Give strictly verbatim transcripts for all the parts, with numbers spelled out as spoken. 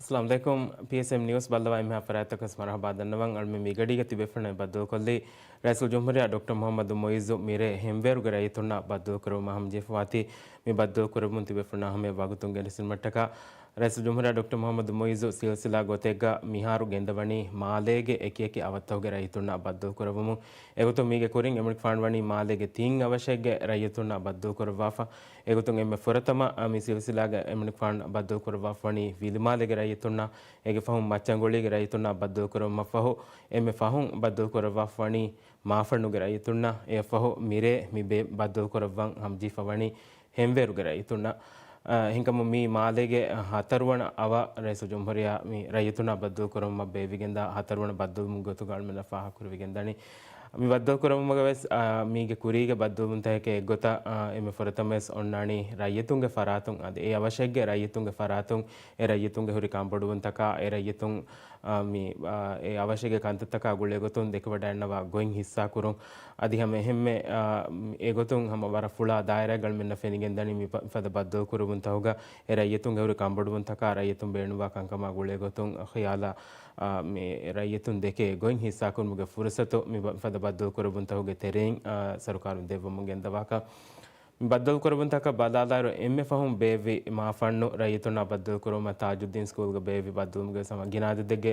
އައްސަލާމު ޢަލައިކުމް. ޕީއެސްއެމް ނިއުސް ބައްލަވާ އެންމެހާ ފަރާތްތަކަސް މަރުޙަބާ ދަންނަވަން. އަޅުމެން މިގަޑީގަ ތިބޭފުޅުންނާ ބައްދަލުކޮށްލީ ރައީސުލްޖުމްހޫރިއްޔާ ޑޮކްޓަރ މުޙައްމަދު މުޢިއްޒު މިރޭ ހެންވޭރުގެ ރައްޔިތުންނާ ބައްދަލުކުރުމާ ހަމަޖެހިފަވާތީ. މި ބައްދަލުކުރެއްވުން ތިބޭފުޅުންނާ ހަމަޔަށް ވަގުތުން ގެނެސްދިނުމަށްޓަކާ، ރައީސުލްޖުމްހޫރިއްޔާ ޑޮކްޓަރ މުޙައްމަދު މުޢިއްޒު ސިލްސިލާ ގޮތެއްގަ މިހާރު ގެންދަވަނީ މާލޭގެ އެކިއެކި އަވަށްތަކުގެ ރައްޔިތުންނާ ބައްދަލުކުރެއްވުމުން. އެގޮތުން މީގެ ކުރިން އެމަނިކުފާނު ވަނީ މާލޭގެ ތިން އަވަށެއްގެ ރައްޔިތުންނާ ބައްދަލުކުރައްވާފަ. އެގޮތުން އެންމެ ފުރަތަމަ މި ސިލްސިލާގަ އެމަނިކުފާނު ބައްދަލުކުރައްވާފަ ވަނީ ވިލިމާލޭގެ ރައްޔިތުންނާ، އޭގެ ފަހުން މައްޗަންގޮޅީގެ ރައްޔިތުންނާ ބައްދަލުކުރެއްވުމަށްފަހު، އެންމެ ފަހުން ބައްދަލުކުރައްވާފަ ވަނީ މާފަންނުގެ ރައްޔިތުންނާ. އެއަށްފަހު މިރޭ މި ބޭ ބައްދަލުކުރައްވަން ހަމަޖެހިފަ ވަނީ ހެންވޭރުގެ ރައްޔިތުންނަށް. އަ، އެހެންކަމުން މީ މާލޭގެ ހަތަރުވަނަ އަވަށް ރައީސުލްޖުމްހޫރިއްޔާ މި ރައްޔިތުންނާ ބައްދަލުކުރުމަށް ބޭއްވިގެންދާ ހަތަރުވަނަ ބައްދަލުވުމުގެ ގޮތުގަ އަޅުމެންނަށް ފާހަގަކުރެވި ގެންދަނީ. މި ބައްދަލުކުރުމުގަ ވެސް، އަ، މީގެ ކުރީގެ ބައްދަލުވުންތަކެއް އެއްގޮތަށް، އަ، އެންމެ ފުރަތަމަވެސް އޮންނާނީ ރައްޔިތުންގެ ފަރާތުން އަދި އެ އަވަށެއްގެ ރައްޔިތުންގެ ފަރާތުން އެ ރައްޔިތުންގެ ހުރި ކަންބޮޑުވުންތަކާ، އެ ރައްޔިތުން، އަ، މި، އަ، އެ އަވަށެއްގެ ކަންތައްތަކާ ގުޅޭގޮތުން ދެކެވަޑައިންނަވާ ގޮތް ހިއްސާކުރުން. އަދި ހަމަ އެހެންމެ، އަ، އެގޮތުން ހަމަ ވަރަށް ފުޅާ ދާއިރާގަ އަޅުމެންނަށް ފެނިގެންދަނީ މި ފަ-، ފަދަ ބައްދަލުކުރުވުންތަކުގަ އެ ރައްޔިތުންގެ ހުރި ކަންބޮޑުވުންތަކާ ރައްޔިތުން ބޭނުންވާ ކަންކަމާ ގުޅޭގޮތުން ޚިޔާލާ، އަ، މި ރައްޔިތުން ދެކޭ ގޮތް ހިއްސާކުރުމުގެ ފުރުސަތު މި ބަ-، ފަދަ ބައްދަލުކުރުވުންތަކުގެ ތެރެއިން، އަ، ސަރުކާރުން ދެއްވަމުން ގެންދަވާކަށް. މި ބައްދަލުކުރެއްވުންތަކަށް ބަލާލާއިރު، އެންމެ ފަހުން ބޭއްވި މާފަންނު ރައްޔިތުންނާ ބައްދަލުކުރުމަށް ތާޖުއްދީން ސްކޫލްގަ ބޭއްވި ބައްދަލުވުމުގެ ސަމަ ގިނަ އަދަދެއްގެ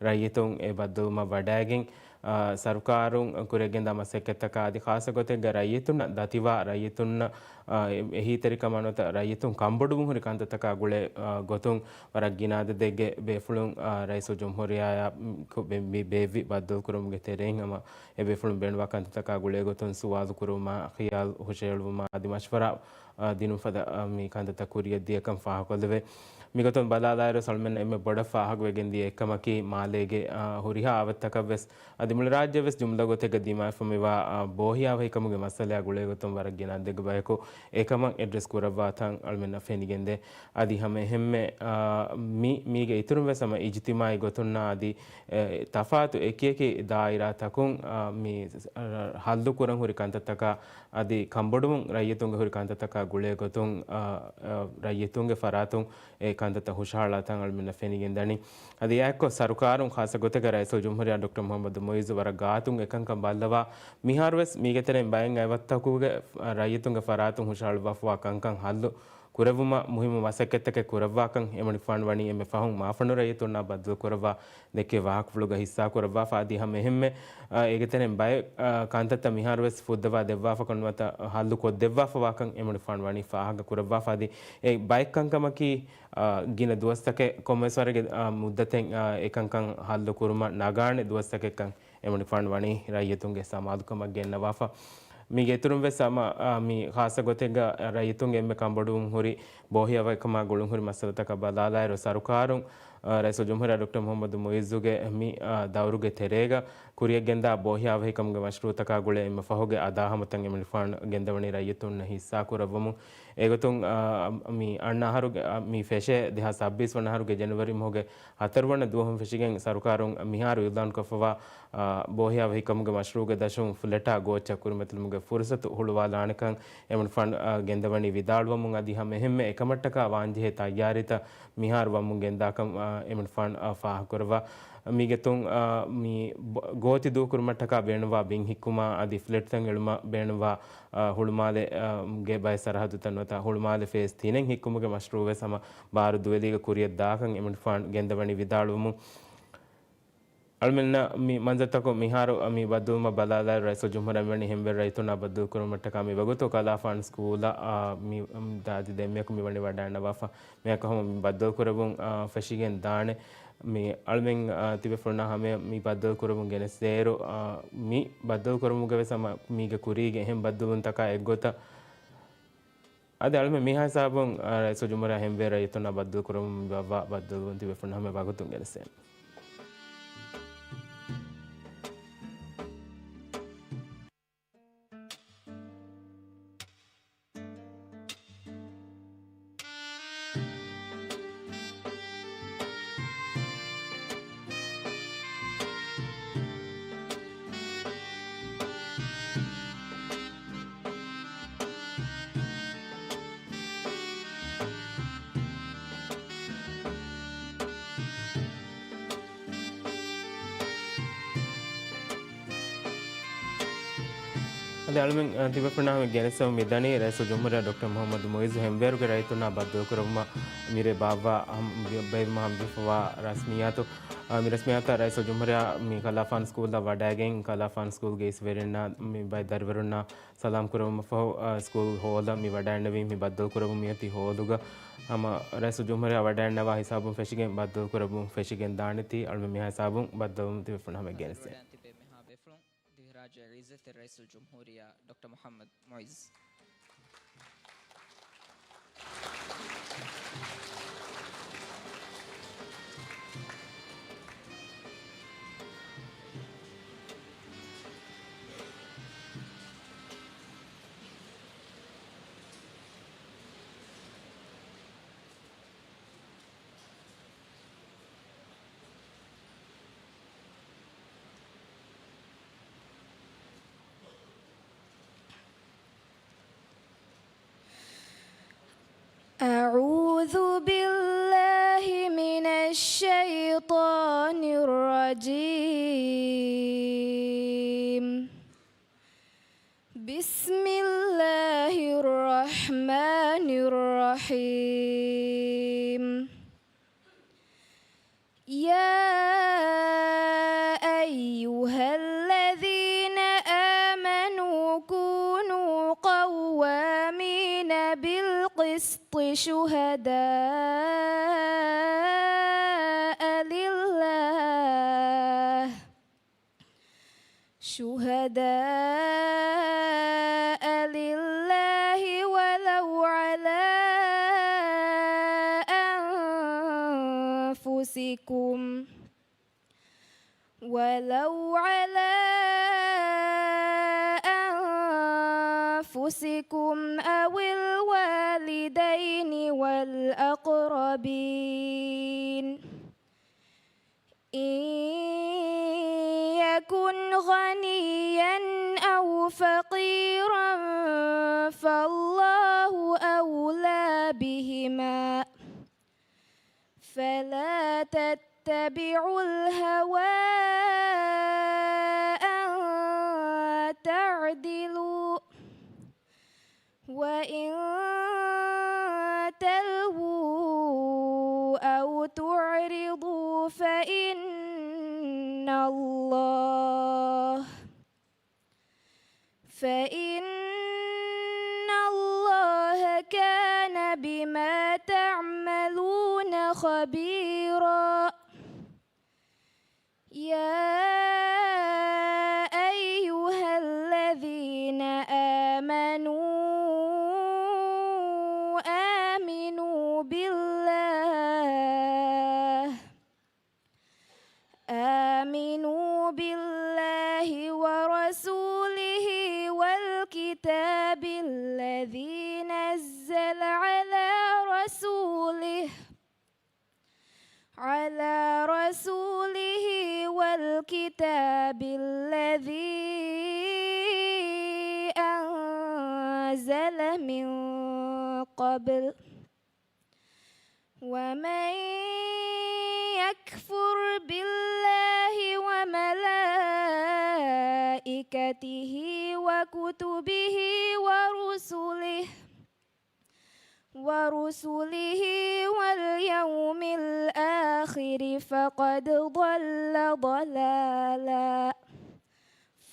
ރައްޔިތުން އެ ބައްދަލުވުމަށް ވަޑައިގެން، އާ، ސަރުކާރުން ކުރިއަށްގެންދާ މަސައްކަތްތަކާ އަދި ޚާއްޞަ ގޮތެއްގަ ރައްޔިތުންނަށް ދަތިވާ ރައްޔިތުންނަށް، އާ، އެ-، އެހީތެރިކަމާ ނުވަތަ ރައްޔިތުން ކަންބޮޑުވުން ހުރި ކަންތައްތަކާ ގުޅޭ، އާ، ގޮތުން ވަރަށް ގިނަ އަދަދެއްގެ ބޭފުޅުން، އާ، ރައީސުލްޖުމްހޫރިއްޔާއާ، މި ބޭއްވި ބައްދަލުކުރުމުގެ ތެރެއިން ހަމަ އެ ބޭފުޅުން ބޭނުންވާ ކަންތައްތަކާ ގުޅޭގޮތުން ސުވާލު ކުރުވުމާ، ޚިޔާލު ހުށަހެޅުވުމާ އަދި މަޝްވަރާ، އާ، ދިނުން ފަދަ، އާ، މި ކަންތައްތައް ކުރިއަށް ދިޔަކަން ފާހަގަކޮށްލެވޭ. މިގޮތުން ބަލާލާއިރު، އަޅުމެންނަށް އެންމެ ބޮޑަށް ފާހަގަވެގެން ދިޔަ އެއްކަމަކީ، މާލޭގެ، އާ، ހުރިހާ އަވަށްތަކަށްވެސް އަދި މުޅި ރާއްޖެވެސް ޖުމްލަ ގޮތެއްގަ ދިމާވެފަ މިވާ، އާ، ބޯހިޔާވަހިކަމުގެ މައްސަލައާ ގުޅޭގޮތުން ވަރަށް ގިނަ އަދަދެއްގެ ބަޔަކު އެކަމަށް އެޑްރެސް ކުރައްވާ ތަން އަޅުމެންނަށް ފެނިގެންދޭ. އަދި ހަމަ އެހެންމެ، އާ، މި-، މީގެ އިތުރުން ވެސް ހަމަ އިޖްތިމާޢީ ގޮތުންނާ އަދި އެ، ތަފާތު އެކިއެކި ދާއިރާތަކުން، އާ، މި، އަ، ހައްލު ކުރަން ހުރި ކަންތައްތަކާ އަދި ކަންބޮޑުވުން ރައްޔިތުންގެ ހުރި ކަންތައްތަކާ ގުޅޭ ގޮތުން، އާ، އާ، ރައްޔިތުންގެ ފަރާތުން އެ ކަންތައްތައް ހުށަހަޅާ ތަން އަޅުމެންނަށް ފެނިގެންދަނީ. އަދި އެއާއެއްކޮށް ސަރުކާރުން ޚާއްޞަ ގޮތެއްގަ ރައީސުލްޖުމްހޫރިއްޔާ ޑޮކްޓަރ މުޙައްމަދު މުޢިއްޒު ވަރަށް ގާތުން އެކަންކަން ބައްލަވާ، މިހާރުވެސް މީގެ ތެރެއިން ބައެއް އަވަށްތަކުގެ ރައްޔިތުންގެ ފަރާތުން ހުށަހަޅުއްވާފަވާ ކަންކަން ހައްލު ކުރެއްވުމަށް މުހިއްމު މަސައްކަތްތަކެއް ކުރައްވާކަން އެމަނިކުފާނު ވަނީ އެންމެ ފަހުން މާފަންނު ރައްޔިތުންނާ ބައްދަލުކުރައްވާ ދެއްކޭ ވާހަކަފުޅުގަ ހިއްސާކުރައްވާފަ. އަދި ހަމަ އެހެންމެ، އާ، އޭގެ ތެރެއިން ބައެއް، އާ، ކަންތައްތައް މިހާރުވެސް ފުއްދަވާ ދެއްވާފަކަން ނުވަތަ ހައްލު ކޮށްދެއްވާފަވާކަން އެމަނިކުފާނު ވަނީ ފާހަގަ ކުރައްވާފަ. އަދި އެ ބައެއް ކަންކަމަކީ، އާ، ގިނަ ދުވަސްތަކެއް ކޮންމެސް ވަރެއްގެ، އާ، މުއްދަތެއް، އާ، އެކަންކަން ހައްލު ކުރުމަށް ނަގާނެ ދުވަސްތަކެއްކަން އެމަނިކުފާނު ވަނީ ރައްޔިތުންގެ ސަމާލުކަމަށް ގެންނަވާފަ. މީގެ އިތުރުން ވެސް ހަމަ، އާ، މި ޚާއްޞަ ގޮތެއްގަ ރައްޔިތުންގެ އެންމެ ކަންބޮޑުވުން ހުރި ބޯހިޔާވަހިކަމާ ގުޅުން ހުރި މައްސަލަތަކަށް ބަލާލާއިރު، ސަރުކާރުން، އާ، ރައީސުލްޖުމްހޫރިއްޔާ ޑޮކްޓަރ މުޙައްމަދު މުޢިއްޒުގެ މި، އާ، ދައުރުގެ ތެރޭގަ ކުރިއަށްގެންދާ ބޯހިޔާވަހިކަމުގެ މަޝްރޫޢުތަކާ ގުޅޭ އެންމެ ފަހުގެ އަދާހަމަތައް އެމަނިކުފާނު ގެންދަވަނީ ރައްޔިތުންނަށް ހިއްސާކުރައްވަމުން. އެގޮތުން، އާ، މި އަންނަ އަހަރުގެ، އާ، މި ފެށޭ ދެހާސް ސައްބީސް ވަނަ އަހަރުގެ ޖެނުއަރީ މަހުގެ ހަތަރުވަނަ ދުވަހުން ފެށިގެން ސަރުކާރުން މިހާރު އިޢުލާންކޮށްފަވާ، އާ، ބޯހިޔާވަހިކަމުގެ މަޝްރޫޢުގެ ދަށުން ފްލެޓާ ގޯއްޗަށް ކުރިމަތިލުމުގެ ފުރުސަތު ހުޅުވާލާނެކަން އެމަނިކުފާނު، އާ، ގެންދަވަނީ ވިދާޅުވަމުން. އަދި ހަމަ އެހެންމެ އެކަމަށްޓަކާ ވާންޖެހޭ ތައްޔާރީތައް މިހާރު ވަމުން ގެންދާކަން، އާ، އެމަނިކުފާނު، އާ، ފާހަގަކުރައްވާ. މީގެތުން، އާ، މި ބޮ-، ގޯތި ދޫކުރުމަށްޓަކާ ބޭނުންވާ ބިން ހިއްކުމާ އަދި ފްލެޓްތައް އެޅުމަށް ބޭނުންވާ، އާ، ހުޅުމާލެ، އާ، ގެ ބައެއް ސަރަހައްދުތައް ނުވަތަ ހުޅުމާލެ ފޭސް ތިނެއް ހިއްކުމުގެ މަޝްރޫޢު ވެސް ހަމަ ބާރު ދުވެލީގަ ކުރިއަށް ދާކަން އެމަނިކުފާނު ގެންދަވަނީ ވިދާޅުވަމުން. އަޅުމެންނަށް މި މަންޒަރުތަކުން މިހާރު މި ބައްދަލުވުމަށް ބަލާލާއިރު، ރައީސުލްޖުމްހޫރިއްޔާ މިވަނީ ހެންވޭރު ރައްޔިތުންނާ ބައްދަލުކުރުމަށްޓަކާ މި ވަގުތު ކަލާފާން ސްކޫލަށް، އާ، މި، މި ދާދި ދެންމެއަކު މިވަނީ ވަޑައިންނަވާފަ. މިއަކަށް ހަމަ މި ބައްދަލުކުރެއްވުން، އާ، ފެށިގެން ދާނެ. މި އަޅުމެން، އާ، ތިބޭފުޅުންނާ ހަމަޔަށް މި ބައްދަލުކުރެއްވުން ގެނެސްދޭއިރު، އާ، މި ބައްދަލުކުރުމުގެ ވެސް ހަމަ މީގެ ކުރީގެ އެހެން ބައްދަލުވުންތަކާ އެއްގޮތަށް އަދި އަޅުމެން މިހާ ހިސާބުން، އާ، ރައީސުލްޖުމްހޫރިއްޔާ ހެންވޭރު ރައްޔިތުންނާ ބައްދަލުކުރުމުން މި ވައްވާ ބައްދަލުވުން ތިބޭފުޅުންނާ ހަމަ ވަގުތުން ގެނެސްދޭނެ. އަޅުމެން، އަ، ތިބޭފުޅުންނާ ހަމަ ގެނެސްދެމުން މިދަނީ ރައީސުލްޖުމްހޫރިއްޔާ ޑޮކްޓަރ މުޙައްމަދު މުޢިއްޒު ހެންވޭރުގެ ރައްޔިތުންނާ ބައްދަލުކުރެވުމަށް މިރޭ ބާއްވާ ހަމް-، ބޭއްވުމަށް ހަމަޖެހިފައިވާ ރަސްމިއްޔާތު. އަ، މި ރަސްމިއްޔާތަށް ރައީސުލްޖުމްހޫރިއްޔާ މި ކަލާފާނު ސްކޫލަށް ވަޑައިގެން، ކަލާފާނު ސްކޫލްގެ އިސް ވެރިންނާ މި ބައެއް ދަރިވަރުންނާ ސަލާމް ކުރެވުމަށްފަހު، އަ، ސްކޫލް ހޯލަށް މި ވަޑައިގެންނެވީ. މި ބައްދަލުކުރެވުން މިއޮތީ ހޯލުގަ. ހަމަ ރައީސުލްޖުމްހޫރިއްޔާ ވަޑައިގެންނަވާ ހިސާބުން ފެށިގެން ބައްދަލުކުރެވުން ފެށިގެން ދާނެތީ. އަޅުމެން މިހާ ހިސާބުން ބައްދަލުވުން ތިބޭފުޅުން ހަމަ ގެނެސްދޭ. ދިވެހިރާއްޖެ އިއްޒަތްތެރި ރައީސުލްޖުމްހޫރިއްޔާ ޑޮކްޓަރ މުޙައްމަދު މުޢިއްޒު. أعوذ بالله من الشيطان الرجيم. بسم الله الرحمن الرحيم. يا أيها الذين آمنوا كونوا قوامين بالقسط شهداء لله، شهداء لله ولو على أنفسكم، ولو على أنفسكم أو الوالدين والأقربين. إن يكن غنيا أو فقيرا فالله أولى بهما، فلا تتبعوا الهوى أن تعدلوا، وإن تلووا أو تعرضوا فإن الله، فإن الله كان بما تعملون خبيرا. يا أيها الذين آمنوا آمنوا بالله، آمنوا بالله ورسوله والكتاب الذي نزل على رسوله، على رسوله والكتاب الذي أنزل من قبل، ومن يكفر بالله وملائكته وكتبه ورسله، ورسله واليوم الآخر فقد ضل ضلالا،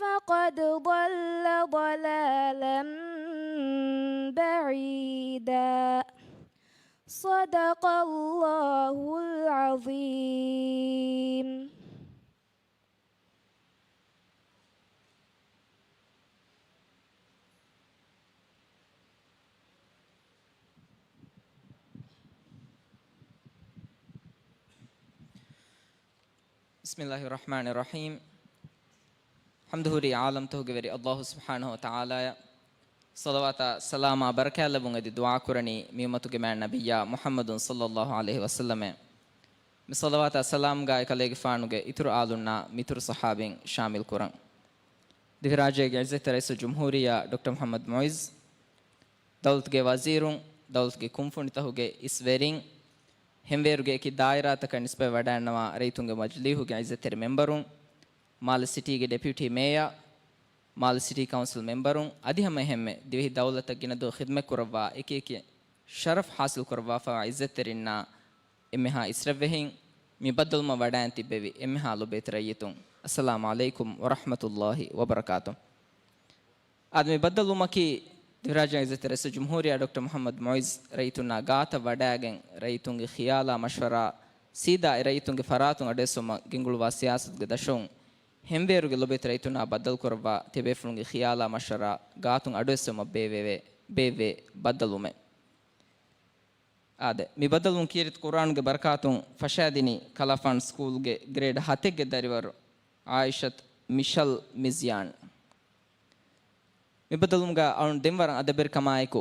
فقد ضل ضلالا بعيدا. صدق الله العظيم. بسم الله الرحمن الرحيم. ޙަމްދު ހުރީ ޢާލަމްތަކުގެ ވެރި ﷲ ސުބްޙާނަހޫ ވަތަޢާލާއަށް. ޞަލަވާތާ ސަލާމާ ބަރަކާތް ލެއްވުން އެދި ދުޢާ ކުރަނީ މި އުއްމަތުގެ މާތް ނަބިއްޔާ މުޙައްމަދު ޞައްލައްލާހު ޢަލައިހި ވަސައްލަމަށް. މި ޞަލަވާތާ ސަލާމްގާ އެކަލޭގެފާނުގެ އިތުރު އާލުންނާ މިތުރު ޞަޙާބީން ޝާމިލް ކުރަން. ދިވެހިރާއްޖޭގެ ޢިއްޒަތްތެރި ރައީސުލްޖުމްހޫރިއްޔާ ޑޮކްޓަރ މުޙައްމަދު މުޢިއްޒު، ދައުލަތުގެ ވަޒީރުން، ދައުލަތުގެ ކުންފުނިތަކުގެ އިސް ވެރިން، ހެންވޭރުގެ އެކި ދާއިރާތަކަށް ނިސްބަތްވެވަޑައިގަންނަވާ ރައްޔިތުންގެ މަޖިލީހުގެ ޢިއްޒަތްތެރި މެމްބަރުން، މާލެ ސިޓީގެ ޑެޕިއުޓީ މޭޔަރ، މާލެ ސިޓީ ކައުންސިލް މެމްބަރުން އަދި ހަމަ އެހެންމެ ދިވެހި ދައުލަތަށް ގިނަ ދުވަހު ޚިދުމަތް ކުރައްވާ އެކި އެކި ޝަރަފް ހާސިލް ކުރައްވާފައިވާ އިއްޒަތްތެރިންނާ އެންމެހާ އިސްރަށްވެހިން މި ބައްދަލުވުމަށް ވަޑައިން ތިއްބެވި އެންމެހާ ލޮބުވެތި ރައްޔިތުން، އައްސަލާމު ޢަލައިކުމް ވަރަޙްމަތުﷲި ވަބަރަކާތު. އާދެ، މި ބައްދަލުވުމަކީ ދިވެހިރާއްޖޭގެ އިއްޒަތްތެރި ރައީސުލްޖުމްހޫރިއްޔާ ޑޮކްޓަރ މުޙައްމަދު މުޢިއްޒު ރައްޔިތުންނާ ގާތަށް ވަޑައިގެން، ރައްޔިތުންގެ ޚިޔާލާ މަޝްވަރާ ސީދާ އެ ރައްޔިތުންގެ ފަރާތުން އަޑުއެއްސުމަށް ގެންގުޅުއްވާ ސިޔާސަތުގެ ދަށުން ހެންވޭރުގެ ލޮބުވެތި ރައްޔިތުންނާ ބައްދަލު ކުރައްވާ ތިޔަބޭފުޅުންގެ ޚިޔާލާ މަޝްވަރާ ގާތުން އަޑުއެއްސުމަށް ބޭއްވެވޭ، ބޭއްވޭ ބައްދަލުވުމެއް. އާދެ، މި ބައްދަލުވުން ކީރިތި ޤުރްއާނުގެ ބަރަކާތުން ފަށާދިނީ ކަލާފާން ސްކޫލްގެ ގްރޭޑް ހަތެއްގެ ދަރިވަރު އާއިޝަތު މިޝަލް މިޒްޔާން. މި ބައްދަލުވުމުގަ އަޅުން ދެން ވަރަށް އަދަބެރިކަމާއެކު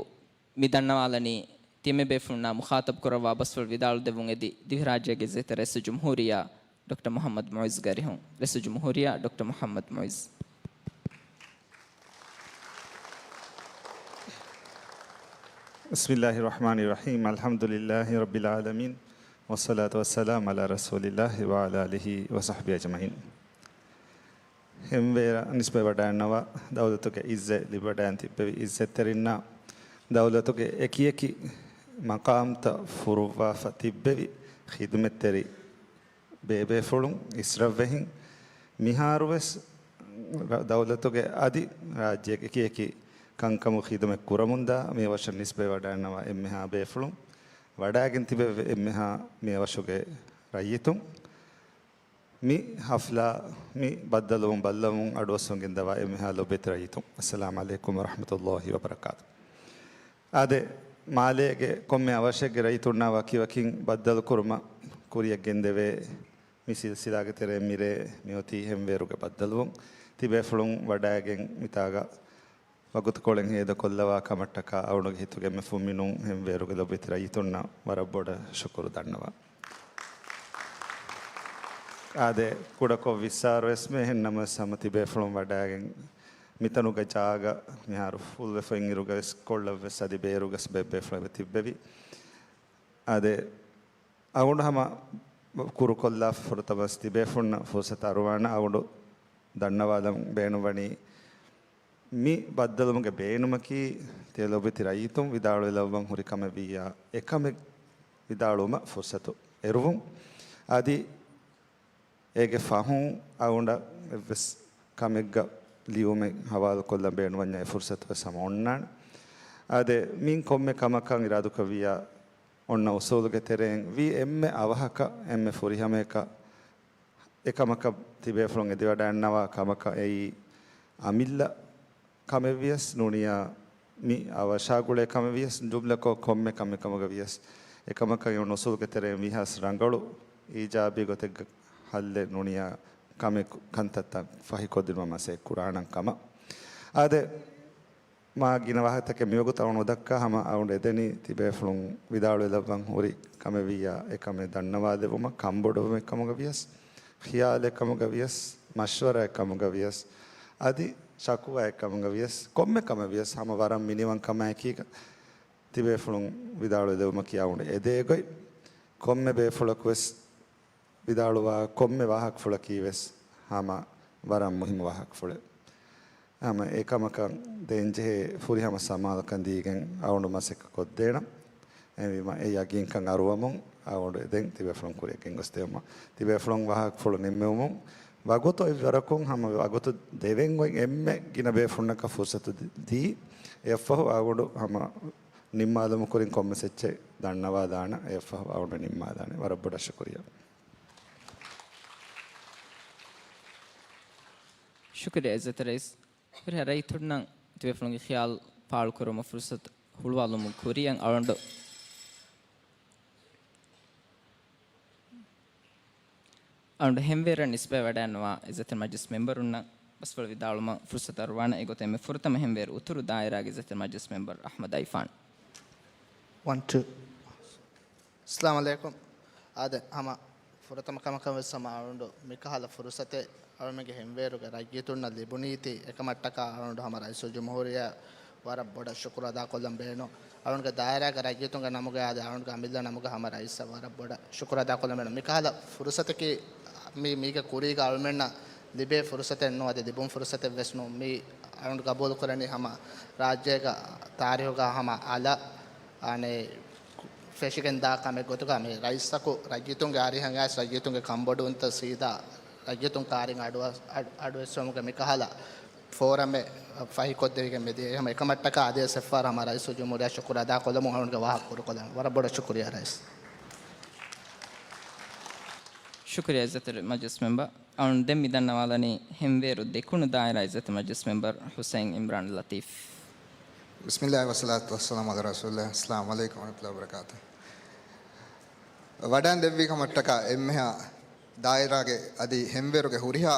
މި ދަންނަވާލަނީ، ތިޔަބޭފުޅުންނާ މުޚާޠަބު ކުރައްވާ ބަސްފުޅު ވިދާޅުދެއްވުން އެދި ދިވެހިރާއްޖޭގެ އިއްޒަތްތެރި ރައީސުލްޖުމްހޫރިއްޔާ ޑޮކްޓަރ މުޙައްމަދު މުޢިއްޒުގެ އަރިހުން. ރައީސުލްޖުމްހޫރިއްޔާ ޑޮކްޓަރ މުޙައްމަދު މުޢިއްޒު. بسم الله الرحمن الرحيم. الحمد لله رب العالمين. والصلاة والسلام على رسول الله وعلى آله وصحبه أجمعين. ހެންވޭރަށް ނިސްބަތް ވަޑައިގަންނަވާ، ދައުލަތުގެ އިއްޒަތް ލިބިވަޑައިގެން ތިއްބެވި އިއްޒަތްތެރިންނާ، ދައުލަތުގެ އެކިއެކި މަޤާމްތައް ފުރުއްވާފަ ތިއްބެވި ޚިދުމަތްތެރި ބޭބޭފުޅުން، އިސްރަށްވެހިން، މިހާރުވެސް ރަ-، ދައުލަތުގެ އަދި ރާއްޖޭގެ އެކިއެކި ކަންކަމުގެ ޚިދުމަތް ކުރަމުންދާ މިއަވަށަށް ނިސްބަތް ވަޑައިގަންނަވާ އެންމެހާ ބޭފުޅުން، ވަޑައިގެން ތިބެވި އެންމެހާ މިއަވަށުގެ ރައްޔިތުން، މި ޙަފްލާ، މި ބައްދަލުވުން ބައްލަވަމުން އަޑުއައްސަވަން ގެންދަވާ އެންމެހާ ލޮބުވެތި ރައްޔިތުން، އައްސަލާމު ޢަލައިކުމް ވަރަޙްމަތުﷲި ވަބަރަކާތު. އާދެ، މާލޭގެ ކޮންމެ އަވަށެއްގެ ރައްޔިތުންނާ ވަކިވަކިން ބައްދަލުކުރުމަށް ކުރިއަށް ގެންދެވޭ މި ސިލްސިލާގެ ތެރެއިން މިރޭ މިއޮތީ ހެންވޭރުގެ ބައްދަލުވުން. ތިބޭފުޅުން ވަޑައިގެން މިތާގަ ވަގުތުކޮޅެއް ހޭދަކޮށްލަވާ ކަމަށްޓަކާ އަޅުގަނޑުގެ ހިތުގެ އެންމެ ފުންމިނުން ހެންވޭރުގެ ލޮބުވެތި ރައްޔިތުންނަށް ވަރަށް ބޮޑަށް ޝުކުރު ދަންނަވަން. އާދެ، ކުޑަކޮށް ވިއްސާރުވެސްމެ އެހެން ނަމަވެސް ހަމަ ތިބޭފުޅުން ވަޑައިގެން މިތަނުގެ ޖާގަ މިހާރު ފުލްވެފަ އިންއިރުގަވެސް ކޮޅަށްވެސް އަދި ބޭރުގަސް ބޭބޭފުޅެވެ ތިއްބެވި. އާދެ، އަޅުގަނޑު ހަމަ ކުރުކޮށްލާ ފުރަތަމަސް ތިބޭފުޅުންނަށް ފުރުސަތު އަރުވާނަ އަޅުގަނޑު ދަންނަވާލަން ބޭނުންވަނީ، މި ބައްދަލުވުމުގެ ބޭނުމަކީ، ތިޔަ ލޮބުވެތި ރައްޔިތުން ވިދާޅުވެލައްވަން ހުރި ކަމެއް ވިއްޔާ، އެކަމެއް ވިދާޅުވުމަށް ފުރުސަތު އެރުވުން. އަދި އޭގެ ފަހުން އަޅުގަނޑަށް އެއްވެސް ކަމެއްގަ ލިޔުމެއް ހަވާލުކޮށްލަން ބޭނުންވަންޏާ އެ ފުރުސަތުވެސް ހަމަ އޮންނާނެ. އާދެ، މިން ކޮންމެ ކަމަކަށް އިރާދަކުރެއްވިއްޔާ، އޮންނަ އުސޫލުގެ ތެރެއިން ވީ އެންމެ އަވަހަކަށް އެންމެ ފުރިހަމަޔަކަށް އެކަމަކަށް ތިބޭފުޅުން އެދިވަޑައިގަންނަވާ ކަމަކަށް އެއީ، އަމިއްލަ ކަމެއްވިޔަސް ނޫނިޔާ، މި އަވަށާ ގުޅޭ ކަމެއްވިޔަސް، ޖުމްލަކޮށް ކޮންމެ ކަމެއް ކަމުގަ ވިޔަސް، އެކަމަކަށް އޮންނަ އުސޫލުގެ ތެރެއިން ވީހާވެސް ރަނގަޅު އީޖާބީ ގޮތެއްގަ ހައްލެއް ނޫނިޔާ ކަމެއް ކަންތައްތައް ފަހިކޮށްދިނުމަށް މަސައްކަތް ކުރާނަން ކަމަށް. އާދެ، މާ ގިނަ ވާހަކަތަކެއް މިވަގުތު އަޅުގަނޑު ނުދައްކާ ހަމަ އަޅުގަނޑު އެދެނީ ތިބޭފުޅުން ވިދާޅުވެލައްވަން ހުރި ކަމެއް ވިއްޔާ، އެކަމެއް ދަންނަވާލެއްވުމަށް ކަންބޮޑުވުމެއް ކަމުގަ ވިޔަސް، ޚިޔާލެއް ކަމުގަ ވިޔަސް، މަޝްވަރާއެއް ކަމުގަ ވިޔަސް، އަދި ޝަކުވާއެއް ކަމުގަ ވިޔަސް، ކޮންމެ ކަމެއް ވިޔަސް ހަމަ ވަރަށް މިނިވަން ކަމާއެކީގަ ތިބޭފުޅުން ވިދާޅުވެލެވުމަކީ އަޅުގަނޑު އެދޭ ގޮތް. ކޮންމެ ބޭފުޅަކުވެސް ވިދާޅުވާ ކޮންމެ ވާހަކަފުޅަކީ ވެސް ހަމަ ވަރަށް މުހިއްމު ވާހަކަފުޅެއް. ހަމަ އެކަމަކަށް ދޭންޖެހޭ ފުރިހަމަ ސަމާލުކަން ދީގެން އަޅުގަނޑު މަސައްކަތް ކޮށްދޭނަން. އެހެންވީމަ އެ ޔަގީންކަން އަރުވަމުން އަޅުގަނޑު އެދެން ތިބޭފުޅުން ކުރިއަށް ގެންގޮސްދެވުމަށް. ތިބޭފުޅުން ވާހަކަފުޅު ނިންމެވުމުން ވަގުތު އެއްވަރަކުން ހަމަ ވަގުތު ދެވެން އޮތް އެންމެ ގިނަ ބޭފުޅުންނަކަށް ފުރުސަތު ދީ، އެއަށްފަހު އަޅުގަނޑު ހަމަ ނިންމާލުމުގެ ކުރިން ކޮންމެސް އެއްޗެއް ދަންނަވާލާނަން. އެއަށްފަހު އަޅުގަނޑު ނިންމާލާނެ. ވަރަށް ބޮޑަށް ޝުކުރިއްޔާ. ޝުކުރިއްޔާ އިއްޒަތްތެރި ރައީސް. ހުރިހާ ރައްޔިތުންނަށް ތިބޭފުޅުންގެ ޚިޔާލު ފާޅުކުރުމަށް ފުރުސަތު ހުޅުވާލުމުގެ ކުރިއަށް އަޅުގަނޑު، އަޅުގަނޑު ހެންވޭރަށް ނިސްބަތް ވަޑައިގަންނަވާ އިއްޒަތްތެރި މަޖިލިސް މެމްބަރުންނަށް ބަސްފުޅު ވިދާޅުވުމަށް ފުރުސަތު އަރުވާނަން. އެގޮތަށް އެންމެ ފުރަތަމަ ހެންވޭރު އުތުރު ދާއިރާގެ އިއްޒަތްތެރި މަޖިލިސް މެމްބަރު އަޙްމަދު އައިފާން. ވަން، ޓޫ. އައްސަލާމު ޢަލައިކުމް. އާދެ، ހަމަ ފުރަތަމަ ކަމަކަށް ވެސް ހަމަ އަޅުގަނޑު މިކަހަލަ ފުރުސަތެއް އަޅުމެންގެ ހެންވޭރުގެ ރައްޔިތުންނަށް ލިބުނީތީ، އެކަމަށްޓަކާ އަޅުގަނޑު ހަމަ ރައީސުލްޖުމްހޫރިއްޔާ ވަރަށް ބޮޑަށް ޝުކުރު އަދާކޮށްލަން ބޭނުން. އަޅުގަނޑުގެ ދާއިރާގެ ރައްޔިތުންގެ ނަމުގައި އާދެ، އަޅުގަނޑުގެ އަމިއްލަ ނަމުގައި ހަމަ ރައީސަށް ވަރަށް ބޮޑަށް ޝުކުރު އަދާކޮށްލަން ބޭނުން. މިކަހަލަ ފުރުސަތަކީ މި، މީގެ ކުރީގަ އަޅުމެންނަށް ލިބޭ ފުރުސަތެއް ނޫން، އަދި ލިބުން ފުރުސަތެއް ވެސް ނޫން. މީ އަޅުގަނޑު ގަބޫލު ކުރަނީ ހަމަ ރާއްޖޭގަ ތާރީހުގަ ހަމަ އަލަށް އަނެއް ފެށިގެން ދާ ކަމެއް ގޮތުގަ މި ރައީސަކު ރައްޔިތުންގެ އަރިހަށް އައިސް ރައްޔިތުންގެ ކަންބޮޑުވުންތައް ސީދާ ރައްޔިތުން ކާރިން އަޑުއަ-، އަޑު-، އަޑުއެއްސުމުގެ މިކަހަލަ ފޯރަމެއް ފަހިކޮށްދެވިގެން މިދިޔަ. އެހެން އެކަމަށްޓަކާ އަދިވެސް އެއްފަހަރު ހަމަ ރައީސުލްޖުމްހޫރިއްޔާ ޝުކުރު އަދާކޮށްލަމުން އަޅުގަނޑުގެ ވާހަކަ ކުރުކޮށްލަން. ވަރަށް ބޮޑަށް ޝުކުރިއްޔާ ރައީސް. ޝުކުރިއްޔާ އިއްޒަތްތެރި މަޖިލިސް މެމްބަރ. އަޅުން ދެން މި ދަންނަވާލަނީ ހެންވޭރު ދެކުނު ދާއިރާ އިއްޒަތްތެރި މަޖިލިސް މެމްބަރ ހުސައިން އިމްރާން ލަތީފް. ބިސްމިއްލާހި ވައްސަލާތު ވައްސަލާމު ޢަލާ ރަސޫލިއްލާހި. އައްސަލާމު ޢަލައިކުމް ވަރަޙްމަތުﷲި ވަބަރަކާތުހު. ވަޑައިން ދެއްވި ކަމަށްޓަކާ އެންމެހާ ދާއިރާގެ އަދި ހެންވޭރުގެ ހުރިހާ،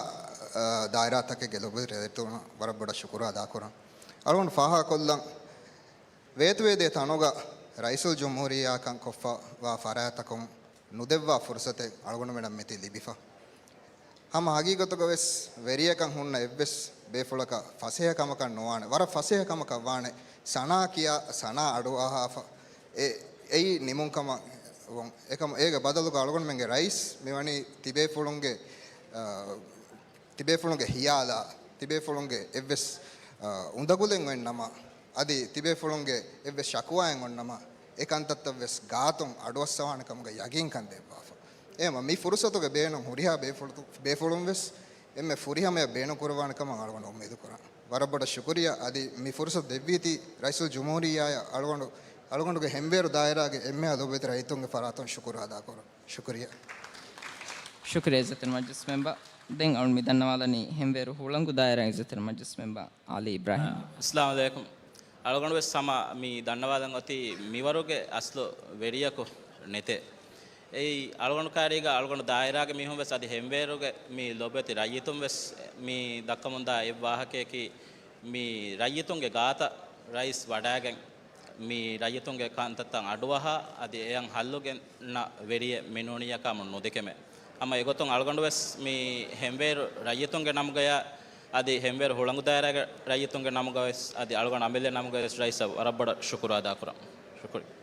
އާ، ދާއިރާތަކެއްގެ ލޮބުވެތި ރައްޔިތުންނަށް ވަރަށް ބޮޑަށް ޝުކުރު އަދާކުރަން. އަޅުގަނޑު ފާހަގަކޮށްލަން، ވޭތުވެދޭ ތަނުގަ ރައީސުލްޖުމްހޫރިއްޔާކަން ކޮށްފަވާ ފަރާތްތަކުން ނުދެއްވާ ފުރުސަތެއް އަޅުގަނޑުމެނަށް މިތި ލިބިފަ. ހަމަ ހަގީގަތުގަވެސް ވެރިޔަކަން ހުންނަ އެއްވެސް ބޭފުޅަކަށް ފަސޭހަ ކަމަކަށް ނުވާނެ. ވަރަށް ފަސޭހަ ކަމަކަށް ވާނެ ސަނާ ކިޔާ، ސަނާ އަޑުއަހާފަ އެ-، އެއީ ނިމުން ކަމަށް ވުން. އެކަމަ އޭގެ ބަދަލުގަ އަޅުގަނޑުމެންގެ ރައީސް މިވަނީ ތިބޭފުޅުންގެ، އާ، ތިބޭފުޅުންގެ ހިޔާލާ، ތިބޭފުޅުންގެ އެއްވެސް، އާ، އުނދަގުލެއް އޮތްނަމަ، އަދި ތިބޭފުޅުންގެ އެއްވެސް ޝަކުވާއެއް އޮންނަމަ، އެ ކަންތައްތައް ވެސް ގާތުން އަޑުއައްސަވާނެ ކަމުގެ ޔަގީންކަން ދެއްވާފަ. އެހެންވީމަ މި ފުރުސަތުގެ ބޭނުން ހުރިހާ ބޭފުޅު-، ބޭފުޅުން ވެސް އެންމެ ފުރިހަމަޔަށް ބޭނުން ކުރައްވާނެ ކަމަށް އަޅުގަނޑު އުއްމީދު ކުރަން. ވަރަށް ބޮޑަށް ޝުކުރިއްޔާ. އަދި މި ފުރުސަތު ދެއްވީތީ ރައީސުލްޖުމްހޫރިއްޔާއަށް އަޅުގަނޑު، އަޅުގަނޑުގެ ހެންވޭރު ދާއިރާގެ އެންމެހާ ލޮބުވެތި ރައްޔިތުންގެ ފަރާތުން ޝުކުރު އަދާކުރަން. ޝުކުރިއްޔާ. ޝުކުރިއްޔާ އިއްޒަތްތެރި މަޖިލިސް މެމްބަރ. ދެން އަޅުން މި ދަންނަވާލަނީ ހެންވޭރު ހުޅަނގު ދާއިރާ އިއްޒަތްތެރި މަޖިލިސް މެމްބަރ އަލީ އިބްރާހިމް. އައްސަލާމު ޢަލައިކުމް. އަޅުގަނޑު ވެސް ހަމަ މި ދަންނަވާލަން އޮތީ މިވަރުގެ އަސްލު ވެރިޔަކު ނެތޭ. އެއީ އަޅުގަނޑު ކާރީގަ އަޅުގަނޑު ދާއިރާގެ މީހުން ވެސް އަދި ހެންވޭރުގެ މި ލޮބުވެތި ރައްޔިތުން ވެސް މި ދައްކަމުންދާ އެއް ވާހަކަޔަކީ، މި ރައްޔިތުންގެ ގާތަށް ރައީސް ވަޑައިގެން، މި ރައްޔިތުންގެ ކަންތައްތައް އަޑުއަހާ، އަދި އެއަށް ހައްލު ގެންނަ ވެރިއެއް މި ނޫނިއްޔާ ކަމުން ނުދެކެމޭ. ހަމަ އެގޮތުން އަޅުގަނޑު ވެސް މި ހެންވޭރު ރައްޔިތުންގެ ނަމުގަޔާ، އަދި ހެންވޭރު ހުޅަނގު ދާއިރާގެ ރައްޔިތުންގެ ނަމުގަ ވެސް، އަދި އަޅުގަނޑު އަމިއްލަ ނަމުގަ ވެސް ރައީސަށް ވަރަށް ބޮޑަށް ޝުކުރު އަދާކުރަން. ޝުކުރިއްޔާ.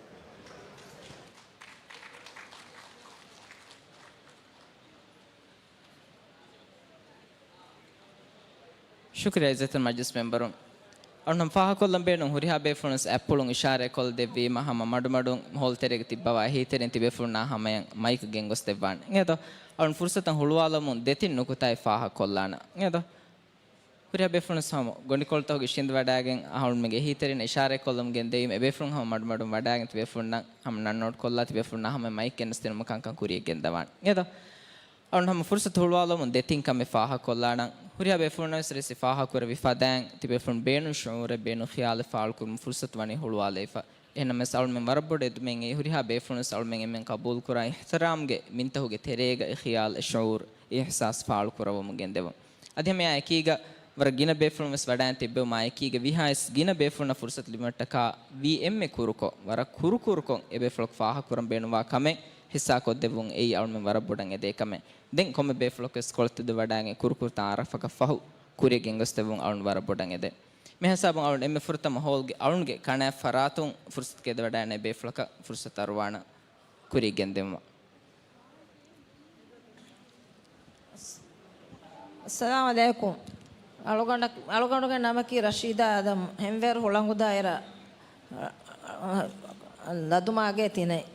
ޝުކުރިއްޔާ އިއްޒަތްތެރި މަޖިލިސް މެމްބަރުން. އަޅުން ފާހަގަކޮށްލަން ބޭނުން ހުރިހާ ބޭފުޅުން ވެސް އަތްޕުޅުން އިޝާރާތްކޮށްލަ ދެއްވީމަ ހަމަ މަޑުމަޑުން ހޯލްތެރޭގަ ތިއްބަވާ އެހީތެރިން ތިބޭފުޅުންނާ ހަމަޔަށް މައިކު ގެންގޮސް ދެއްވާނެ. އިނގޭތޯ؟ އަޅުން ފުރުސަތަށް ހުޅުވާލަމުން ދެތިން ނުކުތާއެއް ފާހަގަކޮށްލާނަން. އިނގޭތޯ؟ ހުރިހާ ބޭފުޅުން ވެސް ހަމަ ގޮނޑިކޮޅުތަކުގެ ޝިންދު ވަޑައިގެން އަހަރުމެންގެ އެހީތެރިން އިޝާރާތްކޮށްލަމުން ގެންދެވީމަ އެބޭފުޅުން ހަމަ މަޑުމަޑުން ވަޑައިގެން ތިބޭފުޅުންނަށް ހަމަ ނަން ނޯޓްކޮށްލާ ތިބޭފުޅުންނާ ހަމަ މައިކް ގެނެސްދިނުމަށް ކަންކަން ކުރިޔަށް ގެންދަވާނެ. އިނގޭތޯ؟ އަޅުން ހަމަ ފުރުސަތު ހުޅުވާލަމުން ދެތިން ކަމެއް ފާހަގަކޮށްލާނަން. ހުރިހާ ބޭފުޅުންނަށް ވެސް ރައީސް ފާހަގަކުރެއްވި ފަދައިން ތިބޭފުޅުން ބޭނުން ޝުޢޫރެއް ބޭނުން ޚިޔާލެއް ފާޅުކުރުމަށް ފުރުސަތު ވަނީ ހުޅުވާލައިފަ. އެހެންނަމަވެސް އަޅުމެން ވަރަށް ބޮޑަށް އެދުމެއް އެއީ ހުރިހާ ބޭފުޅުން ވެސް އަޅުމެން އެންމެން ޤަބޫލުކުރާ އިޙްތިރާމްގެ މިންތަކުގެ ތެރޭގަ އެ ޚިޔާލް، އެ ޝުޢޫރު، އެ އިޙްސާސް ފާޅުކުރައްވަމުން ގެންދެވުން. އަދި ހަމަ އެއާ އެކީގަ ވަރަށް ގިނަ ބޭފުޅުން ވެސް ވަޑައިން ތިއްބެވުމާ އެކީގަ ވީހާވެސް ގިނަ ބޭފުޅުންނަށް ފުރުސަތު ލިބުމަށްޓަކާ ވީ އެންމެ ކުރުކޮށް، ވަރަށް ކުރުކުރުކޮށް އެބޭފުޅަކު ފާހަގަކުރަން ބޭނުންވާ ކަމެއް ހިއްސާކޮށްދެއްވުން އެއީ އަޅުމެން ވަރަށް ބޮޑަށް އެދޭ ކަމެއް. ދެން ކޮންމެ ބޭފުޅަކުވެސް ކޮޅުތެދު ވަޑައިގެން ކުރުކުރުތައް އަރަފަކަށް ފަހު ކުރިޔަށް ގެންގޮސްދެއްވުން އަޅުން ވަރަށް ބޮޑަށް އެދޭ. މިހިސާބުން އަޅުން އެންމެ ފުރަތަމަ ހޯލްގެ އަޅުންގެ ކަނާތް ފަރާތުން ފުރުސަތު ކެދިވަޑައިގަންނަ ބޭފުޅަކަށް ފުރުސަތު އަރުވާނަން ކުރިޔަށް ގެންދެވުމަށް. އައްސަލާމު ޢަލައިކުމް. އަޅުގަނޑަށް، އަޅުގަނޑުގެ ނަމަކީ ރަޝީދާ އާދަމް، ހެންވޭރު ހުޅަނގު ދާއިރާ، ލަދުމާގޭ ތިނެއް.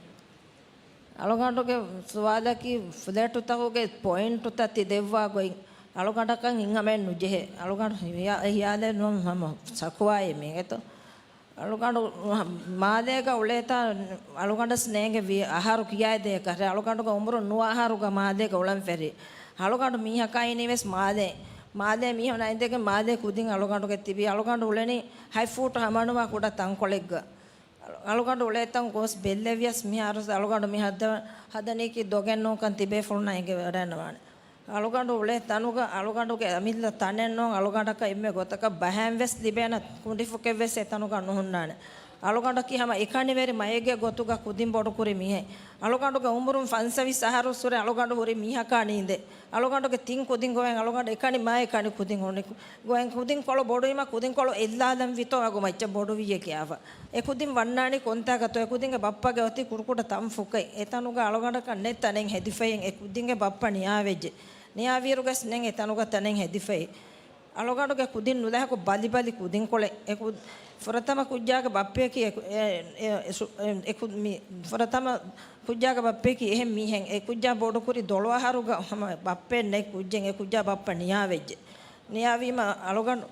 އަޅުގަނޑުގެ ސުވާލަކީ، ފްލެޓުތަކުގެ ޕޮއިންޓުތައް ތި ދެއްވާ ގޮތް އަޅުގަނޑަކަށް ހިތްހަމައެއް ނުޖެހޭ. އަޅުގަނޑު ހިޔާ-، ހިޔާލެއް ނޫން ހަމަ ޝަކުވާއެއް މީގެތޯ. އަޅުގަނޑު މާލޭގަ އުޅޭތާ އަޅުގަނޑަސް ނޭނގެ ވީ އަހަރު ކިޔާދޭކަށް. އަޅުގަނޑުގެ އުމުރު ނުވަ އަހަރުގަ މާލޭގަ އުޅަން ފެށި. އަޅުގަނޑު މީހަކާ އިނީ ވެސް މާލޭ. މާލޭ މީހުން އައިދެގެން މާލޭ ކުދިން އަޅުގަނޑުގެ ތިބީ. އަޅުގަނޑު އުޅެނީ ހަތް ފޫޓު ހަމަނުވާ ކުޑަ ތަންކޮޅެއްގަ. އަޅުގަނޑު އުޅޭތަން ގޮސް ބެއްލެވިޔަސް މިހާރު އަޅުގަނޑު މި ހަދަ-، ހަދަނީކީ ދޮގެއް ނޫންކަން ތިބޭފުޅުންނަށް އެނގިވަޑައިގަންނަވާނެ. އަޅުގަނޑު އުޅޭ ތަނުގަ އަޅުގަނޑުގެ އަމިއްލަ ތަނެއް ނޫން. އަޅުގަނޑަކަށް އެންމެ ގޮތަކަށް ބަހައިން ވެސް ލިބޭނެ ކުނޑިފުކެއް ވެސް އެތަނުގަ ނުހުންނާނެ. އަޅުގަނޑަކީ ހަމަ އެކަނިވެރި މައެއްގެ ގޮތުގަ ކުދިން ބޮޑުކުރި މީހެއް. އަޅުގަނޑުގެ އުމުރުން ފަންސަވީސް އަހަރު ސުރެ އަޅުގަނޑު ހުރި މީހަކާ ނީނދެ. އަޅުގަނޑުގެ ތިން ކުދިން ގޮވެން އަޅުގަނޑު އެކަނި މައެއް ކަނި ކުދިން ހުންނި. ގޮވެން ކުދިން ކޮޅު ބޮޑުވީމަ ކުދިން ކޮޅު އެއްލާލަން ވިތޯ އަގު މައްޗަށް ބޮޑުވިއޭ ކިޔާފަ. އެ ކުދިން ވަންނާނީ ކޮންތާކަށްތޯ؟ އެ ކުދިންގެ ބައްޕަގެ އޮތީ ކުޑަކުޑަ ތަންފުކެއް. އެތަނުގަ އަޅުގަނޑަކަށް ނެތް ތަނެއް ހެދިފައި. އެ ކުދިންގެ ބައްޕަ ނިޔާވެއްޖެ. ނިޔާވިއިރުގަސް ނެތް އެތަނުގަ ތަނެއް ހެދިފައި. އަޅުގަނޑުގެ ކުދިން ނުލާހަކު ބަލި ބަލި ކުދިންކޮޅެއް. އެކު-، ފުރަތަމަ ކުއްޖާގެ ބައްޕަޔަކީ އެކު-، އެ-، އެ-، އެ-، ސު-، އެ-، އެކު-، މި-، ފުރަތަމަ ކުއްޖާގެ ބައްޕަޔަކީ އެހެން މީހެއް. އެ ކުއްޖާ ބޮޑުކުރި ދޮޅު އަހަރުގަ ހަމަ ބައްޕައެއް ނެތް ކުއްޖެއް. އެ ކުއްޖާ ބައްޕަ ނިޔާވެއްޖެ. ނިޔާވީމަ އަޅުގަނޑު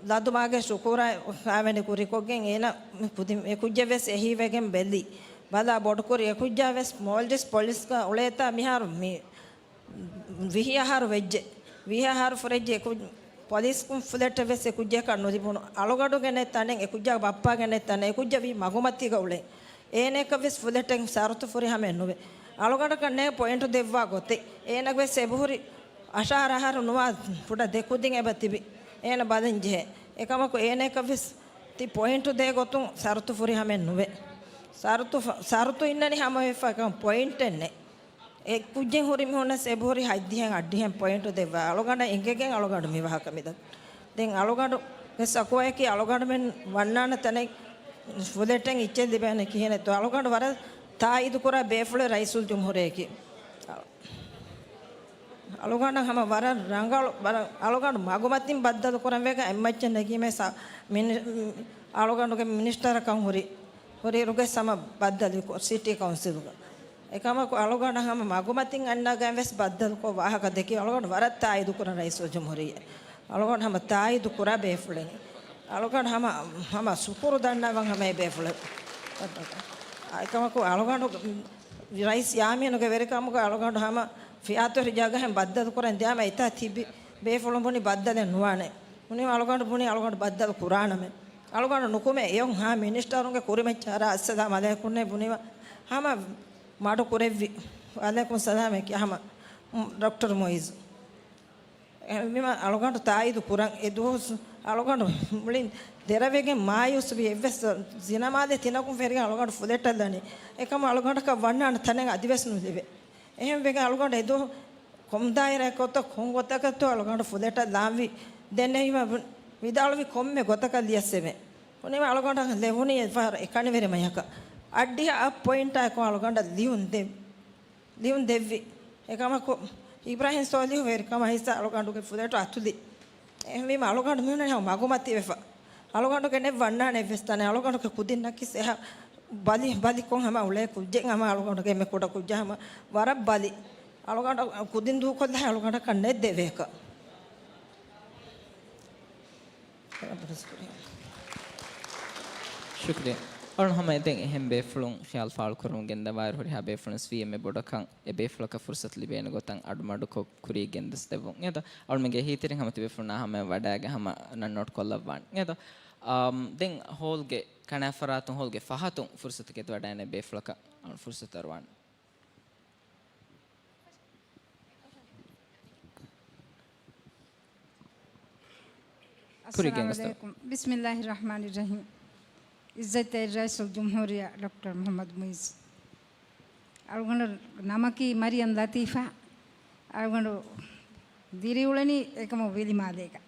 ލަދުމާގެ ޝުކުރާ ކާވެނި ކުރިކޮށްގެން އޭނަ ކުދިން އެ ކުއްޖެއް ވެސް އެހީވެގެން ބެލި. ބަލާ ބޮޑުކުރި އެ ކުއްޖާ ވެސް މޯލްޑިވްސް ޕޮލިސްގަ އުޅޭތާ މިހާރު މި ވިހި އަހަރު ވެއްޖެ. ވިހި އަހަރު ފުރެއްޖެ. ކު-، ޕޮލިސް ކުން ފުލެޓެއް ވެސް އެ ކުއްޖަކަށް ނުލިބުނު. އަޅުގަޑުގެ ނެތް ތަނެއް އެ ކުއްޖާ ބައްޕާގެ ނެތް ތަނެއް އެ ކުއްޖަ ވީ މަގުމަތީގަ އުޅެ. އޭނައަކަށް ވެސް ފުލެޓެއް ސަރުތު ފުރި ހަމައެއް ނުވެ. އަޅުގަޑަކަށް ނޭ ޕޮއިންޓު ދެއްވާ ގޮތެއް. އޭނަ ވެސް އެބަހުރި އަށާރަ އަހަރު ނުވާ ފުޑަ ދެ ކުދިން އެބަ ތިބި. އޭނަ ބަލަން ޖެހޭ. އެކަމަކު އޭނައަކަށް ވެސް ތި ޕޮއިންޓު ދޭ ގޮތުން ސަރުތު ފުރި ހަމައެއް ނުވެ. ސަރުތު ފަ-، ސަރުތު އިންނަނީ ހަމަވެފަ އެކަމަކު ޕޮއިންޓެއް ނެތް. އެ ކުއްޖެއް ހުރި މީހުންނަސް އެބަހުރި ހަތްދިހައިން އަށްޑިހައިން ޕޮއިންޓު ދެއްވާ. އަޅުގަނޑަށް އެނގެގެން އަޅުގަނޑު މި ވާހަކަ މިދަނީ. ދެން އަޅުގަނޑު ވެސް އަކުވަޔަކީ އަޅުގަނޑުމެން ވަންނާނެ ތަނެއް ފުލެޓެއް އިއްޗެއް ލިބޭނެ ކިހިނެއްތޯ. އަޅުގަނޑު ވަރަށް ތާއީދު ކުރާ ބޭފުޅެއް ރައީސުލްޖުމްހޫރިއްޔާއަކީ. އަޅުގަނޑަށް ހަމަ ވަރަށް ރަނގަޅު، ވަރަށް އަޅުގަނޑު މަގުމަތިން ބައްދަލު ކުރަން ވެގެން އެއްމައްޗަށް ނެގީމޭ ސަ-، މިނި-، އަޅުގަނޑުގެ މިނިސްޓަރަކަށް ހުރި. ހުރިއިރުގެ ހަމަ ބައްދަލުކޮށް ސިޓީ ކައުންސިލްގަ. އެކަމަކު އަޅުގަނޑަށް ހަމަ މަގުމަތިން އަންނަގަން ވެސް ބައްދަލުކޮށް ވާހަކަ ދެއްކި އަޅުގަނޑު ވަރަށް ތާއީދު ކުރަން ރައީސުލްޖުމްހޫރިއްޔާ. އަޅުގަނޑު ހަމަ ތާއީދު ކުރާ ބޭފުޅެއް. އަޅުގަނޑު ހަމަ، ހަމަ ޝުކުރު ދަންނަވަން ހަމަ އެ ބޭފުޅެއް. އެކަމަކު އަޅުގަނޑު ރައީސް ޔާމީނުގެ ވެރިކަމުގަ އަޅުގަނޑު ހަމަ ފިޔާތޮށި ޖަގަހެން ބައްދަލު ކުރަން ދިޔާމަ އެތާ ތިބި ބޭފުޅުން ބުނި ބައްދަލެއް ނުވާނެ. ބުނީމަ އަޅުގަނޑު ބުނި އަޅުގަނޑު ބައްދަލު ކުރާނަމޭ. އަޅުގަނޑު ނުކުމެ އެޔޮން ހާ މިނިސްޓަރުންގެ ކުރިމައްޗަށް އަރާ އައްސަލާމް އަލައިކުންނޭ ބުނީމަ ހަމަ މަޑު ކުރެއްވި. ވަޢަލައިކުމް ސަލާމެކި ހަމަ ޑޮކްޓަރ މުއިޒު. އެހެންވީމަ އަޅުގަނޑު ތާއީދު ކުރަން އެ ދުވަސް އަޅުގަނޑު މުޅިން ދެރަވެގެން މާޔޫސްވި އެއްވެސް ޒިނަމާލެ ތިނަކުން ފެރިގެން އަޅުގަނޑު ފުލެޓަށް ލަނީ. އެކަމަ އަޅުގަނޑަކަށް ވަންނާނެ ތަނެއް އަދިވެސް ނުލިބޭ. އެހެންވެގެން އަޅުގަނޑު އެދުވަހު ކޮން ދާއިރާއެއް ކޮށްތޯ ކޮން ގޮތަކަށްތޯ އަޅުގަނޑު ފުލެޓަށް ލާންވީ. ދެންނެވީމަ ވިދާޅުވި ކޮންމެ ގޮތަކަށް ލިޔަސް އެބެ. ބުނީމަ އަޅުގަނޑަށް ލެވުނީ އެފަހަރު އެކަނިވެރި މަޔަކަށް. އަށްޑިހަ އަށް ޕޮއިންޓާއެކު އަޅުގަނޑަށް ލިޔުން ދެ-، ލިޔުން ދެއްވި. އެކަމަކު އިބްރާހިމް ސޯލިހު ވެރިކަމަށް ހިއްސާ އަޅުގަނޑުގެ ފުލެޓު އަތުލި. އެހެންވީމަ އަޅުގަނޑު މިހުންނަނީ ހަމަ މަގުމަތިވެފަ. އަޅުގަނޑުގެ ނެއް ވަންނާނެ އެއްވެސް ތަނެއް. އަޅުގަނޑުގެ ކުދިންނަކީ އެހާ ބަލި، ބަލިކޮށް ހަމަ އުޅޭ ކުއްޖެއް ހަމަ އަޅުގަނޑުގެ އެންމެ ކުޑަ ކުއްޖާ ހަމަ ވަރަށް ބަލި. އަޅުގަނޑަށް ކުދިން ދޫކޮށްލާ އަޅުގަނޑަކަށް ނެތް ދެވޭކަށް. ޝުކްރިޔާ. އަޅުން ހަމަ އެދެން އެހެން ބޭފުޅުން ޚިޔާލު ފާޅުކުރަމުން ގެންދަވާއިރު ހުރިހާ ބޭފުޅުން ވީ އެންމެ ބޮޑަކަށް އެ ބޭފުޅަކަށް ފުރުސަތު ލިބޭނެ ގޮތަށް އަޑުމަޑުކޮށް ކުރީ ގެންދަސް ދެއްވުން. އެދޯ އަޅުމެންގެ އެހީތެރިން ހަމަ ތިބޭފުޅުންނާ ހަމަ ވަޑައިގެން ހަމަ ނަން ނޯޓް ކޮށްލައްވާން. އެދޯ، އާ، ދެން ހޯލްގެ ކަނާފަރާތުން ހޯލްގެ ފަހަތުން ފުރުސަތު ގެންދަވަޑައިގެން ބޭފުޅަކަށް އަޅުން ފުރުސަތު އަރުވާން. ކުރިގެން އައްސަލާމު ގޮސްތޯ. ޢަލައިކުމް. ބިސްމިއްލާހި ރަޙްމާނި ރަޙީމް. ޢިއްޒަތްތެރި ރައީސުލްޖުމްހޫރިއްޔާ ޑޮކްޓަރ މުޙައްމަދު މުޢިއްޒު. އަޅުގަނޑު ނަމަކީ މަރިޔަމް ލަތީފާ. އަޅުގަނޑު ދިރިއުޅެނީ އެކަމަކު ވިލިމާލޭގަ.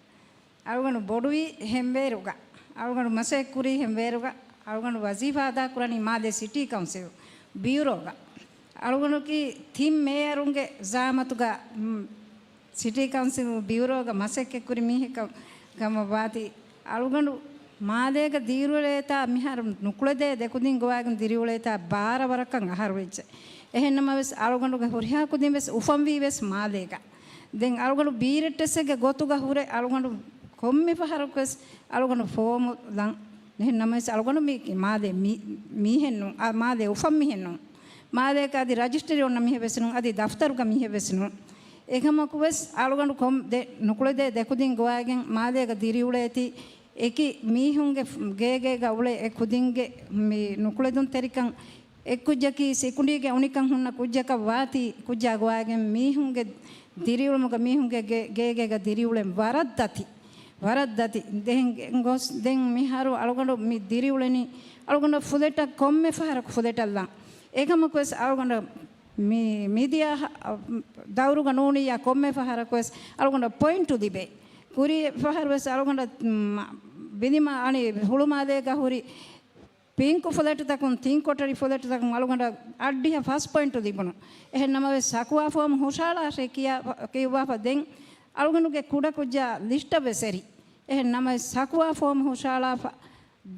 އަޅުގަނޑު ބޮޑުވީ ހެންވޭރުގަ. އަޅުގަނޑު މަސައްކަތް ކުރީ ހެންވޭރުގަ. އަޅުގަނޑު ވަޒީފާ އަދާކުރަނީ މާލޭ ސިޓީ ކައުންސިލް ބިއުރޯގަ. އަޅުގަނޑަކީ ތިން މޭޔަރުންގެ ޒަޢާމަތުގަ، މް، ސިޓީ ކައުންސިލް ބިއުރޯގަ މަސައްކަތްކުރި މީހެއް ކަމަށް ވާތީ، އަޅުގަނޑު މާލޭގަ ދިރިއުޅޭތާ މިހާރު ނުކުޅެދޭ ދެކުދިން ގޮވާގެން ދިރިއުޅޭތާ ބާރަ ވަރަކަށް އަހަރު ވެއްޖެ. އެހެންނަމަވެސް، އަޅުގަނޑުގެ ހުރިހާ ކުދިން ވެސް އުފަންވީ ވެސް މާލޭގަ. ދެން އަޅުގަނޑު ބީރެއްޓެއްސެއްގެ ގޮތުގަ ހުރެ އަޅުގަނޑު ކޮންމެ ފަހަރަކުވެސް އަޅުގަނޑު ފޯމު ލަން. އެހެން ނަމަވެސް އަޅުގަނޑު މީ މާލޭ މީ-، މީހެއް ނޫން. އާ، މާލޭ އުފަން މީހެއް ނޫން. މާލޭގަ އަދި ރަޖިސްޓަރީ އޮންނަ މީހެއް ވެސް ނޫން. އަދި ދަފްތަރުގަ މީހެއް ވެސް ނޫން. އެކަމަކުވެސް އަޅުގަނޑު ކޮން ދެ-، ނުކުޅެދޭ ދެކުދިން ގޮވާގެން މާލޭގަ ދިރިއުޅޭތީ، އެކި މީހުންގެ ފް-، ގޭގޭގަ އުޅޭ އެ ކުދިންގެ މި ނުކުޅެދުންތެރިކަން އެއްކުއްޖަކީ ސިކުނޑީގެ އުނިކަން ހުންނަ ކުއްޖަކަށް ވާތީ، ކުއްޖާ ގޮވާގެން މީހުންގެ ދިރިއުޅުމުގަ މީހުންގެ ގޭ-، ގޭގޭގަ ދިރިއުޅެން ވަރަށް ދަތި. ވަރަށް ދަތި. ދެން ގޮސް، ދެން މިހާރު އަޅުގަނޑު މި ދިރިއުޅެނީ، އަޅުގަނޑަށް ފުލެޓަށް ކޮންމެ ފަހަރަކު ފުލެޓަށް ލަން. އެކަމަކުވެސް އަޅުގަނޑަށް މި މިދިޔަ ހަ-، ދައުރުގަ ނޫނިއްޔާ ކޮންމެ ފަހަރަކުވެސް އަޅުގަނޑަށް ޕޮއިންޓު ލިބޭ. ކުރީ ފަހަރުވެސް އަޅުގަނޑަށް، މަ-، ބިލިމާ އަނި ހުޅުމާލޭގަ ހުރި ޕިންކު ފުލެޓުތަކުން، ތިން ކޮޓަރި ފުލެޓުތަކުން އަޅުގަނޑަށް އަށްޑިހަ ފަސް ޕޮއިންޓު ލިބުނު. އެހެން ނަމަވެސް، ޝަކުވާ ފޯމު ހުށަހަޅާށޭ ކިޔާ، ކިޔުއްވާފަ ދެން އަޅުގަނޑުގެ ކުޑަކުއްޖާ ލިސްޓަށް ވެސް އެރި. އެހެން ނަމަވެސް ސަކުވާ ފޯމް ހުށަހަޅާފަ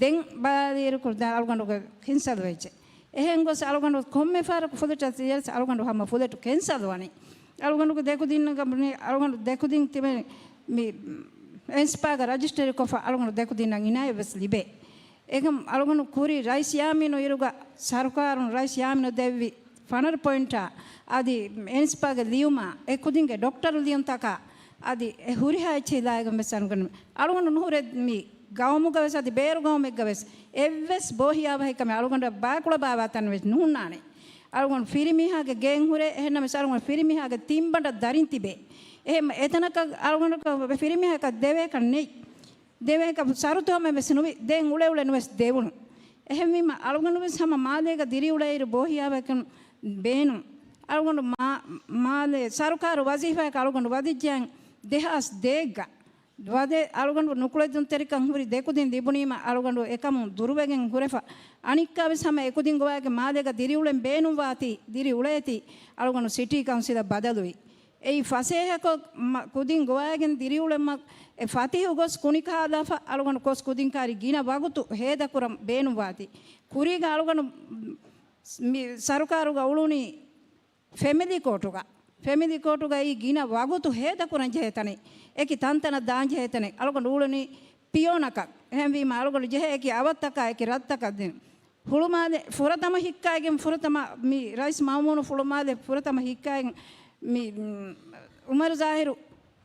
ދެން ބަލާލިއިރު ކުރި ދާ އަޅުގަނޑުގެ ކެންސަލް ވެއްޖެ. އެހެން ގޮސް އަޅުގަނޑު ކޮންމެ ފަހަރަކު ފުލެޓަށް ތިޔަސް އަޅުގަނޑު ހަމަ ފުލެޓު ކެންސަލް ވަނީ. އަޅުގަނޑުގެ ދެކުދިންނަށް ގަބުނީ އަޅުގަނޑު ދެކުދިން ތިބެ މި އެންސްޕާގަ ރަޖިސްޓަރީ ކޮށްފަ އަޅުގަނޑު ދެކުދިންނަށް އިނާޔަތް ވެސް ލިބޭ. އެކަމް އަޅުގަނޑު ކުރި ރައީސް ޔާމީނު އިރުގަ ސަރުކާރުން ރައީސް ޔާމީނު ދެއްވި ފަނަރަ ޕޮއިންޓާ އަދި އެންސްޕާގެ ލިޔުމާ އެ ކުދިންގެ ޑޮކްޓަރު ލިޔުންތަކާ އަދި އެ ހުރިހާ އެއްޗެހި ލާގެން ވެސް އަޅުގަނޑު އަޅުގަނޑު ނުހުރެ މި ގައުމުގަ ވެސް އަދި ބޭރު ގައުމެއްގަ ވެސް އެއްވެސް ބޯހިޔާވަހިކަމެއް އަޅުގަނޑަށް ބާކުޅަ ބާވާ ތަން ވެސް ނުހުންނާނެ. އަޅުގަނޑު ފިރިމީހާގެ ގެއިން ހުރޭ، އެހެންނަމަވެސް އަޅުގަނޑު ފިރިމީހާގެ ތިން ބަނޑަށް ދަރިން ތިބޭ. އެހެން އެތަނަކަށް އަޅުގަނޑަކަށް ފިރިމީހަކަށް ދެވޭކަށް ނެތް. ދެވޭކަށް ސަރުތު ހަމަ ވެސް ނުވި، ދެން އުޅެ އުޅެ ނުވެސް ދެވުނު. އެހެންވީމަ އަޅުގަނޑު ވެސް ހަމަ މާލޭގަ ދިރިއުޅޭއިރު ބޯހިޔާވަކަން ބޭނުން. އަޅުގަނޑު މާ-، މާލޭ ސަރުކާރު ވަޒީފާއަކަށް އަޅުގަނޑު ވަދެއްޖެ ދެހާސް ދޭއްގަ. ވަދެ އަޅުގަނޑު ނުކުޅެދުންތެރިކަން ހުރި ދެކުދިން ލިބުނީމަ އަޅުގަނޑު އެކަމުން ދުރުވެގެން ހުރެފަ. އަނިއްކާވެސް ހަމަ އެކުދިން ގޮވާގެ މާލޭގަ ދިރިއުޅެން ބޭނުންވާތީ، ދިރިއުޅޭތީ އަޅުގަނޑު ސިޓީ ކައުންސިލަށް ބަދަލުވި. އެއީ ފަސޭހަކޮށް މަ-، ކުދިން ގޮވާގެން ދިރިއުޅެމަށް އެ ފަތިހު ގޮސް ކުނިކާލާފަ އަޅުގަނޑު ކޮސް ކުދިން ކާރި ގިނަ ވަގުތު ހޭދަކުރަން ބޭނުންވާތީ. ކުރީގަ އަޅުގަނޑު މި ސަރުކާރުގަ އުޅުނީ ފެމިލީ ކޯޓުގަ، ފެމިލީ ކޯޓުގައި ގިނަ ވަގުތު ހޭދަކުރަން ޖެހޭ ތަނެއް، އެކި ތަންތަނަށް ދާން ޖެހޭ ތަނެއް، އަޅުގަނޑު އުޅުނީ ޕިއޯނަކަށް. އެހެންވީމަ އަޅުގަނޑު ޖެހޭ އެކި އަވަށްތަކާ އެކި ރަށްތަކަށް ދިން. ހުޅުމާލެ ފުރަތަމަ ހިއްކާގެން ފުރަތަމަ މި ރައީސް މައުމޫނު ފުޅުމާލެ ފުރަތަމަ ހިއްކާގެން މި، މް، އުމަރު ޒާހިރު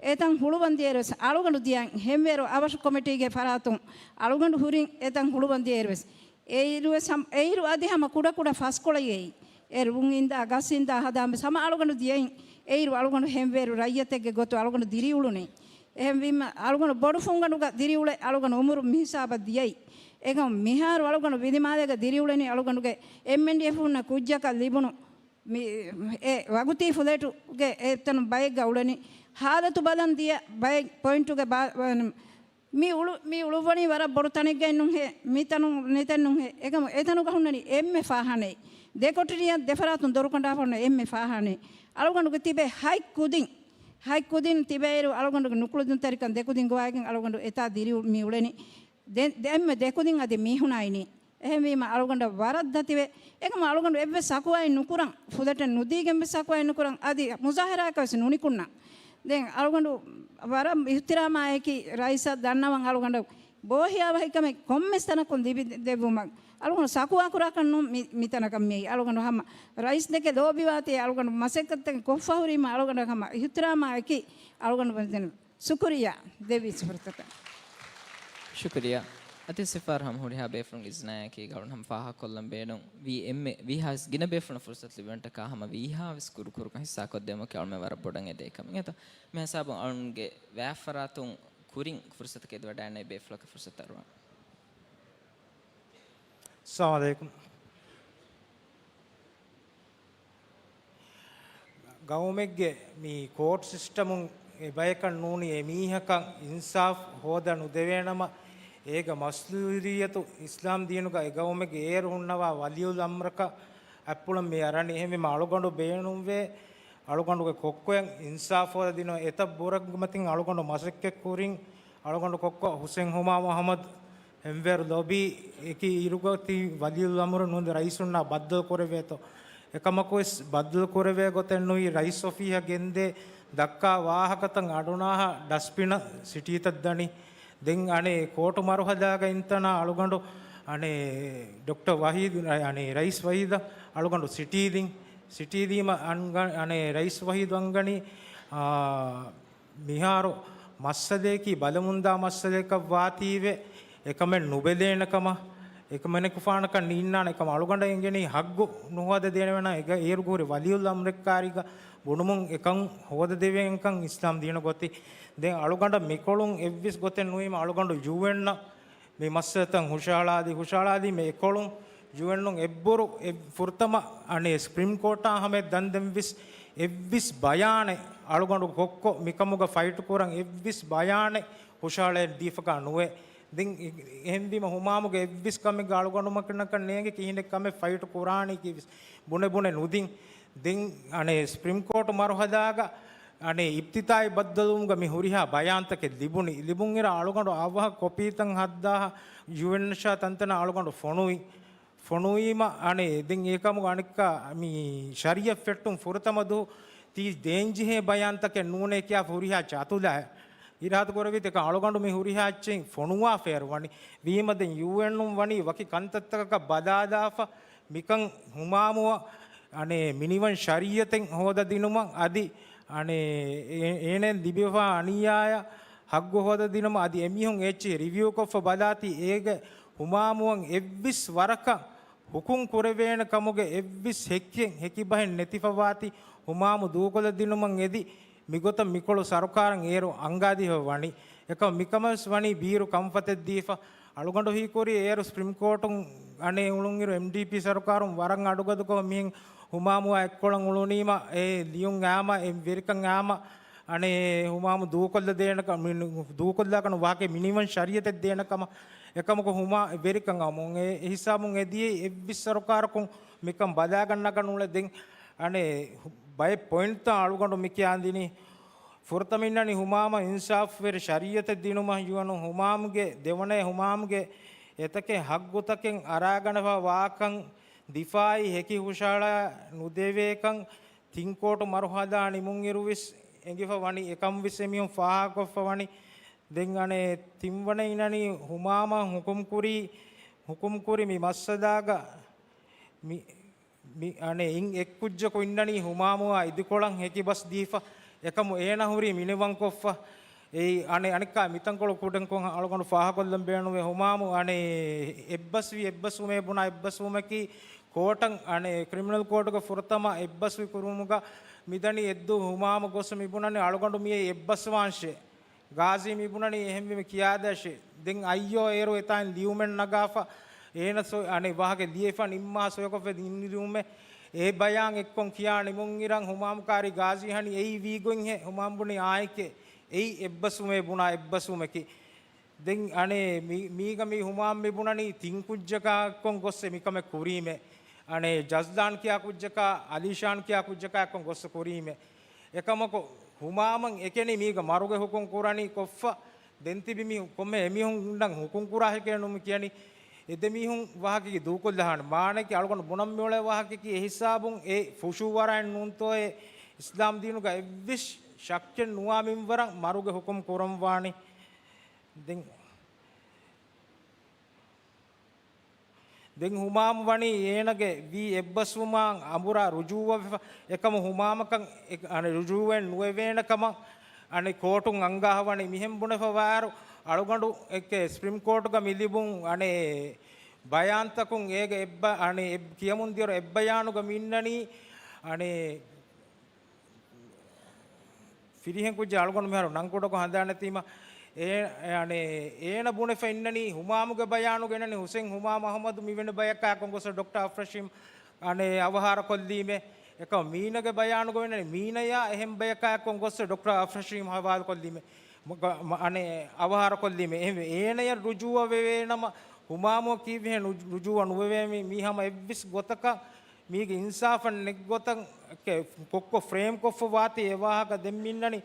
އެތަން ހުޅުވަންދިޔައިރުވެސް އަޅުގަނޑު ދިޔައިން ހެންވޭރު އަވަށު ކޮމިޓީގެ ފަރާތުން އަޅުގަނޑު ހުރިން އެތަން ހުޅުވަންދިޔައިރުވެސް. އެއިރުވެސް ހަމަ، އެއިރު އަދި ހަމަ ކުޑަކުޑަ ފަސްކޮޅައި އެ ރުން އިންދާ ގަސް އިންދާ ހަދާން ވެސް ހަމަ އަޅުގަނޑު ދިޔައިން އެއިރު އަޅުގަނޑު ހެންވޭރު ރައްޔަތެއްގެ ގޮތު އަޅުގަނޑު ދިރިއުޅުނީ. އެހެންވީމަ އަޅުގަނޑު ބޮޑު ފުންގަނޑުގަ ދިރިއުޅެ އަޅުގަނޑު އުމުރު މިހިސާބަށް ދިޔައީ. އެކަމު މިހާރު އަޅުގަނޑު ވިލިމާލޭގަ ދިރިއުޅެނީ އަޅުގަނޑުގެ އެމްއެންޑީއެފުންނަށް ކުއްޖަކަށް ލިބުނު މި އެ ވަގުތީ ފުލެޓުގެ އެތަނު ބައެއްގަ އުޅެނީ. ހާލަތު ބަލަން ދިޔަ ބައެއް ޕޮއިންޓުގެ ބާ-، މި އުޅު-، މި އުޅުއްވަނީ ވަރަށް ބޮޑު ތަނެއްގައެއް ނޫންހޭ، މިތަނު ނެތެއް ނޫންހޭ. އެކަމު އެތަނުގަ ހުންނަނީ އެންމެ ފާހާނައެއް. ދެ ކޮޓަރިއަށް ދެފަރާތުން ދޮރު ކަނޑާފަ ހުންނަ އެންމެ ފާހާނައެއް. އަޅުގަނޑުގެ ތިބޭ ހަތް ކުދިން، ހަތް ކުދިން ތިބޭއިރު އަޅުގަނޑުގެ ނުކުޅެދުންތެރިކަން ދެކުދިން ގޮވާގެން އަޅުގަނޑު އެތާ ދިރިއު-، މި އުޅެނީ. ދެ-، ދެ-، އެންމެ ދެކުދިން އަދި މީހުނާ އިނީ. އެހެންވީމަ އަޅުގަނޑަށް ވަރަށް ދަތިވެ. އެކަމު އަޅުގަނޑު އެއްވެސް ސަކުވާއެއް ނުކުރަން، ފުލެޓެއް ނުދީގެން ވެސް ސަކުވާއެއް ނުކުރަން، އަދި މުޒާހަރާއަކަށް ވެސް ނުނިކުންނަން. ދެން އަޅުގަނޑު ވަރަށް އިހުތިރާމާއެކި ރައީސަށް ދަންނަވަން އަޅުގަނޑަށް ބޯހިޔާވަހިކަމެއް ކޮންމެސް ތަނަކުން ލިބި ދެއްވުމަށް އަޅުގަނޑު ސަކުވާ ކުރާކަށް ނޫން މި-، މިތަނަކަށް މިއައީ. އަޅުގަނޑު ހަމަ ރައީސް ދެކެ ލޯބިވާތީ އަޅުގަނޑު މަސައްކަތްތަކެއް ކޮށްފަ ހުރީމަ އަޅުގަނޑަށް ހަމަ އިހުތިރާމާއެކި އަޅުގަނޑު ދެން ޝުކުރިއްޔާ ދެއްވި ފުރުސަތަށް. ޝުކުރިއްޔާ. އަދި ސިފާރު ހަމަ ހުރިހާ ބޭފުޅުން އިޒްނާއަކީ ގަޅުން ހަމަ ފާހަގަކޮށްލަން ބޭނުން ވީ އެންމެ ވީހާވެސް ގިނަ ބޭފުޅުން ފުރުސަތު ލިބުންޓަކާ ހަމަ ވީހާވެސް ކުރު ކުރުކަން ހިއްސާކޮށްދޭމަކީ އަޅުމެ ވަރަށް ބޮޑަށް އެދޭ ކަމެއް. އެތަ މި ހިސާބުން އަޅުންގެ ވާފަރާތުން ކުރިން ފުރުސަތަކަށް އެދިވަޑައިންނައި ބޭފުޅަކަށް ފުރުސަތު އަރުވާން. އައްސަލާމު ޢަލައިކުމް. ގައުމެއްގެ މި ކޯޓް ސިސްޓަމުން އެބަޔަކަށް ނޫނީ އެމީހަކަށް އިންސާފް ހޯދަ ނުދެވޭނަމަ، އޭގަ މަސްއޫލިއްޔަތު އިސްލާމް ދީނުގަ އެގައުމެއްގެ އޭރު ހުންނަވާ ވަލިއުލް އަމްރަކަށް އަތްޕުޅަށް މި އަރަނީ. އެހެންވީމަ އަޅުގަނޑު ބޭނުންވޭ، އަޅުގަނޑުގެ ކޮއްކޮއަށް އިންސާފް ހޯދަދިނުން. އެތައް ބުރަކުގެ މަތިން އަޅުގަނޑު މަސައްކަތް ކުރިން، އަޅުގަނޑު ކޮއްކޮ ހުސެން ހުމާމު އަހްމަދު އެންވޭރު ލޯބީ އެކި އިރުގަ ތި ވަލީއުލް އަމުރު ނުވަތަ ރައީސުންނާ ބައްދަލު ކުރެވޭތޯ؟ އެކަމަކުވެސް ބައްދަލު ކުރެވޭ ގޮތެއް ނުވި، ރައީސް އޮފީހަށް ގެންދޭ ދައްކާ ވާހަކަތައް އަޑުނާހާ ޑަސްބިނަށް ސިޓީތައް ދަނީ. ދެން އަނެއް ކޯޓު މަރުހަލާގަ އިންތަނާ އަޅުގަނޑު އަނެއް ޑޮކްޓަރ ވަހީދު، އަނެއް ރައީސް ވަހީދަށް އަޅުގަނޑު ސިޓީ ދިން. ސިޓީ ދީމަ އަންގަ-، އަނެއް ރައީސް ވަހީދު އަންގަނީ، އާ، މިހާރު މައްސަލަޔަކީ ބަލަމުންދާ މައްސަލަޔަކަށް ވާތީވެ، އެކަމެއް ނުބެލޭނެ ކަމަށް، އެކަމެން ކުފާނަކަށް ނީންނާނެ ކަމަށް އަޅުގަނޑަށް އެނގެނީ ހައްގު ނުހޯދަދޭނެވެނަ، އޭރުގަ ހުރި ވަލީއުލް އަމްރެއްކާރީގަ ބުނުމުން އެކަން ހޯދަދެވޭނެކަން އިސްލާމް ދީނު ގޮތީ. ދެން އަޅުގަނޑަށް މިކޮޅުން އެއްވެސް ގޮތެއް ނުވީމަ އަޅުގަނޑު ޔޫއެންއަށް މި މައްސަލަތައް ހުށަހަޅާދީ، ހުށަހަޅާދީ މި އެކޮޅުން ޔޫއެންއުން އެއްބުރު އެއް ފުރަތަމަ އަނެއް ސްޕްރީމް ކޯޓާ ހަމަ ދަންދެން ވެސް އެއްވެސް ބަޔާނެއް އަޅުގަނޑު ކޮއްކޮ މިކަމުގަ ފައިޓު ކުރަން އެއްވެސް ބަޔާނެއް ހުށަހަޅައެއް ދީފަކާ ނުވޭ. ދެން އެ-، އެހެންވީމަ ހުމާމުގެ އެއްވެސް ކަމެއްގަ އަޅުގަނޑުމަކަށް ނޭނގެ ކިހިނެއް ކަމެއް ފައިޓު ކުރާނީ ކީވެސް ބުނެ ބުނެ ނުދިން. ދެން އަނެއް ސްޕްރީމް ކޯޓު މަރުހަލާގަ އަނެއް އިފްތިތާހީ ބައްދަލުވުމުގަ މި ހުރިހާ ބަޔާންތަކެއް ލިބުނީ. ލިބުންއިރަށް އަޅުގަނޑު އަވަހަށް ކޮޕީތައް ހައްދާހަ ޔޫއެންއާ ތަންތަނަށް އަޅުގަނޑު ފޮނުވި. ފޮނުވީމަ އަނެއް ދެން އެކަމުގަ އަނެއްކާ މި ޝަރީއަތް ފެއްޓުން ފުރަތަމަ ދުވަހު ތީ ދޭންޖެހޭ ބަޔާންތަކެއް ނޫނޭ ކިޔާފަ ހުރިހާ ޗާތުލާ އިރާދަ ކުރެވިތަ އަޅުގަނޑު މި ހުރިހާ އެއްޗެއް ފޮނުވާފައިރު ވަނީ. ވީމަ ދެން ޔޫއެންއުން ވަނީ ވަކި ކަންތައްތަކަކަށް ބަލާލާފަ މިކަން ހުމާމުއަށް އަނެއް މިނިވަން ޝަރީއަތެއް ހޯދަދިނުމަށް އަދި އަނެއް އޭ-، އޭނައަށް ލިބިފާ އަނިޔާޔަށް ހައްގު ހޯދަދިނުމަށް އަދި އެމީހުން އެއްޗެހި ރިވިއުކޮށްފަ ބަލާތީ އޭގެ ހުމާމުއަށް އެއްވެސް ވަރަކަށް ހުކުމް ކުރެވޭނެ ކަމުގެ އެއްވެސް ހެއްކެއް ހެކިބަހެއް ނެތިފަވާތީ ހުމާމު ދޫކޮށްލަދިނުމަށް އެދި މިގޮތަށް މިކޮޅު ސަރުކާރަށް އޭރު އަންގާދީފަ ވަނީ. އެކަމަ މިކަމަށް ވެސް ވަނީ ބީރު ކަންފަތެއް ދީފަ. އަޅުގަނޑު ހީކުރީ އޭރު ސްޕްރީމް ކޯޓުން އަނެއް އުޅުންއިރު އެމްޑީޕީ ސަރުކާރުން ވަރަށް އަޑުގަދުކޮށް މިހެން ހުމާމުއާ އެއްކޮޅަށް އުޅުނީމަ އެ ލިޔުން އާމަ އެ ވެރިކަން އާމަ އަނެއް ހުމާމު ދޫކޮށްލަ ދޭނެ ކަ-، މި-، ދޫކޮށްލާކަން ވާހަކަ މިނިވަން ޝަރީއަތެއް ދޭނެ ކަމަށް އެކަމަކު ހުމާ ވެރިކަން އާމު އެ ހިސާބުން އެދިޔައީ އެއްވެސް ސަރުކާރަކުން މިކަން ބަލާގަންނަކަން އުޅެ ދެން އަނެއް ބައެއް ޕޮއިންޓްތައް އަޅުގަނޑު މި ކިޔާދިނީ. ފުރަތަމަ އިންނަނީ ހުމާމަށް އިންސާފުވެރި ޝަރީއަތެއް ދިނުމަށް ޔޫއެން ހުމާމުގެ ދެވަނައެއް ހުމާމުގެ އެތަކެއް ހައްގުތަކެއް އަރާގަނެފަ ވާކަން ދިފާއީ ހެކި ހުށަހަޅާ ނުދެވޭކަން ތިން ކޯޓު މަރުހަލާ ނިމުންއިރުވެސް އެނގިފަ ވަނީ. އެކަން ވެސް އެމީހުން ފާހަގަކޮށްފަ ވަނީ. ދެން އަނެއް ތިންވަނަ އިންނަނީ ހުމާމަށް ހުކުމް ކުރީ، ހުކުމް ކުރި މި މައްސަލާގަ މި މި އަނެއް އިން އެއްކުއްޖަކު އިންނަނީ ހުމާމުއާ އިދިކޮޅަށް ހެކި ބަސް ދީފަ. އެކަމު އޭނަ ހުރީ މިނިވަންކޮށްފަ. އެއީ އަނެއް އަނެއްކާ މިތަންކޮޅު ކުޑަކޮށް އަޅުގަނޑު ފާހަގަކޮށްލަން ބޭނުންވޭ. ހުމާމު އަނެއް އެއްބަސްވި އެއްބަސްވުމޭ ބުނާ އެއްބަސްވުމަކީ ކޯޓަށް އަނެއް ކްރިމިނަލް ކޯޓުގެ ފުރަތަމަ އެއްބަސްވި ކުރުމުގަ މިދަނީ އެއްދުވަހު ހުމާމު ގޮސް މިބުނަނީ އަޅުގަނޑު މިއީ އެއްބަސްވާންށޭ. ގާޒީ މިބުނަނީ އެހެންވީމަ ކިޔާދޭށޭ. ދެން އައްޔޯ އޭރު އެތާން ލިޔުމެއް ނަގާފަ، އޭނަ ސޮ-، އަނެއް ވާހަކަ ލިޔެފަ ނިންމާ ސޮއިކޮށްފަ ނިންމި ލިޔުމެއް. އެ ބަޔާން އެއްކޮށް ކިޔާ ނިމުންއިރަށް ހުމާމު ކާރި ގާޒީ ހަނި އެއީ ވީގޮތްހޭ. ހުމާމު ބުނީ އާއެކޭ. އެއީ އެއްބަސްވުމޭ ބުނާ އެއްބަސްވުމަކީ. ދެން އަނެއް މި-، މީގަ މި ހުމާމް މި ބުނަނީ ތިން ކުއްޖަކާ އެއްކޮށް ގޮއްސެ މިކަމެއް ކުރީމޭ. އަނެއް ޖަޒްލާން ކިޔާ ކުއްޖަކާ، އަލީޝާން ކިޔާ ކުއްޖަކާ އެއްކޮށް ގޮއްސެ ކުރީމޭ. އެކަމަކު ހުމާމަށް އެކެނި މީގަ މަރުގެ ހުކުމް ކުރަނީ ކޮށްފަ. ދެން ތިބި މީ ކޮންމެ އެމީހުންނަށް ހުކުމް ކުރާ ހެކޭ ނޫން ކިޔަނީ. އެ ދެ މީހުން ވާހަކައިގެ ދޫކޮށްލާހާނެ. މާނައަކީ އަޅުގަނޑު ބުނަން މިއުޅޭ ވާހަކައަކީ އެ ހިސާބުން އެ ފުށުއްވަރާއެއް ނޫންތޯއޭ. އިސްލާމް ދީނުގަ އެއްވެސް ޝައްކެއް ނުވާ މިންވަރަށް މަރުގެ ހުކުމް ކުރަން ވާނީ. ދެން، ދެން ހުމާމް ވަނީ އޭނަގެ ވީ އެއްބަސްވުމާ އަނބުރާ ރުޖޫވަވެފަ. އެކަމު ހުމާމަކަށް އެ-، އަނެއް ރުޖޫވެއް ނުވެވޭނެ ކަމަށް އަނެއް ކޯޓުން އަންގާ ވަނީ. މިހެން ބުނެފަ ވާއިރު އަޅުގަނޑު އެކޭ ސްޕްރީމް ކޯޓުގަ މި ލިބުން އަނެއް ބަޔާންތަކުން އޭގެ އެއްބަ-، އަނެއް އެއް ކިޔަމުން ދިޔައިރު އެއްބަޔާނުގަ މި އިންނަނީ އަނެއް ފިރިހެން ކުއްޖެއް އަޅުގަނޑު މިހާރު ނަން ކުޑަކޮށް ހަނދާން ނެތީމަ، އޭ-، އަނެއް އޭނަ ބުނެފަ އިންނަނީ ހުމާމުގެ ބަޔާނުގަ އިންނަނީ ހުސެން ހުމާމު އަހުމަދު މިވެނި ބަޔަކާ އެއްކޮށް ގޮސް ޑޮކްޓަރ އަފްރަޝީމް އަނެއް އަވަހާރަކޮށްލީމޭ. އެކަމަ މީނަގެ ބަޔާނުގަ އިންނަނީ މީނަޔާ އެހެން ބަޔަކާ އެއްކޮށް ގޮސް ޑޮކްޓަރ އަފްރަޝީމް ހަވާލުކޮށްލީމޭ. މަ-، މަ-، އަނެއް އަވަހާރަކޮށްލީމޭ. އެހެންވެ އޭނަޔަށް ރުޖޫވަ ވެވޭނަމަ ހުމާމުއަށް ކީއްވެހޭ ނު-، ރުޖޫވަ ނުވެވޭ މީ-، މީ ހަމަ އެއްވެސް ގޮތަކަށް މީގެ އިންސާފަށް ނެތްގޮތަށް ކެ-، ކޮއްކޮ ފްރޭމް ކޮށްފަ ވާތީ އެ ވާހަކަ ދެން މި އިންނަނީ.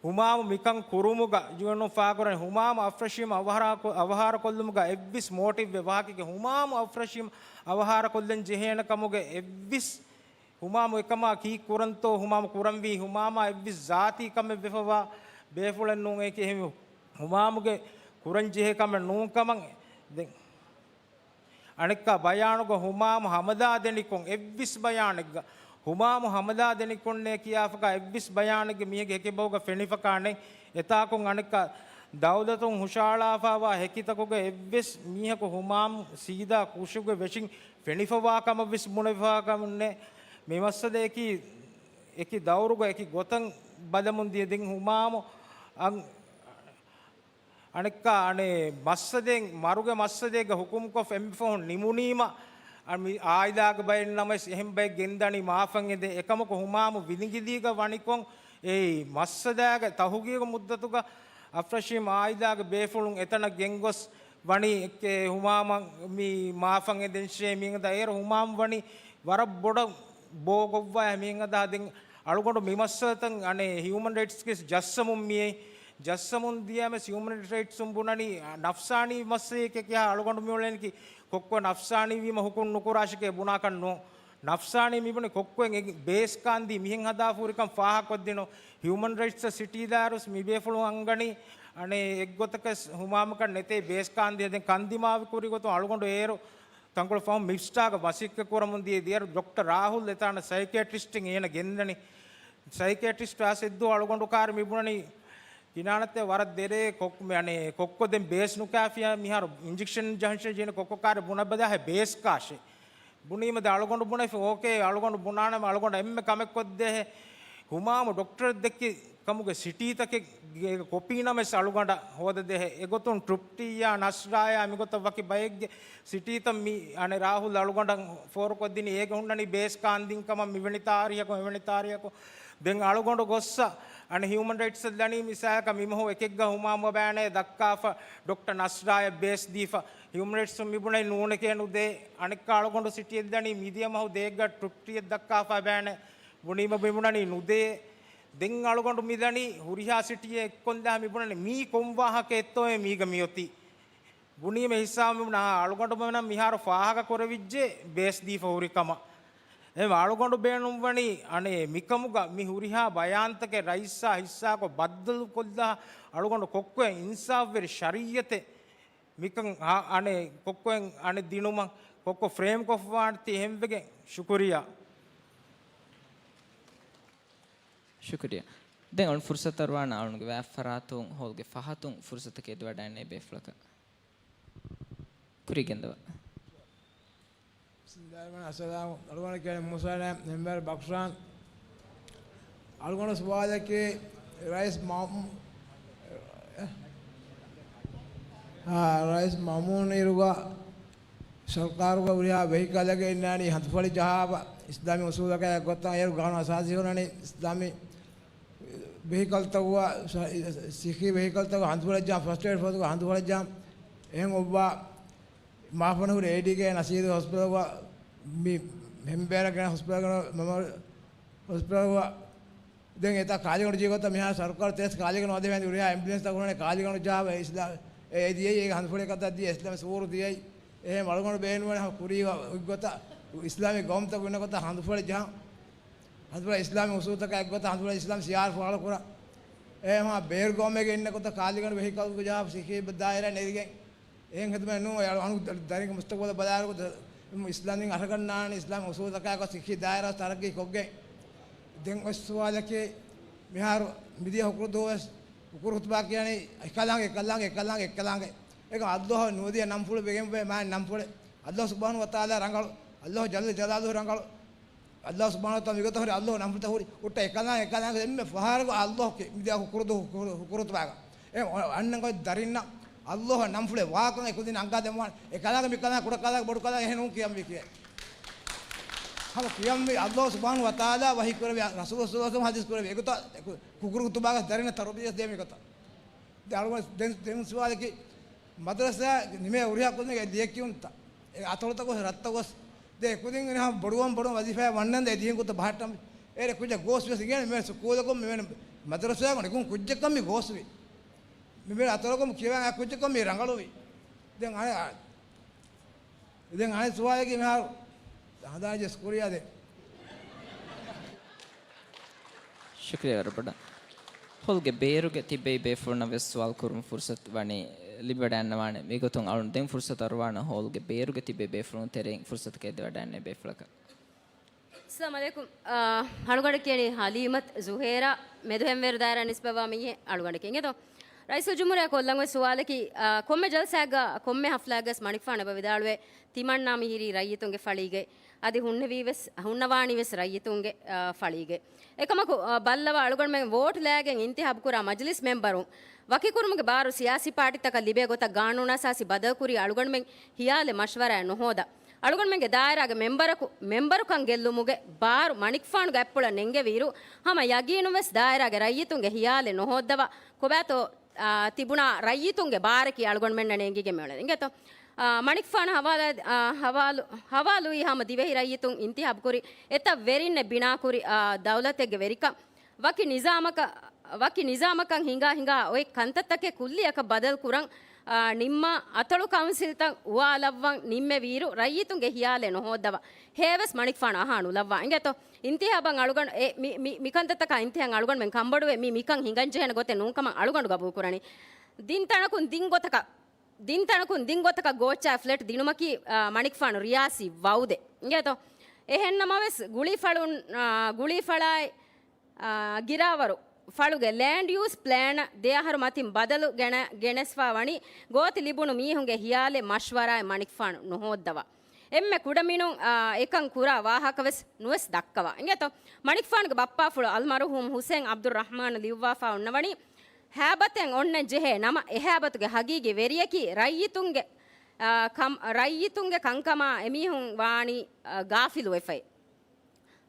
ހުމާމު މިކަން ކުރުމުގަ ޔޫއެންއުން ފާކުރަނީ ހުމާމު އަފްރަޝީމް އަވަހާރަކޮ-، އަވަހާރަކޮށްލުމުގަ އެއްވެސް މޯޓިވްއެއް ވާހަކައެއް ހުމާމު އަފްރަޝީމް އަވަހާރަކޮށްލަން ޖެހޭނެ ކަމުގެ އެއްވެސް ހުމާމު އެކަމާ ކީއްކުރަންތޯ ހުމާމު ކުރަންވީ ހުމާމާ އެއްވެސް ޒާތީ ކަމެއް ވެފަވާ ބޭފުޅެއް ނޫން އެކި އެހެން ހުމާމުގެ ކުރަން ޖެހޭ ކަމެއް ނޫން ކަމަށް ދެން އަނެއްކާ ބަޔާނުގަ ހުމާމު ހަމަލާ ދެނިކޮށް އެއްވެސް ބަޔާނެއްގަ، ހުމާމު ހަމަލާ ދެނިކޮށްނޭ ކިޔާފަކާ އެއްވެސް ބަޔާނެއްގެ މީހެއްގެ ހެކިބަހުގަ ފެނިފަކާ ނެތް. އެތާކުން އަނެއްކާ ދައުލަތުން ހުށަހަޅާފާވާ ހެކިތަކުގެ އެއްވެސް މީހަކު ހުމާމު ސީދާ ކުށުގެ ވެށިން ފެނިފަވާ ކަމަށްވެސް ބުނެފަކަމުންނެއް. މި މައްސަލައަކީ އެކި ދައުރުގަ އެކި ގޮތަށް ބަލަމުން ދިޔަ ދެން ހުމާމު އަން-، އަނެއްކާ އަނެއް މައްސަލައެއް، މަރުގެ މައްސަލައެއްގަ ހުކުމްކޮށް އެންމެ ފަހުން ނިމުނީމަ، އަ، މި އާއިލާގެ ބައެއް ނަމަވެސް އެހެން ބައެއް ގެންދަނީ މާފަށް އެދެން. އެކަމަކު ހުމާމު ވިލިނގިލީގަ ވަނިކޮށް އެއީ މައްސަލާގެ ތަހުގީގު މުއްދަތުގަ އަފްރަޝީމް އާއިލާގެ ބޭފުޅުން އެތަނަށް ގެންގޮސް ވަނީ އެ ހުމާމަށް މި މާފަށް އެދެންށޭ މިއިން އެރު ހުމާމް ވަނީ ވަރަށް ބޮޑަށް ބޯ ގޮއްވާ މިހެން ހަދާ ދެން އަޅުގަނޑު މި މައްސަލަތައް އަނެއް ހިއުމަން ރައިޓްސްގެ ޖައްސަމުން މިއައި. ޖައްސަމުން ދިޔަމެސް ހިއުމަން ރައިޓްސުން ބުނަނީ ނަފްސާނީ މައްސަލައެކޭ ކިޔާ އަޅުގަނޑު މިއުޅެނީކީ ކޮއްކޮ ނަފްސާނީ ވީމަ ހުކުން ނުކުރާށެކޭ ބުނާކަށް ނޫން. ނަފްސާނީ މިބުނި ކޮއްކޮއިން އެ ބޭސް ކާންދީ މިހެން ހަދާފަ ހުރިކަން ފާހަގަކޮށްދިނު. ހިއުމަން ރައިޓްސްއަށް ސިޓީ ދާއިރުސް މި ބޭފުޅުން އަންގަނީ އަނެއް އެއްގޮތަކަސް ހުމާމަކަށް ނެތޭ ބޭސް ކާންދީ. ދެން ކަންދިމާވި ކުރި ގޮތުން އަޅުގަނޑު އޭރު ތަންކޮޅު ފަހުން މިފްސްޓާގަ މަސައްކަތް ކުރަމުން ދިޔަ ދިޔައިރު ޑޮކްޓަރ ރާހުލް އެތާނަ ސައިކޭޓްރިސްޓެއް އޭނަ ގެންދަނީ. ސައިކޭޓްރިސްޓް އާސެއްދޫ އަޅުގަނޑު ކާރި މިބުނަނީ ކިނާނަތެ ވަރަށް ދެރޭ ކޮއް-، މި އަނެއް ކޮއްކޮ ދެން ބޭސް ނުކާފިޔާ މިހާރު އިންޖެކްޝަން ޖަހަން ޖީނަ ކޮއްކޮ ކާރި ބުނަ ބަދާހެ ބޭސް ކާށޭ. ބުނީމަ ދެ އަޅުގަނޑު ބުނެފި އޯކޭ އަޅުގަނޑު ބުނާނަމަ އަޅުގަނޑު އެންމެ ކަމެއް ކޮށްދޭހެ. ހުމާމު ޑޮކްޓަރެއް ދެއްކި ކަމުގެ ސިޓީތަކެއް ގޭގެ ކޮޕީ ނަމެސް އަޅުގަނޑަށް ހޯދަދޭހެ. އެގޮތުން ޓްރިޕްޓީއާ ނަސްރާޔާ މިގޮތަށް ވަކި ބައެއްގެ ސިޓީތައް މި އަނެއް ރާހުލް އަޅުގަނޑަށް ފޯރުކޮށްދިނީ. އޭގެ ހުންނަނީ ބޭސް ކާންދިން ކަމަށް މިވެނި ތާރީހަކު އެވެނި ތާރީހަކު. ދެން އަޅުގަނޑު ގޮއްސަ އަނެއް ހިއުމަން ރައިޓްސް ދަނީ މިސާލަކަށް މި މަހު އެކެއްގަ ހުމާމު ބޭނެ ދައްކާފަ ޑޮކްޓަރ ނަސްރާޔަށް ބޭސް ދީފަ. ހިއުމަން ރައިޓްސް މިބުނެ ނޫނެކޭ ނުދޭ. އަނެއްކާ އަޅުގަނޑު ސިޓީއެއް ދަނީ މިދިޔަ މަހު ދޭއްގަ ޓްރިޕްޓީއެއް ދައްކާފަ ބޭނެ. ބުނީމަ މިބުނަނީ ނުދޭ. ދެން އަޅުގަނޑު މިދަނީ ހުރިހާ ސިޓީއެއް އެއްކޮންދާ މިބުނަނީ މީ ކޮން ވާހަކައެއްތޯއޭ މީގަ މިއޮތީ. ބުނީމަ ހިސާބު މިބުނާ އަޅުގަނޑުމެންނަށް މިހާރު ފާހަގަ ކުރެވިއްޖެ ބޭސް ދީފަ ހުރި ކަމަށް. އެ އަޅުގަނޑު ބޭނުންވަނީ އަނެއް މިކަމުގަ މި ހުރިހާ ބަޔާންތަކެއް ރައީސާ ހިއްސާކޮށް ބައްދަލުކޮށްލާ އަޅުގަނޑު ކޮއްކޮއެއް އިންސާފްވެރި ޝަރީއަތެއް މިކަން އަ-، އަނެއް ކޮއްކޮއެއް އަނެއް ދިނުމަށް ކޮއްކޮ ފްރޭމް ކޮށްފަވާނެތީ އެހެންވެގެން ޝުކުރިއްޔާ. ޝުކުރިއްޔާ. ދެން އަޅުން ފުރުސަތު އަރުވާނަ އަޅުންގެ ވާތް ފަރާތުން ހޯލްގެ ފަހަތުން ފުރުސަތަކަށް އެދިވަޑައިގެންނެވި ބޭފުޅަކަށް. ކުރިއަށް ގެންދަވާ. ބިސްމިއްލާހި ރަޙްމާނި ރަޙީމް. އަސްސަލާމު ޢަލައިކުމް. އަޅުގަނޑަށް ކިޔަނީ މޫސާ ނޭ މެމްބަރު ބަކުޝާން. އަޅުގަނޑު ސުވާލަކީ ރައީސް މައުމޫ-، އާ، ރައީސް މައުމޫން އިރުގަ ސަރުކާރުގަ ހުރިހާ ވެހިކަލެއްގަ އިންނާނީ ހަނދުފަޅި ޖަހާފަ އިސްލާމީ އުސޫލަކާ އެއްގޮތަށް އޭރު ގާނޫނު އަސާސީ ހުންނަނީ އިސްލާމީ ވެހިކަލްތަކުގަ، ސިއްހީ ވެހިކަލްތަކުގަ ހަނދުފަޅަށްޖާ، ފަސްޓް އެއްޑް ފޯސްގަ ހަނދުފަޅަށްޖާ، އެހެން އޮއްވާ މާފަނަހުރި އޭޑީގެ ނަސީރު ހޮސްޕިޓަލްގަ މި ހެންބޭރަ ގެނެ ހޮސްޕިޓަލްގަ މެމޯރިއަލް ހޮސްޕިޓަލްގަ ދެން އެތާ ކާލިގަނޑު ޖީގޮތަށް މިހާރު ސަރުކާރު ތެރެސް ކާލިގަނޑު ވަދެވެން ހުރިހާ އެމްބިއުލެންސްތައް ހުންނަނީ ކާލިގަނޑު ޖާ އިސްލާ-، އެ ދިޔައީ އޭގެ ހަނދުފަޅި ކަތަށް ދިޔަ އިސްލާމް ސޫރު ދިޔައީ. އެހެން އަޅުގަނޑު ބޭނުންވަނީ ކުރީ އޮތްގޮތަށް އިސްލާމީ ގައުމުތަކު އިންނަ ގޮތަށް ހަނދުފަޅި ޖަހަން. ހަނދުފަޅަށް އިސްލާމީ އުސޫލުތަކާ އެއްގޮތަށް ހަނދުފަޅަށް އިސްލާމް ޝިޢާރު ފާޅުކުރަން. އެހެން ބޭރު ގައުމެއްގަ އިންނަ ގޮތަށް ކާލިގަނޑު ވެހިކަލްގަ ޖަހާފަ ސިއްހީ ދާއިރާ ނެރިގެން. އެހެން ހިދުމަތް ނޫން. އަޅު-، އަޅު ދަރިންގެ މުސްތަގުބަލަށް ބަލާއިރު އިސްލާމް ދީން އަރަހަގަންނާނެ އިސްލާމް އުސޫލުތަކާއެކު ސިއްހީ ދާއިރާ ތަރައްގީ ކޮށްގެން. ދެން އޮތް ސުވާލަކީ މިހާރު މިދިޔަ ހުކުރު ދުވަސް ހުކުރު ހުތުބާ ކިޔަނީ އެކަލާނގެ، އެކަލާނގެ، އެކަލާނގެ، އެކަލާނގެ. އެކަމް އައްލޯހަށް ނުވަދިޔަ ނަންފުޅު ވެގެން މާ ނަންފުޅެއް. އައްލޯހު ސުބްޙާނަހު ވަތަޢާލާ ރަނގަޅު. އައްލޯހު ޖައްލަ ޖަލާލުހު ރަނގަޅު. އައްލާހު ސުބްޙާނަހު ވަތަޢާލާ މިގޮތަށް ހުރި އައްލާހު ނަންފުޅުތައް ހުރި ހުއްޓަ އެކަލާނގެ، އެކަލާނގެ އެންމެ ފަހަރަކު އައްލާހުގެ މިދިޔަ ހުކުރު ދު-، ހުކުރު، ހުކުރު ހުތުބާގަ. އެ އަންނަ ގޮތް ދަރިންނަށް އައްލާހު ނަންފުޅެއް ވާކަން އެކުދިން އަންގާ ދެއްވާނެ. އެކަލާނގެ މިކަލާނގެ ކުޑަކަލާނގެ ބޮޑުކަލާނގެ އެހެން ނޫން ކިޔަންވީ ކިޔޭ. ހަމަ ކިޔަންވީ އައްލާހު ސުބްޙާނަހު ވަތަޢާލާ ވަޙީ ކުރެއްވި ރަސޫލު ޞައްލަﷲު ޢަލައިހި ވަސައްލަމަ ޙަދީޘް ކުރެއްވި. އެގޮތަށް އެކު-، ހުކުރު ހުތުބާގަ ދަރިންނަށް ތަރުބިޔަތް ދޭ މިގޮތަށް. ދެން އަޅުގަނޑު ދެން، ދެން ސުވާލަކީ، މަދަރަސާ ނިމޭ ހުރިހާ ކުދިންގެ ލިޔެކިޔުންތައް، އެ އަތޮޅުތަކު ރަށްތަކު ދެ ކުދިން އިން ބޮޑުވަން ބޮޑުވަން ވަޒީފާއެއް ވަންނަން ދެ ދިހިން ކުއްތަ ބަހައްޓަން. އޭރެ ކުއްޖަ ގޯސް ވެސް އިނގޭނެ މި ސުކޫލަކުން މި ވެނި މަދަރަސާގަ ނިކުން ކުއްޖަކަށް މި ގޯސްވި. މި ވެނި އަތޮޅަކުން ކިޔަވާ ކުއްޖަކަށް މި ރަނގަޅުވި. ދެން އަނެ-، ދެން އަނެއް ސުވާލަކީ މިހާރު ހަނދާން ޖެސް ކުރިޔާ ދެ. ޝުކުރިއްޔާ ވަރަށް ބޮޑަށް. ހޯލްގެ ބޭރުގެ ތިބޭ ބޭފުޅުންނަށް ވެސް ސުވާލު ކުރުމަށް ފުރުސަތު ވަނީ ލިބިވަޑައިގަންނަވާނެ. މިގޮތުން އަޅުން ދެން ފުރުސަތު އަރުވާނަ ހޯލްގެ ބޭރުގެ ތިބޭ ބޭފުޅުން ތެރެއިން ފުރުސަތަކަށް އެދިވަޑައިގެންނެވި ބޭފުޅަކަށް. އައްސަލާމު ޢަލައިކުމް. އާ، އަޅުގަނޑަށް ކިޔަނީ ހަލީމަތު ޒުހޭރާ. މެދުހެންވޭރު ދާއިރާ ނިސްބަތްވާ މީހެއް އަޅުގަނޑަކީ އިނގޭތޯ. ރައީސުލްޖުމްހޫރިއްޔާ ކޮށްލަން އޮތް ސުވާލަކީ، އާ، ކޮންމެ ޖަލްސާއެއްގަ ކޮންމެ ހަފްލާއެއްގަސް މަނިކުފާނު އެބަ ވިދާޅުވޭ، ތިމަންނާ މިހިރީ ރައްޔިތުންގެ ފަޅީގައި. އަދި ހުންނެވީވެސް، ހުންނަވާނީވެސް ރައްޔިތުންގެ، އާ، ފަޅީގައި. އެކަމަކު، އާ، ބައްލަވާ އަޅުގަނޑުމެން ވޯޓް ލައިގެން އިންތިހާބު ކުރާ މަޖިލިސް މެމްބަރުން ވަކިކުރުމުގެ ބާރު ސިޔާސީ ޕާޓީތަކަށް ލިބޭ ގޮތަށް ގާނޫނުއަސާސީ ބަދަލުކުރީ އަޅުގަނޑުމެން ހިޔާލެއް މަޝްވަރާއެއް ނުހޯދާ. އަޅުގަނޑުމެންގެ ދާއިރާގެ މެމްބަރަކު، މެމްބަރުކަން ގެއްލުމުގެ ބާރު މަނިކުފާނުގެ އަތްޕުޅަށް ނެންގެވިއިރު، ހަމަ ޔަގީނުންވެސް ދާއިރާގެ ރައްޔިތުންގެ ހިޔާލެއް ނުހޯއްދަވާ، ކޮބާތޯ، އާ، ތިބުނާ ރައްޔިތުންގެ ބާރަކީ އަޅުގަނޑުމެންނަށް ނޭނގިގެން މިއުޅެނީ. އިނގޭތޯ؟ އާ، މަނިކުފާނު ހަވާލާ-، އާ، ހަވާލު-، ހަވާލުވީ ހަމަ ދިވެހި ރައްޔިތުން އިންތިހާބުކުރި އެތައް ވެރިންނެއް ބިނާކުރި، އާ، ދައުލަތެއްގެ ވެރިކަން. ވަކި ނިޒާމަކަށް، ވަކި ނިޒާމަކަށް ހިނގާ ހިނގާ އޮތް ކަންތައްތަކެއް ކުއްލިއަކަށް ބަދަލު ކުރަން، އާ، ނިންމާ އަތޮޅު ކައުންސިލްތައް އުވާލައްވަން ނިންމެވިއިރު ރައްޔިތުންގެ ހިޔާލެއް ނުހޯއްދަވާ. ހޭވެސް މަނިކުފާނު އަހާ ނުލައްވާ. އިނގޭތޯ؟ އިންތިހާބަށް އަޅުގަނޑު އެ މި-، މި-، މިކަންތައްތަކާ އިންތިހާ އަޅުގަނޑުމެން ކަންބޮޑުވެ މި މިކަން ހިނގަންޖެހޭނެ ގޮތެއް ނޫންކަމަށް އަޅުގަނޑު ގަބޫލުކުރަނީ. ދިން ތަނަކުން ދިން ގޮތަކަށް ދިން ތަނަކުން ދިން ގޮތަކަށް ގޯއްޗާ ފްލެޓް ދިނުމަކީ، އާ، މަނިކުފާނު ރިޔާސީ ވައުދެއް. އިނގޭތޯ؟ އެހެންނަމަވެސް ގުޅީފަޅުން، އާ، ގުޅީފަޅާއި، އާ، ގިރާވަރު ފަޅުގެ ލޭންޑް ޔޫސް ޕްލޭނަށް ދެ އަހަރު މަތިން ބަދަލު ގެނަ-، ގެނެސްފާ ވަނީ ގޯތި ލިބުނު މީހުންގެ ހިޔާލެއް މަޝްވަރާއެއް މަނިކުފާނު ނުހޯއްދަވާ. އެންމެ ކުޑަމިނުން، އާ، އެކަން ކުރާ ވާހަކަވެސް ނުވެސް ދައްކަވާ. އިނގޭތޯ؟ މަނިކުފާނުގެ ބައްޕާފުޅު އަލްމަރުހޫމް ހުސެން އަބްދުއްރަޙްމާން ލިޔުއްވާފާ އޮންނަވަނީ، ހައިބަތެއް އޮންނަން ޖެހޭ ނަމަ، އެ ހައިބަތުގެ ހަގީގީ ވެރިޔަކީ ރައްޔިތުންގެ، އާ، ކަމް-، ރައްޔިތުންގެ ކަންކަމާ އެމީހުން ވާނީ، އާ، ޣާފިލުވެފައި.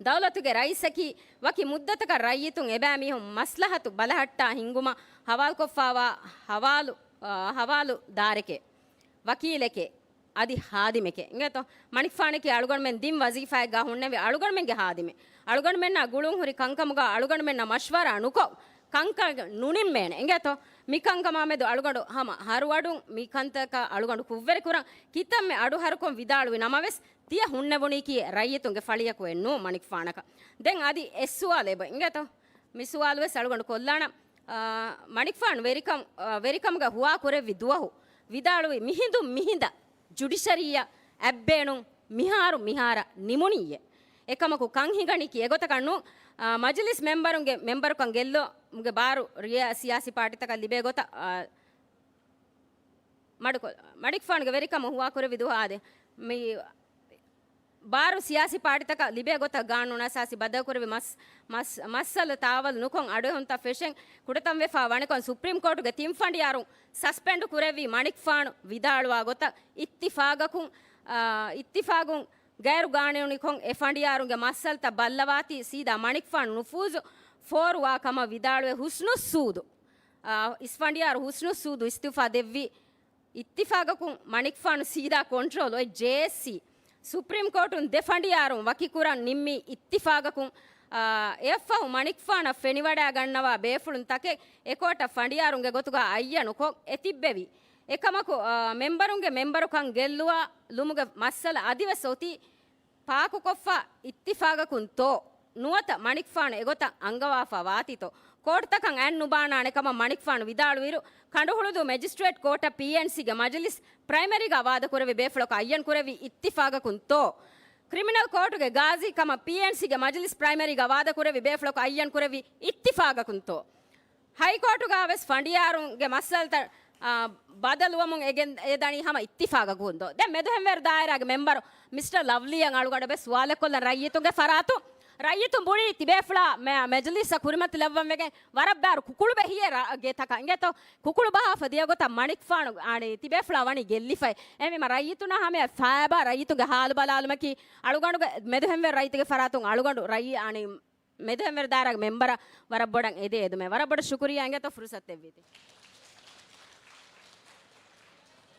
ދައުލަތުގެ ރައީސަކީ ވަކި މުއްދަތަކަށް ރައްޔިތުން އެބައިމީހުން މަސްލަހަތު ބަލަހައްޓާ ހިންގުމަށް ހަވާލުކޮށްފާވާ ހަވާލު، އާ، ހަވާލުދާރެކޭ، ވަކީލެކޭ، އަދި ހާދިމެކޭ. އިނގޭތޯ؟ މަނިކުފާނަކީ އަޅުގަނޑުމެން ދިން ވަޒީފާއެއްގާ ހުންނެވި އަޅުގަނޑުމެންގެ ހާދިމެއް. އަޅުގަނޑުމެންނާ ގުޅުންހުރި ކަންކަމުގާ އަޅުގަނޑުމެންނާ މަޝްވަރާ ނުކޮށް، ކަންކަން ނުނިންމޭނެ. އިނގޭތޯ؟ މިކަންކަމާ މެދު އަޅުގަނޑު ހަމަ ހަރުއަޑުން މި ކަންތަކަށް އަޅުގަނޑު ކުށްވެރިކުރަން ކިތަންމެ އަޑުހަރުކޮށް ވިދާޅުވި ނަމަވެސް، ތިޔަ ހުންނެވުނީކީ ރައްޔިތުންގެ ފަޅިއަކު އެއްނޫން މަނިކުފާނަކަށް. ދެން އަދި އެއް ސުވާލެއް އެބަ އިނގޭތޯ؟ މި ސުވާލުވެސް އަޅުގަނޑު ކޮށްލާނަން. އާ، މަނިކުފާނު ވެރިކަން، އާ، ވެރިކަމުގަ ހުވާ ކުރެއްވި ދުވަހު ވިދާޅުވި މިހިނދުން މިހިނދަށް ޖުޑިޝަރީއަށް އަތްބޭނުން މިހާރު މިހާރަށް ނިމުނީއޭ. އެކަމަކު ކަން ހިނގަނީކީ އެގޮތަކަށް ނޫން. އާ، މަޖިލިސް މެމްބަރުންގެ މެމްބަރުކަން ގެއްލުމުގެ ބާރު ރިޔާ ސިޔާސީ ޕާޓީތަކަށް ލިބޭ ގޮތަށް، އާ، މަޑުކޮ-، މަނިކުފާނުގެ ވެރިކަމަށް ހުވާކުރެއްވި ދުވަހު އާދެ، މި ބާރު ސިޔާސީ ޕާޓީތަކަށް ލިބޭ ގޮތަށް ގާނޫނު އަސާސީ ބަދަލުކުރެއްވި މަސް-، މަސް-، މައްސަލަ ތާވަލް ނުކޮށް އަޑުއެހުންތައް ފެށެން ކުޑަތަންވެފާ ވަނިކޮށް ސުޕްރީމް ކޯޓުގެ ތިން ފަނޑިޔާރުން ސަސްޕެންޑް ކުރެއްވީ މަނިކުފާނު ވިދާޅުވާ ގޮތަށް އިއްތިފާގަކުން، އާ، އިއްތިފާގުން ޣައިރު ގާނޫނީކޮށް އެ ފަނޑިޔާރުންގެ މައްސަލަތައް ބައްލަވާތީ ސީދާ މަނިކުފާނު ނުފޫޒު ފޯރުވާ ކަމަށް ވިދާޅުވެ ހުސްނުއްސޫދު، އާ، އިސް ފަނޑިޔާރު ހުސްނުއްސޫދު އިސްތިއުފާ ދެއްވީ އިއްތިފާގަކުން މަނިކުފާނު ސީދާ ކޮންޓްރޯލް އޮތް ޖޭއެސްސީ. ސުޕްރީމް ކޯޓުން ދެ ފަނޑިޔާރުން ވަކިކުރަން ނިންމީ އިއްތިފާގަކުން، އާ، އެއަށްފަހު މަނިކުފާނަށް ފެނިވަޑައިގަންނަވާ ބޭފުޅުން ތަކެއް އެ ކޯޓަށް ފަނޑިޔާރުންގެ ގޮތުގަ އައްޔަނުކޮށް އެތިއްބެވި. އެކަމަކު، އާ، މެމްބަރުންގެ މެމްބަރުކަން ގެއްލުވާލުމުގެ މައްސަލަ އަދިވެސް އޮތީ ޕާކުކޮށްފަ އިއްތިފާގަކުންތޯ؟ ނުވަތަ މަނިކުފާނު އެގޮތަށް އަންގަވާފަ ވާތީތޯ؟ ކޯޓުތަކަށް އަތް ނުބާނާނެ ކަމަށް މަނިކުފާނު ވިދާޅުވިއިރު، ކަނޑުހުޅުދޫ މެޖިސްޓްރޭޓް ކޯޓަށް ޕީއެންސީގެ މަޖިލިސް ޕްރައިމަރީގަ ވާދަކުރެއްވި ބޭފުޅަކު އައްޔަން ކުރެއްވީ އިއްތިފާގަކުންތޯ؟ ކްރިމިނަލް ކޯޓުގެ ގާޒީ ކަމަށް ޕީއެންސީގެ މަޖިލިސް ޕްރައިމަރީގަ ވާދަކުރެއްވި ބޭފުޅަކު އައްޔަން ކުރެއްވީ އިއްތިފާގަކުންތޯ؟ ހައިކޯޓުގަ ވެސް ފަނޑިޔާރުންގެ މައްސަލަތައް، އާ، ބަދަލުވަމުން އެ ގެން-، އެ ދަނީ ހަމަ އިއްތިފާގަކުންތޯ؟ ދެން މެދުހެންވެރު ދާއިރާގެ މެމްބަރު މިސްޓަރ ލަވްލީއަށް އަޅުގަނޑަށް ވެސް ސުވާލެއް ކޮށްލަން، ރައްޔިތުންގެ ފަރާތުން، ރައްޔިތުން ބުނީ ތިބޭފުޅާ މެ-، މެޖިލިސްއަށް ކުރިމަތިލައްވަން ވެގެން ވަރަށް ބާރު ކުކުޅު ބެހިޔޭ ރަ-، ގެތަކަށް އިނގޭތޯ؟ ކުކުޅު ބަހާފަ ދިޔަ ގޮތަށް މަނިކުފާނު އަނީ ތިބޭފުޅާ ވަނީ ގެއްލިފައި. އެހެންވީމަ ރައްޔިތުންނާ ހަމަޔަށް ފައިބާ ރައްޔިތުންގެ ހާލު ބަލާލުމަކީ އަޅުގަނޑުގެ މެދުހެންވެރި ރައްޔިތުގެ ފަރާތުން އަޅުގަނޑު ރައްޔި އަނީ މެދުހެންވެރި ދާއިރާގެ މެމްބަރަށް ވަރަށް ބޮޑަށް އެދޭ އެދުމެއް. ވަރަށް ބޮޑަށް ޝުކުރިއްޔާ އިނގޭތޯ ފުރުސަތު ދެއްވީތީ.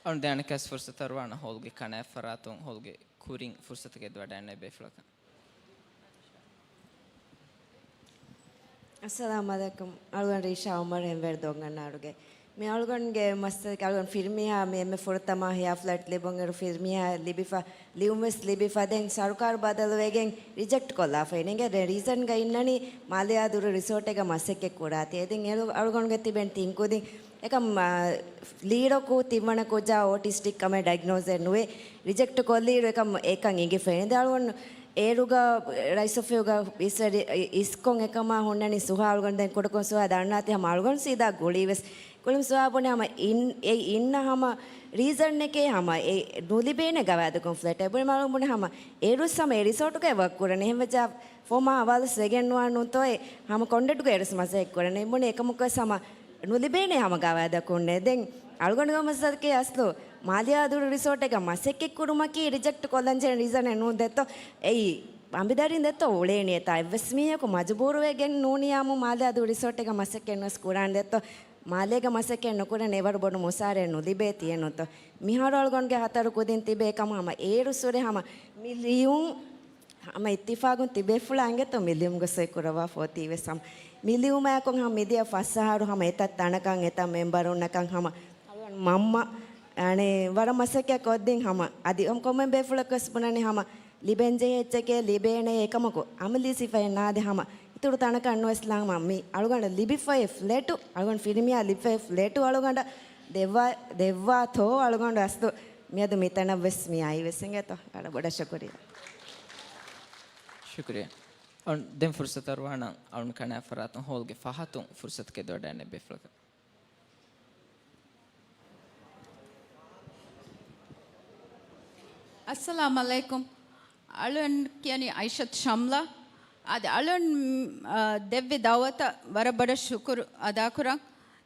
އަޅުން ދެން އަނެއްކާވެސް ފުރުސަތު އަރުވާނަން ހޯލްގެ ކަނާތް ފަރާތުން ހޯލްގެ ކުރިން ފުރުސަތު ގެއްލިވަޑައިގަންނަވާ ބޭފުޅަކަށް. އައްސަލާމު ޢަލައިކުމް. އަޅުގަނޑު ރީޝާ ޢުމަރު އެންވެރި ދޮންގަންނާރުގެ. މި އަޅުގަނޑުގެ މައްސަލަ އަޅުގަނޑު ފިރިމީހާ މި އެންމެ ފުރަތަމަ ހިޔާ ފްލެޓް ލިބުންއިރު ފިރިމީހާ ލިބިފަ، ލިޔުންވެސް ލިބިފަ ދެން ސަރުކާރު ބަދަލުވެގެން ރިޖެކްޓް ކޮށްލާފައި އިނގޭ. ދެން ރީޒަންގަ އިންނަނީ މާލެއާދުރު ރިސޯޓެއްގަ މަސައްކަތް ކުރާތީ. އެ ދެން އޭރު އަޅުގަނޑުގެ ތިބެން ތިން ކުދިން އެކަމް، އާ، ލީޑަކު ތިންވަނަ ކުއްޖާ އޯޓިސްޓިކް ކަމެއް ޑައިގްނޯސް ނުވެ ރިޖެކްޓް ކޮށްލިއިރު އެކަމް އެކަން އިނގިފައި. ދެން އަޅުގަނޑު އޭރުގަ ރައީސް އޮފީހުގަ އިސްވެ-، އިސްކޮށް އެކަމާ ހުންނަނީ ސުހާ އަޅުގަނޑު ދެން ކުޑަކޮށް ސުހާ ދަންނާތީ ހަމަ އަޅުގަނޑު ސީދާ ގުޅީ ވެސް. ކުޅުން ސުވާ ބުނެ ހަމަ އިން-، އެ އިންނަ ހަމަ ރީޒަންއެކޭ ހަމަ އެ ނުލިބޭނެ ގަވާއިދަކުން ފްލެޓެއް ބުނެ މަ ބުނެ ހަމަ އޭރުސް ހަމަ އެ ރިސޯޓުގައި ވަކް ކުރަނީ. އެހެން ވެއްޖާ ފޯމާ ހަވާލުސް ވެގެން ނުވާ ނޫންތޯއޭ ހަމަ ކޮންޑެޓްގަ އޭރުސް މަސައްކަތް ކުރަނީ. ބުނެ އެކަމަކުވެސް ހަމަ ނުލިބޭނެ ހަމަ ގަވާއިދަކުންނޭ. ދެން އަޅުގަނޑުގެ މައްސަލަކީ އަސްލު މާލެއާދުރު ރިސޯޓެއްގަ މަސައްކަތް ކުރުމަކީ ރިޖެކްޓް ކޮށްލަންޖެހޭ ރީޒަނެއް ނޫން ދެއްތޯ. އެއީ އަނބިދަރިން ދެއްތޯ އުޅޭނީ އެތާ އެއްވެސް މީހަކު މަޖުބޫރުވެގެން ނޫނިޔާމު މާލެއާދުރު ރިސޯޓެއްގަ މަސައްކަތް ނުވެސް ކުރާން ދެއްތޯ. މާލޭގަ މަސައްކަތް ނުކުރަން އެވަރު ބޮޑު މުސާރައެއް ނުލިބޭތީ އެނޫންތޯ. މިހާރު އަޅުގަނޑުގެ ހަތަރު ކުދިން ތިބޭ ކަމަށް ހަމަ އޭރު ސުރެ ހަމަ މި ލިޔުން ހަމަ އިއްތިފާގުން ތިބޭފުޅާ އިނގޭތޯ މި ލިޔުމުގެ ސޮއި ކުރައްވާފަ އޮތީ ވެސް ހަމަ. މި ލިޔުމާއެކު ހަމަ މިދިޔަ ފަސް އަހަރު ހަމަ އެތައް ތަނަކަށް އެތައް މެމްބަރުންނަކަށް ހަމަ އަޅުގަނޑު މަންމަ އަނެއް ވަރަށް މަސައްކަތް ކޮށްދިން ހަމަ އަދި އޮން ކޮންމެ ބޭފުޅަކަށް ވެސް ބުނަނީ ހަމަ ލިބެންޖެހޭ އެއްޗެކޭ ލިބޭނެ އެކަމަކު އަމަލީ ސިފައެއް ނާދެ ހަމަ އިތުރު ތަނަކަށް ނުވެސް ލާމަ މި އަޅުގަނޑަށް ލިބިފައި ފްލެޓު، އަޅުގަނޑު ފިރިމިޔާ ލިބިފައި ފްލެޓު އަޅުގަނޑަށް ދެއްވާ، ދެއްވާތޯ އަޅުގަނޑު އަސްލު މިއަދު މިތަނަށް ވެސް މި އައީ ވެސް އިނގޭތޯ. ވަރަށް ބޮޑަށް ޝުކުރިއްޔާ. ޝުކުރިއްޔާ. އަޅު-، ދެން ފުރުސަތު އަރުވާނަން އަޅުން ކަނާ ފަރާތުން ހޯލްގެ ފަހަތުން ފުރުސަތު ކެދިވަޑައިގެން ބޭފުޅަކަށް. އައްސަލާމް ޢަލައިކުމް. އަޅުން ކިޔަނީ އައިޝަތު ޝަމްލާ. އަދި އަޅުން، އަ، ދެއްވި ދައުވަތަށް ވަރަށް ބޮޑަށް ޝުކުރު އަދާކުރަން.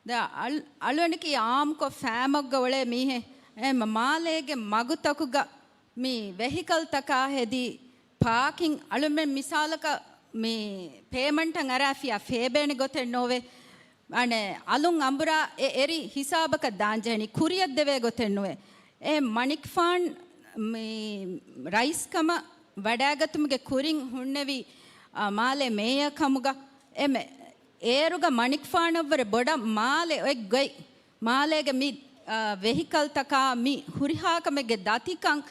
ދ-، އަޅު-، އަޅުން ކީ އާއްމުކޮށް ފާމަށްގަ އުޅޭ މީހެއް. އެ މަ-، މާލޭގެ މަގުތަކުގަ މި ވެހިކަލްތަކާ ހެދީ ޕާކިން އަޅުމެން މިސާލަކަށް މި ޕޭމަންޓަށް އަރާފިޔާ ފޭބޭނެ ގޮތެއް ނޯވޭ. އަނެއް އަލުން އަނބުރާ އެ އެރި ހިސާބަކަށް ދާންޖެހެނީ ކުރިއަށް ދެވޭ ގޮތެއް ނުވޭ. އެ މަނިކުފާން މި ރައީސް ކަމަށް ވަޑާގަތުމުގެ ކުރިން ހުންނެވީ، އާ، މާލޭ މޭޔަ ކަމުގަ އެމެ އޭރުގަ މަނިކުފާނަށްވުރެ ބޮޑަށް މާލެ އޮތް ގޮތް މާލޭގެ މި، އާ، ވެހިކަލްތަކާ މި ހުރިހާ ކަމެއްގެ ދަތިކަން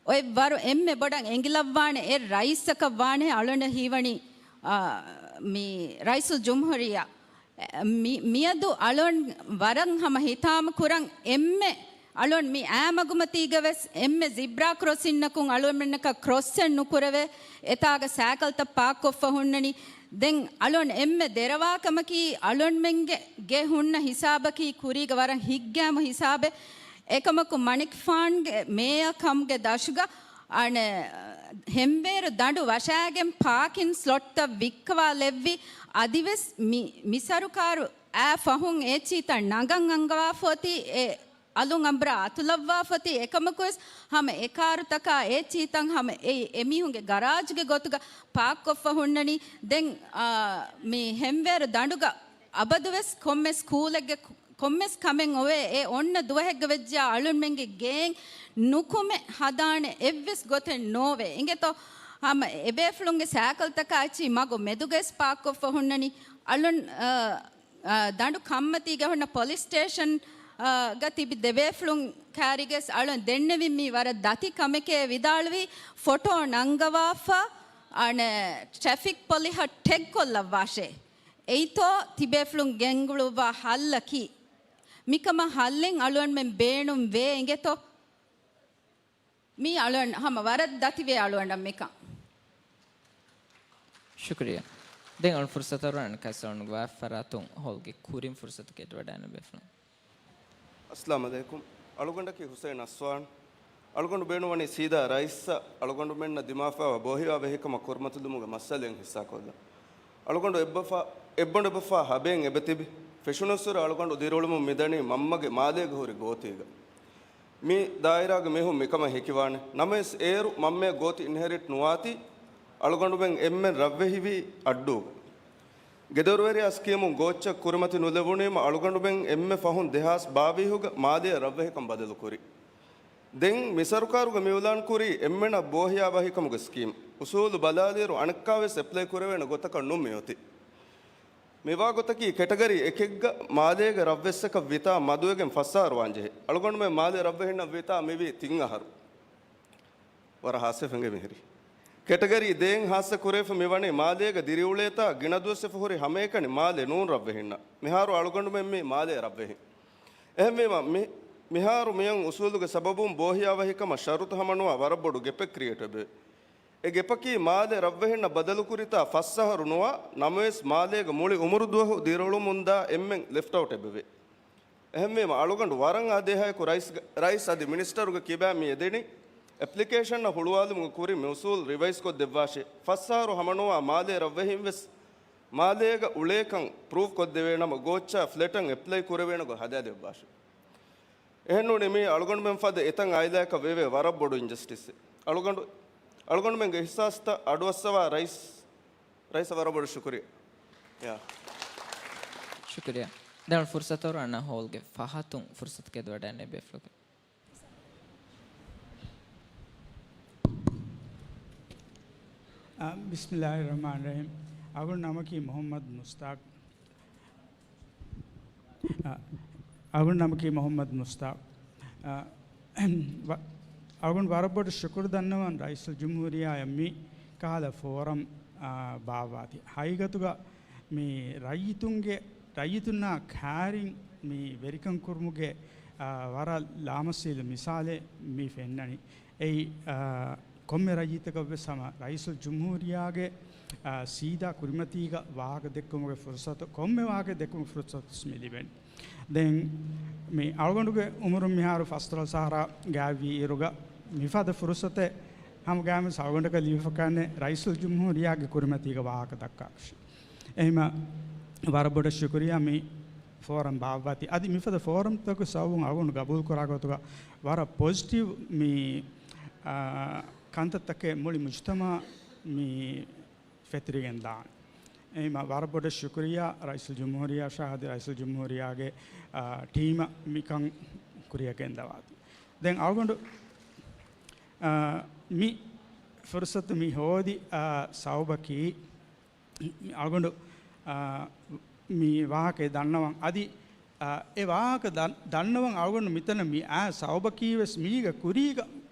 އޮތް ވަރު އެންމެ ބޮޑަށް އެނގިލައްވާނެ އެއް ރައީސަކަށް ވާނެ އަޅުން ހީވަނީ، އާ، މި ރައީސުލް ޖުމްހޫރިއްޔާ. މި، މިއަދު އަޅުން ވަރަށް ހަމަ ހިތާމަ ކުރަން އެންމެ އަޅުން މި އާ މަގުމަތީގަ ވެސް އެންމެ ޒިބްރާ ކްރޮސިންއަކުން އަޅުންމެންނަކަށް ކްރޮސްއެއް ނުކުރެވޭ، އެތާގަ ސައިކަލްތައް ޕާކްކޮށްފަ ހުންނަނީ. ދެން އަޅުން އެންމެ ދެރަވާ ކަމަކީ، އަޅުންމެންގެ ގެ ހުންނަ ހިސާބަކީ ކުރީގަ ވަރަށް ހިތްގައިމު ހިސާބެއް. އެކަމަކު މަނިކުފާންގެ މޭޔަ ކަމުގެ ދަށުގަ އަނެއް ހެންވޭރު ދަނޑު ވަށާގެން ޕާކިން ސްލޮޓްތައް ވިއްކަވާލެއްވި. އަދިވެސް މި، މި ސަރުކާރު އާ ފަހުން އެ ޗީތައް ނަގަން އަންގަވާފަ އޮތީ އެ އަލުން އަނބުރާ އަތުލައްވާފަ އޮތީ. އެކަމަކުވެސް ހަމަ އެ ކާރުތަކާ އެ ޗީތައް ހަމަ އެ، އެމީހުންގެ ގަރާޖުގެ ގޮތުގަ ޕާކްކޮށްފަ ހުންނަނީ. ދެން، އާ، މި ހެންވޭރު ދަނޑުގަ އަބަދުވެސް ކޮންމެ ސްކޫލެއްގެ ކޮންމެސް ކަމެއް އޮވޭ، އެ އޮންނަ ދުވަހެއްގަ ވެއްޖާ އަޅުންމެންގެ ގެއިން ނުކުމެ ހަދާނެ އެއްވެސް ގޮތެއް ނޯވޭ. އިނގޭތޯ؟ ހަމަ އެބޭފުޅުންގެ ސައިކަލްތަކާ އެއްޗިހި މަގު މެދުގައިސް ޕާކްކޮށްފަ ހުންނަނީ. އަޅުން، އަ، އަ، ދަނޑު ކަންމަތީގަ ހުންނަ ޕޮލިސް ސްޓޭޝަން، އަ، ގަ ތިބި ދެބޭފުޅުން ކާރިގައިސް އަޅުން ދެންނެވިން މީ ވަރަށް ދަތި ކަމެކޭ ވިދާޅުވީ، ފޮޓޯ ނަންގަވާފަ، އަނެއް ޓްރެފިކް ޕޮލިހަށް ޓެގް ކޮށްލައްވާށޭ. އެއީތޯ ތިބޭފުޅުން ގެންގުޅުއްވާ ހައްލަކީ؟ މިކަމަށް ހައްލެއް އަޅުގަނޑުމެން ބޭނުން ވޭ އިނގޭތޯ؟ މީ އަޅުގަނޑު ހަމަ ވަރަށް ދަތިވޭ އަޅުގަނޑަށް މިކަން. ޝުކުރިއްޔާ. ދެން އަޅުން ފުރުސަތު އަރުވާނަން ކައްސަ އަޅުގަނޑުގެ ވާހަކަ ފަރާތުން ހޯލްގެ ކުރިން ފުރުސަތު ކެދިވަޑައިގެން ބޭފުޅުން. އައްސަލާމް ޢަލައިކުމް. އަޅުގަނޑަކީ ޙުސައިން އަސްވާން. އަޅުގަނޑު ބޭނުންވަނީ ސީދާ ރައީސްއަށް އަޅުގަނޑުމެންނަށް ދިމާވެފައިވާ ބޯހިޔާ ވެހިކަމަށް ކުރިމަތިލުމުގެ މައްސަލައިން ހިއްސާކޮށްލަން. އަޅުގަނޑު އެއްބަފާ، އެއްބަނޑު އެއްބަފާ ހަބޭން އެބަތިބި. ފެށުނަސްވުރެ އަޅުގަނޑު ދިރިއުޅެމުން މިދަނީ މަންމަގެ މާލޭގަ ހުރި ގޯތީގަ. މި ދާއިރާގެ މީހުން މިކަމަށް ހެކިވާނެ. ނަމަވެސް އޭރު މަންމައަށް ގޯތި އިންހެރިޓް ނުވާތީ، އަޅުގަނޑުމެން އެންމެން ރަށްވެހިވީ އައްޑޫގަ. ގެދޮރުވެރިޔާ ސްކީމުން ގޯއްޗެއް ކުރިމަތި ނުލެވުނީމަ އަޅުގަނޑުމެން އެންމެ ފަހުން ދެހާސް ބާވީހުގަ މާލޭ ރަށްވެހިކަން ބަދަލުކުރި. ދެން މި ސަރުކާރުގަ މިއިލާން ކުރީ އެންމެނަށް ބޯހިޔާ ވަހިކަމުގެ ސްކީމް. އުސޫލު ބަލާލިއިރު އަނެއްކާވެސް އެޕްލައި ކުރެވޭނެ ގޮތަކަށް ނޫން މިއޮތީ. މިވާ ގޮތަކީ ކެޓަގަރީ އެކެއްގަ މާލޭގެ ރަށްވެއްސަކަށް ވިތާ މަދުވެގެން ފަސް އަހަރު ވާންޖެހޭ. އަޅުގަނޑުމެން މާލޭ ރަށްވެހިންނަށް ވިތާ މިވީ ތިން އަހަރު. ވަރަށް ހާސްވެފަ އިނގޭ މިހިރީ. ކެޓަގަރީ ދޭން ހާއްސަ ކުރެވިފަ މިވަނީ މާލޭގަ ދިރިއުޅޭތާ ގިނަ ދުވަސްވެފަ ހުރި ހަމައެކަނި މާލެ ނޫން ރަށްވެހިންނަށް. މިހާރު އަޅުގަނޑުމެން މީ މާލޭ ރަށްވެހިން. އެހެންވީމަ މި، މިހާރު މިއޮން އުސޫލުގެ ސަބަބުން ބޯހިޔާވަހިކަމަށް ޝަރުތު ހަމަނުވާ ވަރަށް ބޮޑު ގެޕެއް ކްރިއޭޓް ވެއްޖެ. އެ ގެޕަކީ މާލެ ރަށްވެހިންނަށް ބަދަލުކުރިތާ ފަސް އަހަރު ނުވާ، ނަމަވެސް މާލޭގަ މުޅި އުމުރު ދުވަހު ދިރިއުޅުމުންދާ އެންމެން ލެފްޓް އައުޓް އެބަވޭ. އެހެންވީމަ އަޅުގަނޑު ވަރަށް އާދޭހައެކު ރައީސް، ރައީސް އަދި މިނިސްޓަރުގެ ކިބައިން މި އެދެނީ އެޕްލިކޭޝަންއަށް ހުޅުވާލުމުގެ ކުރިން މި އުސޫލް ރިވައިޒް ކޮށްދެއްވާށޭ. ފަސް އަހަރު ހަމަނުވާ މާލޭ ރަށްވެހިން ވެސް މާލޭގަ އުޅޭކަން ޕްރޫވް ކޮށްދެވޭނަމަ ގޯއްޗާ ފްލެޓަށް އެޕްލައި ކުރެވޭނެ ގޮތް ހަދާދެއްވާށޭ. އެހެންނޫނީ މީ އަޅުގަނޑުމެން ފަދަ އެތައް އާއިލާއަކަށް ވެވޭ ވަރަށް ބޮޑު އިންޖަސްޓިސްއެއް. އަޅުގަނޑު، އަޅުގަނޑުމެންގެ އިހްސާސްތައް އަޑުއައްސަވާ ރައީސް، ރައީސަށް ވަރަށް ބޮޑު ޝުކުރިއްޔާ. ޔާ. ޝުކުރިއްޔާ. ދެން ފުރުސަތު އަންނަ ހޯލްގެ ފަހަތުން ފުރުސަތު ކެދުވަޑައިގެންނެވި ބޭފުޅުގެ. އ، ބިސްމިއްލާހި ރަޙްމާނި ރަޙީމް. އަޅުގަނޑު ނަމަކީ މުޙައްމަދު މުސްތާޤް. އ، އަޅުގަނޑު ނަމަކީ މުޙައްމަދު މުސްތާޤް. އ، ވަ-، އަޅުގަނޑު ވަރަށް ބޮޑަށް ޝުކުރު ދަންނަވަން ރައީސުލްޖުމްހޫރިއްޔާއަށް މި ކަހަލަ ފޯރަމް، އ، ބާއްވާތީ. ހަގީގަތުގަ މި ރައްޔިތުންގެ، ރައްޔިތުންނާ ކާރިން މި ވެރިކަން ކުރުމުގެ، އާ، ވަރަށް ލާމަސީލު މިސާލެއް މި ފެންނަނީ. އެއީ، އާ، ކޮންމެ ރައްޔިތަކަށްވެސް ހަމަ ރައީސުލްޖުމްހޫރިއްޔާގެ، އާ، ސީދާ ކުރިމަތީގަ ވާހަކަ ދެއްކުމުގެ ފުރުސަތު، ކޮންމެ ވާހަކަ ދެއްކުމުގެ ފުރުސަތު ވެސް މި ލިބެނީ. ދެން މި އަޅުގަނޑުގެ އުމުރުން މިހާރު ފަސްދޮޅަސް އަހަރާ ގާތްވީ އިރުގަ މިފަދަ ފުރުސަތެއް ހަމަ ގާތްވެސް އަޅުގަނޑަކަށް ލިބިފަކާނެ ރައީސުލްޖުމްހޫރިއްޔާގެ ކުރިމަތީގަ ވާހަކަ ދައްކާކަށެއް. އެހެންމަ ވަރަށް ބޮޑަށް ޝުކުރިއްޔާ މި ފޯރަމް ބާއްވާތީ. އަދި މިފަދަ ފޯރަމްތަކުގެ ސަބަބުން އަޅުގަނޑު ގަބޫލުކުރާ ގޮތުގަ ވަރަށް ޕޮޒިޓިވް މި، އާ، ކަންތައްތަކެއް މުޅި މުޖުތަމަޢަށް މި ފެތުރިގެން ދާނެ. އެހެންމަ ވަރަށް ބޮޑަށް ޝުކުރިއްޔާ ރައީސުލްޖުމްހޫރިއްޔާއަށާ އަދި ރައީސުލްޖުމްހޫރިއްޔާގެ، އާ، ޓީމަށް މިކަން ކުރިއަށް ގެންދަވާތީ. ދެން އަޅުގަނޑު، އާ، މި ފުރުސަތު މި ހޯދި، އާ، ސަބަބަކީ، އަޅުގަނޑު، އާ، މި ވާހަކައެއް ދަންނަވަން. އަދި، އާ، އެ ވާހަކަ ދަން-، ދަންނަވަން އަޅުގަނޑު މިތަނަށް މި އާ ސަބަބަކީ ވެސް މީގަ ކުރީގަ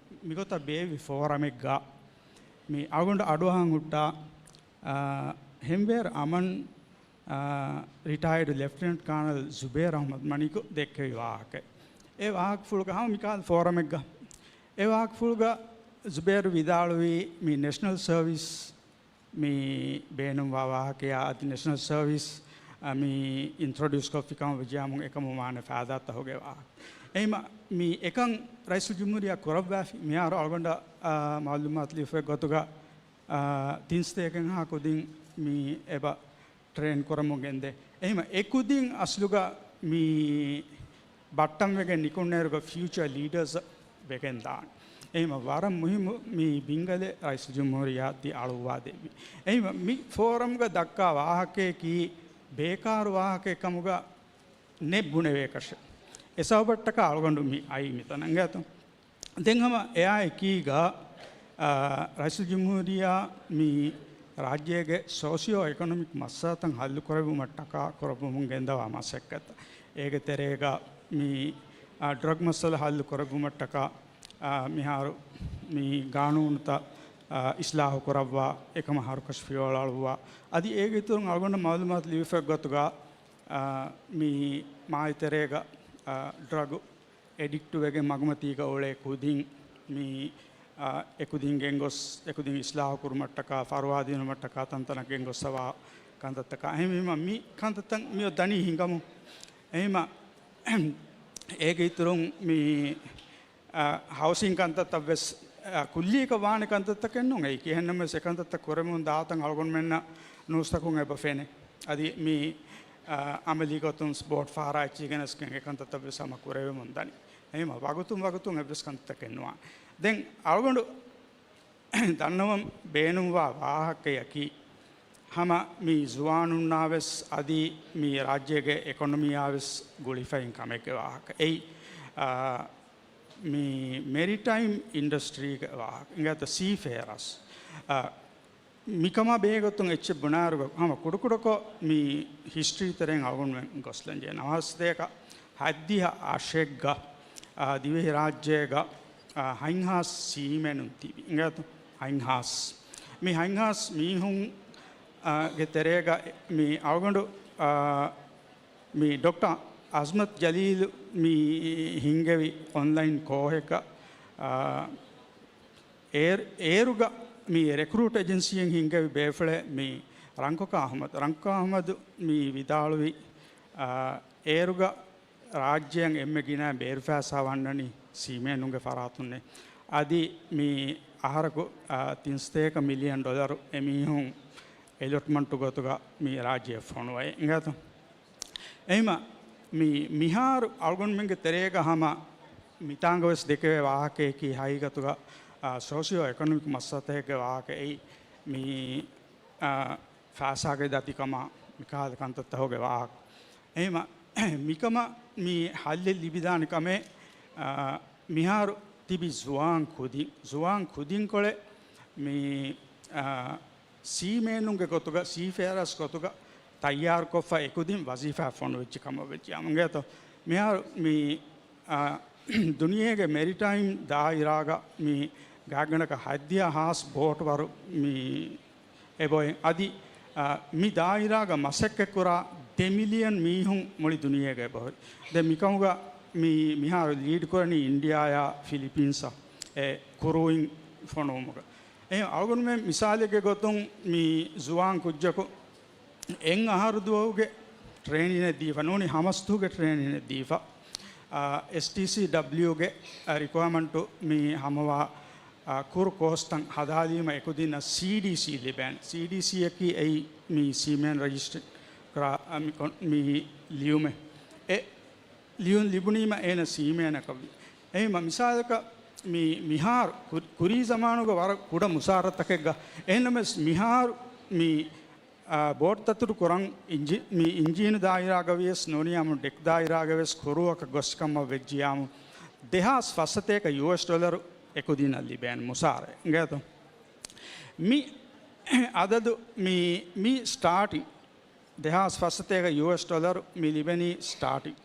މިގޮތަށް ބޭއްވި ފޯރަމެއްގަ މި އަޅުގަނޑު އަޑުއަހަން ހުއްޓާ، އާ، ހެންވޭރު އަމަން، އާ، ރިޓަޔަރޑް ލެފްޓިނަންޓް ކާނަލް ޒުބޭރު އަޙްމަދު މަނިކު ދެއްކެވި ވާހަކައެއް. އެ ވާހަކަފުޅުގަ ހަމަ މިކާލް ފޯރަމެއްގަ އެ ވާހަކަފުޅުގަ ޒުބޭރު ވިދާޅުވީ މި ނެޝަނަލް ސަރވިސް މި ބޭނުންވާ ވާހަކަޔާ އަދި ނެޝަނަލް ސަރވިސް، އަ، މި އިންޓްރޮޑިއުސް ކޮށްފިކަމަށް ވިއްޔާމުން އެކަމުން ވާނެ ފައިދާތައް ހޮގޭ ވާހަކަ. އެހިމަ މި އެކަން ރައީސުލްޖުމްހޫރިއްޔާ ކުރައްވާފި. މިހާރު އަޅުގަނޑަށް، އަ، މަޢުލޫމާތު ލިބިފައި ގޮތުގަ، އަ، ތިން ސަތޭކައެއްހާ ކުދިން މި އެބަ ޓްރޭން ކުރަމުން ގެންދޭ. އެހިމަ އެ ކުދިން އަސްލުގަ މި ބައްޓަންވެގެން ނިކުންނޭރުގަ ފިއުޗަރ ލީޑަރސް ވެގެން ދާނެ. އެހިމަ ވަރަށް މުހިއްމު މި ބިންގަލެއް ރައީސުލްޖުމްހޫރިއްޔާ ތި އަޅުއްވާ ދެއްވި. އެހިމަ މި ފޯރަމްގަ ދައްކާ ވާހަކަޔަކީ ބޭކާރު ވާހަކައެއް ކަމުގަ ނެތް ބުނެވޭކަށެއް. އެ ސަބަބަށްޓަކާ އަޅުގަނޑު މި އައީ މިތަނަށް އިނގޭތޯ. ދެން ހަމަ އެއާއެކީގަ، އާ، ރައީސުލްޖުމްހޫރިއްޔާ މި ރާއްޖޭގެ ސޯޝިއޯ އިކޮނޮމިކް މައްސަލަތައް ހައްލު ކުރެއްވުމަށްޓަކާ ކުރައްވަމުން ގެންދަވާ މަސައްކަތް. އޭގެ ތެރޭގަ މި، އާ، ޑްރަގް މައްސަލަ ހައްލު ކުރެއްވުމަށްޓަކާ، އާ، މިހާރު މި ގާނޫނުތައް، އާ، އިސްލާހު ކުރައްވާ، އެކަމަށް ހަރުކަށި ފިޔަވަޅު އަޅުއްވާ. އަދި އޭގެ އިތުރުން އަޅުގަނޑަށް މަޢުލޫމާތު ލިބިފައި ގޮތުގަ، އާ، މި މާތްތެރޭގަ، އާ، ޑްރަގު އެޑިކްޓު ވެގެން މަގުމަތީގަ އުޅޭ ކުދިން މި، އާ، އެކުދިން ގެންގޮސް، އެކުދިން އިސްލާހު ކުރުމަށްޓަކާ، ފަރުވާ ދިނުމަށްޓަކާ ތަންތަނަށް ގެންގޮއްސަވާ ކަންތައްތަކާ. އެހެންވީމަ މި ކަންތައްތައް މިއޮތް ދަނީ ހިނގަމުން. އެހެންމަ އޭގެ އިތުރުން މި، އާ، ހައުސިން ކަންތައްތައް ވެސް، އާ، ކުއްލީކަށް ވާނެ ކަންތައްތަކެއް ނޫން. އެއީ ކިހިނެއްނަމަވެސް އެކަންތައްތައް ކުރެވެމުން ދާތަން އަޅުގަނޑުމެންނަށް ނޫސްތަކުން އެބަ ފެނޭ. އަދި މި، އާ، އަމަލީ ގޮތުން ބޯޓް ފަހަރާ އެއްޗިހި ގެނެސްގެން އެކަންތައްތައް ވެސް ހަމަ ކުރެވެމުން ދަނީ. އެހެންމަ ވަގުތުން ވަގުތުން އެއްވެސް ކަންތައްތަކެއް ނުވާނެ. ދެން އަޅުގަނޑު ދަންނަވަން ބޭނުންވާ ވާހަކަޔަކީ، ހަމަ މި ޒުވާނުންނާ ވެސް އަދި މި ރާއްޖޭގެ އެކޮނޮމީއާ ވެސް ގުޅިފައިން ކަމެއްގެ ވާހަކަ. އެއީ، އާ، މި މެރިޓައިމް އިންޑަސްޓްރީގެ ވާހަކަ. އިނގޭތަ ސީފޭރާސް. އާ، މިކަމާ ބެހޭގޮތުން އެއްޗެއް ބުނާއިރުގަ ހަމަ ކުޑަކުޑަކޮށް މި ހިސްޓްރީ ތެރެއިން އަޅުގަނޑުމެން ގޮސްލަންޖެހޭ. ނަވާރަ ސަތޭކަ ހަތްދިހަ އަށެއްގަ، އާ، ދިވެހިރާއްޖޭގަ، އާ، ހަތްހާސް ސީމެނުން ތިބި. އިނގޭތަ؟ ހަތްހާސް. މި ހަތްހާސް މީހުން، އާ، ގެ ތެރޭގަ މި އަޅުގަނޑު، އާ، މި ޑޮކްޓަރ އަޒްމަތް ޖަލީލު މި ހިންގެވި އޮންލައިން ކޯހެއްގަ، އާ، އޭރު-، އޭރުގަ މި ރެކްރޫޓް އެޖެންސީއެއް ހިންގެވި ބޭފުޅެއް މި ރަންކޮކާ އަހްމަދު. ރަންކޮކާ އަހްމަދު މި ވިދާޅުވި، އާ، އޭރުގަ ރާއްޖެއަށް އެންމެ ގިނަ ބޭރުފައިސާ ވަންނަނީ ސީމޭނުގެ ފަރާތުންނޭ. އަދި މި އަހަރަކު، އާ، ތިން ސަތޭކަ މިލިއަން ޑޮލަރު އެމީހުން އެލޮޓްމަންޓު ގޮތުގަ މި ރާއްޖެއަށް ފޮނުވައި އިނގޭތަ؟ އެހިމަ މި މިހާރު އަޅުގަނޑުމެންގެ ތެރޭގަ ހަމަ މިތާނގަ ވެސް ދެކެވޭ ވާހަކަޔަކީ ހަގީގަތުގަ، އާ، ސޯޝިއޯ އެކޮނޮމިކް މައްސަލަތަކެއްގެ ވާހަކަ އެއީ މި، އާ، ފައިސާގެ ދަތިކަމާ މިކަހަލަ ކަންތައްތަކުގެ ވާހަކަ. އެހިމަ މިކަމަށް މި ހައްލެއް ލިބިދާނެ ކަމެއް، އާ، މިހާރު ތިބި ޒުވާން ކުދިން، ޒުވާން ކުދިންކޮޅެއް މި، އާ، ސީމޭނުންގެ ގޮތުގަ، ސީފޭއަރސް ގޮތުގަ ތައްޔާރުކޮށްފަ އެކުދިން ވަޒީފާ ފޮނުވެއްޖެ ކަމަށް ވެއްޖެ އިނގޭތޯ. މިހާރު މި، އާ، ދުނިޔޭގެ މެރިޓައިމް ދާއިރާގަ މި ގާތްގަނޑަކަށް ހަތްދިހަ ހާސް ބޯޓުވަރު މި އެބައޮތް. އަދި، އާ، މި ދާއިރާގަ މަސައްކަތްކުރާ ދެ މިލިއަން މީހުން މުޅި ދުނިޔޭގަ އެބަހުރި. ދެން މިކަމުގަ މި މިހާރު ލީޑް ކުރަނީ އިންޑިއާއާ ފިލިޕީންސްއާ އެ ކުރޫއިން ފޮނުވުމުގަ. އެހެން އަޅުގަނޑުމެން މިސާލެއްގެ ގޮތުން މި ޒުވާން ކުއްޖަކު އެއް އަހަރު ދުވަހުގެ ޓްރޭނިނެއް ދީފަ، ނޫނީ ހަމަސްދުވަހުގެ ޓްރޭނިނެއް ދީފަ، އާ، އެސްޓީސީޑަބްލިޔުގެ ރިކުއަރމަންޓު މި ހަމަވާ، އާ، ކުރު ކޯސްތައް ހަދާލީމަ އެކުދިންނަށް ސީޑީސީ ލިބޭނެ. ސީޑީސީއަކީ އެއީ މި ސީމޭން ރަޖިސްޓަރ ކުރާ، އާ، މި ކޮން-، މި ލިޔުމެއް. އެ ލިޔުން ލިބުނީމަ އޭނަ ސީމޭނަކަށް ވި. އެހެންމަ މިސާލަކަށް މި މިހާރު ކު-، ކުރީ ޒަމާނުގަ ވަރަށް ކުޑަ މުސާރަތަކެއްގަ އެހެންނަމަވެސް މިހާރު މި އާ، ބޯޓް ދަތުރު ކުރަން އިންޖި-، މި އިންޖީނު ދާއިރާގަ ވިޔަސް ނޫނީ އާއްމު ޑެކް ދާއިރާގަ ވެސް ކުރޫއަކަށް ގޮސް ކަމަށް ވެއްޖިޔާމު، ދެހާސް ފަސްސަތޭކަ ޔޫއެސް ޑޮލަރު އެކުދިންނަށް ލިބޭނެ މުސާރަ އިނގޭތޯ. މި އަދަދު މި، މި ސްޓާޓިން ދެހާސް ފަސްސަތޭކަ ޔޫއެސް ޑޮލަރު މި ލިބެނީ ސްޓާޓިން.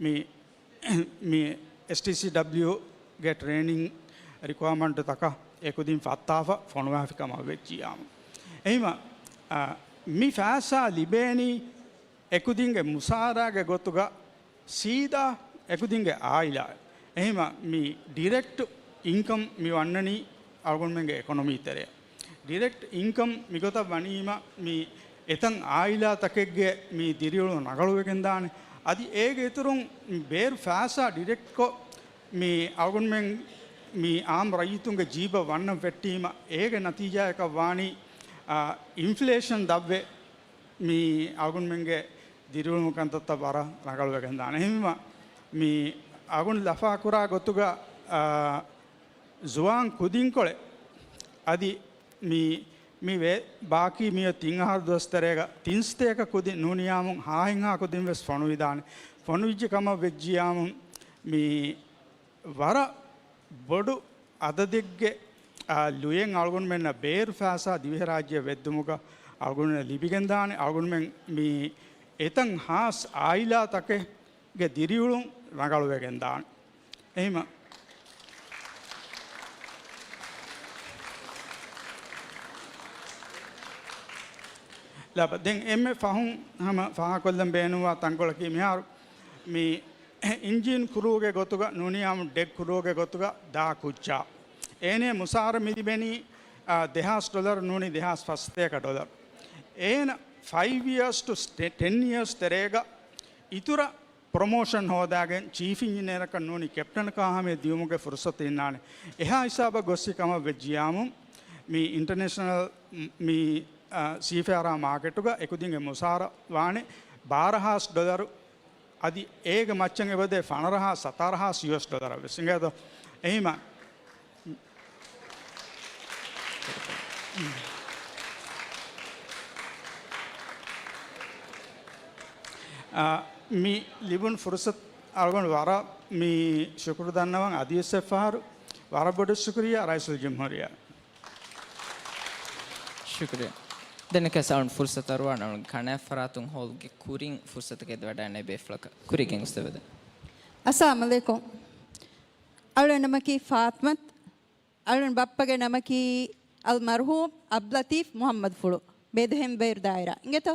މި މި އެސްޓީސީޑަބްލިޔުގެ ޓްރޭނިން ރިކުއަރމަންޓުތަކަށް އެކުދިން ފައްތާފަ ފޮނުވާފި ކަމަށް ވެއްޖިޔާމު. އެހިމަ، އާ، މި ފައިސާ ލިބޭނީ އެކުދިންގެ މުސާރާގެ ގޮތުގަ ސީދާ އެކުދިންގެ އާއިލާއަށް. އެހިމަ، މި ޑިރެކްޓް އިންކަމް މި ވަންނަނީ އަޅުގަނޑުމެންގެ އެކޮނޮމީ ތެރެއަށް. ޑިރެކްޓް އިންކަމް މިގޮތަށް ވަނީމަ، މި އެތައް އާއިލާތަކެއްގެ މި ދިރިއުޅުން ރަނގަޅުވެގެންދާނެ. އަދި އޭގެ އިތުރުން ބޭރު ފައިސާ ޑިރެކްޓްކޮށް، މި އަޅުގަނޑުމެން މި އާއްމު ރައްޔިތުންގެ ޖީބަށް ވަންނަން ފެއްޓީމަ، އޭގެ ނަތީޖާއަކަށް ވާނީ، އާ، އިންފްލޭޝަން ދަށްވެ، މި އަޅުގަނޑުމެންގެ ދިރިއުޅުމުގެ ކަންތައްތައް ވަރަށް ރަނގަޅުވެގެންދާނެ. އެހެންވީމަ، މި އަޅުގަނޑު ލަފާކުރާ ގޮތުގަ، އާ، ޒުވާން ކުދިންކޮޅެއް އަދި މި، މި ވޭ-، ބާކީ މިއޮތް ތިން އަހަރު ދުވަސް ތެރޭގަ ތިން ސަތޭކަ ކުދިން ނޫނިޔާމުން ހާހެއްހާ ކުދިން ވެސް ފޮނުވިދާނެ. ފޮނުވިއްޖެ ކަމަށް ވެއްޖިޔާމު މި ވަރަށް ބޮޑު އަދަދެއްގެ، އާ، ލުޔެއް އަޅުގަނޑުމެންނަށް ބޭރު ފައިސާ ދިވެހިރާއްޖެ ވެއްދުމުގަ އަޅުގަނޑުމެން ލިބިގެންދާނެ. އަޅުގަނޑުމެން މި އެތައް ހާސް އާއިލާތަކެއް ގެ ދިރިއުޅުން ރަނގަޅުވެގެން ދާނެ. އެހިމަ، ލަބަ، ދެން އެންމެ ފަހުން ހަމަ ފާހަގަކޮށްލަން ބޭނުންވާ ތަންކޮޅަކީ މިހާރު މި އިންޖީން ކުރޫގެ ގޮތުގަ ނޫނީ އާއްމު ޑެކް ކުރޫގެ ގޮތުގަ ދާ ކުއްޖާ. އޭނެ މުސާރަ މިލިބެނީ، އާ، ދެހާސް ޑޮލަރު ނޫނީ ދެހާސް ފަސްސަތޭކަ ޑޮލަރު. އޭނަ ފައިވް އިޔާސް ޓު ޓެ-، ޓެން އިޔާސް ތެރޭގަ އިތުރަށް ޕްރޮމޯޝަން ހޯދާގެން ޗީފް އިންޖިނިއަރަކަށް ނޫނީ ކެޕްޓަނަކާ ހަމަޔަށް ދިޔުމުގެ ފުރުސަތު އިންނާނެ. އެހާ ހިސާބަށް ގޮއްސި ކަމަށް ވެއްޖިޔާމު، މި އިންޓަރނޭޝަނަލް، މި، އާ، ސީފޭއަރ މާކެޓުގަ އެކުދިންގެ މުސާރަ ވާނެ ބާރަ ހާސް ޑޮލަރު އަދި އޭގެ މައްޗަށް އެބަދޭ ފަނަރަ ހާސް ސަތާރަ ހާސް ޔޫއެސް ޑޮލަރަށް ވެސް އިނގޭތޯ. އެހިމަ، އާ، މި ލިބުނު ފުރުސަތު އަޅުގަނޑު ވަރަށް މި ޝުކުރު ދަންނަވަން. އަދިވެސް އެއްފަހަރު ވަރަށް ބޮޑު ޝުކުރިއްޔާ ރައީސުލްޖުމްހޫރިއްޔާ. ޝުކުރިއްޔާ. ދެން ކެސް އަޅުން ފުރުސަތު އަރުވާން އަޅުން ކަނާތް ފަރާތުން ހޯލްގެ ކުރިން ފުރުސަތަކަށް އެދިވަޑައިގަންނަވާ ބޭފުޅަކަށް. ކުރީގެ އުސްތަދު. އައްސަލާމު ޢަލައިކުމް. އަޅުގެ ނަމަކީ ފާތިމަތު. އަޅުގެ ބައްޕަގެ ނަމަކީ އަލްމަރްޙޫމް ޢަބްދުލަތީފް މުޙައްމަދުފުޅު. މެދު ހެންވޭރު ދާއިރާ. އިނގޭތޯ؟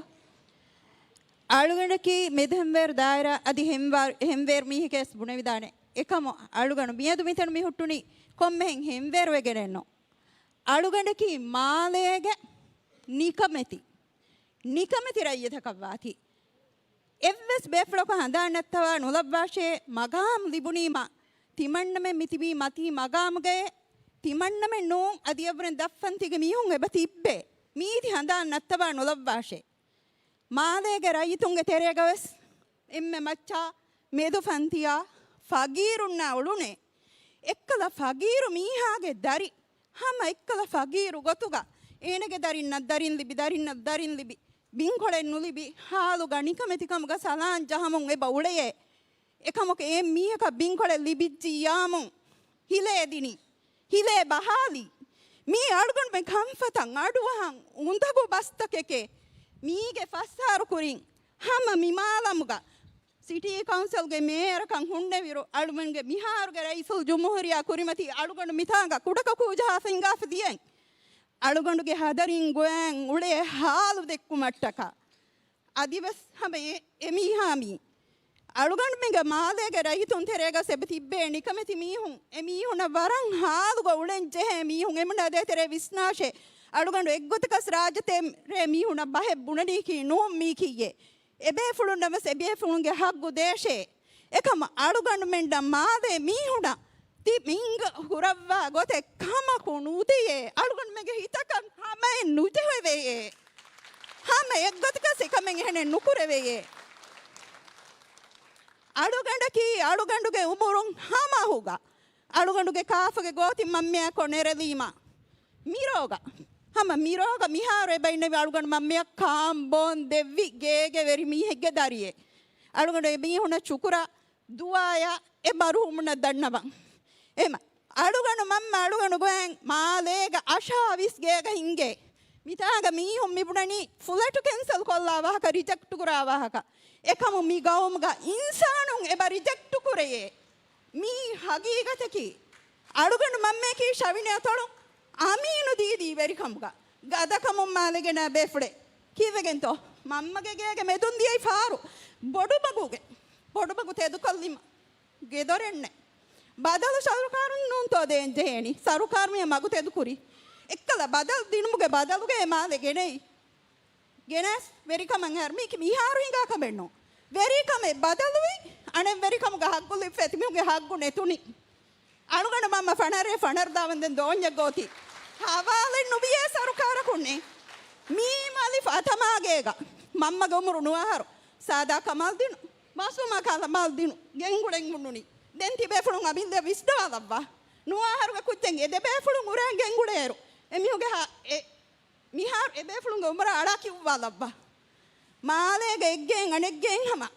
އަޅުގަނޑަކީ މެދު ހެންވޭރު ދާއިރާ އަދި ހެންވާ-، ހެންވޭރު މީހެކޭ ވެސް ބުނެވިދާނެ. އެކަމު އަޅުގަނޑު މިއަދު މިތަނު މި ހުއްޓުނީ ކޮންމެހެން ހެންވޭރުވެގެނެއްނު. އަޅުގަނޑަކީ މާލޭގެ ނިކަމެތި، ނިކަމެތި ރައްޔިތަކަށް ވާތީ. އެއްވެސް ބޭފުޅަކު ހަނދާން ނައްތަވާ ނުލައްވާށޭ، މަގާމް ލިބުނީމަ، ތިމަންނަމެން މިތިބީ މަތީ މަގާމުގައޭ، ތިމަންނަމެން ނޫން އަދި އެއްވުރެން ދަށްފަންތީގެ މީހުން އެބަ ތިއްބޭ. މީތި ހަނދާން ނައްތަވާ ނުލައްވާށޭ. މާލޭގެ ރައްޔިތުންގެ ތެރޭގަވެސް އެންމެ މައްޗާ މެދު ފަންތިޔާ ފަގީރުންނާ އުޅުނޭ. އެއްކަލަ ފަގީރު މީހާގެ ދަރި، ހަމަ އެއްކަލަ ފަގީރު ގޮތުގަ އޭނަގެ ދަރިންނަށް ދަރިން ލިބި، ދަރިންނަށް ދަރިން ލިބި، ބިންކޮޅެއް ނުލިބި ހާލުގަ ނިކަމެތިކަމުގަ ސަލާން ޖަހަމުން އެބަ އުޅެޔޭ. އެކަމަކު އެ މީހަކަށް ބިންކޮޅެއް ލިބިއްޖިއްޔާމުން ހިލޭ ދިނީ، ހިލޭ ބަހާލީ. މީ އަޅުގަނޑުމެ ކަންފަތަށް އަޑުއަހަން އުނދަގޫ ބަސްތަކެކޭ. މީގެ ފަސްހާރު ކުރިން ހަމަ މި މާލަމުގަ ސިޓީ ކައުންސިލްގެ މޭޔަރަކަށް ހުންނެވިރު، އަޅުމެންގެ މިހާރުގެ ރައީސުލްޖުމްހޫރިއްޔާ ކުރިމަތީ އަޅުގަނޑު މިތާނގަ ކުޑަކޮށް ކޫޖަހާފަ ހިނގާފަ ދިޔައިން. އަޅުގަނޑުގެ ހަދަރިން ގޮޔަށް އުޅޭ ހާލު ދެއްކުމަށްޓަކާ. އަދިވެސް ހަމަ އެ، އެމީހާ މީ އަޅުގަނޑުމެންގެ މާލޭގެ ރައްޔިތުން ތެރޭގަސް އެބަ ތިއްބޭ ނިކަމެތި މީހުން، އެ މީހުނަށް ވަރަށް ހާލުގަ އުޅެން ޖެހޭ މީހުން އެމުނާ ދޭތެރޭ ވިސްނާށޭ. އަޅުގަނޑު އެއްގޮތަކަސް ރާއްޖެތެރޭ މީހުނަށް ބަހެއް ބުނަނީކީ ނޫން މީކީއޭ. އެބޭފުޅުންނަށް ވެސް އެބޭފުޅުންގެ ހައްގު ދޭށޭ. އެކަމަށް އަޅުގަނޑުމެންނަށް މާލޭ މީހުނަށް ތި މިންގ ހުރައްވާ ގޮތެއް ކަމަކު ނުދިޔޭ. އަޅުގަނޑުމެންގެ ހިތަކަށް ހަމައެއް ނުޖެހެވެޔޭ. ހަމަ އެއްގޮތަކަސް އެކަމެއް އެހެނެއް ނުކުރެވެޔޭ. އަޅުގަނޑަކީ އަޅުގަނޑުގެ އުމުރުން ހަމަ އަހުގަ އަޅުގަނޑުގެ ކާފަގެ ގޯތި މަންމަޔާކޮށް ނެރެލީމާ މިރޯގަ، ހަމަ މިރޯގަ މިހާރު އެބަ އިންނެވި އަޅުގަނޑު މަންމަޔަށް ކާން ބޯން ދެއްވި ގޭގެ ވެރި މީހެއްގެ ދަރިއެއް. އަޅުގަނޑު އެ މީހުނަށް ޝުކުރާ ދުޢާޔާ އެ މަރުޙޫމުންނަށް ދަންނަވަން. އެހެމަ އަޅުގަނޑު މަންމަ އަޅުގަނޑު ގޮއިން މާލޭގަ އަށާވީސް ގޭގަ ހިންގޭ. މިތާގަ މީހުން މިބުނަނީ ފުލެޓު ކެންސަލް ކޮށްލާ ވާހަކަ، ރިޖެކްޓް ކުރާ ވާހަކަ. އެކަމު މި ގައުމުގަ އިންސާނުން އެބަ ރިޖެކްޓް ކުރެޔޭ. މީ ހަގީގަތަކީ. އަޅުގަނޑު މަންމަޔަކީ ޝަވިނޭ އަތޮޅު އަމީނު ދީދީ ވެރިކަމުގަ ގަދަކަމުން މާލެގެނާ ބޭފުޅެއް. ކީއްވެގެންތޯ؟ މަންމަގެ ގޭގެ މެދުން ދިޔައީ ފާރު. ބޮޑުމަގުގެ، ބޮޑުމަގު ތެދުކޮށްލީމަ ގެދޮރެއްނެއް. ބަދަލު ސަރުކާރުން ނޫންތޯ ދޭން ޖެހޭނީ؟ ސަރުކާރު މިޔަ މަގު ތެދުކުރީ. އެއްކަލަ ބަދަލު ދިނުމުގެ ބަދަލުގައި މާލެ ގެނައީ. ގެނެސް ވެރިކަމަށް ހަރު މީކި މިހާރު ހިނގާ ކަމެއް ނޫން. ވެރިކަމެއް ބަދަލުވި، އަނެއް ވެރިކަމުގަ ހައްގު ލިބިފަ ތިމީހުންގެ ހައްގު ނެތުނީ. އަޅުގަނޑު މަންމަ ފަނަރޭ ފަނަރު ދާވަންދެން ދޯންޏެއް ގޯތި. ހަވާލެއް ނުވިޔޭ ސަރުކާރަކުންނޭ. މީ މަލިފަ އަތަމާގޭގަ. މަންމަގެ އުމުރު ނުވަހަރު. ސާދާ ކަމާލްދީނު، މާސޫމާ ކަމާލްދީނު ގެންގުޅެން ހުންނުނީ. ދެން ތިބޭފުޅުން އަމިއްލަ ވިސްނަވާލައްވާ. ނުވަހަރުގެ ކުއްޖެއް އެ ދެބޭފުޅުން އުރައިން ގެންގުޅޭއިރު. އެމީހުންގެ ހާ، އެ މިހާރު އެބޭފުޅުންގެ އުމުރާ އަޅާ ކިއުއްވާލައްވާ. މާލޭގެ އެއްގެއިން އަނެއްގެއިން ހަމަ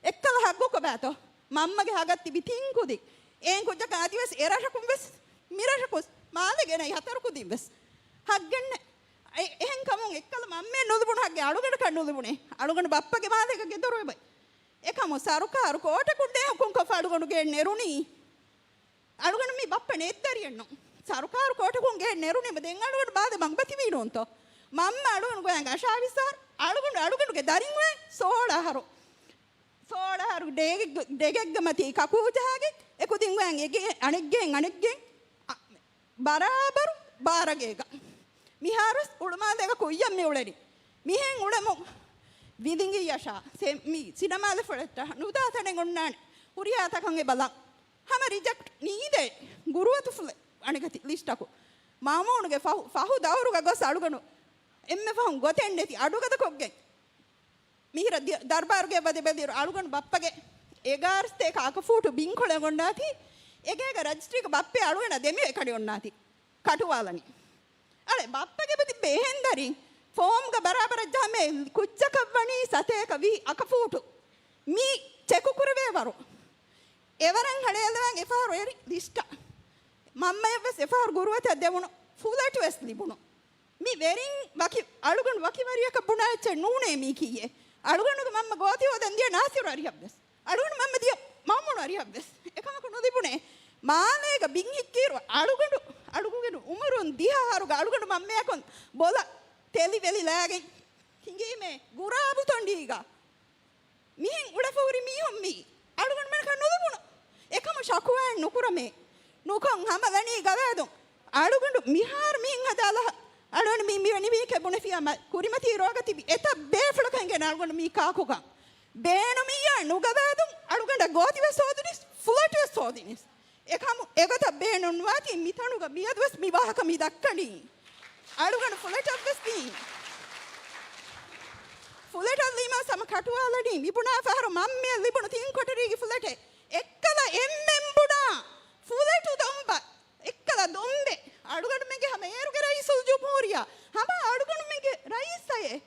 އެއްކަލަ ހައްގު ކޮބާތޯ؟ މަންމަގެ ހަގަށް ތިބި ތިން ކުދި. އެއިން ކުއްޖަކަށް އަދިވެސް އެރަށަކުން ވެސް މިރަށަކުން މާލޭގެ ނައި ހަތަރު ކުދިން ވެސް ހައްގެއްނެއް. އެ، އެހެން ކަމުން އެއްކަލަ މަންމައެއް ނުލިބުނު ހައްގެއް އަޅުގަނޑަކަށް ނުލިބުނޭ. އަޅުގަނޑު ބައްޕަގެ މާލޭގަ ގެދޮރު އެބައި. އެކަމު ސަރުކާރު ކޯޓަކުން ދޭހަކުން ކޮށްފަ އަޅުގަނޑު ގެއެއް ނެރުނީ. އަޅުގަނޑު މި ބައްޕަ ނެއްދަރިއެއްނު. ސަރުކާރު ކޯޓަކުން ގެއެއް ނެރުނީމަ ދެން އަޅުގަނޑު ބާދެ މަގުބަތިވީނޫންތޯ؟ މަންމަ އަޅުގަނޑު ގޮޔަން އަށާވީސްއަހަރު، އަޅުގަނޑު، އަޅުގަނޑުގެ ދަރިން އޮތް ސޯޅަ އަހަރު. ސޯޅަ އަހަރު ޑޭގެއްގަ، ޑެގެއްގަ މަތީ ކަކޫ ޖަހާގެ އެކުދިން ގޮޔަން އެގެ، އަނެއްގެއިން އަނެއްގެއިން އަ، ބަރާބަރު ބާރަގޭގަ. މިހާރުވެސް ހުޅުމާލޭގަ ކުއްޔަށް މި އުޅެނީ. މިހެން އުޅެމުން ވިލިނގިއްޔަށާ ސެ، މި ސިނަމާލެ ފުޅެއްޓާ ނުދާ ތަނެއް އޮންނާނެ. ހުރިހާ ތަކަށް އެބަ ލަން. ހަމަ ރިޖެކްޓް ނީދޭ ގުރުއަތުފުޅެއް އަނެކަތި ލިސްޓަކު. މާމޫނުގެ ފަހު، ފަހު ދައުރުގަ ގޮސް އަޅުގަނޑު އެންމެ ފަހުން ގޮތެއް ނެތި އަޑުގަދަކޮށްގެން މިހިރަ ދި، ދަރުބާރުގެ ވަދެ ބެލިއިރު އަޅުގަނޑު ބައްޕަގެ އެގާރަސްތޭކަ އަކަފޫޓު ބިންކޮޅެއް އޮންނާތީ، އެގޭގަ ރަޖިސްޓްރީގަ ބައްޕަ އަޅުގަނޑަށް ދެމިވެ ކަނޑި އޮންނާތީ. ކަޓުވާލަނީ. އަޅެ ބައްޕަގެ ބަދި ބެހެންދަރިން ފޯމްގަ ބަރާބަރަށް ޖަހަމޭ ކުއްޖަކަށް ވަނީ ސަތޭކަ ވިހި އަކަފޫޓު. މީ ޗެކު ކުރެވޭ ވަރު. އެވަރަށް ހަޅޭލަވާން އެފަހަރު އެރި ލިސްޓަށް. މަންމަޔަށް ވެސް އެފަހަރު ގުރުއަތަށް ދެވުނު ފުލެޓު ވެސް ލިބުނު. މި ވެރިން ވަކި، އަޅުގަނޑު ވަކި ވަރިޔަކަށް ބުނާ އެއްޗެއް ނޫނޭ މީކީއޭ. އަޅުގަނޑުގެ މަންމަ ގޯތި ހޯދަން ދިޔަ ނާސިރު އަރިހަށް ވެސް. އަޅުގަނޑު މަންމަ ދިޔަ މައުމޫނު އަރިހަށް ވެސް. އެކަމަކު ނުލިބުނޭ. މާލޭގަ ބިން ހިއްކިއިރު އަޅުގަނޑު، އަޅުގަނޑުގެ އުމުރުން ދިހަ އަހަރުގަ އަޅުގަނޑު މަންމަޔަކުން ބޮލަށް ތެލި ވެލި ލާގެން ހިނގީމޭ ގުރާބު ތޮނޑީގަ. މިހެން އުޅެފަ ހުރި މީހުން މީ އަޅުގަނޑުމެންނަކަށް ނުލިބުނު. އެކަމު ޝަކުވާއެއް ނުކުރަމޭ. ނުކޮށް ހަމަލަނީ ގަވާއިދުން. އަޅުގަނޑު މިހާރު މިހެން ހަދާލަހަ، އަޅުގަނޑު މި، މިވެނިވީކޭ ބުނެފިޔާ މަ، ކުރިމަތީ ރޯގަ ތިބި އެތައް ބޭފުޅަކަށް އެނގޭނެ އަޅުގަނޑު މީ ކާކުކަން. ބޭނުމިއްޔާ ނުގަވާދުން އަޅުގަނޑަށް ގޯތިވެސް ހޯދުނީސް، ފުލެޓުވެސް ހޯދިނީސް. އެކަމު އެގޮތަށް ބޭނުންވާތީ މިތަނުގަ މިއަދުވެސް މި ވާހަކަ މި ދައްކަނީ. އަޅުގަނޑު ފުލެޓަށްވެސް ދީ. ފުލެޓަށް ލީމާސް ހަމަ ކަޓުވާލަނީ މިބުނާ ފަހަރު މަންމަޔަށް ލިބުނު ތިން ކޮޓަރީގެ ފުލެޓެއް. އެއްކަލަ އެންމެން ބުނާ ފުލެޓު ދޮންބަ، އެއްކަލަ ދޮންބެ. އަޅުގަނޑުމެންގެ ހަމަ އޭރުގެ ރައީސުލްޖުމްހޫރިއްޔާ، ހަމަ އަޅުގަނޑުމެންގެ ރައީސްއޭ.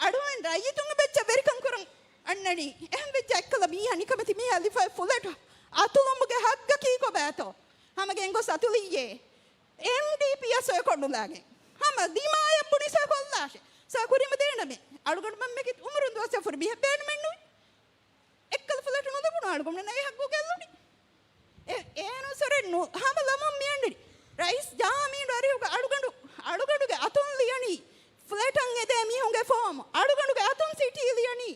އަޅުގަނޑު ރައްޔިތުންގެ ބެއްޗަށް ވެރިކަން ކުރަން އަންނަނީ. އެހެން ވެއްޖެ އެއްކަލަ މީހާ ނިކަމެތި މީހާ ލިބިފައި ފުލެޓު އަތުލުމުގެ ހައްގަކީ ކޮބާތޯ؟ ހަމަ ގެންގޮސް އަތުލިއްޔޭ. އެމްޑީޕީއަށް ސޮއިކޮށް ނުލާގެން. ހަމަ ދިމާޔަށް ބުނި ސޮއިކޮށްލާށޭ. ސޮއި ކުރީމަ ދޭނަމޭ. އަޅުގަނޑުމެން މެކި އުމުރުން ދުވަސް ފުރި މީހެއް ބޭނުމެއްނުވި. އެއްކަލަ ފުލެޓު ނުލިބުނު އަޅުގަނޑު ނައި ހައްގު ގެއްލުނީ. އެ-، އޭނު ސޮރެން ނު-، ހަމަ ލަމުން މިއަންނަނީ. ރައީސް ޖާމީނު އަރިހުގަ އަޅުގަނޑު، އަޅުގަނޑުގެ އަތުން ލިޔަނީ ފްލެޓަށް އެދޭ މީހުންގެ ފޯމު. އަޅުގަނޑުގެ އަތުން ސިޓީ ލިޔަނީ.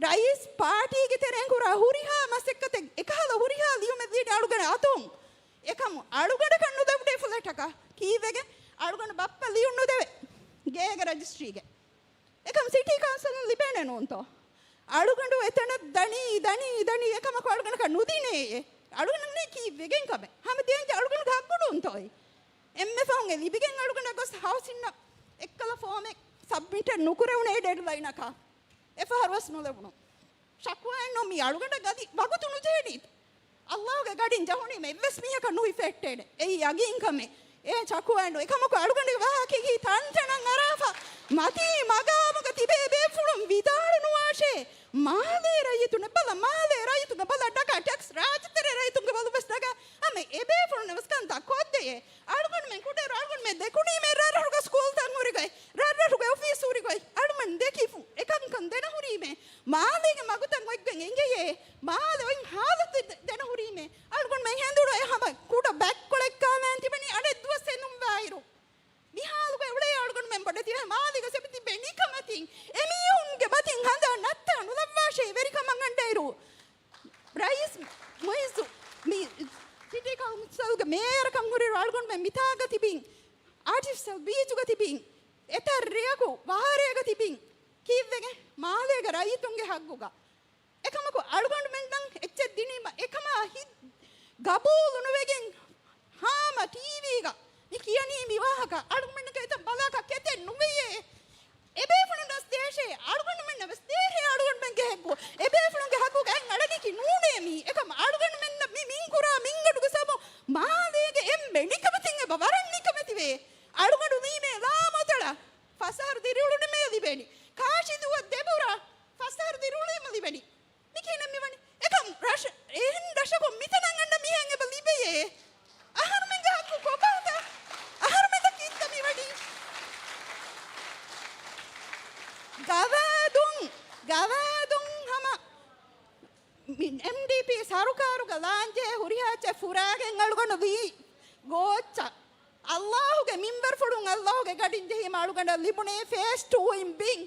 ރައީސް ޕާޓީގެ ތެރެއިން ކުރާ ހުރިހާ މަސައްކަތެއް އެކަހަލަ ހުރިހާ ލިޔުމެއް ލިޔަނީ އަޅުގަނޑު އަތުން. އެކަމު އަޅުގަނޑަކަށް ނުލެވުނީ ފްލެޓަކަށް. ކީއްވެގެން؟ އަޅުގަނޑު ބައްޕަ ލިޔުން ނުދެވޭ ގޭގެ ރަޖިސްޓްރީގެ. އެކަމް ސިޓީ ކައުންސިލުން ލިބޭނެ ނޫންތޯ؟ އަޅުގަނޑު އެތަނަށް ދަނީ، ދަނީ، ދަނީ އެކަމަކު އަޅުގަނޑަކަށް ނުދިނޭ. އަޅުގަނޑަށް ނެތް ކީއްވެގެން ކަމެއް. ހަމަ ދޭންޖެ އަޅުގަނޑުގެ ހައްގު ނޫންތޯއޭ. އެންމެ ފަހުން އެ ލިބިގެން އަޅުގަނޑަށް ގޮސް ހައުސިންނަށް އެއްކަލަ ފޯމެއް ސަބްމިޓެއް ނުކުރެވުނޭ ޑެޑްލައިނަކަށް. އެފަހަރުވެސް ނުލެވުނު. ޝަކުވާއެއްނު މީ އަޅުގަނޑަށް އަދި ވަގުތު ނުޖެހެނީތަ؟ އައްލާހުގެ ގަޑިން ޖަހުނީމަ އެއްވެސް މީހަކަށް ނުހިފެއްޓޭނެ. އެއީ ޔަގީންކަމެއް. އޭ ޝަކުވާއެއްނު. އެކަމަކު އަޅުގަނޑުގެ ވާހަކައަކީ ތަންތަނަށް އަރާފަ. މަތީ މަގާމުގަ ތިބޭ ބޭފުޅުން ވިދާޅު ނުވާށޭ. މާލޭ ރައްޔިތުންނަށް ބަލަ، މާލޭ ރައްޔިތުންގެ ބަލަ ޑަކާ ޓެކްސް ރާއްޖެތެރޭ ރައްޔިތުންގެ ބަލުން ވެސް ނަގާ. ހަމަ އެބޭފުޅުންނަށް ވެސް ކަންތައް ކޮށްދެޔޭ. އަޅުގަނޑުމެން ކުޑައިރު އަޅުގަނޑުމެން ދެކުނީމޭ ރަށްރަށުގަ ސްކޫލްތައް ހުރިގޮތް، ރަށްރަށުގެ އޮފީސް ހުރިގޮތް. އަޅުމެން ދެކިފު އެކަންކަން ދެނަހުރީމޭ. މާލޭގެ މަގުތައް އޮތްގޮތް އެނގެޔޭ. މާލެ އޮތް ހާލަތު ދެ-، ދެނަހުރީމޭ. އަޅުގަނޑުމެން ހެނދުނު އެ ހަމަ ކުޑަ ބައެއްކޮޅެއް ކާލައިން ތިބެނީ އަނެއް ދުވަސް އެނދުންވާއިރު. މިހާލުގަ އުޅޭ އަޅުގަނޑުމެން ބޮޑެތި މާލޭގަ ސެބި ތިބެ ނިކަމަތިން އެމީހުންގެ މަތިން ހަނދާން ނައްތާ ނުލައްވާށޭ ވެރިކަމަށް އަންނައިރު. ރައީސް މުއިއްޒު މި ސިޓީ ކައުންސިލްގެ މޭޔަރަކަށް ހުރި އަޅުގަނޑުމެން މިތާގަ ތިބިން، އާޓިފިޝަލް ބީޗުގަ ތިބިން، އެތައް ރެޔަކު ވަހާރޭގަ ތިބިން، ކީއްވެގެން؟ މާލޭގެ ރައްޔިތުންގެ ހައްގުގަ. އެކަމަކު އަޅުގަނޑުމެންނަށް އެއްޗެއް ދިނީމަ އެކަމާ ހި-، ގަބޫލު ނުވެގެން ހާމަ ޓީވީގަ މި ކިޔަނީ މި ވާހަކަ. އަޅުގަނޑުމެންނަކަށް އެތައް ބަލަކަށް ކެތެއް ނުވެޔޭ. އެބޭފުޅުންނަސް ދޭށޭ، އަޅުގަނޑުމެންނަށް ވެސް ދޭހޭ އަޅުގަނޑުމެންގެ ހައްގު. އެބޭފުޅުންގެ ހައްގުގައި އަޅަނީކީ ނޫނޭ މީ. އެކަމް އަޅުގަނޑުމެންނަށް މި މިންކުރާ މިންގަނޑުގެ ސަބަބުން މާލޭގެ އެންމެ ނިކަމެތިން އެބަ ވަރަށް ނިކަމެތިވޭ. އަޅުގަނޑު ލީމޭ ލާމޮތަޅަށް ފަސް އަހަރު ދިރިއުޅުނުމޭ ލިބޭނީ. ކާށިދުވަށް ދެބުރާ ފަސް އަހަރު ދިރިއުޅީމަ ލިބެނީ. މި ކިހިނެއް މިވަނީ؟ އެކަމް ރަށަ-، އެހެން ރަށަކުން މިތަނަށް އަންނަ މީހެއް އެބަ ލިބެޔޭ؟ އަހަރުމެންގެ ހައްގު ކޮބާތަ؟ އަހަރުމެންނަށް ކީއްތަ މިވަނީ؟ ގަވާދުން، ގަވާދުން ހަމަ މި އެމްޑީޕީ ސަރުކާރުގަ ލާންޖެހޭ ހުރިހާ އެއްޗެއް ފުރާގެން އަޅުގަނޑު ވީ ގޯއްޗަށް. އައްލާހުގެ މިންބަރުފުޅުން އައްލާހުގެ ގަޑިން ޖެހީމަ އަޅުގަނޑަށް ލިބުނޭ ފޭސް ޓޫ އިން ބިން.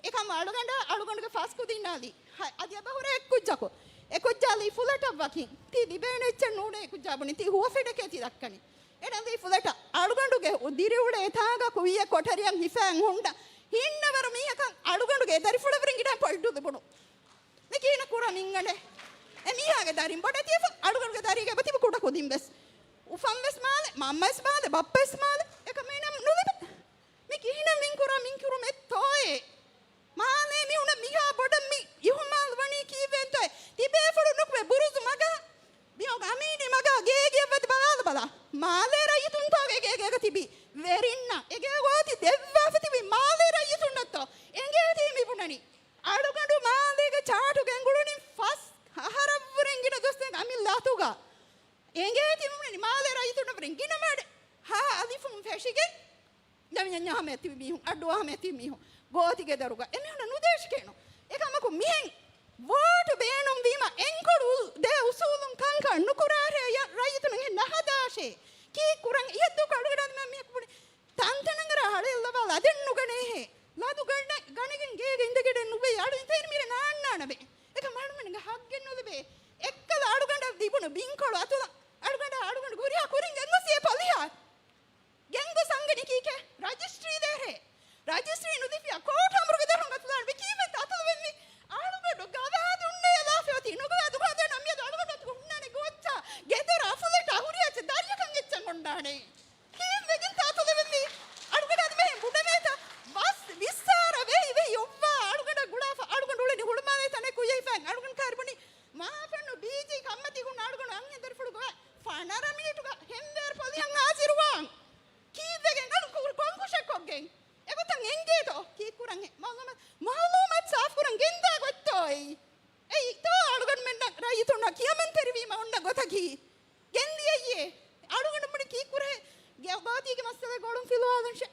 އެކަމް އަޅުގަނޑަށް އަޅުގަނޑުގެ ފަސް ކުދިންނާލީ. ހަ-، އަދި އެބަ ހުރޭ އެއްކުއްޖަކު. އެ ކުއްޖާލީ ފުލެޓަށް ވަކިން. ތީ ލިބޭނެ އެއްޗެއް ނޫނޭ އެ ކުއްޖާ ބުނި. ތީ ހުވަފެނަކޭ ތި ދައްކަނީ. އެނަލީ ފުލެޓަށް. އަޅުގަނޑުގެ ދިރިއުޅޭ ތާގަ ކުއްޔަށް ކޮޓަރިއަށް ހިފާން ހުންނަ ހިންނަވަރު މީހަކަށް އަޅުގަނޑުގެ ދަރިފުޅަށްވުރެން ގިނަ ޕޮއިންޓު ލިބުނު. މި ކިހިނެއް ކުރާ މިންގަނޑެއް؟ އެ މީހާގެ ދަރިން ބޮޑެތިވެފަ، އަޅުގަނޑުގެ ދަރީގެ އެބަތިބި ކުޑަ ކުދިން ވެސް. އުފަން ވެސް މާލެ، މަންމަ ވެސް މާލެ، ބައްޕަ ވެސް މާލެ، އެކަމޭނަ ނުލިބެ. މި ކިހިނެއް މިން ކުރާ މިން ކުރުމެއްތޯއޭ؟ މާލޭ މީހުނަށް މިހާ ބޮޑަށް މި އިހުމާލު ވަނީ ކީއްވެންތޯއޭ؟ ތިބޭފުޅުން ނުކުމެ ބުރުޒު މަގާ މިއޮގަ އަމީނީ މަގާ ގޭގެއަށް ވަދެ ބަލާލަބަލާ. މާލޭ ރައްޔިތުންތޯގެ ގޭގޭގަ ތިބީ ވެރިންނަށް އެގޭ ގޯތި ދެއްވާފަ ތިބީ މާލޭ ރައްޔިތުންނަށްތޯ؟ އެނގޭތީ މި ބުނަނީ. އަޅުގަނޑު މާލޭގެ ޗާޓު ގެންގުޅުނީ ފަސް އަހަރަށްވުރެން ގިނަ ދުވަސްތަކެއް އަމިއްލަ އަތުގަ. އެނގޭތީ މި ބުނަނީ މާލޭ ރައްޔިތުންނަށްވުރެން ގިނަ މަޑެއް ހާ އަލިފުން ފެށިގެން ނަވިޔަންޏާ ހަމަޔަށް ތިބި މީހުން، އައްޑޫއާ ހަމަޔަށް ތިބި މީހުން، ގޯތިގެ ދަރުގަ އެމީހުންނަށް ނުދޭށިކޭނު. އެކަމަކު މިހެން ވޯޓު ބޭނުންވީމަ އެންކޮޅު ދޭ އުސޫލުން ކަންކަން ނުކުރާށޭ، ރައްޔިތުން އެހެން ނަހަދާށޭ. ކީއްކުރަން އިހަށްދޫކޮށް އަޅުގަނޑާ ދިމާ މީހަކު ބުނި ތަންތަނަށް އަރާ ހަޅޭއްލަވާ ލަދެއް ނުގަނޭހޭ. ލަދު ގަނޑަ-، ގަނެގެން ގޭގެ އިނދެގެޑެއް ނުވެ އަޅު އިތޭން މިރެ ނާންނާނަމޭ. އެކަމް އަޅުމެންގެ ހައްގެއް ނުލިބޭ. އެއްކަލަ އަޅުގަނޑަށް ލިބުނު ބިންކޮޅު އަތުލަށް އަޅުގަނޑާ އަޅުގަނޑު ހުރިހާ ކުރިން ގެންގޮސް އޭ ޕޮލިހާ. ގެންގޮސް އަންގަނީ ކީކޭ؟ ރަޖިސްޓްރީ ދޭށޭ. ރަޖިސްޓްރީ ނުދީފިޔާ ކޯޓް އަމުރުގެ ދޮރުން އަތުލާން ވެ ކީއްވެތަ އަތުލުވެންވީ؟ އަޅުގަނޑު ގަވާދުންނޭ ލާފި އޮތީ ނުގަވާދު ހަދާނަ މިއަދު އަޅުގަނޑު އަތުގަ ހުންނާނެ ގޯއްޗާ ގެދޮރާ ފުލެޓާ ހުރިހާ އެއްޗެއް ދަރިޔަކަށް އެއްޗެއް އޮންނާނެ. ފިލުވާލަންށެ.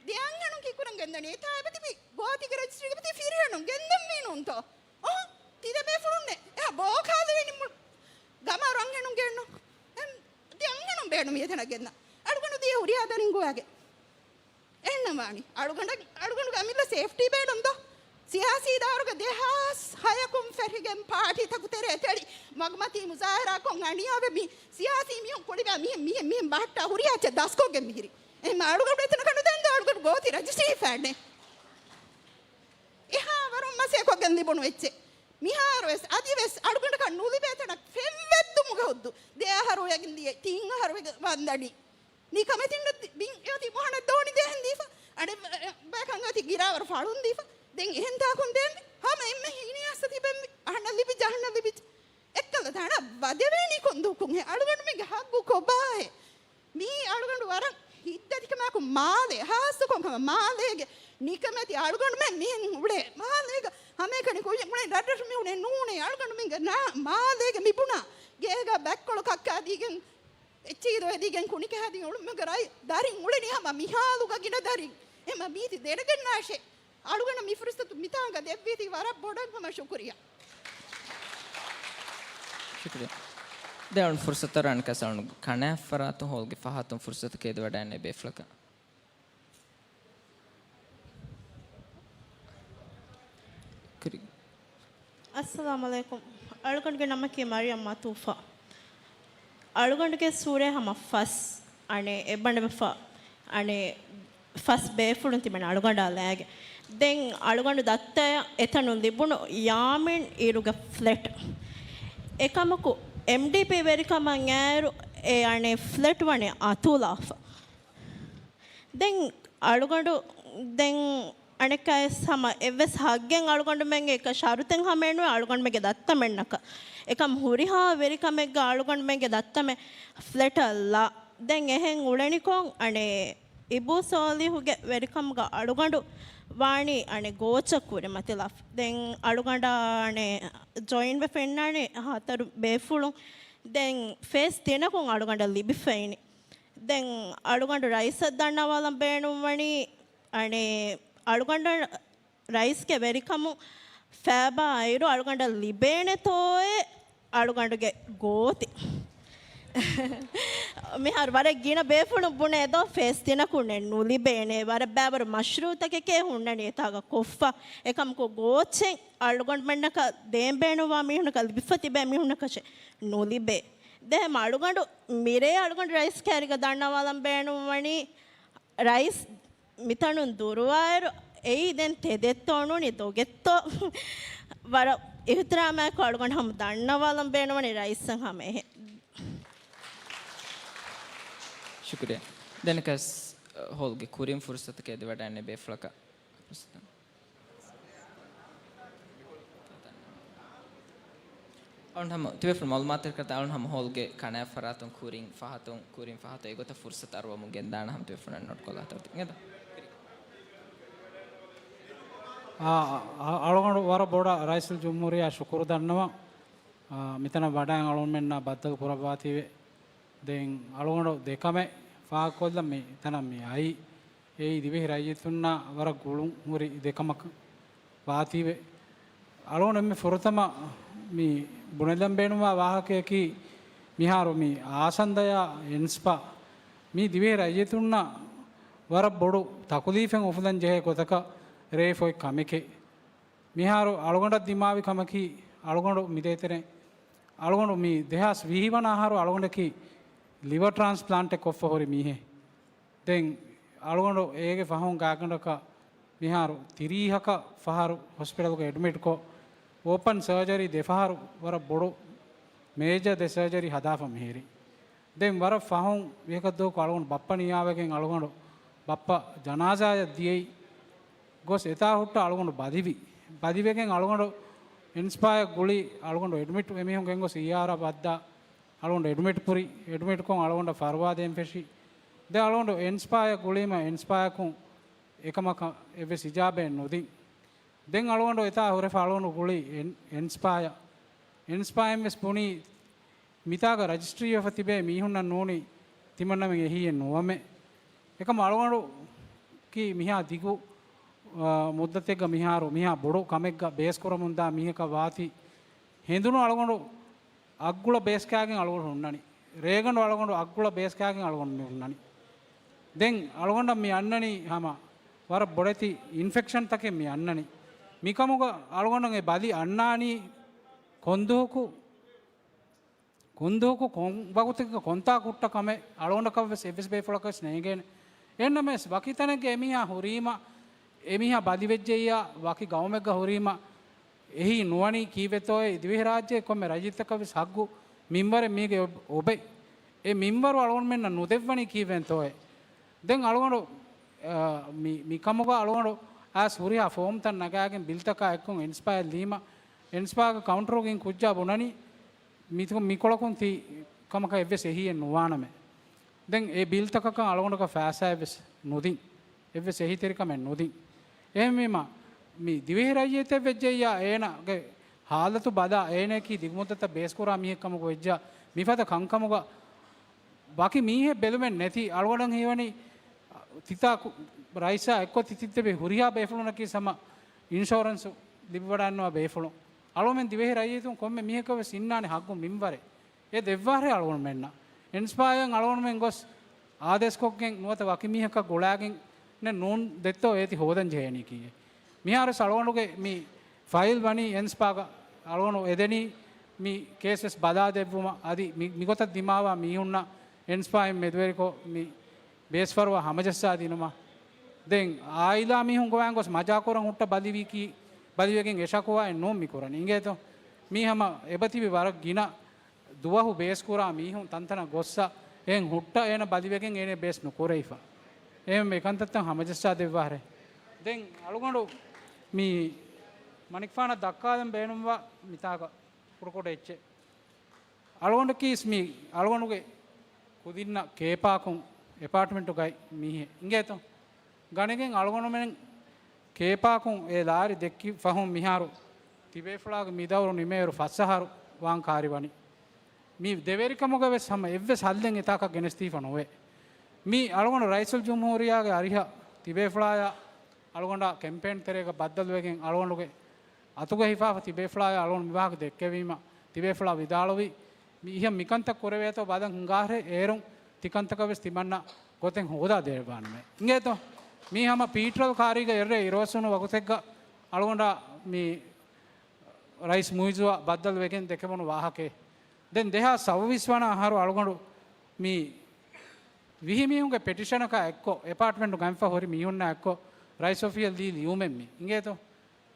ދެ އަންހެނުން ކީއްކުރަން ގެންދަނީ؟ އެތާ އެބަތިބި ގޯތިގެ ރަޖިސްޓްރީގަ ތި ފިރިހެނުން ގެންދަންވީ ނޫންތޯ؟ އޮހޮ، ތި ދެ ބޭފުޅުންނޭ. އެހާ ބޯ ކާލެވެނީ މުޅި ގަމާރު އަންހެނުން ގެންނު. އެހެން ދެ އަންހެނުން ބޭނުމި އެތަނަށް ގެންދަން. އަޅުގަނޑު ދިޔަ ހުރިހާ ދަރިން ގޮވާގެ. އެހެންނަމާނީ. އަޅުގަނޑަށް، އަޅުގަނޑުގެ އަމިއްލަ ސޭފްޓީ ބޭނުން ދޯ؟ ސިޔާސީ ދާއިރުގަ ދެހާސް ހަޔަކުން ފެށިގެން ޕާޓީތަކު ތެރޭ ތެޅި މަގުމަތީ މުޒާހަރާކޮށް އަނިޔާވެ މި ސިޔާސީ މީހުން ކުޅިވާ މިހެން، މިހެން، މިހެން ބަހައްޓާ ހުރިހާ އެއްޗެއް ދަސްކޮށްގެން މިހިރީ. އެހެން އަޅުގަނޑު އެތަނަކަށް ނުދޭންދޯ އަޅުގަނޑު ގޯތި ރަޖިސްޓްރީ ފައިންނޭ. އެހާވަރުން މަސޭކޮށްގެން ލިބުނު އެއްޗެއް. މިހާރުވެސް، އަދިވެސް އަޅުގަނޑަކަށް ނުލިބޭ ތަނަށް ފެންވެއްދުމުގެ ހުއްދު. ދެ އަހަރު ވެގެން ދިޔަ، ތިން އަހަރު ވެގެން ވަންދަނީ. ނިކަމެތިން ބިން އެއޮތީ މޮހަނަށް ދޯނި ދޭހެން ދީފަ. އަނެއް ބަޔަކަށް އޮތީ ގިރާވަރު ފަޅުން ދީފަ. ދެން އެހެން ތާކުން ދޭންވީ. ހަމަ އެންމެ ހީނިއްޔާސް ތިބެންވީ. އަހަންނަށް ލިބިއްޖެ، އަހަންނަށް ލިބިއްޖެ. އެއްކަލަ ތާނަ ވަދެވޭނީ ކޮންދޫކުންހޭ؟ އަޅުގަނޑުމެންގެ ހައްގު ކޮބާހޭ؟ މީ އަޅުގަނޑު ވަރަށް ހިތްދަތިކަމާއެކު މާލޭ، ހާއްސަކޮށް ހަމަ މާލޭގެ ނިކަމެތި އަޅުގަނޑުމެން މިހެން އުޅޭ. މާލޭގަ ހަމައެކަނި ކުއްޔަށް އުޅޭ ރަށްރަށު މި އުޅޭ ނޫނޭ. އަޅުގަނޑުމެންގެ ނާ މާލޭގެ މި ބުނާ ގޭގަ ބައްކޮޅު ކައްކާދީގެން އެއްޗިހި ދޮވެދީގެން ކުނިކަހަދި އުޅުމުގެ ރަށް ދަރިން އުޅެނީ ހަމަ މިހާލުގަ ގިނަ ދަރިން. އެމަ މީތި ދެނެގެންނާށޭ. އަޅުގަނޑަށް މި ފުރުސަތު މިތާނގަ ދެއްވީތީ ވަރަށް ބޮޑަށް ހަމަ ޝުކުރިއްޔާ. ޝުކުރިއްޔާ. ދެން ފުރުސަތަށް ރަންކަސަން ކަނާފަރާތު ހޯލްގެ ފަހަތުން ފުރުސަތު ކެދިވަޑައިން ބޭފުޅަކަށް. ކުރި. އައްސަލާމު ޢަލައިކުމް. އަޅުގަނޑުގެ ނަމަކީ މަރިޔަމް މަތޫފާ. އަޅުގަނޑުގެ ސޫރަތް ހަމަ ފަސް އަނެއް އެއްބަނޑު ބަފާ އަނެއް ފަސް ބޭފުޅުން ތިބެން އަޅުގަނޑާ ލާގެ. ދެން އަޅުގަނޑު ދައްތަޔަށް އެތަނުން ލިބުނު ޔާމިން އިރުގެ ފްލެޓް. އެކަމަކު، އެމްޑީޕީ ވެރިކަމަށް އައިރު އެ އަނެއް ފްލެޓް ވަނީ އަތުލާފަ. ދެން އަޅުގަނޑު ދެން އަނެއްކާވެސް ހަމަ އެއްވެސް ހައްގެއް އަޅުގަނޑުމެންގެ އެކަ ޝަރުތެއް ހަމައެއް ނުވޭ އަޅުގަނޑުމެންގެ ދައްތަމެންނަކަށް. އެކަމް ހުރިހާ ވެރިކަމެއްގަ އަޅުގަނޑުމެންގެ ދައްތަމެއް ފްލެޓަށް ލާ. ދެން އެހެން އުޅެނިކޮށް އަނެއް އިބޫ ސޯލިހުގެ ވެރިކަމުގަ އަޅުގަނޑު ވާނީ އަނެއް ގޯޗަށް ކުރިމަތިލާފަ. ދެން އަޅުގަނޑާ އަނެއް ޖޮއިންވެފަ އިންނާނީ ހަތަރު ބޭފުޅުން. ދެން ފޭސް ތިނަކުން އަޅުގަނޑަށް ލިބިފައިނީ. ދެން އަޅުގަނޑު ރައީސަށް ދަންނަވާލަން ބޭނުންވަނީ، އަނެއް އަޅުގަނޑަށް ރައީސްގެ ވެރިކަމުން ފޭބާ އިރު އަޅުގަނޑަށް ލިބޭނެތޯއޭ އަޅުގަނޑުގެ ގޯތި. މިހާރު ވަރަށް ގިނަ ބޭފުޅުން ބުނޭ ދޯ ފޭސް ތިނަކުންނެއް ނުލިބޭނެ. ވަރަށް ބައިވަރު މަޝްރޫއުތަކެކޭ ހުންނަނީ އެތާގަ ކޮށްފަ. އެކަމަކު ގޯޗެއް އަޅުގަނޑުމެންނަކަށް ދޭން ބޭނުންވާ މީހުންނަކަށް ލިބިފަ ތިބޭ މީހުންނަކަށެއް ނުލިބޭ. ދެހެމަ އަޅުގަނޑު މިރޭ އަޅުގަނޑު ރައީސް ކައިރީގަ ދަންނަވާލަން ބޭނުންވަނީ ރައީސް މިތަނުން ދުރުވާއިރު އެއީ ދެން ތެދެއްތޯ ނޫނީ ދޮގެއްތޯ؟ ވަރަށް އިހުތިރާމާއެކު އަޅުގަނޑު ހަމަ ދަންނަވާލަން ބޭނުންވަނީ ރައީސަށް ހަމަ އެހެން. ޝުކުރިއްޔާ. ދެން ކަސް ހޯލްގެ ކުރިން ފުރުސަތު ކެދިވަޑައިން ބޭފުޅަކަށް. އަޅުން ހަމަ ތިބޭފުޅުން މައުލޫމާތުތެރިކަން އަޅުން ހަމަ ހޯލްގެ ކަނާ ފަރާތުން ކުރިން ފަހަތުން، ކުރިން ފަހަތުން އެގޮތަށް ފުރުސަތު އަރުވަމުން ގެންދާނަ ހަމަ ތިބޭފުޅުން ނޯޓް ކޮށްލާ ހަތަރު ތި-، އިނގޭތަ؟ އާ، އަ-، އަޅުގަނޑު ވަރަށް ބޮޑަށް ރައީސުލްޖުމްހޫރިއްޔާ ޝުކުރު ދަންނަވަން. އާ، މިތަނަށް ވަޑައި އަޅުމެންނާ ބައްދަލު ކުރައްވާތީވެ. ދެން އަޅުގަނޑު ދެކަމެއް ފާހަގަކޮށްލަން މި ތަނަށް މި އައީ. އެއީ ދިވެހި ރައްޔިތުންނާ ވަރަށް ގުޅުން ހުރި ދެކަމަކަށް ވާތީވެ. އަޅުގަނޑު އެންމެ ފުރަތަމަ މި ބުނެލަން ބޭނުންވާ ވާހަކަޔަކީ، މިހާރު މި އާސަންދަޔާ އެންސްޕާ މި ދިވެހި ރައްޔިތުންނަށް ވަރަށް ބޮޑު ތަކުލީފެއް އުފުލަން ޖެހޭ ގޮތަކަށް ރޭ ފޮތް ކަމެކޭ. މިހާރު އަޅުގަނޑަށް ދިމާވި ކަމަކީ، އަޅުގަނޑު މިދޭތެރޭ، އަޅުގަނޑު މި ދެހާސް ވިހި ވަނަ އަހަރު އަޅުގަނޑަކީ ލިވަރ ޓްރާންސްޕްލާންޓެއް ކޮށްފަ ހުރި މީހެއް. ދެން އަޅުގަނޑު އޭގެ ފަހުން ގާތްގަނޑަކަށް މިހާރު ތިރީހަކަށް ފަހަރު ހޮސްޕިޓަލްގަ އެޑްމިޓްކޮށް، އޯޕަން ސަރޖަރީ ދެ ފަހަރު ވަރަށް ބޮޑު މޭޖަ ދެ ސަރޖަރީ ހަދާފަ މިހިރީ. ދެން ވަރަށް ފަހުން ވިހަކަށްދުވަހަކު އަޅުގަނޑު ބައްޕަ ނިޔާވެގެން އަޅުގަނޑު ބައްޕަ ޖަނާޒާއަށް ދިޔައީ. ގޮސް އެތާ ހުއްޓަ އަޅުގަނޑު ބަލިވި. ބަލިވެގެން އަޅުގަނޑު އެންސްޕާޔަށް ގުޅި. އަޅުގަނޑު އެޑްމިޓް އެމީހުން ގެންގޮސް އީއާރަށް ވައްދާ. އަޅުގަނޑު އެޑްމިޓް ކުރި. އެޑްމިޓްކޮށް އަޅުގަނޑަށް ފަރުވާ ދޭން ފެށި. ދެން އަޅުގަނޑު އެންސްޕާޔަށް ގުޅީމަ އެންސްޕާޔަކުން އެކަމަކަށް އެއްވެސް އިޖާބައެއް ނުދިން. ދެން އަޅުގަނޑު އެތާ ހުރެފަ އަޅުގަނޑު ގުޅި އެން-، އެންސްޕާޔަށް. އެންސްޕާއިން ވެސް ބުނީ، މިތާގަ ރަޖިސްޓްރީވެފަ ތިބޭ މީހުންނަށް ނޫނީ ތިމަންނަމެން އެހީއެއް ނުވަމޭ. އެކަމް އަޅުގަނޑު ކީ މިހާ ދިގު، އާ، މުއްދަތެއްގަ މިހާރު މިހާ ބޮޑު ކަމެއްގަ ބޭސްކުރަމުންދާ މީހަކަށް ވާތީ ހެނދުނު އަޅުގަނޑު އަށްގުޅަ ބޭސްކާގެން އަޅުގަނޑު ހުންނަނީ. ރޭގަނޑު އަޅުގަނޑު އަށްގުޅަ ބޭސްކާގެން އަޅުގަނޑު މި ހުންނަނީ. ދެން އަޅުގަނޑަށް މި އަންނަނީ ހަމަ ވަރަށް ބޮޑެތި އިންފެކްޝަންތަކެއް މި އަންނަނީ. މިކަމުގަ އަޅުގަނޑަށް އެ ބަލި އަންނާނީ ކޮންދުވަހަކު ކޮންދުވަހަކު ކޮން ވަގުތެއްގަ ކޮންތާ ކުއްޓަކަމެއް އަޅުގަނޑަކަށްވެސް އެއްވެސް ބޭފުޅަކަށްވެސް ނޭނގޭނެ. އެހެންނަމަވެސް ވަކި ތަނެއްގަ އެމީހާ ހުރީމަ، އެމީހާ ބަލިވެއްޖެއްޔާ ވަކި ގައުމެއްގަ ހުރީމަ، އެހީ ނުވަނީ ކީއްވެތޯއޭ؟ ދިވެހިރާއްޖޭ ކޮންމެ ރައްޔިތަކަށްވެސް ހައްގު މިންވަރެއް މީގެ އޮ-، އޮބެ. އެ މިންވަރު އަޅުގަނޑުމެންނަށް ނުދެއްވަނީ ކީއްވެންތޯއޭ؟ ދެން އަޅުގަނޑު، އާ، މި، މިކަމުގަ އަޅުގަނޑު އައިސް ހުރިހާ ފޯމްތައް ނަގާގެން ބިލްތަކާ އެއްކޮށް އެންސްޕާއަށް ލީމަ، އެންސްޕާގެ ކައުންޓަރުގައި ކުއްޖާ ބުނަނީ، މިތު-، މިކޮޅަކުން ތި ކަމަކަށް އެއްވެސް އެހީއެއް ނުވާނަމޭ. ދެން އެ ބިލްތަކަކަށް އަޅުގަނޑަކަށް ފައިސާއެއްވެސް ނުދިން. އެއްވެސް އެހީތެރިކަމެއް ނުދިން. އެހެންވީމަ، މި ދިވެހި ރައްޔިތެއް ވެއްޖެއްޔާ އޭނާގެ ހާލަތު ބަލާ، އޭނައަކީ ދިގުމުއްދަތަށް ބޭސްކުރާ މީހެއް ކަމަކު ވެއްޖާ، މިފަދަ ކަންކަމުގަ ވަކި މީހެއް ބެލުމެއް ނެތި އަޅުގަނޑަށް ހީވަނީ، ތިތާ ކު-، ރައީސާ އެއްކޮށް ތިތިއްތެބި ހުރިހާ ބޭފުޅުންނަކީ ހަމަ އިންޝުއަރެންސު ލިބިވަޑައިންނަވާ ބޭފުޅުން. އަޅުގަނޑުމެން ދިވެހި ރައްޔިތުން ކޮންމެ މީހަކަށް ވެސް އިންނާނެ ހައްގު މިންވަރެއް. އެ ދެއްވާށޭ އަޅުގަނޑުމެންނަށް. އެންސްޕާއަށް އަޅުގަނޑުމެން ގޮސް އާދޭސްކޮށްގެން ނުވަތަ ވަކި މީހަކަށް ގުޅާގެން ނޫން ދެއްތޯ އޭތި ހޯދަން ޖެހޭނީ ކީއްވެ؟ މިހާރުވެސް އަޅުގަނޑުގެ މި ފައިލް ވަނީ އެންސްޕާގަ. އަޅުގަނޑު އެދެނީ މި ކޭސްވެސް ބަލާދެއްވުމަށް. އަދި މި، މިގޮތަށް ދިމާވާ މީހުންނަށް އެންސްޕާއިން މެދުވެރިކޮށް މި ބޭސްފަރުވާ ހަމަޖައްސާދިނުމަށް. ދެން އާއިލާ މީހުން ގޮވާން ގޮސް މަޖާކުރަން ހުއްޓަ ބަލިވީކީ، ބަލިވެގެން އެ ޝަކުވާއެއް ނޫން މި ކުރަނީ. އިނގޭތޯ؟ މީ ހަމަ އެބަތިބި ވަރަށް ގިނަ ދުވަހު ބޭސްކުރާ މީހުން ތަންތަނަށް ގޮއްސަ އެހެން ހުއްޓަ އޭނަ ބަލިވެގެން އޭނަ ބޭސް ނުކުރެވިފަ. އެހެން އެކަންތައްތައް ހަމަޖައްސާ ދެއްވާށޭ. ދެން އަޅުގަނޑު މި މަނިކުފާނަށް ދައްކާލަން ބޭނުންވާ މިތާގަ ކުޑަކުޑަ އެއްޗެއް. އަޅުގަނޑަކީސް މި އަޅުގަނޑުގެ ކުދިންނަށް ކޭޕާކުން އެޕާޓްމަންޓުގައި މީހެއް އިނގޭތޯ. ގަނެގެން އަޅުގަނޑުމެން ކޭޕާކުން އެ ލާރި ދެއްކި ފަހުން މިހާރު ތިބޭފުޅާގެ މިދައުރު ނިމޭއިރު ފަސް އަހަރު ވާން ކާރިވަނީ. މި ދެވެރިކަމުގަ ވެސް ހަމަ އެއްވެސް ހައްލެއް އެތާކަށް ގެނެސްދީފަ ނުވޭ. މި އަޅުގަނޑު ރައީސުލްޖުމްހޫރިއްޔާގެ އަރިހަށް ތިބޭފުޅާޔާ އަޅުގަނޑާ ކެމްޕޭން ތެރޭގަ ބައްދަލުވެގެން އަޅުގަނޑުގެ އަތުގަ ހިފާފަ ތިބޭފުޅާޔާ އަޅުގަނޑު މި ވާހަކަ ދެއްކެވީމަ، ތިބޭފުޅާ ވިދާޅުވީ، މި އިހަށް މިކަންތައް ކުރެވޭތޯ ބަލަން ހިނގާށޭ، އޭރުން ތިކަންތަކަށް ވެސް ތިމަންނަ ގޮތެއް ހޯދާ ދެވާނަމޭ. އިނގޭތޯ؟ މީ ހަމަ ޕީޓްރަލް ކާރީގަ އެއްރޭ އިރުއޮއްސުނު ވަގުތެއްގަ އަޅުގަނޑާ މި ރައީސް މުއިއްޒުއާ ބައްދަލު ވެގެން ދެކެވުނު ވާހަކައެއް. ދެން ދެހާސް ސައްބީސް ވަނަ އަހަރު އަޅުގަނޑު މި ވިހި މީހުންގެ ޕެޓިޝަނަކާ އެއްކޮށް، އެޕާޓްމަންޓު ގަންފަ ހުރި މީހުންނާ އެއްކޮށް، ރައީސް އޮފީހަށް ލީ ލިޔުމެއް މި. އިނގޭތޯ؟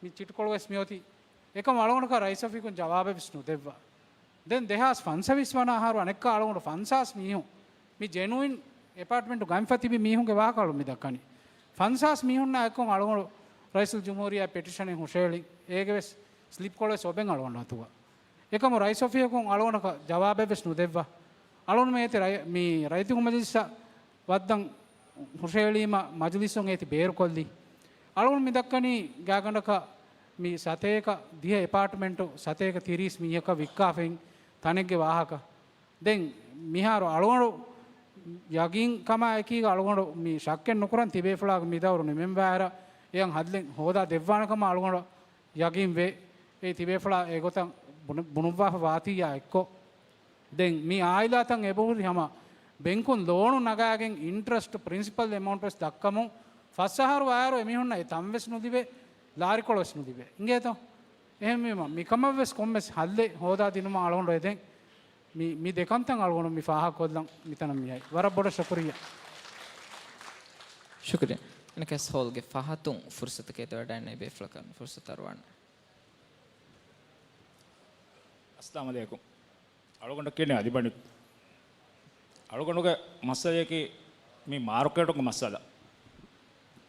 މި ޗިޓްކޮޅު ވެސް މިއޮތީ. އެކަމް އަޅުގަނޑަކަށް ރައީސް އޮފީހުން ޖަވާބެއް ވެސް ނުދެއްވާ. ދެން ދެހާސް ފަންސަވީސް ވަނަ އަހަރު އަނެއްކާ އަޅުގަނޑު ފަންސާސް މީހުން މި ޖެނުއިން އެޕާޓްމަންޓު ގަންފަ ތިބި މީހުންގެ ވާހަކަ އަޅު މި ދައްކަނީ. ފަންސާސް މީހުންނާ އެއްކޮށް އަޅުގަނޑު ރައީސުލްޖުމްހޫރިއްޔާ ޕެޓިޝަނެއް ހުށައެޅި، އޭގެ ވެސް ސްލިޕްކޮޅު ވެސް އޮބެން އަޅުގަނޑު އަތުގަ. އެކަމު ރައީސް އޮފީހަކުން އަޅުގަނޑަކަށް ޖަވާބެއް ވެސް ނުދެއްވާ. އަޅުގަނޑުމެން އޭތި ރައި-، މި ރައްޔިތުންގެ މަޖިލިސްއަށް ވައްދަން ހުށައެޅީމަ މަޖިލިސުން އޭތި ބޭރުކޮށްލީ. އަޅުގަނޑު މި ދައްކަނީ ގާތްގަނޑަކަށް މި ސަތޭކަ ދިހަ އެޕާޓްމަންޓު ސަތޭކަ ތިރީސް މީހަކަށް ވިއްކާފައި ތަނެއްގެ ވާހަކަ. ދެން މިހާރު އަޅުގަނޑު ޔަގީން ކަމާ އެކީގަ އަޅުގަނޑު މި ޝައްކެއް ނުކުރަން ތިބޭފުޅާގެ މިދައުރު ނިމެންވާއިރަށް އެޔަށް ހައްލެއް ހޯދާ ދެއްވާނެ ކަމަށް އަޅުގަނޑަށް ޔަގީން ވޭ. އެ ތިބޭފުޅާ އެގޮތަށް ބުނު-، ބުނުއްވާފަ ވާތީއާ އެއްކޮށް، ދެން މި އާއިލާތައް އެބަހުރި ހަމަ ބެންކުން ލޯނު ނަގާގެން އިންޓްރެސްޓް ޕްރިންސިޕަލް އެމައުންޓް ވެސް ދައްކަމުން ފަސް އަހަރު ވާއިރު އެމީހުންނަށް އެ ތަން ވެސް ނުލިބޭ، ލާރިކޮޅު ވެސް ނުލިބޭ. އިނގޭތޯ؟ އެހެންވީމަ މިކަމަށް ވެސް ކޮންމެސް ހައްލެއް ހޯދާ ދިނުމަށް އަޅުގަނޑު އެދެން. މި، މި ދެކަންތައް އަޅުގަނޑު މި ފާހަގަކޮށްލަން މިތަނަށް މިއައީ. ވަރަށް ބޮޑަށް ޝުކުރިއްޔާ. ޝުކުރިއްޔާ. އަނެއްކާވެސް ހޯލްގެ ފަހަތުން ފުރުސަތަކަށް އެދިވަޑައިގަންނަވާ ބޭފުޅަކަށް ފުރުސަތު އަރުވާނެ. އައްސަލާމު ޢަލައިކުމް. އަޅުގަނޑަށް ކިޔަނީ އަލިބަނި. އަޅުގަނޑުގެ މައްސަލަޔަކީ މި މާރުކޭޓުގެ މައްސަލަ.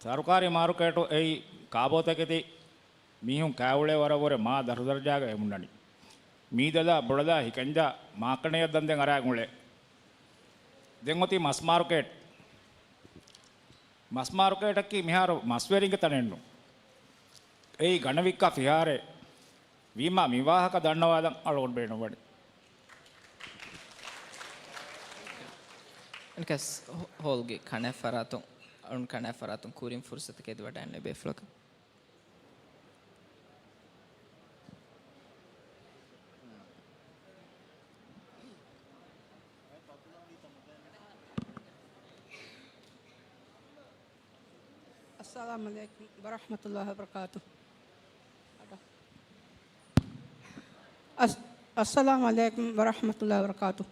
ސަރުކާރީ މާރުކޭޓު އެއީ ކާބޯތަކެތި މީހުން ކާއުޅޭ ވަރަށްވުރެ މާ ދަށުދަރަޖާގައި ހުންނަނީ. މީދަލާ، ބޮޑަލާ، ހިކަންޖާ މާކަނަޔަށް ދަންދެން އަރާގެން އުޅޭ. ދެން އޮތީ މަސް މާރުކޭޓް. މަސް މާރުކޭޓަކީ މިހާރު މަސްވެރިންގެ ތަނެއްނު. އެއީ ގަނެ ވިއްކާ ފިހާރައެއް. ވީމާ މި ވާހަކަ ދަންނަވާލަން އަޅުގަނޑު ބޭނުންވަނީ. އެންކަސް ހޯލްގެ ކަނެ ފަރާތުން، އަޅުން ކަނެ ފަރާތުން ކުރިން ފުރުސަތު ކެދިވަޑައިން ބޭފުޅަކަށް. އައްސަލާމު ޢަލައިކުމް ވަރަޙްމަތުﷲި ވަބަރަކާތު. އަސް-، އައްސަލާމު ޢަލައިކުމް ވަރަޙްމަތުﷲި ވަބަރަކާތު.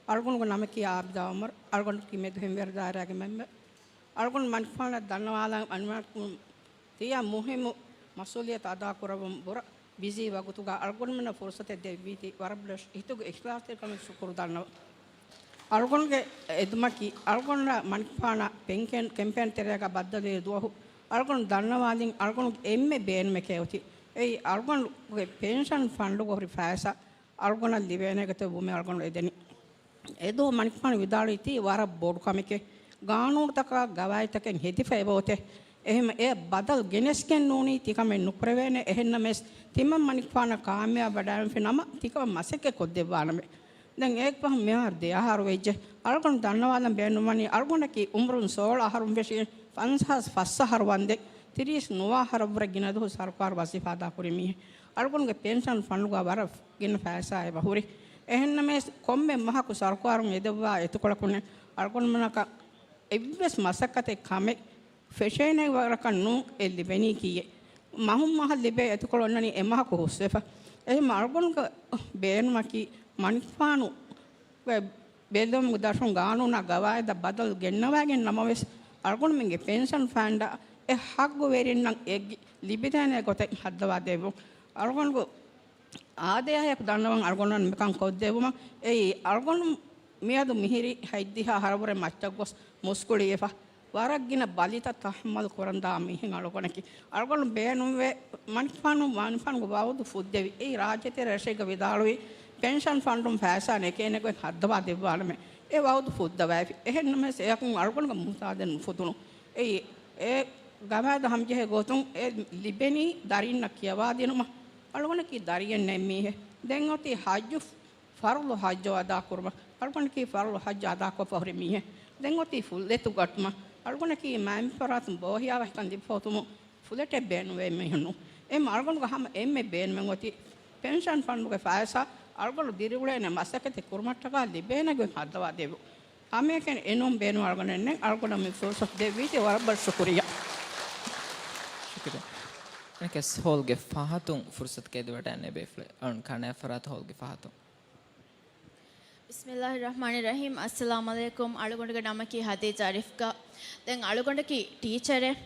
އަޅުގަނޑުގެ ނަމަކީ އާބިދާ ޢުމަރު. އަޅުގަނޑަކީ މެދު ހިމްވެރި ދާއިރާގެ މެމްބަރު. އަޅުގަނޑު މަނިކުފާނަށް ދަންނަވާލަން އަންނަން ތިޔަ މުހިއްމު މަސްއޫލިއްޔަތު އަދާކުރައްވަން ބުރަ ބިޒީ ވަގުތުގަ އަޅުގަނޑުމެންނަށް ފުރުސަތެއް ދެއްވީތީ ވަރަށް ބޮޑަށް ހިތުގެ އިޚްލާޞްތެރިކަމެއް ޝުކުރު ދަންނަވަން. އަޅުގަނޑުގެ އެދުމަކީ، އަޅުގަނޑަށް މަނިކުފާނަށް ޕެންކެން-، ކެމްޕޭން ތެރޭގަ ބައްދަލުވި ދުވަހު އަޅުގަނޑު ދަންނަވާލިން އަޅުގަނޑުގެ އެންމެ ބޭނުމެކޭ އޮތީ. އެއީ އަޅުގަނޑުގެ ޕެންޝަން ފަންޑުގަ ހުރި ފައިސާ އަޅުގަނޑަށް ލިބޭނެ ގޮތެއް ވުމެއް އަޅުގަނޑު އެދެނީ. އެދުވަހު މަނިކުފާނު ވިދާޅުވީތީ ވަރަށް ބޮޑު ކަމެކޭ. ގާނޫނުތަކާ ގަވާއިދުތަކެއް ހެދިފަ އެބައޮތޭ. އެހެން އެ ބަދަލު ގެނެސްގެން ނޫނީ ތިކަމެއް ނުކުރެވޭނެ. އެހެންނަމަވެސް ތިމަން މަނިކުފާނަށް ކާމިޔާބު ވަޑައިގެންފި ނަމަ ތިކަމަށް މަސައްކަތް ކޮށްދެއްވާނަމޭ. ދެން އޭގެ ފަހުން މިހާރު ދެ އަހަރު ވެއްޖެ. އަޅުގަނޑު ދަންނަވާލަން ބޭނުންވަނީ އަޅުގަނޑަކީ އުމުރުން ސޯޅަ އަހަރުން ފެށިގެން ފަންސާސް ފަސް އަހަރު ވަންދެން ތިރީސް ނުވަ އަހަރަށްވުރެ ގިނަ ދުވަހު ސަރުކާރު ވަޒީފާ އަދާކުރި މީހެއް. އަޅުގަނޑުގެ ޕެންޝަން ފަންޑުގަ ވަރަށް ގިނަ ފައިސާއެއް އެބަ ހުރި. އެހެންނަމަވެސް ކޮންމެ މަހަކު ސަރުކާރުން އެދެއްވާ އެތިކޮޅަކުން އަޅުގަނޑުމެންނަކަށް އެއްވެސް މަސައްކަތެއް ކަމެއް ފެށޭނެ ވަރަކަށް ނޫން އެ ލިބެނީކީއެއް. މަހުން މަހަށް ލިބޭ އެތިކޮޅު އޮންނަނީ އެ މަހަކު ހުސްވެފަ. އެހެން އަޅުގަނޑުގެ ބޭނުމަކީ މަނިކުފާނުގެ ބެލުމުގެ ދަށުން ގާނޫނާ ގަވާއިދަށް ބަދަލު ގެންނަވައިގެން ނަމަވެސް، އަޅުގަނޑުމެންގެ ޕެންޝަން ފަންޑަށް އެ ހައްގުވެރިންނަށް އެ ގި-، ލިބިދޭނެ ގޮތެއް ހައްދަވާ ދެއްވުން. އަޅުގަނޑު އާދަޔާއެކު ދަންނަވަން އަޅުގަނޑުމެން މިކަން ކޮށްދެއްވުމަށް. އެއީ، އަޅުގަނޑު މިއަދު މިހިރީ ހަތްދިހަ އަހަރަށްވުރެ މައްޗަށް ގޮސް މުސްކުޅިވެފަ. ވަރަށް ގިނަ ބަލިތައް ތަޙައްމަލު ކުރަންދާ މީހެއް އަޅުގަނޑަކީ. އަޅުގަނޑު ބޭނުންވެ މަނިކުފާނު، މަނިކުފާނުގެ ވައުދު ފުއްދެވި. އެއީ ރާއްޖެތެރެ ރަށެއްގަ ވިދާޅުވި ޕެންޝަން ފަންޑުން ފައިސާ ނެކޭނެ ގޮތް ހައްދަވާ ދެއްވާނަމޭ. އެ ވައުދު ފުއްދަވައިފި. އެހެންނަމަވެސް އެއަކުން އަޅުގަނޑުގެ މުހުތާދެއް ނުފުދުނު. އެއީ، އެ ގަވާއިދަށް ހަމަޖެހޭ ގޮތުން އެ ލިބެނީ ދަރިންނަށް ކިޔަވާދިނުމަށް. އަޅުގަނޑަކީ ދަރިއެއް ނެތް މީހެއް. ދެން އޮތީ ހައްޖު ފަރުޟު ހައްޖު އަދާކުރުމަށް. އަޅުގަނޑަކީ ފަރުޟު ހައްޖު އަދާކޮށްފަ ހުރި މީހެއް. ދެން އޮތީ ފުލް އެތުގައްޓުމަށް. އަޅުގަނޑަކީ މައިންބަފަރާތުން ބޯހިޔާވަހިކަން ލިބިފަ އޮތުމުން ފުލެޓެއް ބޭނުންވޭ މީހެއް ނޫން. އެހެން އަޅުގަނޑުގެ ހަމަ އެންމެ ބޭނުމެއް އޮތީ ޕެންޝަން ފަންޑުގެ ފައިސާ އަޅުގަނޑު ދިރިއުޅޭނެ މަސައްކަތެއް ކުރުމަށްޓަކާ ލިބޭނެ ގޮތް ހައްދަވާ ދެއްވުން. ހަމައެކަނި އެނޫން ބޭނުން އަޅުގަނޑަށް ނެތް. އަޅުގަނޑަށް މި ފުރުސަތު ދެއްވީތީ ވަރަށް ބޮޑަށް ޝުކުރިއްޔާ. ޝުކުރިއްޔާ. އެންކަސް ހޯލްގެ ފަހަތުން ފުރުސަތު ކެދިވަޑައިން ބޭފުޅެއް. އަޅުން ކަނާ ފަރާތު ހޯލްގެ ފަހަތުން. ބިސްމިއްލާހިއްރަޙްމާނިއްރަޙީމް. އައްސަލާމު ޢަލައިކުމް. އަޅުގަނޑުގެ ނަމަކީ ހަދީޖާ ރިފްކާ. ދެން އަޅުގަނޑަކީ ޓީޗަރެއް.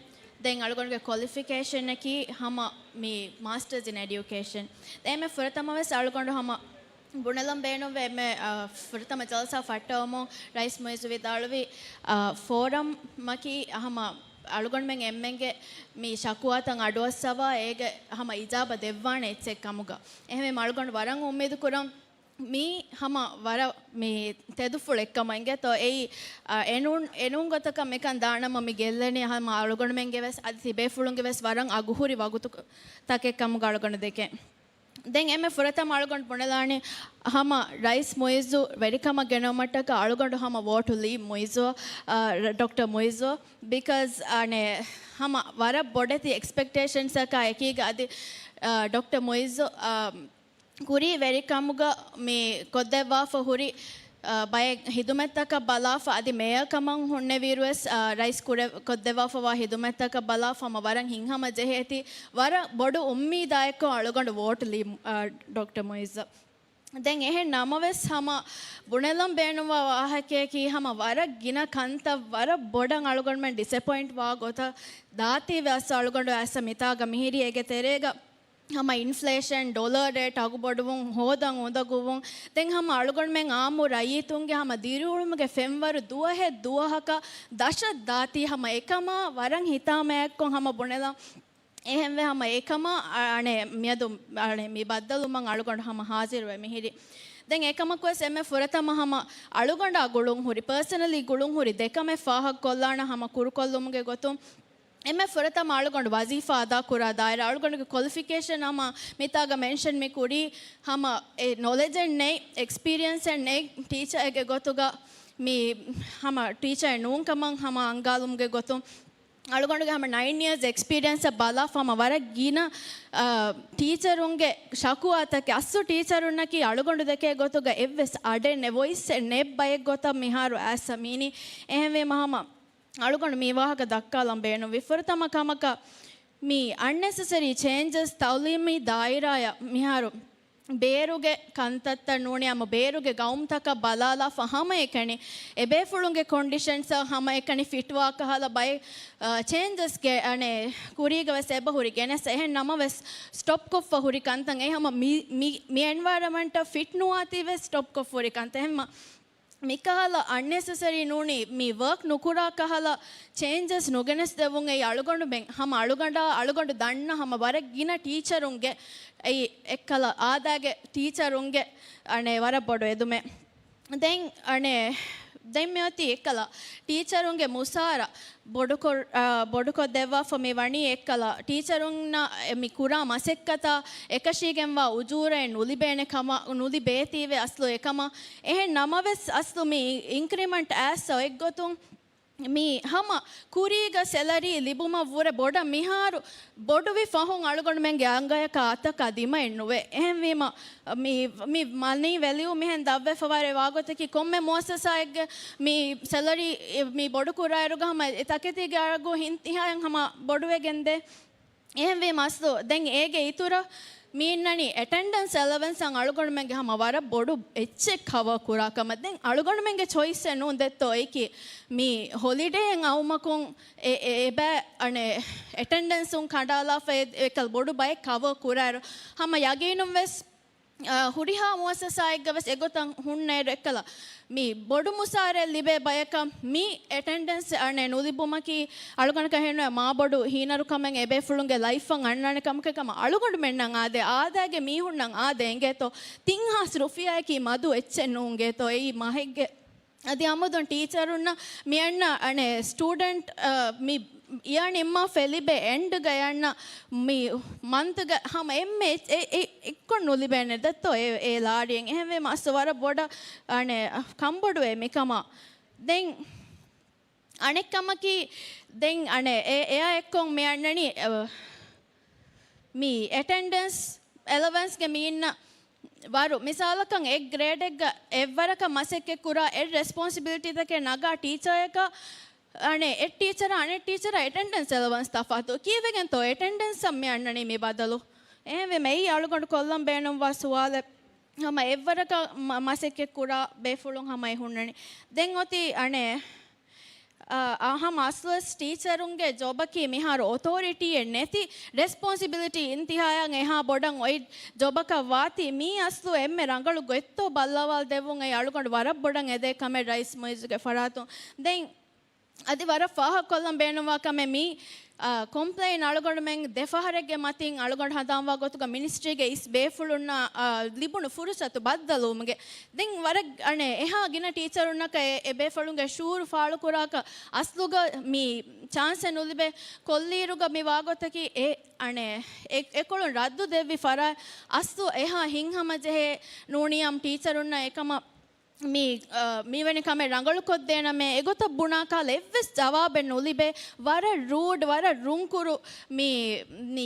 ދެން އަޅުގަނޑުގެ ކޮލިފިކޭޝަނަކީ ހަމަ މި މާސްޓަރސް އިން އެޑިއުކޭޝަން. ދެން އެންމެ ފުރަތަމަވެސް އަޅުގަނޑު ހަމަ ބުނެލަން ބޭނުންވޭ އެންމެ، އަ، ފުރަތަމަ ޖަލްސާ ފައްޓަވަމުން ރައީސް މުއިއްޒު ވިދާޅުވި، އަ، ފޯރަމަކީ ހަމަ އަޅުގަނޑުމެން އެންމެންގެ މި ޝަކުވާތައް އަޑުއައްސަވާ އޭގެ ހަމަ އިޖާބަ ދެއްވާނެ އެއްޗެއް ކަމުގަ. އެހެންވީމަ އަޅުގަނޑު ވަރަށް އުއްމީދު ކުރަން މީ ހަމަ ވަރަށް މި ތެދުފުޅެއްކަމަށް އިނގޭތޯ. އެއީ، އަ، އެނޫން، އެނޫން ގޮތަކަށް މިކަން ދާނަމަ މި ގެއްލެނީ ހަމަ އަޅުގަނޑުމެންގެ ވެސް އަދި ތިބޭފުޅުންގެ ވެސް ވަރަށް އަގުހުރި ވަގުތު ތަކެއް ކަމުގަ އަޅުގަނޑު ދެކެން. ދެން އެންމެ ފުރަތަމަ އަޅުގަނޑު ބުނެލާނީ ހަމަ ރައީސް މުއިއްޒު ވެރިކަމަށް ގެނައުމަށްޓަކާ އަޅުގަނޑު ހަމަ ވޯޓު ލީ މުއިއްޒު، އަ، ޑޮކްޓަރ މުއިއްޒު. ބިކޮޒް އަނެއް ހަމަ ވަރަށް ބޮޑެތި އެކްސްޕެކްޓޭޝަންސްއަކާ އެކީގަ އަދި، އަ، ޑޮކްޓަރ މުއިއްޒު، އަ، ކުރީ ވެރިކަމުގަ މި ކޮށްދެއްވާފަ ހުރި، އަ، ބައެއް ހިދުމަތްތަކަށް ބަލާފަ އަދި މޭޔަރ ކަމަށް ހުންނެވިއިރުވެސް، އަ، ރައީސް ކުރެ-، ކޮށްދެއްވާފަވާ ހިދުމަތްތަކަށް ބަލާފަ ހަމަ ވަރަށް ހިތްހަމަ ޖެހޭތީ ވަރަށް ބޮޑު އުއްމީދާއެއްކޮށް އަޅުގަނޑު ވޯޓް ލީ، އަ، ޑޮކްޓަރ މުއިއްޒަށް. ދެން އެހެން ނަމަވެސް ހަމަ ބުނެލަން ބޭނުންވާ ވާހަކަޔަކީ ހަމަ ވަރަށް ގިނަ ކަންތައް ވަރަށް ބޮޑަށް އަޅުގަނޑުމެން ޑިސެޕޮއިންޓް ވާ ގޮތަށް ދާތީވެ އަސް އަޅުގަނޑު އައިސް މިތާގަ މިހިރީ އޭގެ ތެރޭގަ ހަމަ އިންފްލޭޝަން، ޑޮލަރ ރޭޓް އަގުބޮޑުވުން، ހޯދަން އުނދަގޫވުން، ދެން ހަމަ އަޅުގަނޑުމެން އާއްމު ރައްޔިތުންގެ ހަމަ ދިރިއުޅުމުގެ ފެންވަރު ދުވަހެއް ދުވަހަކަށް ދަށަށް ދާތީ ހަމަ އެކަމާ ވަރަށް ހިތާމައެއްކޮށް ހަމަ ބުނެލަން. އެހެންވެ ހަމަ އެކަމާ އަ-، އަނެއް މިއަދު އަނެއް މި ބައްދަލުވުމަށް އަޅުގަނޑު ހަމަ ހާޒިރުވެ މިހިރީ. ދެން އެކަމަކުވެސް އެންމެ ފުރަތަމަ ހަމަ އަޅުގަނޑާ ގުޅުން ހުރި، ޕާސަނަލީ ގުޅުން ހުރި ދެކަމެއް ފާހަގަކޮށްލާނަ ހަމަ ކުރުކޮށްލުމުގެ ގޮތުން އެންމެ ފުރަތަމަ އަޅުގަނޑު ވަޒީފާ އަދާކުރާ ދާއިރާ، އަޅުގަނޑުގެ ކޮލިފިކޭޝަން ހަމަ މިތާގަ މެންޝަން މި ކުރީ، ހަމަ އެ ނޮލެޖެއް ނެތް، އެކްސްޕީރިއެންސެއް ނެތް، ޓީޗަރެއްގެ ގޮތުގަ މި ހަމަ ޓީޗަރެއް ނޫންކަމަށް ހަމަ އަންގާލުމުގެ ގޮތުން އަޅުގަނޑުގެ ހަމަ ނައިން އިޔާސް އެކްސްޕީރިއެންސަށް ބަލާފަ ހަމަ ވަރަށް ގިނަ، އާ، ޓީޗަރުންގެ ޝަކުވާތަކެއް، އަސްލު ޓީޗަރުންނަކީ އަޅުގަނޑު ދެކޭ ގޮތުގަ އެއްވެސް އަޑެއް ނެތް، ވޮއިސްއެއް ނެތް ބައެއް ގޮތަށް މިހާރު އައިސް މީނީ. އެހެންވީމަ ހަމަ އަޅުގަނޑު މި ވާހަކަ ދައްކާލަން ބޭނުންވި. ފުރަތަމަ ކަމަކަށް މި އަންނެސެސަރީ ޗޭންޖަސް ތައުލީމީ ދާއިރާއަށް މިހާރު ބޭރުގެ ކަންތައްތައް ނޫނީ ހަމަ ބޭރުގެ ގައުމުތަކަށް ބަލާލާފަ ހަމައެކަނި އެބޭފުޅުންގެ ކޮންޑިޝަންސްއަށް ހަމައެކަނި ފިޓްވާ ކަހަލަ ބައެއް، އާ، ޗޭންޖަސްގެ އަނެއް ކުރީގަ ވެސް އެބަ ހުރި ގެނެސް. އެހެން ނަމަވެސް ސްޓޮޕްކޮށްފަ ހުރި ކަންތައް އެ ހަމަ މި، މި، މި އެންވަޔަރަމަންޓަށް ފިޓް ނުވާތީ ވެސް ސްޓޮޕްކޮށްފަ ހުރި ކަންތައް. އެހެންމަ މިކަހަލަ އަންނެސެސަރީ ނޫނީ މި ވަރކް ނުކުރާ ކަހަލަ ޗޭންޖަސް ނުގެނެސްދެވުން އެއީ އަޅުގަނޑުމެން ހަމަ އަޅުގަނޑާ، އަޅުގަނޑު ދަންނަ ހަމަ ވަރަށް ގިނަ ޓީޗަރުންގެ އެއީ އެއްކަލަ އާދައިގެ ޓީޗަރުންގެ އަނެއް ވަރަށް ބޮޑު އެދުމެއް. ދެން އަނެއް ދެން މިއޮތީ އެއްކަލަ ޓީޗަރުންގެ މުސާރަ ބޮޑުކޮށް، އާ، ބޮޑުކޮށްދެއްވާފަ މި ވަނީ އެއްކަލަ ޓީޗަރުންނަށް މި ކުރާ މަސައްކަތާ އެކަށީގެންވާ އުޖޫރައެއް ނުލިބޭނެ ކަމަށް، ނުލިބޭތީވެ އަސްލު އެކަމަށް. އެހެން ނަމަވެސް އަސްލު މި އިންކްރިމަންޓް އައިސް އޮތްގޮތުން މި ހަމަ ކުރީގަ ސެލަރީ ލިބުމަށް ވުރެ ބޮޑަށް މިހާރު ބޮޑުވި ފަހުން އަޅުގަނޑުމެންގެ އަނގަޔަކަށް އަތަކަށް ދިމައެއް ނުވޭ. އެހެންވީމަ، މި، މި މަނީ ވެލިއު މިހެން ދަށްވެފަ ވާ ގޮތަކީ ކޮންމެ މުއައްސަސާއެއްގެ މި ސެލަރީ މި ބޮޑު ކުރާއިރުގަ ހަމަ ތަކެތީގެ އަގު އިންތިހާއަށް ހަމަ ބޮޑުވެގެންދޭ. އެހެންވީމަ އަސްލު ދެން އޭގެ އިތުރަށް މި އިންނަނީ އެޓެންޑެންސް އެލަވެންސް އަށް އަޅުގަނޑުމެންގެ ހަމަ ވަރަށް ބޮޑު އެއްޗެއް ކަވަރ ކުރާ ކަމަށް. ދެން އަޅުގަނޑުމެންގެ ޗޮއިސްއެއް ނޫން ދެއްތޯ އެކި މި ހޮލިޑޭއެއް އައުމަކުން އެ، އެ، އެބަ އަނެއް އެޓެންޑެންސުން ކަނޑާލާފަ އެ، އެކަލް ބޮޑު ބައެއް ކަވަރ ކުރާއިރު ހަމަ ޔަގީނުން ވެސް، އަ، ހުރިހާ މުއައްސަސާއެއްގަ ވެސް އެގޮތަށް ހުންނައިރު އެއްކަލަ މި ބޮޑު މުސާރައެއް ލިބޭ ބަޔަކަށް މި އެޓެންޑެންސް އަނެއް ނުލިބުމަކީ އަޅުގަނޑަކަށް ހެންނުވޭ މާ ބޮޑު ހީނަރުކަމެއް އެބޭފުޅުންގެ ލައިފްއަށް އަންނާނެ ކަމަކަށް. ކަމަށް އަޅުގަނޑުމެންނަށް އާދޭ، އާދައިގެ މީހުންނަށް އާދޭ އެނގޭތޯ ތިން ހާސް ރުފިޔާއަކީ މަދު އެއްޗެއް ނޫން އެނގޭތޯ އެއީ މަހެއްގެ. އަދި އަމުދުން ޓީޗަރުންނަށް މި އަންނަ އަނެއް ސްޓޫޑެންޓް، އަ، މި އިޔާ ނިންމާފަ ލިބޭ އެންޑްގަ އަންނަ މި މަންތުގަ ހަމަ އެންމެ އެ، އެ، އެއްކޮށް ނުލިބޭނެ ދެއްތޯ އެ، އެ ލާރިއެއް. އެހެންވީމަ އަސްލު ވަރަށް ބޮޑަށް އަނެއް ކަންބޮޑުވޭ މިކަމަށް. ދެން އަނެއްކަމަކީ، ދެން އަނެއް އެ، އެއާ އެއްކޮށް މި އަންނަނީ، އަ، މި އެޓެންޑެންސް އެލަވެންސްގެ މީންނަށް ވަރު މިސާލަކަށް އެއް ގްރޭޑެއްގަ އެއްވަރަކަށް މަސައްކަތް ކުރާ އެއް ރެސްޕޮންސިބިލިޓީތަކެއް ނަގާ ޓީޗަރަކަށް އަނެއް އެއް ޓީޗަރ އަނެއް ޓީޗަރ އެޓެންޑެންސް އެލަވެންސް ތަފާތު ކީއްވެގެންތޯ އެޓެންޑެންސްއަށް މި އަންނަނީ މި ބަދަލު؟ އެހެންވެ މެއީ އަޅުގަނޑު ކޮށްލަން ބޭނުންވާ ސުވާލެއް. ހަމަ އެއްވަރަކަށް މަ، މަސައްކަތް ކުރާ ބޭފުޅުން ހަމަ އެ ހުންނަނީ. ދެން އޮތީ އަނެއް އަ، އަ، ހަމަ އަސްލުވެސް ޓީޗަރުންގެ ޖޮބަކީ މިހާރު އޮތޯރިޓީއެއް ނެތި، ރެސްޕޮންސިބިލިޓީ އިންތިހާއަށް އެހާ ބޮޑަށް އޮތް ޖޮބަކަށް ވާތީ މީ އަސްލު އެންމެ ރަނގަޅު ގޮތްތޯ ބައްލަވާލަދެއްވުން އެއީ އަޅުގަނޑު ވަރަށް ބޮޑަށް އެދޭ ކަމެއް ރައީސް މުއިއްޒުގެ ފަރާތުން. ދެން އަދި ވަރަށް ފާހަގަކޮށްލަން ބޭނުންވާ ކަމެއް މީ، އަ، ކޮމްޕްލެއިން އަޅުގަނޑުމެން ދެފަހަރެއްގެ މަތިން އަޅުގަނޑު ހަނދާންވާ ގޮތުގަ މިނިސްޓްރީގެ އިސް ބޭފުޅުންނަށް، އަ، ލިބުނު ފުރުސަތު ބައްދަލުވުމުގެ ދެން ވަރަށް އަނެއް އެހާ ގިނަ ޓީޗަރުންނަކަށް އެ، އެބޭފުޅުންގެ ޝުއޫރު ފާޅުކުރާކަށް އަސްލުގަ މި ޗާންސެއް ނުލިބޭ ކޮށްލިއިރުގަ މި ވާގޮތަކީ އެ އަނެއް އެ، އެކޮޅުން ރައްދު ދެއްވި ފަރާތް އަސްލު އެހާ ހިތްހަމަޖެހޭ ނޫނީ އަމް ޓީޗަރުންނަށް އެކަމަށް މި، އަ، މިވެނި ކަމެއް ރަނގަޅުކޮށްދޭނަމޭ އެގޮތަށް ބުނާ ކަހަލަ އެއްވެސް ޖަވާބެއް ނުލިބޭ ވަރަށް ރޫޑް، ވަރަށް ރުންކުރު މި، މި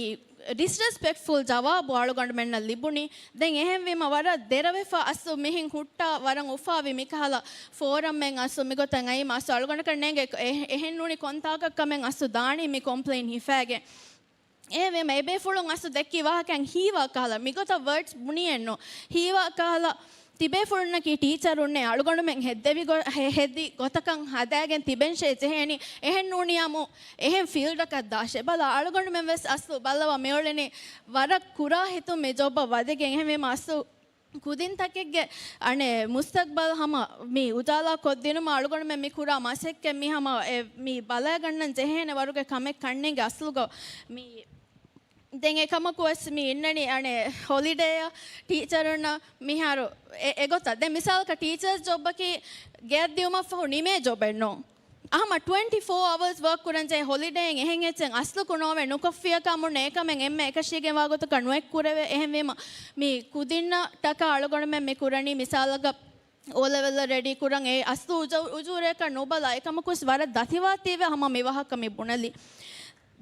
ޑިސްރެސްޕެކްޓްފުލް ޖަވާބު އަޅުގަނޑުމެންނަށް ލިބުނީ. ދެން އެހެންވީމަ ވަރަށް ދެރަވެފަ އަސްލު މިހެން ހުއްޓާ ވަރަށް އުފާވި މިކަހަލަ ފޯރަމެއް އަސްލު މިގޮތަށް އައީމަ އަސްލު އަޅުގަނޑަކަށް ނޭނގެ އެ، އެހެން ނޫނީ ކޮންތާކަށް ކަމެއް އަސްލު ދާނީ މި ކޮމްޕްލެއިން ހިފައިގެން. އެހެންވީމަ އެބޭފުޅުން އަސްލު ދެއްކި ވާހަކައިން ހީވާ ކަހަލަ މިގޮތަށް ވަރޑްސް ބުނިއެއްނު ހީވާ ކަހަލަ ތިބޭފުޅުންނަކީ ޓީޗަރުންނޭ އަޅުގަނޑުމެން ހެއްދެވި ގޮ، ހެ، ހެއްދި ގޮތަކަށް ހަދާގެން ތިބެންށޭ ޖެހޭނީ. އެހެން ނޫނިއްޔާމު އެހެން ފީލްޑަކަށް ދާށޭ. ބަލަ އަޅުގަނޑުމެން ވެސް އަސްލު ބައްލަވާ މިއުޅެނީ ވަރަށް ކުރާ ހިތުން މި ޖޮބަށް ވަދެގެން. އެހެންވީމަ އަސްލު ކުދިންތަކެއްގެ އަނެއް މުސްތަގްބަލް ހަމަ މި އުޖާލާ ކޮށްދިނުމަށް އަޅުގަނޑުމެން މި ކުރާ މަސައްކަތް މި ހަމަ އެ، މި ބަލައިގަންނަން ޖެހޭނެ ވަރުގެ ކަމެއް ކަންނޭނގެ އަސްލުގަ މި ދެން އެކަމަކު ވެސް މި އިންނަނީ އަނެއް ހޮލިޑޭއަށް ޓީޗަރުންނަށް މިހާރު އެ، އެގޮތަށް. ދެން މިސާލަކަށް ޓީޗަރސް ޖޮބަކީ ގެއަށް ދިއުމަށްފަހު ނިމޭ ޖޮބެއް ނޫން. އަހަމަ ޓްވެންޓީ ފޯ އަވަރސް ވަރކް ކުރަން ޖެހޭ ހޮލިޑޭއިން އެހެން އެއްޗެއް އަސްލުކު ނޯވެ ނުކޮށްފިޔަކާ މުންނަ އެކަމެއް އެންމެ އެކަށީގެންވާ ގޮތަކަށް ނުއެއް ކުރެވޭ. އެހެންވީމަ މި ކުދިންނަށް ޓަކާ އަޅުގަނޑުމެން މި ކުރަނީ މިސާލަކަށް އޯ ލެވެލްއަށް ރެޑީ ކުރަން އެ އަސްލު އުޖޫ-، އުޖޫރަޔަކަށް ނުބަލާ، އެކަމަކުސް ވަރަށް ދަތިވާތީވެ ހަމަ މި ވާހަކަ މި ބުނެލި.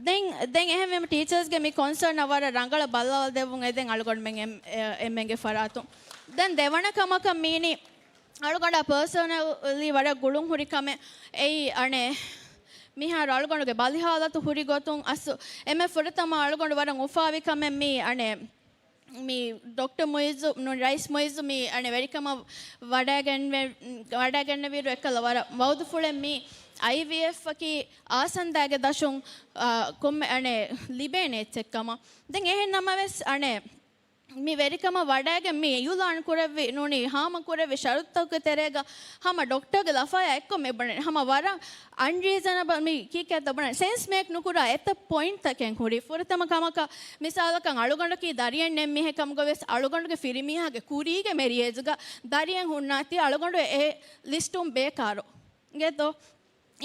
ދެން، ދެން އެހެންވީމަ ޓީޗާސްގެ މި ކޮންސާން ވަރަށް ރަނގަޅަށް ބަލާލަދެއްވުން އެދެން އަޅުގަނޑުމެން އެ-، އެ-، އެންމެންގެ ފަރާތުން. ދެން ދެވަނަ ކަމަކަށް މީނީ އަޅުގަނޑާ ޕާސަނަލީ ވަރަށް ގުޅުން ހުރި ކަމެއް އެއީ އަނެއް މިހާރު އަޅުގަނޑުގެ ބަލި ހާލަތު ހުރި ގޮތުން އަސް އެންމެ ފުރަތަމަ އަޅުގަނޑު ވަރަށް އުފާވި ކަމެއް މީ އަނެއް މި ޑޮކްޓަރ މުއިއްޒު، ނޫން ރައީސް މުއިއްޒު މި އަނެއް ވެރިކަމަށް ވަޑައިގެންވެ-، ވަޑައިގެންނެވިއިރު އެއްކަލަ ވަރަށް ވައުދުފުޅެއް މި އައިވީއެފްއަކީ އާސަންދާގެ ދަށުން، އާ، ކޮންމެ އަނެއް ލިބޭނެ އެއްޗެއްކަމަށް. ދެން އެހެން ނަމަވެސް އަނެއް މި ވެރިކަމަށް ވަޑައިގެން މި އިއުލާން ކުރެއްވި ނޫނީ ހާމަ ކުރެއްވި ޝަރުތުތަކުގެ ތެރޭގަ ހަމަ ޑޮކްޓަރގެ ލަފާޔާ އެއްކޮށް މި ބުނެ ހަމަ ވަރަށް އަންރީޒަނަބަލް މި ކީކޭތޯ ބުނެ ސެންސް މޭކް ނުކުރާ އެތައް ޕޮއިންޓްތަކެއް ހުރި. ފުރަތަމަ ކަމަކަށް މިސާލަކަށް އަޅުގަނޑަކީ ދަރިއެއް ނެތް މީހެއް ކަމުގަ ވެސް އަޅުގަނޑުގެ ފިރިމީހާގެ ކުރީގެ މެރިއޭޖުގަ ދަރިއެއް ހުންނާތީ އަޅުގަނޑު އެ ލިސްޓުން ބޭކާރު. އިނގޭތޯ؟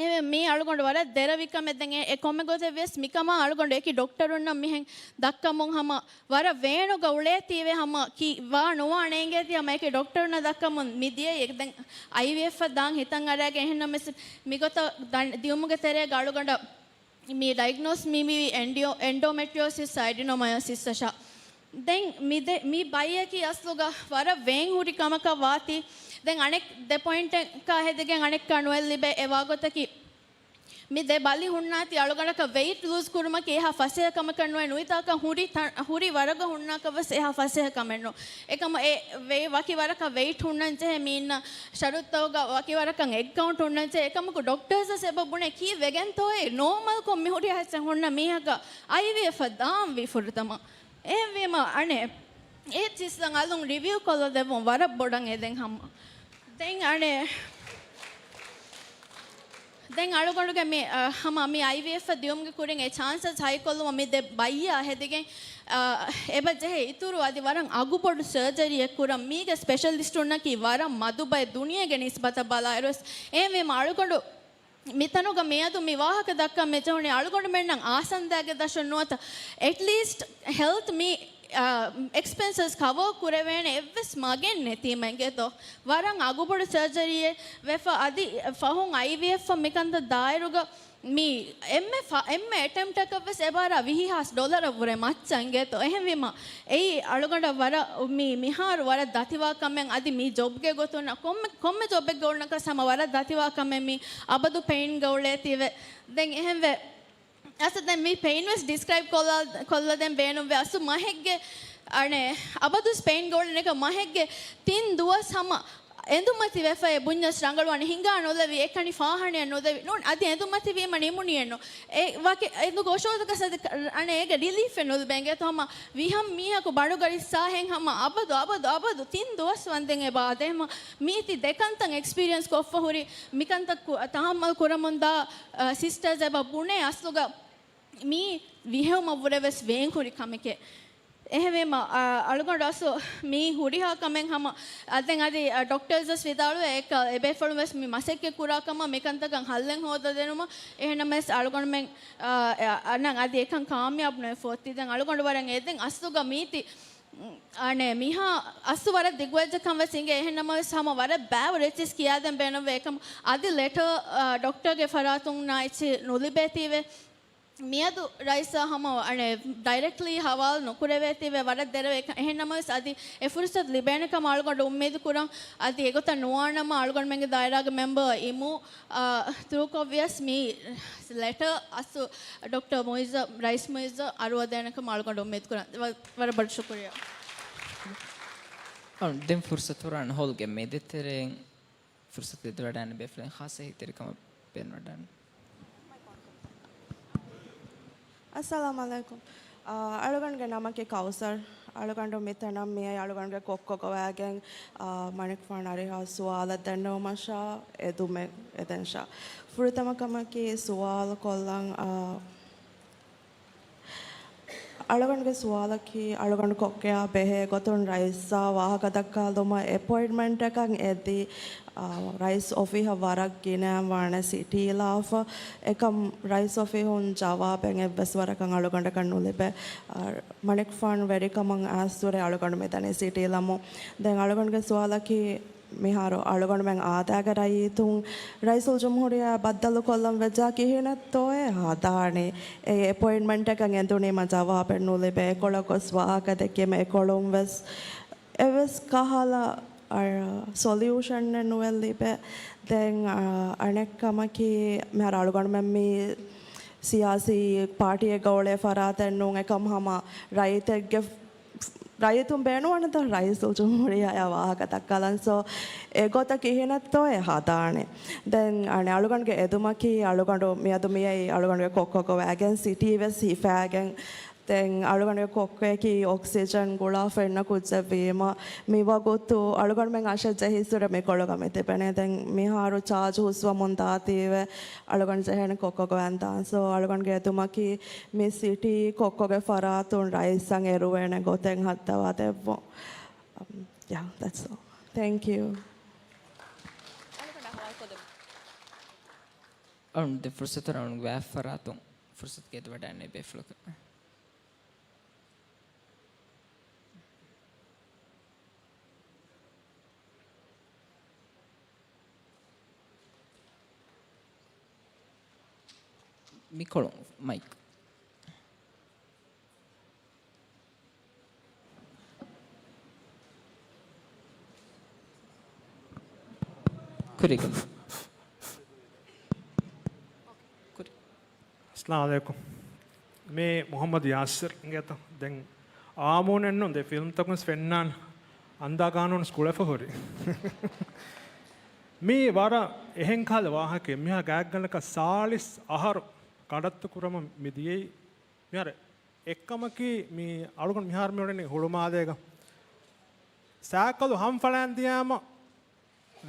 އެ މީ އަޅުގަނޑު ވަރަށް ދެރަވި ކަމެއް. ދެން އެ، އެ ކޮންމެ ގޮތެއް ވިޔަސް މިކަމާ އަޅުގަނޑު އެކި ޑޮކްޓަރުންނަށް މިހެން ދައްކަމުން ހަމަ ވަރަށް ވޭނުގަ އުޅޭތީވެ ހަމަ ކީ ވާ ނުވާ ނޭނގޭތީ ހަމަ އެކި ޑޮކްޓަރުންނަށް ދައްކަމުން މި ދިޔައީ. ދެން އައިވީއެފްއަށް ދާން ހިތަށް އަރައިގެން އެހެންނަމަވެސް މިގޮތަށް ދަން-، ދިޔުމުގެ ތެރޭގަ އަޅުގަނޑަށް މި ޑައިގްނޯސް މި މިވީ އެންޑިއޯ-، އެންޑޯމެޓްރިއޯސިސް އައިޑިނޯމަޔޯސިސްއަށާ. ދެން މި ދެ-، މި ބައްޔަކީ އަސްލުގަ ވަރަށް ވޭން ހުރި ކަމަކަށް ވާތީ. ދެން އަނެއް ދެ ޕޮއިންޓަކާ ހެދިގެން އަނެއްކާ ނުއެއް ލިބޭ އެ ވާގޮތަކީ، މި ދެ ބަލި ހުންނާތީ އަޅުގަނޑަކަށް ވެއިޓް ލޫޒް ކުރުމަކީ އެހާ ފަސޭހަ ކަމަކަށް ނުވޭ، ނުވިތާކަށް ހުރި ތަ-، ހުރި ވަރަކަށް ހުންނާކަށް ވެސް އެހާ ފަސޭހަ ކަމެއް ނޫން. އެކަމަ އެ ވެ-، ވަކި ވަރަކަށް ވެއިޓް ހުންނަން ޖެހޭ މީންނަށް ޝަރުތުތަކުގަ ވަކި ވަރަކަށް އެއް ކައުންޓް ހުންނަން ޖެހޭ. އެކަމަކު ޑޮކްޓަރސް ވެސް އެބަ ބުނޭ ކީއް ވެގެންތޯއޭ ނޯމަލްކޮށް މި ހުރިހާ އެއްޗެއް ހުންނަ މީހަކަށް އައިވީއެފްއަށް ދާންވީ ފުރަތަމަ. އެހެންވީމަ އަނެއް އެ ޗިސްލަން އަލުން ރިވިއު ކޮށްލަދެއްވުން ވަރަށް ބޮޑަށް އެދެން ހަމަ. ދެން އަނެއް، ދެން އަޅުގަނޑުގެ މި، އަ، ހަމަ މި އައިވީއެފް ދިޔުމުގެ ކުރިން އެ ޗާންސަސް ހައިކޮށްލުމަށް މި ދެ ބައްޔާ ހެދިގެން، އަ، އެބަ ޖެހޭ އިތުރު އަދި ވަރަށް އަގުބޮޑު ސަރޖަރީއެއް ކުރަން. މީގެ ސްޕެޝަލިސްޓުންނަކީ ވަރަށް މަދު ބައެއް ދުނިޔޭގެ ނިސްބަތަށް ބަލާއިރުވެސް. އެހެންވީމަ އަޅުގަނޑު މިތަނުގަ މިއަދު މި ވާހަކަ ދައްކަން މިޖެހުނީ އަޅުގަނޑުމެންނަށް އާސަންދާގެ ދަށުން ނުވަތަ އެޓްލީސްޓް ހެލްތް މި، އާ، އެކްސްޕެންސަސް ކަވަރ ކުރެވޭނެ އެއްވެސް މަގެއް ނެތީމަ އިނގޭތޯ. ވަރަށް އަގުބޮޑު ސަރޖަރީއެއް ވެފަ އަދި ފަހުން އައިވީއެފް މިކަންތައް ދާއިރުގަ މި އެންމެ ފަ-، އެންމެ އެޓެމްޕްޓަކަށް ވެސް އެބާރާ ވިހި ހާސް ޑޮލަރަށް ވުރެ މައްޗަށް އިނގޭތޯ. އެހެންވީމަ އެއީ އަޅުގަނޑަށް ވަރަށް މި މިހާރު ވަރަށް ދަތިވާ ކަމެއް. އަދި މި ޖޮބްގެ ގޮތުން ކޮންމެ، ކޮންމެ ޖޮބެއްގަ އުޅުނަކަސް ހަމަ ވަރަށް ދަތިވާ ކަމެއް މި އަބަދު ޕެއިންގަ އުޅޭތީވެ. ދެން އެހެންވެ އަސް ދެން މި ޕެއިން ވެސް ޑިސްކްރައިބް ކޮށްލާ-، ކޮށްލަދޭން ބޭނުންވެ. އަސް މަހެއްގެ އަނެއް އަބަދުސް ޕެއިންގަ އުޅެނެކަ މަހެއްގެ ތިން ދުވަސް ހަމަ އެނދުމަތި ވެފައި ބުންޏަސް ރަނގަޅުވާނެ ހިނގާ ނުލެވި އެކަނި ފާހަނައެއް ނުލެވި ނޫން އަދި އެނދުމަތި ވީމަ ނިމުނިއެއްނު. އެ ވަކި އެނދުގެ އޮށޯދަކަސް އަދި އަނެއް އޭގެ ރިލީފެއް ނުލިބޭ އިނގޭތޯ. ހަމަ ވިހަން މީހަކު ބަނޑުގަ ރިއްސާހެން ހަމަ އަބަދު އަބަދު އަބަދު ތިން ދުވަސް ވަންދެން އެބަ އާދޭ. ހަމަ މީތި ދެކަންތައް އެކްސްޕީރިއަންސް ކޮށްފަ ހުރި މިކަންތައް ކު-، ތަހައްމަލް ކުރަމުންދާ، އަ، ސިސްޓަރސް އެބަ ބުނޭ އަސްލުގަ މީ ވިހެއުމަށްވުރެ ވެސް ވޭން ހުރި ކަމެކޭ. އެހެންވީމަ، އަ، އަޅުގަނޑު އަސްލު މީ ހުރިހާ ކަމެއް ހަމަ، އަ، ދެން އަދި، އަ، ޑޮކްޓަރސް ވެސް ވިދާޅުވޭ، އެ ކަ-، އެބޭފުޅުން ވެސް މި މަސައްކަތް ކުރާ ކަމަށް މިކަންތަކަށް ހައްލެއް ހޯދަދެނުމަށް. އެހެންނަމަވެސް އަޅުގަނޑުމެން، އަ، އަ، އަންނަން އަދި އެކަން ކާމިޔާބު ނުވެފަ އޮތީ. ދެން އަޅުގަނޑު ވަރަށް އެދެން އަސްލުގަ މީތި، އަނެއް މިހާ އަސްލު ވަރަށް ދިގުވެއްޖެ ކަން ވެސް އިނގޭ. އެހެންނަމަވެސް ހަމަ ވަރަށް ބައިވަރު އެއްޗިސް ކިޔާދޭން ބޭނުންވޭ. އެކަމަ އަދި ލެޓަރ، އަ، ޑޮކްޓަރގެ ފަރާތުންނާ އެއްޗިހި ނުލިބޭތީވެ. މިއަދު ރައީސާ ހަމަ އަނެއް ޑައިރެކްޓްލީ ހަވާލު ނުކުރެވޭތީވެ ވަރަށް ދެރަވެ. އެހެންނަމަވެސް އަދި އެ ފުރުސަތު ލިބޭނެ ކަމަށް އަޅުގަނޑު އުއްމީދު ކުރަން. އަދި އެގޮތަށް ނުވާނަމަ އަޅުގަނޑުމެންގެ ދާއިރާގެ މެމްބަރ އިމޫ، އާ، ތުރޫކޮށް ވިޔަސް މި ލެޓަރ އަސް ޑޮކްޓަރ މުއިއްޒަށް، ރައީސް މުއިއްޒަށް އަރުވަދޭނެ ކަމަށް އަޅުގަނޑު އުއްމީދު ކުރަން. ވަ-، ވަރަށް ބޮޑު ޝުކުރިއްޔާ. އަޅު ދެން ފުރުސަތު ހުރާން ހޯލްގެ މި ދޭތެރެއިން ފުރުސަތު ދެވަޑައިގަންނަވާ ބޭފުޅުން ޚާއްސަ އެހީތެރިކަމެއް ބޭނުންވަޑައިގަންނަވާ. އައްސަލާމު ޢަލައިކުމް. އާ، އަޅުގަނޑުގެ ނަމަކީ ކައުސަރް. އަޅުގަނޑު މިތަނަށް މިއައީ އަޅުގަނޑުގެ ކޮއްކޮ ގޮވައިގެން، އާ، މަނިކުފާނު އަރިހަށް ސުވާލެއް ދެންނެވުމަށާ އެދުމެއް އެދެންށާ. ފުރަތަމަ ކަމަކީ ސުވާލު ކޮށްލަން، އާ، އަޅުގަނޑުގެ ސުވާލަކީ، އަޅުގަނޑު ކޮއްކޮއާ ބެހޭ ގޮތުން ރައީސާ ވާހަކަ ދައްކާލުމަށް އެޕޮއިންޓްމަންޓަކަށް އެދި، އާ، ރައީސް އޮފީހަށް ވަރަށް ގިނައިން ވާނެ ސިޓީލާފަ. އެކަމް ރައީސް އޮފީހުން ޖަވާބެއް އެއްވެސް ވަރަކަށް އަޅުގަނޑަކަށް ނުލިބޭ. އާ، މަނިކުފާނު ވެރިކަމަށް އައިސްދުރެ އަޅުގަނޑު މިދަނީ ސިޓީލަމު. ދެން އަޅުގަނޑުގެ ސުވާލަކީ، މިހާރު އަޅުގަނޑުމެން އާދައިގެ ރައްޔިތުން ރައީސުލްޖުމްހޫރިއްޔާ ބައްދަލުކޮށްލަން ވެއްޖާ ކިހިނެއްތޯއޭ ހަދާނީ؟ އެ އެޕޮއިންޓްމަންޓެއްގަ އެނދުނީމަ ޖަވާބެއް ނުލިބޭ، އެކޮޅަށް ގޮސް ވާހަކަ ދެއްކީމަ އެކޮޅުން ވެސް އެއްވެސް ކަހަލަ، އަ، ސޮލިއުޝަނެއް ނުވެ ލިބޭ. ދެން، އަ، އަނެއް ކަމަކީ، މިހާރު އަޅުގަނޑުމެން މި ސިޔާސީ ޕާޓީއެއްގަ އުޅޭ ފަރާތެއް ނޫން، އެކަމް ހަމަ ރައްޔިތެއްގެ، ރައްޔިތުން ބޭނުންވަނީތަ ރައީސުލްޖުމްހޫރިއްޔާއާ ވާހަކަ ދައްކާލަން. ސޯ، އެގޮތަށް ކިހިނެއްތޯއޭ ހަދާނެ؟ ދެން އަނެއް އަޅުގަނޑުގެ އެދުމަކީ، އަޅުގަނޑު މިއަދު މިއައީ އަޅުގަނޑުގެ ކޮއްކޮ ގޮވައިގެން، ސިޓީ ވެސް ހިފައިގެން. ދެން އަޅުގަނޑުގެ ކޮއްކޮއަކީ އޮކްސިޖަން ގުޅާފަ އިންނަ ކުއްޖެއް ވީމަ، މިވަގުތު އަޅުގަނޑުމެން އަށެއް ޖެހިއްސުރެ މިކޮޅުގަ މި ތިބެނީ. ދެން މިހާރު ޗާޖް ހުސްވަމުން ދާތީވެ، އަޅުގަނޑު ޖެހޭނެ ކޮއްކޮ ގޮވަން ދާން. ސޯ، އަޅުގަނޑުގެ އެދުމަކީ މި ސިޓީ ކޮއްކޮގެ ފަރާތުން ރައީސްއަށް އެރުވޭނެ ގޮތެއް ހައްދަވާ ދެއްވުން. އަމް، ޔާ، ދެޓްސް އޯލް. ތޭންކް ޔޫ. އަޅުގަނޑަށް ހަވާލުކޮށްދެއްވުން. އަޅުގަނޑު ދެން ފުރުސަތު އަޅުގަނޑު ވާ ފަރާތުން ފުރުސަތު ގެއްލިވަޑައިގެންނެވި ބޭފުޅަކަށް. މިކޮޅު މައިކް. ކުރިގަން. ކުރި. އައްސަލާމު ޢަލައިކުމް. މީ މުޙައްމަދު ޔާސިރް އިނގޭތަ؟ ދެން އާމޫނެއްނު ދެ ފިލްމްތަކުން ފެންނާން އަންދާ ގާނޫނު ސްކުޅެފަ ހުރި. މީ ވަރަށް އެހެން ކަހަލަ ވާހަކައެއް. މިހާ ގާތްގަނޑަކަށް ސާޅީސް އަހަރު ކަނޑައްތު ކުރަމުން މި ދިޔައީ. މިހާރު އެއްކަމަކީ މީ އަޅުގަނޑު މިހާރު މި އުޅެނީ ހުޅުމާލޭގަ. ސައިކަލު ހަންފަޅައިން ދިޔާމަ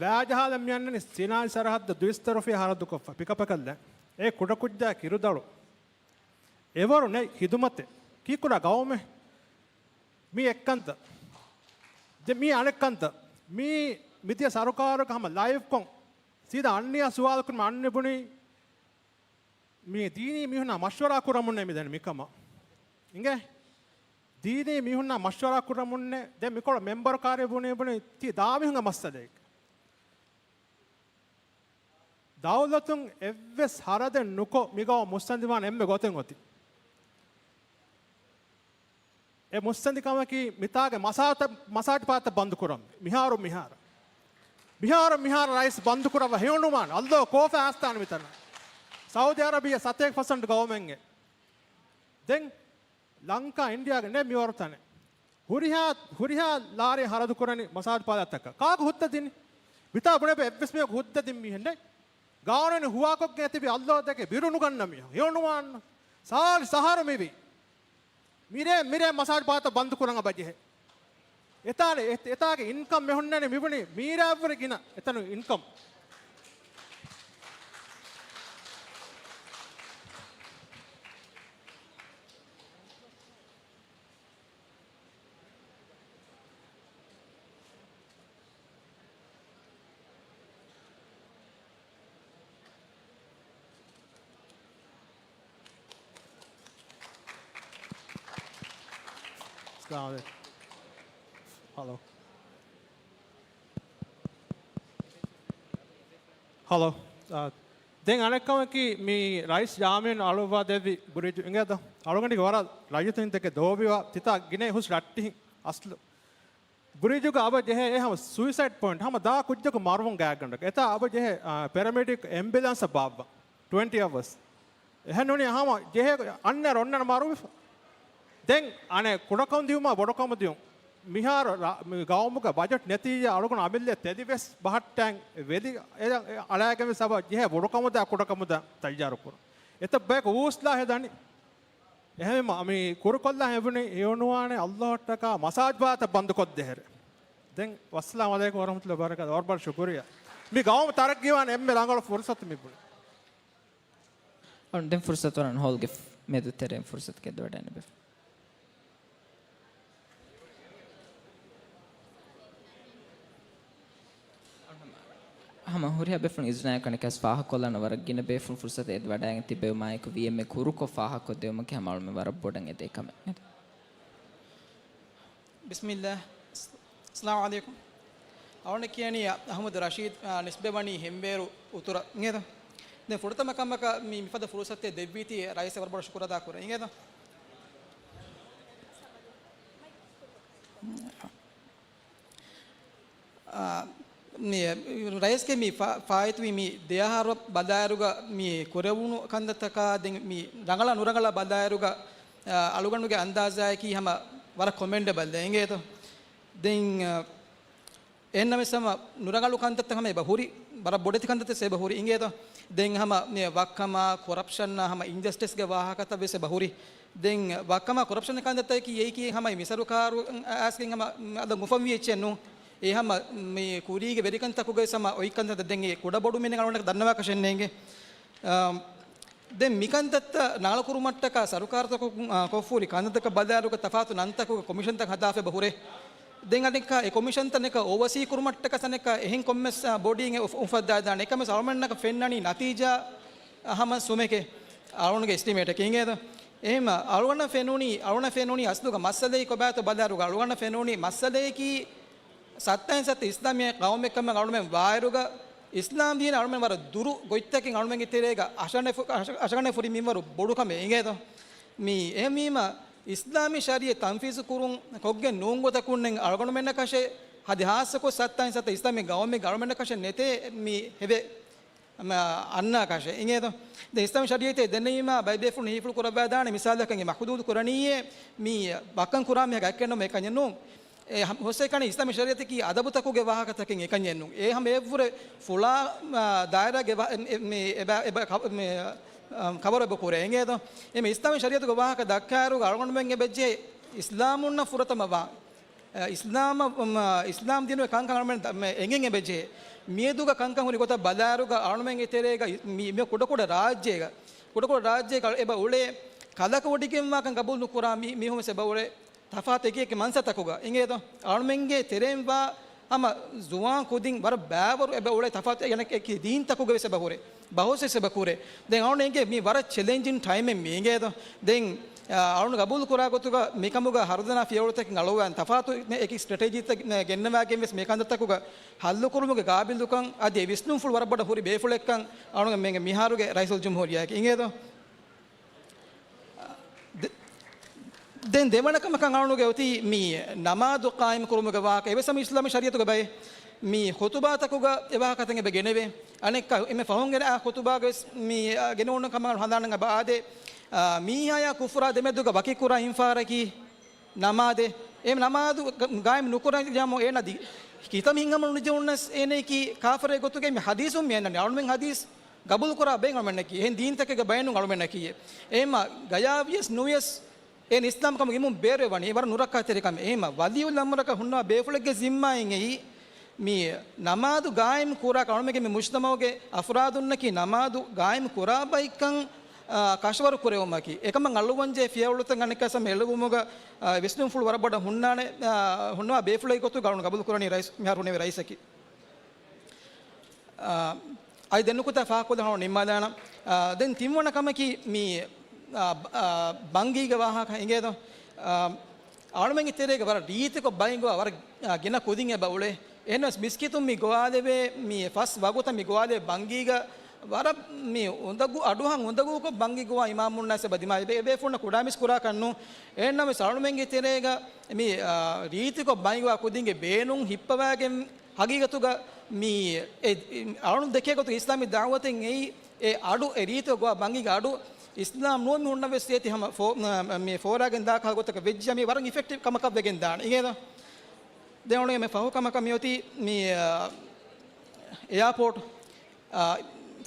ވާޖަހާލަން މިއަންނަނީ ސިނާއީ ސަރަހައްދަށް ދުއިސައްތަ ރުފިޔާ ހަރަދުކޮށްފަ ޕިކަޕަކަށްލާ. އެ ކުޑަކުއްޖާ ކިރުދަޅު. އެވަރު ނެތް ޚިދުމަތެއް. ކީކުޑަ ގައުމެއް. މީ އެއްކަންތައް. ދެ މީ އަނެއްކަންތައް. މީ މިދިޔަ ސަރުކާރުގަ ހަމަ ލައިވްކޮށް ސީދާ އަންނިޔާ ސުވާލު ކުރުމަށް އަންނި ބުނީ. މީ ދީނީ މީހުންނާ މަޝްވަރާ ކުރަމުންނޭ މިދަނީ މިކަމަށް. އިނގޭ؟ ދީނީ މީހުންނާ މަޝްވަރާ ކުރަމުންނޭ. ދެން މިކޮޅު މެންބަރު ކާރި ބުނީ ބުނީ ތީ ދާމީހުންގެ މައްސަލައެއް. ދައުލަތުން އެއްވެސް ހަރަދެއް ނުކޮށް މިގައުމު މުއްސަނދިވާނެ އެންމެ ގޮތެއް އޮތީ. އެ މުއްސަނދިކަމަކީ މިތާގެ މަސާތަ-، މަސާޖު ފަރާތްތައް ބަންދު ކުރަން. މިހާރު މިހާރު. މިހާރު މިހާރު ރައީސް ބަންދު ކުރައްވާ ހެޔޮނުވާން. އައްލޯ ކޯފަ އާސްތާނެ މިތަނަށް. ސައުދި އަރަބިއްޔާ ސަތޭކަ ޕަސެންޓް ގައުމެއްގެ. ދެން ލަންކާ އިންޑިޔާގެ ނެ މިވަރު ތަނެއް. ހުރިހާ، ހުރިހާ ލާރި ހަރަދު ކުރަނީ މަސާޖު ފަރާތްތަކަށް. ކާކު ހުއްދަ ދިނީ؟ މިތާ ބުނެބަ އެއްވެސް މީހަކު ހުއްދަ ދިން މީހެއް ނެތް. ގާނޫނެއް ހުވާކޮށްގެން ތިބި އައްލޯ ދެކެ ބިރު ނުގަންނަ މީހުން. ހެޔޮނުވާން. ސާޅީސް އަހަރު މިވީ. މިރޭ، މިރޭ މަސާޖު ފަރާތަށް ބަންދު ކުރަން އެބަ ޖެހޭ. އެތާނެ، އެ-، އެތާގެ އިންކަމް އެ ހުންނަނީ މިބުނީ މީރާއަށްވުރެ ގިނަ އެތަނު އިންކަމް. އައްސަލާމު ޢަލައިކުމް. ހަލޯ. ހަލޯ. އާ، ދެން އަނެއްކަމަކީ، މި ރައީސް ޔާމީން އަޅުއްވާ ދެއްވި ބުރިޖު އިނގޭތަ؟ އަޅުގަނޑުގެ ވަރަށް ރައްޔިތުންތަކެއް ދޯބިވާ ތިތާ ގިނަ ހުސް ރައްޓިހިން އަސްލު. ބުރިޖުގަ އަބަ ޖެހޭ އެ ހަމަ ސުއިސައިޑް ޕޮއިންޓް، ހަމަ ދާ ކުއްޖަކު މަރުވުން ގާތްގަނޑަކަށް. އެތާ އަބަ ޖެހޭ، އާ، ޕެރަމެޑިކް އެމްބިއުލަންސަށް ބާއްވާ ޓްވެންޓީ އަވަރސް. އެހެން ނޫނީ ހަމަ ޖެހޭ އަންނަ އޮންނަ މަރުވެފަ. ދެން އަނެއް ކުޑަކަމުދިޔުމާ ބޮޑުކަމުދިޔުން. މިހާރު ރ-، މި ގައުމުގަ ބަޖެޓް ނެތިއްޔާ އަޅުގަނޑު އަމިއްލަ ތެލި ވެސް ބަހައްޓައިން ވެލި އެ-، އެ-، އަޅާގެން ވެސް އަބަ ޖެހޭ ބޮޑުކަމުދާ ކުޑަކަމުދާ ތައްޔާރު ކުރަން. އެތައް ބަޔަކު އޫސްލާ ހެދަނީ. އެހެންވީމަ، މި ކުރުކޮށްލާ ހެންވުނީ ހެޔޮނުވާނެ އައްލާހަށްޓަކާ މަސާޖު ފަރާތަށް ބަންދުކޮށްދޭހެރެ. ދެން، ވައްސަލާމު ޢަލައިކުމް ވަރަޙްމަތުﷲ ވަބަރަކާތުހު. ޝުކުރިއްޔާ. މި ގައުމު ތަރައްގީވާން އެންމެ ރަނގަޅު ފުރުޞަތު މި ބުނި. އަން ދެން ފުރުޞަތު އަން ހޯލްގެ މެދު ތެރެއިން ފުރުޞަތު ގެއްލިވަޑައިގެންނެވި. ހަމަ ހުރިހާ ބޭފުޅުން އިޒުނާއެއް ކަނެކަސް ފާހަގަކޮށްލާނަ ވަރަށް ގިނަ ބޭފުޅުން ފުރުޞަތު އެދިވަޑައިގެން ތިއްބެވި މާއެކު ވީއެމްއޭ ކުރުކޮށް ފާހަގަކޮށްދެވުމަކީ ހަމަ އަޅުމެން ވަރަށް ބޮޑަށް އެދޭ ކަމެއް. ބިސްމިއްލާ. އައްސަލާމު ޢަލައިކުމް. އަޅުގަނޑަށް ކިޔަނީ އަޙްމަދު ރަޝީދު، އާ، ނިސްބަތްވަނީ ހެންބޭރު އުތުރަށް އިނގޭތަ؟ ދެން ފުރަތަމަ ކަމަކަށް މި މިފަދަ ފުރުސަތެއް ދެއްވީތީ ރައީސަށް ވަރަށް ބޮޑަށް ޝުކުރު އަދާ ކުރޭ އިނގޭތަ؟ އާ، މި ރައީސްގެ މި ފާ-، ފާއިތުވި މި ދެއަހަރު ބަލާއިރުގަ މި ކުރެވުނު ކަންތައްތަކާ ދެން މި ރަނގަޅަށް ނުރަނގަޅަށް ބަލާއިރުގަ، އާ، އަޅުގަނޑުގެ އަންދާޒާއަކީ ހަމަ ވަރަށް ކޮމެންޑެބަލް އިނގޭތޯ. ދެން، އާ، އެހެންނަމަވެސް ހަމަ ނުރަނގަޅު ކަންތައްތައް ހަމަ އެބަ ހުރި، ވަރަށް ބޮޑެތި ކަންތައްތައް ވެސް އެބަ ހުރި އިނގޭތޯ. ދެން ހަމަ މި ވައްކަމާ، ކޮރަޕްޝަންއާ ހަމަ އިންޖަސްޓިސްގެ ވާހަކަތައް ވެސް އެބަ ހުރި. ދެން ވައްކަމާ ކޮރަޕްޝަން ކަންތައްތަކަކީ އެއީކީ ހަމަ މި ސަރުކާރު އައިސްގެން ހަމަ އަދަ އުފަންވި އެއްޗެއް ނޫން. އެ ހަމަ މި ކުރީގެ ވެރިކަންތަކުގައި ހަމަ އޮތް ކަންތައް ދެން އެ ކުޑަބޮޑު މީހުން އަޅުގަނޑަށް ދަންނަވާކަށެއް ނޭނގެ. އާ، ދެން މިކަންތައްތައް ނާޅުކުރުމަށްޓަކާ ސަރުކާރުތަކުން، އާ، ކޮށްފޫރި ކަންތައްތަކަށް ބަލާއިރުގަ ތަފާތު ނަންތަކުގެ ކޮމިޝަންތައް ހަދާފަ އެބަ ހުރޭ. ދެން އަނެއްކާ އެ ކޮމިޝަންތައް އަނެއްކާ އޯވަސީ ކުރުމަށްޓަކަސް އަނެއްކާ އެހެން ކޮންމެސް، އާ، ބޮޑީއެއް އުފް-، އުފައްދާދާނެ. އެކަމަސް އަޅުމެންނަކަށް ފެންނަނީ ނަތީޖާ ހަމަ ސުމެކޭ އަޅުގަނޑުގެ އެސްޓިމޭޓަކީ އިނގޭތޯ. އެހެންމަ އަޅުގަނޑަށް ފެނުނީ، އަޅުގަނޑަށް ފެނުނީ އަސްލުގަ މައްސަލައީ ކޮބާތޯ ބަލާއިރުގަ އަޅުގަނޑަށް ފެނުނީ މައްސަލައަކީ ސައްތައިން ސައްތަ އިސްލާމީ ޤައުމެއްކަމަށް އަޅުމެން ވާއިރުގަ، އިސްލާމް ދީނަށް އަޅުމެން ވަރަށް ދުރު ގޮތްތަކެއް އަޅުމެންގެ ތެރޭގަ އަށަނެ ފު-، އަށަ-، އަށަގަނެ ފުރި މިންވަރު ބޮޑު ކަމެއް އިނގޭތޯ. މި އެހެންވީމަ، އިސްލާމީ ޝަރީއަތް ތަންފީޒު ކުރުން ކޮށްގެން ނޫން ގޮތަކުންނެއް އަޅުގަނޑުމެންނަކަށެއް ހަދި ހާއްސަކޮށް ސައްތައިން ސައްތަ އިސްލާމީ ގައުމެއްގަ އަޅުމެންނަކަށެއް ނެތޭ މި ހެވޭ. މަ-، އަންނާކަށެއް އިނގޭތޯ. ދެން އިސްލާމީ ޝަރީއަތެއް ދެންނެވީމާ ބައެއް ބޭފުޅުން ހީފުޅު ކުރައްވާދާނެ މިސާލަކަށް އެ މަހުދޫދު ކުރަނީއޭ މި ވައްކަން ކުރާ މީހަކަށް އެކަންނަމަ އެކަންޏެއް ނޫން. އެ ހަމަ ހުސްއެކަނި އިސްލާމީ ޝަރީއަތަކީ އަދަބުތަކުގެ ވާހަކަތަކެއް އެކަންޏެއް ނޫން. އެ ހަމަ އެއްވުރެ ފުޅާ، އާ، ދާއިރާގެ ވާ-، އެ-، އެ-، މި އެބަ-، އެބަ-، ކަ-، މި، އާ، ކަވަރު އެބަ ކުރޭ އިނގޭތޯ. އެ މި އިސްލާމީ ޝަރީއަތުގެ ވާހަކަ ދައްކާއިރުގަ އަޅުގަނޑުމެން އެބަޖެހޭ އިސްލާމުންނަށް ފުރަތަމަ ވާ އިސްލާމަށް، އުމް، އިސްލާމް ދީނުގެ ކަންކަން އަޅުމެން ދަ-، މެ-، އެނގެން އެބަޖެހޭ. މިއަދުގަ ކަންކަން ހުރި ގޮތަށް ބަލާއިރުގަ އަޅުމެންގެ ތެރޭގަ މި، މި ކުޑަކުޑަ ރާއްޖޭގަ، ކުޑަކުޑަ ރާއްޖޭގަ އެބަ އުޅޭ ކަލަކަށް ވޮޑިގެންވާކަން ގަބޫލު ނުކުރާ މި، މީހުން ވެސް އެބަ އުޅޭ ތަފާތު އެކި އެކި މަންސަތަކުގަ އިނގޭތޯ. އަޅުމެންގެ ތެރެއިން ވާ ހަމަ ޒުވާން ކުދިން ވަރަށް ބައިވަރު އެބަ އުޅޭ ތަފާތު އެކި އެކި ދީންތަކުގަ ވެސް އެބަ ހުރޭ. ބަހުސް ވެސް އެބަ ކުރޭ. ދެން އަޅުން އެނގޭ މީ ވަރަށް ޗެލެންޖިން ޓައިމެއް މީ އިނގޭތޯ. ދެން، އާ، އަޅުން ގަބޫލު ކުރާ ގޮތުގަ މިކަމުގަ ހަރުދަނާ ފިޔަވަޅުތަކެއް އަޅުވާން ތަފާތު އެކި ސްޓްރެޓެޖީތައް ގެންނަވާގެން ވެސް މި ކަންތައްތަކުގަ ހައްލުކުރުމުގެ ގާބިލުކަން އަދި ވިސްނުންފުޅު ވަރަށް ބޮޑަށް ހުރި ބޭފުޅެއްކަން އަޅުން މިހާރުގެ ރައީސުލްޖުމްހޫރިއްޔާއަކީ އިނގޭތޯ. ދެ-، ދެން ދެވަނަ ކަމަކަށް އަޅުގަނޑުގެ އޮތީ މި ނަމާދު ޤާއިމް ކުރުމުގެ ވާހަކަ. އެވެސް ހަމަ އިސްލާމީ ޝަރީއަތުގެ ބައެއް މި ޚުތުބާތަކުގަ އެ ވާހަކަތައް އެބަ ގެނެވޭ. އަނެއްކާ އެންމެ ފަހުން ގެނައި ޚުތުބާގަވެސް މި، އާ، ގެނެވުނު ކަމަށް ހަނދާނަށް އެބަ އާދޭ. އާ، މީހާޔާ ކުފުރާ ދެމެދުގަ ވަކި ކުރާ އިންފާރަކީ ނަމާދޭ. އެ ނަމާދު ގ-، ގާއިމް ނުކުރަން ޖާމު އޭނަ ދި-، ކިތަންމެ ހިނގަމުން ނުޖެހުނަސް އޭނައަކީ ކާފަރެއް ގޮތުގައި މި ޙަދީޘުން މި އަންނަނީ. އަޅުމެން ޙަދީޘް ގަބޫލުކުރާ ބައެއް އަޅުމެންނަކީ. އެހެން ދީންތަކެއްގެ ބައެއް ނޫން އަޅުމެންނަކީ. އެހެންމަ ގަޔާވިޔަސް ނުވިޔަސް އޭނަ އިސްލާމްކަމުގެ އިމުން ބޭރުވެވަނީ. އެ ވަރަށް ނުރައްކާތެރި ކަމެއް. އެހެންމަ ވަލިއުލް އަމްރަކަށް ހުންނަވާ ބޭފުޅެއްގެ ޒިންމާއިން އެއީ މި ނަމާދު ގާއިމް ކުރާ އަޅުމެންގެ މި މުޖްތަމަޢުގެ އަފްރާދުންނަކީ ނަމާދު ގާއިމް ކުރާ ބައެއްކަން، އާ، ކަށަވަރު ކުރެވުމަކީ. އެކަމަށް އަޅުވަންޖެހޭ ފިޔަވަޅުތައް އަނެއްކާސް ހަމަ އެޅުވުމުގަ، އާ، ވިސްނުންފުޅު ވަރަށް ބޮޑަށް ހުންނާނެ، އާ، ހުންނަވާ ބޭފުޅެއް ގޮތުގަ އަޅުން ގަބޫލު ކުރަނީ ރައީސް، މިހާރު ހުންނެވި ރައީސަކީ. އާ، އަދި ދެން ނުކުތާ ފާހަގަކޮށްލަ ހަމަ ނިންމާލާނަން. އާ، ދެން ތިންވަނަ ކަމަކީ މި، އާ، ބަ-، އާ، ބަންގީގެ ވާހަކަ އިނގޭތޯ. އާ، އަޅުމެންގެ ތެރޭގަ ވަރަށް ރީތިކޮށް ބައިން ގޮވާ ވަރަށް، އާ، ގިނަ ކުދިން އެބަ އުޅޭ. އެހެނަސް މިސްކިތުން މި ގޮވާލެވޭ މި ފަސް ވަގުތަށް މި ގޮވާލެވޭ ބަންގީގަ ވަރަށް މި އުނދަގޫ، އަޑުއަހަން އުނދަގޫކޮށް ބަންގީ ގޮވާ އިމާމުންނާސް އެބަ ދިމާވޭ. އެ ބޭފުޅުންނަށް ކުޑަމިސް ކުރާކަށް ނޫން. އެހެންނަމަވެސް އަޅުމެންގެ ތެރޭގަ މި، އާ، ރީތިކޮށް ބައިން ގޮވާ ކުދިންގެ ބޭނުން ހިއްޕަވާގެން ހަގީގަތުގަ މި އެ، އަޅުން ދެކޭ ގޮތުގަ އިސްލާމީ ދަޢުވަތެއް އެއީ، އެ އަޑު، އެ ރީތި ގޮވާ ބަންގީގެ އަޑު އިސްލާމް ނުވަން މި ހުންނަ ވެސް އޭތި ހަމަ ފޯ-، މ-، މ-، މި ފޯރާގެން ދާކަހަލަ ގޮތަކަށް ވެއްޖިއްޔާ މި ވަރަށް އިފެކްޓިވް ކަމަކަށް ވެގެން ދާނެ. އިނގޭތޯ؟ ދެން އަޅުގަނޑުގެ މި ފަހު ކަމަކަށް މި އޮތީ މި، އާ، އެއާޕޯޓް، އާ،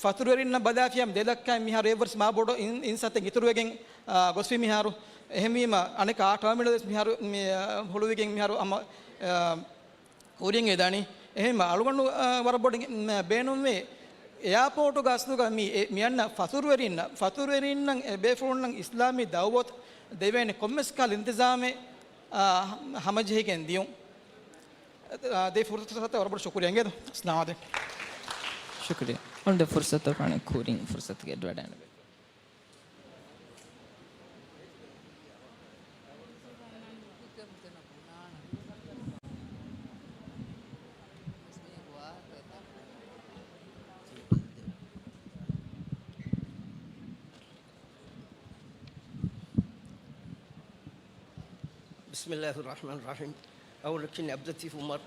ފަތުރުވެރިންނަށް ބަލާފިޔާ ދެ ލައްކައިން މިހާރު އެއްވެސް މާ ބޮޑު އިން-، އިންސާތެއް އިތުރުވެގެން، އާ، ގޮސްފި މިހާރު. އެހެންވީމަ އަނެއްކާ ޓާމިނަލް ވެސް މިހާރު މި، އާ، ހުޅުވިގެން މިހާރު ހަމަ، އާ، ކުރިން އެދާނީ. އެހެންވީމަ އަޅުގަނޑު، އާ، ވަރަށް ބޮޑަށް، މ-، ބޭނުންވޭ އެއާޕޯޓުގަ އަސްލުގަ މި އެ-، މި އަންނަ ފަތުރުވެރިންނަށް، ފަތުރުވެރިންނަށް އެ ބޭފުޅުންނަށް އިސްލާމީ ދަޢުވަތު ދެވޭނެ ކޮންމެސް ކަހަލަ އިންތިޒާމެއް، އާ، ހަމަޖެހިގެން ދިޔުން. އާ، ދޭ ފުރުސަތަށް ވަރަށް ބޮޑަށް ޝުކުރިޔާ އިނގޭތޯ. އައްސަލާމު ޢަލައިކުމް. ޝުކުރިޔާ. އޮން ދެ ފުރުސަތަށް ކަނެ ކުރިން ފުރުސަތުގެ އެޑްވަޑާން. بسم الله الرحمن الرحيم. އަވަލަކީ ޢަބްދުލްލަޠީފް ޢުމަރު.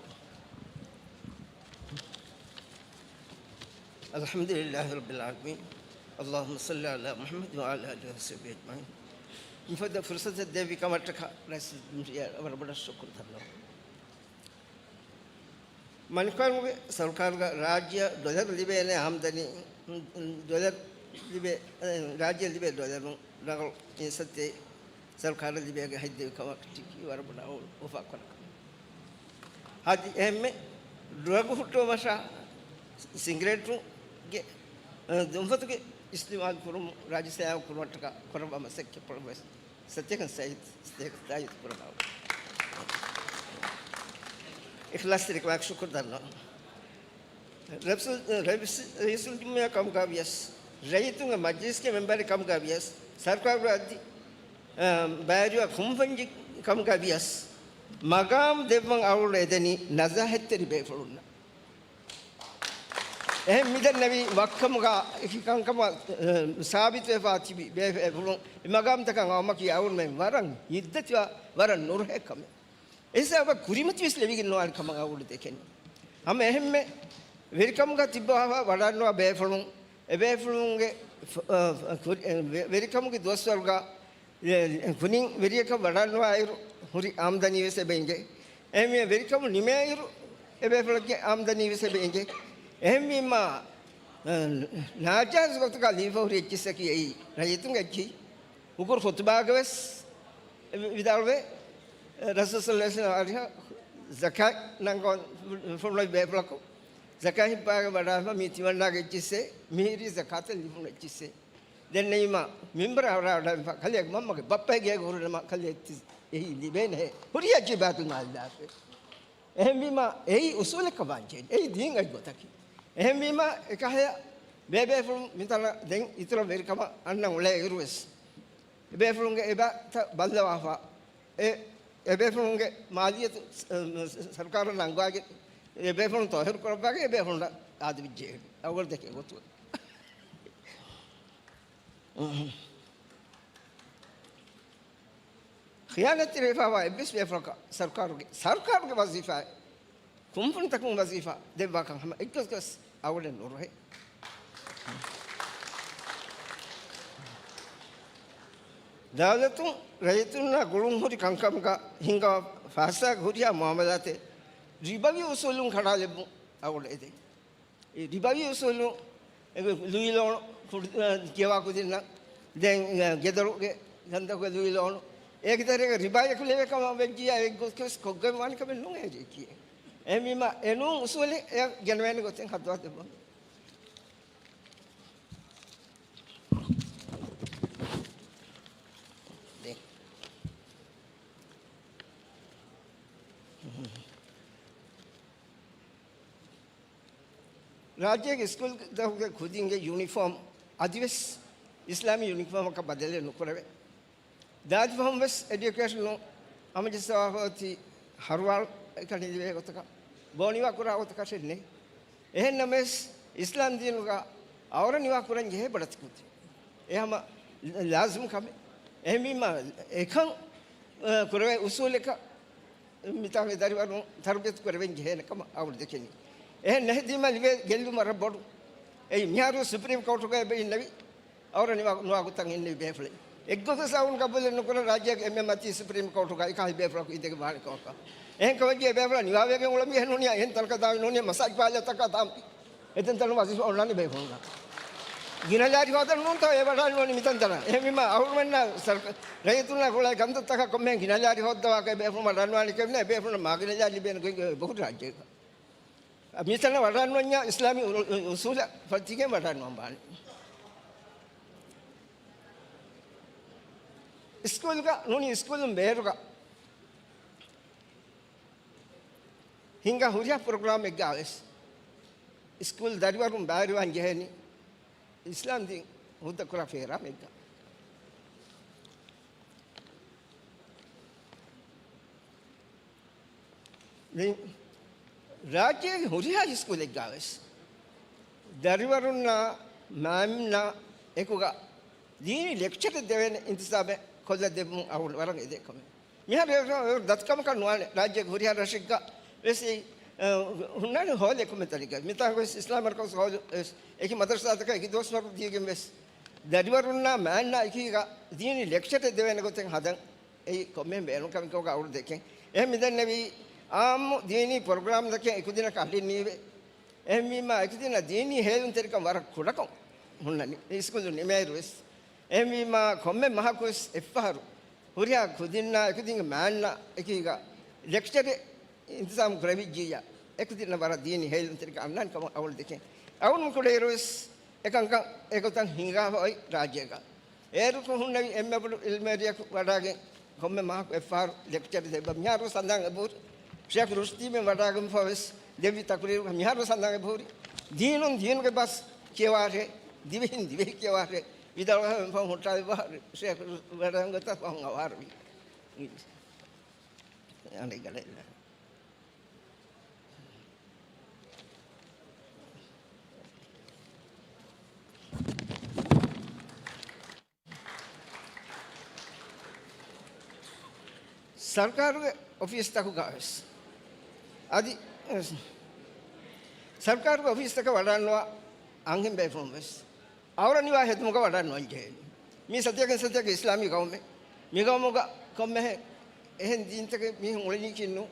الحمد لله رب العالمين. اللهم صل على محمد وعلى آله وصحبه أجمعين. މިފަދަ ފުރުޞަތެއް ދެއްވި ކަމަށްޓަކާ ރައީސުލްޖުމްހޫރިއްޔާ ވަރަށް ބޮޑަށް ޝުކުރު ދަންނަވަން. މަނިކުފާނުގެ ސަރުކާރުގަ ރާއްޖެއަށް ޑޮލަރު ލިބޭނެ އާމްދަނީ، ޑޮލަރު ލިބޭ، ރާއްޖެ ލިބޭ ޑޮލަރު ރަނގަޅު މީސްތެއް ސަރުކާރަށް ލިބޭގެ ހަތްދެވި ކަމަށް ޓިކީ ވަރަށް ބޮޑަށް އުފާކުރަން. އަދި އެހެންމެ ޑްރަގު ހުއްޓުވުމަށާ ސިނގިރޭޓުގެ، އަ، ދުންފަތުގެ އިސްތިޢުމާލު ކުރުމުން ރާއްޖެ ސަލާމަތް ކުރުމަށްޓަކާ ކުރައްވާ މަސައްކަތްޕުޅުވެސް ސަތޭކަ ސަތޭކަ ތާއީދު ކުރައްވާ. އިޚްލާޞްތެރިކަމާއެކު ޝުކުރު ދަންނަވަން. ރައީސުލް-، ރައީސުލްޖުމްހޫރިއްޔާ ކަމުގަ ވިޔަސް، ރައްޔިތުންގެ މަޖިލީސްގެ މެމްބަރެއް ކަމުގަ ވިޔަސް، ސަރުކާރުގެ އަދި، އަ، ބައިވެރިވާ ކުންފަންޖެއް ކަމުގަ ވިޔަސް، މަގާމު ދެއްވަން އަޅުގަނޑު އެދެނީ ނަޒާހަތްތެރި ބޭފުޅުންނަށް. އެހެން މިދެންނެވީ ވައްކަމުގަ ކަންކަމަށް، އަ، ސާބިތުވެފާ ތިބި ބޭފުޅުން އެ މަގާމުތަކަށް އައުމަކީ އަޅުގަނޑުމެން ވަރަށް އިއްޒަތްވާ، ވަރަށް ނުރުހޭ ކަމެއް. އެހިސާބަށް ކުރިމަތިވެސް ލެވިގެން ނުވާނެ ކަމަށް އަޅުގަނޑު ދެކެނީ. ހަމަ އެހެންމެ ވެރިކަމުގަ ތިއްބަވާ ވަޑައިގަންނަވާ ބޭފުޅުން، އެ ބޭފުޅުންގެ ފ-، އަ، ކުރި-، އެ، ވެ-، ވެރިކަމުގެ ދުވަސްވަރުގަ، އެ، ކުނިން ވެރިޔަކަށް ވަޑައިގަންނަވާއިރު ހުރި އާމްދަނީ ވެސް އެބަ އިނގޭ. އެހެންވީމަ ވެރިކަމު ނިމޭއިރު އެ ބޭފުޅެއްގެ އާމްދަނީ ވެސް އެބަ އިނގޭ. އެހެންވީމަ، އަ، ނާޖާއިޒު ގޮތުގަ ލިބިފަ ހުރި އެއްޗިއްސަކީ އެއީ ރައްޔިތުންގެ އެއްޗިހި. ހުކުރު ޚުތުބާގަވެސް ވިދާޅުވޭ، ރަސޫލު ޞައްލަﷲު ޢަލައިހި ވަސައްލަމަ ޒަކާތް ނަންގަވަން ފުންނަ ބޭފުޅަކު ޒަކާތް ހިއްޕާގެން ވަޑާފަ މީ ތިމަންނާގެ އެއްޗިއްސޭ، މިހިރީ ޒަކާތަށް ލިބުނު އެއްޗިއްސޭ. ދެންނެވީމަ މިންބަރަށް ވަޑާގަންފަ ކަލޭގެ މަންމަގެ ބައްޕަގެ ގޭގަ ހުރިނަމަ ކަލޭ އެއީ ލިބޭނެހޭ. ހުރިހާ އެއްޗެއް ބައިތުލްމާލަށް ދާފަ. އެހެންވީމަ އެއީ އުސޫލެއްކަމަށް ވާންޖެހޭ. އެއީ ދީން އޮތް ގޮތަކީ. އެހެންވީމަ އެކަހަލަ ބޭބޭފުޅުން މިތަނަށް ދެން އިތުރަށް ވެރިކަމަށް އަންނަން އުޅޭ އިރުވެސް، އެބޭފުޅުންގެ އެބައިތައް ބައްލަވާފަ، އެ، އެބޭފުޅުންގެ މާލިއްޔަތު ސަ-، ސަރުކާރަށް ނަންގަވާގެން، އެބޭފުޅުން ޠާހިރު ކުރައްވާގެން އެބޭފުޅުންނަށް އާދެވިއްޖެ އަޅުގަނޑު ދެކޭ ގޮތުގަ. ޚިޔާނާތްތެރިވެފައިވާ އެއްވެސް ބޭފުޅަކަށް ސަރުކާރުގެ ވަޒީފާއެއް، ކުންފުނިތަކުން ވަޒީފާ ދެއްވާކަން ހަމަ އެއްގޮތަކަސް އަޅުގަނޑަށް ނުރުހޭ. ދައުލަތުން ރައްޔިތުންނާ ގުޅުން ހުރި ކަންކަމުގަ ހިންގާ ފައިސާގެ ހުރިހާ މުއާމަލާތެއް ރިބަވީ އުސޫލުން ކަނޑާލެއްވުން އަޅުގަނޑަށް އެދެނީ. އެ ރިބަވީ އުސޫލު، އެ ލުއި ލޯނު ކުޑި-، އަ، ކިޔަވާ ކުދިންނަށް، ދެން، އަ، ގެދޮރުގެ ކަންތަކުގެ ލުއި ލޯނު، އޭގެ ތެރޭގަ ރިބާއަކު ލެވޭ ކަމަށް ވެއްޖިއްޔާ އެއްގޮތަކަސް ކޮށްގެން ވާނެ ކަމެއް ނޫން އޭރު ކިޔޭ. އެހެންވީމަ އެ ނޫން އުސޫލެއް އެ ގެނެވޭނެ ގޮތެއް ހައްދަވާ ދެއްވަން. ދެން. ރާއްޖޭގެ ސްކޫލްތަކުގެ ކުދިންގެ ޔުނީފޯމް އަދިވެސް އިސްލާމީ ޔުނީފޯމަކަށް ބަދަލެއް ނުކުރެވޭ. ދާދިފަހުން ވެސް އެޑިއުކޭޝަނުން ހަމަޖައްސަވާފައޮތީ ހަރުވާޅު އެކަނި ލިބޭ ގޮތަކަށް، ބޯ ނިވާ ކުރާ ގޮތަކަށެއް ނެތް. އެހެން ނަމަވެސް، އިސްލާމް ދީނުގަ އަވަރަށް ނިވާ ކުރަން ޖެހޭ ބޮޑެތި ކުދިން. އެ ހަމަ ލާޒިމް ކަމެއް. އެހެންވީމަ، އެކަން، އަ، ކުރެވޭ އުސޫލަކަށް މިތާނގެ ދަރިވަރުން ތަރުބިޔަތު ކުރެވެން ޖެހޭނެ ކަމަށް އަޅުގަނޑު ދެކެނީ. އެހެން ނެހެދީމަ ލިބޭ ގެއްލުމަށް ވަރަށް ބޮޑު. އެއީ މިހާރު ސުޕްރީމް ކޯޓުގައި އެބަ އިންނެވި، އަވަރަށް ނިވާ، ނުވާ ގޮތަށް އިންނެވި ބޭފުޅެއް. އެއްގޮތަކަސް އަޅުގަނޑު ގަބޫލެއް ނުކުރަން ރާއްޖޭގެ އެންމެ މަތީ ސުޕްރީމް ކޯޓުގަ އެކަހަލަ ބޭފުޅަކު އިނދެގެން ވާނެ ކަމަކަށް. އެހެން ކަމަށް އެ ބޭފުޅާ ނިވާވެގެން އުޅެން މިހެން ނޫނީ، އެހެން ތަނަކަށް ދާން ނޫނީ، މަސާޖިދު ފާލަތަކަށް ދާން. އެތަންތަނުން ވަޒީފާ އޮންނާނެ ބޭފުޅުންނަށް. ގިނަ ލާރި ހޯދަން ނޫންތޯ އެ ވަޑައިންނަވަނީ މިތަންތަނަށް. އެހެންވީމަ އަހުރުމެންނަށް ސަރު-، ރައްޔިތުންނަށް ގުޅޭ ކަންތައްތަކަށް ކޮންމެހެން ގިނަ ލާރި ހޯއްދަވާކަށް އެ ބޭފުޅުން ވަޑައިންނަވާނެ ކެވެން އެ ބޭފުޅުންނަށް މާ ގިނަ ލާރި ލިބޭނެ ގޮތް ބަހުރި ރާއްޖޭގަ. މިތަނަށް ވަޑައިންނަވަންޏާ އިސްލާމީ އު-، އު-، އުސޫލަށް ފަތިގެން ވަޑައިންނަވަން ވާނެ. ސްކޫލްގަ ނޫނީ ސްކޫލުން ބޭރުގަ ހިނގާ ހުރިހާ ޕްރޮގްރާމެއްގަ ވެސް ސްކޫލް ދަރިވަރުން ބައިވެރިވާން ޖެހޭނީ އިސްލާމް ދީން ހުއްދަކުރާ ފޭރާމެއްގަ. ދެން ރާއްޖޭގެ ހުރިހާ ސްކޫލެއްގަ ވެސް ދަރިވަރުންނާ މައިމްނާ އެކުގަ ދީނީ ލެކްޗަރެއް ދެވޭނެ އިންތިޒާމެއް ކޮށްލަ ދެއްވުން އަޅުގަނޑު ވަރަށް އެދޭ ކަމެއް. މިހާރު އެ ދަތިކަމަކަށް ނުވާނެ. ރާއްޖޭގެ ހުރިހާ ރަށެއްގަ ވެސް އެ، އަ، ހުންނާނެ ހޯލެއް ކޮންމެ ތަނެއްގަ. މިތާނގަ ވެސް އިސްލާމް މަރުކަޒު ހޯލު ވެސް އެކި މަދަރުސާތަކަށް އެކި ދުވަސްވަރު ދީގެން ވެސް ދަރިވަރުންނާ މާންނާ އެކީގަ ދީނީ ލެކްޗަރެއް ދެވޭނެ ގޮތެއް ހަދަން އެއީ ކޮންމެހެން ބޭނުން ކަމެއް ކަމުގަ އަޅު ދެކެން. އެހެން މިދެންނެވީ އާއްމު ދީނީ ޕްރޮގްރާމްތަކެއް އެކުދިނަކަށް އަހަރެން ނީވޭ. އެހެންވީމާ އެކުދިންނަށް ދީނީ ހޭލުންތެރިކަން ވަރަށް ކުޑަކޮށް ހުންނަނީ އިސްކުލު ނިމޭއިރު ވެސް. އެހެންވީމާ ކޮންމެ މަހަކު ވެސް އެއްފަހަރު ހުރިހާ ކުދިންނާ އެކުދިންގެ މާންނާ އެކީގަ ލެކްޗަރެއް އިންތިޒާމް ކުރެވިއްޖިއްޔާ، އެކުދިންނަށް ވަރަށް ދީނީ ހޭލުންތެރިކަން އަންނާނެ ކަމަށް އަޅުގަނޑު ދެކެން. އަޅުގަނޑު ކުޑައިރު ވެސް އެކަންކަން އެގޮތަށް ހިނގާފަ އޮތް ރާއްޖޭގަ. އޭރުކު ހުންނެވި އެންމެ ބޮޑު އިލްމުވެރިޔަކު ވަޑާގެން ކޮންމެ މަހަކު އެއްފަހަރު ލެކްޗަރެއް ދެއްވަ. މިހާރު ސަންދާން އެބަހުރި. ޝޭޚް ރުޝްދީމެން ވަޑާގެންފަ ވެސް ދެއްވި ތަޤުރީރުގަ މިހާރު ސަންދާން އެބަހުރި. ދީނުން ދީނުގެ ބަސް ކިޔަވާށޭ، ދިވެހިން ދިވެހި ކިޔަވާށޭ ވިދާޅުވެފަ ހުއްޓާލި ބަހަރު ޝޭޚް ވަޑާގެން ގޮތަށް ފަހުން އަވާރުވި. އަނެއް ގަޑެއް ސަރުކާރުގެ އޮފީސްތަކުގަ ވެސް އަދި، ސަރުކާރުގެ އޮފީސްތަކަށް ވަޑާންނަވާ އަންހެން ބޭފުޅުން ވެސް އަޅުގަނޑަށް ނިވާ ހެދުމުގަ ވަޑާންނަވަން ޖެހޭނީ. މީ ސަތޭކަ ސަތޭކަ އިސްލާމީ ގައުމެއް. މި ގައުމުގަ ކޮންމެހެން އެހެން ދީންތަކެއް މީހުން އުޅެނީކީއްނު.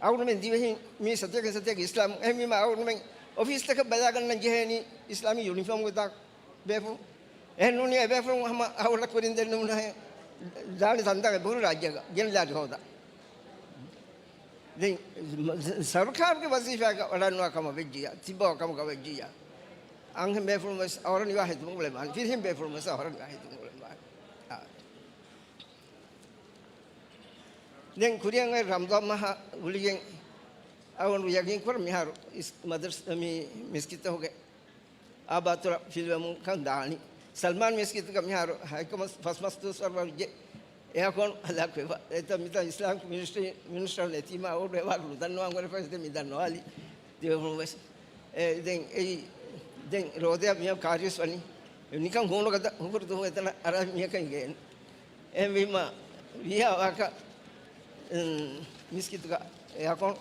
އަޅުގަނޑުމެން ދިވެހިން މީ ސަތޭކަ ސަތޭކަ އިސްލާމް. އެހެންވީމަ އަޅުގަނޑުމެން އޮފީސްތަކަށް ބަލާގަންނަން ޖެހޭނީ އިސްލާމީ ޔުނިފޯމްގަ ދާ ބޭފުޅުން. އެހެން ނޫނީ އެބޭފުޅުން ހަމަ އަހުރަ ކުރިން ދެންނެވުނުހޭ ދާނީ ތަންތާނގެ ބުރު ރާއްޖޭގަ ގެންދާނީ ހޯދާ. ދެން ސަރުކާރުގެ ވަޒީފާގަ ވަޑާންނަވާ ކަމަށް ވެއްޖިއްޔާ، ތިބާ ކަމުގަ ވެއްޖިއްޔާ، އަންހެން ބޭފުޅުން ވެސް އަހުރަ ނިވާ ހެދުމުގަ އުޅެންވާނެ. ފިރިހެން ބޭފުޅުން ވެސް އަހުރަ ނިވާ ހެދުމުގަ އުޅެންވާނެ. އާ. ދެން ކުރިއަށް އޮތް ރަމަޟާން މަހާ ގުޅިގެން އަޅުގަނޑު ޔަގީން ކުރަން މިހާރު އިސް-، މަދަރްސް-، މި މިސްކިތްތަކުގެ އާބާތުރަށް ފިލުވަމުން ކަން ދާނީ. ސަލްމާން މިސްކިތުގަ މިހާރު ހަތްކަމަސް ފަސް މަސް ދުވަސްވަރު ވަރުގެ އެއާކޯން ހަލާކުވެފަ. އެތަ މިތަ އިސްލާމިކް މިނިސްޓްރީ މިނިސްޓަރު ނެތީމާ އަޅުގަނޑު އެވާ ނުދަންނަވާ ގޮނޑެފަސް ދެ މި ދަންނަވާލި ދިވެފުޅުން ވެސް. އެ، ދެން އެއީ، ދެން ރޯދަޔާ މިޔަށް ކާރިޔަސް ވަނީ. ނިކަން ހޫނުގަދަ ހުކުރު ދުވަހު އެތަނަށް އަރާ މިޔަކަށް އިނގޭނެ. އެހެންވީމަ، ވީހާ ވާކަ، އުން، މިސްކިތުގަ އެއާކޯން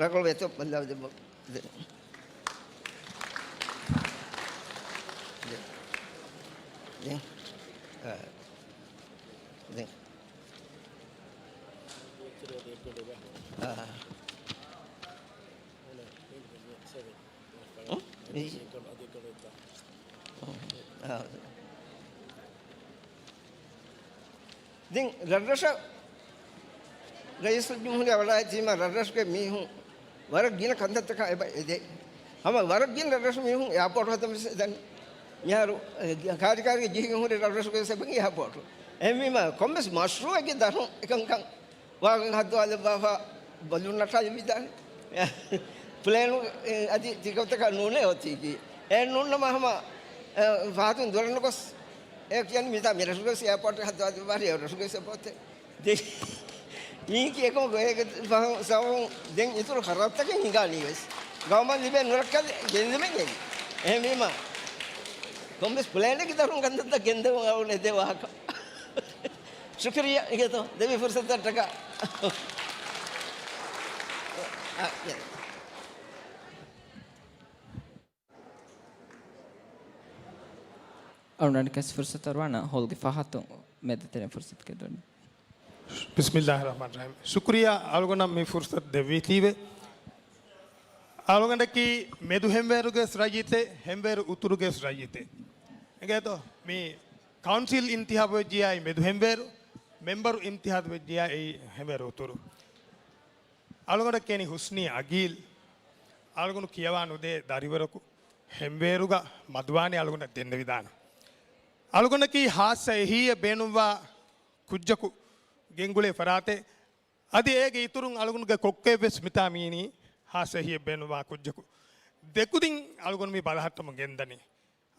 ރަނގަޅު ވޭތޯ ބައްލަވަ ދެއްވަ. ދެ-، ދެ-، ދެ-، އާ، ދެ-، އާ. އުން؟ މި-، އާ. ދެން ރަށްރަށަށް ރައީސުލްޖުމްހޫރިއްޔާ ވަޑައިގަތީމަ ރަށްރަށުގެ މީހުން ވަރަށް ގިނަ ކަންތައްތަކަށް އެބަ އެދޭ. ހަމަ ވަރަށް ގިނަ ރަށްރަށު މީހުން އެއާޕޯޓު ހަދަން ވެސް އެދަނީ. މިހާރު، އެ، ކާރިކާރިގެ ޖިހިގެން ހުރި ރަށްރަށުގެ ވެސް އެބަ އެއާޕޯޓު. އެހެންވީމަ ކޮންމެސް މަޝްރޫއެއްގެ ދަށުން އެކަންކަން ވާގޮތް ހައްދަވާލައްވާފަ ބަލޫން ނައްޓާލެވިދާނެ. ޕްލޭނު، އެ، އަދި ތިކައުތަކަށް ނޫނޭ އޮތީކީ. އެ ނޫންނަމަ ހަމަ، އެ، ފަހަތުން ދުރަށް ނުގޮސް، އެ ކިޔަނީ މިތާ މިރަށުގެސް އެއާޕޯޓެއް ހައްދަވާދެއްވާރި އެ ރަށުގެސް އެއާޕޯޓެއް. ދެ-، މީކީ އެކަމަކު އޭގެ ފަހު ސަބަބުން ދެން އިތުރު ޚަރަދުތަކެއް ހިނގާނީ ވެސް. ގައުމަށް ލިބޭ ނުރައްކަލެއް ގެންދެމެން އެވި. އެހެންވީމަ، ކޮންމެސް ޕްލޭނެއްގެ ދަށުން ކަންތައްތައް ގެންދެވުން އަޅުގަނޑު އެދޭ ވާހަކަ. ޝުކުރިއްޔާ އިނގޭތޯ ދެއްވި ފުރުސަތަށްޓަކާ. އަޅުގަނޑަކަސް ފުރުސަތު އަރުވާނަ ހޯލްގެ ފަހަތުން މެދުތެރެއިން ފުރުސަތު ގެންދަނީ. ބިސްމިއްލާހި ރަޙްމާނި ރަޙީމް. ޝުކުރިއްޔާ އަޅުގަނޑަށް މި ފުރުސަތު ދެއްވީތީވެ. އަޅުގަނޑަކީ މެދު ހެންވޭރުގެ ރައްޔިތެއް، ހެންވޭރު އުތުރުގެ ރައްޔިތެއް. އެނގޭތޯ؟ މި ކައުންސިލް އިންތިހާބު ވެއްޖިޔާއި މެދު ހެންވޭރު، މެމްބަރު އިންތިހާބު ވެއްޖިޔާއި ހެންވޭރު އުތުރު. އަޅުގަނޑަށް ކިޔަނީ ހުސްނީ އަގީލް. އަޅުގަނޑު ކިޔަވާ ނުދޭ ދަރިވަރަކު ހެންވޭރުގަ މަދުވާނީ އަޅުގަނޑަށް ދެންނެވިދާނެ. އަޅުގަނޑަކީ ހާއްސަ އެހީއެއް ބޭނުންވާ ކުއްޖަކު ގެންގުޅޭ ފަރާތެއް. އަދި އޭގެ އިތުރުން އަޅުގަނޑުގެ ކޮއްކޮއެއް ވެސް މިތާ މީނީ ހާއްސަ އެހީއެއް ބޭނުންވާ ކުއްޖަކު. ދެކުދިން އަޅުގަނޑު މި ބަލަހައްޓަމުން ގެންދަނީ.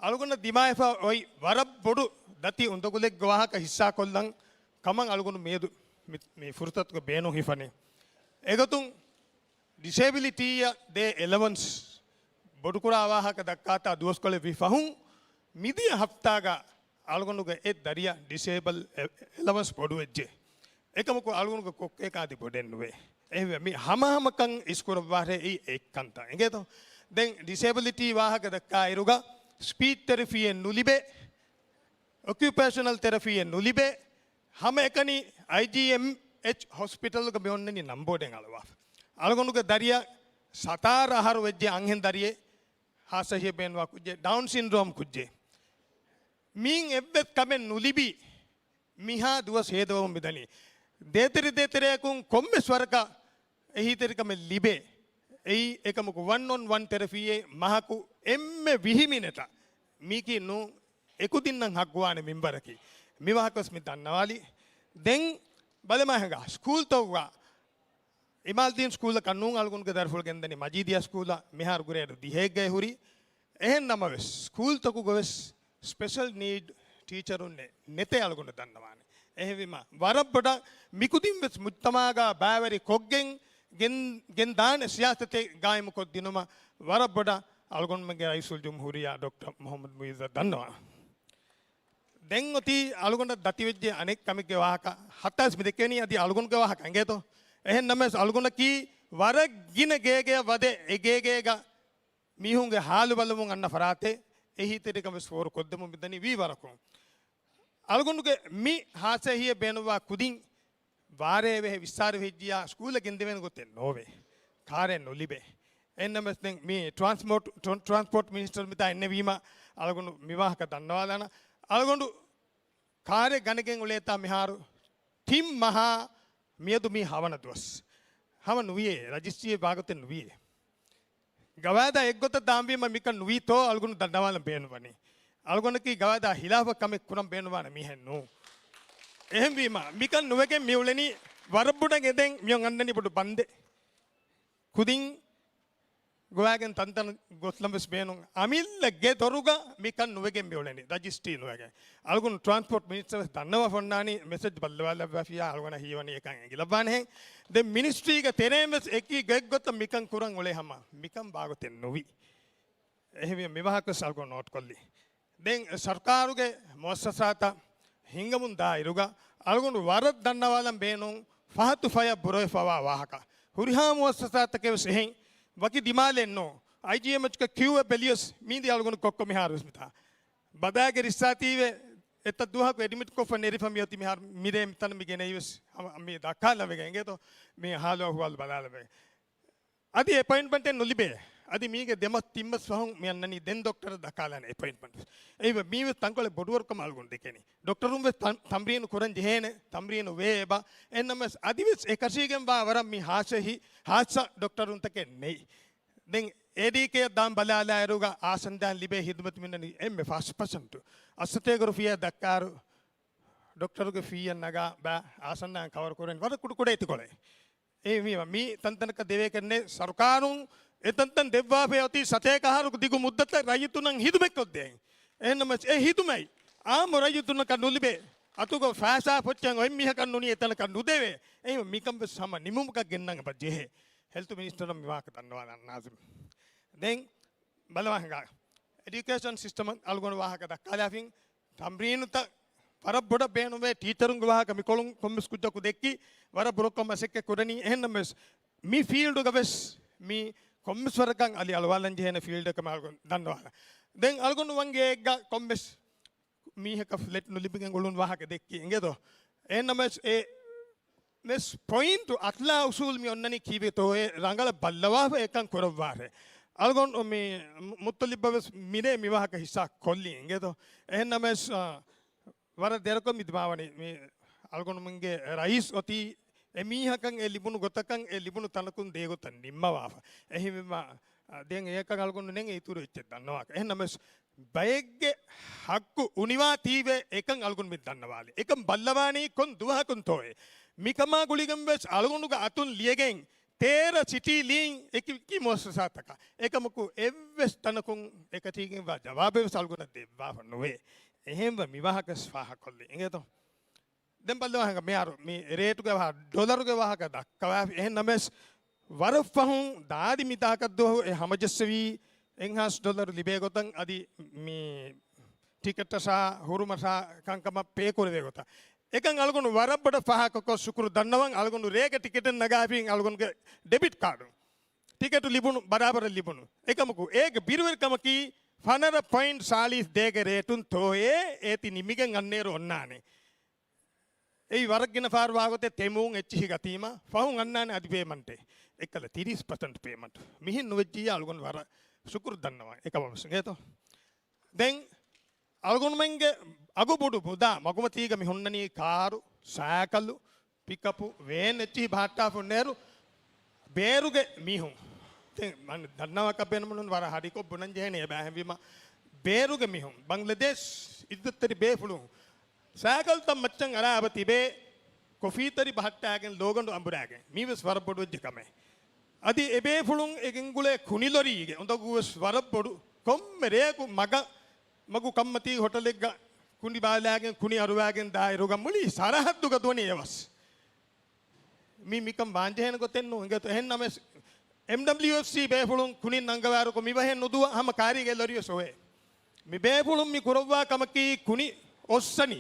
އަޅުގަނޑަށް ދިމާވެފަ އޮތް ވަރަށް ބޮޑު ދަތި އުނދަގުލެއްގެ ވާހަކަ ހިއްސާކޮށްލަން ކަމަށް އަޅުގަނޑު މިއަދު މި، މި ފުރުސަތުގެ ބޭނުން ހިފަނީ. އެގޮތުން ޑިސޭބިލިޓީއަށް ދޭ އެލަވަންސް ބޮޑުކުރާ ވާހަކަ ދައްކާތާ ދުވަސްކޮޅެއް ވީ ފަހުން، މިދިޔަ ހަފްތާގަ އަޅުގަނޑުގެ އެއް ދަރިއަށް ޑިސޭބަލް އެ، އެލަވަންސް ބޮޑުވެއްޖެ. އެކަމަކު އަޅުގަނޑުގެ ކޮއްކޭ ކާދި ބޮޑެއް ނުވޭ. އެހެންވެ މި ހަމަހަމަކަން އިސްކުރައްވާށޭ އެއީ އެއްކަންތައް. އެނގޭތޯ؟ ދެން ޑިސޭބިލިޓީ ވާހަކަ ދައްކާ އިރުގަ ސްޕީޗް ތެރަޕީއެއް ނުލިބޭ، އޮކިއުޕޭޝަނަލް ތެރަޕީއެއް ނުލިބޭ، ހަމައެކަނި އައިޖީއެމްއެޗް ހޮސްޕިޓަލްގަ މި އޮންނަނީ ނަންބޯޑެއް އަޅުވާފަ. އަޅުގަނޑުގެ ދަރިއަށް ސަތާރަ އަހަރު ވެއްޖެ އަންހެން ދަރިއެއް ހާއްސަ ހިޔަ ބޭނުންވާ ކުއްޖެއް، ޑައުން ސިންޑްރޯމް ކުއްޖެއް. މީން އެއްވެސް ކަމެއް ނުލިބި މިހާ ދުވަސް ހޭދަވަމުން މިދަނީ. ދޭތެރެ ދޭތެރެއަކުން ކޮންމެސް ވަރަކަށް އެހީތެރިކަމެއް ލިބޭ. އެއީ އެކަމަކު ވަން އޮން ވަން ތެރަޕީއެއް މަހަކު އެންމެ ވިހި މިނެޓަށް. މީކީ ނޫން އެކުދިންނަށް ހައްގުވާނެ މިންވަރަކީ. މި ވާހަކަވެސް މި ދަންނަވާލި. ދެން ބަލަމާ ހިނގާ ސްކޫލްތަކުގަ އިމާލްދީން ސްކޫލަކަށް ނޫން އަޅުގަނޑުގެ ދަރިފުޅު ގެންދަނީ މަޖީދިއްޔާ ސްކޫލަށް މިހާރު ގްރޭޑް ދިހައެއްގައި ހުރީ. އެހެން ނަމަވެސް، ސްކޫލްތަކުގަވެސް ސްޕެޝަލް ނީޑް ޓީޗަރުންނެއް ނެތޭ އަޅުގަނޑު ދަންނަވާނެ. އެހެންވީމަ، ވަރަށް ބޮޑަށް މިކުދިންވެސް މުޖްތަމާގަ ބައިވެރި ކޮށްގެން ގެން، ގެންދާނެ ސިޔާސަތެއް ގާއިމުކޮށްދިނުމަށް ވަރަށް ބޮޑަށް އަޅުގަނޑުމެންގެ ރައީސުލްޖުމްހޫރިއްޔާ ޑޮކްޓަރ މުހައްމަދު މުއިއްޒަށް ދަންނަވާ. ދެން އޮތީ އަޅުގަނޑަށް ދަތިވެއްޖެ އަނެއް ކަމެއްގެ ވާހަކަ. ހައްތާވެސް މި ދެކެވެނީ އަދި އަޅުގަނޑުގެ ވާހަކަ އެނގޭތޯ. އެހެން ނަމަވެސް އަޅުގަނޑަކީ ވަރަށް ގިނަ ގޭގެއަށް ވަދެ އެ ގޭގޭގަ މީހުންގެ ހާލު ބަލަމުން އަންނަ ފަރާތެއް އެހީތެރިކަން ވެސް ފޯރު ކޮށްދެމުން މިދަނީ ވީ ވަރަކުން. އަޅުގަނޑުގެ މި ހާއްސަ ހިޔަ ބޭނުންވާ ކުދިން ވާރޭ ވެހެ ވިއްސާރި ވެހިއްޖިޔާ ސްކޫލަށް ގެންދެވޭނެ ގޮތެއް ނޯވޭ. ކާރެއް ނުލިބޭ. އެހެންނަމަވެސް ދެން މި ޓްރާންސްޕޯޓް، ޓްރ-، ޓްރާންސްޕޯޓް މިނިސްޓަރު މިތާ އިންނެވީމަ އަޅުގަނޑު މި ވާހަކަ ދަންނަވާލާނަ. އަޅުގަނޑު ކާރެއް ގަނެގެން އުޅޭތާ މިހާރު ތިން މަހާ މިއަދު މީ ހަވަނަ ދުވަސް. ހަމަ ނުވިޔޭ، ރަޖިސްޓްރީ ވާގޮތެއް ނުވިޔޭ. ގަވާއިދާ އެއްގޮތަށް ދާންވީމަ މިކަން ނުވީތޯ އަޅުގަނޑު ދަންނަވާލަން ބޭނުންވަނީ. އަޅުގަނޑަކީ ގަވާއިދާ ހިލާފަށް ކަމެއް ކުރަން ބޭނުންވާނެ މީހެއް ނޫން. އެހެންވީމަ، މިކަން ނުވެގެން މި އުޅެނީ ވަރަށް ބޮޑަށް އެދެން މިއޮން އަންނަނީ ބޮޑު ބަންދެއް. ކުދިން ގޮވާގެން ތަންތަނަށް ގޮސްލަން ވެސް ބޭނުން. އަމިއްލަ ގެ ދޮރުގަ މިކަން ނުވެގެން މިއުޅެނީ، ރަޖިސްޓްރީ ނުވެގެން. އަޅުގަނޑު ޓްރާންސްޕޯޓް މިނިސްޓަރ ވެސް ދަންނަވާފަ އޮންނާނީ، މެސެޖް ބައްލަވާލައްވާފިޔާ އަޅުގަނޑަށް ހީވަނީ އެކަން އެނގިލައްވާނެހެން. ދެން މިނިސްޓްރީގެ ތެރޭން ވެސް އެކި ގޮތްގޮތަށް މިކަން ކުރަން އުޅޭ ހަމަ މިކަން ވާގޮތެއް ނުވި. އެހެންވެ މި ވާހަކަ ވެސް އަޅުގަނޑު ނޯޓް ކޮށްލީ. ދެން ސަރުކާރުގެ މުއައްސަސާތައް ހިންގަމުން ދާއިރުގަ އަޅުގަނޑު ވަރަށް ދަންނަވާލަން ބޭނުން ފަހަތު ފަޔަށް ބުރަވެފަވާ ވާހަކަ. ހުރިހާ މުއައްސަސާތަކެއް ވެސް އެހެން ވަކި ދިމާލެއް ނޫން. އައިޖީއެމްއެޗްގެ ކިއުއެއް ބެލިޔަސް މީދީ އަޅުގަނޑު ކޮއްކޮ މިހާރު ވެސް މިތާ. ބަދާގެ ރިއްސާތީވެ އެތައް ދުވަހަކު އެޑްމިޓް ކޮށްފަ ނެރިފަ މިއޮތީ މިހާރު މިރޭ މިތަނަށް މި ގެނައީ ވެސް ހަމަ މި ދައްކާލަން ވެގެން އިނގޭތޯ މި ހާލު އަހުވާލު ބަލާލަން ވެގެން. އަދި އެޕޮއިންޓްމަންޓެއް ނުލިބޭ. އަދި މީގެ ދެމަސް ތިންމަސް ފަހުން މި އަންނަނީ ދެން ޑޮކްޓަރަށް ދައްކާލާނެ އެޕޮއިންޓްމަންޓް. އެއީ މީ ވެސް ތަންކޮޅެއް ބޮޑުވަރުކަމަށް އަޅުގަނޑު ދެކެނީ. ޑޮކްޓަރުން ވެސް ތަން-، ތަމްރީނު ކުރަން ޖެހޭނެ، ތަމްރީނު ވޭ އެބަ. އެހެންނަމަވެސް އަދިވެސް އެކަށީގެންވާ ވަރަށް މި ހާސަ ހި-، ހާއްސަ ޑޮކްޓަރުންތަކެއް ނެތް. ދެން އޭޑީކޭއަށް ދާން ބަލާލާއިރުގަ އާސަންދާން ލިބޭ ހިދުމަތު މިންނަނީ އެންމެ ފަސް ޕަސެންޓު. އައްސަތޭކަ ރުފިޔާ ދައްކާއިރު ޑޮކްޓަރުގެ ފީއެއް ނަގާ ބާ އާސަންދާން ކަވަރު ކުރަން ވަރަށް ކުޑަ ކުޑަ އެތިކޮޅެއް. އެހެންވީމަ، މި ތަންތަނަކަށް ދެވޭކަށް ނެތް. ސަރުކާރުން އެތަންތަން ދެއްވާފައި އޮތީ ސަތޭކަ އަހަރު ދިގު މުއްދަތަށް ރައްޔިތުންނަށް ހިދުމަތްކޮށްދޭން. އެހެންނަމަވެސް އެ ހިދުމަތް އާއްމު ރައްޔިތުންނަކަށް ނުލިބޭ. އަތުގަ ފައިސާ ފޮއްޗެއް އޮތް މީހަކަށް ނޫނީ އެތަނަކަށް ނުދެވޭ. އެހެންވެ މިކަން ވެސް ހަމަ ނިމުމަކަށް ގެންނަން އެބަ ޖެހޭ. ހެލްތު މިނިސްޓަރަށް މި ވާހަކަ ދަންނަވާލަން ނާޒިމް. ދެން ބަލަވާ ހިނގާ. އެޑިއުކޭޝަން ސިސްޓަމަށް އަޅުގަނޑު ވާހަކަ ދައްކާލާފިން. ތަމްރީނުތައް ވަރަށް ބޮޑަށް ބޭނުންވޭ. ޓީޗަރުންގެ ވާހަކަ މިކޮޅުން ކޮންމެސް ކުއްޖަކު ދެއްކި، ވަރަށް ބުރަކޮށް މަސައްކަތް ކުރަނީ. އެހެންނަމަވެސް، މި ފީލްޑުގަ ވެސް މި ކޮންމެސް ވަރަކަށް އަލި އަޅުވާލަން ޖެހޭނެ ފީލްޑެއް ކަމަށް އަޅުގަނޑު ދަންނަވާލަން. ދެން އަޅުގަނޑު ވަންގޭގަ ކޮންމެސް މީހަކަށް ފްލެޓް ނުލިބިގެން އުޅުނު ވާހަކަ ދެއްކި އިނގޭތޯ. އެހެންނަމަވެސް، އެ ވެސް ޕޮއިންޓު އަޚްލާ އުސޫލް މި އޮންނަނީ ކީއްވެތޯއޭ ރަނގަޅަށް ބައްލަވާފަ އެކަން ކުރައްވާށޭ. އަޅުގަނޑު މި މު-، މުއްތަލިބްއަށް ވެސް މިރޭ މި ވާހަކަ ހިއްސާ ކޮށްލީ އިނގޭތޯ. އެހެންނަމަވެސް، އާ، ވަރަށް ދެރަކޮށް މި ދިމާވަނީ މި އަޅުގަނޑުމެންގެ ރައީސް އޮތީ އެމީހަކަށް އެ ލިބުނު ގޮތަކަށް އެ ލިބުނު ތަނަކުން ދޭގޮތަށް ނިންމަވާފަ. އެހެންވީމަ، އާ، ދެން އެއަކަށް އަޅުގަނޑު ނެން އިތުރު އެއްޗެއް ދަންނަވާކަށް. އެހެންނަމަވެސް، ބައެއްގެ ހައްގު އުނިވާތީވެ އެކަން އަޅުގަނޑު މި ދަންނަވާލި. އެކަން ބައްލަވާނީ ކޮން ދުވަހަކުންތޯއޭ؟ މިކަމާ ގުޅިގެން ވެސް އަޅުގަނޑުގެ އަތުން ލިޔެގެން ތޭރަ ސިޓީ ލީން އެކި އެކި މުއައްސަސާތަކަށް. އެކަމަކު އެއްވެސް ތަނަކުން އެކަށީގެންވާ ޖަވާބެއް ވެސް އަޅުގަނޑަށް ދެއްވާފަ ނުވޭ. އެހެންވެ މި ވާހަކަ ފާހަގަކޮށްލި އިނގޭތޯ. ދެން ބައްލަވާ ހަނގ މިހާރު މި ރޭޓުގެ ވާހަ-، ޑޮލަރުގެ ވާހަކަ ދައްކަވާފި. އެހެން ނަމަވެސް، ވަރަށް ފަހުން ދާދި މި ތާކަށްދުވަހު އެ ހަމަޖައްސެވީ އެންހާސް ޑޮލަރު ލިބޭ ގޮތަށް އަދި މި ޓިކެޓަށާ ހުރުމަށާ ކަންކަމަށް ޕޭ ކުރެވޭ ގޮތަށް. އެކަން އަޅުގަނޑު ވަރަށް ބޮޑަށް ފާހަގަކޮށް ޝުކުރު ދަންނަވަން. އަޅުގަނޑު ރޭގެ ޓިކެޓެއް ނަގާފިން އަޅުގަނޑުގެ ޑެބިޓް ކާޑު ޓިކެޓު ލިބުނު ބަރާބަރަށް ލިބުނު. އެކަމަކު އޭގެ ބިރުވެރިކަމަކީ ފަނަރަ ޕޮއިންޓް ސާޅީސް ދޭގެ ރޭޓުން ތޯއޭ އޭތި ނިމިގެން އަންނައިރު އޮންނާނެ. އެއީ ވަރަށް ގިނަ ފަހަރު ވާގޮތެއް ތެމޫން އެއްޗިހި ގަތީމަ، ފަހުން އަންނާނެ އަދި ޕޭމަންޓެއް. އެއްކަލަ ތިރީސް ޕަސެންޓް ޕޭމަންޓް. މިހެން ނުވެއްޖިއްޔާ އަޅުގަނޑު ވަރަށް ޝުކުރު ދަންނަވަން. އެކަމަކު އިނގޭތޯ. ދެން އަޅުގަނޑުމެންގެ އަގު ބޮޑު މުދާ މަގުމަތީގަ މި ހުންނަނީ ކާރު، ސައިކަލު، ޕިކަޕު، ވޭން އެއްޗިހި ބަހައްޓާފަ ހުންނައިރު ބޭރުގެ މީހުން. ދެން މަން ދަންނަވާކަށް ބޭނުމުން ވަރަށް ހަރިކޮށް ބުނަން ޖެހޭނެ އެބަ. އެހެންވީމަ ބޭރުގެ މީހުން، ބަންގްލަދޭޝް އިއްޒަތްތެރި ބޭފުޅުން ސައިކަލްތައް މައްޗަށް އަރާ އެބަ ތިބޭ، ކޮފީތަރި ބަހައްޓާގެން ލޯގަނޑު އަނބުރާގެން. މީވެސް ވަރަށް ބޮޑުވެއްޖެ ކަމެއް. އަދި އެބޭފުޅުން އެ ގެންގުޅޭ ކުނިލޮރީގެ އުނދަގޫވެސް ވަރަށް ބޮޑު. ކޮންމެ ރެޔަކު މަގަށް މަގު ކަންމަތީ ހޮޓަލެއްގަ ކުނި ބާލާގެން ކުނި އަރުވާގެން ދާއިރުގަ މުޅި ސަރަހައްދުގަ ދުވަނީ އެވަސް. މި މިކަން ވާންޖެހޭނެ ގޮތެއް ނޫން. އިނގޭތޯ. އެހެން ނަމަވެސް، އެމްޑަބްލިއުއެފްސީ ބޭފުޅުން ކުނިން ނަންގަވާރުކޮށް މި ބަހެއް ނުދުވާ ހަމަ ކާރީގެ ލޮރިވެސް އޮވޭ. މި ބޭފުޅުން މި ކުރައްވާ ކަމަކީ ކުނި އޮއްސަނީ.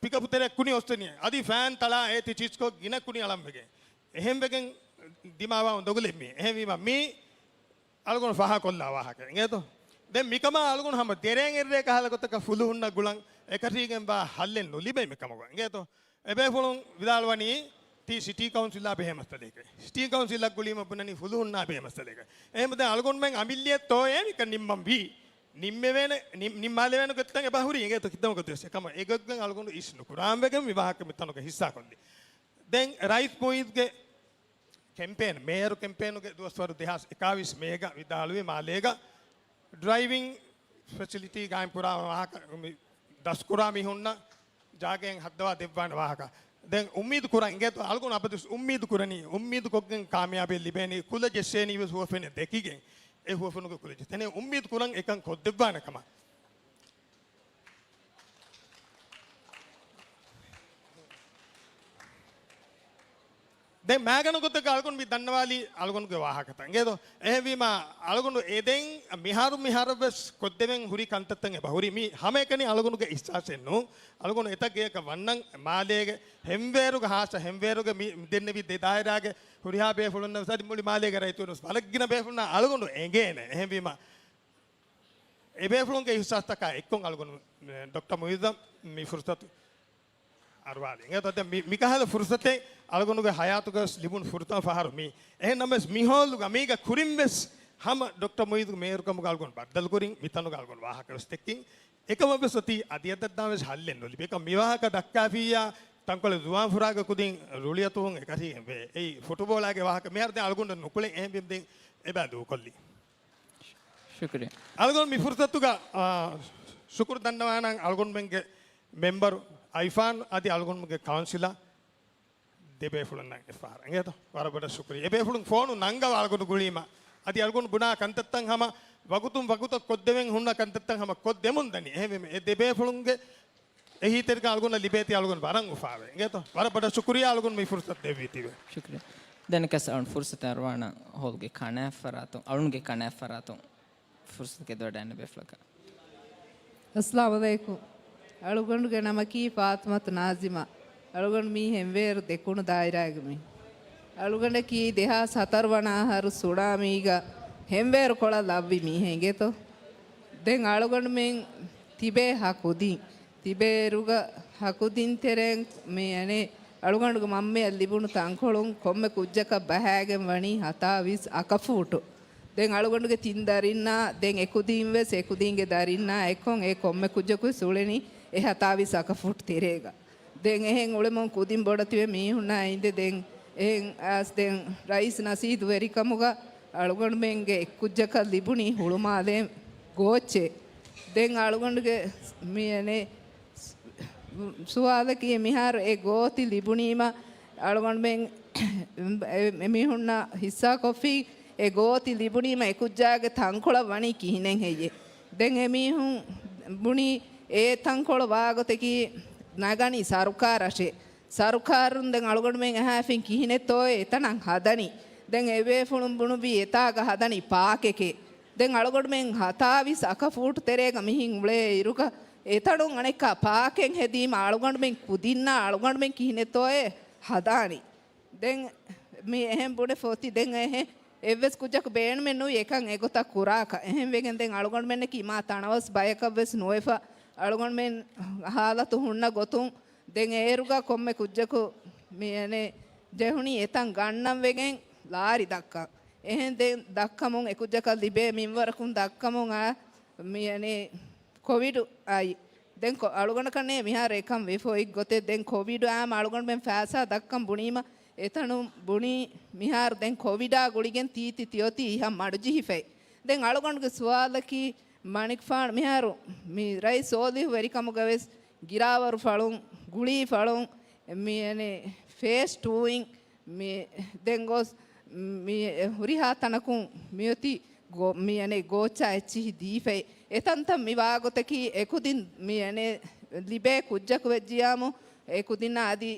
ޕިކަޕު ތެރެ ކުނި އޮއްސަނީ. އަދި ފޭން ތަޅާ އޭތި ޗީސްކޯކް ގިނަ ކުނި އަޅަން ވެގެން. އެހެން ވެގެން ދިމާވާ އުނދަގުލެއް މީ. އެހެންވީމަ މީ އަޅުގަނޑު ފާހަގަކޮށްލާ ވާހަކަ. އިނގޭތޯ؟ ދެން މިކަމާ އަޅުގަނޑު ހަމަ ދެރޭން އެއްރޭ ކަހަލަ ގޮތަކަށް ފުލުހުންނަށް ގުޅަން އެކަށީގެން ވާ ހައްލެއް ނުލިބޭ މިކަމުގަ. އިނގޭތޯ؟ އެބޭފުޅުން ވިދާޅުވަނީ ތީ ސިޓީ ކައުންސިލާ ބެހޭ މައްސަލައެކޭ. ސިޓީ ކައުންސިލަށް ގުޅީމަ ބުނަނީ ފުލުހުންނާ ބެހޭ މައްސަލައެކޭ. އެހެންވެ ދެން އަޅުގަނޑުމެން އަމިއްލައަށް ތޯއޭ މިކަން ނިންމަން ވީ. ނިންމެވޭނެ، ނި-، ނިންމާލެވޭނެ ގޮތްތައް އެބަ ހުރީ. އިނގޭތޯ ކިތަންމެ ގޮތެއް ވެސް. އެކަމަ އެ ގޮތްގޮތް އަޅުގަނޑު އިސް ނުކުރާން ވެގެން މި ވާހަކަ މި ތަނުގަ ހިއްސާ ކޮށްލީ. ދެން ރައީސް މުއިއްޒުގެ ކެމްޕޭން، މޭޔަރު ކެމްޕޭނުގެ ދުވަސްވަރު ދެހާސް އެކާވީސް މޭގަ ވިދާޅުވި މާލޭގަ ޑްރައިވިން ފެސިލިޓީ ގާއިމް ކުރާ ވާހަކަ، މި ދަސްކުރާ މީހުންނަށް ޖާގައެއް ހައްދަވާ ދެއްވާނެ ވާހަކަ. ދެން އުއްމީދު ކުރަން އިނގޭތޯ އަޅުގަނޑު އަބަދުވެސް އުއްމީދު ކުރަނީ، އުއްމީދު ކޮށްގެން ކާމިޔާބެއް ލިބޭނީ، ކުލަ ޖެއްސޭނީ ވެސް ހުވަފެނެއް ދެކިގެން، އެ ހުވަފެނުގެ ކުލަ ޖެއްސޭނީ. އުއްމީދު ކުރަން އެކަން ކޮށްދެއްވާނެ ކަމަށް. ދެން މާގަނޑު ގޮތަކަށް އަޅުގަނޑު މި ދަންނަވާލީ އަޅުގަނޑުގެ ވާހަކަތައް އިނގޭތޯ. އެހެންވީމަ އަޅުގަނޑު އެ ދެން މިހާރު މިހާރަށް ވެސް ކޮށްދެވެން ހުރި ކަންތައްތައް އެބަ ހުރި. މި ހަމައެކަނި އަޅުގަނޑުގެ އިހްސާސެއް ނޫން. އަޅުގަނޑު އެތައް ގެޔަކަށް ވަންނަން މާލޭގެ ހެންވޭރުގެ ހާއްސަ ހެންވޭރުގެ މި ދެންނެވި ދެ ދާއިރާގެ ހުރިހާ ބޭފުޅުންނަށް ވެސް އަދި މުޅި މާލޭގެ ރައްޔިތުން ވެސް ވަރަށް ގިނަ ބޭފުޅުންނަށް އަޅުގަނޑު އެނގޭނެ. އެހެންވީމަ އެބޭފުޅުންގެ އިހްސާސްތަކާ އެއްކޮށް އަޅުގަނޑު ޑޮކްޓަރ މުއިއްޒަށް މި ފުރުސަތު އަރުވާލި. އެނގޭތޯ ދެން މި، މިކަހަލަ ފުރުސަތެއް އަޅުގަނޑުގެ ހަޔާތުގަވެސް ލިބުނު ފުރަތަމަ ފަހަރު މީ. އެހެންނަމަވެސް މިހޯލުގަ މީގަ ކުރިންވެސް ހަމަ ޑޮކްޓަރ މުއިއްޒުގެ މޭޔަރުކަމުގަ އަޅުގަނޑު ބައްދަލުކުރިން މިތަނުގަ އަޅުގަނޑު ވާހަކަވެސް ދެއްކިން. އެކަމަށްވެސް އޮތީ އަދިއަދަށްދާންވެސް ހައްލެއް ނުލިބި. އެކަމަ މިވާހަކަ ދައްކާފިއްޔާ ތަންކޮޅެއް ޒުވާން ފުރާގެ ކުދިން ރުޅިއަތުހުން އެކަށީގެން ވޭ. އެއީ ފުޓުބޯޅާގެ ވާހަކަ މިހާރު ދެން އަޅުގަނޑަށް ނުކުޅެ އެހެންވީމަ ދެން އެބަ ދޫކޮށްލީ. ޝުކުރިއްޔާ. އަޅުގަނޑު މި ފުރުސަތުގަ، އާ، ޝުކުރު ދަންނަވާނަން އަޅުގަނޑުމެންގެ މެމްބަރު އައިފާން އަދި އަޅުގަނޑުމެންގެ ކައުންސިލަރ ދެބޭފުޅުންނަށް އެއްފަހަރަށް. އިނގޭތޯ؟ ވަރަށް ބޮޑަށް ޝުކުރިއްޔާ. އެބޭފުޅުން ފޯނު ނަންގަވާ އަޅުގަނޑު ގުޅީމަ. އަދި އަޅުގަނޑު ބުނާ ކަންތައްތައް ހަމަ ވަގުތުން ވަގުތަށް ކޮށްދެވެން ހުންނަ ކަންތައްތައް ހަމަ ކޮށްދެމުން ދަނީ. އެހެންވީމަ އެ ދެބޭފުޅުންގެ އެހީތެރިކަން އަޅުގަނޑަށް ލިބޭތީ އަޅުގަނޑު ވަރަށް އުފާވޭ. އިނގޭތޯ؟ ވަރަށް ބޮޑަށް ޝުކުރިއްޔާ އަޅުގަނޑު މި ފުރުސަތު ދެއްވީތީވެ. ޝުކުރިއްޔާ. ދެން ކަސް އަޅުން ފުރުސަތެއް އަރުވާނަ ހޯލްގެ ކަނާތް ފަރާތުން، އަޅުންގެ ކަނާތް ފަރާތުން ފުރުސަތު ގެދޮވަޑައިގެންނެވި ފުޅަކަށް. އައްސަލާމު ޢަލައިކުމް. އަޅުގަނޑުގެ ނަމަކީ ފާތިމަތު ނާޒިމާ. އަޅުގަނޑު މީ ހެންވޭރު ދެކުނު ދާއިރާގެ މީ. އަޅުގަނޑަކީ ދެހާސް ހަތަރު ވަނަ އަހަރު ސުނާމީގަ ހެންވޭރު ކޮޅަށް ލައްވި މީހެއް އިނގޭތޯ. ދެން އަޅުގަނޑުމެން ތިބޭ ހަ ކުދިން. ތިބޭއިރުގަ ހަ ކުދިން ތެރޭން މި އަނެއް އަޅުގަނޑުގެ މަންމަޔަށް ލިބުނު ތަންކޮޅުން ކޮންމެ ކުއްޖަކަށް ބަހާގެން ވަނީ ހަތާވީސް އަކަފޫޓު. ދެން އަޅުގަނޑުގެ ތިން ދަރިންނާ، ދެން އެކުދީން ވެސް އެކުދީންގެ ދަރިންނާ އެއްކޮށް އެ ކޮންމެ ކުއްޖަކުވެސް އުޅެނީ އެ ހަތާވީސް އަކަފޫޓް ތެރޭގަ. ދެން އެހެން އުޅެމުން ކުދިން ބޮޑަތިވެ މީހުންނާ އިނދެ ދެން އެހެން އައިސް ދެން ރައީސް ނަސީދު ވެރިކަމުގަ އަޅުގަނޑުމެންގެ އެއްކުއްޖަކަށް ލިބުނީ ހުޅުމާލޭ ގޯއްޗެއް. ދެން އަޅުގަނޑުގެ މި އަނެއް ސުވާލަކީ މިހާރު އެ ގޯތި ލިބުނީމަ އަޅުގަނޑުމެން އެ މީހުންނަށް ހިއްސާކޮށްފި އެ ގޯތި ލިބުނީމަ އެ ކުއްޖާގެ ތަންކޮޅަށް ވަނީ ކިހިނެއް ހެއްޔޭ؟ ދެން އެ މީހުން ބުނީ އެ ތަންކޮޅު ވާގޮތަކީ ނަގަނީ ސަރުކާރަށޭ. ސަރުކާރުން ދެން އަޅުގަނޑުމެން އަހާފިން ކިހިނެއްތޯއޭ އެތަނަށް ހަދަނީ؟ ދެން އެބޭފުޅުން ބުނުއްވީ އެތާގަ ހަދަނީ ޕާކެކޭ. ދެން އަޅުގަނޑުމެން ހަތާވީސް އަކަފޫޓު ތެރޭގަ މިހިން އުޅޭ އިރުގަ އެތަނުން އަނެއްކާ ޕާކެއް ހެދީމަ އަޅުގަނޑުމެން ކުދިންނާ އަޅުގަނޑުމެން ކިހިނެއްތޯއޭ ހަދާނީ. ދެން މި އެހެން ބުނެފަ އޮތީ ދެން އެހެން އެއްވެސް ކުއްޖަކު ބޭނުމެއް ނުވި އެކަން އެގޮތަށް ކުރާކަށް. އެހެންވެގެން ދެން އަޅުގަނޑުމެންނަކީ މާ ތަނަވަސް ބަޔަކަށްވެސް ނުވެފަ އަޅުގަނޑުމެން ހާލަތު ހުންނަ ގޮތުން ދެން އޭރުގަ ކޮންމެ ކުއްޖަކު މި އެނެ ޖެހުނީ އެތަން ގަންނަން ވެގެން ލާރި ދައްކަން. އެހެން ދެން ދައްކަމުން އެކުއްޖަކަށް ލިބޭ މިންވަރަކުން ދައްކަމުން އާ މި އެނެ ކޮވިޑު އައި. ދެން ކޮ-، އަޅުގަނޑަކަށް ނޭ މިހާރު އެކަން ވެފަ އޮތް ގޮތެއް. ދެން ކޮވިޑު އާމަ އަޅުގަނޑުމެން ފައިސާ ދައްކަން ބުނީމަ، އެތަނުން ބުނީ މިހާރު ދެން ކޮވިޑާ ގުޅިގެން ތީތި ތިއޮތީ ހަމަ މަޑުޖެހިފައި. ދެން އަޅުގަނޑުގެ ސުވާލަކީ، މަނިކުފާނު މިހާރު މި ރައީސް ސޯލިހު ވެރިކަމުގަވެސް ގިރާވަރު ފަޅުން، ގުޅީ ފަޅުން، މި އެނެ ފޭސް ޓޫއިން މި ދެން ގޮސް މި ހުރިހާ ތަނަކުން މިއޮތީ ގޯ-، މި އެނެ ގޯއްޗާ އެއްޗިހި ދީފައި. އެތަންތަން މި ވާގޮތަކީ އެކުދިން މި އެނެ ލިބޭ ކުއްޖަކު ވެއްޖިޔާމު، އެކުދިންނާ އަދި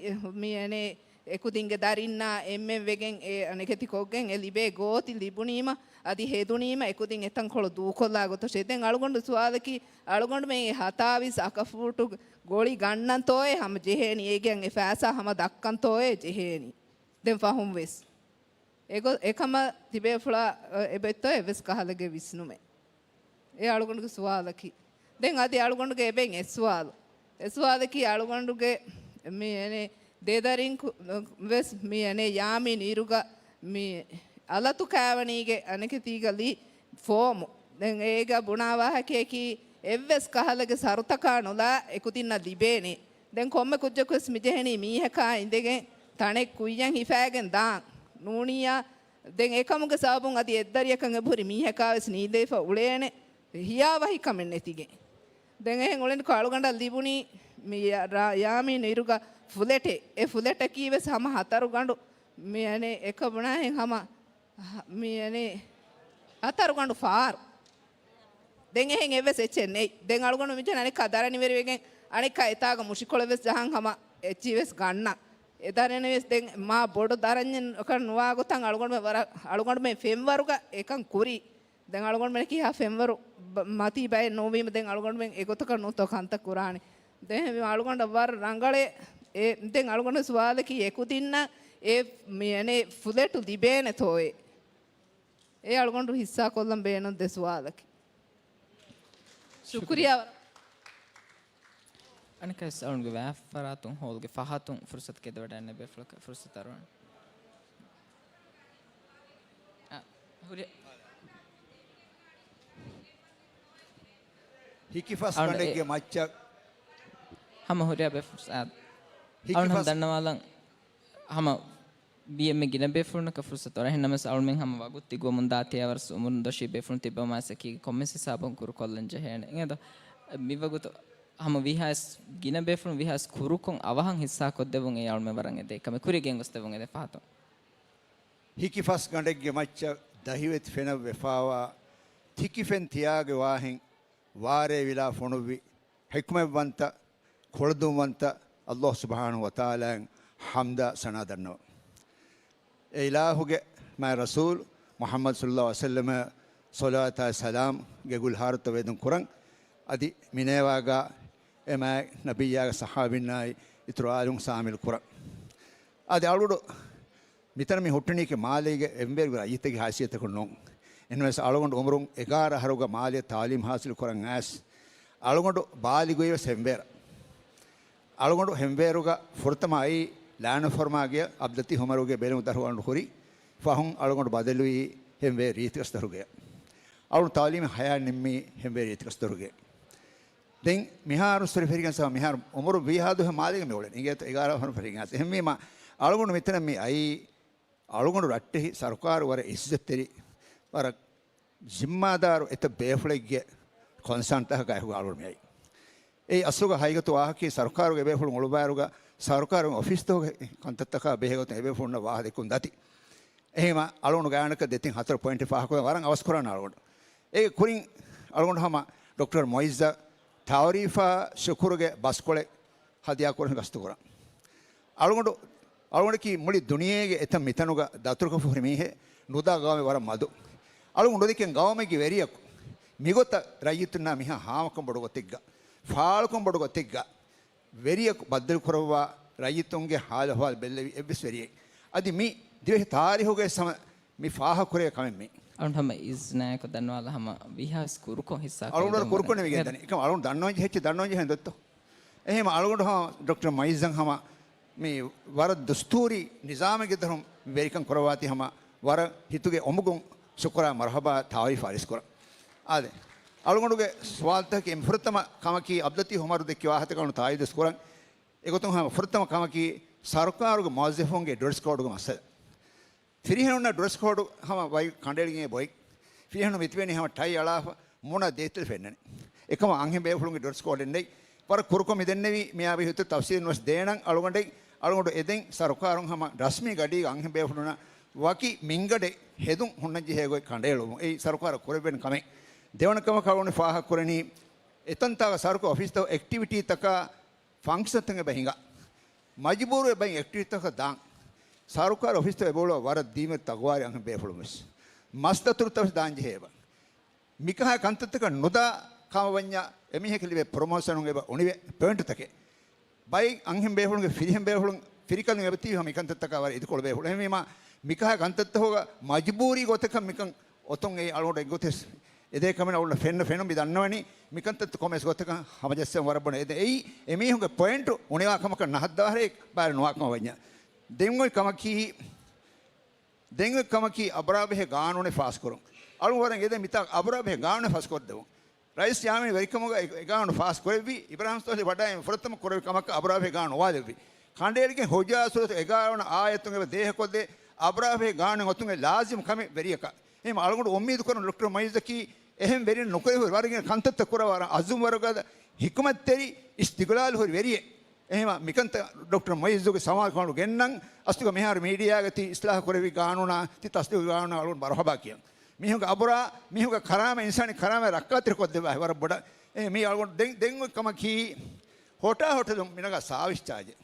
މި އެނެ އެކުދިންގެ ދަރިންނާ އެންމެން ވެގެން އެ އަނެކެތި ކޮށްގެން އެ ލިބޭ ގޯތި ލިބުނީމަ، އަދި ހެދުނީމަ އެކުދިން އެތަންކޮޅު ދޫކޮށްލާ ގޮތަށޭ. ދެން އަޅުގަނޑު ސުވާލަކީ، އަޅުގަނޑުމެން އެ ހަތާވީސް އަކަފޫޓު ގޮޅި ގަންނަންތޯއޭ ހަމަ ޖެހޭނީ؟ އޭގެ އެ ފައިސާ ހަމަ ދައްކަންތޯއޭ ޖެހޭނީ؟ ދެން ފަހުން ވެސް އެގޮ-، އެކަމަށް ތިބޭފުޅާ އެބައޮތްތޯ އެއްވެސް ކަހަލަގެ ވިސްނުމެއް؟ އެ އަޅުގަނޑުގެ ސުވާލަކީ. ދެން އަދި އަޅުގަނޑުގެ އެބެން އެއް ސުވާލު. އެ ސުވާލަކީ އަޅުގަނޑުގެ މި އެނެ ދެދަރިން ކު-، ވެސް މި އެނެ ޔާމީން އިރުގަ މި އަލަތު ކާވަނީގެ އަނެކެތީގަ ލީ ފޯމު. ދެން އޭގަ ބުނާ ވާހަކަޔަކީ އެއްވެސް ކަހަލަގެ ސަރުތަކާ ނުލާ އެކުދިންނަށް ލިބޭނެ. ދެން ކޮންމެ ކުއްޖަކުވެސް މިޖެހެނީ މީހަކާ އިނދެގެން ތަނެއް ކުއްޔަށް ހިފާގެން ދާން. ނޫނިއްޔާ ދެން އެކަމުގެ ސަބަބުން އަދި އެއްދަރިއަކަށް އެބަހުރި މީހަކާވެސް ނީލައިފަ އުޅޭނެ ހިޔާވަހިކަމެއް ނެތިގެން. ދެން އެހެން އުޅެނިކޮށް އަޅުގަނޑަށް ލިބުނީ މި ޔާ-، ރާ-، ޔާމީން އިރުގަ ފުލެޓެއް. އެ ފުލެޓަކީ ވެސް ހަމަ ހަތަރު ގަނޑު މި އަނެ އެކަ ބުނާހެން ހަމަ ހަ-، މި އަނެ ހަތަރު ގަނޑު ފާރު. ދެން އެހެން އެއްވެސް އެއްޗެއް ނެތް. ދެން އަޅުގަނޑު މިޖެހެނީ އަނެއްކާ ދަރަނިވެރިވެގެން އަނެއްކާ އެތާގަ މުށިކޮޅެއް ވެސް ޖަހަން ހަމަ އެއްޗިހި ވެސް ގަންނަން. އެ ދަރަނިވެސް ދެން މާ ބޮޑު ދަރަންޏެއްކަން ނުވާ ގޮތަށް އަޅުގަނޑުމެން ވަރަށް، އަޅުގަނޑުމެން ފެންވަރުގަ އެކަން ކުރީ. ދެން އަޅުގަނޑުމެން ކިހާ ފެންވަރު ބަ-، މަތީ ބައެއް ނުވީމަ ދެން އަޅުގަނޑުމެން އެގޮތަކަށް ނުވަތަ ކަންތައް ކުރާނީ. ދެން އަޅުގަނޑަށް ވަރަށް ރަނގަޅޭ. އެ، ދެން އަޅުގަނޑު ސުވާލަކީ އެކުދިންނަށް އެ މި އެނެ ފުލެޓު ލިބޭނެތޯއޭ؟ އެ އަޅުގަނޑު ހިއްސާކޮށްލަން ބޭނުން ދެ ސުވާލަކީ. ޝުކުރިޔާ ވަރަށް. އަނެއްކާވެސް އަޅުގަނޑުގެ ވާހަކަ ފަރާތުން ހޯލްގެ ފަހަތުން ފުރުސަތު ގެންދަވަޑައިގެންނެވި ބޭފުޅަކަށް ފުރުސަތު އަރުވަން. އަ، ހުރި-، ހިކިފަސް އަން އެ-، ގަނޑެއްގެ މައްޗަށް ހަމަ ހުރިހާ ބޭފުޅުން އަ-، ހިކި އަޅުން ހަމަ ފަސް ދަންނަވާލަން ހަމަ ބީއެމްއެ ގިނަ ބޭފުޅުންނަކަށް ފުރުސަތު އަރާ. އެހެންނަމަވެސް އަޅުމެން ހަމަ ވަގުތު ދިގުވަމުން ދާތީ އަވަރުސް އުމުރުން ދޮށީ ބޭފުޅުން ތިއްބަވާ މާސްއަކީގެ ކޮންމެސް ހިސާބުން ކުރުކޮށްލަން ޖެހޭނެ. އިނގޭތޯ؟ މިވަގުތު ހަމަ ވީހާވެސް ގިނަ ބޭފުޅުން ވީހާވެސް ކުރުކޮށް އަވަހަށް ހިއްސާކޮށްދެއްވުން އެ އަޅުމެން ވަރަށް އެދޭ ކަމެއް ކުރިއަށް ގެންގޮސްދެއްވުން އެދޭ ފަހަތުން. ހިކިފަސް ގަނޑެއްގެ މައްޗަށް ދަހިވެތި ފެނަށް ވެފާވާ ތިކި ފެން ތިޔާގެ ވާހެން ވާރޭ ވިލާ ފޮނުއްވި ޙިކްމަތްވަންތަ، ކުޅަދުންވަންތަ ﷲ ސުބްޙާނަހޫ ވަތަޢާލާއަށް ޙަމްދާ ސަނާ ދަންނަވަން. އެ އިލާހުގެ މާތް ރަސޫލު މުޙައްމަދު ޞައްލައްލާހު ޢަލައިހި ވަސައްލަމަށް ޞަލަވާތާއި ސަލާމް ގެ ގުލްހާރުތައް ވެދުން ކުރަން. އަދި މިނޭވާގާ އެ މާތް ނަބިއްޔާގެ ޞަޙާބީންނާއި އިތުރު އާލުން ޝާމިލް ކުރަން. އަދި އަޅުގަނޑު މިތަނަށް މި ހުއްޓުނީކީ މާލޭގެ އެންމެ ރައްޔިތެއްގެ ހައިސިއްޔަތަކުން ނޫން. އެހެންވެސް އަޅުގަނޑު އުމުރުން އެގާރަ އަހަރުގަ މާލޭ ތާލީމް ހާސިލް ކުރަން އައިސް، އަޅުގަނޑު ބާލިޣުވީ ވެސް ހެންވޭރަށް. އަޅުގަނޑު ހެންވޭރުގަ ފުރަތަމަ އައީ ލާނުފަރުމާގެ ޢަބްދުލްލަތީފް ޢުމަރުގެ ބެލުމު ދަށުގަނޑު ހުރި. ފަހުން އަޅުގަނޑު ބަދަލުވީ ހެންވޭރު ރީތިކަސްދަރުގެ. އަޅުގަނޑު ތާލީމީ ޙަޔާތް ނިންމީ ހެންވޭރު ރީތިކަސްދަރުގެ. ދެން މިހާރު ސޮރި ފެށިގެން ސަ-، މިހާރު އުމުރު ވީހާ ދުވަހެއް މާލޭގަ މި އުޅެނީ. އިނގޭތޯ އެގާރަ އަހަރު ފެށިގެން އައިސް. އެހެންވީމަ، އަޅުގަނޑު މިތަނަށް މި އައީ، އަޅުގަނޑު ރައްޓެހި ސަރުކާރު ވަރަށް ޢިއްޒަތްތެރި، ވަރަށް ޒިންމާދާރު އެތައް ބޭފުޅެއްގެ ކޮންސާން ތަކަކާ އެކުގަ އަޅުގަނޑު މި އައީ. އެއީ އަސްލުގަ ހަގީގަތު ވާހަކައީ، ސަރުކާރުގެ ބޭފުޅުން އުޅުއްވާއިރުގަ ސަރުކާރުގެ އޮފީސްތަކުގެ ކަންތައްތަކާ ބެހޭގޮތުން އެބޭފުޅުންނަށް ވާހަކަ ދެއްކުން ދަތި. އެހީމަ އަޅުގަނޑު ގާތްގަނޑަކަށް ދެތިން ހަތަރު ޕޮއިންޓެއް ފާހަގަކޮށް ވަރަށް އަވަސްކުރާނެ އަޅުގަނޑު. އޭގެ ކުރިން އަޅުގަނޑު ހަމަ ޑޮކްޓަރ މުޢިއްޒަށް ތާރީފާ ޝުކުރުގެ ބަސްކޮޅެއް ހަދިޔާކުރަން ގަސްތުކުރަން. އަޅުގަނޑު، އަޅުގަނޑަކީ މުޅި ދުނިޔޭގެ އެތައް މިތަނުގަ ދަތުރުކަފަ ހުރި މީހެއް، ނުދާ ގައުމެއް ވަރަށް މަދު. އަޅުގަނޑު ނުދެކެން ގައުމެއްގެ ވެރިޔަކު މިގޮތަށް ރައްޔިތުންނާ މިހާ ހާމަކަން ބޮޑު ގޮތެއްގަ ފާޅުކަން ބޮޑު ގޮތެއްގަ ވެރިޔަކު ބައްދަލުކުރައްވާ ރައްޔިތުންގެ ހާލު އަހުވާލު ބެއްލެވި އެއްވެސް ވެރިއެއް. އަދި މި ދިވެހި ތާރީހުގައި ހަމަ މި ފާހަގަކުރެވޭ ކަމެއް މީ. އަޅުން ހަމަ އިޒްނާއެކު ދަންނަވާލަ ހަމަ ވީހާވެސް ކުރުކޮށް ހިއްސާ އަޅުގަނޑު ކުރުކޮށް ނެމިގެން ދަނީ. އެކަމް އަޅުގަނޑު ދަންނަވަން ޖެހިއްޗެއް ދަންނަވަން ޖެހޭ ދޮއްތޯ؟ އެހެން އަޅުގަނޑު ހަމަ ޑޮކްޓަރ މުއިއްޒަށް ހަމަ މި ވަރަށް ދުސްތޫރީ ނިޒާމެއްގެ ދަށުން ވެރިކަން ކުރައްވާތީ ހަމަ ވަރަށް ހިތުގެ އޮމުގުން ޝުކުރާ މަރުހަބާ ތާރީފް އަރިސް ކުރަން. އާދެ، އަޅުގަނޑުގެ ސުވާލުތަކަކީ އެންމެ ފުރަތަމަ ކަމަކީ އަބްދުލްލަތީފް އުމަރު ދެއްކި ވާހަކަތަކަށް އަޅުގަނޑު ތާއީދުވެސް ކުރަން. އެގޮތުން ހަމަ ފުރަތަމަ ކަމަކީ ސަރުކާރުގެ މުވައްޒަފުންގެ ޑްރެސް ކޯޑުގެ މައްސަލަ. ފިރިހެނުންނަށް ޑްރެސް ކޯޑު ހަމަ ބައި ކަނޑައެޅިގެން ބޮއި. ފިރިހެނުން މިތިބެނީ ހަމަ ޓައި އަޅާފަ މޫނާ ދޭތެރެ ފެންނަނީ. އެކަމަށް އަންހެން ބޭފުޅުންގެ ޑްރެސް ކޯޑެއް ނެތް. ވަރަށް ކުރުކޮށް މި ދެންނެވީ މިއާ ބެހޭ ތަފްސީލުން ވެސް ދޭނަން އަޅުގަނޑެއް. އަޅުގަނޑު އެދެން ސަރުކާރުން ހަމަ ރަސްމީ ގަޑީގަ އަންހެން ބޭފުޅުންނަށް ވަކި މިންގަޑެއް ހެދުން ހުންނަން ޖެހޭ ގޮތް ކަނޑައެޅުމުން. އެއީ ސަރުކާރަށް ކުރެވެން ކަމެއް. ދެވަނަ ކަމަކަށް އަޅުގަނޑު ފާހަގަ ކުރަނީ އެތަންތާގަ ސަރުކާރު އޮފީސްތައް އެކްޓިވިޓީތަކާ ފަންކްޝަންތަކެއް އެބަ ހިނގާ. މަޖުބޫރު އެބައިން އެކްޓިވިޓީތަކަށް ދާން. ސަރުކާރު އޮފީސްތައް އެބައުޅުވާ ވަރަށް ދީމަތި ތަގުވާރި އަންހެން ބޭފުޅުން ވެސް. މަސްދަތުރުތައް ވެސް ދާން ޖެހޭ އެބަ. މިކަހަ ކަންތައްތަކަށް ނުދާ ކަމަށް ވަންޏާ އެމީހަކަށް ލިބޭ ޕްރޮމޯޝަނުން އެބަ އުނިވޭ ޕޮއިންޓުތަކެއް. ބައެއް އަންހެން ބޭފުޅުންގެ ފިރިހެން ބޭފުޅުން ފިރިކަލުން އެބަ ތީ ހަމަ މިކަންތައްތަކާ ވަރަށް އިދިކޮޅު ބޭފުޅުން. އެހެންވީމާ މިކަހަ ކަންތައްތަކުގަ މަޖުބޫރީ ގޮތަކަށް މިކަން އޮތުން އެއީ އަޅުގަނޑު އެއްގޮތެއް އެދޭ ކަމެއް އަޅުގަނޑަށް ފެންނަ ފެނުން މި ދަންނަވަނީ މިކަންތައްތައް ކޮމެސް ގޮތަކަށް ހަމަޖައްސަން ވަރަށް ބޮޑަށް އެދެން. އެއީ އެމީހުންގެ ޕޮއިންޓު އުނިވާ ކަމަކަށް ނަހަށްދާ އަހަރެއް ބާރެއް ނުވާ ކަމަށް ވަންޏާ. ދެން އޮތް ކަމަކީ، ދެން އޮތް ކަމަކީ އަބުރާބެހޭ ގާނޫނެއް ފާސްކުރުން. އަޅު ވަރަށް އެދެން މިތާ އަބުރާބެހޭ ގާނޫނެއް ފާސްކޮށްދެވުން. ރައީސް ޔާމީން ވެރިކަމުގަ އެ، އެ ގާނޫނު ފާސް ކުރެއްވި. އިބްރާހިމް ސޯލިހް ވަޑައިގެން ފުރަތަމަ ކުރެއްވި ކަމަކަށް އަބުރާބެހޭ ގާނޫނު އުވާލެއްވި. ކަނޑައެޅިގެން ހުޖާ ސޫރަތު އެގާރަ ވަނަ އާޔަތުން އެބަ ދޭހަކޮށްދޭ އަބުރާބެހޭ ގާނޫނު އޮތުން އެ ލާޒިމް ކަމެއް ވެރިޔަކަށް. އެހެން އަޅުގަނޑު އުއްމީދު ކުރަން ޑޮކްޓަރ މުއިއްޒަކީ އެހެން ވެރިން ނުކުރެވި ވަރަށް ގިނަ ކަންތައްތައް ކުރައްވާ ވަރަށް އަޒުމް ވަރުގަދަ ހިކުމަތްތެރި އިސްތިގްލާލު ހުރި ވެރިއެއް. އެހެންވީމާ މިކަންތައް ޑޮކްޓަރ މުއިއްޒުގެ ސަމާލުކަމަށް ގެންނަން. އަސްލުގަ މިހާރު މީޑިއާގަ ތި އިސްލާހު ކުރެއްވި ގާނޫނާ ތި ތަސްދީގު ގާނޫނާ އަޅުގަނޑު މަރުހަބާ ކިޔަން. މީހުންގެ އަބުރާ، މީހުންގެ ކަރާމަ، އިންސާނީ ކަރާމަ ރައްކާތެރި ކޮށްދެއްވާ ވަރަށް ބޮޑަށް. އެ، މީ އަޅުގަނޑު ދެން، ދެން އޮތް ކަމަކީ ހޮޓާ ހޮޓަލުން މިނަގާ ސާވިސް ޗާޖެއް.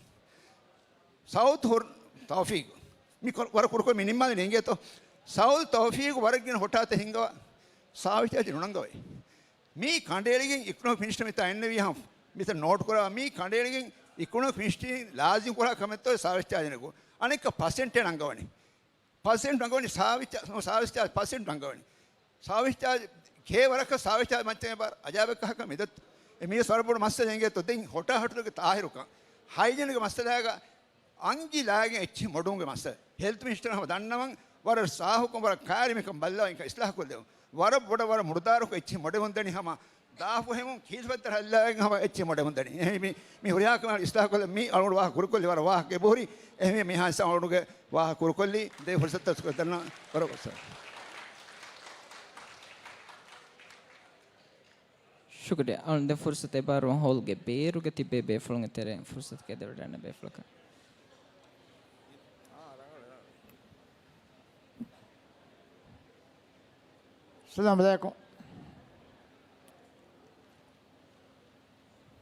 ސައުދު ހުރް ތައުފީގު. މި ކޮ-، ވަރަށް ކުރުކޮށް މި ނިންމާލެ ނޭނގޭތޯ. ސައުދު ތައުފީގު ވަރަށް ގިނަ ހޮޓާތައް ހިންގަވާ ސާވިސް ޗާޖެއް ނުނަންގަވައި. މީ ކަނޑައެޅިގެން އިކޮނޮމިކް މިނިސްޓަރ މިތާ އެންނެވި ހަމަ މިތަ ނޯޓް ކުރާ މީ ކަނޑައެޅިގެން އިކޮނޮމިކް މިނިސްޓަރ ލާޒިމް ކުރާ ކަމެއްތޯ ސާވިސް ޗާޖެއް ނެގު. އަނެއްކާ ޕަސެންޓެއް ނަންގަވަނީ. ޕަސެންޓް ނަންގަވަނީ ސާވިސް ޗާ-، ސާވިސް ޗާޖް ޕަސެންޓް ނަންގަވަނީ. ސާވިސް ޗާޖް ކޭ ވަރަކަށް ސާވިސް ޗާޖް މައްޗަށް އެބަ އަޖާބެއް ކަހަކަށް މިދަތު. އެ މީސް ވަރަށް ބޮޑު މައްސަލަ އެނގޭތޯ. ދެން ހޮޓާ ހޮޓަލުގެ ތާހިރުކަން. ހައިޖީންގެ މައްސަލާގަ އަންގި ލާގެން އެއްޗެހި މޮޑުވުމުގެ މައްސަލަ. ހެލްތު މިނިސްޓަރ ހަމަ ދަންނަވަން ވަރަށް ސާފުކޮށް ވަރަށް ކާރި މިކަން ބައްލަވަން އިސްލާހު ކޮށްދެވުން. ވަރަށް ބޮޑަށް ވަރަށް މުޑުދާރުކޮށް އެއްޗެހި މޮޑެވުން ދަނީ ހަމަ ދާފު ހެމުން ކީސް ބައްތަރ ހައްލާގެން ހަމަ އެއްޗެހި މޮޑެވުން ދަނީ. އެހެން މި، މި ހުރިހާ ކަމެއް އިސްލާހު ކޮށްލަން މީ އަޅުގަނޑު ވާހަކަ ކުރުކޮށްލި ވަރަށް ވާހަކަ އެބަހުރި. އެހެން މިހާ އިސް އަޅުގަނޑުގެ ވާހަކަ ކުރުކޮށްލީ ދޭ ފުރުސަތަށް ދަންނަ ވަރަށް ގޮސް. ޝުކުރިއްޔާ. އަޅުގަނޑު ދެން ފުރުސަތު އެބަހުރި ހޯލްގެ ބޭރުގަ ތިބޭ ބޭފުޅުންގެ ތެރެއިން ފުރުސަތު ގެންދަވަޑައިގަންނަ ބޭފުޅަކަށް. އައްސަލާމު ޢަލައިކުމް.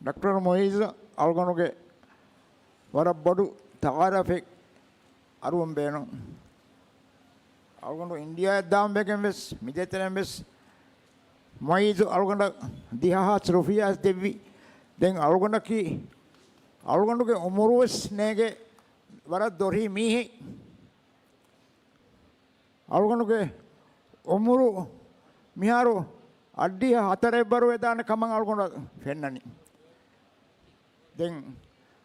ޑޮކްޓަރ މުއިއްޒު އަޅުގަނޑުގެ ވަރަށް ބޮޑު ތަޢާރަފެއް އަރުވަން ބޭނުން. އަޅުގަނޑު އިންޑިއާއަށް ދާން ވެގެން ވެސް، މި ދޭތެރެއިން ވެސް މުއިއްޒު އަޅުގަނޑަށް ދިހަ ހާސް ރުފިޔާ ދެއްވި. ދެން އަޅުގަނޑަކީ، އަޅުގަނޑުގެ އުމުރު ވެސް ނޭނގޭ ވަރަށް ދޮރި މީހެއް. އަޅުގަނޑުގެ އުމުރު މިހާރު އަށްޑިހަ ހަތަރެއް ވަރު ވެދާނެ ކަމަށް އަޅުގަނޑަށް ފެންނަނީ. ދެން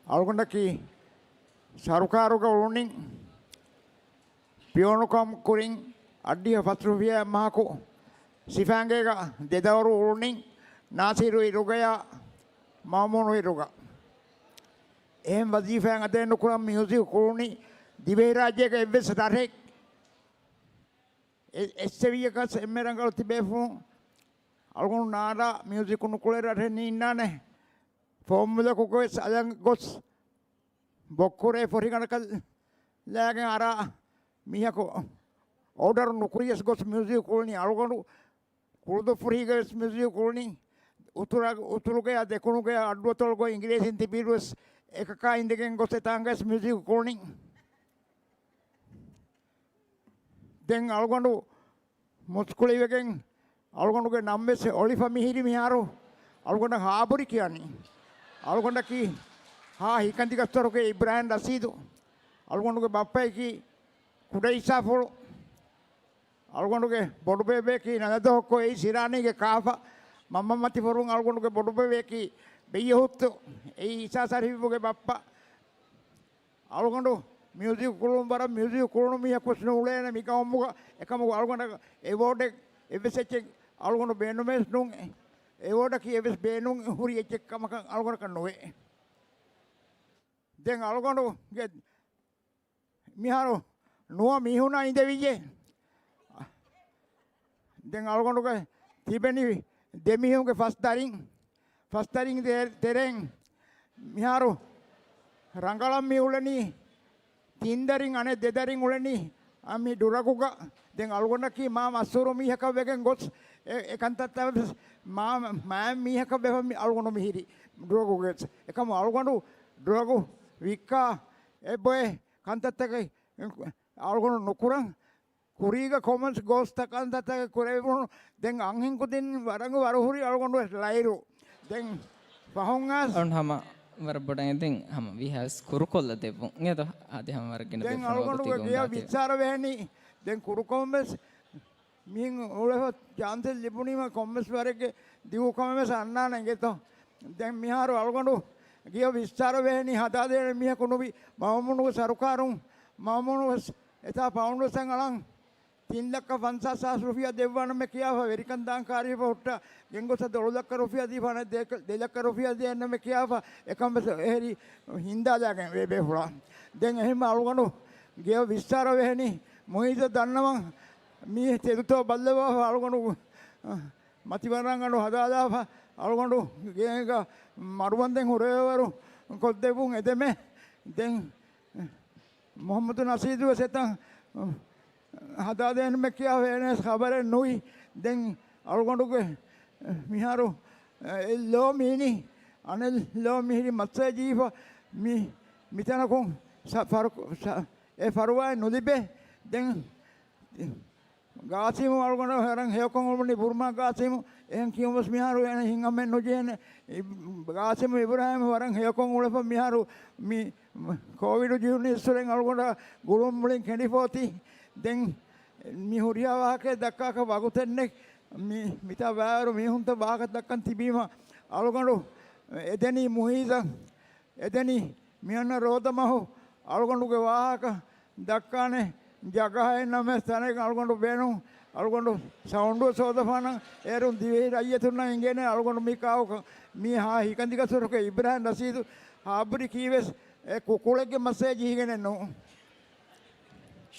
އަޅުގަނޑަކީ ސަރުކާރުގަ އުޅުނީ ޕިއޯނުކަމު ކުރިން އަށްޑިހަ ފަސް ރުފިޔާ މަހަކު ސިފައިންގޭގަ ދެދަވަރު އުޅުނީ ނާސިރު އިރުގަޔާ މައުމޫނު އިރުގަ. އެހެން ވަޒީފާއިން އަދައެއް ނުކުރަން މިއުޒިކް ކުޅުނީ ދިވެހިރާއްޖޭގަ އެއްވެސް ރަށެއް އެ-، އެއްސެވިޔަކަސް އެންމެ ރަނގަޅު ތިބޭފުޅުން އަޅުގަނޑު ނާރާ މިއުޒިކު ނުކުޅޭ ރަށެއް ނީންނާނެ. ފޯމުލަކުގަވެސް އަލަށް ގޮސް ބޮއްކުރޭ ފޮށިގަނޑަކަށް ލާގެން އަރާ މީހަކު އޯޑަރު ނުކުރިޔަސް ގޮސް މިއުޒިކް ކުޅުނީ. އަޅުގަނޑު ކުޅުދުއްފުރީގަވެސް މިއުޒިކް ކުޅުނީ. އުތުރަ-، އުތުރުގަޔާ ދެކުނުގަޔާ އައްޑުއަތޮޅުގަ އިނގިރޭސިން ތިބިއިރުވެސް އެކަކާ އިނދެގެން ގޮސް އެތާނގަވެސް މިއުޒިކް ކުޅުނީ. ދެން އަޅުގަނޑު މުސްކުޅިވެގެން އަޅުގަނޑުގެ ނަންވެސް އޮޅިފަ މިހިރި މިހާރު. އަޅުގަނޑަށް ހާބުރި ކިޔަނީ. އަޅުގަނޑަކީ ހާ ހިކަނދިގަސްވަރުގެ އިބްރާހިމް ރަސީދު. އަޅުގަނޑުގެ ބައްޕައަކީ ކުޑައިސާފުޅު. އަޅުގަނޑުގެ ބޮޑުބޭބެއަކީ ނަލަދޮހޮއްކޮ އެއީ ސިރާނީގެ ކާފަ. މަންމަ މަތިފުރުން އަޅުގަނޑުގެ ބޮޑުބޭބެއަކީ ބެއްޔެހުއްތު އެއީ އީސާ ޝަރީފުގެ ބައްޕަ. އަޅުގަނޑު މިއުޒިކް ކުޅުން ވަރަށް މިއުޒިކް ކުޅުނު މީހަކު ވެސް ނޫޅޭނެ މި ގައުމުގަ. އެކަމަކު އަޅުގަނޑަށް އެވޯޑެއް އެއްވެސް އެއްޗެއް އަޅުގަނޑު ބޭނުމެއް ވެސް ނޫން. އެވޯޑަކީ އެއްވެސް ބޭނުން ހުރި އެއްޗެއް ކަމަކަށް އަޅުގަނޑަކަށް ނުވޭ. ދެން އަޅުގަނޑުގެ މިހާރު ނުވަ މީހުންނާ އިނދެވިއްޔޭ. ދެން އަޅުގަނޑުގެ ތިބެނި ދެމީހުންގެ ފަސް ދަރިން، ފަސް ދަރިން ދެ-، ތެރެއިން މިހާރު ރަނގަޅަށް މި އުޅެނީ ތިން ދަރިން އަނެއް ދެ ދަރިން އުޅެނީ އަ، މި ޑުރަގުގަ. ދެން އަޅުގަނޑަކީ މާ މަސްހޫރު މީހަކަށް ވެގެން ގޮސް އެ، އެ ކަންތައްތައް ވެސް މާ، މާތް މީހަކަށް ވެފަ މި އަޅުގަނޑު މިހިރީ ޑުރަގުގެ. އެކަމު އަޅުގަނޑު ޑުރަގު ވިއްކާ އެބޮއެ ކަންތައްތަކެއް އަޅުގަނޑު ނުކުރަން. ކުރީގަ ކޮމެންޓްސް ގޯސްތަކަންތައްތަކެއް ކުރެވުނު. ދެން އަންހެން ކުދިން ވަރަށް ވަރުހުރި އަޅުގަނޑު ވެސް ލައިރު. ދެން ފަހުން އަސް އަޅުން ހަމަ ވަރަށް ބޮޑަށް އެދެން ހަމަ ވީހާވެސް ކުރުކޮށްލަ ދެއްވުން. އެދޯ އަދި ހަމަ ވަރަށް ގިނަ ދެން ބޭފުޅުން އަޅުގަނޑުގެ ގޮތުގެ ގެޔަށް ވިއްސާރަ ވެހެނީ. ދެން ކުރުކޮށް ވެސް މިހެން އުޅެފަ ޗާންސެއް ލިބުނީމަ ކޮންމެސް ވަރެއްގެ ދިގުކަމެއް ވެސް އަންނާނެ އިނގޭތޯ. ދެން މިހާރު އަޅުގަނޑު ގެޔަށް ވިއްސާރަ ވެހެނީ ހަދާދޭނެ މީހަކު ނުވި މައުމޫނުގެ ސަރުކާރުން މައުމޫނު ވެސް އެތާ ފައުންޑް ވެސް އަޅަން ތިން ލައްކަ ފަންސާސް ހާސް ރުފިޔާ ދެއްވާނަމޭ ކިޔާފަ، ވެރިކަން ދާން ކާރިފަ ހުއްޓާ ގެންގޮސް ދޮޅު ލައްކަ ރުފިޔާ ދީފާނެ، ދެ، ދެ ލައްކަ ރުފިޔާ ދޭނަމޭ ކިޔާފަ، އެކަން ވެސް އެހެރީ ހިންދާލާގެން ވޭ ބޭފުޅާ. ދެން އެހެންމެ އަޅުގަނޑު ގެޔަށް ވިއްސާރަ ވެހެނީ މުއިއްޒަށް ދަންނަވަން މީ ތެދުތޯ ބައްލަވާފަ އަޅުގަނޑު މަތިވަރަށް ގަނޑު ހަދާލާފަ އަޅުގަނޑު ގޭގަ މަރުވަންދެން ހުރެވޭވަރު ކޮށްދެއްވުން އެދެމޭ. ދެން މުޙައްމަދު ނަޝީދު ވެސް އެތަން ހަދާދޭނަމޭ ކިޔާފަ އޭނަވެސް ޚަބަރެއް ނުވި. ދެން އަޅުގަނޑުގެ މިހާރު އެއް ލޯ މީނި އަނެއް ލޯ މިހިރި މައްސައެއް ޖީފަ މި، މިތަނަކުން ސަ-، ފަރު-، ސަ-، އެ ފަރުވާއެއް ނުލިބޭ. ދެން ގާސިމު އަޅުގަނޑަށް ވަރަށް ހެޔޮކޮށް އުޅުނީ ބުރުމާ ގާސިމު. އެހެން ކިޔުމަސް މިހާރު އޭނަ ހިތްހަމައެއް ނުޖެހޭނެ. އި-، ގާސިމު އިބްރާހިމް ވަރަށް ހެޔޮކޮށް އުޅެފަ މިހާރު މި ކޯވިޑު ޖިހުނީއްސުރެން އަޅުގަނޑަށް ގުޅުން މުޅިން ކެނޑިފޯތީ. ދެން މި ހުރިހާ ވާހަކައެއް ދައްކާކަށް ވަގުތެއްނެއް. މި، މިތާ ބައިވަރު މީހުންތައް ވާހަކަ ދައްކަން ތިބީމަ އަޅުގަނޑު އެދެނީ މުހީޒަށް. އެދެނީ މިއަންނަ ރޯދަ މަހު އަޅުގަނޑުގެ ވާހަކަ ދައްކާނެ ޖަގަހައެއް ނަމަވެސް ތަނެއް އަޅުގަނޑު ބޭނުން. އަޅުގަނޑު ސައުންޑުވެސް ހޯދަފާނަން. އޭރުން ދިވެހި ރައްޔިތުންނަށް އިނގޭނެ އަޅުގަނޑު މި ކާކުކަން. މީ ހާ ހިކަނދިގަސްވަރުގެ އިބްރާހިމް ނަޝީދު ހާބުރި ކީވެސް އެ ކުކުޅެއްގެ މައްސައެއް ޖެހިގެނެއް ނޫން.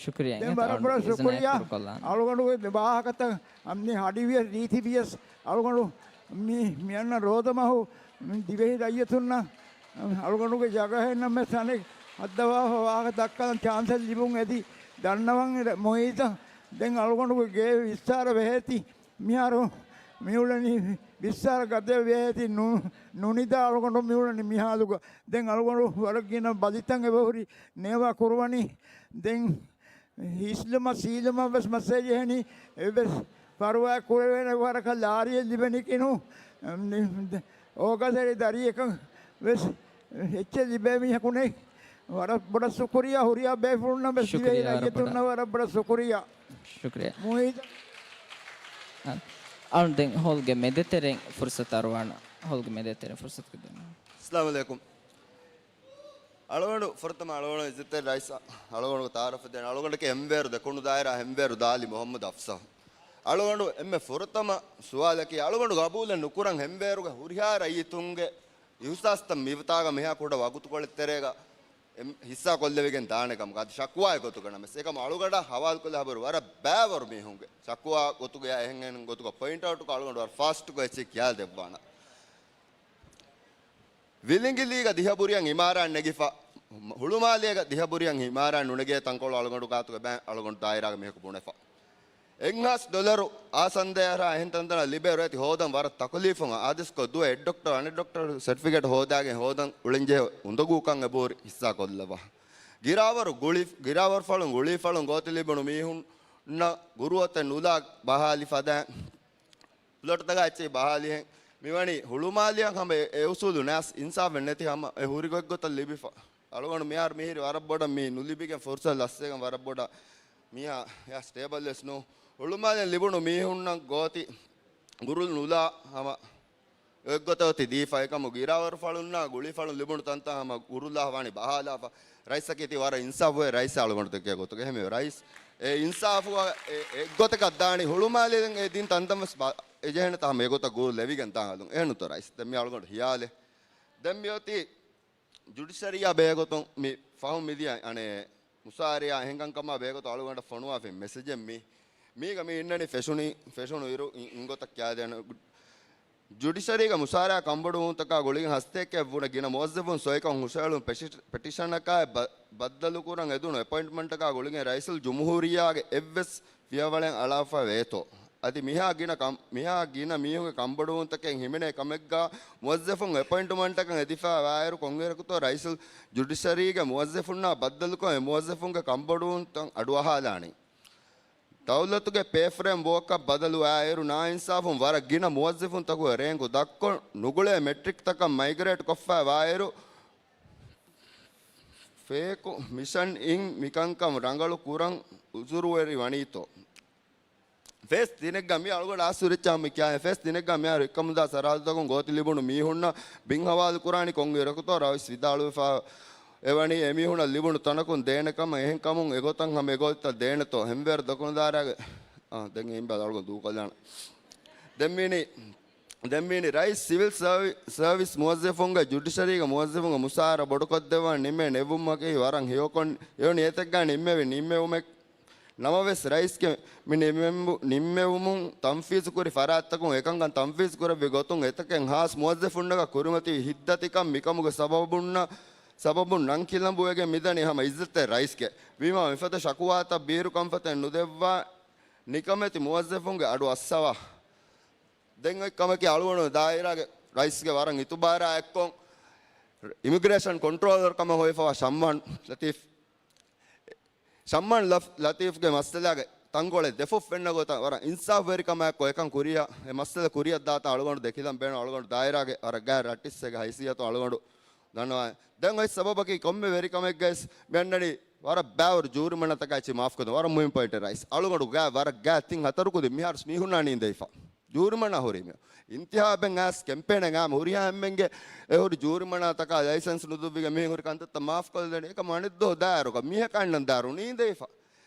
ޝުކުރިއްޔާ ދެން އިނގޭތޯ ވަރަށް އަޅުގަނޑު ބޮޑަށް އިޒުނަތް ޝުކުރިއްޔާ. ކުރުކޮށްލާނަން. އަޅުގަނޑުގެ ވާހަކަތައް އަންނި ހަޑިވިޔަސް ރީތިވިޔަސް އަޅުގަނޑު މި، މިއަންނަ ރޯދަ މަހު މި ދިވެހި ރައްޔިތުންނަށް އަޅުގަނޑުގެ ޖަގަހެއް ނަމަވެސް ތަނެއް ހައްދަވާފަ ވާހަކަ ދައްކަލަން ޗާންސެއް ލިބުން އެދި ދަންނަވަން މުއިއްޒަށް. ދެން އަޅުގަނޑުގެ ގޭ ވިއްސާރަ ވެހޭތީ. މިހާރު މިއުޅެނީ ވިއްސާރަ ގަދަ ވޭތި ނު-، ނުނިދާ އަޅުގަނޑު މިއުޅެނީ މިހާލުގަ. ދެން އަޅުގަނޑު ވަރަށް ގިނަ ބަލިތައް އެބަހުރި ނޭވާ ކުރުވަނީ. ދެން ހިސްލުމަށް ސީލުމަށް ވެސް މައްސަލަ ޖެހެނީ. އެއްވެސް ފަރުވާ ކުރެވޭނެ ވަރަކަށް ލާރިއެއް ލިބެނީކީ ނޫ. އޯގާސް އެރި ދަރިއެއް ވެސް އެއްޗެއް ލިބޭ މީހަކު ނެތް. ވަރަށް ބޮޑަށް ޝުކުރިއްޔާ ހުރިހާ ބޭފުޅުންނަށް ވެސް ޝުކުރިއްޔާ ދިވެހި ވަރަށް ރައްޔިތުންނަށް ބޮޑަށް. ވަރަށް ބޮޑަށް ޝުކުރިއްޔާ. ޝުކުރިއްޔާ. މުއިއްޒަށް. އަ، އަޅުން ދެން ހޯލްގެ މެދެތެރެއިން ފުރުސަތު އަރުވާނަ. ހޯލްގެ މެދެތެރެއިން ފުރުސަތު ދެން. އައްސަލާމު ޢަލައިކުމް. އަޅުގަނޑު ފުރަތަމަ އަޅުގަނޑު އިއްޒަތްތެރި ރައީސް އަޅުގަނޑުގެ ތަޢާރަފު ދޭން. އަޅުގަނޑަކީ އެންވޭރު ދެކުނު ދާއިރާ އެންވޭރު ދާލި މުޙައްމަދު އަފްސަރު. އަޅުގަނޑު އެންމެ ފުރަތަމަ ސުވާލަކީ އަޅުގަނޑު ގަބޫލެއް ނުކުރަން އެންވޭރުގެ ހުރިހާ ރައްޔިތުންގެ އިހުސާސްތައް މިވަތާގަ މިހާ ކުޑަ ވަގުތުކޮޅެއް ތެރޭގަ އެ ހިއްސާ ކޮށްލެވިގެން ދާނެ ކަމަކަށް އަދި ޝަކުވާއެއް ގޮތުގަ ނަމަވެސް އެކަމަށް އަޅުގަނޑަށް ހަވާލުކޮށްލާ ހަބަރު ވަރަށް ބައިވަރު މީހުންގެ ޝަކުވާ ގޮތުގަ އެހެން އެހެން ގޮތުގަ ޕޮއިންޓް އައުޓްކޮށް އަޅުގަނޑު ވަރަށް ފާސްޓްކޮށް އެއްޗެއް ކިޔާ ދެއްވާނަ. ވިލިނގިލީގަ ދިހަ ބުރިއަށް އިމާރާތް ނެގިފަ، ހުޅުމާލޭގަ ދިހަ ބުރިއަށް އިމާރާތް ނުނެގޭ ތަންކޮޅު އަޅުގަނޑު ގާތުގަ ބައި އަޅުގަނޑު ދާއިރާގެ މީހަކު ބުނެފަ. އެއްހާސް ޑޮލަރު އާ ސަންދަޔަރާ އެހެން ތަންތަނަށް ލިބޭ ރޭތި ހޯދަން ވަރަށް ތަކުލީފުން އާދޭސްކޮށް ދުވަ އެއް ޑޮކްޓަރު އަނެއް ޑޮކްޓަރު ސެޓްފިކެޓް ހޯދާގެން ހޯދަން އުޅެންޖެހޭ އުނދަގޫކަން އެބަހުރި ހިއްސާ ކޮށްލަވާ. ގިރާވަރު ގުޅި، ގިރާވަރުފަޅުން ގުޅީފަޅުން ގޯތި ލިބުނު މީހުންނަށް ގުރުއަތެއް ނުލާ ބަހާލި ފަދައިން ޕްލޮޓްތަކާ އެއްޗެހި ބަހާލިހެން މިވަނީ ހުޅުމާލިއަށް ހަމަ އެ، އެ އުސޫލު ނާސް އިންސާފެއް ނެތި ހަމަ އެ ހުރި ގޮތްގޮތަށް ލިބިފަ. އަޅުގަނޑު މިހާރު މިހިރި ވަރަށް ބޮޑަށް މި ނުލިބިގެން ފުރުސަތު ލަސްވެގެން ވަރަށް ބޮޑަށް މިހާ އެއާ ސްޓޭބަލް ވެސް ނޫ. ހުޅުމާލެން ލިބުނު މީހުންނަށް ގޯތި ގުރުލް ނުލާ ހަމަ އެއްގޮތަށް އޮތީ ދީފަ އެކަމު ގިރާވަރު ފަޅުންނާ ގުޅި ފަޅުން ލިބުނު ތަންތަން ހަމަ ގުރުލާ ވާނީ ބަހާލާފަ. ރައީސަކީ ތި ވަރަށް އިންސާފުވޭ ރައީސް އަޅުގަނޑު ދެކޭ ގޮތުގެ އެހެންވެ ރައީސް އެ އިންސާފު އެ، އެއްގޮތަކަށް ދާނީ ހުޅުމާލެން އެ ދިން ތަންތަން ވެސް ބަ-، އެޖެހެނެތަ ހަމަ އެގޮތަށް ގުރުލް ލެވިގެން ދާ ހަލުން. އެހެންތޯ ރައީސް؟ ދެން މި އަޅުގަނޑު ހިޔާލެ. ދެން މި އޮތީ ޖުޑިޝަރީއާ ބެހޭގޮތުން މި ފަހުން މިދިޔަ އަނެއް މުސާރަޔާ އެހެންކަންކަމާ ބެހޭގޮތުން އަޅުގަނޑަށް ފޮނުވާފައި މެސެޖެއް މި. މީގަ މި އިންނަނީ ފެށުނީ، ފެށުނު އިރު އި-، އިން ގޮތަށް ކިޔާދޭނެ. ޖުޑިޝަރީގެ މުސާރަޔާ ކަންބޮޑުވުންތަކާ ގުޅިގެން ހަސަތޭކައެއް ވުނަ ގިނަ މުވައްޒަފުން ސޮއިކަން ހުށަހެޅުން ޕެށި-، ޕެޓިޝަނަކާއި ބަ-، ބައްދަލުކުރަން އެދުނު އެޕޮއިންޓްމަންޓަކާ ގުޅިގެން ރައީސުލް ޖުމްހޫރިއްޔާގެ އެއްވެސް ފިޔަވަޅެއް އަޅާފަ ވޭތޯ؟ އަދި މިހާ ގިނަ ކަން-، މިހާ ގިނަ މީހުންގެ ކަންބޮޑުވުންތަކެއް ހިމެނޭ ކަމެއްގާ މުވައްޒަފުން އެޕޮއިންޓްމަންޓަކަށް އެދިފަ ވާއިރު ކޮންއިރަކުތޯ ރައީސުލް ޖުޑިޝަރީގެ މުވައްޒަފުންނާ ބައްދަލުކޮށް އެ މުވައްޒަފުންގެ ކަންބޮޑުވުންތައް އަޑުއަހާލާނީ؟ ދައުލަތުގެ ޕޭ ފްރޭމް ވޯކަށް ބަދަލުވާއިރު ނާއިންސާފުން ވަރަށް ގިނަ މުވައްޒަފުންތަކުގެ ރޭންކު ދަށްކޮށް ނުގުޅޭ މެޓްރިކްތަކަށް މައިގްރޭޓް ކޮށްފަ ވާއިރު ފޭކު މިޝަން އިން މިކަންކަން ރަނގަޅު ކުރަން އުޒުރުވެރި ވަނީތޯ؟ ފޭސް ތިނެއްގަ މި އަޅުގަނޑު އާސުރެއްޗާ މި ކިޔާ ފޭސް ތިނެއްގަ މިހާރު އެއްކަމުދާ ސަރަހައްދުތަކުން ގޯތި ލިބުނު މީހުންނަށް ބިން ހަވާލު ކުރާނީ ކޮން އިރަކުތޯ ރައީސް ވިދާޅުވެފަ އެވަނީ އެމީހުނަށް ލިބުނު ތަނަކުން ދޭނެ ކަމަށް އެހެން ކަމުން އެގޮތަށް ހަމަ އެގޮތަށް ދޭނެތޯ ހެންވޭރު ދަކުނުދާރާގެ އާ، ދެން އެއިން ބަލަ އަޅުގަނޑު ދޫކޮށްލާނަ. ދެން މީނީ، ދެން މީނީ ރައީސް ސިވިލް ސަރވި-، ސަރވިސް މުވައްޒަފުންގެ ޖުޑިޝަރީގެ މުވައްޒަފުންގެ މުސާރަ ބޮޑުކޮށްދެއްވާން ނިންމޭ ނެއްވުމަކީ ވަރަށް ހެޔޮކޮށް ހެޔޮ ނިޔަތެއްގަ ނިންމެވި ނިންމެވުމެއް ނަމަވެސް، ރައީސްގެ މި ނިންމެވު-، ނިންމެވުމުން ތަންފީޒުކުރި ފަރާތްތަކުން އެކަންކަން ތަންފީޒުކުރެއްވި ގޮތުން އެތަކެއް ހާސް މުވައްޒަފުންނަކަށް ކުރިމަތިވި ހިތްދަތިކަން މިކަމުގެ ސަބަބުންނަށް، ސަބަބުން ނަން ކިލަނބުވެގެން މިދަނީ ހަމަ އިއްޒަތްތެރި ރައީސްގެ. ވީމާ މިފަދަ ޝަކުވާތައް ބީރު ކަންފަތެއް ނުދެއްވާ ނިކަމެތި މުވައްޒަފުންގެ އަޑު އައްސަވާ. ދެން އޮތް ކަމަކީ އަޅުގަނޑު ދާއިރާގެ ރައީސްގެ ވަރަށް އިތުބާރާ އެއްކޮށް، އިމިގްރޭޝަން ކޮންޓްރޯލަރ ކަމަށް ހޮވިފަވާ ޝައްމާން ލަތީފް، ޝައްމާން ލަފް-، ލަތީފްގެ މައްސަލާގެ ތަންކޮޅެއް ދެފުށް ފެންނަ ގޮތަށް ވަރަށް އިންސާފުވެރިކަމާއެކު އެކަން ކުރިއަށް، އެ މައްސަލަ ކުރިއަށް ދާތާ އަޅުގަނޑު ދެކިލަން ބޭނުން. އަޅުގަނޑު ދާއިރާގެ ވަރަށް ގާތް ރައްޓިއްސެއްގެ ހައިސިއްޔަތު އަޅުގަނޑު ދަންނަވާ. ދެން އޮތް ސަބަބަކީ ކޮންމެ ވެރިކަމެއްގައިސް މި އަންނަނީ ވަރަށް ބާވަރު ޖޫރިމަނާތަކާ އެއްޗެއް މާފްކޮށްދޭން. ވަރަށް މުހިންމު ޕޮއިންޓެއް ރައީސް. އަޅުގަނޑު ގާތް ވަރަށް ގާތް ތިން ހަތަރު ކުދިން މިހާރު މީހުންނާ ނީނދެވިފަ. ޖޫރިމަނާ ހުރީމެ. އިންތިހާބެއް އައިސް ކެމްޕޭނެއް އާ ހުރިހާ އެންމެންގެ އެ ހުރި ޖޫރިމަނާތަކާ ލައިސަންސް ނުދުއްވިގެން މިހެން ހުރި ކަންތައްތައް މާފްކޮށްލަދޭނެ. އެކަމަ އަނެއްދުވަހު ދާއިރުގަ މީހަކާ އަންނަން ދާއިރު ނީނދެވިފަ.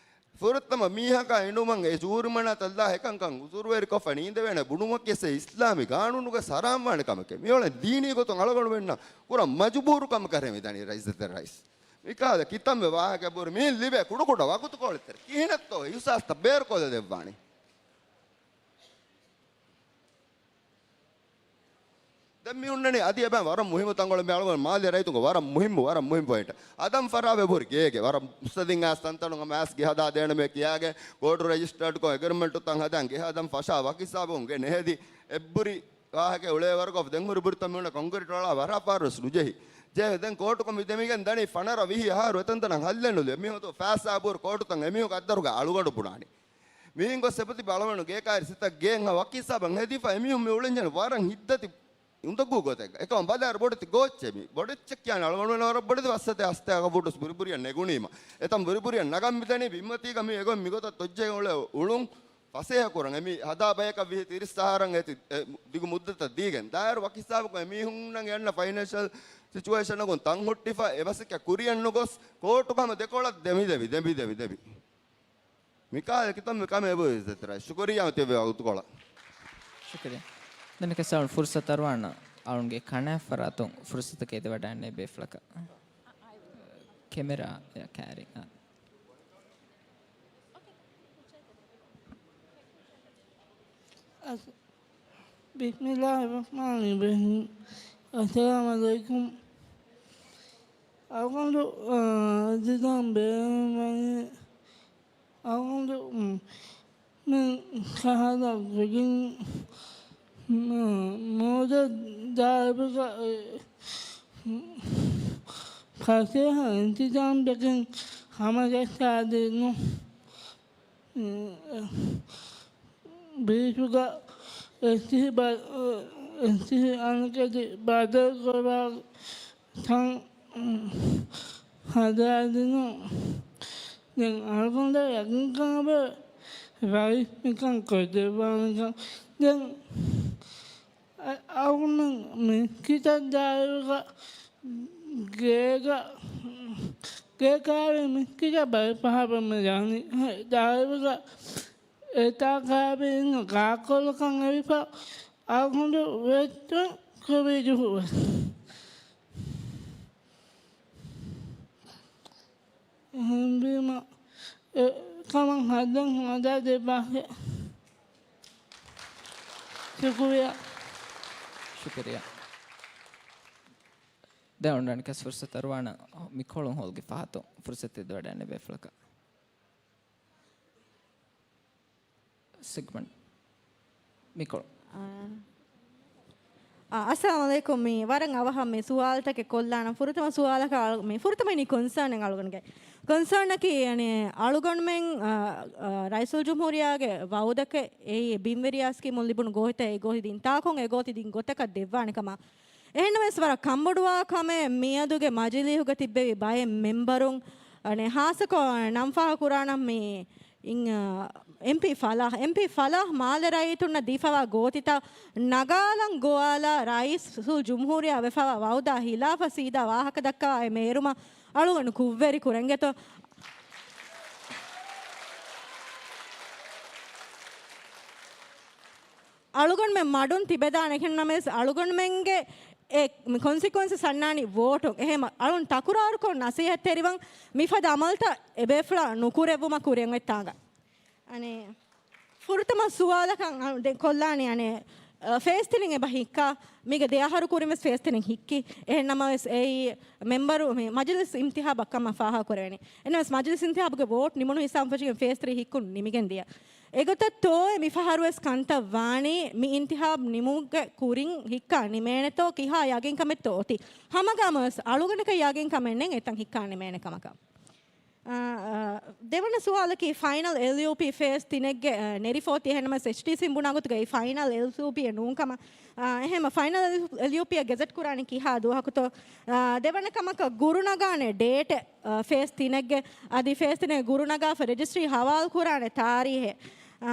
ފުރަތަމަ މީހަކާ އިނުމަށް އެ ޖޫރިމަނާތައް ލާ އެކަންކަން އުޒުރުވެރިކޮށްފަ ނީނދެވޭނެ ބުނުމަކީ އެ އިސްލާމީ ގާނޫނުގަ ހަރާމްވާނެ ކަމެކޭ. މިއުޅެނީ ދީނީ ގޮތުން އަޅުގަނޑުމެންނަށް ކުރަން މަޖުބޫރު ކަމަކަށް މިދަނީ ރައީސް ދެތެރެ ރައީސް. މިކަހަލަ ކިތަންމެ ވާހަކަ ބުރި މީން ލިބޭ ކުޑަކުޑަ ވަގުތުކޮޅެއްތެރެ. ކިހިނެއްތޯ އިހުސާސްތައް ބޭރުކޮށްލަދެއްވާނީ. ދެން މި ހުންނަނީ އަދި އެބަ ވަރަށް މުހިއްމު ތަންކޮޅެއް މި އަޅުގަނޑު މާލެ ރައްޔިތުންގެ ވަރަށް މުހިއްމު، ވަރަށް މުހިއްމު ޕޮއިންޓް. އަދަން ފަށާ ވެބުރި ގޭގެ ވަރަށް މުއްސަދިން އައިސް ތަންތަނުން ހަމަ އައިސް ގެ ހަދާ ދޭނަމޭ ކިޔާގެ ކޯޓު ރެޖިސްޓާޑްކޮށް އެގްރިމެންޓު ތަން ހަދާން ގެ ހަދަން ފަށާ ވަކި ހިސާބުން ގެ ނެހެދި އެއްބުރި ވާހަކަ އުޅޭ ވަރަކަށް ދެން ހުރި ބުރިތައް މި ހުންނަ ކޮންކްރީޓް އަޅާ ވަރަށް ފާރުވެސް ނުޖެހި. ޖެހި ދެން ކޯޓުކޮށް މި ދެމިގެން ދަނީ ފަނަރަ ވިހި އަހަރު އެތަންތަނަށް ހައްލެއް ނުލިބި. އެމީހުން ފައިސާ ބުރި ކޯޓުތަން އެމީހުން އައްދަރުގަ އަޅުގަނޑު ބުނާނީ. މިހެން ގޮސް އެބަތިބި އަޅުގަނޑު ގޭކާރި ސިތަށް ގޭން ވަކި ހިސާބަށް ހެދިފަ އެމީހުން މި އުޅެންޖެހެނީ ވަރަށް ހިތްދަތި އުނދަގޫ ގޮތެއްގަ. އެކަމަ ބަލާއިރު ބޮޑެތި ގޯއްޗެއް މީ. ބޮޑެއްޗެއް ކިޔާނެ އަޅުގަނޑުމެން ވަރަށް ބޮޑެތި ވައްސަތޭ އަސްތޭ އަގަ ފޫޓު ބުރިބުރިއަށް ނެގުނީމަ. އެތަން ބުރިބުރިއަށް ނަގަން މިދަނީ ބިންމަތީގަ މި އެގޮތް މިގޮތަށް ތޮއްޖެހި އުޅެ އުޅުން ފަސޭހަ ކުރަން. އެމީ ހަދާ ބަޔަކަށް ވިހި ތިރީސް އަހަރަށް އޭތި އެ ދިގު މުއްދަތަށް ދީގެން. ދާއިރު ވަކި ހިސާބަކުން އެމީހުންނަށް އެ އަންނަ ފައިނޭންޝަލް ސިޗުއޭޝަނަކުން ތަން ހުއްޓިފަ އެ މަސައްކަތް ކުރިއަށް ނުގޮސް ކޯޓުގަ ހަމަ ދެކޮޅަށް ދެމިދެވި، ދެމިދެވި، ދެމި. މިކާލެ ކިތަންމެ ކަމެއް އެބަ އިއްޒަތްތެރި ޝުކުރިއްޔާ ތިބެ ވަގުތުކޮޅަށް. ޝުކުރިއްޔާ. ދެން މިކަސް އަޅުން ފުރުސަތު އަރުވާނަ އަޅުންގެ ކަނާތް ފަރާތުން ފުރުސަތަކަށް އެދިވަޑައިގަންނަ ބޭފުޅަކަށް. ކެމެރާ ކާރިން. އަސް-، ބިސްމިއްލާހި ރަޙްމާނި ރަޙީމް. އައްސަލާމު ޢަލައިކުމް. އަޅުގަނޑު، އާ، އަދިދާން ބޭނުންވަނީ އަޅުގަނޑު، މް، މި ކަހަލަ ގުޅިން، މް، މޯދަ ދާއިރުގަ، އެ، މް، ފަސޭހަ އިންތިޒާމްތަކެއް ހަމަޖައްސާދޭނު. މް، އެ، ބީޗުގަ އެއްޗިހި ބަ-، އެ، އެއްޗިހި އަނެކެތި ބަދަލުކުރާ ތަން ހަދާދިނުން. ދެން އަޅުގަނޑަށް ޔަގީންކަން ރައީސް މިކަން ކޮށްދެއްވާނެކަން. ދެން އަ-، އަޅުގަނޑު މި ކިތައް ދާއިރުގަ ގޭގަ، ގޭ ކާރި މި ކިތައް ބައި ފަހަރު މި ދާނީ. ދާއިރުގަ އެތާ ކާރި އިން ގާކޮޅަކަށް އެރިފަ އަޅުގަނޑު ވެއްޓުން ކުރި ޖުހުވެ. އެހެންވީމަ، އެ ކަމަށް ހައްދަން ހަދާ ދެއްވާހެ. ޝުކުރިއްޔާ. ޝުކުރިއްޔާ. ދެން އޮންރަނިކަސް ފުރުސަތު އަރުވާނަ މިކޮޅުން ހޯލްގެ ފަހަތުން ފުރުސަތު ދެވަޑައިން ބޭފުޅަކަށް. ސެގްމަންޓް މިކޮޅު. އާ. އާ، އައްސަލާމު ޢަލައިކުމް. މި ވަރަށް އަވަހަށް މި ސުވާލުތަކެއް ކޮށްލާނަން. ފުރަތަމަ ސުވާލަކަށް އަޅު-، މި ފުރަތަމަ އިނީ ކޮންސާނެއް އަޅުގަނޑުގެ. ކޮންސާނަކީ، އަނެ، އަޅުގަނޑުމެން، އާ، އާ، ރައީސުލްޖުމްހޫރިއްޔާގެ ވައުދަކަށް އެއީ ބިންވެރިޔާ ސްކީމުން ލިބުނު ގޯތިތައް އެ ގޯތި ދިން ތާކުން އެ ގޯތި ދިން ގޮތަކަށް ދެއްވާނެ ކަމަށް. އެހެންނަމަވެސް ވަރަށް ކަންބޮޑުވާ ކަމެއް މިއަދުގެ މަޖިލީހުގަ ތިއްބެވި ބައެއް މެމްބަރުން، އަނެ، ހާއްސަކޮށް ނަން ފާހަގަ ކުރާނަން މި އިން، އާ، އެމްޕީ ފަލާހް، އެމްޕީ ފަލާހް މާލެ ރައްޔިތުންނަށް ދީފަވާ ގޯތިތައް ނަގާލަން ގޮވާލާ ރައީސުލްޖުމްހޫރިއްޔާ ވެފަވާ ވައުދާ ހިލާފަށް ސީދާ ވާހަކަ ދައްކަވާ އެ މޭރުމަށް އަޅުގަނޑު ކުށްވެރި ކުރަން އެނގޭތޯ. އަޅުގަނޑުމެން މަޑުން ތިބެދާނެ. އެހެންނަމަވެސް އަޅުގަނޑުމެންގެ އެ ކޮންސިކުއެންސަސް އަންނާނީ ވޯޓުން. އެހެން އަޅުން ތަކުރާރުކޮށް ނަސޭހަތްތެރިވަން މިފަދަ އަމަލުތައް އެބޭފުޅާ ނުކުރެއްވުމަށް ކުރިއަށް އޮތްތާނގަ. އަނެ، ފުރަތަމަ ސުވާލަކަށް އަ، ދެން ކޮށްލާނީ އަނެ، އަ، ފޭސް ތިނެއް އެބަ ހިއްކާ. މީގެ ދެ އަހަރު ކުރިން ވެސް ފޭސް ތިނެއް ހިއްކި. އެހެން ނަމަވެސް އެއީ މެމްބަރު މި މަޖިލިސް އިންތިހާބަށް ކަމަށް ފާހަގަ ކުރެވެނީ. އެންނަމަވެސް މަޖިލިސް އިންތިހާބުގެ ވޯޓް ނިމުނު ހިސާބުން ފެށިގެން ފޭސް ތިނެއް ހިއްކުން ނިމިގެން ދިޔަ. އެގޮތަށް ތޯއެ މިފަހަރުވެސް ކަންތައް ވާނީ މި އިންތިހާބް ނިމުމުގެ ކުރިން ހިއްކާ ނިމޭނެތޯ ކިހާ ޔަގީންކަމެއްތޯ އޮތީ. ހަމަގައިމުވެސް އަޅުގަނޑަކަށް ޔަގީންކަމެއް ނެތް އެތަން ހިއްކާ ނިމޭނެ ކަމަކަށް. އާ، އާ، ދެވަނަ ސުވާލަކީ ފައިނަލް އެލްޔޫޕީ ފޭސް ތިނެއްގެ، އާ، ނެރިފަ އޮތީ އެހެންނަމަވެސް އެޗްޑީސީން ބުނާ ގޮތުގައި ފައިނަލް އެލްޔޫޕީއެއް ނޫން ކަމަށް. އާ، އެހެންމަ ފައިނަލް އެލްޔޫޕީއަށް ގެޒެޓް ކުރާނީ ކިހާ ދުވަހަކުތޯ؟ އާ، ދެވަނަ ކަމަކަށް ގުރުނަގާނެ ޑޭޓެއް، އާ، ފޭސް ތިނެއްގެ އަދި ފޭސް ތިނެއް ގުރުނަގާފަ ރެޖިސްޓްރީ ހަވާލު ކުރާނެ ތާރީހެއް. އާ،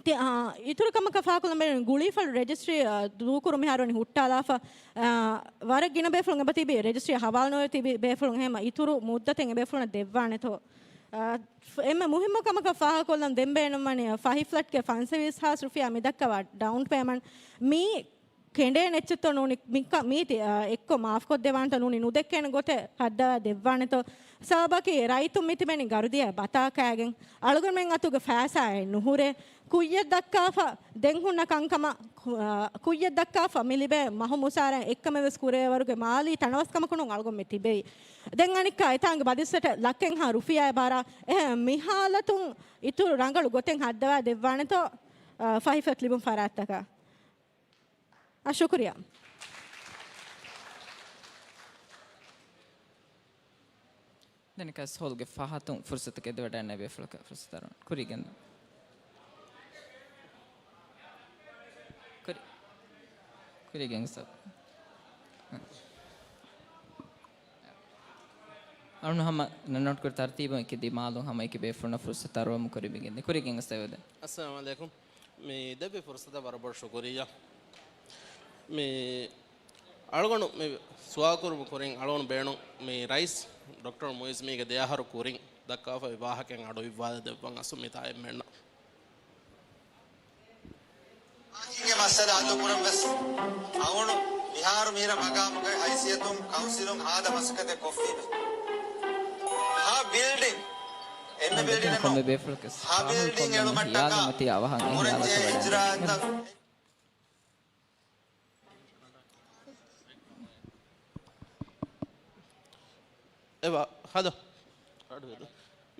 ތި-، އާ، އިތުރު ކަމަކަށް ފާހަގަކޮށްލަން ބޭނުން ގުޅީފަޅު ރެޖިސްޓްރީ، އާ، ދޫކުރު މިހާރު ވަނީ ހުއްޓާލާފަ، އާ، ވަރަށް ގިނަ ބޭފުޅުން އެބަތިބި ރެޖިސްޓްރީ ހަވާލު ނުވެ ތިބި ބޭފުޅުން އެހެން އިތުރު މުއްދަތެއް އެބޭފުޅުންނަށް ދެއްވާނެތޯ. އާ، ފް-، އެންމެ މުހިއްމު ކަމަކަށް ފާހަގަކޮށްލަން ދެން ބޭނުންވަނީ ފަހި ފްލެޓްގެ ފަންސަވީސް ހާސް ރުފިޔާ މިދައްކަވާ ޑައުން ޕޭމަންޓް މީ ކެނޑޭނެ އެއްޗެއްތޯ ނޫނީ މިކަ-، މީތި، އާ، އެއްކޮށް މާފްކޮށްދެވާނެތޯ ނޫނީ ނުދެއްކޭނެ ގޮތެއް ހައްދަވާ ދެއްވާނެތޯ. ސަބަބަކީ ރައްޔިތުން މިތިބެނީ ގަރުދިޔަ ބަތާ ކައިގެން. އަޅުގަނޑުމެން އަތުގެ ފައިސާއެއް ނުހުރޭ. ކުއްޔަށް ދައްކާފަ ދެން ހުންނަ ކަންކަމަށް، އާ، ކުއްޔަށް ދައްކާފަ މި ލިބޭ މަހު މުސާރައިން އެއްކަމެއް ވެސް ކުރެވޭވަރުގެ މާލީ ތަނަވަސްކަމަކުން އަޅުގަނޑު މި ތިބެވީ. ދެން އަނެއްކާ އެތާނގެ ބަދިސްއެޓަށް ލައްކެއްހާ ރުފިޔާއެއް ބާރާ. އެހެން މިހާލަތުން އިތުރު ރަނގަޅު ގޮތެއް ހައްދަވާ ދެއްވާނެތޯ، އާ، ފަހި ފްލެޓް ލިބުނު ފަރާތްތަކަށް. އާ، ޝުކުރިއްޔާ. ދެން ކަސް ހޯލްގެ ފަހަތުން ފުރުސަތު ގެދޮވަޑައިންނެވި ބޭފުޅަކަށް ފުރުސަތު އަރުވަން. ކުރީގެން. ކުރި-، ކުރީގެން ސަބް. އަޅުން ހަމަ ނަންނަވަން ކުރި ތަރުތީބުން އެކި ދިމާލުން ހަމަ އެކި ބޭފުޅުންނަށް ފުރުސަތު އަރުވަމު ކުރިމިގެން. ކުރީގެން ސަބް. އައްސަލާމު ޢަލައިކުމް. މި ދެއްވި ފުރުސަތަށް ވަރަށް ބޮޑު ޝުކުރިއްޔާ. މި އަޅުގަނޑު މި ސުވާލު ކުރުމުގެ ކުރިން އަޅުގަނޑު ބޭނުން މި ރައީސް ޑޮކްޓަރ މުއިއްޒު މީގެ ދެ އަހަރު ކުރިން ދައްކާފައި ވާހަކައިން އަޑު އިއްވާލަ ދެއްވަން އަސް މިތާ އެންމެންނަށް. ގެ މައްސަލަ ހައްލުކުރަން ވެސް އަޅުގަނޑު މިހާރު މީރަ މަގާމުގެ ހައިސިއްޔަތުން ކައުންސިލުން ހާދަ މަސައްކަތެއް ކޮށްފީމެ. ހަ ބިލްޑިން އެންމެ ބިލްޑިން ކޮންމެ ބޭފުޅަކަސް ހަ ބިލްޑިން އެޅުމަށްޓަކާ ހިޔާލުމަތީ އަވަހަށް އެ ހިޔާލަކަށް ވަޑައިގެން. އެ ވާ-، ހަލޯ.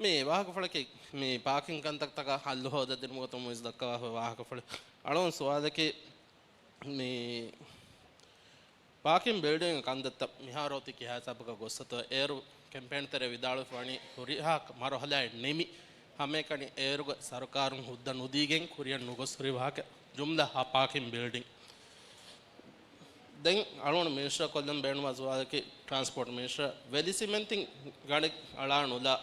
މި ވާހަކަފުޅަކީ މި ޕާކިން ކަންތައްތަކަށް ހައްލު ހޯދަދިނުމުގެ ގޮތުން މުއިއްޒު ދައްކަވާފައި ވާހަކަފުޅެއް. އަޅުގަނޑު ސުވާލަކީ މި ޕާކިން ބިލްޑިންގ ކަންތައްތައް މިހާރު އޮތީ ކިހާ ހިސާބަކަށް ގޮއްސަތޯ؟ އޭރު ކެމްޕޭން ތެރޭ ވިދާޅުވެފަ ވަނީ ހުރިހާ މަރުހަލާއެއް ނިމި ހަމައެކަނި އޭރުގެ ސަރުކާރުން ހުއްދަ ނުދީގެން ކުރިއަށް ނުގޮސް ހުރި ވާހަކަ ޖުމްލަ ހަ ޕާކިން ބިލްޑިން. ދެން އަޅުގަނޑު މިނިސްޓަރ ކޮށްލަން ބޭނުންވާ ސުވާލަކީ، ޓްރާންސްޕޯޓް މިނިސްޓަރ ވެލި ސިމެންތިން ގަނޑެއް އަޅާ ނުލާ،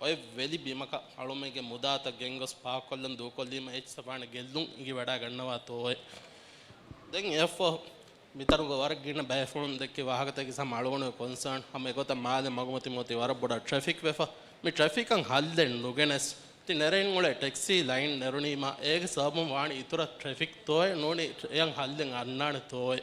އޮތް ވެލި ބިމަކަށް އަޅުމެންގެ މުދާތައް ގެންގޮސް ޕާކްކޮށްލަން ދޫކޮށްލީމަ އެއްޗިއްސަށް ވާނެ ގެއްލުން އިނގިވަޑާ ގަންނަވާ ތޯއޭ؟ ދެން އެއަށްފަހު މިތަނުގަ ވަރަށް ގިނަ ބޭފުޅުން ދެއްކި ވާހަކަތަކީ ހަމަ އަޅުގަނޑުގެ ކޮންސާން. ހަމަ އެގޮތަށް މާލެ މަގުމަތިން އޮތީ ވަރަށް ބޮޑަށް ޓްރެފިކް ވެފަ. މި ޓްރެފިކަށް ހައްލެއް ނުގެނެސް، ތި ނެރެން އުޅޭ ޓެކްސީ ލައިން ނެރުނީމަ އޭގެ ސަބަބުން ވާނީ އިތުރަށް ޓްރެފިކް ތޯއޭ؟ ނޫނީ އެޔަށް ހައްލެއް އަންނާނެ ތޯއޭ؟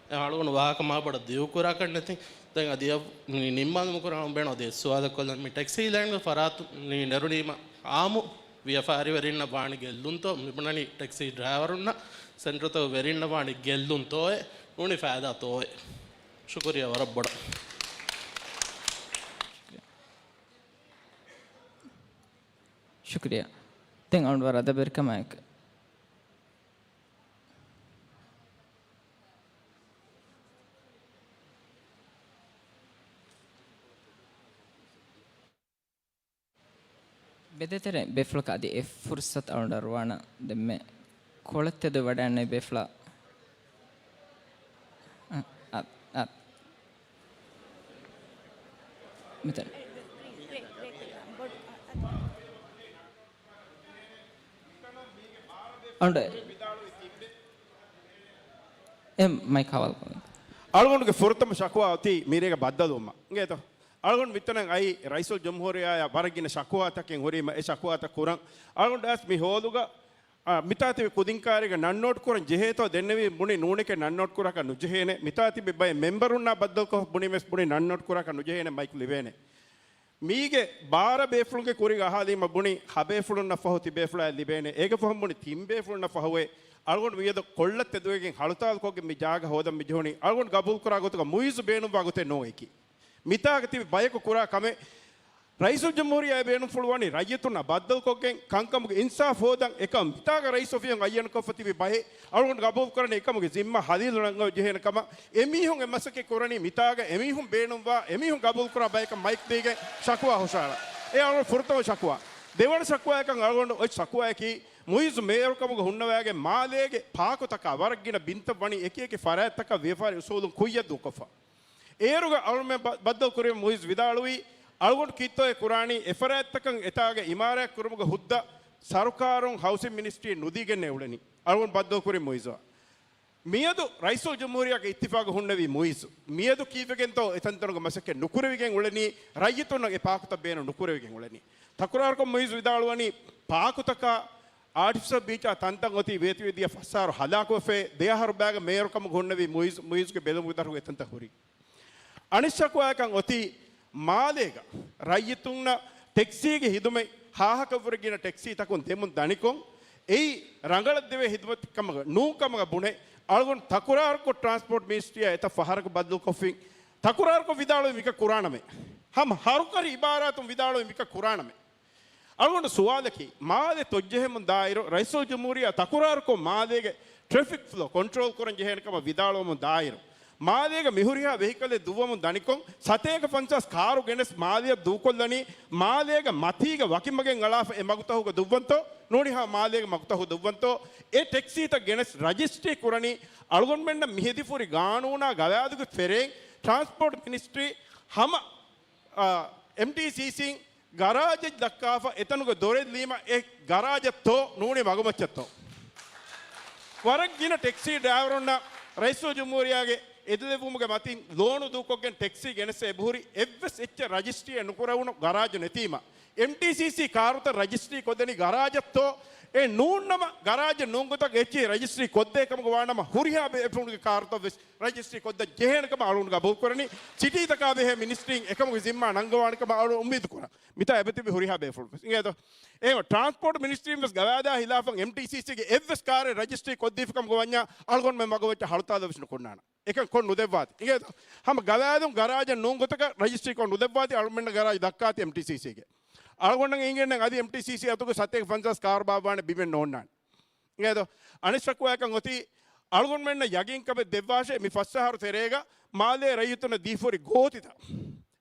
އެ އަޅުގަނޑު ވާހަކަ މާ ބޮޑަށް ދިގުކުރާކަށް ނެތި. ދެން އަދި އެ ނި-، ނިންމާލުމުކުރާ ބޭނުން އަދި އެއް ސުވާލެއް ކޮށްލަން. މި ޓެކްސީ ލައިންގެ ފަރާތުން ނެރުނީމަ އާއްމު ވިޔަފާރިވެރިންނަށް ވާނީ ގެއްލުންތޯ؟ މިބުނަނީ ޓެކްސީ ޑްރައިވަރުންނަށް ސެންޓަރތަކުގެ ވެރިންނަށް ވާނީ ގެއްލުންތޯއޭ؟ ނޫނީ ފައިދާތޯއޭ؟ ޝުކުރިއްޔާ ވަރަށް ބޮޑަށް. ޝުކުރިއްޔާ. ދެން އަޅުގަނޑު ވަރަށް އަދަބުވެރިކަމާއެކު. ބެދޭތެރޭ ބޭފުޅަކަށް އަދި އެއް ފުރުސަތު އަޅުގަނޑަށް އަރުވާނަން. ދެންމެ ކޮޅަށް ތެދު ވަޑައިގަންނަވި ބޭފުޅާ. އަ، އަ، އަ. މިތަން. އަނޑެ. އެ މައިކް ހަވާލު ކޮށްލަން. އަޅުގަނޑުގެ ފުރަތަމަ ޝަކުވާ އޮތީ މިރޭގަ ބައްދަލުވުމަށް. އިނގޭތޯ؟ އަޅުގަނޑު މިތަނަށް އައީ ރައީސުލް ޖުމްހޫރިއްޔާއާ ވަރަށް ގިނަ ޝަކުވާތަކެއް ހުރީމަ، އެ ޝަކުވާތައް ކުރަން. އަޅުގަނޑު އައިސް މި ހޯލުގަ، އާ، މިތާ ތިބި ކުދިން ކާރީގަ ނަން ނޯޓް ކުރަން ޖެހޭތޯ ދެންނެވީ ބުނި ނޫނެކޭ ނަން ނޯޓް ކުރާކަށް ނުޖެހޭނެ. މިތާ ތިބި ބައެއް މެމްބަރުންނާ ބައްދަލުކޮށް ބުނީމެސް ބުނި ނަން ނޯޓް ކުރާކަށް ނުޖެހޭނެ، މައިކް ލިބޭނެ. މީގެ ބާރަ ބޭފުޅުންގެ ކުރިގަ އަހާލީމަ ބުނި ހަ ބޭފުޅުންނަށް ފަހު ތި ބޭފުޅާއަށް ލިބޭނެ. އޭގެ ފަހުން ބުނި ތިން ބޭފުޅުންނަށް ފަހުވޭ. އަޅުގަނޑު މިއަދު ކޮޅަށް ތެދުވެގެން ހަޅުތާލުކޮށްގެން މި ޖާގަ ހޯދަން މި ޖެހުނީ. އަޅުގަނޑު ގަބޫލުކުރާ ގޮތުގަ މުއިއްޒު ބޭނުންވާ ގޮތެއް ނޫން އެކީ. މިތާގަ ތިބި ބަޔަކު ކުރާ ކަމެއް. ރައީސުލްޖުމްހޫރިއްޔާ ބޭނުންފުޅުވަނީ ރައްޔިތުންނާ ބައްދަލުކޮށްގެން ކަންކަމުގެ އިންސާފް ހޯދަން. އެކަމް މިތާގަ ރައީސް އޮފީހުން އައްޔަންކޮށްފަ ތިބި ބަހެއް. އަޅުގަނޑު ގަބޫލުކުރަނީ އެކަމުގެ ޒިންމާ ހަލީލު ނަންގަވަން ޖެހޭނެ ކަމަށް. އެމީހުން އެ މަސައްކަތް ކުރަނީ މިތާގަ އެމީހުން ބޭނުންވާ، އެމީހުން ގަބޫލުކުރާ ބަޔަކަށް މައިކް ދީގެން ޝަކުވާ ހުށަހަޅަން. އެ އަޅުގަނޑު ފުރަތަމަ ޝަކުވާ. ދެވަނަ ޝަކުވާއަކަށް އަޅުގަނޑު އޮތް ޝަކުވާއަކީ މުއިއްޒު މޭޔަރުކަމުގަ ހުންނަވައިގެން މާލޭގެ ޕާކުތަކާ ވަރަށް ގިނަ ބިންތައް ވަނީ އެކި އެކި ފަރާތްތަކަށް ވިޔަފާރި އުސޫލުން ކުއްޔަށް ދޫކޮށްފަ. އޭރުގަ އަޅުމެން ބަ-، ބައްދަލުކުރި މުއިއްޒު ވިދާޅުވީ، އަޅުގަނޑު ކީއްތޯއޭ ކުރާނީ އެފަރާތްތަކަށް އެތާގަ އިމާރާތް ކުރުމުގެ ހުއްދަ ސަރުކާރުން ހައުސިން މިނިސްޓްރީން ނުދީގެންނޭ އުޅެނީ. އަޅުގަނޑު ބައްދަލުކުރި މުއިއްޒުއަށް. މިއަދު ރައީސުލްޖުމްހޫރިއްޔާގެ އިއްތިފާގު ހުންނެވީ މުއިއްޒު. މިއަދު ކީއްވެގެންތޯ އެތަންތަނުގެ މަސައްކަތް ނުކުރެވިގެން އުޅެނީ، ރައްޔިތުންނަށް އެ ޕާކުތައް ބޭނުން ނުކުރެވިގެން އުޅެނީ. ތަކުރާރުކޮށް މުއިއްޒު ވިދާޅުވަނީ، ޕާކުތަކާ އާޓިފިޝަލް ބީޗާ ތަންތަން އޮތީ ވޭތުވެދިޔަ ފަސް އަހަރު ހަލާކުވެފައި، ދެ އަހަރު ބައިގަ މޭޔަރުކަމުގަ ހުންނެވި މުއިޒް، މުއިޒްގެ ބެލުމުގެ ދަށުގަ އެތަންތަން ހުރި. އަނެއް ޝަކުވާއަކަށް އޮތީ މާލޭގަ ރައްޔިތުންނަށް ޓެކްސީގެ ހިދުމަތް ހާހަކަށްވުރެ ގިނަ ޓެކްސީތަކުން ދެމުން ދަނިކޮށް، އެއީ ރަނގަޅަށް ދެވޭ ހިދުމަތެއް ކަމަށް ނޫން ކަމަށް ބުނެ، އަޅުގަނޑު ތަކުރާރުކޮށް ޓްރާންސްޕޯޓް މިނިސްޓްރީއާ އެތައް ފަހަރަކު ބައްދަލުކޮށްފިން. ތަކުރާރުކޮށް ވިދާޅުވީ މިކަން ކުރާނަމޭ. ހަމަ ހަރުކަށި އިބާރާތުން ވިދާޅުވީ މިކަން ކުރާނަމޭ. އަޅުގަނޑު ސުވާލަކީ، މާލެ ތޮއްޖެހެމުން ދާއިރު، ރައީސުލްޖުމްހޫރިއްޔާ ތަކުރާރުކޮށް މާލޭގެ ޓްރެފިކް ފްލޯ ކޮންޓްރޯލް ކުރަން ޖެހޭނެ ކަމަށް ވިދާޅުވަމުން ދާއިރު، މާލޭގަ މިހުރިހާ ވެހިކަލެއް ދުއްވަމުން ދަނިކޮށް، ސަތޭކަ ފަންސާސް ކާރު ގެނެސް މާލެއަށް ދޫކޮށްލަނީ، މާލޭގަ މަތީގަ ވަކި މަގެއް އަޅާފަ އެ މަގުތަހުގަ ދުއްވަންތޯ، ނޫނީ ހަމަ މާލޭގެ މަގުތަހު ދުއްވަންތޯ، އެ ޓެކްސީތައް ގެނެސް ރަޖިސްޓްރީ ކުރަނީ، އަޅުގަނޑުމެންނަށް މިހެދިފުރި ގާނޫނާ ގަވާއިދުގެ ތެރެއިން ޓްރާންސްޕޯޓް މިނިސްޓްރީ ހަމަ، އާ، އެމްޓީސީސީން ގަރާޖެއް ދައްކާފަ، އެތަނުގެ ދޮރެއް ލީމަ، އެ ގަރާޖަށްތޯ ނޫނީ މަގުމައްޗަށްތޯ. ވަރަށް ގިނަ ޓެކްސީ ޑްރައިވަރުންނަށް ރައީސުލްޖުމްހޫރިއްޔާގެ އެދެލެއްވުމުގެ މަތިން ލޯނު ދޫކޮށްގެން ޓެކްސީ ގެނެސް އެބަހުރި، އެއްވެސް އެއްޗެއް ރަޖިސްޓްރީއެއް ނުކުރެވުނު ގަރާޖު ނެތީމަ، އެމްޓީސީސީ ކާރުތައް ރަޖިސްޓްރީ ކޮށްދެނީ ގަރާޖަށްތޯ، އެ ނޫންނަމަ ގަރާޖެއް ނޫންގޮތަށް އެއްޗެހި ރަޖިސްޓްރީ ކޮށްދޭ ކަމުގަ ވާނަމަ، ހުރިހާ ބޭފުޅުންގެ ކާރުތައް ވެސް ރަޖިސްޓްރީ ކޮށްދަން ޖެހޭނެ ކަމަށް އަޅުގަނޑު ގަބޫލުކުރަނީ. ސިޓީތަކާ ބެހޭ މިނިސްޓްރީން އެކަމުގެ ޒިންމާ ނަންގަވާނެ ކަމަށް އަޅުގަނޑު އުއްމީދު ކުރަން. މިތާ އެބަތިބި ހުރިހާ ބޭފުޅުން ވެސް. އިނގޭތޯ؟ އެހެން ޓްރާންސްޕޯޓް މިނިސްޓްރީން ވެސް ގަވާއިދާ ހިލާފަށް އެމްޓީސީސީގެ އެއްވެސް ކާރެއް ރަޖިސްޓްރީ ކޮށްދީފި ކަމުގަ ވަންޏާ އަޅުގަނޑުމެން މަގުމައްޗަށް ހަޅުތާލަ ވެސް ނުކޮށްނާނަން. އެކަން ކޮށް ނުދެއްވާތި. އިނގޭތޯ؟ ހަމަ ގަވާއިދުން ގަރާޖެއް ނޫން ގޮތަކަށް ރަޖިސްޓްރީ ކޮށް ނުދެއްވާތި، އަޅުމެންނަށް ގަރާޖް ދައްކާތި އެމްޓީސީސީގެ. އަޅުގަނޑަށް އިނގޭނެ އަދި އެމްޓީސީސީ އަތުގެ ސަތޭކަ ފަންސާސް ކާރު ބާއްވާނެ ބިމެއް ނޯންނާނެ. އިނގޭތޯ؟ އަނެއް ޝަކުވާއަކަށް އޮތީ އަޅުގަނޑުމެންނަށް ޔަގީންކަމެއް ދެއްވާށޭ، މި ފަސް އަހަރު ތެރޭގަ މާލޭ ރައްޔިތުންނަށް ދީފުރި ގޯތިތައް،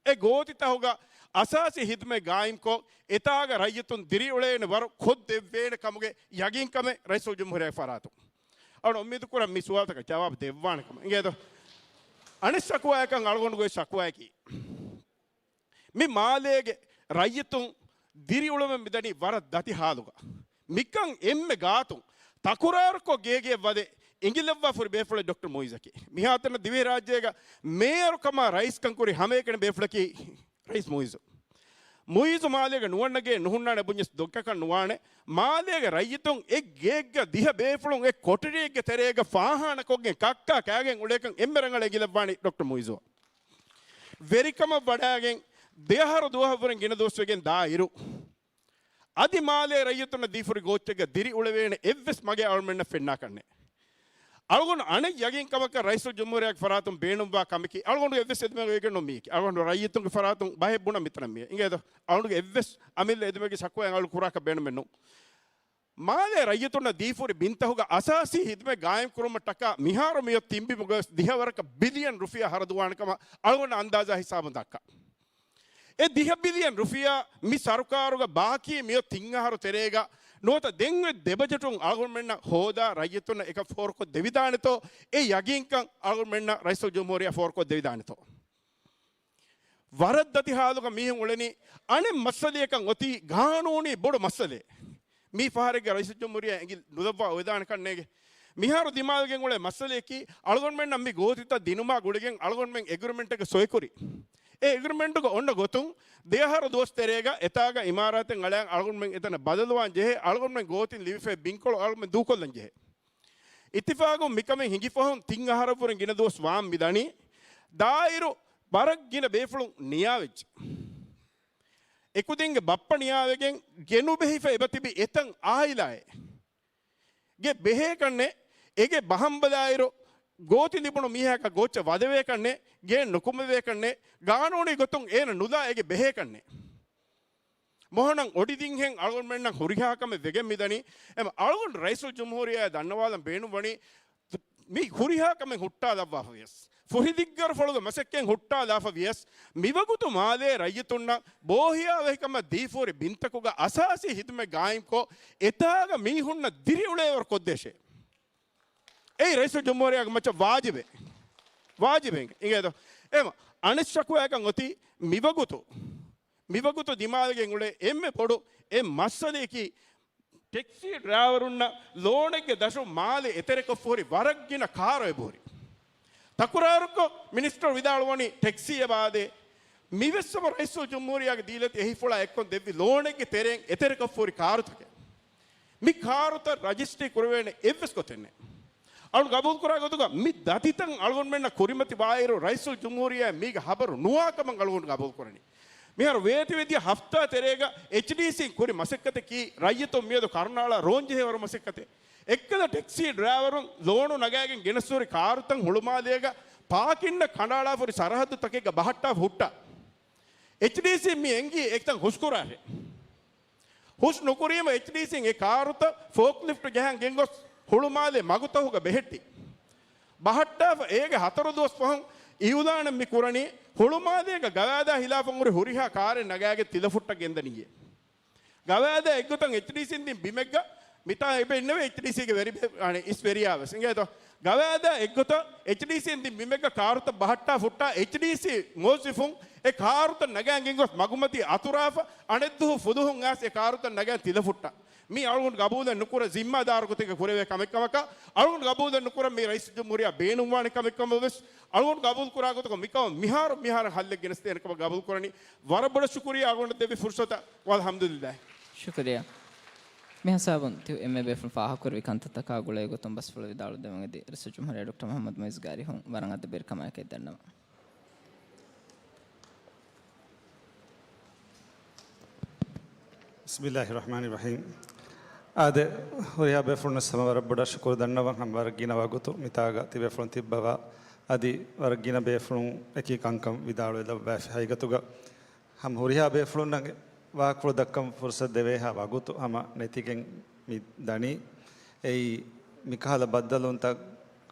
އެ ގޯތިތަހުގަ އަސާސީ ހިދުމަތް ގާއިމްކޮށް، އެތާގަ ރައްޔިތުން ދިރިއުޅޭނެ ވަރު ކޮށްދެއްވޭނެ ކަމުގެ ޔަގީންކަމެއް ރައީސުލްޖުމްހޫރިއްޔާގެ ފަރާތުން. އަޅު އުއްމީދު ކުރަން މި ސުވާލުތަކަށް ޖަވާބު ދެއްވާނެ ކަމަށް. އިނގޭތޯ؟ އަނެއް ޝަކުވާއަކަށް އަޅުގަނޑުގެ ޝަކުވާއަކީ، މި މާލޭގެ ރައްޔިތުން ދިރިއުޅެމެން މިދަނީ ވަރަށް ދަތި ހާލުގަ. މިކަން އެންމެ ގާތުން ތަކުރާރުކޮށް ގޭގެއަށް ވަދެ އިނގިލައްވާފަ ހުރި ބޭފުޅެއް ޑޮކްޓަރ މުއިޒަކީ. މިހާތަނަށް ދިވެހިރާއްޖޭގަ މޭޔަރުކަމާ ރައީސްކަން ކުރި ހަމައެކަނި ބޭފުޅަކީ ރައީސް މުއިޒު. މުއިޒު މާލޭގަ ނުވަންނަ ގެއެއް ނުހުންނާނެ ބުންޏަސް ދޮގަކަށް ނުވާނެ. މާލޭގެ ރައްޔިތުން އެއް ގެއެއްގަ ދިހަ ބޭފުޅުން އެއް ކޮޓަރިއެއްގެ ތެރޭގަ ފާހާނަކޮށްގެން ކައްކާ ކާގެން އުޅޭކަން އެންމެ ރަނގަޅަށް އިނގިލައްވާނީ ޑޮކްޓަރ މުއިޒުއަށް. ވެރިކަމަށް ވަޑާގެން ދެއަހަރު ދުވަހަށްވުރެން ގިނަ ދުވަސްވެގެން ދާއިރު، އަދި މާލޭ ރައްޔިތުންނަށް ދީފުރި ގޯއްޗެއްގަ ދިރިއުޅެވޭނެ އެއްވެސް މަގެއް އަޅުމެންނަށް ފެންނާކަށްނެ. އަޅުގަނޑު އަނެއް ޔަގީންކަމަކަށް ރައީސުލްޖުމްހޫރިއްޔާގެ ފަރާތުން ބޭނުންވާ ކަމަކީ، އަޅުގަނޑު އެއްވެސް އެދުމެއް އޮވެގެން ނޫން މީކީ. އަޅުގަނޑު ރައްޔިތުންގެ ފަރާތުން ބަހެއް ބުނަން މިތަނަށް މިއެ. އިނގޭތޯ؟ އަޅުގަނޑުގެ އެއްވެސް އަމިއްލަ އެދުމެއްގެ ޝަކުވާއެއް އަޅު ކުރާކަށް ބޭނުމެއް ނޫން. މާލޭ ރައްޔިތުންނަށް ދީފުރި ބިންތަކުގަ އަސާސީ ހިދުމަތް ގާއިމް ކުރުމަށް ޓަކާ މިހާރު މިއޮތް ތިން ބިމުގަ ވެސް ދިހަ ވަރަކަށް ބިލިއަން ރުފިޔާ ހަރަދުވާނެ ކަމަށް އަޅުގަނޑަށް އަންދާޒާ ހިސާބުން ދައްކާ. އެ ދިހަ ބިލިއަން ރުފިޔާ މި ސަރުކާރުގަ ބާކީ މިއޮތް ތިން އަހަރު ތެރޭގަ ނުވަތަ ދެން އޮތް ދެ ބަޖެޓުން އަޅުގަނޑުމެންނަށް ހޯދާ ރައްޔިތުންނަށް އެކަން ފޯރުކޮށް ދެވިދާނެތޯ؟ އެ ޔަގީންކަން އަޅުގަނޑުމެންނަށް ރައީސުލްޖުމްހޫރިއްޔާ ފޯރުކޮށް ދެވިދާނެތޯ؟ ވަރަށް ދަތި ހާލުގަ މީހުން އުޅެނީ. އަނެއް މައްސަލަޔަކަށް އޮތީ ގާނޫނީ ބޮޑު މައްސަލައެއް. މީ ފަހަރެއްގަ ރައީސުލްޖުމްހޫރިއްޔާ އެނގި ނުލައްވާ އޮވެދާނެ ކަންނޭގެ. މިހާރު ދިމާލުގެން އުޅޭ މައްސަލަޔަކީ، އަޅުގަނޑުމެންނަށް މި ގޯތިތައް ދިނުމާ ގުޅިގެން އަޅުގަނޑުމެން އެގްރިމެންޓެއްގަ ސޮއިކުރި. އެ އެގްރިމެންޓުގަ އޮންނަ ގޮތުން ދެއަހަރު ދުވަސް ތެރޭގަ އެތާގަ އިމާރާތެއް އަޅާ އަޅުގަނޑުމެން އެތަނަށް ބަދަލުވާން ޖެހޭ، އަޅުގަނޑުމެން ގޯތިން ލިބިފައި ބިންކޮޅު އަޅުގަނޑުމެން ދޫކޮށްލަން ޖެހޭ. އިއްތިފާގުން މިކަމެއް ހިނގިފަހުން ތިން އަހަރަށްވުރެން ގިނަ ދުވަސް ވާން މިދަނީ. ދާއިރު ވަރަށް ގިނަ ބޭފުޅުން ނިޔާވެއްޖެ. އެކުދިންގެ ބައްޕަ ނިޔާވެގެން ގެނުބެހިފަ އެބަތިބި އެތަން އާއިލާއެއް ގެ ބެހޭކަންނެ، އެގެ ބަހަންބަލާއިރު ގޯތި ލިބުނު މީހާއަކަށް ގޯއްޗެއް ވަދެވޭކަންނެ، ގެއެއް ނުކުމެވޭކަންނެ، ގާނޫނީ ގޮތުން އޭނަ ނުލާ އެގެ ބެހޭކަންނެ. މޮހޮނަން އޮޑިދިންހެން އަޅުގަނޑުމެންނަށް ހުރިހާ ކަމެއް ވެގެން މިދަނީ. އެމަ އަޅުގަނޑު ރައީސުލްޖުމްހޫރިއްޔާ ދަންނަވާލަން ބޭނުންވަނީ، މި ހުރިހާ ކަމެއް ހުއްޓާލައްވާފަވިޔަސް، ފުހި ދިއްގަރު ފޮޅުގެ މަސައްކަތް ހުއްޓާލާފަވިޔަސް، މިވަގުތު މާލޭ ރައްޔިތުންނަށް ބޯހިޔާވަހިކަމަށް ދީފަހުރި ބިންތަކުގަ އަސާސީ ހިދުމަތް ގާއިމްކޮށް، އެތާގަ މީހުންނަށް ދިރިއުޅޭވަރު ކޮށްދޭށޭ. އެއީ ރައީސުލްޖުމްހޫރިއްޔާގެ މައްޗަށް ވާޖިބެއް. ވާޖިބެއް. އިނގޭތޯ؟ އެމަ އަނެއް ޝަކުވާއަކަށް އޮތީ މިވަގުތު، މިވަގުތު ދިމާލުގެން އުޅޭ އެންމެ ބޮޑު އެއް މައްސަލަޔަކީ، ޓެކްސީ ޑްރައިވަރުންނަށް ލޯނެއްގެ ދަށުން މާލެ އެތެރެކޮށްފަހުރި ވަރަށްގިނަ ކާރު އެބަހުރި. ތަކުރާރުކޮށް މިނިސްޓަރު ވިދާޅުވަނީ ޓެކްސީ އެބައާދޭ. މިވެސް ހަމަ ރައީސުލްޖުމްހޫރިއްޔާގެ ދީލަތި އެހީފުޅާ އެއްކޮށް ދެއްވި ލޯނެއްގެ ތެރެއިން އެތެރެކޮށްފަހުރި ކާރުތަކެއް. މި ކާރުތައް ރަޖިސްޓްރީ ކުރެވޭނެ އެއްވެސް ގޮތެއް ނެތް. އަޅު ގަބޫލުކުރާ ގޮތުގަ މި ދަތިތައް އަޅުގަނޑުމެންނަށް ކުރިމަތި ވާއިރު، ރައީސުލްޖުމްހޫރިއްޔާ މީގެ ހަބަރު ނުވާ ކަމަށް އަޅުގަނޑު ގަބޫލުކުރަނީ. މިހާރު ވޭތުވެދިޔަ ހަފްތާ ތެރޭގަ އެޗްޑީސީން ކުރި މަސައްކަތަކީ، ރައްޔިތުން މިއަދު ކަރުނާޅާ ރޯން ޖެހޭވަރު މަސައްކަތެއް. އެއްކަލަ ޓެކްސީ ޑްރައިވަރުން ލޯނު ނަގާގެން ގެނެސްހުރި ކާރުތައް ހުޅުމާލޭގަ ޕާކިންއަށް ކަނޑައަޅާފަހުރި ސަރަހައްދުތަކެއްގަ ބަހައްޓާފަ ހުއްޓާ. އެޗްޑީސީން މި އެނގީ އެތަން ހުސްކުރާށޭ. ހުސް ނުކުރީމަ އެޗްޑީސީން އެ ކާރުތައް ފޯކްލިފްޓް ޖަހަން ގެންގޮސް ހުޅުމާލޭ މަގުތަހުގަ ބެހެއްޓި. ބަހައްޓާފަ އޭގެ ހަތަރު ދުވަސް ފަހުން އިއުލާނެއް މި ކުރަނީ، ހުޅުމާލޭގަ ގަވާއިދާ ހިލާފަށް ހުރި ހުރިހާ ކާރެއް ނަގާގެން ތިލަފުއްޓަށް ގެންދަނީއޭ. ގަވާއިދާ އެއްގޮތަށް އެޗްޑީސީން ދިން ބިމެއްގަ މިތާ އެބަ އިންނެވޭ އެޗްޑީސީގެ ވެރި ބޭ-، އަނެ، އިސް ވެރިޔާ ވެސް. އިނގޭތޯ؟ ގަވާއިދާ އެއްގޮތަށް އެޗްޑީސީން ދިން ބިމެއްގަ ކާރުތައް ބަހައްޓާ ފުއްޓާ އެޗްޑީސީ މުވައްޒިފުން އެ ކާރުތައް ނަގާން ގެންގޮސް މަގުމަތީ އަތުރާފަ، އަނެއްދުވަހު ފުލުހުން އައިސް އެ ކާރުތައް ނަގާން ތިލަފުއްޓާ. މީ އަޅުގަނޑު ގަބޫލެއް ނުކުރޭ ޒިންމާދާރު ގޮތެއްގަ ކުރެވޭ ކަމެއް ކަމަކަށް، އަޅުގަނޑު ގަބޫލެއް ނުކުރަން މީ ރައީސުލްޖުމްހޫރިއްޔާ ބޭނުންވާނެ ކަމެއް ކަމަށް ވެސް އަޅުގަނޑު ގަބޫލު ކުރާ ގޮތަކަށް މިކަމަށް މިހާރު މިހާރަށް ހައްލެއް ގެނެސްދޭނެ ކަމަށް ގަބޫލު ކުރަނީ. ވަރަށް ބޮޑަށް ޝުކުރިއްޔާ އަޅުގަނޑަށް ދެއްވި ފުރުސަތަށް. ވަލްޙަމްދުލިއްލާހި. ޝުކުރިއްޔާ. މި ހިސާބުން ތި އެންމެ ބޭފުޅުން ފާހަގަކުރެއްވި ކަންތައްތަކާ ގުޅޭ ގޮތުން ބަސްފުޅު ވިދާޅުވެދެމުން އެދި ރައީސުލްޖުމްހޫރިއްޔާ ޑޮކްޓަރ މުޙައްމަދު މުޢިއްޒުގެ އަރިހުން ވަރަށް އަދަބުވެރިކަމާއެކީ ދަންނަވަން. ބިސްމިއްލާހި ރަޙްމާނި ރަޙީމް. އާދެ، ހުރިހާ ބޭފުޅުންނަށް ހަމަ ވަރަށް ބޮޑަށް ޝުކުރު ދަންނަވަން، ހަމަ ވަރަށް ގިނަ ވަގުތު މިތާގަ ތިބޭފުޅުން ތިއްބަވާ، އަދި ވަރަށް ގިނަ ބޭފުޅުން އެކީ ކަންކަން ވިދާޅުވެލައްވައިފި ހަގީގަތުގަ ހަމަ ހުރިހާ ބޭފުޅުންނަށް ވާހަކަފުޅު ދައްކަން ފުރުސަތު ދެވޭހާ ވަގުތު ހަމަ ނެތިގެން މި ދަނީ. އެއީ މިކަހަލަ ބައްދަލުވުންތައް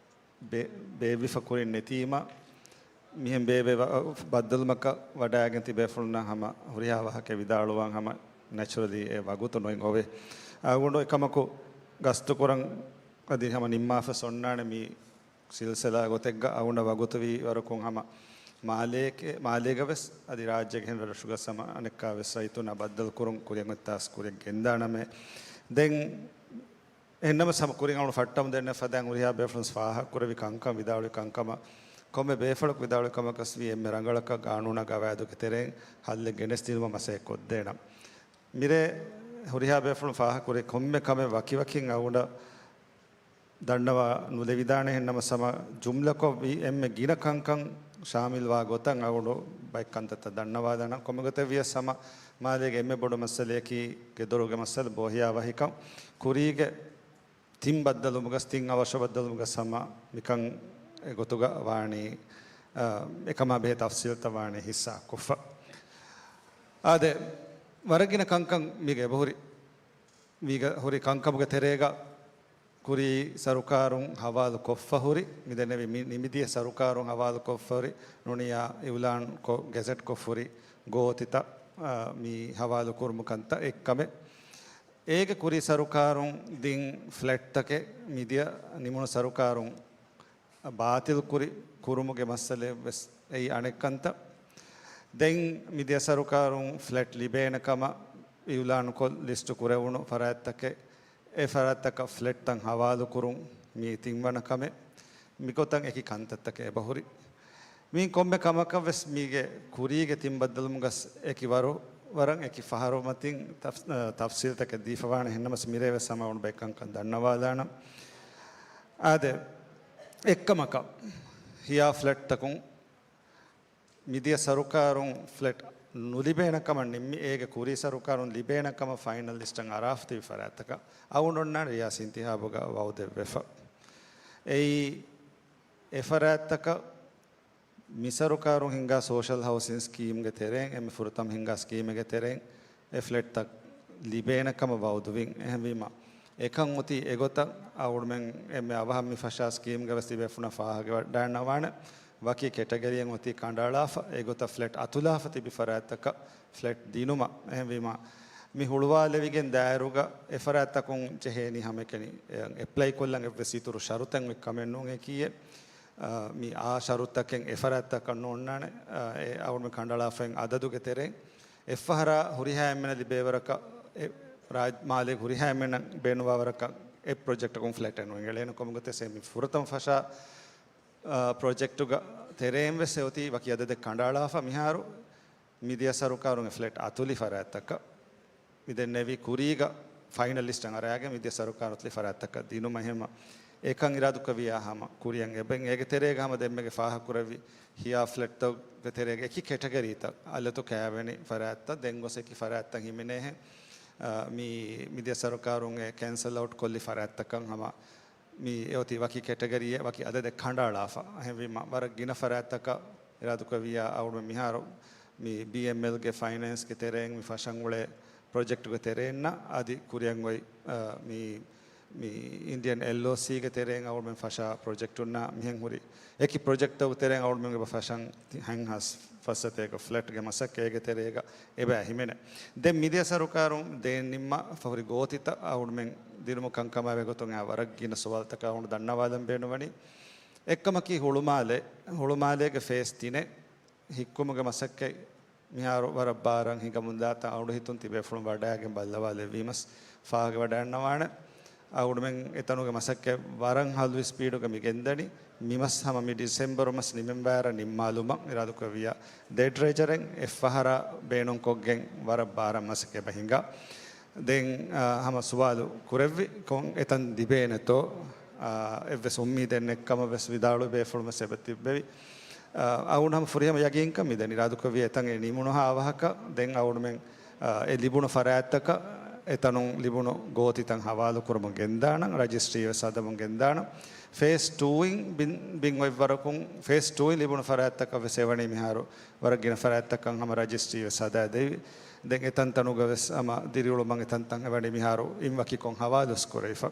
ބޭ-، ބޭއްވިފަ ކުރިން ނެތީމަ، މިހެން ބޭބެ ވަ-، ބައްދަލުމަކަށް ވަޑައިގެން ތިބޭފުޅުންނަށް ހަމަ ހުރިހާ ވާހަކަ ވިދާޅުވާން ހަމަ ނެޗުރަލީ އެ ވަގުތު ނޮއިން އޮވޭ. އަޅުގަނޑު އެކަމަކު ގަސްތުކުރަން އަދި ހަމަ ނިންމާފަސް އޮންނާނެ މި ސިލްސިލާ ގޮތެއްގަ އަޅުގަނޑަށް ވަގުތުވީ ވަރަކުން ހަމަ މާލޭގެ، މާލޭގަ ވެސް އަދި ރާއްޖޭގެ ހެން ރަށުގަސް ހަމަ އަނެއްކާ ވެސް ރައްޔިތުންނާ ބައްދަލުކުރުން ކުރިއަށް އޮތް ތާސް ކުރިއަށް ގެންދާނަމޭ. ދެން އެހެންނަމަސް ހަމަ ކުރިން އަޅުގަނޑު ފައްޓަމުން ދެންނެވި ފަދައިން ހުރިހާ ބޭފުޅުން ފާހަގަކުރެއްވި ކަންކަން ވިދާޅުވި ކަންކަމަށް ކޮންމެ ބޭފުޅަކު ވިދާޅުވި ކަމަކަސް ވީ އެންމެ ރަނގަޅަކަށް ގާނޫނާ ގަވާއިދުގެ ތެރެއިން ހައްލެއް ގެނެސްދިނުމަށް މަސައްކަތް ކޮށްދޭނަން. މިރޭ ހުރިހާ ބޭފުޅުން ފާހަގަކުރި ކޮންމެ ކަމެއް ވަކިވަކިން އަޅުގަނޑަށް ދަންނަވާ ނުލެވިދާނެ. އެހެންނަމަ ހަމަ ޖުމްލަކޮށް ވީ އެންމެ ގިނަ ކަންކަން ޝާމިލްވާ ގޮތަށް އަޅުގަނޑު ބައެއް ކަންތައްތައް ދަންނަވާލާނަން. ކޮންމެ ގޮތެއް ވިޔަސް ހަމަ މާލޭގެ އެންމެ ބޮޑު މައްސަލަޔަކީ ގެދޮރުގެ މައްސަލަ ބޯހިޔާވަހިކަން. ކުރީގެ ތިން ބައްދަލުމުގަސް، ތިން އަވަށު ބައްދަލުމުގަސް ހަމަ މިކަން އެގޮތުގަ ވާނީ، އާ، އެކަމާ ބެހޭ ތަފްސީލްތައް ވާނީ ހިއްސާ ކޮށްފަ. އާދެ، ވަރަށް ގިނަ ކަންކަން މީގަ އެބަހުރި. މީގަ ހުރި ކަންކަމުގެ ތެރޭގަ ކުރީ ސަރުކާރުން ހަވާލު ކޮށްފަ ހުރި، މިދެންނެވި މި-، ނިމިދިޔަ ސަރުކާރުން ހަވާލު ކޮށްފަ ހުރި، ނޫނިއްޔާ އިއުލާން ކޮށް، ގެޒެޓް ކޮށްފަ ހުރި ގޯތިތައް، އާ، މި ހަވާލު ކުރުމު ކަންތައް އެއްކަމެއް. އޭގެ ކުރީ ސަރުކާރުން ދިން ފްލެޓްތަކެއް މިދިޔަ ނިމުނު ސަރުކާރުން ބާތިލް ކުރި ކުރުމުގެ މައްސަލައެއް ވެސް އެއީ އަނެއް ކަންތައް. ދެން މިދިޔަ ސަރުކާރުން ފްލެޓް ލިބޭނެ ކަމަށް އިއުލާނުކޮށް ލިސްޓު ކުރެވުނު ފަރާތްތަކެއް، އެ ފަރާތްތަކަށް ފްލެޓްތައް ހަވާލު ކުރުން މީ ތިންވަނަ ކަމެއް. މިގޮތަށް އެކި ކަންތައްތަކެއް އެބަހުރި. މި ކޮންމެ ކަމަކަށް ވެސް މީގެ ކުރީގެ ތިން ބައްދަލުމުގަސް އެކި ވަރު، ވަރަށް އެކި ފަހަރު މަތިން ތަފް-، ތަފްސީލްތަކެއް ދީފަވާނެ. އެހެންނަމަސް މިރޭ ވެސް ހަމަ އަޅުގަނޑު ބައެއް ކަންކަން ދަންނަވާލާނަން. އާދެ، އެއްކަމަކަށް ހިޔާ ފްލެޓްތަކުން މިދިޔަ ސަރުކާރުން ފްލެޓް ނުލިބޭނެ ކަމަށް ނިންމި، އޭގެ ކުރީ ސަރުކާރުން ލިބޭނެ ކަމަށް ފައިނަލް ލިސްޓަށް އަރާފަ ތިބި ފަރާތްތަކަށް އަޅުގަނޑު އޮންނާނެ ރިޔާސީ އިންތިހާބުގަ ވައުދެއްވެފަ. އެއީ އެ ފަރާތްތަކަށް މި ސަރުކާރުން ހިންގާ ސޯޝަލް ހައުސިން ސްކީމްގެ ތެރެއިން، އެންމެ ފުރަތަމަ ހިންގާ ސްކީމެއްގެ ތެރެއިން އެ ފްލެޓްތައް ލިބޭނެ ކަމަށް ވައުދުވިން. އެހެންވީމަ، އެކަން އޮތީ އެގޮތަށް އަޅުގަނޑުމެން އެންމެ އަވަހަށް މި ފަށާ ސްކީމްގަ ވެސް ތިބޭފުޅުންނަށް ފާހަގަވަޑައިގަންނަވާނެ. ވަކި ކެޓަގަރީއެއް އޮތީ ކަނޑައަޅާފަ، އެގޮތަށް ފްލެޓް އަތުލާފަ ތިބި ފަރާތްތަކަށް ފްލެޓް ދިނުމަށް. އެހެންވީމަ، މި ހުޅުވާލެވިގެން ދާއިރުގަ އެ ފަރާތްތަކުން ޖެހޭނީ ހަމައެކަނި އެޕްލައި ކޮށްލަން އެއްވެސް އިތުރު ޝަރުތެއް އޮތް ކަމެއް ނޫން އެކީއެއް. އާ، މި އާ ޝަރުތަކެއް އެ ފަރާތްތަކަށް ނޯންނާނެ، އާ، އެ އަޅުގަނޑު ކަނޑައަޅާފައި އަދަދުގެ ތެރެއިން. އެއްފަހަރާ ހުރިހާ އެންމެނަށް ލިބޭވަރަކަށް، އެ ރާއް-، މާލޭގެ ހުރިހާ އެންމެނަށް ބޭނުންވާވަރަކަށް އެ ޕްރޮޖެކްޓަކުން ފްލެޓެއް ނުއެނގެޅޭނެ. ކޮންމެ ގޮތެއް ސޭ މި ފުރަތަމަ ފަށާ، އާ، ޕްރޮޖެކްޓުގަ ތެރެއިން ވެސް އެ އޮތީ ވަކި އަދަދެއް ކަނޑައަޅާފަ. މިހާރު މިދިޔަ ސަރުކާރުން އެ ފްލެޓް އަތުލި ފަރާތްތަކަށް މިދެންނެވި ކުރީގަ ފައިނަލް ލިސްޓަށް އަރާގެން މިދިޔަ ސަރުކާރުން އަތުލި ފަރާތްތަކަށް ދިނުމަށް ހަމަ އެކަން އިރާދުކުރެއްވިޔާ ހަމަ ކުރިއަށް އެބަ. އޭގެ ތެރޭގަ ހަމަ ދެންމެގެ ފާހަގަކުރެއްވި ހިޔާ ފްލެޓްތަކުގެ ތެރޭގަ އެކި ކެޓަގަރީތައް އަލަތު ކައިވެނި ފަރާތްތައް ދެން ގޮސް އެކި ފަރާތްތައް ހިމެނޭހެން. އާ، މި މިދިޔަ ސަރުކާރުން އެ ކެންސަލް އައުޓް ކޮށްލި ފަރާތްތަކަށް ހަމަ މި އެ އޮތީ ވަކި ކެޓަގަރީއެއް ވަކި އަދަދެއް ކަނޑައަޅާފަ. އެހެންވީމަ، ވަރަށް ގިނަ ފަރާތްތަކަށް އިރާދުކުރެއްވިޔާ އަޅުގަނޑު މިހާރު މި ބީއެމްއެލްގެ ފައިނޭންސްގެ ތެރެއިން މި ފަށަން އުޅޭ ޕްރޮޖެކްޓުގެ ތެރެއިންނަށް އަދި ކުރިއަށް އޮތް، އާ، މި، މި އިންޑިއަން އެލްއޯސީގެ ތެރެއިން އަޅުގަނޑުމެން ފަށާ ޕްރޮޖެކްޓުންނާ މިހެން ހުރި އެކި ޕްރޮޖެކްޓްތަކުގެ ތެރެއިން އަޅުގަނޑުމެން އެބަ ފަށަން ހަތް ހާސް ފަސްސަތޭކަ ފްލެޓްގެ މަސައްކަތް އޭގެ ތެރޭގަ އެބަ ހިމެނޭ. ދެން މިދިޔަ ސަރުކާރުން ދޭން ނިންމާފަ ހުރި ގޯތިތައް އަޅުގަނޑުމެން ދިނުމު ކަންކަމާ އެގޮތުން އާ ވަރަށް ގިނަ ސުވާލުތަކާ އަޅުގަނޑު ދަންނަވާލަން ބޭނުންވަނީ. އެއްކަމަކީ ހުޅުމާލެ، ހުޅުމާލޭގެ ފޭސް ތިނެއް ހިއްކުމުގެ މަސައްކަތް މިހާރު ވަރަށް ބާރަށް ހިނގަމުންދާތާ އަޅުގަނޑު ހިތުން ތިބޭފުޅުން ވަޑައިގެން ބައްލަވާލެއްވީމަސް ފާހަގަވަޑައިގަންނަވާނެ. އަޅުގަނޑުމެން އެތަނުގެ މަސައްކަތް ވަރަށް ހަލު ސްޕީޑުގަ މި ގެންދަނީ. މިމަސް ހަމަ މި ޑިސެމްބަރު މަސް ނިމެންވާރަށް ނިންމާލުމަށް އިރާދަކުރެއްވިޔާ ދެ ޑްރެޖަރެއް އެއްފަހަރާ ބޭނުންކޮށްގެން ވަރަށް ބާރަށް މަސައްކަތް އެބަ ހިނގާ. ދެން، އާ، ހަމަ ސުވާލު ކުރެއްވި ކޮން އެތަން ލިބޭނެތޯ، އާ، އެއްވެސް އުއްމީދެއް ނެތްކަމަށް ވެސް ވިދާޅުވި ބޭފުޅުން ވެސް އެބަ ތިއްބެވި. އާ، އަޅުގަނޑު ހަމަ ފުރިހަމަ ޔަގީންކަން މިދެން އިރާދަކުރެއްވި އެތަން އެ ނިމުނުހާ އަވަހަކަށް ދެން އަޅުގަނޑުމެން، އާ، އެ ލިބުނު ފަރާތްތަކަށް އެތަނުން ލިބުނު ގޯތިތައް ހަވާލު ކުރަމުން ގެންދާނަން، ރަޖިސްޓްރީ ވެސް ހަދަމުން ގެންދާނަން. ފޭސް ޓޫއިން ބިން، ބިން އޮތްވަރަކުން، ފޭސް ޓޫއިން ލިބުނު ފަރާތްތަކަށް ވެސް އެވަނީ މިހާރު ވަރަށް ގިނަ ފަރާތްތަކަށް ހަމަ ރަޖިސްޓްރީ ވެސް ހަދާދެވި. ދެން އެތަން ތަނުގަ ވެސް ހަމަ ދިރިއުޅުމަށް އެތަންތަން އެވަނީ މިހާރު އިން ވަކިކޮށް ހަވާލު ވެސް ކުރެވިފަ.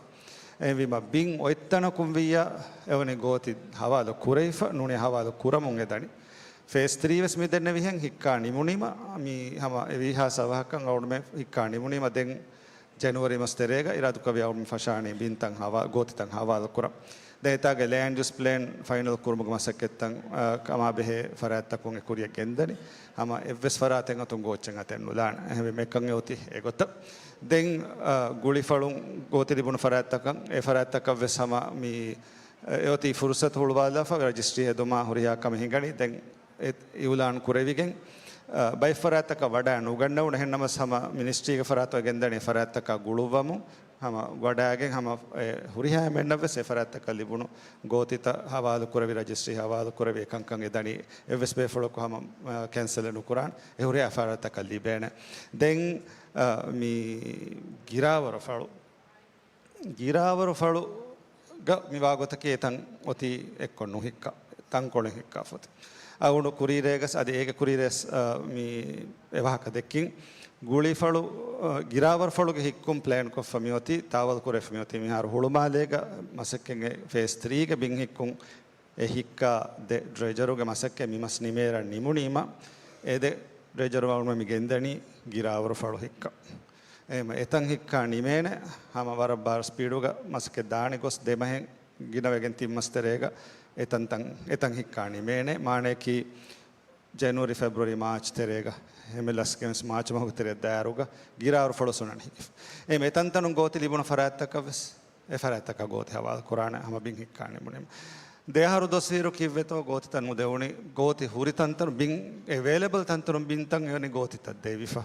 އެހެންވީމަ ބިން އޮތްތަނަކުން ވިއްޔާ އެވަނީ ގޯތި ހަވާލު ކުރެވިފަ، ނޫނީ ހަވާލު ކުރަމުން އެދަނީ. ފޭސް ތްރީ ވެސް މި ދެންނެވިހެން ހިއްކާ ނިމުނީމަ، މި ހަމަ އެވީހާސް އަވަހަކަށް އަޅުގަނޑުމެން ހިއްކާ ނިމުނީމަ ދެން ޖެނުއަރީ މަސް ތެރޭގަ އިރާދުކުރެއްވި އަޅުގަނޑު ފަށާނީ ބިންތައް ހަވާ، ގޯތިތައް ހަވާލު ކުރަން. ދެން އެތާގެ ލޭންޑް ޔޫސް ޕްލޭން ފައިނަލް ކުރުމުގެ މަސައްކަތްތައް، އާ، ކަމާ ބެހޭ ފަރާތްތަކުން އެ ކުރިޔަށް ގެންދަނީ. ހަމަ އެއްވެސް ފަރާތެއް އަތުން ގޯއްޗެއް އަތެއް ނުލާނެ. އެހެންވެ މިކަން އެ އޮތީ އެގޮތަށް. ދެން، އާ، ގުޅިފަޅުން ގޯތި ލިބުނު ފަރާތްތަކަށް، އެ ފަރާތްތަކަށް ވެސް ހަމަ މި، އެ އޮތީ ފުރުސަތު ހުޅުވާލާފަ ރަޖިސްޓްރީ ހެދުމާ ހުރިހާ ކަމެއް ހިނގަނީ. ދެން އެ އިއުލާން ކުރެވިގެން، އަ، ބައެއް ފަރާތްތަކަށް ވަޑައި ނުގަންނަވުނު. އެހެންނަމަސް ހަމަ މިނިސްޓްރީގެ ފަރާތުން ގެންދަނީ ފަރާތްތަކާ ގުޅުއްވަމުން. ހަމަ ވަޑައިގެން ހަމަ އެ ހުރިހާ އެންމެންނަށް ވެސް އެ ފަރާތްތަކަށް ލިބުނު ގޯތިތައް ހަވާލު ކުރެވި، ރަޖިސްޓްރީ ހަވާލު ކުރެވި އެކަންކަން އެ ދަނީ. އެއްވެސް ބޭފުޅަކު ހަމަ، އަ، ކެންސަލެއް ނުކުރާނެ. އެ ހުރިހާ ފަރާތްތަކަށް ލިބޭނެ. ދެން، އަ، މި ގިރާވަރު ފަޅު ގިރާވަރު ފަޅުގަ މި ވާގޮތަކީ އެތަން އޮތީ އެއްކޮށް ނުހިއްކާ، ތަންކޮޅެއް ހިއްކާފަ އޮތީ. އަޅުގަނޑު ކުރީރޭގަސް އަދި އޭގެ ކުރީރޭސް، އަ، މި އެވާހަކަ ދެއްކިން. ގުޅިފަޅު، އަ، ގިރާވަރު ފަޅުގެ ހިއްކުން ޕްލޭން ކޮށްފަ މިއޮތީ، ތާވަލް ކުރެފަ މިއޮތީ މިހާރު ހުޅުމާލޭގަ މަސައްކަތްގެ ފޭސް ތްރީގެ ބިން ހިއްކުން އެ ހިއްކާ ދެ ޑްރެޖަރުގެ މަސައްކަތް މި މަސް ނިމޭރަށް ނިމުނީމަ، އެ ދެ ޑްރެޖަރު އަޅުގަނޑު މި ގެންދަނީ ގިރާވަރު ފަޅު ހިއްކަން. އެހެން އެތަން ހިއްކާ ނިމޭނެ، ހަމަ ވަރަށް ބާރު ސްޕީޑުގަ މަސައްކަތް ދާނެ ގޮސް ދެ މަހެއް ގިނަވެގެން ތިން މަސް ތެރޭގަ އެތަންތަން، އެތަން ހިއްކާ ނިމޭނެ. މާނަޔަކީ ޖެނުއަރީ، ފެބްރުއަރީ، މާޗް ތެރޭގަ، އެމްއެލްއެސްގެ މާޗް މަހުގެ ތެރެއަށް ދާއިރުގަ ގިރާވަރު ފަޅު ސުނަން ހިނގިފަ. އެހެން އެތަންތަނުން ގޯތި ލިބުނު ފަރާތްތަކަށް ވެސް އެ ފަރާތްތަކަށް ގޯތި ހަވާލު ކުރާނެ ހަމަ ބިން ހިއްކާ ނިމުނީމަ. ދެ އަހަރު ދޮށްވީއިރު ކީއްވެތޯ ގޯތިތައް ނުދެވުނީ؟ ގޯތި ހުރި ތަންތަނު، ބިން އެވޭލަބަލް ތަންތަނުން ބިންތައް އެވަނީ ގޯތިތައް ދެވިފަ.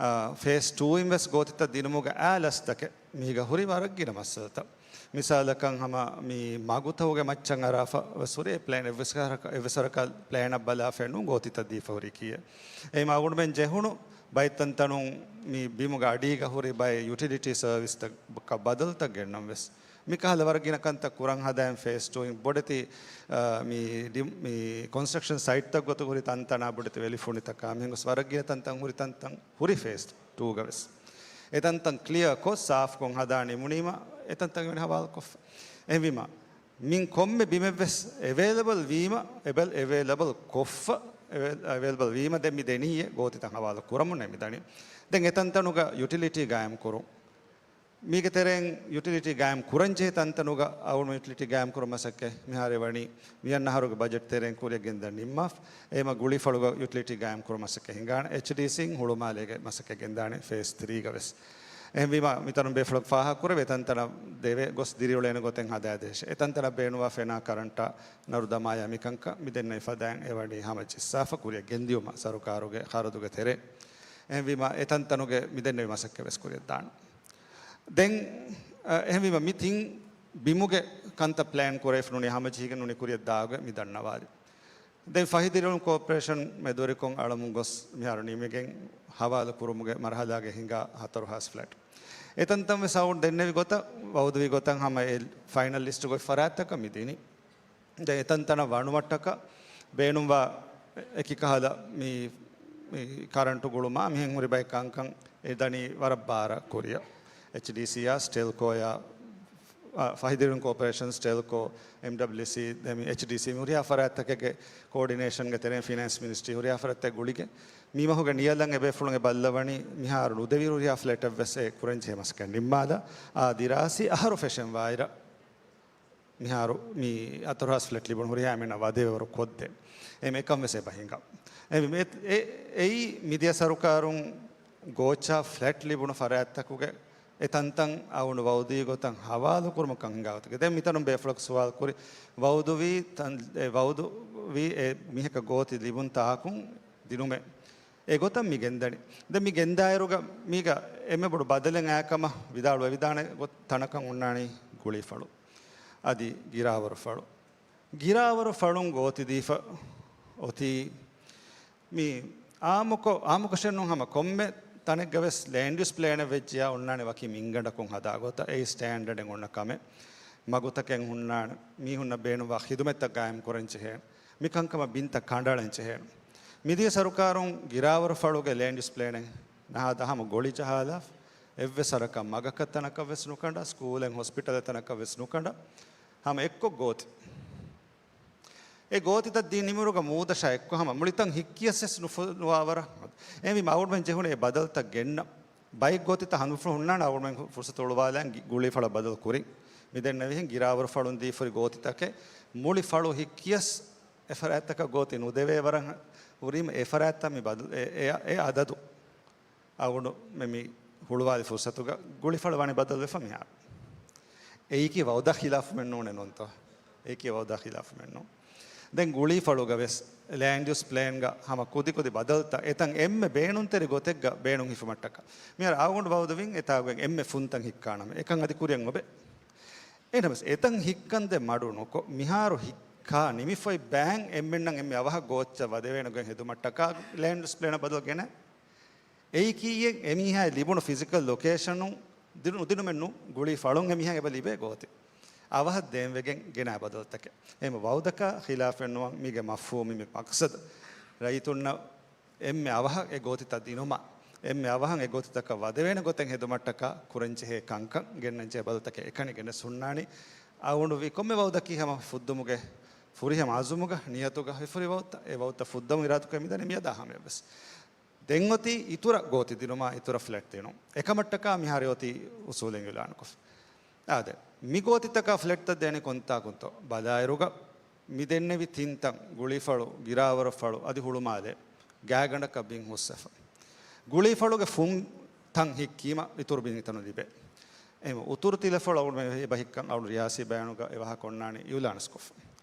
އާ، ފޭސް ޓޫ އިން ވެސް ގޯތިތައް ދިނުމުގެ އާ ލަސްތަކެއް މީގަ ހުރި ވަރަށް ގިނަ މައްސަލަތައް. މިސާލަކަށް ހަމަ މި މަގުތަކުގެ މައްޗަށް އަރާފަ ވެސް ހުރި އެ ޕްލޭން އެއްވެސް ވަރަކަށް، އެއްވެސް ވަރަކަށް ޕްލޭނަށް ބަލާފައެއް ނޫން ގޯތިތައް ދީފަ ހުރި ކީއެއް. އެހެން އަޅުގަނޑުމެން ޖެހުނު ބައެއް ތަންތަނުން މި ބިމުގެ އަޑީގަ ހުރި ބައެއް ޔުޓިލިޓީ ސަރވިސްތަކަށް ބަދަލުތައް ގެންނަން ވެސް. މިކަހަލަ ވަރަށް ގިނަ ކަންތައް ކުރަން ހަދާން ފޭސް ޓޫ އިން ބޮޑެތި، އާ، މި ޑި-، މި ކޮންސްޓްރަކްޝަން ސައިޓްތައް ގޮތުގަ ހުރި ތަންތަނާ ބޮޑެތި ވެލިފުނިތަކާ މިހެން ގޮސް ވަރަށް ގިނަ ތަންތަން ހުރި ތަންތަން ހުރި ފޭސް ޓޫގަ ވެސް. އެ ތަންތަން ކްލިއަރ ކޮށް، ސާފްކޮށް ހަދާ ނިމުނީމަ، އެ ތަންތަން އެވަނީ ހަވާލުކޮށްފަ. އެހެންވީމަ، މިން ކޮންމެ ބިމެއްވެސް އެވޭލަބަލް ވީމަ، އެބަލް އެވޭލަބަލް ކޮށްފަ، އެވޭ-، އެވޭލަބަލް ވީމަ، ދެން މި ދެނީއޭ ގޯތިތައް ހަވާލު ކުރަމުންނޭ މި ދަނީ. ދެން އެތަންތަނުގަ ޔުޓިލިޓީ ގާއިމް ކުރުން. މީގެ ތެރެއިން ޔުޓިލިޓީ ގާއިމް ކުރަންޖެހޭ ތަންތަނުގަ އަޅުގަނޑު ޔުޓިލިޓީ ގާއިމް ކުރުން މަސައްކަތް މިހާރު އެވަނީ މިއަންނަ އަހަރުގެ ބަޖެޓް ތެރެއިން ކުރިއަށް ގެންދަން ނިންމާފަ. އެހެމަ ގުޅިފަޅުގަ ޔުޓިލިޓީ ގާއިމް ކުރުން މަސައްކަތް ހިނގާނެ. އެޗްޑީސީން ހުޅުމާލޭގެ މަސައްކަތް ގެންދާނެ ފޭސް ތްރީގަ ވެސް. އެހެންވީމަ، މިތަނުން ބޭފުޅަކު ފާހަގަކުރެވޭ ތަންތަނަށް ދެވޭ ގޮސް ދިރިއުޅޭނެ ގޮތެއް ހަދާދޭށޭ. އެތަންތަނަށް ބޭނުންވާ ފެނާ ކަރަންޓާ ނަރު ދަމާޔާ މިކަންކަން މިދެންނެވި ފަދައިން އެވަނީ ހަމަ ޖެއްސާފަ ކުރިއަށް ގެންދިއުމަށް ސަރުކާރުގެ ޚަރަދުގެ ތެރޭ. އެހެންވީމަ، އެތަންތަނުގެ މިދެންނެވި މަސައްކަތް ވެސް ކުރިއަށް ދާން. ދެން، އަ، އެހެންވީމަ، މި ތިން ބިމުގެ ކަންތައް ޕްލޭން ކުރެވިފަ ނޫނީ ހަމަޖެހިގެން ނޫނީ ކުރިއަށް ދާގޮތް މި ދަންނަވާލި. ދެން ފަހި ދިރިއުޅުން ކޯޕަރޭޝަން މެދުވެރިކޮށް އަޅަމުން ގޮސް މިހާރު ނިމިގެން ހަވާލު ކުރުމުގެ މަރުހަލާގައި ހިނގާ ހަތަރު ހާސް ފްލެޓް. އެތަންތަން ވެސް އަޅުގަނޑު ދެންނެވި ގޮތަށް، ވައުދުވި ގޮތަށް ހަމަ އެ ފައިނަލް ލިސްޓް ގޮތް ފަރާތްތަކަށް މި ދިނީ. ދެން އެތަންތަނަށް ވަނުމަށްޓަކަ ބޭނުންވާ އެކި ކަހަލަ މި، މި ކަރަންޓު ގުޅުމާ މިހެން ހުރި ބައެއް ކަންކަން އެ ދަނީ ވަރަށް ބާރަށް ކުރިއަށް. އެޗްޑީސީއާ، ސްޓެލްކޯއާ، އާ، ފަހި ދިރިއުޅުން ކޯޕަރޭޝަން، ސްޓެލްކޯ، އެމްޑަބްލިއުސީ، ދެން މި އެޗްޑީސީ މި ހުރިހާ ފަރާތްތަކެއްގެ ކޯޑިނޭޝަންގެ ތެރެއިން ފިނޭންސް މިނިސްޓްރީ ހުރިހާ ފަރާތްތައް ގުޅިގެން މި މަހުގެ ނިޔަލަށް އެބޭފުޅުން އެ ބައްލަވަނީ މިހާރު ނުދެވި ހުރިހާ ފްލެޓެއް ވެސް އެ ކުރަންޖެހޭ މަސައްކަތް ނިންމާލާ. އާ، ދިރާސީ އަހަރު ފެށެން ވާއިރަށް މިހާރު މި ހަތަރު ހާސް ފްލެޓް ލިބުނު ހުރިހާ އެންމެންނަށް ވަދެވޭވަރު ކޮށްދޭން. އެ މިކަން ވެސް އެބަ ހިނގާ. އެ މި-، އެ-، އެއީ މިދިޔަ ސަރުކާރުން ގޯއްޗާ ފްލެޓް ލިބުނު ފަރާތްތަކުގެ އެ ތަންތަން އަޅުގަނޑު ވައުދުވީ ގޮތަށް ހަވާލު ކުރުމަށް ކަން ހިނގާ ގޮތުގެ. ދެން މިތަނުން ބޭފުޅަކު ސުވާލު ކުރި، ވައުދުވީ ތަން-، އެ ވައުދުވީ އެ މީހަކަށް ގޯތި ލިބުން ތާކުން ދިނުމެއް. އެގޮތަށް މި ގެންދަނީ. ދެން މި ގެންދާއިރުގަ މީގަ އެންމެ ބޮޑު ބަދަލެއް އައިކަމަށް ވިދާޅުވެވިދާނެ ގޮތް ތަނަކަށް އޮންނާނީ ގުޅިފަޅު އަދި ގިރާވަރުފަޅު. ގިރާވަރުފަޅުން ގޯތިދީފަ އޮތީ މި އާއްމުކޮށް، އާއްމުކޮށެއްނޫން ހަމަ ކޮންމެ ތަނެއްގަ ވެސް ލޭންޑް ޔޫސް ޕްލޭނެއް ވެއްޖިޔާ އޮންނާނެ ވަކި މިންގަނޑަކުން ހަދާ ގޮތަށް. އެއީ ސްޓޭންޑަޑެއް އޮންނަ ކަމެއް. މަގުތަކެއް ހުންނާނެ، މީހުންނަށް ބޭނުންވާ ޚިދުމަތްތައް ގާއިމް ކުރަން ޖެހޭނެ. މިކަންކަމަށް ބިންތައް ކަނޑައަޅަން ޖެހޭނެ. މިދިޔަ ސަރުކާރުން ގިރާވަރު ފަޅުގެ ލޭންޑް ޔޫސް ޕްލޭނެއް ނަހަދާ ހަމަ ގޮޅި ޖަހާލާފަ، އެއްވެސް ވަރަކަށް މަގަކަށް ތަނަކަށް ވެސް ނުކަނޑާ، ސްކޫލެއް ހޮސްޕިޓަލެއް ތަނަކަށް ވެސް ނުކަނޑާ، ހަމަ އެއްކޮށް ގޯތި. އެ ގޯތިތައް ދީ ނިމުރުގަ މޫދަށާ އެއްކޮށް ހަމަ މުޅިތަން ހިއްކިޔަސް ވެސް ނުފު-، ނުވާވަރަށް. އެހެންވީމަ އަޅުގަނޑުމެން ޖެހުނީ އެ ބަދަލުތައް ގެންނަ. ބައެއް ގޯތިތައް ހަނދުފުޅު ހުންނާނެ އަޅުގަނޑުމެން ފުރުސަތު އޮޅުވާލަން ގި-، ގުޅީފަޅަށް ބަދަލު ކުރިން. މިދެންނެވިހެން ގިރާވަރުފަޅުން ދީފަހުރި ގޯތިތަކެއް މުޅި ފަޅު ހިއްކިޔަސް އެފަރާތްތަކަށް ގޯތި ނުދެވޭ ވަރަށް ހުރީމަ އެފަރާތްތައް މި ބަދަލު، އެ، އެ، އެ އަދަދު އަޅުގަނޑުމެން މި ހުޅުވާލި ފުރުސަތުގަ ގުޅީފަޅު ވަނީ ބަދަލުވެފަ މިހާރު. އެއީކީ ވައުދާ ޚިލާފުމެއް ނޫނޭ ނޫންތޯ؟ އެއީކީ ވައުދާ ޚިލާފުމެއް ނޫން. ދެން ގުޅީފަޅުގަ ވެސް ލޭންޑް ޔޫސް ޕްލޭންގަ ހަމަ ކުދި ކުދި ބަދަލުތައް އެތަން އެންމެ ބޭނުންތެރި ގޮތެއްގަ ބޭނުން ހިފުމަށްޓަކާ. މިހާރު އަޅުގަނޑު ވައުދުވިން އެތާގައި އެންމެ ފުންތަން ހިއްކާނަމޭ. އެކަން އަދި ކުރިއަށް އޮވޭ. އެހެނަސް އެތަން ހިއްކަންދެން މަޑު ނުކޮށް، މިހާރު ހިއްކާ ނިމިފައި ބައިން އެންމެންނަށް އެންމެ އަވަހަށް ގޯތިތައް ވަދެވޭނެ ގޮތް ހެދުމަށްޓަކާ ލޭންޑް ޔޫސް ޕްލޭނަށް ބަދަލު ގެނައި. އެއީކީއެއް އެމީހާއަށް ލިބުނު ފިޒިކަލް ލޮކޭޝަނުން ދިނު-، ނުދިނުމެއްނު ގުޅީފަޅުން އެމީހާ އެބަ ލިބޭ ގޯތި. އަވަހަށް ދޭންވެގެން ގެނައި ބަދަލުތަކެއް. އެހެން ވައުދަކާ ޚިލާފެއް ނުވަން މީގެ މަފްހޫމް މި މަޤްޞަދު ރައްޔިތުންނަށް އެންމެ އަވަހަށް އެ ގޯތިތައް ދިނުމަށް، އެންމެ އަވަހަށް އެ ގޯތިތަކަށް ވަދެވޭނެ ގޮތެއް ހެދުމަށްޓަކާ ކުރަންޖެހޭ ކަންކަން ގެންނަންޖެހޭ ބަދަލުތަކެއް އެކަނި ގެނެސް ހުންނާނީ. އަޅުގަނޑު ވީ ކޮންމެ ވައުދަކީ ހަމަ ފުއްދުމުގެ ފުރިހަމަ އަޒުމުގަ ނިޔަތުގަ ހިފުރި ވައުދުތައް. އެ ވައުދުތައް ފުއްދަމުން އިރާދަކުރެ މިދަނީ މިއަދާ ހަމަޔަށްވެސް. ދެން އޮތީ އިތުރަށް ގޯތި ދިނުމާ، އިތުރަށް ފްލެޓް ދިނުން. އެކަމަށްޓަކާ މިހާރު އޮތީ އުސޫލެއް އިޢުލާނުކޮށް. އާދެ، މި ގޯތިތަކަށް ފްލެޓްތައް ދޭނީ ކޮންތާކުންތޯ ބަލާއިރުގަ، މި ދެންނެވި ތިންތަން، ގުޅީފަޅު، ގިރާވަރުފަޅު އަދި ހުޅުމާލޭ، ގާތްގަނޑަކަށް ބިން ހުސްވެފަ. ގުޅީފަޅުގެ ފުން ތަން ހިއްކީމަ، އިތުރު ބިން އެތަނުން ލިބޭ. އެހެން އުތުރު ތިލަފަޅު އަޅުގަނޑު އެބަ ހިއްކަން އަޅުގަނޑު ރިޔާސީ ބަޔާނުގަ އެ ވާހަކަ އޮންނާނީ އިޢުލާނުސްކޮށްފަ.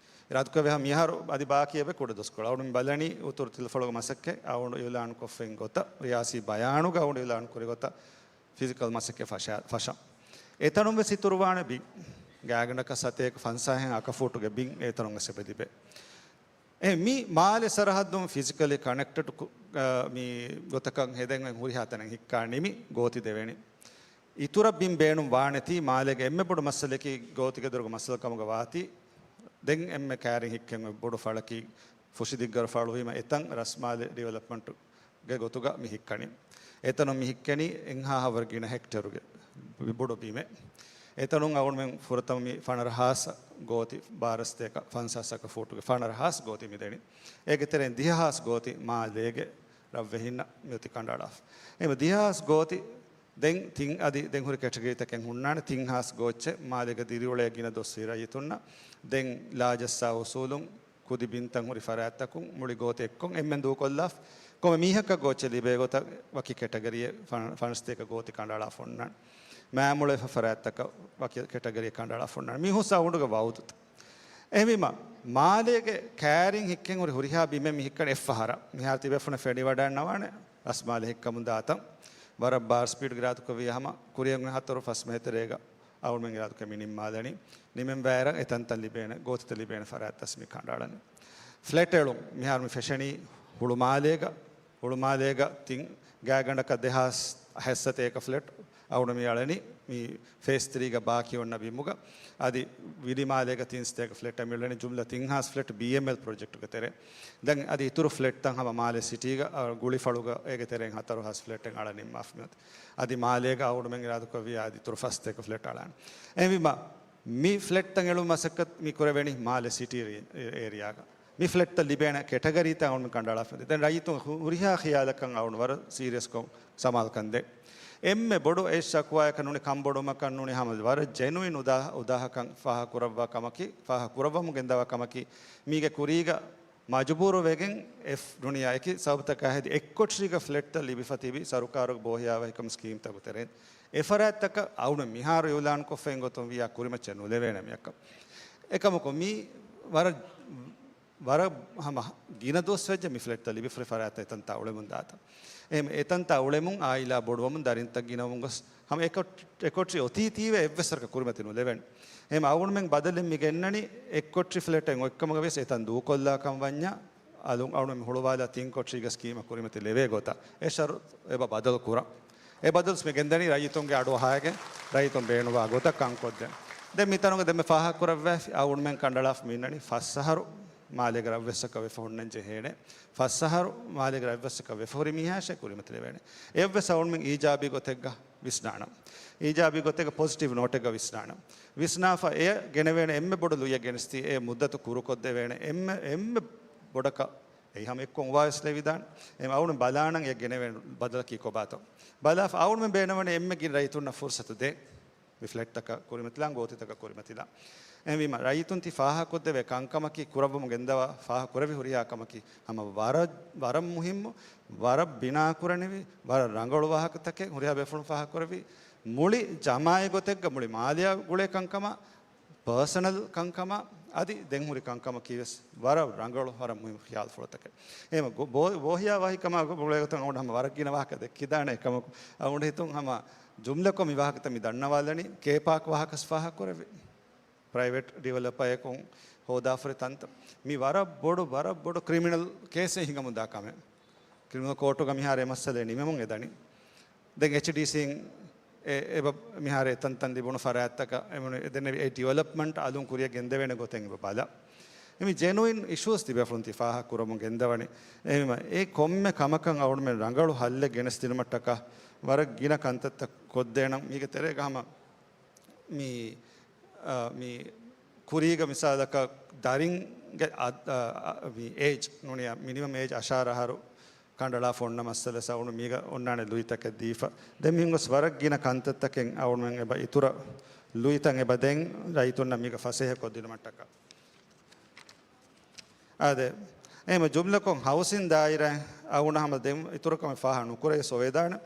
އިރާދަކުރެއްވި ހަމަ މިހާރު އަދި ބާކީ އެބަ ކުޑަ ދުވަސްކޮޅު. އަޅުގަނޑު މި ބަލަނީ އުތުރު ތިލަފަޅުގެ މަސައްކަތް އަޅުގަނޑު އިޢުލާނުކޮށްފައި ގޮތަށް، ރިޔާސީ ބަޔާނުގަ އަޅުގަނޑު އިޢުލާނު ކުރި ގޮތަށް ފިޒިކަލް މަސައްކަތް ފަށާ-، ފަށަން. އެތަނުން ވެސް އިތުރުވާނެ ބިން. ގާތްގަނޑަކަށް ސަތޭކަ ފަންސާހެއް އަކަފޫޓުގެ ބިން އެތަނުން ވެސް އެބަ ލިބޭ. އެ މި މާލެ ސަރަހައްދުން ފިޒިކަލީ ކަނެކްޓެޑް ކު-، އަ، މި ގޮތަކަށް ހެދެން ހުރިހާ ތަނެއް ހިއްކާ ނިމި ގޯތި ދެވޭނެ. އިތުރަށް ބިން ބޭނުން ވާނެތީ މާލޭގެ އެންމެ ބޮޑު މައްސަލައަކީ ގޯތިގެ ދޮރުގެ މައްސަލަ ކަމުގަ ވާތީ، ދެން އެންމެ ކައިރިން ހިއްކެން އޮތް ބޮޑު ފަޅަކީ ފުށިދިއްގަރު ފަޅު ވީމަ އެތަން ރަސްމާލެ ޑިވެލޮޕްމަންޓުގެ ގޮތުގަ މި ހިއްކަނީ. އެތަނުން މި ހިއްކެނީ އެއްހާހަށް ވަރަށް ގިނަ ހެކްޓަރުގެ ބޮޑު ބިމެއް. އެތަނުން އަޅުގަނޑުމެން ފުރަތަމަ މި ފަނަރަ ހާސް ގޯތި ބާރަ ސަތޭކަ ފަންސާސް އަކަފޫޓުގެ ފަނަރަ ހާސް ގޯތި މި ދެނީ. އޭގެ ތެރެއިން ދިހަ ހާސް ގޯތި މާލޭގެ ރަށްވެހިންނަށް މިއޮތީ ކަނޑައަޅާފަ. އެހެންވެ ދިހަ ހާސް ގޯތި ދެން ތިން އަދި ދެން ހުރި ކެޓަގަރީތަކެއް ހުންނާނެ. ތިން ހާސް ގޯތިއެއް މާލޭގަ ދިރިއުޅޭ ގިނަ ދުވަސްވީ ރައްޔިތުންނަށް ދެން ލާޖައްސާ އުސޫލުން ކުދި ބިންތައް ހުރި ފަރާތްތަކުން މުޅި ގޯތި އެއްކޮށް އެންމެން ދޫކޮށްލާފަ. ކޮންމެ މީހަކަށް ގޯތި ލިބޭ ގޮތަށް ވަކި ކެޓަގަރީއެއް ފަނަ-، ފަނަރަ ސަތޭކަ ގޯތި ކަނޑައަޅާފަ އޮންނާނެ. މާމުޅޭފަ ފަރާތްތަކަށް ވަކި ކެޓަގަރީއެއް ކަނޑައަޅާފަ އޮންނާނެ. މި ހުސް އަޅުގަނޑުގެ ވައުދުތައް. އެހެންވީމަ، މާލޭގެ ކައިރިން ހިއްކެން ހުރި ހުރިހާ ބިމެއް މި ހިއްކަން އެއްފަހަރަށް. މިހާރު ތިބޭފުޅުން ފެނިވަޑައިގަންނަވާނެ ރަސްމާލެ ހިއްކަމުން ދާތަން. ވަރަށް ބާރަ ސްޕީޑް އިރާދަކުރެއްވިއްޔާ ހަމަ ކުރިއަށް ހަތަރު ފަސް މަހެއް ތެރޭގަ އަޅުގަނޑުމެން އިރާދަކުރެ މި ނިންމާލަނީ. ނިމެން ވައިރަށް އެތަންތަން ލިބޭނެ، ގޯތިތައް ލިބޭނެ ފަރާތްތައް މި ކަނޑައަޅަނީ. ފްލެޓް އެޅުން. މިހާރު މި ފެށެނީ ހުޅުމާލޭގަ. ހުޅުމާލޭގަ ތިން ގާތްގަނޑަކަށް ދެހާސް ހަތްސަތޭކަ ފްލެޓް އަޅުގަނޑު މި އަޅަނީ މި ފޭސް ތްރީގަ ބާކީ އޮންނަ ބިމުގަ. އަދި ވިލިމާލޭގަ ތިން ސަތޭކަ ފްލެޓް މި އަޅަނީ ޖުމްލަ ތިން ހާސް ފްލެޓް ބީއެމްއެލް ޕްރޮޖެކްޓުގެ ތެރޭ. ދެން އަދި އިތުރު ފްލެޓްތައް ހަމަ މާލެ ސިޓީގަ، އަ، ގުޅިފަޅުގަ އޭގެ ތެރެއިން ހަތަރު ހާސް ފްލެޓެއް އަޅަން ނިންމާފަ މިއޮތީ. އަދި މާލޭގަ އަޅުގަނޑުމެން އިރާދަކުރެއްވިއްޔާ އަދި އިތުރު ފަސް ސަތޭކަ ފްލެޓް އަޅާނެ. އެހެންވީމަ، މި ފްލެޓްތައް އެޅުން މަސައްކަތް މި ކުރެވެނީ މާލެ ސިޓީ ރީ-، އޭރިއާގަ. މި ފްލެޓްތައް ލިބޭނެ ކެޓަގަރީތައް އަޅުގަނޑު ކަނޑައަޅާފަ. ދެން ރައްޔިތުން ހު-، ހުރިހާ ޚިޔާލަކަށް އަޅުގަނޑު ވަރަށް ސީރިއަސްކޮށް ސަމާލުކަން ދޭ. އެންމެ ބޮޑު އެއް ޝަކުވާއަކަށް ނޫނީ، ކަންބޮޑުވުމަކަށް ނޫނީ، ހަމަ ވަރަށް ޖެނުއިން އުދާ-، އުދާހަކަން ފާހަގަކުރައްވާ ކަމަކީ، ފާހަގަކުރައްވަމުން ގެންދަވާ ކަމަކީ، މީގެ ކުރީގަ މަޖުބޫރު ވެގެން އެ ނޫނީ އެކި ސަބަބުތަކާ ހެދި އެއްކޮޓަރީގަ ފްލެޓްތައް ލިބިފަ ތިބި ސަރުކާރުގެ ބޯހިޔާވަހިކަމުގެ ސްކީމްތަކުގެ ތެރެއިން. އެ ފަރާތްތަކަށް އަޅުގަނޑު މިހާރު އިޢުލާންކޮށްފައި ގޮތުން ވިއްޔާ ކުރިމައްޗަށް ނުލެވޭނެ މިއަކަށް. އެކަމަކު މި ވަރަށް، ވަރަށް ހަމަ ގިނަ ދުވަސް ވެއްޖެ މި ފްލެޓްތައް ލިބިފަ ހުރި ފަރާތްތައް އެތަންތާ އުޅެމުން ދާތަން. އެހެން އެތަންތާ އުޅެމުން އާއިލާ ބޮޑުވަމުން ދަރިންތައް ގިނަވަމުން ގޮސް ހަމަ އެކޮޓް-، އެކޮޓަރި އޮތީތީވެ އެއްވެސް ވަރަކަށް ކުރިމަތި ނުލެވެން. އެހެން އަޅުގަނޑުމެން ބަދަލެއް މި ގެންނަނީ އެއްކޮޓަރި ފްލެޓެއް އޮތްކަމުގަ ވިޔަސް އެތަން ދޫކޮށްލާ ކަން ވަންޏާ އަލުން އަޅުގަނޑު މި ހުޅުވާލާ ތިން ކޮޓަރީގަ ސްކީމަށް ކުރިމަތި ލެވޭ ގޮތަށް އެ ޝަރުތު އެބަ ބަދަލު ކުރަން. އެ ބަދަލުސް މި ގެންދަނީ ރައްޔިތުންގެ އަޑު އަހާގެން ރައްޔިތުން ބޭނުންވާ ގޮތަށް ކަންކޮށްދޭން. ދެން މިތަނުގަ ދެންމެ ފާހަގަކުރައްވާފި އަޅުގަނޑުމެން ކަނޑައަޅާފަ މި އިންނަނީ ފަސް އަހަރު މާލޭގަ ރަށްވެއްސަކަށް ވެފަ ހުންނަން ޖެހޭނެ. ފަސް އަހަރު މާލޭގަ ރަށްވެއްސަކަށް ވެފަ ހުރި މީހާއަށޭ ކުރިމަތި ލެވޭނެ. އެއަށްވެސް އަޅުގަނޑުމެން އީޖާބީ ގޮތެއްގަ ވިސްނާނަން. އީޖާބީ ގޮތެއްގަ ޕޮޒިޓިވް ނޯޓެއްގަ ވިސްނާނަން. ވިސްނާފަ އެ ގެނެވޭނެ އެންމެ ބޮޑު ލުޔެއް ގެނެސްދީ އެ މުއްދަތު ކުރުކޮށްދެވޭނެ އެންމެ، އެންމެ ބޮޑަކަށް އެއީ ހަމަ އެއްކޮށް އުވާވެސް ލެވިދާނެ. އެހެން އަޅުގަނޑު ބަލާނަން އެ ގެނެވޭނެ ބަދަލަކީ ކޮބާތޯ. ބަލާފަ އަޅުގަނޑުމެން ބޭނުންވަނީ އެންމެ ގިނަ ރައްޔިތުންނަށް ފުރުސަތު ދޭން. މި ފްލެޓްތަކަށް ކުރިމަތިލާން، ގޯތިތަކަށް ކުރިމަތިލާން. އެހެންވީމަ ރައްޔިތުން ތި ފާހަގަކޮށްދެވޭ ކަންކަމަކީ ކުރައްވަމުން ގެންދަވާ ފާހަގަކުރެއްވި ހުރިހާ ކަމަކީ ހަމަ ވަރަށް، ވަރަށް މުހިއްމު، ވަރަށް ބިނާކުރަނިވި، ވަރަށް ރަނގަޅު ވާހަކަތަކެއް ހުރިހާ ބޭފުޅުން ފާހަގަކުރެއްވި، މުޅި ޖަމާޢަތް ގޮތެއްގަ މުޅި މާލެއާ ގުޅޭ ކަންކަމަށް، ޕާސަނަލް ކަންކަމާ އަދި ދެން ހުރި ކަންކަމަކީ ވެސް ވަރަށް ރަނގަޅު، ވަރަށް މުހިއްމު ޚިޔާލުފުޅުތަކެއް. އެހެން ގޮ-، ބޯ-، ބޯހިޔާ ވަހިކަމާ ގުޅޭގޮތުން އަޅުގަނޑު ހަމަ ވަރަށް ގިނަ ވާހަކަ ދެއްކިދާނެ. އެކަމަކު އަޅުގަނޑު ހިތުން ހަމަ ޖުމްލަކޮށް މި ވާހަކަތައް މި ދަންނަވާލަނީ ކޭ ޕާކް ވާހަކަ ވެސް ފާހަގަކުރެއްވި. ޕްރައިވެޓް ޑިވެލޮޕަރަކުން ހޯދާފަރި ތަންތަން. މި ވަރަށް ބޮޑު، ވަރަށް ބޮޑު ކްރިމިނަލް ކޭސެއް ހިނގަމުންދާ ކަމެއް. ކްރިމިނަލް ކޯޓުގަ މިހާރު އެ މައްސަލަ ނިމެމުން އެދަނީ. ދެން އެޗްޑީސީން އެ، އެބަ މިހާރު އެތަންތަން ލިބުނު ފަރާތްތަކަށް އެމުން އެދެންނެވި އެ ޑިވެލޮޕްމަންޓް އަލުން ކުރިއަށް ގެންދެވޭނެ ގޮތެއް އެބަ ބަލާ. އެމި ޖެނުއިން އިޝޫސް ތިބޭފުޅުން ތި ފާހަގަ ކުރަމުން ގެންދަވަނީ. އެހެންވީމަ އެ ކޮންމެ ކަމަކަށް އަޅުގަނޑުމެން ރަނގަޅު ހައްލެއް ގެނެސްދިނުމަށްޓަކާ ވަރަށް ގިނަ ކަންތައްތައް ކޮށްދޭނަން. މީގެ ތެރޭގަ ހަމަ މި، އާ، މި ކުރީގަ މިސާލަކަށް ދަރިންގެ އަ-، އަ-، އަ-، މި އޭޖް ނޫނީ މިނިމަމް އޭޖް އަށާރަ އަހަރު ކަނޑައަޅާފަ އޮންނަ މައްސަލަ ސައުނު މީގަ އޮންނާނެ ލުއިތަކެއް ދީފަ. ދެން މިހެން ގޮސް ވަރަށް ގިނަ ކަންތައްތަކެއް އަޅުގަނޑުމެން އެބަ އިތުރަށް ލުއިތައް އެބަ ދޭން ރައްޔިތުންނަށް މީގަ ފަސޭހަ ކޮށްދިނުމަށްޓަކާ. އާދެ، އެހެން ޖުމްލަކޮށް ހައުސިން ދާއިރާ އަޅުގަނޑަށް ހަމަ ދެން އިތުރު ކަމެއް ފާހަގަ ނުކުރެވި ސޮވެދާނެ.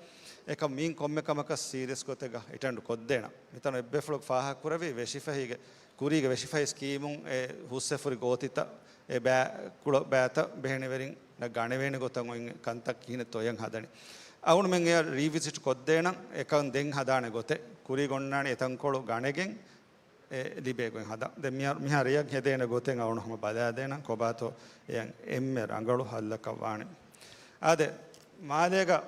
އެކަމް މިއިން ކޮންމެ ކަމަކަށް ސީރިއަސް ގޮތެއްގަ އެޓެންޑް ކޮށްދޭނަން. މިތަނު އެއްބޭފުޅަކު ފާހަގަ ކުރެވި ވެށިފަހީގެ ކުރީގެ ވެށިފަހި ސްކީމުން އެ ހުސްއެފުރި ގޯތިތައް، އެ ބައި ކުޅަ ބައިތައް ބެހެނިވެރިންނަށް ގަނެވޭނެ ގޮތަށް އޮތް ކަންތައް ކިހިނެއް ތޮޔަށް ހަދަނީ. އަޅުގަނޑުމެން އެ ރީވިޒިޓް ކޮށްދޭނަން، އެކަން ދެން ހަދާނެ ގޮތެއް. ކުރީގަ އޮންނާނެ އެތަންކޮޅު ގަނެގެން އެ ލިބޭ ގޮތް ހަދާ. ދެން މިހާ-، މިހާރު ރެއަށް ހެދޭނެ ގޮތެއް އަޅުގަނޑު ހަމަ ބަލާދޭނަން ކޮބާތޯ އެއަށް އެންމެ ރަނގަޅު ހައްލަކަށް ވާނެ. އާދެ، މާލޭގަ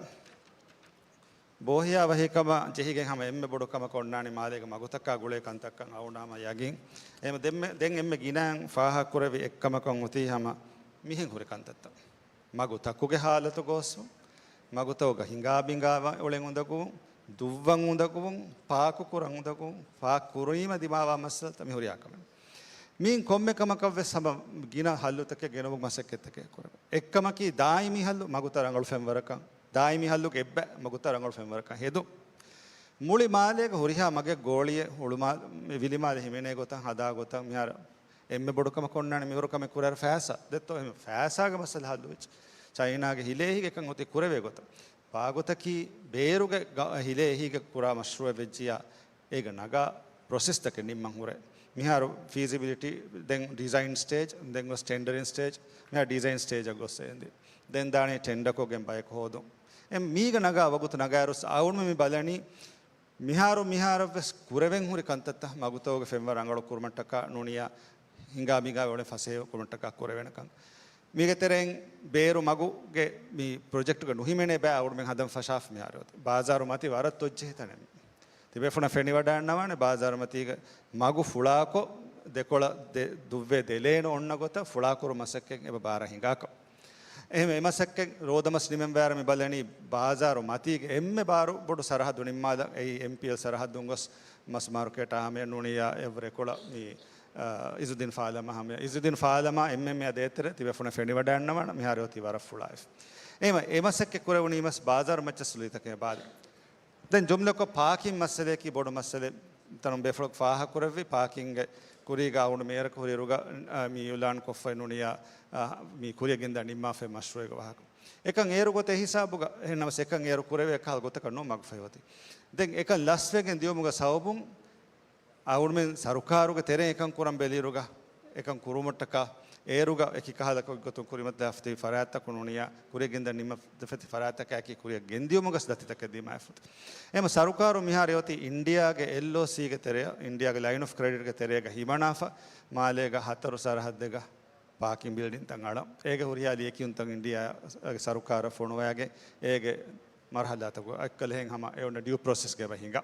ބޯހިޔާ ވަހިކަމާ ޖެހިގެން ހަމަ އެންމެ ބޮޑު ކަމަކަށް އޮންނާނީ މާލޭގެ މަގުތަކާ ގުޅޭ ކަންތައްކަން އަޅުގަނޑަށް ހަމަ ޔަގީން. އެހެން ދެންމެ-، ދެން އެންމެ ގިނައިން ފާހަގަކުރެއްވި އެއްކަމަކަށް އޮތީ ހަމަ މިހެން ހުރި ކަންތައްތައް. މަގުތަކުގެ ހާލަތު ގޯސްވުން، މަގުތަކުގަ ހިނގާބިނގާ އުޅެން އުނދަގޫވުން، ދުއްވަން އުނދަގޫވުން، ޕާކުކުރަން އުނދަގޫވުން، ޕާކު ކުރީމަ ދިމާވާ މައްސަލަތައް މި ހުރިހާ ކަމެއް. މިއިން ކޮންމެ ކަމަކަށްވެސް ހަމަ ގިނަ ހައްލުތަކެއް ގެނައުމުގެ މަސައްކަތްތަކެއް ކުރެވޭ. އެއްކަމަކީ ދާއިމީ ހައްލު މަގުތައް ރަނގަޅު ފެންވަރަކަށް، ދާއިމީ ހައްލުގެ އެއްބައި މަގުތައް ރަނގަޅު ފެންވަރަކަށް ހެދުން. މުޅި މާލޭގަ ހުރިހާ މަގެއް ގޯޅިއެއް ހުޅުމާ-، ވިލިމާލެ ހިމެނޭ ގޮތަށް ހަދާ ގޮތަށް މިހާރު އެންމެ ބޮޑު ކަމަކަށް އޮންނާނެ މިހުރު ކަމެއް ކުރާ ފައިސާ ދެއްތޯ؟ އެހެން ފައިސާގެ މައްސަލަ ހައްލުވެއްޖެ. ޗައިނާގެ ހިލޭ އެހީގަ އެކަން އޮތީ ކުރެވޭ ގޮތަށް. ބާގޮތަކީ ބޭރުގެ ގަ-، ހިލޭ އެހީގަ ކުރާ މަޝްރޫއެއް ވެއްޖިޔާ އޭގަ ނަގާ ޕްރޮސެސްތަކެއް ނިންމަން ހުރޭ. މިހާރު ފީޒިބިލިޓީ، ދެން ޑިޒައިން ސްޓޭޖް، ދެން ގޮސް ޓެންޑަރިން ސްޓޭޖް، މިހާރު ޑިޒައިން ސްޓޭޖަށް ގޮސް އެނދި. ދެން ދާނީ ޓެންޑަކޮށްގެން ބަޔަކު ހޯދުން. އެ މީގަ ނަގާ ވަގުތު ނަގާއިރުސް އަޅުގަނޑުމެން މި ބަލަނީ މިހާރު މިހާރަށްވެސް ކުރެވެން ހުރި ކަންތައްތައް މަގުތަކުގެ ފެންވަރު ރަނގަޅު ކުރުމަށްޓަކާ ނޫނިޔާ ހިނގާ މިނގާ އޮޅެ ފަސޭހަ ކުރުމަށްޓަކާ ކުރެވޭނެ ކަން. މީގެ ތެރެއިން ބޭރު މަގުގެ މި ޕްރޮޖެކްޓުގެ ނުހިމެނޭ ބައި އަޅުގަނޑުމެން ހަދަން ފަށާފަ މިހާރު އޮތީ. ބާޒާރު މަތީ ވަރަށް ތޮއްޖެހި ތަނެއް. ތިބޭފުޅުން ފެނިވަޑައިގަންނަވާނެ ބާޒާރު މަތީގަ މަގު ފުޅާކޮށް ދެކޮޅަށް ދެ-، ދުއްވެ ދެލޭނެ އޮންނަ ގޮތަށް ފުޅާކުރު މަސައްކަތް އެބަ ބާރަށް ހިނގާކަށް. އެހެން އެ މަސައްކަތް ރޯދަމަސް ނިމެން ވާއިރު މި ބަލަނީ ބާޒާރު މަތީގެ އެންމެ ބާރު ބޮޑު ސަރަހައްދު ނިންމާލަން. އެއީ އެމްޕީއެލް ސަރަހައްދުން ގޮސް މަސް މާރުކޭޓާ ހަމަޔަށް ނޫނިޔާ އެއްވަރު އެކޮޅަށް މި، އާ، އިޒުއްދީން ފާލަމާ ހަމަޔަށް. އިޒުއްދީން ފާލަމާ އެމްއެމްއޭއާ ދޭތެރެ ތިބޭފުޅުން ފެނިވަޑައިގަންނަވާނަ މިހާރު އޮތީ ވަރަށް ފުޅާއިފަ. އެހެން އެ މަސައްކަތް ކުރެވުނީމަސް ބާޒާރު މައްޗަށް ސުލީތަކެއް ބާލި. ދެން ޖުމްލަކޮށް ޕާކިން މައްސަލައަކީ ބޮޑު މައްސަލައެއް. ތަނުން ބޭފުޅަކު ފާހަގަކުރެއްވި ޕާކިންގެ ކުރީގަ އަޅުގަނޑު މޭޔަރަކު ހުރިއިރުގަ، އާ، މި އިއުލާން ކޮށްފައި ނޫނިޔާ، އާ، މި ކުރިއަށް ގެންދާ ނިންމާފައި މަޝްރޫއެއްގެ ވާހަކަ. އެކަން އޭރު ގޮތެއް ހިސާބުގަ، އެހެންނަމަސް އެކަން އޭރު ކުރެވޭ އެކަހަލަ ގޮތަކަށް ނޫން މަގުފަހި އޮތީ. ދެން އެކަން ލަސްވެގެން ދިޔުމުގެ ސަބަބުން އަޅުގަނޑުމެން ސަރުކާރުގެ ތެރެއިން އެކަން ކުރަން ބެލިއިރުގަ، އެކަން ކުރުމަށްޓަކާ އޭރުގަ އެކި ކަހަލަ ގޮތުން ކުރިމަތިލާފަ ތިބި ފަރާތްތަކުން ނޫނިޔާ ކުރިއަށް ގެންދަން ނިންމަފަ ތިބި ފަރާތްތަކާއެކީ ކުރިއަށް ގެންދިޔުމުގަސް ދަތިތަކެއް ދިމާވެފަ. އެހެން ސަރުކާރު މިހާރު އޮތީ އިންޑިއާގެ އެލްއޯސީގެ ތެރެއަށް، އިންޑިއާގެ ލައިން އޮފް ކްރެޑިޓްގެ ތެރޭގަ ހިމަނާފަ، މާލޭގަ ހަތަރު ސަރަހައްދެއްގަ ޕާކިން ބިލްޑިންތައް އަޅަން. އޭގެ ހުރިހާ ލިޔެކިޔުންތައް އިންޑިއާ ސަރުކާރަށް ފޮނުވައިގެން އޭގެ މަރުހަލާތަކު އެއްކަލަހެން ހަމަ އެ އޮންނަ ޑިއު ޕްރޮސެސްގަ އެބަ ހިނގާ.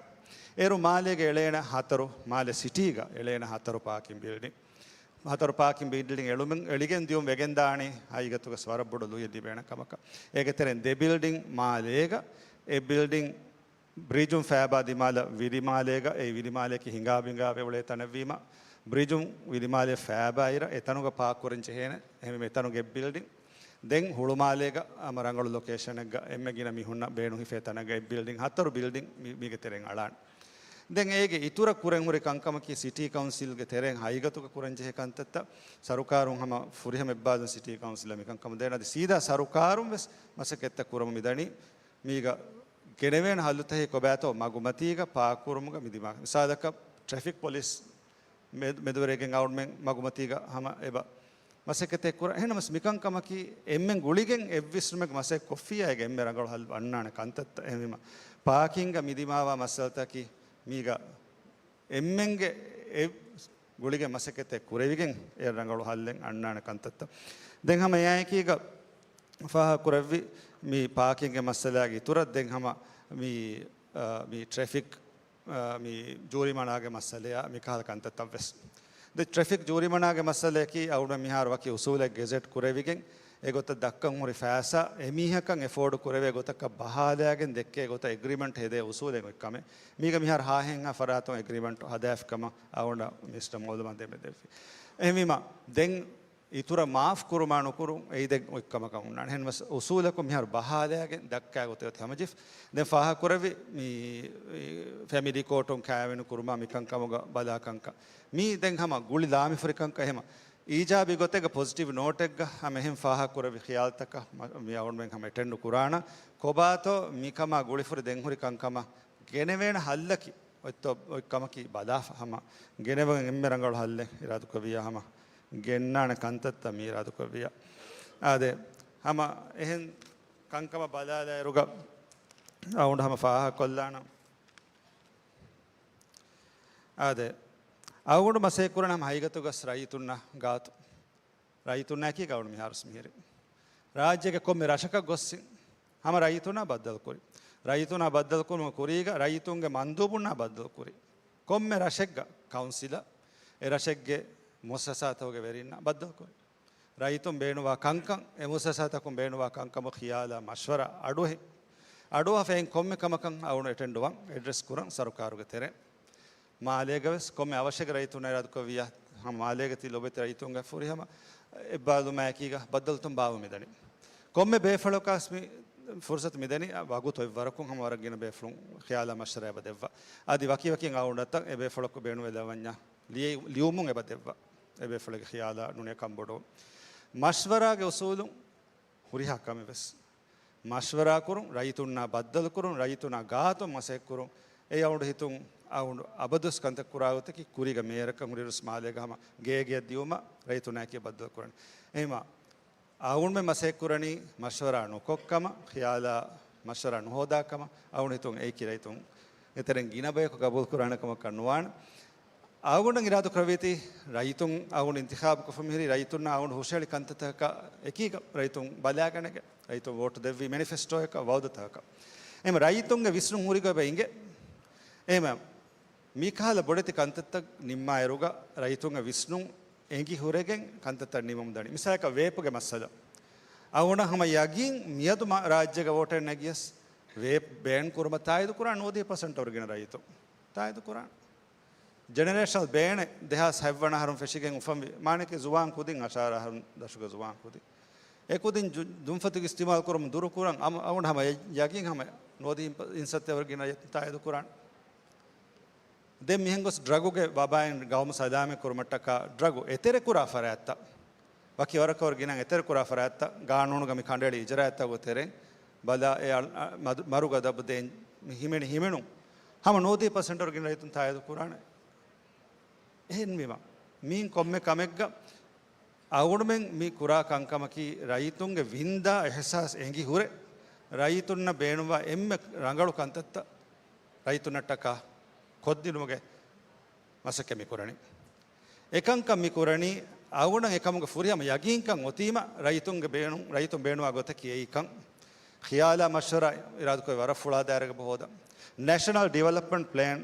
އޭރު މާލޭގެ އެޅޭނެ ހަތަރު، މާލެ ސިޓީގަ އެޅޭނެ ހަތަރު ޕާކިން ބިލްޑިން. ހަތަރު ޕާކިން ބިލްޑިން އެޅުމެއް، އެޅިގެން ދިޔުން ވެގެން ދާނީ ހަގީގަތުގަސް ވަރަށް ބޮޑު ލުޔެއް ލިބޭނެ ކަމަކަށް. އޭގެ ތެރެއިން ދެ ބިލްޑިން މާލޭގަ، އެއް ބިލްޑިން ބްރިޖުން ފައިބާ ދިމާލަށް ވިލިމާލޭގަ، އެ ވިލިމާލެއަކީ ހިނގާ ބިނގާ ވެ އުޅޭ ތަނެއްވީމަ، ބްރިޖުން ވިލިމާލެ ފައިބާއިރަށް އެތަނުގަ ޕާކް ކުރަން ޖެހޭނެ. އެހެންވީމަ އެތަނުގެ އެއް ބިލްޑިން. ދެން ހުޅުމާލޭގަ ހަމަ ރަނގަޅު ލޮކޭޝަނެއްގަ އެންމެ ގިނަ މީހުންނަށް ބޭނުން ހިފޭ ތަނެއްގަ އެއް ބިލްޑިން، ހަތަރު ބިލްޑިން މި-، މީގެ ތެރެއިން އަޅާނެ. ދެން އޭގެ އިތުރަށް ކުރެން ހުރި ކަންކަމަކީ ސިޓީ ކައުންސިލްގެ ތެރެއިން ހަގީގަތުގަ ކުރަންޖެހޭ ކަންތައްތައް. ސަރުކާރުން ހަމަ ފުރިހަމަ އެއްބާލުން ސިޓީ ކައުންސިލަށް މިކަންކަމަށް ދޭނެ. އަދި ސީދާ ސަރުކާރުން ވެސް މަސައްކަތްތައް ކުރަމުން މިދަނީ. މީގަ ގެނެވޭނެ ހައްލުތަކެއް ކޮބާތޯ މަގުމަތީގަ ޕާކުކުރުމުގަ މި ދިމާ. މިސާލަކަށް ޓްރެފިކް ޕޮލިސް މެ-، މެދުވެރިގެން އަޅުމެން މަގުމަތީގަ ހަމަ އެބަ މަސައްކަތެއް ކުރަން. އެހެންނަމަސް މިކަންކަމަކީ އެންމެން ގުޅިގެން އެއްވިސްނުމެއް މަސައްކަތް ކޮށްފިއްޔާ އޭގެ އެންމެ ރަނގަޅު ހައްލު އަންނާނެ ކަންތައްތައް. އެހެންވީމަ ޕާކިންގ މިދިމާވާ މައްސަލަތަކީ މީގަ އެންމެންގެ އެ ގުޅިގެން މަސައްކަތެއް ކުރެވިގެން އެ ރަނގަޅު ހައްލެއް އަންނާނެ ކަންތައްތައް. ދެން ހަމަ އެއާއެކީގަ ފާހަގަކުރެއްވި މި ޕާކިންގ މައްސަލާގެ އިތުރަށް ދެން ހަމަ މި، އާ، މި ޓްރެފިކް، އާ، މި ޖޫރިމަނާގެ މައްސަލަޔާ މި ކަހަލަ ކަންތައްތައް ވެސް. ދެ ޓްރެފިކް ޖޫރިމަނާގެ މައްސަލަޔަކީ އަޅުގަނޑު މިހާރު ވަކި އުސޫލެއް ގެޒެޓް ކުރެވިގެން އެގޮތަށް ދައްކަން ހުރި ފައިސާ އެމީހަކަށް އެފޯޑް ކުރެވޭ ގޮތަކަށް ބަހާލައިގެން ދެއްކޭ ގޮތަށް އެގްރިމެންޓް ހެދޭ އުސޫލެއް އޮތް ކަމެއް. މީގަ މިހާރު ހާހެއްހާ ފަރާތުން އެގްރިމެންޓް ހަދާފި ކަމަށް އަޅުގަނޑަށް މިނިސްޓަރ މައުލޫމާތު ދެމެދެއްވި. އެހެންވީމަ ދެން އިތުރަށް މާފް ކުރުމާ ނުކުރުން އެއީ ދެން އޮތް ކަމަކަށް ހުންނާނެ. އެހެންވެސް އުސޫލަކުން މިހާރު ބަހާލައިގެން ދައްކާ ގޮތެއް އޮތީ ހަމަޖެހިފަ. ދެން ފާހަގަކުރެއްވި މި ފެމިލީ ކޯޓުން ކާވެނި ކުރުމާ މިކަންކަމުގަ ބަލާ ކަންކަން. މީ ދެން ހަމަ ގުޅި ލާމިފުރި ކަންކަން. އެހެމަ އީޖާބީ ގޮތެއްގަ ޕޮޒިޓިވް ނޯޓެއްގަ ހަމަ އެހެން ފާހަގަކުރެއްވި ޚިޔާލުތަކަށް މަ-، މި އަޅުގަނޑުމެން ހަމަ އެޓެންޑު ކުރާނަ. ކޮބާތޯ މިކަމާ ގުޅިފުރި ދެންހުރި ކަންކަމަށް ގެނެވޭނެ ހައްލަކީ އޮތްތޯ އޮތް ކަމަކީ ބަލާފަ ހަމަ ގެނެވަން އެންމެ ރަނގަޅު ހައްލެއް އިރާދުކުރެއްވިއްޔާ ހަމަ ގެންނާނެ ކަންތައްތައް މި އިރާދުކުރެއްވިއްޔާ. އާދެ، ހަމަ އެހެން ކަންކަމަށް ބަލާލާއިރުގަ އަޅުގަނޑު ހަމަ ފާހަގަކޮށްލާނަން. އާދެ، އަޅުގަނޑު މަސައްކަތް ކުރަން ހަމަ ހަގީގަތުގަސް ރައްޔިތުންނަށް ގާތު. ރައްޔިތުންނާއެކީ އަޅުގަނޑު މިހާރުސް މިހިރީ. ރާއްޖޭގެ ކޮންމެ ރަށަކަށް ގޮސްސިން ހަމަ ރައްޔިތުންނާ ބައްދަލުކުރި. ރައްޔިތުންނާ ބައްދަލުކުރުމުގެ ކުރީގަ ރައްޔިތުންގެ މަންދޫބުންނާ ބައްދަލުކުރި. ކޮންމެ ރަށެއްގަ ކައުންސިލަށް އެ ރަށެއްގެ މުއައްސަސާތަކުގެ ވެރިންނާ ބައްދަލުކުރި. ރައްޔިތުން ބޭނުންވާ ކަންކަން، އެ މުއައްސަސާތަކުން ބޭނުންވާ ކަންކަމުގެ ޚިޔާލާ މަޝްވަރާ އަޑުއެހި. އަޑުއަހާފައި އިން ކޮންމެ ކަމަކަށް އަޅުގަނޑު އެޓެންޑްވާން އެޑްރެސް ކުރަން ސަރުކާރުގެ ތެރޭ. މާލޭގަ ވެސް ކޮންމެ އަވަށެއްގަ ރައްޔިތުންނަށް އިރާދަކުރެއްވިއްޔާ ހަމަ މާލޭގަ ތި ލޮބުވެތި ރައްޔިތުންގެ ފުރިހަމަ އެއްބާލުމާއެކީގަ ބައްދަލުތައް ބާވަމުން މިދަނީ. ކޮންމެ ބޭފުޅަކަށް މި ފުރުސަތު މިދަނީ ވަގުތު އެއްވަރަކުން ހަމަ ވަރަށް ގިނަ ބޭފުޅުން ޚިޔާލާ މަޝްވަރާ އެބަ ދެއްވާ. އަދި ވަކިވަކި އަޅުގަނޑަށް އެ ބޭފުޅަކު ބޭނުންވެލަވަންޏާ ލިޔެ-، ލިޔުމުން އެބަ ދެއްވާ. އެ ބޭފުޅެއްގެ ޚިޔާލާ ނޫނޭ ކަންބޮޑުވުން. މަޝްވަރާގެ އުސޫލުން ހުރިހާ ކަމެއް ވެސް މަޝްވަރާ ކުރުން، ރައްޔިތުންނާ ބައްދަލު ކުރުން، ރައްޔިތުންނާ ގާތުން މަސައްކަތް ކުރުން. އެއީ އަޅުގަނޑު ހިތުން އަޅުގަނޑު އަބަދުވެސް ކަންތައް ކުރާ ގޮތަކީ ކުރީގަ މޭޔަރަކަށް ހުރިއިރުވެސް މާލޭގަ ހަމަ ގޭގެއަށް ދިޔުމަށް ރައްޔިތުންނާއެކީ ބައްދަލު ކުރަން. އެހެންވީމަ އަޅުގަނޑުމެން މަސައްކަތް ކުރަނީ މަޝްވަރާ ނުކޮށް ކަމަށް، ޚިޔާލާ މަޝްވަރާ ނުހޯދާ ކަމަށް. އަޅުގަނޑު ހިތުން އެއީކީ ރައްޔިތުންގެ ތެރެއިން ގިނަ ބަޔަކު ގަބޫލު ކުރާނެ ކަމަކަށް ނުވާނެ. އަޅުގަނޑަށް އިރާދަކުރެއްވީތީ ރައްޔިތުން އަޅުގަނޑު އިންތިޚާބު ކޮށްފަ މިހިރީ ރައްޔިތުންނާ އަޅުގަނޑު ހުށަހެޅި ކަންތައްތަކަކާ އެކީގަ ރައްޔިތުން ބަލާގަނެގެން، ރައްޔިތުން ވޯޓު ދެއްވީ މެނިފެސްޓޯއަކަށް، ވައުދުތަކަކަށް. އެހެން ރައްޔިތުންގެ ވިސްނުން ހުރިގޮތް އެބަ އިނގޭ. އެހެންވެ، މިކަހަލަ ބޮޑެތި ކަންތައްތައް ނިންމާއިރުގަ ރައްޔިތުންގެ ވިސްނުން އެނގި ހުރެގެން ކަންތައްތައް ނިމަމުން ދަނީ. މިސާލަކަށް ވޭޕްގެ މައްސަލަ. އަޅުގަނޑަށް ހަމަ ޔަގީން މިއަދު މަ-، ރާއްޖޭގަ ވޯޓެއް ނެގިޔަސް ވޭޕް ބޭން ކުރުމަށް ތާއީދު ކުރާނެ ނުވަދިހަ ޕަސެންޓަށް ވަރަށް ގިނަ ރައްޔިތުން. ތާއީދު ކުރާނެ. ޖެނެރޭޝަނަލް ބޭނެއް ދެހާސް ހަތްވަނަ އަހަރުން ފެށިގެން އުފަންވި، މާނައަކީ ޒުވާން ކުދިން އަށާރަ އަހަރުން ދަށުގެ ޒުވާން ކުދިން. އެ ކުދިން ޖު-، ދުންފަތުގެ އިސްތިމާލް ކުރުމުން ދުރު ކުރަން އަމަ-، އަޅުގަނޑު ހަމަ ޔަ-، ޔަގީން ހަމަ ނުވަދިހަ އިންސައްތަ ވަރަށް ގިނަ ރައްޔިތުން ތާއީދު ކުރާނެ. ދެން މިހެން ގޮސް ޑްރަގުގެ ވަބާއިން ގައުމު ސަލާމަތް ކުރުމަށްޓަކާ ޑްރަގު އެތެރެ ކުރާ ފަރާތްތައް، ވަކި ވަރަކަށް ވަރަށް ގިނަ އެތެރެ ކުރާ ފަރާތްތައް ގާނޫނުގަ މި ކަނޑައެޅި އިޖްރާއަތްތަކުގެ ތެރެއިން ބަލާ އެ އަ-، އަ-، މަދު-، މަރުގަދަބު ދޭން މި ހިމެނި ހިމެނުން ހަމަ ނުވަދިހަ ޕަސެންޓަށް ވަރަށް ގިނަ ރައްޔިތުން ތާއީދު ކުރާނެ. އެހެންވީމަ، މީން ކޮންމެ ކަމެއްގަ އަޅުގަނޑުމެން މި ކުރާ ކަންކަމަކީ، ރައްޔިތުންގެ ވިންދާ އިހްސާސް އެނގި ހުރެ، ރައްޔިތުންނަށް ބޭނުންވާ އެންމެ ރަނގަޅު ކަންތައްތައް ރައްޔިތުންނަށްޓަކާ ކޮށްދިނުމުގެ މަސައްކަތް މި ކުރަނީ. އެކަންކަން މި ކުރަނީ، އަޅުގަނޑަށް އެކަމުގެ ފުރިހަމަ ޔަގީންކަން އޮތީމަ، ރައްޔިތުންގެ ބޭނުން، ރައްޔިތުން ބޭނުންވާ ގޮތަކީ އެއީކަން. ޚިޔާލާ މަޝްވަރާ އިރާދަކުރެ ވަރަށް ފުޅާ ދާއިރާއެއްގަ ހޯދަން. ނޭޝަނަލް ޑިވެލޮޕްމަންޓް ޕްލޭން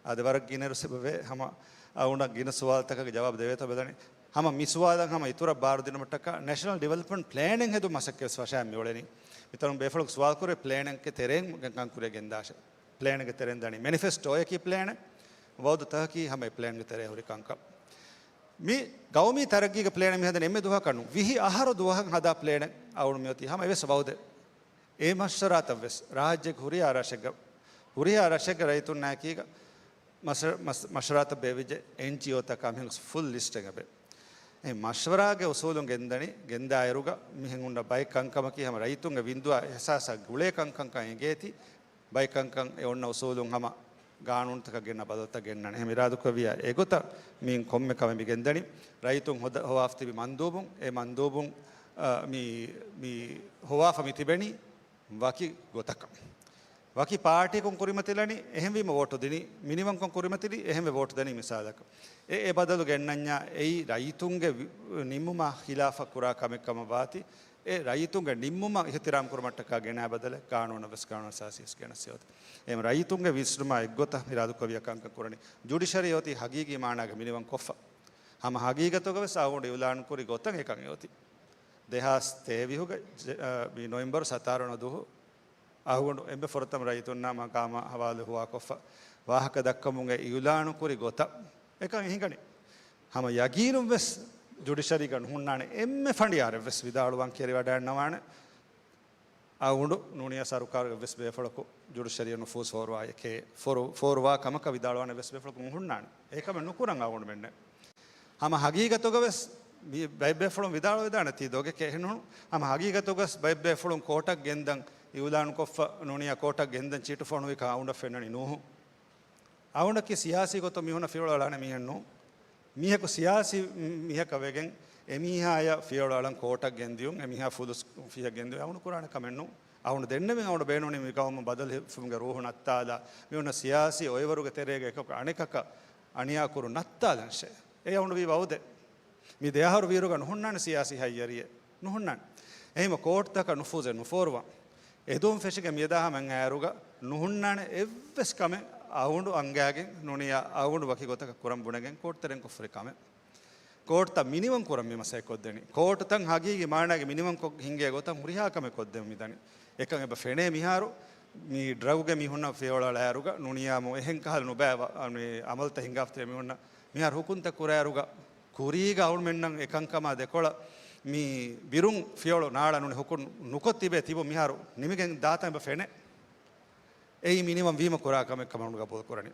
އަދި ވަރަށް ގިނަ އިރު ސިބަވޭ ހަމަ އަޅުގަނޑަށް ގިނަ ސުވާލުތަކަށް ޖަވާބު ދެވޭތޯ ބެލަނީ. ހަމަ މި ސުވާލަށް ހަމަ އިތުރަށް ބާރު ދިނުމަށްޓަކާ ނޭޝަނަލް ޑިވެލޮޕްމަންޓް ޕްލޭނެއް ހެދުން މަސައްކަތް ވެސް ފަށާ މިއުޅެނީ. މިތަނުން ބޭފުޅަކު ސުވާލު ކުރޭ ޕްލޭނެއްގެ ތެރެއިން ކަން ކުރިއަށް ގެންދާށޭ. ޕްލޭނެއްގެ ތެރެއިން ދަނީ މެނިފެސްޓޯއަކީ ޕްލޭނެއް، ވައުދުތަކަކީ ހަމަ އެ ޕްލޭންގެ ތެރޭ ހުރި ކަންކަން. މި ގައުމީ ތަރައްގީގެ ޕްލޭނެއް މި ހަދަނީ އެންމެ ދުވަހަކަށް ނޫން. ވިހި އަހަރު ދުވަހަށް ހަދާ ޕްލޭނެއް އަޅުގަނޑު މިއޮތީ ހަމަ އެވެސް ވައުދެއް. އެ މަޝްވަރާތައް ވެސް ރާއްޖޭގެ ހުރިހާ ރަށެއްގަ، ހުރިހާ ރަށެއްގެ ރައްޔިތުންނާއެކީގަ މަޝް-، މަޝް-، މަޝްވަރާތައް ބޭއްވިއްޖެ އެންޖީއޯތަކާ މިހެން ފުލް ލިސްޓެއް އެބެ. އެ މަޝްވަރާގެ އުސޫލުން ގެންދަނީ، ގެންދާއިރުގަ މިހެން ހުންނަ ބައެއް ކަންކަމަކީ ހަމަ ރައްޔިތުންގެ ވިންދުއާ އިހްސާސާ ގުޅޭ ކަންކަންކަން އެނގޭތީ، ބައެއް ކަންކަން އެ އޮންނަ އުސޫލުން ހަމަ ގާނޫނުތަކަށް ގެންނަ ބަދަލުތައް ގެންނަން. އެހެން އިރާދަކުރެއްވިއްޔާ އެގޮތަށް މިއިން ކޮންމެ ކަމެއް މި ގެންދަނީ ރައްޔިތުން ހޮދ-، ހޮވާފަ ތިބި މަންދޫބުން، އެ މަންދޫބުން، އަ، މި، މި ހޮވާފަ މި ތިބެނީ ވަކި ގޮތަކަށް. ވަކި ޕާޓީކުން ކުރިމަތިލަނީ، އެހެންވީމަ ވޯޓު ދިނީ، މިނިވަންކޮށް ކުރިމަތިލީ، އެހެންވެ ވޯޓު ދަނީ މިސާލަކަށް. އެ، އެ ބަދަލު ގެންނަންޏާ އެއީ ރައްޔިތުންގެ ވި-، ނިންމުމާ ޚިލާފަށް ކުރާ ކަމެއް ކަމަށް ވާތީ، އެ ރައްޔިތުންގެ ނިންމުމަށް އިޙްތިރާމް ކުރުމަށްޓަކާ ގެނާ ބަދަލެއް ގާނޫނަށް ވެސް ގާނޫނު އަސާސީ ވެސް ގެނަސް އޮތީ. އެހެން ރައްޔިތުންގެ ވިސްނުމާ އެއްގޮތަށް އިރާދަކުރެއްވިއްޔާ ކަންކަން ކުރަނީ. ޖުޑިޝަރީ އޮތީ ހަގީގީ މާނާގަ މިނިވަން ކޮށްފަ. ހަމަ ހަގީގަތުގަ ވެސް އަޅުގަނޑު އިއުލާން ކުރި ގޮތަށް އެކަން އެ އޮތީ. ދެހާސް ތޭވީހުގެ ޖެ-، އަ، މި ނޮވެމްބަރު ސަތާރަ ވަނަ ދުވަހު އަޅުގަނޑު އެންމެ ފުރަތަމަ ރައްޔިތުންނާ މަގާމާ ހަވާލު ހުވާކޮށްފަ ވާހަކަ ދައްކަމުން އެ އިއުލާނު ކުރި ގޮތަށް އެކަން އެ ހިނގަނީ. ހަމަ ޔަގީނުން ވެސް ޖުޑިޝަރީގަ ނުހުންނާނެ އެންމެ ފަނޑިޔާރެއް ވެސް ވިދާޅުވާން ކެރިވަޑައިގަންނަވާނެ. އަޅުގަނޑު ނޫނީ ސަރުކާރުގެ ވެސް ބޭފުޅަކު ޖުޑިޝަރީއަށް ނުފޫޒު ފޯރުވާ އެކޭ، ފޯރު-، ފޯރުވާ ކަމަކަށް ވިދާޅުވާނެ ވެސް ބޭފުޅަކު ނުހުންނާނެ. އެކަމެއް ނުކުރަން އަޅުގަނޑުމެންނެއް. ހަމަ ހަގީގަތުގަ ވެސް މި ބައެއް ބޭފުޅުން ވިދާޅުވެދާނެތީ ދޮގެކޭ އެހެންނޫން. ހަމަ ހަގީގަތުގަ ވެސް ބައެއް ބޭފުޅުން ކޯޓަށް ގެންދަން އިއުލާނުކޮށްފަ ނޫނީ ކޯޓަށް ގެންދަން ޗިޓު ފޮނުވިކަން އަޅުގަނޑަށް ފެންނަނީ ނޫހު. އަޅުގަނޑަކީ ސިޔާސީ ގޮތުން މީހުންނަށް ފިޔަވަޅު އަޅާނެ މީހެއް ނޫން. މީހަކު ސިޔާސީ މީހަކަށް ވެގެން އެމީހާޔަށް ފިޔަވަޅު އަޅަން ކޯޓަށް ގެންދިޔުން، އެމީހާ ފުލުސް ފިޔަ ގެންދިޔުން އަޅުގަނޑު ކުރާނެ ކަމެއް ނޫން. އަޅުގަނޑު ދެންނެވިން އަޅުގަނޑު ބޭނުނީ މި ގައުމު ބަދަލު ހިފުމުގެ ރޫހު ނައްތާލާ، މި އޮންނަ ސިޔާސީ އޮއިވަރުގެ ތެރޭގަ އެކަކު އަނެކަކަށް އަނިޔާ ކުރުން ނައްތާލަންށޭ. އެ އަޅުގަނޑު ވީ ވައުދެއް. މި ދެ އަހަރު ވީއިރުގަ ނުހުންނާނެ ސިޔާސީ ހައްޔަރިއެއް. ނުހުންނާނެ. އެހެންވީމަ ކޯޓްތަކަށް ނުފޫޒެއް ނުފޯރުވާން. އެދުން ފެށިގެން މިއަދާ ހަމަ އައިރުގަ ނުހުންނާނެ އެއްވެސް ކަމެއް އަޅުގަނޑު އަންގައިގެން ނޫނީ އަޅުގަނޑު ވަކި ގޮތަކަށް ކުރަން ބުނެގެން ކޯޓްތެރެއިން ކޮށްފަ ހުރި ކަމެއް. ކޯޓްތައް މިނިވަން ކުރަން މި މަސައްކަތް ކޮށްދެނީ. ކޯޓުތައް ހަގީގީ މާނާގެ މިނިވަންކޮށް ހިންގޭ ގޮތަށް ހުރިހާ ކަމެއް ކޮށްދެމުން މިދަނީ. އެކަން އެބަ ފެނޭ މިހާރު މި ޑްރަގުގެ މީހުންނަށް ފިޔަވަޅު އަޅާއިރުގަ ނޫނީ އެހެން ކަހަލަ ނުބައި ވަ-، މި އަމަލުތައް ހިނގާފަ ތިބޭ މީހުންނަށް މިހާރު ހުކުމްތައް ކުރާއިރުގަ ކުރީގަ އަޅުގަނޑުމެންނަށް އެ ކަންކަމާ ދެކޮޅަށް މި ބިރުން ފިޔަވަޅު ނާޅާ ނޫނީ ހުކުމް ނުކޮށް ތިބޭ ތިބު މިހާރު ނިމިގެން ދާތަން އެބަ ފެނޭ. އެއީ މިނިވަން ވީމަ ކުރާ ކަމެއް ކަމަށް ގަބޫލު ކުރަނީ.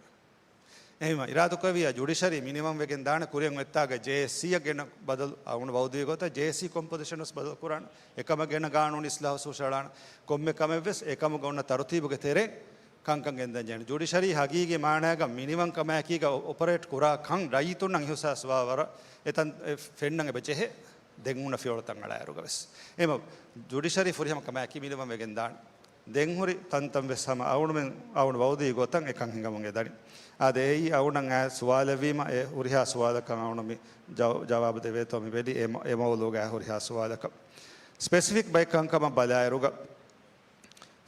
އެހެންވީމަ އިރާދަކުރެއްވިއްޔާ ޖުޑިޝަރީ މިނިވަން ވެގެން ދާނެ ކުރިއަށް އޮތްތާގަ ޖޭއެސްސީއަށް ގެންނަ ބަދަލު އަޅުގަނޑު ވައުދުވި ގޮތަށް ޖޭއެސްސީ ކޮމްޕޮޒިޝަން ވެސް ބަދަލު ކުރާނެ. އެކަމަށް ގެންނަ ގާނޫނު އިސްލާހު ހުށަހަޅާނެ. ކޮންމެ ކަމެއް ވެސް އެކަމުގަ އޮންނަ ތަރުތީބުގެ ތެރެއިން ކަންކަން ގެންދަން ޖެހޭނެ. ޖުޑިޝަރީ ހަގީގީ މާނާގަ މިނިވަން ކަމާއެކީގަ އޮ-، އޮޕަރޭޓް ކުރާ ކަން ރައްޔިތުންނަށް އިހުސާސް ވާ ވަރަށް އެތަން އެ ފެންނަން އެބަ ޖެހޭ. ދެން އޮންނަ ފިޔަވަޅުތައް އަޅާއިރުގަ ވެސް. އެހެންވީމަ ޖުޑިޝަރީ ފުރިހަމަ ކަމާއެކީ މިނިވަން ވެގެން ދާނެ. ދެން ހުރި ތަންތަން ވެސް ހަމަ އަޅުގަނޑުމެން އަޅުގަނޑު ވައުދުވި ގޮތަށް އެކަން ހިނގަމުން އެދަނީ. އާދެ، އެއީ އަޅުގަނޑަށް އައި ސުވާލެއްވީމަ އެ ހުރިހާ ސުވާލަކަށް އަޅުގަނޑު މި ޖަވ-، ޖަވާބު ދެވޭތޯ މި ބެލި އެ މަ-، އެ މައުޟޫގަ އައި ހުރިހާ ސުވާލަކަށް. ސްޕެސިފިކް ބައެއް ކަންކަމަށް ބަލާއިރުގަ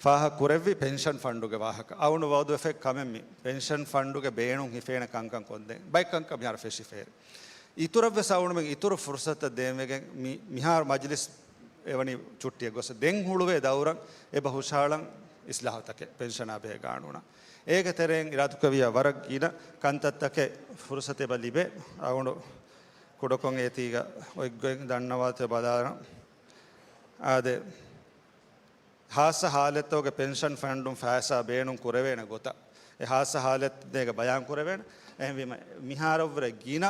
ފާހަގަ ކުރެއްވި ޕެންޝަން ފަންޑުގެ ވާހަކަ. އަޅުގަނޑު ވައުދުވެފައި ކަމެއް މި ޕެންޝަން ފަންޑުގެ ބޭނުން ހިފޭނެ ކަންކަން ކޮށްދޭން. ބައެއް ކަންކަން މިހާރު ފެށިފައި. އިތުރަށް ވެސް އަޅުގަނޑުމެން އިތުރު ފުރުސަތަށް ދޭންވެގެން މި-، މިހާރު މަޖިލިސް އެވަނީ ޗުއްޓީއެއް ގޮސް ދެން ހުޅުވޭ ދައުރަށް އެބަ ހުށަހަޅަން އިސްލާހުތަކެއް ޕެންޝަނާ ބެހޭ ގާނޫނަށް. އޭގެ ތެރެއިން އިރާދަކުރެއްވިއްޔާ ވަރަށް ގިނަ ކަންތައްތަކެއް ފުރުސަތު އެބަ ލިބޭ. އަޅުގަނޑު ކުޑަކޮށް އޭތީގަ އޮތްގޮތް ދަންނަވާތޯ ބަލާލަން. އާދެ، ހާއްސަ ހާލަތްތަކުގެ ޕެންޝަން ފަންޑުން ފައިސާ ބޭނުން ކުރެވޭނެ ގޮތަށް އެ ހާއްސަ ހާލަތްތަކެއް ބަޔާން ކުރެވޭނެ. އެހެންވީމަ، މިހާރަށްވުރެ ގިނަ،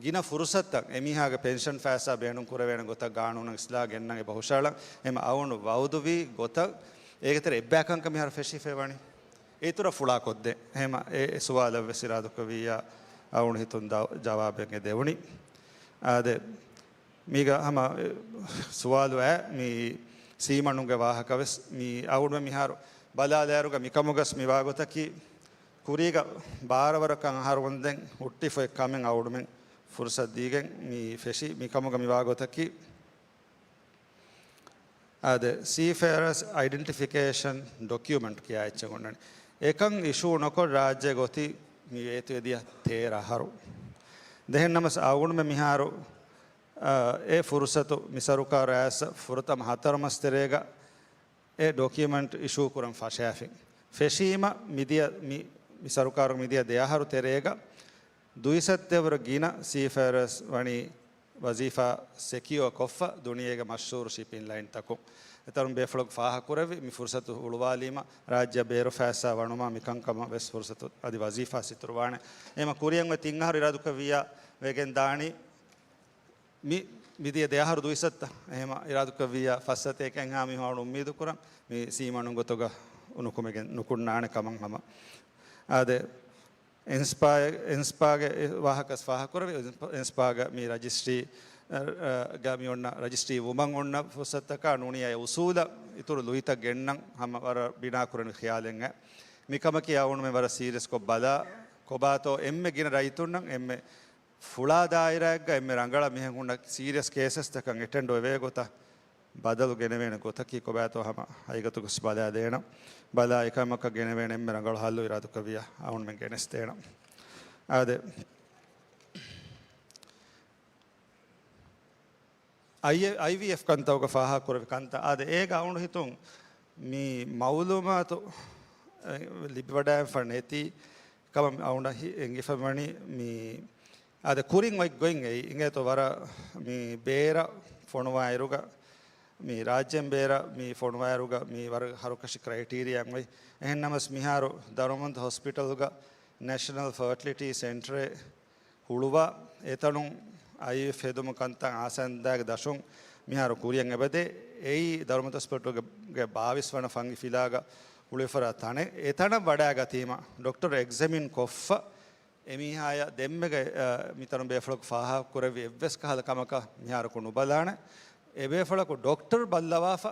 ގިނަ ފުރުސަތުތައް އެމީހާގެ ޕެންޝަން ފައިސާ ބޭނުން ކުރެވޭނެ ގޮތަށް ގާނޫނަށް އިސްލާހް ގެންނަން އެބަ ހުށަހަޅަން. އެހެންވީމަ އަޅުގަނޑު ވައުދުވި ގޮތަށް އޭގެ ތެރޭ އެއްބައި ކަންކަން މިހާރު ފެށިފައި ވަނީ. އެ އިތުރަށް ފުޅާ ކޮށްދޭން. އެހެންވީމަ އެ، އެ ސުވާލަށް ވެސް އިރާދަކުރެއްވިއްޔާ އަޅުގަނޑު ހިތުން ދާ-، ޖަވާބެއް އެ ދެވުނީ. އާދެ، މީގަ ހަމަ، އެ، ސުވާލު އައި މި ސީމަނުގެ ވާހަކަ ވެސް މި އަޅުގަނޑުމެން މިހާރު ބަލާލާއިރުގަ މިކަމުގަސް މި ވާގޮތަކީ ކުރީގަ ބާރަވަރަކަށް އަހަރު ވަންދެން ހުއްޓިފައި ކަމެއް އަޅުގަނޑުމެން ފުރުސަތު ދީގެން މި ފެށި މިކަމުގަ މި ވާގޮތަކީ އާދެ، ސީފޭއަރސް އައިޑެންޓިފިކޭޝަން ޑޮކިއުމެންޓް ކިޔާ އެއްޗެއް އޮންނަނީ. އެކަން އިޝޫ ނުކޮށް ރާއްޖޭގަ އޮތީ މި އޭތު އެދިޔަ ތޭރަ އަހަރު. ދެހެން ނަމަސް އަޅުގަނޑުމެން މިހާރު، އާ، އެ ފުރުސަތު މި ސަރުކާރު އައިސް ފުރަތަމަ ހަތަރު މަސް ތެރޭގަ އެ ޑޮކިއުމެންޓް އިޝޫ ކުރަން ފަށާފިން. ފެށީމަ މިދިޔަ މި، މި ސަރުކާރު މިދިޔަ ދެ އަހަރު ތެރޭގަ ދުއިސައްތަ ވަރަށް ގިނަ ސީފޭރަރސް ވަނީ ވަޒީފާ ސެކިއޯ ކޮށްފަ ދުނިޔޭގެ މަޝްހޫރު ޝިޕިން ލައިންތަކުން. އެތަނުން ބޭފުޅަކު ފާހަގަކުރެއްވި މި ފުރުސަތު ހުޅުވާލީމަ، ރާއްޖެ ބޭރު ފައިސާ ވަނުމަށް މިކަންކަމަށް ވެސް ފުރުސަތު އަދި ވަޒީފާ ސިތުރުވާނެ. އެހެމަ ކުރިއަށް އޮތް ތިން އަހަރު އިރާދުކުރެއްވިއްޔާ ވެގެން ދާނީ މި، މިދިޔަ ދެ އަހަރު ދުއިސައްތަ. އެހެމަ އިރާދުކުރެއްވިއްޔާ ފައްސަތޭކައެއްހާ މީހުން އުންމީދު ކުރަން މި ސީމަނު ގޮތުގަ ނުކުމެގެން ނުކުންނާނެ ކަމަށް ހަމަ. އާދެ، އިންސްޕާ-، އިންސްޕާގެ ވާހަކަ ފާހަގަކުރެވި، އިންސްޕާގަ މި ރަޖިސްޓްރީ، އަ، ގަ މި އޮންނަ ރަޖިސްޓްރީ ވުމަށް އޮންނަ ފުރުސަތަކާ ނޫނީ އެ އުސޫލަށް އިތުރު ލުއިތައް ގެންނަން ހަމަ ވަރަށް ބިނާކުރަނި ޚިޔާލެއް. މިކަމަކީ އަޅުގަނޑުމެން ވަރަށް ސީރިއަސްކޮށް ބަލާ، ކޮބާތޯ އެންމެ ގިނަ ރައްޔިތުންނަށް އެންމެ ފުޅާ ދާއިރާއެއްގަ އެންމެ ރަނގަޅަށް މިހެން ހުންނަ ސީރިއަސް ކޭސަސްތަކަށް އެޓެންޑް ވެވޭ ގޮތަށް ބަދަލު ގެނެވޭނެ ގޮތަކީ ކޮބާތޯ ހަމަ ހަގީގަތުގަސް ބަލާދޭނަން. ބަލާ އެކަމަކަށް ގެނެވޭނެ އެންމެ ރަނގަޅު ހައްލު އިރާދުކުރެއްވިއްޔާ އަޅުގަނޑުމެން ގެނެސްދޭނަން. އާދެ، އައި-، އައިވީއެފް ކަންތައްގަ ފާހަގަކުރެވި ކަންތައް. އާދެ، އޭގަ އަޅުގަނޑު ހިތުން މި މައުލޫމާތު، އެ، ލިބިވަޑައިފަ ނެތި ކަމަށް އަޅުގަނޑަށް ހި-، އެނގިފަ ވަނީ މި އާދެ، ކުރިން އޮތް ގޮތް އެއީ އިނގޭތޯ ވަރަށް މި ބޭރަށް ފޮނުވާއިރުގަ، މި ރާއްޖޭން ބޭރަށް މި ފޮނުވާއިރުގަ މި ވަރަށް ހަރުކަށި ކްރައިޓީރިއާއެއް އޮތް. އެހެން ނަމަސް މިހާރު ދަރުމަންތަ ހޮސްޕިޓަލްގަ ނެޝަނަލް ފަރޓިލިޓީ ސެންޓަރެއް ހުޅުވާ، އެތަނުން އައިވިއެފް ހެދުމު ކަންތައް އާސަންދާގެ ދަށުން މިހާރު ކުރިއަށް އެބަދޭ. އެއީ ދަރުމަންތަ ހޮސްޕިޓަލްގެ ބާވީސް ވަނަ ފަންގި ފިލާގަ ހުޅުވިފަރާ ތަނެއް. އެތަނަށް ވަޑައިގަތީމަ ޑޮކްޓަރު އެގްޒަމިން ކޮށްފަ، އެމީހާޔަށް ދެންމެގަ، އަ، މިތަނު ބޭފުޅަކު ފާހަގަކުރެއްވި އެއްވެސް ކަހަލަ ކަމަކަށް މިހާރަކު ނުބަލާނެ. އެބޭފުޅަކު ޑޮކްޓަރު ބައްލަވާފަ،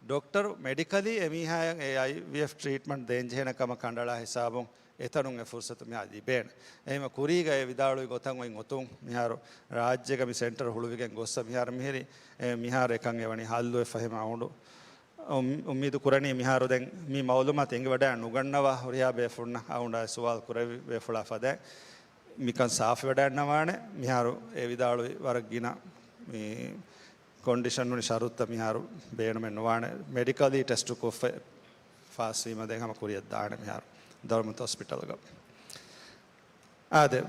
ޑޮކްޓަރު މެޑިކަލީ އެމީހާޔަށް އެ އައިވީއެފް ޓްރީޓްމަންޓް ދޭންޖެހޭނެ ކަމަށް ކަނޑައަޅާ ހިސާބުން އެތަނުން އެ ފުރުސަތު މިހާ ލިބޭނެ. އެހެން ކުރީގަ އެ ވިދާޅުވި ގޮތަށް އޮތް އޮތުން މިހާރު ރާއްޖޭގަ މި ސެންޓަރު ހުޅުވިގެން ގޮއްސަ މިހާރު މިހިރީ، އެ، މިހާރު އެކަން އެވަނީ ހައްލުވެފަ ހަމަ އަޅުގަނޑު އުން-، އުއްމީދު ކުރަނީ މިހާރު ދެން މި މައުލޫމާތު އެނގިވަޑައި ނުގަންނަވާ ހުރިހާ ބޭފުޅުންނަށް އަޅުގަނޑާ ސުވާލު ކުރެވި ބޭފުޅާ ފަދައިން މިކަން ސާފުވެވަޑައިގަންނަވާނެ. މިހާރު އެ ވިދާޅުވި ވަރަށް ގިނަ މި ކޮންޑިޝަން ވަނީ ޝަރުތައް މިހާރު ބޭނުމެއް ނުވާނެ. މެޑިކަލީ ޓެސްޓު ކޮށްފަ ފާސްވީމަ ދެން ހަމަ ކުރިއަށް ދާނެ މިހާރު ދަރުމަންތަ ހޮސްޕިޓަލްގަ. އާދެ.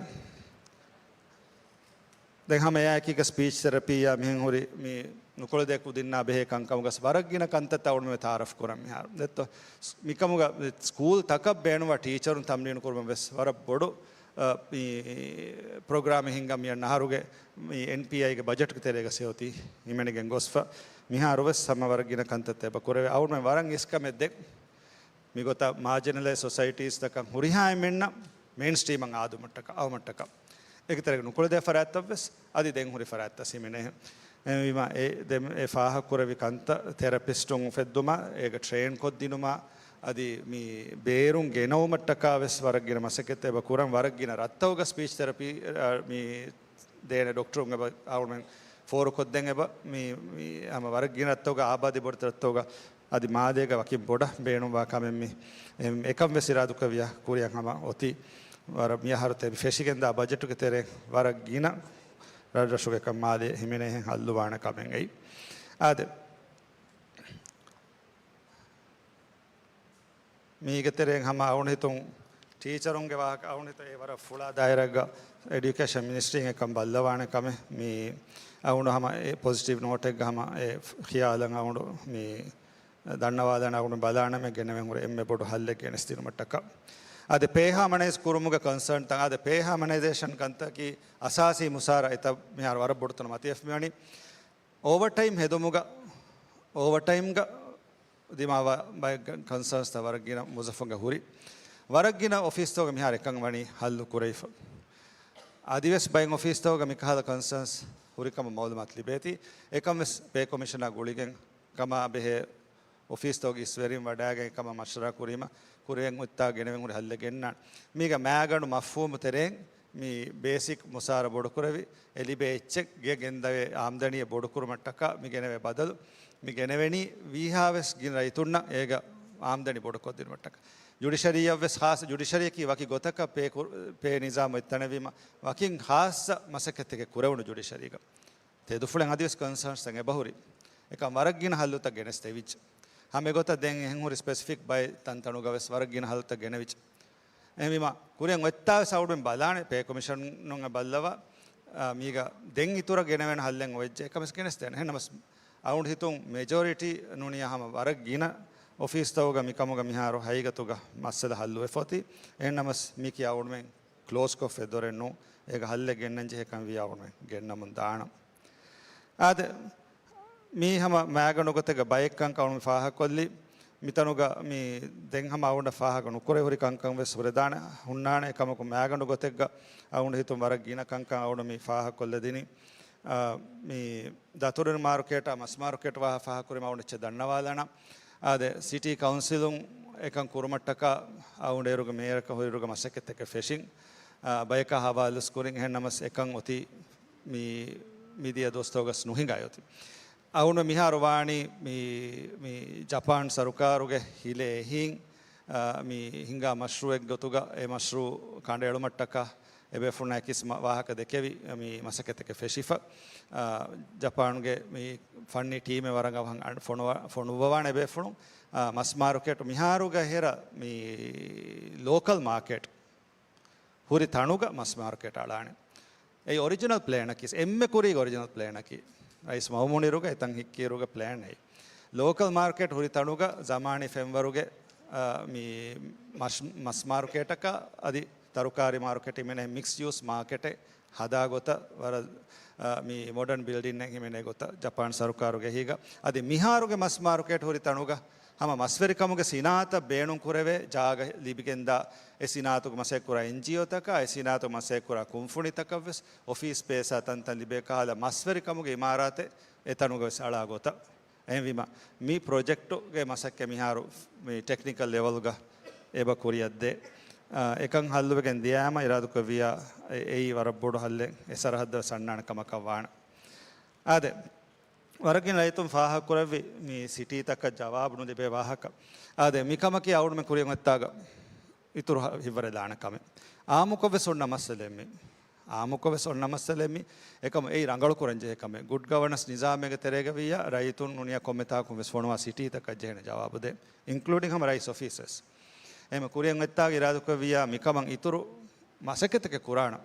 ދެން ހަމަ އެއާއެކީގަ ސްޕީޗް ތެރަޕީއާ މިހެން ހުރި މި ނުކުޅެދޭ ކުދިންނާ ބެހޭ ކަންކަމުގަސް ވަރަށް ގިނަ ކަންތައްތައް އަޅުގަނޑުމެން ތައާރަފް ކުރަން މިހާރު. ދެއްތޯ؟ މިކަމުގަ ސްކޫލް ތަކަށް ބޭނުންވާ ޓީޗަރުން ތަމްރީނު ކުރުމަށް ވެސް ވަރަށް ބޮޑު، އަ، މި ޕްރޮގްރާމެއް ހިންގަން މިއަންނަ އަހަރުގެ މި އެންޕީއައިގެ ބަޖެޓްގެ ތެރޭގަ ސެއޮތީ ހިމެނިގެން ގޮސްފަ. މިހާރު ވެސް ހަމަ ވަރަށް ގިނަ ކަންތައްތައް އެބަ ކުރެވޭ. އަޅުގަނޑުމެން ވަރަށް އިސްކަމެއް ދޭ. މިގޮތަށް މާޖިނަލައިޒް ސޮސައިޓީސްތަކަށް ހުރިހާ އެންމެންނަށް މެއިންސްޓްރީމަށް އާދުމަށްޓަކާ، އައުމަށްޓަކާ. އޭގެ ތެރޭގަ ނުކުޅެދޭ ފަރާތްތައް ވެސް އަދި ދެން ހުރި ފަރާތްތައް ހިމެނޭ. އެހެންވީމަ އެ ދެ-، އެ ފާހަގަކުރެވި ކަންތައް ތެރަޕިސްޓުން އުފެއްދުމާ، އޭގަ ޓްރޭން ކޮށްދިނުމާ، އަދި މި ބޭރުން ގެނައުމަށްޓަކާ ވެސް ވަރަށް ގިނަ މަސައްކަތްތައް އެބަ ކުރަން. ވަރަށް ގިނަ ރަށްތަކުގަ ސްޕީޗް ތެރަޕީ، އަ، މި ދޭނެ ޑޮކްޓަރުން އެބަ އަޅުމެން ފޯރުކޮށްދޭން އެބަ މި، މި ހަމަ ވަރަށް ގިނަ ރަށްތަކުގަ އާބާދީ ބޮޑު ރަށްތަކުގަ އަދި މާލޭގަ ވަކިން ބޮޑަށް ބޭނުންވާ ކަމެއް މި. އެ-، އެކަން ވެސް އިރާދުކުރެއްވިޔާ ކުރިއަށް ހަމަ އޮތީ. ވަރަށް މިއަހަރު ތެ-، މި ފެށިގެންދާ ބަޖެޓުގެ ތެރެއިން ވަރަށް ގިނަ ރަށްރަށުގެ ކަން މާލޭ ހިމެނޭހެން ހައްލުވާނެ ކަމެއް އެއީ. އާދެ. މީގެ ތެރެއިން ހަމަ އަޅުގަނޑު ހިތުން ޓީޗަރުންގެ ވާހަކަ އަޅުގަނޑު ހިތުން އެ ވަރަށް ފުޅާ ދާއިރާއެއްގަ އެޑިއުކޭޝަން މިނިސްޓްރީން އެކަން ބައްލަވާނެ ކަމެއް މި އަޅުގަނޑު ހަމަ އެ ޕޮޒިޓިވް ނޯޓެއްގަ ހަމަ އެ ޚިޔާލަށް އަޅުގަނޑު މި ދަންނަވާލާނެ އަޅުގަނޑު ބަލާނަމޭ ގެނެވެން ހުރެ އެންމެ ބޮޑު ހައްލެއް ގެނެސްދިނުމަށްޓަކާ. އަދި ޕޭ ހާމަނައިޒް ކުރުމުގެ ކޮންސާންތައް، އަދި ޕޭ ހާމަނައިޒޭޝަން ކަންތަކީ އަސާސީ މުސާރަ އެތައް މިހާރު ވަރަށް ބޮޑުތަނަށް މަތިވެފަ މިވަނީ. އޯވަރ ޓައިމް ހެދުމުގަ، އޯވަރ ޓައިމްގަ ދިމާވާ ބައެއް ކޮންސާންސްތައް ވަރަށް ގިނަ މުވައްޒަފުންގެ ހުރި. ވަރަށް ގިނަ އޮފީސްތަކުގަ މިހާރު އެކަން ވަނީ ހައްލު ކުރެވިފަ. އަދިވެސް ބައެއް އޮފީސްތަކުގަ މިކަހަލަ ކޮންސާންސް ހުރިކަމަށް މައުލޫމާތު ލިބޭތީ. އެކަން ވެސް ޕޭ ކޮމިޝަނާ ގުޅިގެން ކަމާ ބެހޭ އޮފީސްތަކުގެ އިސްވެރިން ވަޑައިގެން އެކަމަށް މަޝްވަރާ ކުރީމަ، ކުރިއަށް އޮތްތާ ގެނެވެން ހުރި ހައްލެއް ގެންނާނެ. މީގަ މައިގަނޑު މަފްހޫމު ތެރެއިން މި ބޭސިކް މުސާރަ ބޮޑުކުރެވި، އެ ލިބޭ އެއްޗެއް ގެ ގެންދަވޭ އާމްދަނީއެއް ބޮޑުކުރުމަށްޓަކާ މި ގެނެވޭ ބަދަލު، މި ގެނެވެނީ ވީހާވެސް ގިނަ ރައްޔިތުންނަށް އޭގަ އާމްދަނީ ބޮޑުކޮށްދިނުމަށްޓަކާ. ޖުޑިޝަރީއަށްވެސް ޚާއްޞަ، ޖުޑިޝަރީއަކީ ވަކި ގޮތަކަށް ޕޭ ކުރ-، ޕޭ ނިޒާމު އޮތް ތަނެއްވީމަ، ވަކިން ޚާއްޞަ މަސައްކަތެއް ކުރެވުނު ޖުޑިޝަރީގަ. ތެދުފުޅެން އަދިވެސް ކޮންސާންސްތައް އެބަހުރި. އެކަން ވަރަށް ގިނަ ހައްލުތައް ގެނެސްދެވިއްޖެ. ހަމަ އެގޮތަށް ދެން އެހެން ހުރި ސްޕެސިފިކް ބައެއް ތަންތަނުގަ ވެސް ވަރަށް ގިނަ ހައްލުތައް ގެނެވިއްޖެ. އެހެންވީމަ، ކުރިއަށް އޮތްތާވެސް އަޅުގަނޑުމެން ބަލާނެ، ޕޭ ކޮމިޝަނުން ބައްލަވާ، އާ، މީގަ ދެން އިތުރަށް ގެނެވޭނެ ހައްލެއް އޮވެއްޖެ، އެކަމަސް ގެނެސްދޭނެ. އެހެންނަމަސް، އަޅުގަނޑު ހިތުން މެޖޯރިޓީ ނޫނިޔާ ހަމަ ވަރަށް ގިނަ އޮފީސްތަކުގަ މިކަމުގަ މިހާރު ހައިގަތުގަ މައްސަލަ ހައްލުވެފަ އޮތީ. އެހެންނަމަސް، މީކީ އަޅުގަނޑުމެން ކްލޯޒްކޮށްފައި ދޮރެއް ނޫން. އޭގަ ހައްލެއް ގެންނަން ޖެހޭ ކަމަށް ވިޔާ އަޅުގަނޑުމެން ގެންނަމުން ދާނަން. އާދެ، މީ ހަމަ މާގަނޑު ގޮތެއްގަ ބައެއް ކަންކަން އަޅުގަނޑު ފާހަގަކޮށްލީ. މިތަނުގަ މީ ދެން ހަމަ އަޅުގަނޑަށް ފާހަގަ ނުކުރެވި ހުރި ކަންކަން ވެސް ހުރެދާނެ ހުންނާނެ. އެކަމަކު މާގަނޑު ގޮތެއްގަ އަޅުގަނޑު ހިތުން ވަރަށް ގިނަ ކަންކަން އަޅުގަނޑު މި ފާހަގަކޮށްލަދިނީ. އާ، މި ދަތުރު މާރުކޭޓާ މަސް މާރުކޭޓް ވާހަކަ ފާހަގަކުރީމަ އަޅުގަނޑު އެއްޗެއް ދަންނަވާލަނަށް. އާދެ، ސިޓީ ކައުންސިލުން އެކަން ކުރުމަށްޓަކާ އަޅުގަނޑު އޭރުގެ މޭޔަރަކަށް ހުރިއިރުގަ މަސައްކަތްތަކެއް ފެށިން. އާ، ބަޔަކާ ހަވާލުވެސް ކުރިން. އެހެންނަމަސް އެކަން އޮތީ މި، މިދިޔަ ދުވަސްތަކުގަސް ނުހިނގާ އޮތީ. އަޅުގަނޑު މިހާރު ވާނީ މި، މި ޖަޕާން ސަރުކާރުގެ ހިލޭ އެހީން، އާ، މި ހިނގާ މަޝްރޫއެއް ގޮތުގަ އެ މަޝްރޫ ކަނޑައެޅުމަށްޓަކާ އެބޭފުޅުންނާ އެކިސް މަ-، ވާހަކަ ދެކެވި މި މަސައްކަތްތަކެއް ފެށިފަ. އާ، ޖަޕާންގެ މި ފަންނީ ޓީމެއް ވަރަށް އަވަހަށް އަން-، ފޮނުވަ-، ފޮނުއްވަވާނެ އެބޭފުޅުން. އާ، މަސް މާރުކޭޓް މިހާރުގަ ހެރަ މި ލޯކަލް މާކެޓް ހުރި ތަނުގަ މަސް މާރުކޭޓް އަޅާނެ. އެއީ އޮރިޖިނަލް ޕްލޭނަކީ، އެންމެ ކުރީގެ އޮރިޖިނަލް ޕްލޭނަކީ. ރައީސް މައުމޫނު އިރުގަ އެތަން ހިއްކިއިރުގެ ޕްލޭން އެއީ. ލޯކަލް މާރުކޭޓް ހުރި ތަނުގަ ޒަމާނީ ފެންވަރުގެ، އާ، މި މަސް، މަސް މާރުކޭޓަކާ އަދި ތަރުކާރީ މާރުކޭޓް ހިމެނޭ މިކްސް ޔޫސް މާކެޓެއް ހަދާ ގޮތަށް ވަރަށް، އާ، މި މޮޑަން ބިލްޑިންއެއް ހިމެނޭ ގޮތަށް ޖަޕާން ސަރުކާރުގެ އެހީގަ. އަދި މިހާރުގެ މަސް މާރުކޭޓް ހުރި ތަނުގަ ހަމަ މަސްވެރިކަމުގެ ސިނާއަތަށް ބޭނުން ކުރެވޭ ޖާގަ ލިބިގެންދާ، އެ ސިނާއަތުގަ މަސައްކަތް ކުރާ އެންޖީއޯތަކާ، އެ ސިނާއަތުގަ މަސައްކަތް ކުރާ ކުންފުނިތަކަށްވެސް އޮފީސް ސްޕޭސްއާ ތަންތަން ލިބޭ ކަހަލަ މަސްވެރިކަމުގެ އިމާރާތެއް އެ ތަނުގަވެސް އަޅާ ގޮތަށް. އެހެންވީމަ، މި ޕްރޮޖެކްޓުގެ މަސައްކަތް މިހާރު މި ޓެކްނިކަލް ލެވަލްގަ އެބަ ކުރިއަށްދޭ. އާ، އެކަން ހައްލުވެގެން ދިޔައިމަ އިރާދަކުރެއްވިއްޔާ، އެ-، އެއީ ވަރަށް ބޮޑު ހައްލެއް، އެ ސަރަހައްދަށް ވެސް އަންނާނެ ކަމަކަށް ވާނެ. އާދެ، ވަރަށް ގިނަ ރައްޔިތުން ފާހަގަކުރެއްވި މި ސިޓީތަކަށް ޖަވާބު ނުލިބޭ ވާހަކަ. އާދެ، މިކަމަކީ އަޅުގަނޑުމެން ކުރިއަށް އޮތްތާގަ އިތުރު ހި-، ހިއްވަރެލާނެ ކަމެއް. އާއްމުކޮށްވެސް އޮންނަ މައްސަލައެއް މީ. އާއްމުކޮށްވެސް އޮންނަ މައްސަލައެއް މީ. އެކަމު އެއީ ރަނގަޅު ކުރަން ޖެހޭ ކަމެއް. ގުޑް ގަވަނަންސް ނިޒާމެއްގެ ތެރޭގަ ވިއްޔާ، ރައްޔިތުން ނޫނިޔާ ކޮންމެ ތާކުން ވެސް ފޮނުވާ ސިޓީތަކަށް ޖެހޭނެ ޖަވާބު ދޭ. އިންކްލޫޑިން ހަމަ ރައީސް އޮފީސް ވެސް. އެހެން ކުރިއަށް އޮތްތާގަ އިރާދަކުރެއްވިއްޔާ، މިކަމަށް އިތުރު މަސައްކަތެއް ކުރާނަން.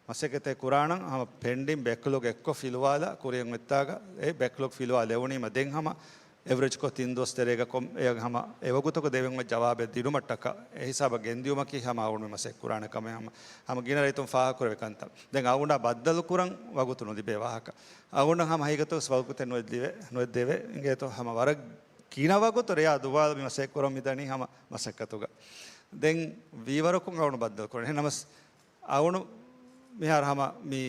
މަސައްކަތެއް ކުރާނަން ހަމަ ޕެންޑިން ބެކްލޮގް އެއްކޮށް ފިލުވާލާ، ކުރިއަށް އޮތްތާގަ އެ ބެކްލޮގް ފިލުވާލެވުނީމަ ދެން ހަމަ އެވްރެޖްކޮށް ތިން ދުވަސް ތެރޭގަ ކޮން އެއަށް ހަމަ އެވަގުތަކު ދެވެން އޮތް ޖަވާބެއް ދިނުމަށްޓަކާ އެ ހިސާބަށް ގެންދިޔުމަކީ ހަމަ އަޅުގަނޑުމެން މަސައްކަތް ކުރާނެ ކަމެއް. ހަމަ، ހަމަ ގިނަ ރައްޔިތުން ފާހަގަކުރެވޭ ކަންތައް. ދެން އަޅުގަނޑާ ބައްދަލުކުރަން ވަގުތު ނުލިބޭ ވާހަކަ. އަޅުގަނޑަށް ހަމަ ހަގީގަތުގަސް ވަގުތެއް ނުއެއްލެވޭ، ނުއެއްދެވޭ. އިނގޭތޯ ހަމަ ވަރަށް ގިނަ ވަގުތު ރެޔާ ދުވާލު މި މަސައްކަތް ކުރަމުން މިދަނީ ހަމަ މަސައްކަތުގަ. ދެން ވީވަރަކުން އަޅުގަނޑު ބައްދަލުކުރަން. އެހެންނަމަސް އަޅުގަނޑު މިހާރު ހަމަ މި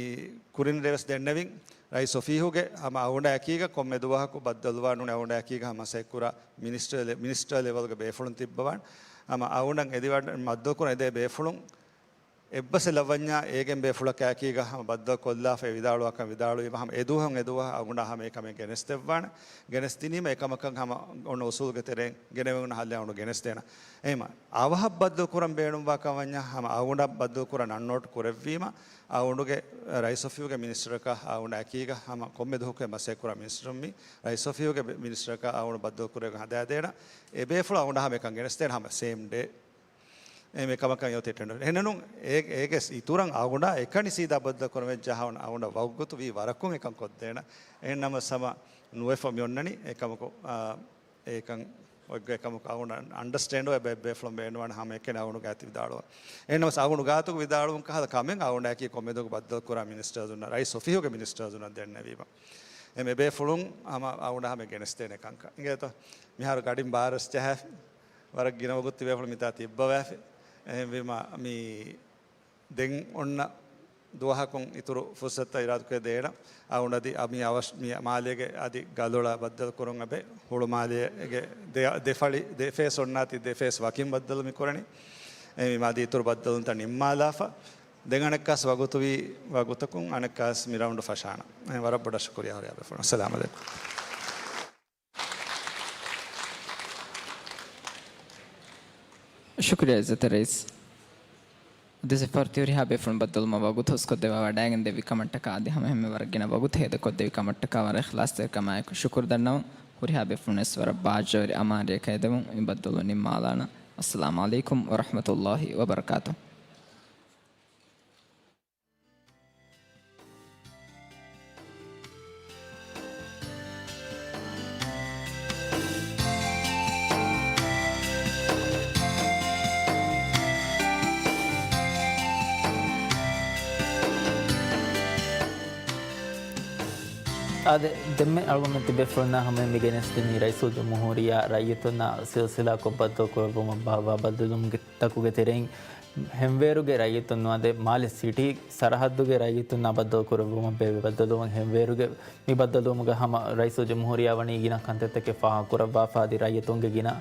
ކުރިން ރޭވެސް ދެންނެވިން، ރައީސް އޮފީހުގެ ހަމަ އަޅުގަނޑާ އެކީގަ ކޮންމެ ދުވަހަކު ބައްދަލުވާ ނޫނީ އަޅުގަނޑާ އެކީގަ ހަމަ މަސައްކަތް ކުރާ މިނިސްޓަރ ލެ-، މިނިސްޓަރ ލެވަލްގެ ބޭފުޅުން ތިއްބަވާން. ހަމަ އަޅުގަނޑަށް އެދިވަޑަ-، ބައްދަލުކުރަން އެދޭ ބޭފުޅުން އެއްބަސް ލައްވަންޏާ އޭގެން ބޭފުޅަކާ އެކީގަ ހަމަ ބައްދަލު ކޮށްލާފައި ވިދާޅުވާކަން ވިދާޅުވީމަ ހަމަ އެދުވަހުން އެދުވަހަށް އަޅުގަނޑާ ހަމަ އެކަމެއް ގެނެސްދެއްވާނެ. ގެނެސްދިނީމަ އެކަމަކަށް ހަމަ އޮންނަ އުސޫލުގެ ތެރެއިން ގެނެވެން ހައްލެއް އަޅުގަނޑު ގެނެސްދޭނަން. އެހެންވީމަ އަވަހަށް ބައްދަލުކުރަން ބޭނުންވާކަން ވަންޏާ، ހަމަ އަޅުގަނޑަށް ބައްދަލުކުރަން އަންނޯޓް ކުރެއްވީމަ، އަޅުގަނޑުގެ ރައީސް އޮފީހުގެ މިނިސްޓަރަކާ އަޅުގަނޑާ އެކީގަ ހަމަ ކޮންމެ ދުވަހަކުވެސް މަސައްކަތް ކުރާ މިނިސްޓަރުން މި ރައީސް އޮފީހުގެ ބެ-، މިނިސްޓަރަކާ އަޅުގަނޑު ބައްދަލުކުރެވިގެން ހަދާދޭނަން. އެބޭފުޅުން އަޅުގަނޑަށް ހަމަ އެކަން ގެނެސްދޭނަން ހަމަ ސޭމް ޑޭ. އެ މި ކަމަކަށް އޮތީ ޓެނޑަރ. އެހެންނޫން އޭ-، އޭގެ އިތުރަށް އަޅުގަނޑާ އެކަނި ސީދާ ބައްދަލު ކުރަން ވެއްޖެ އަޅުގަނޑަށް ވަގުތު ވީ ވަރަކުން އެކަން ކޮށްދޭނަން. އެހެން ނަމަ ހަމަ ނުވެފަ މި އޮންނަނީ އެކަމަކު، އާ، އެކަން އޮތްގޮތް އެކަމަކު އަޅުގަނޑަށް އަންޑަސްޓޭންޑް އެބަ އެއްބޭފުޅުން ބޭނުންވާނެ ހަމައެކަނި އަޅުގަނޑު ގާތު ވިދާޅުވާ. އެހެންނަމަސް އަޅުގަނޑު ގާތުގަ ވިދާޅުވުން ކަހަލަ ކަމެއް އަޅުގަނޑާ އެކީ ކޮންމެ ދުވަހަކު ބައްދަލު ކުރާ މިނިސްޓަރުންނަށް، ރައީސް އޮފީހުގެ މިނިސްޓަރުންނަށް ދެންނެވީމަ. އެ މި ބޭފުޅުން ހަމަ އަޅުގަނޑަށް ހަމަ ގެނެސްދޭނެ ކަންކަން. އިނގޭތޯ؟ މިހާރު ގަޑިން ބާރަސް ޖަހާފި. ވަރަށް ގިނަ ވަގުތު ތިބޭފުޅުން މިތާ ތިއްބަވާފި. އެހެންވީމަ މި ދެން އޮންނަ ދުވަހަކުން އިތުރު ފުރުސަތުތައް އިރާދަކުރެ ދޭނަން. އަޅުގަނޑު އަދި އަ-، މި އަވަށް-، މި މާލޭގެ އަދި ގަލޮޅަށް ބައްދަލު ކުރުން އެބަ ހުޅު މާލޭގެ ދެ-، ދެ ފަޅި، ދެ ފޭސް އޮންނާތީ ދެ ފޭސް ވަކިން ބައްދަލު މި ކުރަނީ. އެ މި އަދި އިތުރު ބައްދަލުންތައް ނިންމާލާފަ. ދެން އަނެއްކާސް ވަގުތުވީ ވަގުތަކުން އަނެއްކާސް މި ރައުންޑު ފަށާނަން. އެ ވަރަށް ބޮޑަށް ޝުކުރިއްޔާ ހުރިހާ ބޭފުޅުން. އައްސަލާމު ޢަލައިކުމް. ޝުކުރިއްޔާ ޢިއްޒަތް ރައީސް. އަދި ސިފަރު ތި ހުރިހާ ބޭފުޅުން ބައްދަލުވުމަށް ވަގުތު ހުސްކޮށްދެއްވާ ވަޑައިގެން ދެއްވި ކަމަށްޓަކާ އަދި ހަމަ އެންމެ ވަރަށް ގިނަ ވަގުތު ހޭދަކޮށްދެއްވި ކަމަށްޓަކާ ވަރަށް އިޚްލާޞްތެރިކަމާއެކު ޝުކުރު ދަންނަވަން. ހުރިހާ ބޭފުޅުންވެސް ވަރަށް ބާއްޖަވެރި އަމާރައެއް ކައިދެއްވުން މި ބައްދަލުވުން ނިންމާލާނަން. އައްސަލާމު ޢަލައިކުމް ވަރަޙްމަތުﷲި ވަބަރަކާތު. އާދެ، ދެންމެ އަޅުގަނޑުމެން ތިބޭފުޅުންނާ ހަމަޔަށް މި ގެނެސްދިނީ ރައީސުލްޖުމްހޫރިއްޔާ ރައްޔިތުންނާ ސިލްސިލާކޮށް ބައްދަލުކުރައްވުމަށް ވާ ބައްދަލުވުމުގެ ތަކުގެ ތެރެއިން ހެންވޭރުގެ ރައްޔިތުން ނުވަދެ މާލެ ސިޓީ ސަރަހައްދުގެ ރައްޔިތުންނާ ބައްދަލުކުރެއްވުމަށް ބޭއްވި ބައްދަލުވުން ހެންވޭރުގެ މި ބައްދަލުވުމުގަ ހަމަ ރައީސުލްޖުމްހޫރިއްޔާ ވަނީ ގިނަ ކަންތައްތަކެއް ފާހަގަކުރައްވާފަ އަދި ރައްޔިތުންގެ ގިނަ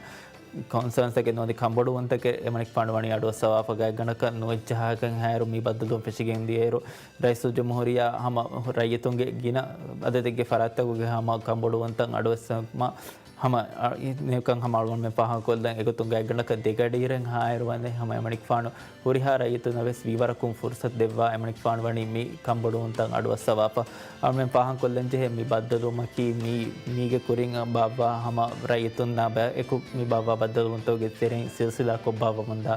ކޮންސާންސްތަކެއް ނުވަތަ ކަންބޮޑުވުންތަކެއް އެމަނިކުފާނު ވަނީ އަޑުއައްސަވާފަ ގާތްގަނޑަކަށް ނުވެއްޖަހާކަން ހާއިރު މި ބައްދަލުވުން ފެށިގެން ދިޔައިރު ރައީސުލްޖުމްހޫރިއްޔާ ހަމަ ރައްޔިތުންގެ ގިނަ އަދަދެއްގެ ފަރާތްތަކުގެ ހަމަ ކަންބޮޑުވުންތައް އަޑުއައްސަމާ ހަމަ އަ، އި، ނިކަން ހަމަ އަޅުގަނޑުމެން ފާހަގަކޮށްލަން އެގޮތުން ގާތްގަނޑަކަށް ދެގަޑިއިރެއް ހާއިރު ވަނީ ހަމަ އެމަނިކުފާނު ހުރިހާ ރައްޔިތުންނަށް ވެސް ވީވަރަކުން ފުރުސަތު ދެއްވާ އެމަނިކުފާނު ވަނީ މި ކަންބޮޑުވުންތައް އަޑުއައްސަވާފަ. އަޅުމެން ފާހަގަކޮށްލަންޖެހޭ މި ބައްދަލުވުމަކީ މީ، މީގެ ކުރިން ބާއްވާ ހަމަ ރައްޔިތުންނާ ބައި އެކު މި ބާއްވާ ބައްދަލުވުންތަކުގެ ތެރެއިން ސިލްސިލާކޮށް ބާއްވަމުންދާ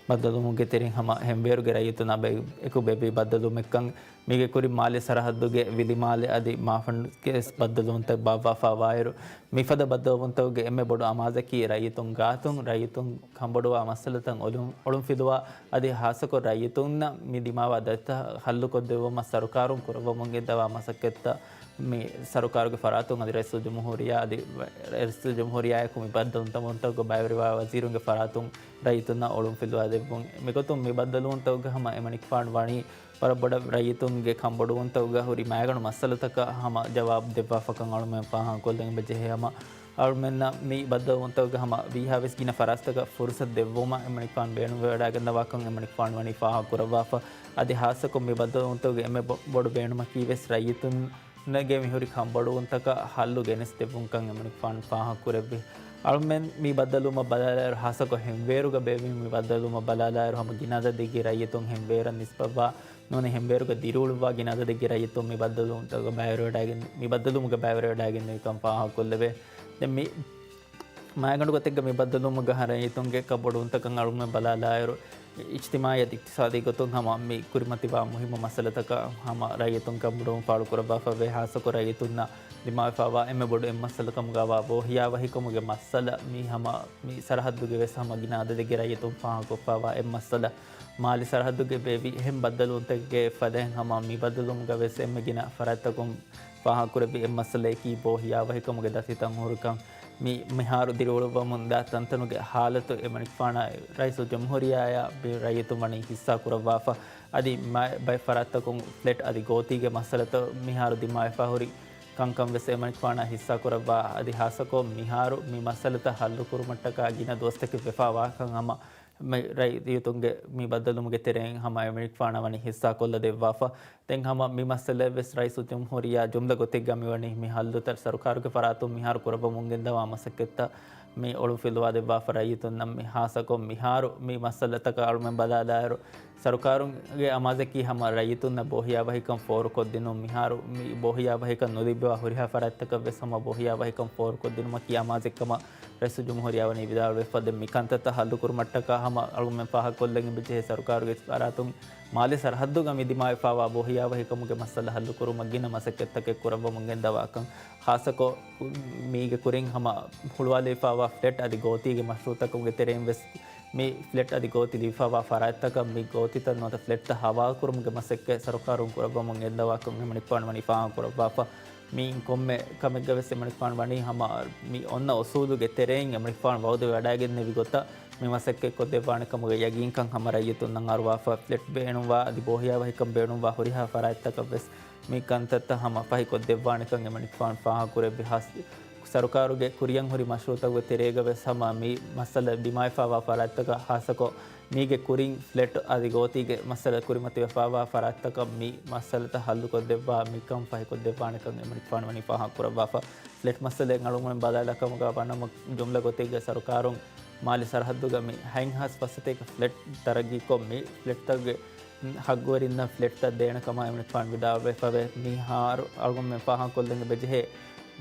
ބައްދަލުވުމުގެ ތެރެއިން ހަމަ ހެންވޭރުގެ ރައްޔިތުންނާ ބައި އެކު ބޭއްވި ބައްދަލުވުމެއްކަން މީގެ ކުރިން މާލެ ސަރަހައްދުގެ ވިލިމާލެ އަދި މާފަންގެ ބައްދަލުވުންތައް ބާއްވާފަ ވާއިރު، މިފަދަ ބައްދަލުވުންތަކުގެ އެންމެ ބޮޑު އަމާޒަކީ ރައްޔިތުން ގާތުން، ރައްޔިތުން ކަންބޮޑުވާ މައްސަލަތައް އޮޅުން، އޮޅުންފިލުވާ އަދި ހާއްސަކޮށް ރައްޔިތުންނަށް މި ދިމާވާ ދަތިތައް ހައްލުކޮށްދެއްވުމަށް ސަރުކާރުން ކުރައްވަމުން ގެންދަވާ މަސައްކަތްތައް މި ސަރުކާރުގެ ފަރާތުން އަދި ރައީސުލްޖުމްހޫރިއްޔާ އަދި ރައީސުލްޖުމްހޫރިއްޔާއާއެކު މި ބައްދަލުވުންތަކުގަ ބައިވެރިވާ ވަޒީރުންގެ ފަރާތުން ރައްޔިތުންނަށް އޮޅުންފިލުވާ ދެއްވުން. މިގޮތުން މި ބައްދަލުވުންތަކުގަ ހަމަ އެމަނިކުފާނު ވަނީ ވަރަށް ބޮޑަށް ރައްޔިތުންގެ ކަންބޮޑުވުންތަކުގަ ހުރި މައިގަނޑު މައްސަލަތަކަށް ހަމަ ޖަވާބު ދެއްވާފަކަން އަޅުމެން ފާހަގަކޮށްލަން އެބަޖެހޭ. ހަމަ އަޅުމެންނަށް މި ބައްދަލުވުންތަކުގަ ހަމަ ވީހާވެސް ގިނަ ފަރާތްތަކަށް ފުރުސަތު ދެއްވުމަށް އެމަނިކުފާނު ބޭނުންވެވަޑައިގެންދަވާކަން އެމަނިކުފާނު ވަނީ ފާހަގަކުރައްވާފަ. އަދި ހާއްސަކޮށް މި ބައްދަލުވުންތަކުގެ އެންމެ ބޮ-، ބޮޑު ބޭނުމަކީވެސް ރައްޔިތުން ގެ މިހުރި ކަންބޮޑުވުންތަކަށް ހައްލު ގެނެސްދެއްވުންކަން އެމަނިކުފާނު ފާހަގަކުރެއްވި. އަޅުމެން މި ބައްދަލުވުމަށް ބަލާލާއިރު، ހާއްސަކޮށް ހެންވޭރުގަ ބޭއްވި މި ބައްދަލުވުމަށް ބަލާލާއިރު، ހަމަ ގިނަ އަދަދެއްގެ ރައްޔިތުން ހެންވޭރަށް ނިސްބަތްވާ ނޫނީ ހެންވޭރުގަ ދިރިއުޅުއްވާ ގިނަ އަދަދެއްގެ ރައްޔިތުން މި ބައްދަލުވުމުގަ ބައިވެރިވެވަޑައިގެން، މި ބައްދަލުވުމުގަ ބައިވެރިވެވަޑައިގެންނެވިކަން ފާހަގަކޮށްލެވޭ. ދެން މި މައިގަނޑު ގޮތެއްގަ މި ބައްދަލުވުމުގަ ރައްޔިތުންގެ ކަންބޮޑުވުންތަކަށް އަޅުގަނޑުމެން ބަލާލާއިރު، އިޖްތިމާޢީ އަދި އިޤްތިޞާދީ ގޮތުން ހަމަ މި ކުރިމަތިވާ މުހިއްމު މައްސަލަތަކަށް ހަމަ ރައްޔިތުން ކަންބޮޑުވުން ފާޅުކުރައްވާފައިވޭ. ހާއްސަކޮށް ރައްޔިތުންނަށް ދިމާވެފައިވާ އެންމެ ބޮޑު އެއް މައްސަލަ ކަމުގައިވާ ބޯހިޔާވަހިކަމުގެ މައްސަލަ މި ހަމަ މި ސަރަހައްދުގެ ވެސް ހަމަ ގިނަ އަދަދެއްގެ ރައްޔިތުން ފާހަގަކޮށްފައިވާ އެއް މައްސަލަ. މާލެ ސަރަހައްދުގެ ބޭއްވި އެހެން ބައްދަލުވުންތަކެއްގެ ފަދައިން ހަމަ މި ބައްދަލުވުމުގަ ވެސް އެންމެ ގިނަ ފަރާތްތަކުން ފާހަގަކުރެއްވި އެއް މައްސަލައަކީ ބޯހިޔާވަހިކަމުގެ ދަތިތައް ހުރިކަން. މި މިހާރު ދިރިއުޅުއްވަމުންދާ ތަންތަނުގެ ހާލަތު އެމަނިކުފާނާ ރައީސުލްޖުމްހޫރިއްޔާއާ ބި-، ރައްޔިތުން ވަނީ ހިއްސާ ކުރައްވާފަ. އަދި މަ-، ބައެއް ފަރާތްތަކުން ފްލެޓް އަދި ގޯތީގެ މައްސަލަތައް މިހާރު ދިމާވެފަ ހުރި ކަންކަން ވެސް އެމަނިކުފާނާ ހިއްސާ ކުރައްވާ. އަދި ހާއްސަކޮށް މިހާރު މި މައްސަލަތައް ހައްލު ކުރުމަށްޓަކާ ގިނަ ދުވަސްތަކެއް ވެފަ ވާކަން ހަމަ މި ރައްޔިތުންގެ މި ބައްދަލުވުމުގެ ތެރެއިން ހަމަ އެމަނިކުފާނަށް ވަނީ ހިއްސާކޮށްލަ ދެއްވާފަ. ދެން ހަމަ މި މައްސަލައެއް ވެސް ރައީސުލްޖުމްހޫރިއްޔާ ޖުމްލަ ގޮތެއްގަ މިވަނީ މި ހައްލުތައް ސަރުކާރުގެ ފަރާތުން މިހާރު ކުރައްވަމުން ގެންދަވާ މަސައްކަތްތައް މި އޮޅުންފިލުވާ ދެއްވާފަ ރައްޔިތުންނަށް މި ހާއްސަކޮށް މިހާރު މި މައްސަލަތަކަށް އަޅުމެން ބަލާލާއިރު، ސަރުކާރުގެ އަމާޒަކީ ހަމަ ރައްޔިތުންނަށް ބޯހިޔާވަހިކަން ފޯރުކޮށްދިނުން. މިހާރު މި ބޯހިޔާވަހިކަން ނުލިބިވާ ހުރިހާ ފަރާތްތަކަށް ވެސް ހަމަ ބޯހިޔާވަހިކަން ފޯރުކޮށްދިނުމަކީ އަމާޒެއްކަމަށް ރައީސުލްޖުމްހޫރިއްޔާ ވަނީ ވިދާޅުވެފަ. ދެން މި ކަންތައްތައް ހައްލުކުރުމަށްޓަކާ ހަމަ އަޅުގަނޑުމެން ފާހަގަކޮށްލަން އެބަޖެހޭ ސަރުކާރުގެ ފަރާތުން މާލެ ސަރަހައްދުގަ މި ދިމާވެފައިވާ ބޯހިޔާވަހިކަމުގެ މައްސަލަ ހައްލުކުރުމަށް ގިނަ މަސައްކަތްތަކެއް ކުރައްވަމުން ގެންދަވާކަން. ޚާއްޞަކޮށް މީގެ ކުރިން ހަމަ ހުޅުވާލެވިފައިވާ ފްލެޓް އަދި ގޯތީގެ މަޝްރޫއުތަކުގެ ތެރެއިން ވެސް މި ފްލެޓް އަދި ގޯތި ލިބިފައިވާ ފަރާތްތަކަށް މި ގޯތިތައް ނުވަތަ ފްލެޓްތައް ހަވާލުކުރުމުގެ މަސައްކަތް ސަރުކާރުން ކުރައްވަމުން ގެންދަވާކަން އެމަނިކުފާނު ވަނީ ފާހަގަކުރައްވާފަ. މިއިން ކޮންމެ ކަމެއްގަ ވެސް އެމަނިކުފާނު ވަނީ ހަމަ މި އޮންނަ އުސޫލުގެ ތެރެއިން އެމަނިކުފާނު ވައުދުވެވަޑައިގެންނެވި ގޮތަށް މި މަސައްކަތް ކޮށްދެއްވާނެ ކަމުގެ ޔަގީންކަން ހަމަ ރައްޔިތުންނަށް އަރުވާފަ. ފްލެޓް ބޭނުންވާ އަދި ބޯހިޔާވަހިކަން ބޭނުންވާ ހުރިހާ ފަރާތްތަކަށް ވެސް މި ކަންތައްތައް ހަމަ ފަހިކޮށްދެއްވާނެކަން އެމަނިކުފާނު ފާހަގަކުރެއްވި. ހާސް-، ސަރުކާރުގެ ކުރިއަށް ހުރި މަޝްރޫއުތަކުގެ ތެރޭގަ ވެސް ހަމަ މި މައްސަލަ ދިމާވެފައިވާ ފަރާތްތަކަށް ހާއްސަކޮށް މީގެ ކުރިން ފްލެޓް އަދި ގޯތީގެ މައްސަލަ ކުރިމަތިވެފައިވާ ފަރާތްތަކަށް މި މައްސަލަތައް ހައްލުކޮށްދެއްވާ މިކަން ފަހިކޮށްދެއްވާނެކަން އެމަނިކުފާނު ވަނީ ފާހަގަކުރައްވާފަ. ފްލެޓް މައްސަލައެއް އަޅުގަނޑުމެން ބަލާލާ ކަމުގަ ވަނަމަ ޖުމްލަ ގޮތެއްގަ ސަރުކާރުން މާލެ ސަރަހައްދުގަ މި ހަތް ހާސް ފަސް ސަތޭކަ ފްލެޓް ތަރައްގީކޮށް މި ފްލެޓްތަކުގެ ހައްގުވެރިންނަށް ފްލެޓްތައް ދޭނެ ކަމަށް އެމަނިކުފާނު ވިދާޅުވެފަވޭ. މިހާރު އަޅުގަނޑުމެން ފާހަގަކޮށްލަން އެބަޖެހޭ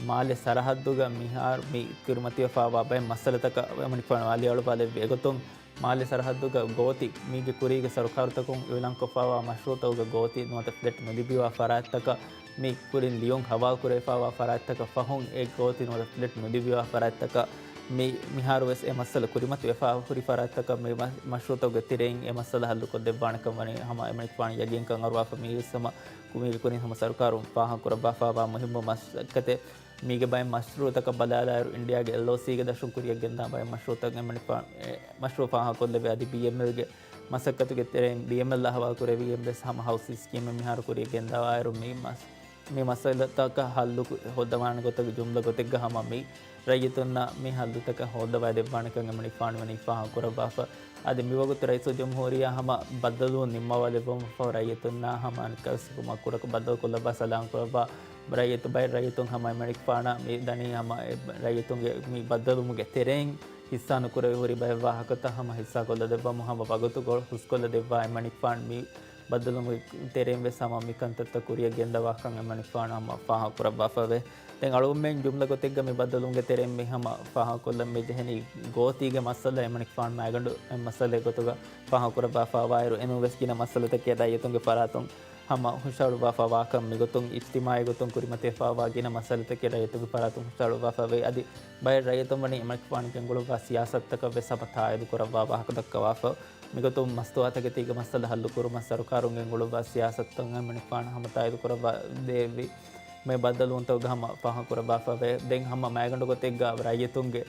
މާލެ ސަރަހައްދުގަ މިހާރު މި ކުރިމަތިވެފާވާ ބައެއް މައްސަލަތަކަށް އެމަނިކުފާނު އަލިއަޅުވާލެއްވި. އެގޮތުން މާލެ ސަރަހައްދުގަ ގޯތި މީގެ ކުރީގެ ސަރުކާރުތަކުން އިއުލާންކޮށްފާވާ މަޝްރޫޢުތަކުގެ ގޯތި ނުވަތަ ފްލެޓް ނުލިބިވާ ފަރާތްތަކަށް މި ކުރިން ލިޔުން ހަވާލުކުރެވިފާވާ ފަރާތްތަކަށް ފަހުން އެ ގޯތި ނުވަތަ ފްލެޓް ނުލިބިވާ ފަރާތްތަކަށް މި މިހާރު ވެސް އެ މައްސަލަ ކުރިމަތިވެފާ ހުރި ފަރާތްތަކަށް މި މަ-، މަޝްރޫޢުތަކުގެ ތެރެއިން އެ މައްސަލަ ހައްލުކޮށްދެއްވާނެކަން ވަނީ ހަމަ އެމަނިކުފާނު ޔަގީންކަން އަރުވާފަ. މީ ވެސް ހަމަ ކު-، މީގެ ކުރިން ހަމަ ސަރުކާރުން ފާހަގަކުރައްވާފާވާ މުހިއްމު މަސައްކަތެއް. މީގެ ބައެއް މަޝްރޫޢުތަކަށް ބަލާލާއިރު، އިންޑިއާގެ އެލްއޯސީގެ ދަށުން ކުރިއަށް ގެންދާ ބައެއް މަޝްރޫޢުތައް އެމަނިކުފާނު، އެ، މަޝްރޫޢު ފާހަގަކޮށްލެއްވި. އަދި ބީއެމްއެލްގެ މަސައްކަތުގެ ތެރެއިން ބީއެމްއެލްއާ ހަވާލުކުރެއްވިގެން ވެސް ހަމަ ހައުސް ސްކީމެއް މިހާރު ކުރިއަށް ގެންދަވާއިރު، މި މަސް-، މި މައްސަލަތަކަށް ހައްލު ކު-، ހޯއްދަވާނެ ގޮތަށް ޖުމްލަ ގޮތެއްގަ ހަމަ މި ރައްޔިތުންނަށް މި ހައްލުތަކަށް ހޯއްދަވާ ދެއްވާނެކަން އެމަނިކުފާނު ވަނީ ފާހަގަކުރައްވާފަ. އަދި މިވަގުތު ރައީސުލްޖުމްހޫރިއްޔާ ހަމަ ބައްދަލުވުން ނިންމަވާލެއްވުމަށްފަހު ރައްޔިތުންނާ ހަމަ އަނެއްކާވެސް ހުކުމަށް ކުޑަކޮށް ބައްދަލުކޮށްލައްވާ ސަލާމްކުރައްވާ. ރައްޔިތު-، ބައެއް ރައްޔިތުން ހަމަ އެމަނިކުފާނަށް މި ދަނީ ހަމަ އެ ރައްޔިތުންގެ މި ބައްދަލުވުމުގެ ތެރެއިން ހިއްސާ ނުކުރެވި ހުރި ބައެއް ވާހަކަތައް ހަމަ ހިއްސާކޮށްލަދެއްވަމުން ހަމަ ވަގުތު ގޮ-، ހުސްކޮށްލަދެއްވާ އެމަނިކުފާނު މި ބައްދަލުވުމުގެ ތެރެއިން ވެސް ހަމަ މި ކަންތައްތައް ކުރިއަށް ގެންދަވާކަން އެމަނިކުފާނު ހަމަ ފާހަގަކުރައްވާފަވޭ. ދެން އަޅުގަނޑުމެން ޖުމްލަ ގޮތެއްގަ މި ބައްދަލުވުމުގެ ތެރެއިން މި ހަމަ ފާހަގަކޮށްލަން މި ޖެހެނީ ގޯތީގެ މައްސަލަ އެމަނިކުފާނު މައިގަނޑު އެއް މައްސަލައެއް ގޮތުގަ ފާހަގަކުރައްވާފަވާއިރު، އެނޫން ވެސް ގިނަ މައްސަލަތަކެއް ރައްޔިތުންގެ ފަރާތުން ހަމަ ހުށަހަޅުއްވާފަވާކަން މިގޮތުން އިޖްތިމާޢީ ގޮތުން ކުރިމަތިވެފަވާ ގިނަ މައްސަލަތަކެއް ރައްޔިތުންގެ ފަރާތުން ހުށަހަޅުއްވާފަވޭ. އަދި ބައެއް ރައްޔިތުން ވަނީ އެމަނިކުފާނު ގެންގުޅުއްވާ ސިޔާސަތުތަކަށް ވެސް ހަމަ ތާއީދު ކުރައްވާ ވާހަކަ ދައްކަވާފަ. މިގޮތުން މަސްތުވާތަކެތީގެ މައްސަލަ ހައްލުކުރުމަށް ސަރުކާރުން ގެންގުޅުއްވާ ސިޔާސަތުތައް އެމަނިކުފާނަށް ހަމަ ތާއީދު ކުރައްވާ ދޭއްވި. މި ބައްދަލުވުންތަކުގަ ހަމަ ފާހަގަކުރައްވާފަވޭ. ދެން ހަމަ މައިގަނޑު ގޮތެއްގަ ރައްޔިތުންގެ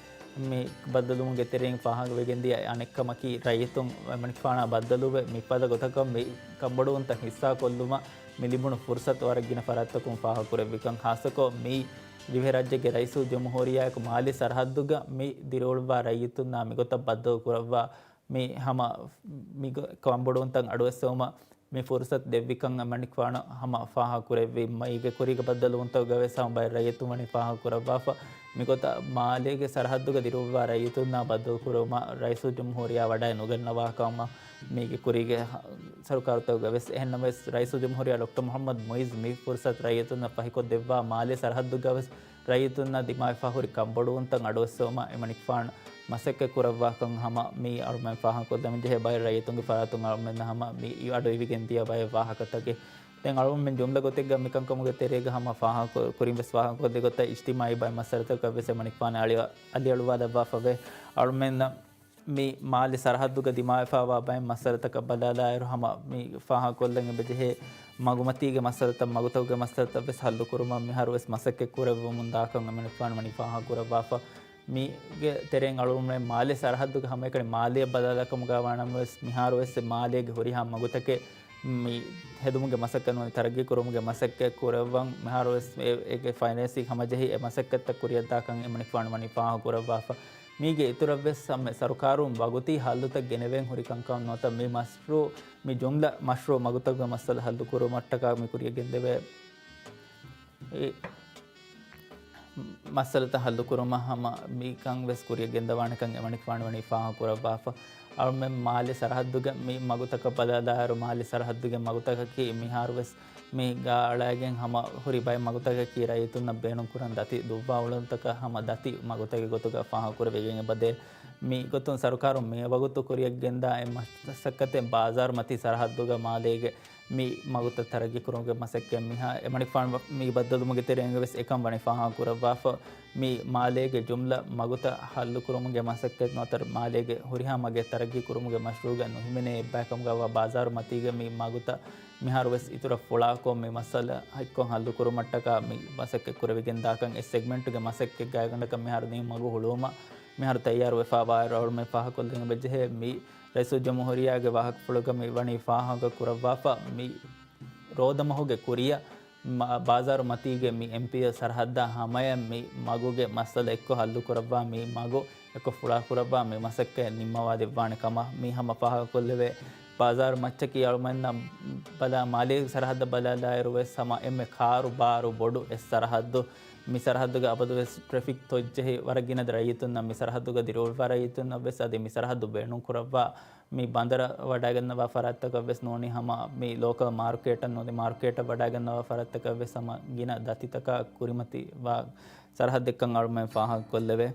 މި ބައްދަލުވުމުގެ ތެރެއިން ފާހަގަވެގެންދިޔަ އަނެއްކަމަކީ، ރައްޔިތުން އެމަނިކުފާނާ ބައްދަލުވެ، މިފަދަ ގޮތަކަށް މި ކަންބޮޑުވުންތައް ހިއްސާކޮށްލުމަށް މި ލިބުނު ފުރުސަތު ވަރަށް ގިނަ ފަރާތްތަކުން ފާހަގަކުރެއްވިކަން. ޚާއްޞަކޮށް މި ދިވެހިރާއްޖޭގެ ރައީސުލްޖުމްހޫރިއްޔާއެކު މާލީ ސަރަހައްދުގަ މި ދިރިއުޅުއްވާ ރައްޔިތުންނާ މިގޮތަށް ބައްދަލުކުރައްވާ މި ހަމަ މި ކަންބޮޑުވުންތައް އަޑުއެއްސެވުމަށް މި ފުރުސަތު ދެއްވިކަން އެމަނިކުފާނު ހަމަ ފާހަގަކުރެއްވި. މައިގެ ކުރީގެ ބައްދަލުވުންތަކުގަ ވެސް ހަމަ ބައެއް ރައްޔިތުން ވަނީ ފާހަގަކުރައްވާފަ. މިގޮތަށް މާލޭގެ ސަރަހައްދުގަ ދިރިއުޅުއްވާ ރައްޔިތުންނާ ބައްދަލުކުރުމަށް ރައީސުލްޖުމްހޫރިއްޔާ ވަޑައެއް ނުގަންނަވާކަމަށް މީގެ ކުރީގެ ހަ-، ސަރުކާރުތަކުގަ ވެސް. އެހެންނަމަވެސް، ރައީސުލްޖުމްހޫރިއްޔާ ޑޮކްޓަރ މުޙައްމަދު މުޢިއްޒު މި ފުރުސަތު ރައްޔިތުންނަށް ފަހިކޮށްދެއްވާ މާލޭ ސަރަހައްދުގަ ވެސް ރައްޔިތުންނަށް ދިމާވެފާ ހުރި ކަންބޮޑުވުންތައް އަޑުއެއްސެވުމަށް އެމަނިކުފާނު މަސައްކަތް ކުރައްވާކަން ހަމަ މި އަޅުމެން ފާހަގަކޮށްލަމިން ޖެހޭ. ބައެއް ރައްޔިތުންގެ ފަރާތުން އަޅުމެންނަށް ހަމަ މި އަޑު އިވިގެން ދިޔަ ބައެއް ވާހަކަތަކެއް. ދެން އަޅުމެން ޖުމްލަ ގޮތެއްގަ މިކަންކަމުގެ ތެރޭގަ ހަމަ ފާހަގަ ކުރިން ވެސް ފާހަގަކޮށްލި ގޮތަށް އިޖްތިމާޢީ ބައެއް މައްސަލަތަކަށް ވެސް އެމަނިކުފާނު އަލި-، އަލިއަޅުވާލައްވާފަވޭ. އަޅުމެންނަށް މި މާލެ ސަރަހައްދުގަ ދިމާވެފާވާ ބައެއް މައްސަލަތަކަށް ބަލާލާއިރު، ހަމަ މި ފާހަގަކޮށްލަން އެބަޖެހޭ މަގުމަތީގެ މައްސަލަތައް، މަގުތަކުގެ މައްސަލަތައް ވެސް ހައްލުކުރުމަށް މިހާރު ވެސް މަސައްކަތް ކުރެއްވަމުން ދާކަން އެމަނިކުފާނު ވަނީ ފާހަގަކުރައްވާފަ. މީގެ ތެރެއިން އަޅުގަނޑުމެން މާލެ ސަރަހައްދުގެ ހަމައެކަނި މާލެއަށް ބަލާލާކަމުގަ ވާނަމަވެސް، މިހާރު ވެސް މާލޭގެ ހުރިހާ މަގުތަކެއް މި ހެދުމުގެ މަސައްކަތް ނުވަތަ ތަރައްގީ ކުރުމުގެ މަސައްކަތް ކުރައްވަން މިހާރު ވެސް އެ-، އޭގެ ފައިނޭންސިން ހަމަޖެހި އެ މަސައްކަތްތައް ކުރިއަށްދާކަން އެމަނިކުފާނު ވަނީ ފާހަގަކުރައްވާފަ. މީގެ އިތުރަށްވެސް ހަމަ ސަރުކާރުން ވަގުތީ ހައްލުތައް ގެނެވެން ހުރި ކަންކަން ނުވަތަ މި މަޝްރޫޢު، މި ޖުމްލަ މަޝްރޫޢު މަގުތަކުގެ މައްސަލަ ހައްލުކުރުމަށްޓަކާ މި ކުރިއަށް ގެންދެވޭ އެ މައްސަލަތައް ހައްލުކުރުމަށް ހަމަ މިކަން ވެސް ކުރިއަށް ގެންދަވާނެކަން އެމަނިކުފާނު ވަނީ ފާހަގަކުރައްވާފަ. އަޅުމެން މާލެ ސަރަހައްދުގެ މި މަގުތަކަށް ބަލާލާއިރު، މާލެ ސަރަހައްދުގެ މަގުތަކަކީ މިހާރު ވެސް މި ގާ އަޅައިގެން ހަމަ ހުރި ބައެއް މަގުތަކަކީ ރައްޔިތުންނަށް ބޭނުންކުރަން ދަތި ދުއްވާ އުޅަނދުތަކަށް ހަމަ ދަތި މަގުތަކެއް ގޮތުގަ ފާހަގަކުރެވިގެން އެބަދޭ. މި ގޮތުން ސަރުކާރުން މިވަގުތު ކުރިއަށް ގެންދާ އެ މަސައްކަތެއް ބާޒާރު މަތީ ސަރަހައްދުގަ މާލޭގެ މި މަގުތައް ތަރައްގީ ކުރުމުގެ މަސައްކަތް މިހާ އެމަނިކުފާނު މި ބައްދަލުވުމުގެ ތެރެއިން ވެސް އެކަން ވަނީ ފާހަގަކުރައްވާފަ. މި މާލޭގެ ޖުމްލަ މަގުތައް ހައްލުކުރުމުގެ މަސައްކަތް ނުވަތަ މާލޭގެ ހުރިހާ މަގެއް ތަރައްގީ ކުރުމުގެ މަޝްރޫޢުގަ ނުހިމެނޭ އެއްބައިކަމުގައިވާ ބާޒާރު މަތީގެ މި މަގުތައް މިހާރު ވެސް އިތުރަށް ފުޅާކޮށް މި މައްސަލަ ހައްކޮށް ހައްލުކުރުމަށްޓަކާ މި މަސައްކަތް ކުރެވިގެންދާކަން އެ ސެގްމެންޓުގެ މަސައްކަތްގައިގަނޑަކަށް މިހާރު ނީ މަގު ހުޅުވުމަށް މިހާރު ތައްޔާރުވެފާވާއިރު އަޅުމެން ފާހަގަކޮށްލަން އެބަޖެހޭ މި ރައީސުލްޖުމްހޫރިއްޔާގެ ވާހަކަފުޅުގަ މި ވަނީ ފާހަގަ ކުރައްވާފަ މި ރޯދަމަހުގެ ކުރިއަށް މަ-، ބާޒާރު މަތީގެ މި އެމްޕީއެލް ސަރަހައްދާ ހަމަޔަށް މި މަގުގެ މައްސަލަ އެއްކޮށް ހައްލުކުރައްވާ މި މަގު އެއްކޮށް ފުޅާކުރައްވާ މި މަސައްކަތް ނިންމަވާ ދެއްވާނެ ކަމަށް މި ހަމަ ފާހަގަކޮށްލެވޭ. ބާޒާރު މައްޗަކީ އަޅުމެންނަށް ބަލާ މާލޭ ސަރަހައްދަށް ބަލާލާއިރު ވެސް ހަމަ އެންމެ ކާރުބާރު ބޮޑު އެއް ސަރަހައްދު. މި ސަރަހައްދުގެ އަބަދުވެސް ޓްރެފިކް ތޮއްޖެހި ވަރަށް ގިނަ ރައްޔިތުންނަށް މި ސަރަހައްދުގަ ދިރިއުޅުވާ ރައްޔިތުންނަށް ވެސް އަދި މި ސަރަހައްދު ބޭނުންކުރައްވާ މި ބަނދަރަށް ވަޑައިގަންނަވާ ފަރާތްތަކަށް ވެސް ނޫނީ ހަމަ މި ލޯކަލް މާރުކޭޓަށް ނުވަތަ މާރުކޭޓަށް ވަޑައިގަންނަވާ ފަރާތްތަކަށް ވެސް ހަމަ ގިނަ ދަތިތަކާ ކުރިމަތިވާ ސަރަހައްދެއްކަން އަޅުމެން ފާހަގަކޮށްލެވޭ.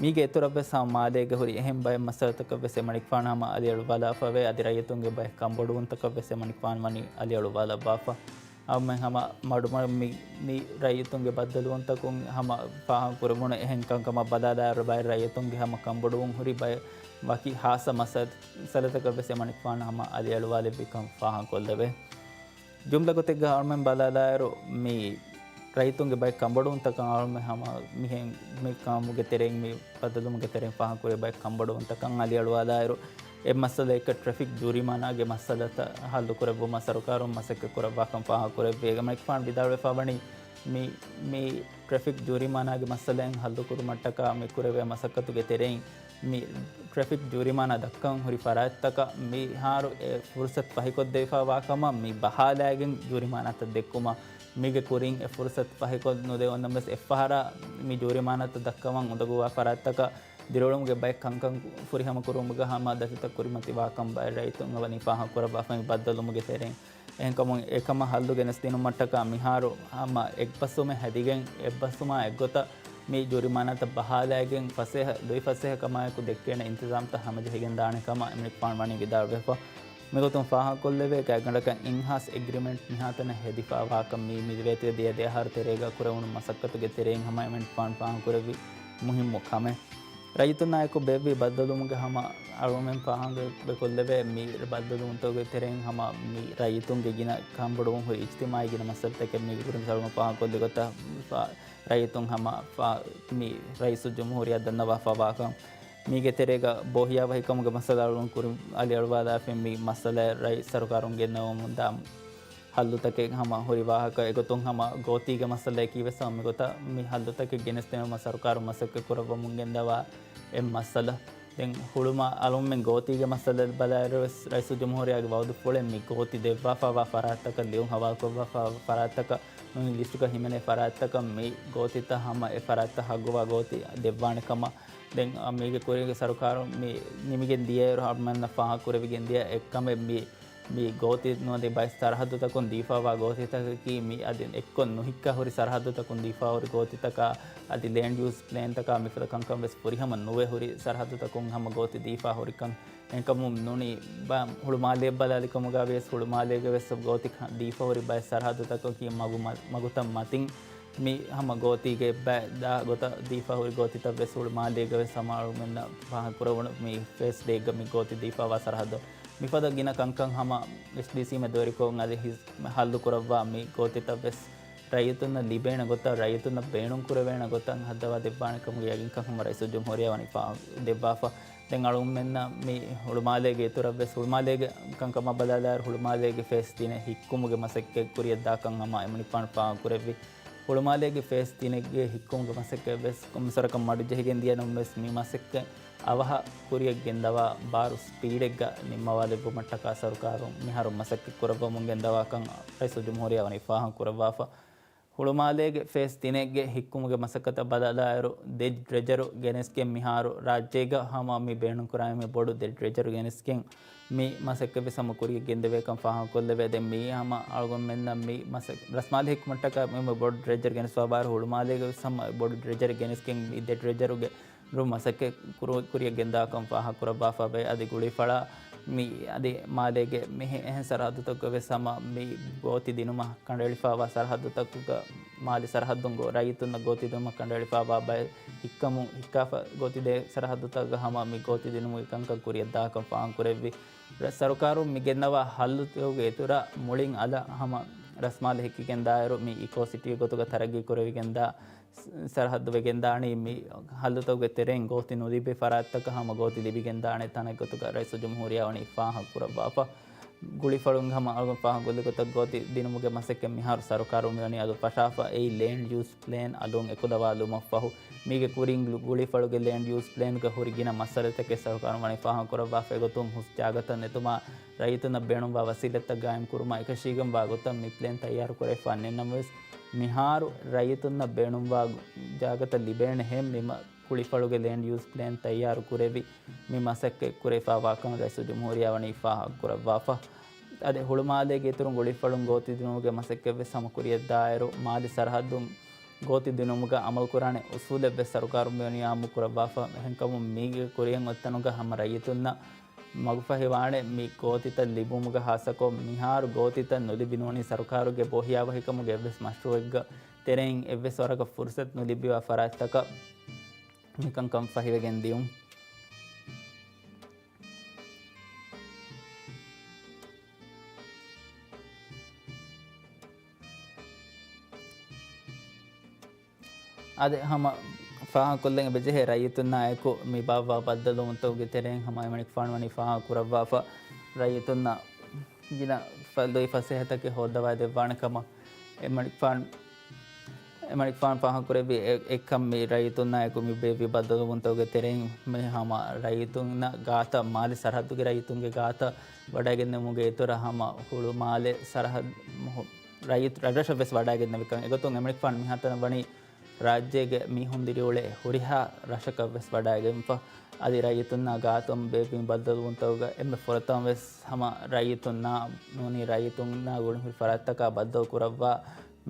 މީގެ އިތުރަށް ވެސް ހަމަ މާލޭގެ ހުރި އެހެން ބައެއް މައްސަލަތަކަށް ވެސް އެމަނިކުފާނު ހަމަ އަލިއަޅުވާލާފަވޭ. އަދި ރައްޔިތުންގެ ބައެއް ކަންބޮޑުވުންތަކަށް ވެސް އެމަނިކުފާނު ވަނީ އަލިއަޅުވާލައްވާފަ. އަޅުމެން ހަމަ މަޑުމަޑުން މި، މި ރައްޔިތުންގެ ބައްދަލުވުންތަކުން ހަމަ ފާހަގަކުރެވުނު އެހެން ކަންކަމަށް ބަލާލާއިރު ބައެއް ރައްޔިތުންގެ ހަމަ ކަންބޮޑުވުން ހުރި ބައެއް ވަކި ހާއްސަ މައްސަލަތަކަށް ވެސް އެމަނިކުފާނު ހަމަ އަލިއަޅުވާލެއްވިކަން ފާހަގަކޮށްލެވޭ. ޖުމްލަ ގޮތެއްގަ އަޅުމެން ބަލާލާއިރު، މި ރައްޔިތުންގެ ބައެއް ކަންބޮޑުވުންތަކަށް އަޅުމެން ހަމަ މިހެން މި ކާމުގެ ތެރެއިން މި ބައްދަލުވުމުގެ ތެރެއިން ފާހަގަކުރި ބައެއް ކަންބޮޑުވުންތަކަށް އަލިއަޅުވާލާއިރު، އެއް މައްސަލައަކަށް ޓްރެފިކް ޖޫރިމާނާގެ މައްސަލަތައް ހައްލުކުރެއްވުމަށް ސަރުކާރުން މަސައްކަތް ކުރައްވާކަން ފާހަގަކުރެއްވި. އެމަނިކުފާނު ވިދާޅުވެފަ ވަނީ، މި، މި ޓްރެފިކް ޖޫރިމާނާގެ މައްސަލައިން ހައްލުކުރުމަށްޓަކާ މި ކުރެވޭ މަސައްކަތުގެ ތެރެއިން މި ޓްރެފިކް ޖޫރިމާނާ ދައްކަން ހުރި ފަރާތްތަކަށް މިހާރު އެ ފުރުސަތު ފަހިކޮށްދެވިފައިވާ ކަމަށް މި ބަހާލައިގެން ޖޫރިމާނާތައް ދެއްކުމަށް، މީގެ ކުރިން އެ ފުރުސަތު ފަހިކޮށް ނުދެވުނަމަވެސް އެއްފަހަރާ މި ޖޫރިމާނާތައް ދައްކަވަން އުނދަގޫވާ ފަރާތްތަކަށް ދިރިއުޅުމުގެ ބައެއް ކަންކަން ފުރިހަމަކުރުމުގަ ހަމަ ދަތިތައް ކުރިމަތިވާކަން ބައެއް ރައްޔިތުން ވަނީ ފާހަގަކުރައްވާފައި ބައްދަލުވުމުގެ ތެރެއިން. އެހެންކަމުން އެކަމަށް ހައްލު ގެނެސްދިނުމަށްޓަކާ މިހާރު ހަމަ އެއްބަސްވުމެއް ހެދިގެން، އެއްބަސްވުމާ އެއްގޮތަށް މި ޖޫރިމާނާތައް ބަހާލައިގެން ފަސޭހަ، ލުއިފަސޭހަ ކަމާއެކު ދެއްކޭނެ އިންތިޒާމްތައް ހަމަޖެހިގެންދާނެ ކަމަށް އެމަނިކުފާނު ވަނީ ވިދާޅުވެފަ. މިގޮތުން ފާހަގަކޮށްލެވޭ، ގާތްގަނޑަކަށް އިންހާސް އެގްރިމެންޓް މިހާތަނަށް ހެދިފައިވާކަން މީ މި ދިވެހި ދިޔަ ދެއަހަރު ތެރޭގަ ކުރެވުނު މަސައްކަތުގެ ތެރެއިން ހަމަ އެމަނިކުފާނު ފާހަގަކުރެއްވި މުހިއްމު ކަމެއް. ރައްޔިތުންނާއެކު ބޭއްވި ބައްދަލުވުމުގެ ހަމަ އަޅުގަނޑުމެން ފާހަގަކޮށްލެވޭ، މި ބައްދަލުވުންތަކުގެ ތެރެއިން ހަމަ މި ރައްޔިތުންގެ ގިނަ ކަންބޮޑުވުން ހުރި އިޖްތިމާއީ ގިނަ މައްސަލަތަކެއް މީގެ ކުރިން އަޅުގަނޑު ފާހަގަކޮށްލި ގޮތަށް ފާ-، ރައްޔިތުން ހަމަ ފާ-، މި ރައީސުލްޖުމްހޫރިއްޔާ ދަންނަވާފައިވާކަން މީގެ ތެރޭގަ ބޯހިޔާވަހިކަމުގެ މައްސަލަ އަޅުގަނޑު ކުރިން އަލިއަޅުވާލާފައި މި މައްސަލައަށް ރައީސް ސަރުކާރުން ގެންނަވަމުންދާ ހައްލުތަކެއް ހަމަ ހުރި ވާހަކަ. އެގޮތުން ހަމަ ގޯތީގެ މައްސަލައަކީ ވެސް ހަމަ މިގޮތަށް މި ހައްލުތަކެއް ގެނެސްދިނުމަށް ސަރުކާރުން މަސައްކަތް ކުރައްވަމުން ގެންދަވާ އެއް މައްސަލަ. ދެން ހުޅުމާ އަޅުމެން ގޯތީގެ މައްސަލަ ބަލާއިރު ވެސް ރައީސުލްޖުމްހޫރިއްޔާގެ ވައުދުފުޅެއް މި ގޯތި ދެއްވާފައިވާ ފަރާތްތަކަށް، ލިޔުން ހަވާލުކޮށްފައިވާ ފަރާތްތަކަށް، ނޫނީ ލިސްޓުގަ ހިމެނޭ ފަރާތްތަކަށް މި ގޯތިތައް ހަމަ އެ ފަރާތްތައް ހައްގުވާ ގޯތި ދެއްވާނެ ކަމަށް ދެން މީގެ ކުރީގެ ސަރުކާރުން މި ނިމިގެން ދިޔައިރު އަޅުމެންނަށް ފާހަގަކުރެވިގެން ދިޔަ އެއްކަމެއް މި މި ގޯތި ނުވަތަ ބައެއް ސަރަހައްދުތަކުން ދީފައިވާ ގޯތިތަކަކީ މި އަދި އެއްކޮށް ނުހިއްކާ ހުރި ސަރަހައްދުތަކުން ދީފައި ހުރި ގޯތިތަކާ އަދި ލޭންޑް ޔޫސް ޕްލޭންތަކާ މިފަދަ ކަންކަން ވެސް ފުރިހަމަ ނުވެ ހުރި ސަރަހައްދުތަކުން ހަމަ ގޯތި ދީފައި ހުރިކަން. އެހެންކަމުން ނޫނީ ބަ-، ހުޅުމާލެއަށް ބަލާލިކަމުގަ ވިޔަސް ހުޅުމާލޭގެ ވެސް ގޯތި ކަ-، ދީފަ ހުރި ބައެއް ސަރަހައްދުތަކަކީ މަގު މަ-، މަގުތައް މަތިން މި ހަމަ ގޯތީގެ ބައެއް ދާ ގޮތަށް ދީފަ ހުރި ގޯތިތައް ވެސް ހުޅުމާލޭގެ ވެސް ހަމަ އަޅުމެންނަށް ފާހަގަކުރެވުނު މި ފޭސް ޑޭގަ މި ގޯތި ދީފައިވާ ސަރަހައްދު މިފަދަ ގިނަ ކަންކަން ހަމަ އެސްޑީސީ މެދުވެރިކޮށް އަދި ހިސް-، ހައްލު ކުރައްވާ މި ގޯތިތައް ވެސް ރައްޔިތުންނަށް ލިބޭނެ ގޮތަށް، ރައްޔިތުންނަށް ބޭނުން ކުރެވޭނެ ގޮތަށް ހައްދަވާ ދެއްވާނެ ކަމުގެ ޔަގީންކަން ހަމަ ރައީސުލްޖުމްހޫރިއްޔާ ވަނީ ފާ-، ދެއްވާފަ. ދެން އަޅުގަނޑުމެންނަށް މި ހުޅުމާލޭގެ އިތުރަށް ވެސް ހުޅުމާލޭގެ ކަންކަމަށް ބަލާލާއިރު ހުޅުމާލޭގެ ފޭސް ތިނެއް ހިއްކުމުގެ މަސައްކަތް ކުރިއަށް ދާކަން ހަމަ އެމަނިކުފާނު ފާހަގަކުރެއްވި. ހުޅުމާލޭގެ ފޭސް ތިނެއްގެ ހިއްކުމުގެ މަސައްކަތް ވެސް ކޮންމެސްވަރަކަށް މަޑުޖެހިގެން ދިޔަ ނަމަވެސް މި މަސައްކަތް އަވަހަށް ކުރިއަށް ގެންދަވާ ބާރު ސްޕީޑެއްގަ ނިންމަވާލެއްވުމަށްޓަކާ ސަރުކާރުން މިހާރު މަސައްކަތް ކުރައްވަމުން ގެންދަވާކަން ރައީސުލްޖުމްހޫރިއްޔާ ވަނީ ފާހަގަ ކުރައްވާފަ. ހުޅުމާލޭގެ ފޭސް ތިނެއްގެ ހިއްކުމުގެ މަސައްކަތަށް ބަލާލާއިރު، ދެ ޑްރެޖަރު ގެނެސްގެން މިހާރު ރާއްޖޭގަ ހަމަ މި ބޭނުންކުރާ އެންމެ ބޮޑު ދެ ޑްރެޖަރު ގެނެސްގެން މި މަސައްކަތްވެސް ހަމަ ކުރިއަށް ގެންދެވޭކަން ފާހަގަކޮށްލެވޭ. ދެން މިއީ ހަމަ އަޅުގަނޑުމެންނަށް މި މަސައް-، ރަސްމާލެ ހިއްކުމަށްޓަކާ އެންމެ ބޮޑު ޑްރެޖަރު ގެނެސްފައިވާއިރު ހުޅުމާލޭގެ ވެސް ހަމަ ބޮޑު ޑްރެޖަރު ގެނެސްގެން މި ދެ ޑްރެޖަރުގެ ރު މަސައްކަތް ކުރު-، ކުރިއަށް ގެންދާކަން ފާހަގަކުރައްވާފައިވޭ. އަދި ގުޅިފަޅާ މި އަދި މާލޭގެ މިހެ އެހެން ސަރަހައްދުތަކުގަ ވެސް ހަމަ މި ގޯތި ދިނުމަށް ކަނޑައެޅިފައިވާ ސަރަހައްދުތަކުގަ މާލެ ސަރަހައްދުން ގޯ-، ރައްޔިތުންނަށް ގޯތި ދިނުމަށް ކަނޑައެޅިފައިވާ ބައެއް ހިއްކަމުން ހިއްކާފަ ގޯތި ދޭ ސަރަހައްދުތަކުގަ ހަމަ މި ގޯތި ދިނުމުގެ ކަންކަން ކުރިއަށް ދާކަން ފާހަގަކުރެއްވި. ރަ-، ސަރުކާރުން މި ގެންނަވާ ހައްލުތަކުގެ އިތުރަށް މުޅިން އަލަށް ހަމަ ރަސްމާލެ ހިއްކިގެންދާއިރު މި އިކޯ ސިޓީ ގޮތުގަ ތަރައްގީ ކުރެވިގެންދާ ސަރަހައްދު ވެގެންދާނީ މި ހައްލުތަކުގެ ތެރެއިން ގޯތި ނުލިބި ފަރާތްތަކަށް ހަމަ ގޯތި ލިބިގެންދާނެ ތަނެއް ގޮތުގަ ރައީސުލްޖުމްހޫރިއްޔާ ވަނީ ފާހަގަކުރައްވާފަ. ގުޅިފަޅުން ހަމަ އަޅުގަނޑު ފާހަގަކޮށްލި ގޮތަށް ގޯތި ދިނުމުގެ މަސައްކަތް މިހާރު ސަރުކާރުން މިވަނީ އަލުން ފަށާފަ. އެއީ ލޭންޑް ޔޫސް ޕްލޭން އަލުން އެކުލަވާލުމަށްފަހު މީގެ ކުރިން ގު-، ގުޅިފަޅުގެ ލޭންޑް ޔޫސް ޕްލޭންގަ ހުރި ގިނަ މައްސަލަތަކެއް ސަރުކާރުން ވަނީ ފާހަގަކުރައްވާފަ. އެގޮތުން ހުސް ޖާގަތައް ނެތުމާ، ރައްޔިތުންނަށް ބޭނުންވާ ވަސީލަތްތައް ގާއިމްކުރުމާ އެކަށީގެންވާ ގޮތަށް މި ޕްލޭން ތައްޔާރުކުރެވިފަ ނެތްނަމަވެސް، މިހާރު ރައްޔިތުންނަށް ބޭނުންވާ ޖާގަތައް ލިބޭނެހެން މި މަ-، ކުޅިފަޅުގެ ލޭންޑް ޔޫސް ޕްލޭން ތައްޔާރު ކުރެވި މި މަސައްކަތް ކުރެވިފާވާކަން ރައީސުލްޖުމްހޫރިއްޔާ ވަނީ ފާހަގަ ކުރައްވާފަ. އަދި ހުޅުމާލޭގެ އިތުރުން ގުޅިފަޅުން ގޯތި ދިނުމުގެ މަސައްކަތްވެސް ހަމަ ކުރިއަށްދާއިރު، މާލެ ސަރަހައްދުން ގޯތި ދިނުމުގަ އަމަލުކުރާނެ އުސޫލެއްވެސް ސަރުކާރުން މިވަނީ އާއްމު ކުރައްވާފަ. އެހެންކަމުން މީގެ ކުރިއަށް އޮތްތަނުގަ ހަމަ ރައްޔިތުންނަށް މަގުފަހިވާނެ މި ގޯތިތައް ލިބުމުގަ ހާއްސަކޮށް، މިހާރު ގޯތިތައް ނުލިބި ނޫނީ ސަރުކާރުގެ ބޯހިޔާވަހިކަމުގެ އެއްވެސް މަޝްރޫއެއްގަ ތެރެއިން އެއްވެސް ވަރަކަށް ފުރުސަތު ނުލިބިވާ ފަރާތްތަކަށް މިކަންކަން ފަހިވެގެން ދިޔުން. އަދި ހަމަ ފާހަގަކޮށްލަން އެބަޖެހޭ ރައްޔިތުންނާއެކު މި ބާއްވާ ބައްދަލުވުންތަކުގެ ތެރެއިން ހަމަ އެމަނިކުފާނު ވަނީ ފާހަގަ ކުރައްވާފަ. ރައްޔިތުންނަށް ގިނަ ފަ-، ލުއިފަސޭހަތަކެއް ހޯއްދަވާ ދެއްވާނެ ކަމަށް އެމަނިކުފާނު، އެމަނިކުފާނު ފާހަގަކުރެއްވި އެ-، އެއްކަން މި ރައްޔިތުންނާއެކު މި ބޭއްވި ބައްދަލުވުންތަކުގެ ތެރެއިން މި ހަމަ ރައްޔިތުންނަށް ގާތަށް މާލެ ސަރަހައްދުގެ ރައްޔިތުންގެ ގާތަށް ވަޑައިގެންނެވުމުގެ އިތުރަށް ހަމަ ހުޅުމާލެ ސަރަހައްދު ހު-، ރައްޔިތު-، ރަށްރަށަށް ވެސް ވަޑައިގެންނެވިކަން. އެގޮތުން އެމަނިކުފާނު މިހާތަނަށް ވަނީ ރާއްޖޭގެ މީހުން ދިރިއުޅޭ ހުރިހާ ރަށަކަށް ވެސް ވަޑައިގެންފަ. އަދި ރައްޔިތުންނާ ގާތުން ބޭއްވި ބައްދަލުވުންތަކުގަ އެންމެ ފުރަތަމަ ވެސް ހަމަ ރައްޔިތުންނާ ނޫނީ ރައްޔިތުންނާ ގުޅިހުރި ފަރާތްތަކާ ބައްދަލު ކުރައްވާ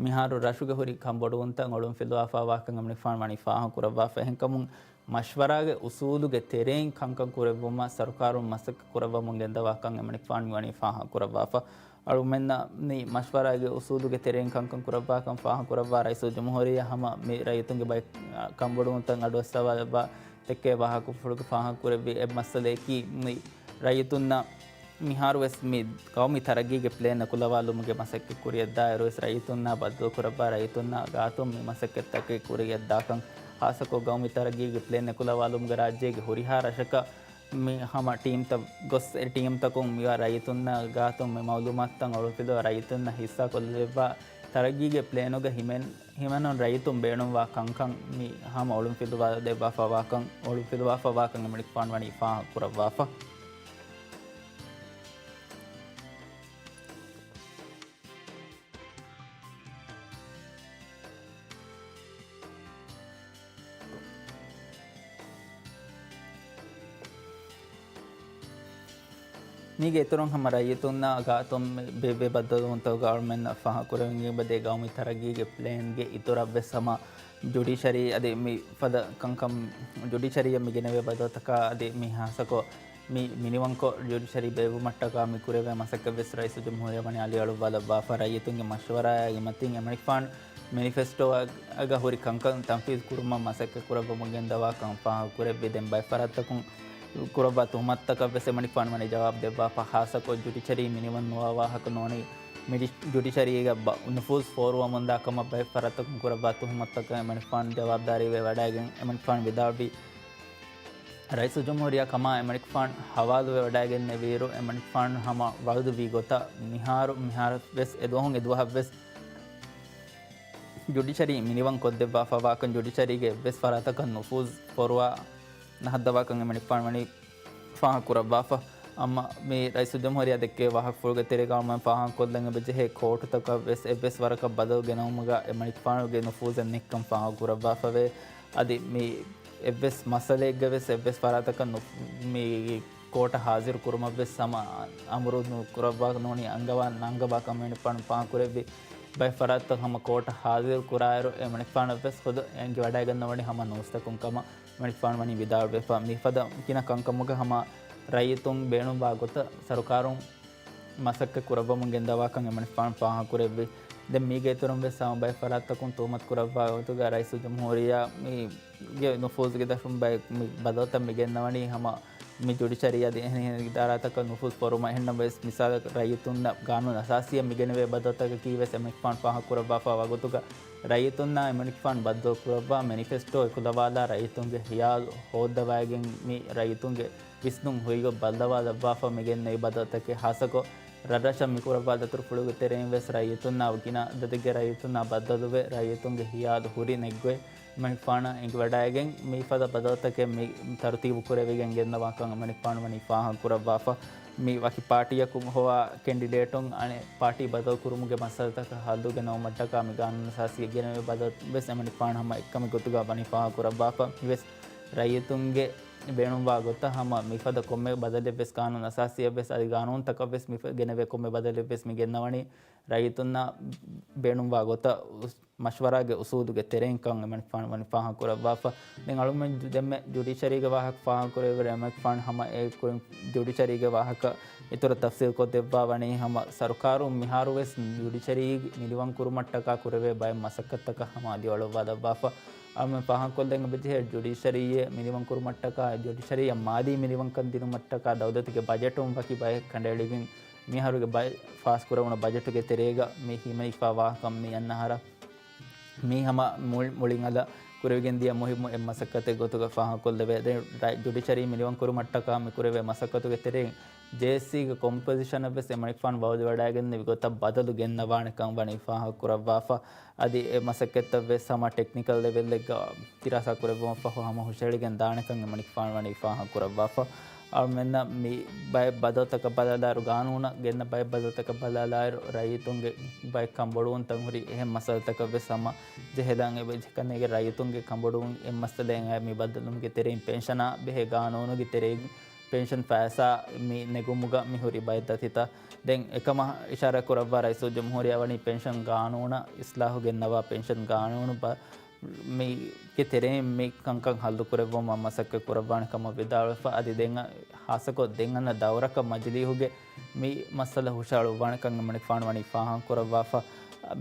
މިހާރު ރަށުގެ ހުރި ކަންބޮޑުވުންތައް އޮޅުންފިލުވާފާވާކަން އެމަނިކުފާނު ވަނީ ފާހަގަ ކުރައްވާފަ. އެހެންކަމުން މަޝްވަރާގެ އުސޫލުގެ ތެރެއިން ކަންކަން ކުރެއްވުމަށް ސަރުކާރުން މަސައްކަތް ކުރައްވަމުން ގެންދަވާކަން އެމަނިކުފާނު ވަނީ ފާހަގަ ކުރައްވާފަ. އަޅުމެންނަށް މި މަޝްވަރާގެ އުސޫލުގެ ތެރެއިން ކަންކަން ކުރައްވާކަން ފާހަގަ ކުރައްވާ ރައީސުލްޖުމްހޫރިއްޔާ ހަމަ މި ރައްޔިތުންގެ ބައެއް ކަންބޮޑުވުންތައް އަޑުއައްސަވާލައްވާ ދެއްކޭ ވާހަކަފުޅުގަ ފާހަގަ ކުރެއްވި އެއް މައްސަލަޔަކީ މި ރައްޔިތުންނަށް މިހާރު ވެސް މި ގައުމީ ތަރައްގީގެ ޕްލޭން އެކުލަވާލުމުގެ މަސައްކަތް ކުރިއަށްދާއިރު ވެސް ރައްޔިތުންނާ ބައްދަލު ކުރައްވާ ރައްޔިތުންނާ ގާތުން މި މަސައްކަތްތަކެއް ކުރިއަށްދާކަން ހާއްސަކޮށް ގައުމީ ތަރައްގީގެ ޕްލޭން އެކުލަވާލުމުގެ ރާއްޖޭގެ ހުރިހާ ރަށަކަށް މި ހަމަ ޓީމްތައް ގޮސް އެ ޓީމްތަކުން މިވާ ރައްޔިތުންނާ ގާތުން މި މައުލޫމާތުތައް އޮޅުންފިލުވާ ރައްޔިތުންނަށް ހިއްސާ ކޮށްލެއްވާ ތަރައްގީގެ ޕްލޭނުގަ ހިމެން-، ހިމެނުން ރައްޔިތުން ބޭނުންވާ ކަންކަން މި ހަމަ އޮޅުންފިލުވާ ދެއްވާފަވާކަން، އޮޅުންފިލުވާފަވާކަން އެމަނިކުފާނު ވަނީ ފާހަގަ ކުރައްވާފަ. މީގެ އިތުރުން ހަމަ ރައްޔިތުންނާ ގާތުން މި ބޭއްވޭ ބައްދަލުވުންތަކުގަ އަޅުމެންނަށް ފާހަގަކުރެވެން އެބަދޭ ގައުމީ ތަރައްގީގެ ޕްލޭންގެ އިތުރަށްވެސް ހަމަ ޖުޑިޝަރީ އަދި މި ފަދަ ކަންކަން ޖުޑިޝަރީއަށް މި ގެނެވޭ ބަދަލުތަކާ އަދި މި ހާއްސަކޮށް މި މިނިވަންކޮށް ޖުޑިޝަރީ ބޭއްވުމަށްޓަކާ މި ކުރެވޭ މަސައްކަތްވެސް ރައީސުލްޖުމްހޫރިއްޔާ ވަނީ އަލިއަޅުއްވާލައްވާފަ. ރައްޔިތުންގެ މަޝްވަރާއާއި މަތިން އެމަނިކުފާނު މެނިފެސްޓޯއަށް ހުރި ކަންކަން ތަންފީޒު ކުރުމަށް މަސައްކަތް ކުރައްވަމުން ގެންދަވާކަން ފާހަގަކުރެއްވި. ދެން ބައެއް ފަރާތްތަކުން ކުރައްވާ ތުހުމަތުތަކަށްވެސް އެމަނިކުފާނު ވަނީ ޖަވާބު ދެއްވާފަ. ހާއްސަކޮށް ޖުޑިޝަރީ މިނިވަން ނުވާ ވާހަކަ ނޫނީ މިޑި-، ޖުޑިޝަރީގަ ބަ-، ނުފޫޒު ފޯރުވަމުންދާ ކަމަށް ބައެއް ފަރާތްތަކުން ކުރައްވާ ތުހުމަތުތަކަށް އެމަނިކުފާނު ޖަވާބުދާރީވެ ވަޑައިގެން އެމަނިކުފާނު ވިދާޅުވި ރައީސުލްޖުމްހޫރިއްޔާ ކަމާ އެމަނިކުފާނު ހަވާލުވެ ވަޑައިގެންނެވިއިރު، އެމަނިކުފާނު ހަމަ ވައުދުވީ ގޮތަށް މިހާރު، މިހާރުވެސް އެދުވަހުން އެދުވަހަށްވެސް ޖުޑިޝަރީ މިނިވަން ކޮށްދެއްވާފަވާކަން، ޖުޑިޝަރީގެ އެއްވެސް ފަރާތަކަށް ނުފޫޒު ފޮރުވާ ނަހައްދަވާކަން އެމަނިކުފާނު ވަނީ ފާހަގަކުރައްވާފަ. އަމަ މި ރައީސުލްޖުމްހޫރިއްޔާ ދެއްކޭ ވާހަކަފުޅުގެ ތެރޭގަ އަޅުމެން ފާހަގަކޮށްލަން އެބަޖެހޭ ކޯޓުތަކަށްވެސް އެއްވެސް ވަރަކަށް ބަދަލު ގެނައުމުގަ އެމަނިކުފާނުގެ ނުފޫޒެއް ނެތްކަން ފާހަގަކުރައްވާފަވޭ. އަދި މި އެއްވެސް މައްސަލައެއްގަވެސް އެއްވެސް ފަރާތަކަށް ނު-، މި ކޯޓަށް ހާޒިރު ކުރުމަށްވެސް ހަމަ އަމުރު ނުކުރައްވާ ނޫނީ އަންގަވާ ނަންގަވާ ކަމެއް އެމަނިކުފާނު ފާހަގަކުރެއްވި. ބައެއް ފަރާތްތައް ހަމަ ކޯޓަށް ހާޒިރު ކުރާއިރު އެމަނިކުފާނަށްވެސް ޚުދު އެނގިވަޑައިގަންނަވަނީ ހަމަ ނޫސްތަކުން ކަމަށް އެމަނިކުފާނު ވަނީ ވިދާޅުވެފަ. މިފަދަ ގިނަ ކަންކަމުގަ ހަމަ ރައްޔިތުން ބޭނުންވާ ގޮތަށް ސަރުކާރުން މަސައްކަތް ކުރައްވަމުން ގެންދަވާކަން އެމަނިކުފާނު ފާހަގަކުރެއްވި. ދެން މީގެ އިތުރުން ވެސް ހަމަ ބައެއް ފަރާތްތަކުން ތުހުމަތު ކުރައްވާ ގޮތުގަ ރައީސުލްޖުމްހޫރިއްޔާ މީގެ ނުފޫޒުގެ ދަށުން ބައެއް މި ބަދަލުތައް މި ގެންނަވަނީ ހަމަ މި ޖުޑިޝަރީ އަދި އެހެނިހެން އިދާރާތަކަށް ނުފޫޒު ފޮރުމަށް. އެހެންނަމަވެސް މިސާލަކަށް ރައްޔިތުންނަށް ގާނޫނު އަސާސީއަށް މި ގެނެވޭ ބަދަލުތަކަކީ ވެސް އެމަނިކުފާނު ފާހަގަކުރައްވާފަ ވަގުތުގަ ރައްޔިތުންނާ އެމަނިކުފާނު ބައްދަލު ކުރައްވާ މެނިފެސްޓޯ އެކުލަވާލާ ރައްޔިތުންގެ ހިޔާލު ހޯއްދަވައިގެން މި ރައްޔިތުންގެ ވިސްނުން ހުރިގޮތް ބައްލަވާލައްވާފަ މިގެންނެވި ބަދަލުތަކެއް ހާއްސަކޮށް، ރަށްރަށަށް މިކުރައްވާ ދަތުރުފުޅުގެ ތެރެއިން ވެސް ރައްޔިތުންނާ ގިނަ އަދަދެއްގެ ރައްޔިތުންނާ ބައްދަލުވެ، ރައްޔިތުންގެ ހިޔާލު ހުރި ނެތްގޮތް އެމަނިކުފާނަށް އެނގިވަޑައިގެން މިފަދަ ބަދަލުތަކެއް މި ތަރުތީބު ކުރެވިގެން ގެންނަވާކަން އެމަނިކުފާނު ވަނީ ފާހަގަ ކުރައްވާފަ. މި ވަކި ޕާޓީއަކުން ހޮވާ ކެންޑިޑޭޓުން އަނެއް ޕާޓީ ބަދަލު ކުރުމުގެ މައްސަލަތަކަށް ހައްލު ގެނައުމަށްޓަކާ މި ގާނޫނު އަސާސީ ގެނެވޭ ބަދަލު ވެސް އެމަނިކުފާނު ހަމަ އެއްކަމެއް ގޮތުގަ ވަނީ ފާހަގަކުރައްވާފަ. މިވެސް ރައްޔިތުންގެ ބޭނުންވާ ގޮތަށް ހަމަ މިފަދަ ކޮންމެ ބަދަލެއް ވެސް ގާނޫނު އަސާސީއަށް ވެސް އަދި ގާނޫނުތަކަށް ވެސް މި ގެނެވޭ ކޮންމެ ބަދަލެއް ވެސް މި ގެންނަވަނީ ރައްޔިތުންނަށް ބޭނުންވާ ގޮތަށް މަޝްވަރާގެ އުސޫލުގެ ތެރެއިން ކަން އެމަނިކުފާނު ވަނީ ފާހަގަކުރައްވާފަ. ދެން އަޅުގަނޑުމެން ދެންމެ ޖުޑިޝަރީގެ ވާހަކަ ފާހަގަކުރެވިއިރު އެމަނިކުފާނު ހަމަ އެ ކުރިން ޖުޑިޝަރީގެ ވާހަކަ އިތުރަށް ތަފްސީލްކޮށްދެއްވާ ވަނީ ހަމަ ސަރުކާރުން މިހާރު ވެސް ޖުޑިޝަރީ މިނިވަން ކުރުމަށްޓަކާ ކުރެވޭ ބައެއް މަސައްކަތްތަކަށް ހަމަ އަލިއަޅުއްވާލައްވާފަ. އަޅުގަނޑުމެން ފާހަގަކޮށްލަން އެބަޖެހޭ ޖުޑިޝަރީއެއް މިނިވަން ކުރުމަށްޓަކާ، ޖުޑިޝަރީއަށް މާލީ މިނިވަންކަން ދިނުމަށްޓަކާ ދައުލަތުގެ ބަޖެޓުން ވަކި ބައެއް ކަނޑައެޅިގެން މިހާރުގެ ބައެއް ފާސްކުރެވުނު ބަޖެޓުގެ ތެރޭގަ މި ހިމައިފާ ވާހަކަ މި އަންނަ އަހަރަށް މީ ހަމަ މުޅި-، މުޅިން އަލަށް ކުރެވިގެން ދިޔަ މުހިއްމު އެއް މަސައްކަތެއް ގޮތުގަ ފާހަގަކޮށްލެވޭ. ދެން ރައި-، ޖުޑިޝަރީ މިނިވަން ކުރުމަށްޓަކާ މި ކުރެވޭ މަސައްކަތުގެ ތެރެއިން ޖޭއެސްސީގެ ކޮމްޕޮޒިޝަނަށް ވެސް އެމަނިކުފާނު ވައުދުވަޑައިގެންނެވި ގޮތަށް ބަދަލު ގެންނަވާނެކަން ވަނީ ފާހަގަކުރައްވާފަ. އަދި އެ މަސައްކަތްތައް ވެސް ހަމަ ޓެކްނިކަލް ލެވެލްއެއްގަ ދިރާސާ ކުރެއްވުމަށްފަހު ހަމަ ހުށަހެޅިގެން ދާނެކަން އެމަނިކުފާނު ވަނީ ފާހަގަކުރައްވާފަ. އަޅުމެންނަށް މި ބައެއް ބަދަލުތަކަށް ބަލާލާއިރު، ގާނޫނަށް ގެންނަ ބައެއް ބަދަލުތަކަށް ބަލާލާއިރު، ރައްޔިތުންގެ ބައެއް ކަންބޮޑުވުންތައް ހުރި އެހެން މައްސަލަތަކަށް ވެސް ހަމަ ޖެހިލަން އެބަޖެހޭ ކަންނޭނގެ ރައްޔިތުންގެ ކަންބޮޑުވުން އެއް މައްސަލައެއް އައި މި ބައްދަލުވުމުގެ ތެރެއިން ޕެންޝަނާ ބެހޭ ގާނޫނުގެ ތެރެއިން ޕެންޝަން ފައިސާ މި ނެގުމުގަ މި ހުރި ބައެއް ދަތިތައް. ދެން އެކަމަށް އިޝާރާތް ކުރައްވާ ރައީސުލްޖުމްހޫރިއްޔާ ވަނީ ޕެންޝަން ގާނޫނަށް އިސްލާހު ގެންނަވާ ޕެންޝަން ގާނޫނު ބަ-، މީގެ ތެރެއިން މި ކަންކަން ހައްލު ކުރެއްވުމަށް މަސައްކަތް ކުރައްވާނެ ކަމަށް ވިދާޅުވެފަ. އަދި ދެން ހާއްސަކޮށް ދެން އަންނަ ދައުރަކަށް މަޖިލީހުގެ މި މައްސަލަ ހުށަހަޅުއްވާނެކަން އެމަނިކުފާނު ވަނީ ފާހަގަކުރައްވާފަ.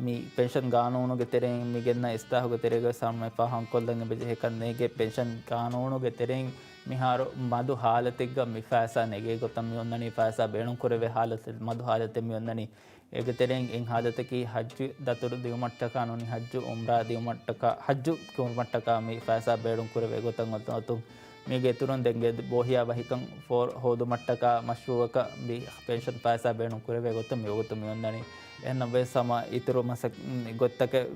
މި ޕެންޝަން ގާނޫނުގެ ތެރެއިން މި ގެންނަ އިސްލާހުގެ ތެރޭގަ ވެސް ހަމަ ފާހަގަކޮށްލަން އެބަޖެހޭ ކަންނޭނގެ ޕެންޝަން ގާނޫނުގެ ތެރެއިން މިހާރު މަދު ހާލަތެއްގަ މި ފައިސާ ނެގޭ ގޮތަށް މި އޮންނަނީ، ފައިސާ ބޭނުން ކުރެވޭ ހާލަތެއް، މަދު ހާލަތެއް މި އޮންނަނީ. އޭގެ ތެރެއިން އެއް ހާލަތަކީ ހައްޖު ދަތުރު ދިއުމަށްޓަކާ ނޫނީ ހައްޖު އުމްރާ ދިއުމަށްޓަކާ، ހައްޖު ކުރުމަށްޓަކާ މި ފައިސާ ބޭނުން ކުރެވޭ ގޮތަށް އޮތުން، މީގެ އިތުރުން ދެން ގެ ބޯހިޔާ ބަހިކަން ފޯ-، ހޯދުމަށްޓަކާ މަޝްރޫއަކަށް މި ޕެންޝަން ފައިސާ ބޭނުން ކުރެވޭ ގޮތަށް މި ވަގުތު މި އޮންނަނީ. އެހެންނަމަވެސް ހަމަ އިތުރު މަސަ-، ގޮތްތަކެއް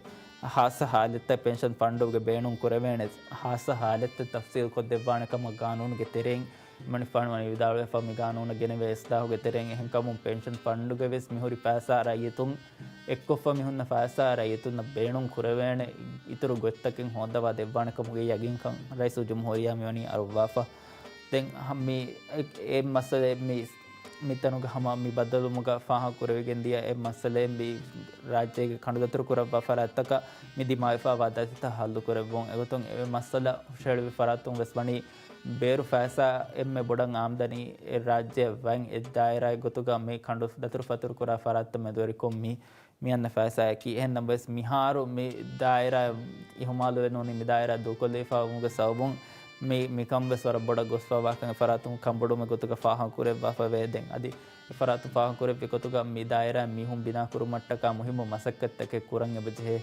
ހާއްސަ ހާލަތްތައް ޕެންޝަން ފަންޑުގެ ބޭނުން ކުރެވޭނެ ހާއްސަ ހާލަތްތައް ތަފްސީލް ކޮށްދެއްވާނެ ކަމަށް ގާނޫނުގެ ތެރެއިން އެމަނިކުފާނު ވަނީ ވިދާޅުވެފަ. މި ގާނޫނަށް ގެނެވޭ އިސްލާހުގެ ތެރެއިން އެހެންކަމުން ޕެންޝަން ފަންޑުގެ ވެސް މިހުރި ފައިސާ ރައްޔިތުން އެއްކޮށްފަ މިހުންނަ ފައިސާ ރައްޔިތުންނަށް ބޭނުން ކުރެވޭނެ އިތުރު ގޮތްތަކެއް ހޯއްދަވާ ދެއްވާނެ ކަމުގެ ޔަގީންކަން ރައީސުލްޖުމްހޫރިއްޔާ މި ވަނީ އަރުއްވާފަ. ދެން ހަ-، މި އެ-، އެ މައްސަލައެއް މި، މިތަނުގަ ހަމަ މި ބައްދަލުވުމުގަ ފާހަގަ ކުރެވިގެން ދިޔަ އެއް މައްސަލައެއް މި ރާއްޖޭގެ ކަނޑުދަތުރު ކުރައްވާ ފަރާތްތަކަށް މި ދިމާވެފައިވާ ދަތިތައް ހައްލު ކުރެއްވުން. އެގޮތުން އެ މައްސަލަ ހުށަހެޅިވި ފަރާތުން ވެސް ވަނީ ބޭރު ފައިސާ އެންމެ ބޮޑަށް އާމްދަނީ އެ ރާއްޖެއަށް ވަން އެއް ދާއިރާއެއް ގޮތުގަ މި ކަނޑު ދަތުރު ފަތުރު ކުރާ ފަރާތްތައް މެދުވެރިކޮށް މި މި އަންނަ ފައިސާއަކީ. އެހެން ނަމަވެސް މިހާރު މި ދާއިރާ އިހުމާލުވެ ނޫނީ މި ދާއިރާ ދޫކޮށްލެވިފަ ވުމުގެ ސަބަބުން މި، މިކަން ވެސް ވަރަށް ބޮޑަށް ގޮސްފަވާކަން އެފަރާތުން ކަންބޮޑުވުމެއް ގޮތުގަ ފާހަގަ ކުރެއްވާފަ ވޭ. ދެން އަދި އެފަރާތުން ފާހަގަ ކުރެއްވި ގޮތުގަ މި ދާއިރާ މީހުން ބިނާ ކުރުމަށްޓަކާ މުހިއްމު މަސައްކަތްތަކެއް ކުރަން އެބަޖެހޭ.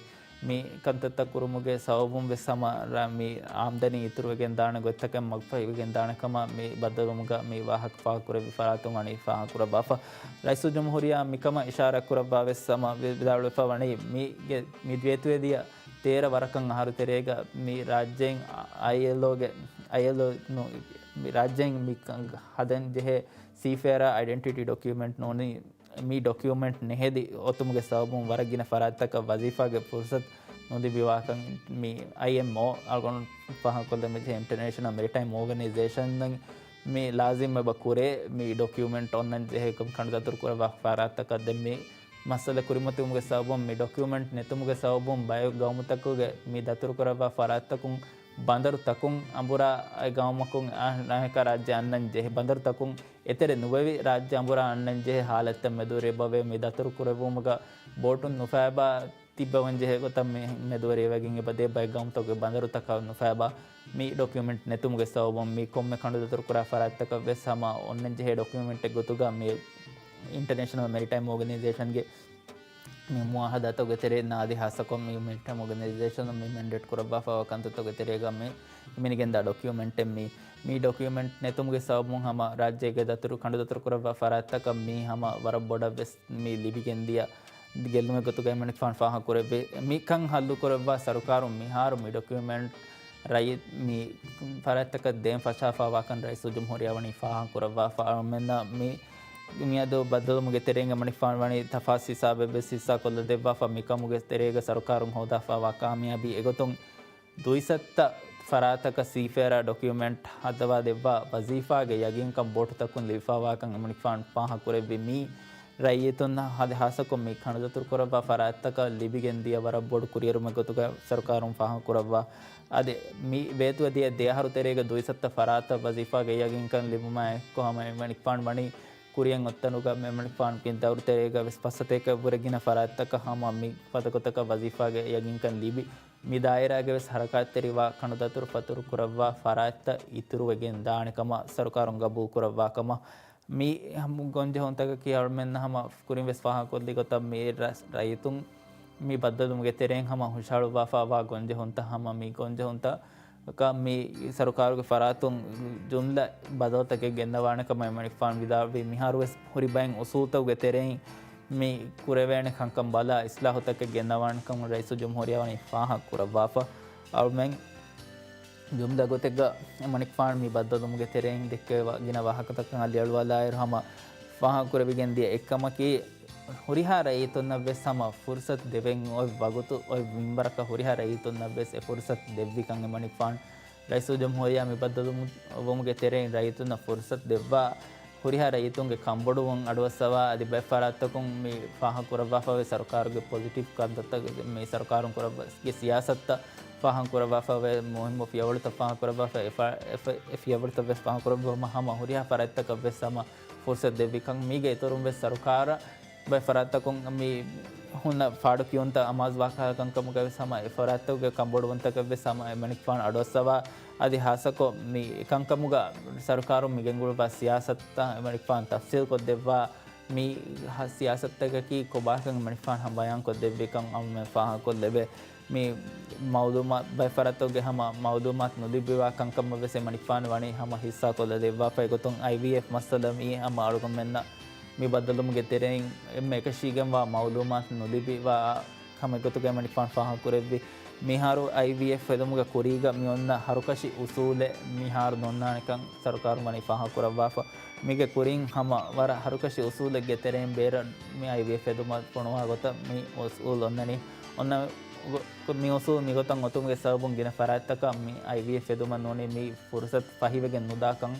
މި ކަންތައްތައް ކުރުމުގެ ސަބަބުން ވެސް ހަމަ ރ-، މި އާމްދަނީ އިތުރުވެގެން ދާނެ ގޮތްތަކެއް މަގުފަހިވެގެން ދާނެ ކަމަށް މި ބައްދަލުވުމުގަ މި ވާހަކަ ފާހަގަ ކުރެއްވި ފަރާތުން ވަނީ ފާހަގަ ކުރައްވާފަ. ރައީސުލްޖުމްހޫރިއްޔާ މިކަމަށް އިޝާރާތް ކުރައްވާ ވެސް ހަމަ ވި-، ވިދާޅުވެފަ ވަނީ މީގެ މި ދިވެހި ދިޔަ ތޭރަ ވަރަކަށް އަހަރު ތެރޭގަ މި ރާއްޖޭން އައިއެލްއޯގެ، އައިއެލްއޯ ނު-، މި ރާއްޖޭން މި ކަން ހަދަން ޖެހޭ ސީފޭރާ އައިޑެންޓިޓީ ޑޮކިއުމެންޓް ނޫނީ މި ޑޮކިއުމެންޓް ނެހެދި އޮތުމުގެ ސަބަބުން ވަރަށް ގިނަ ފަރާތްތަކަށް ވަޒީފާގެ ފުރުސަތު ނުލިބިވާކަން މި އައިއެމްއޯ އަޅުގަނޑު ފާހަގަކޮށްލަން މި އިންޓަރނޭޝަނަލް މެރިޓައިމް އޯގަނައިޒޭޝަން މި ލާޒިމް އެބަ ކުރޭ މި ޑޮކިއުމެންޓް އޮންނަން ޖެހޭ ކަނޑު ދަތުރު ކުރައްވާ ފަރާތްތަކަށް. ދެން މި މައްސަލަ ކުރިމަތިވުމުގެ ސަބަބުން މި ޑޮކިއުމެންޓް ނެތުމުގެ ސަބަބުން ބައެއް ގައުމުތަކުގެ މި ދަތުރު ކުރައްވާ ފަރާތްތަކުން ބަނދަރުތަކުން އަނބުރާ އެ ގައުމަކުން އާ-، ނާހެކާ ރާއްޖެ އަންނަން ޖެހޭ، ބަނދަރުތަކުން އެތެރެ ނުވެވި ރާއްޖެ އަނބުރާ އަންނަން ޖެހޭ ހާލަތްތައް މެދުވެރި އެބަވޭ. މި ދަތުރު ކުރެއްވުމުގަ ބޯޓުން ނުފައިބާ ތިއްބަވަން ޖެހޭ ގޮތަށް މި މެދުވެރިވެގެން އެބަދޭ. ބައެއް ގައުމުތަކުގެ ބަނދަރުތަކަށް ނުފައިބާ މި ޑޮކިއުމެންޓް ނެތުމުގެ ސަބަބުން މި ކޮންމެ ކަނޑުދަތުރު ކުރާ ފަރާތްތަކަށް ވެސް ހަމަ އޮންނަން ޖެހޭ ޑޮކިއުމެންޓެއް ގޮތުގަ މި އިންޓަރނޭޝަނަލް މެރިޓައިމް އޯގަނައިޒޭޝަންގެ މި މުއާހަދާތަކުގެ ތެރެއިން އަދި ހާއްސަކޮށް މި މެރިޓައިމް އޯގަނައިޒޭޝަނުން މި މެންޑޭޓް ކުރައްވާފައިވާ ކަންތައްތަކުގެ ތެރޭގަ މި ހިމެނިގެންދާ ޑޮކިއުމެންޓެއް މި، މި ޑޮކިއުމެންޓް ނެތުމުގެ ސަބަބުން ހަމަ ރާއްޖޭގެ ދަތުރު ކަނޑުދަތުރު ކުރައްވާ ފަރާތްތަކަށް މީ ހަމަ ވަރަށް ބޮޑަށް ވެސް މި ލިބިގެންދިޔަ ގެއްލުމެއް ގޮތުގައި މެނިކްފާން ފާހަގަކުރެއްވި. މިކަން ހައްލުކުރައްވާ ސަރުކާރުން މިހާރު މި ޑޮކިއުމެންޓް ރައްޔިތް މި ފަރާތްތަކަށް ދޭން ފަށާފައިވާކަން ރައީސުލްޖުމްހޫރިއްޔާ ވަނީ ފާހަގަކުރައްވާފަ. އަޅުމެންނަށް މި މިއަދު ބައްދަލުވުމުގެ ތެރެއިން އެމަނިކުފާނު ވަނީ ތަފާސް ހިސާބެއްވެސް ހިއްސާކޮށްލަދެއްވާފަ، މިކަމުގެ ތެރޭގަ ސަރުކާރުން ހޯދާފައިވާ ކާމިޔާބީ އެގޮތުން ދުއިސައްތަ ފަރާތަކަށް ސީފޭއާރ ޑޮކިއުމެންޓް ހަދަވާ ދެއްވާ ވަޒީފާގެ ޔަގީންކަން ބޯޓުތަކުން ލިބިފައިވާކަން އެމަނިކުފާނު ފާހަގަކުރެއްވި. މި ރައްޔިތުން ހާދަ ހާއްސަކޮށް މި ކަނޑުދަތުރު ކުރައްވާ ފަރާތްތަކަށް ލިބިގެން ދިޔަ ވަރަށް ބޮޑު ކުރިއެރުމެއް ގޮތުގަ ސަރުކާރުން ފާހަގަކުރައްވާ. އަދި މި ވޭތުވެދިޔަ ދެ އަހަރު ތެރޭގަ ދުއިސައްތަ ފަރާތަށް ވަޒީފާގެ ޔަގީންކަން ލިބުމާ އެއްކޮށް ހަމަ އެމަނިކުފާނު ވަނީ ކުރިއަށް އޮތް ތަނުގަ އެމަނިކުފާނު ދައުރު ތެރޭގަ ވެސް ފައްސަތޭކައަށްވުރެ ގިނަ ފަރާތްތަކަށް ހަމަ މި ފަދަ ގޮތަކަށް ވަޒީފާގެ ޔަގީންކަން ލިބި، މި ދާއިރާގެ ވެސް ހަރަކާތްތެރިވާ ކަނޑުދަތުރު ފަތުރު ކުރައްވާ ފަރާތްތައް އިތުރުވެގެން ދާނެ ކަމަށް ސަރުކާރުން ގަބޫލު ކުރައްވާ ކަމަށް މި ހަމަ ގޮންޖެހުންތަކަކީ އަޅުމެންނަށް ހަމަ ކުރިން ވެސް ފާހަގަކޮށްލި ގޮތަށް މި ރަ-، ރައްޔިތުން މި ބައްދަލުވުމުގެ ތެރެއިން ހަމަ ހުށަހަޅުއްވާފައިވާ ގޮންޖެހުންތައް ހަމަ މި ގޮންޖެހުންތަކަށް މި ސަރުކާރުގެ ފަރާތުން ޖުމްލަ ބަދަލުތަކެއް ގެންނަވާނެ ކަމަށް އެމަނިކުފާނު ވިދާޅުވި. މިހާރު ވެސް ހުރި ބައެއް އުސޫލުތަކުގެ ތެރެއިން މި ކުރެވޭނެ ކަންކަން ބަލާ އިސްލާހުތަކެއް ގެންނަވާނެ ކަމަށް ރައީސުލްޖުމްހޫރިއްޔާ ވަނީ ފާހަގަ ކުރައްވާފަ. އަޅުމެން ޖުމްލަ ގޮތެއްގަ އެމަނިކުފާނު މި ބައްދަލުވުމުގެ ތެރެއިން ދެއްކެވި ގިނަ ވާހަކަތަކަށް އަލިއަޅުވާލާއިރު ހަމަ ފާހަގަކުރެވިގެން ދިޔަ އެއްކަމަކީ، ހުރިހާ ރައްޔިތުންނަށް ވެސް ހަމަ ފުރުސަތު ދެވެން އޮތް ވަގުތު އޮތް މިންވަރަކަށް ހުރިހާ ރައްޔިތުންނަށް ވެސް އެ ފުރުސަތު ދެއްވިކަން އެމަނިކުފާނު ރައީސުލްޖުމްހޫރިއްޔާ މި ބައްދަލުވުމުގެ ތެރެއިން ރައްޔިތުންނަށް ފުރުސަތު ދެއްވާ، ހުރިހާ ރައްޔިތުންގެ ކަންބޮޑުވުން އަޑުއައްސަވާ، އަދި ބައެއް ފަރާތްތަކުން މި ފާހަގަކުރައްވާފައިވޭ ސަރުކާރުގެ ޕޮޒިޓިވް ކަންތައްތައް، މި ސަރުކާރުން ކުރައްވާ ސިޔާސަތުތައް ފާހަގަކުރައްވާފައިވޭ މުހިއްމު ފިޔަވަޅުތައް ފާހަގަކުރައްވާފައި، އެ ފަ-، އެ ފަ-، އެ ފިޔަވަޅުތައް ވެސް ފާހަގަކުރައްވަމުން ހަމަ ހުރިހާ ފަރާތްތަކަށް ވެސް ހަމަ ފުރުސަތު ދެއްވިކަން. މީގެ އިތުރުން ވެސް ސަރުކާރަށް ބައެއް ފަރާތްތަކުން މި ހުންނަ ފާޑު ކިޔުންތައް އަމާޒުވާ ކަހަލަ ކަންކަމުގަ ވެސް ހަމަ އެ ފަރާތްތަކުގެ ކަންބޮޑުވުންތަކަށް ވެސް ހަމަ އެމަނިކުފާނު އަޑުއައްސަވާ، އަދި ހާއްސަކޮށް މި އެކަންކަމުގަ ސަރުކާރުން މި ގެންގުޅުއްވާ ސިޔާސަތުތައް އެމަނިކުފާނު ތަފްސީލް ކޮށްދެއްވާ، މި ހަ-، ސިޔާސަތުތަކަކީ ކޮބާކަން އެމަނިކުފާނު ހަމަ ބަޔާން ކޮށްދެއްވިކަން އަޅުމެން ފާހަގަކޮށްލެވޭ. މި މައުލޫމާ-، ބައެއް ފަރާތްތަކުގެ ހަމަ މައުލޫމާތު ނުލިބިވާ ކަންކަމަށް ވެސް އެމަނިކުފާނު ވަނީ ހަމަ ހިއްސާ ކޮށްލަ ދެއްވާފަ. އެގޮތުން އައިވީއެފް މައްސަލަ މިއީ ހަމަ އަޅުގަނޑުމެންނަށް މި ބައްދަލުވުމުގެ ތެރެއިން އެންމެ އެކަށީގެންވާ މައުލޫމާތު ނުލިބިވާ ކަމެއް ގޮތުގައި އެމަނިކުފާނު ފާހަގަކުރެއްވި. މިހާރު އައިވީއެފް ހެދުމުގެ ކުރީގަ މި އޮންނަ ހަރުކަށި އުސޫލެއް މިހާރު ނޯންނާނެކަން ސަރުކާރުން ވަނީ ފާހަގަކުރައްވާފަ. މީގެ ކުރިން ހަމަ ވަރަށް ހަރުކަށި އުސޫލެއްގެ ތެރެއިން ބޭރަށް މި އައިވީއެފް ހެދުމަށް ފޮނުވާ ގޮތަށް މި އުސޫލު އޮންނަނީ. އޮންނަ ގޮ-، މި އުސޫލު މިގޮތަށް އޮތުމުގެ ސަބަބުން ގިނަ ފަރާތްތަކަށް މި އައިވީއެފް ހެދުމަށް ނޫނީ މި ފުރުސަތު ފަހިވެގެން ނުދާކަން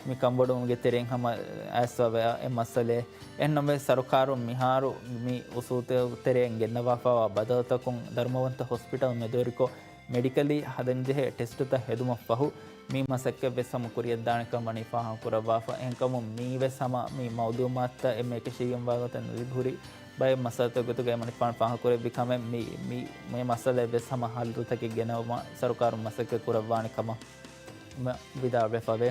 މި ކަންބޮޑުވުމުގެ ތެރެއިން ހަމަ އައިސްފަވާ އެއް މައްސަލައެއް. އެހެންނަމަވެސް، ސަރުކާރުން މިހާރު މި އުސޫލުތައް ތެރެއިން ގެންނަވާފައިވާ ބަދަލުތަކުން ދަރުމަވަންތަ ހޮސްޕިޓަލް މެދުވެރިކޮށް، މެޑިކަލީ ހަދަންޖެހޭ ޓެސްޓުތައް ހެދުމަށްފަހު، މި މަސައްކަތްވެސް ހަމަ ކުރިއަށްދާނެކަން ވަނީ ފާހަގަކުރައްވާފަ. އެހެންކަމުން މީވެސް ހަމަ މި މައުލޫމާތުތައް އެންމެ އެކަށީގެންވާ ގޮތަށް ނުލިބި ހުރި ބައެއް މައްސަލަތައް ގޮތުގައި އެމަނިކުފާނު ފާހަގަކުރެއްވި ކަމެއް. މި، މި، މި މައްސަލައެއްވެސް ހަމަ ހައްލުތަކެއް ގެނައުމަށް ސަރުކާރުން މަސައްކަތް ކުރައްވާނެ ކަމަށް ވިދާޅުވެފަވޭ.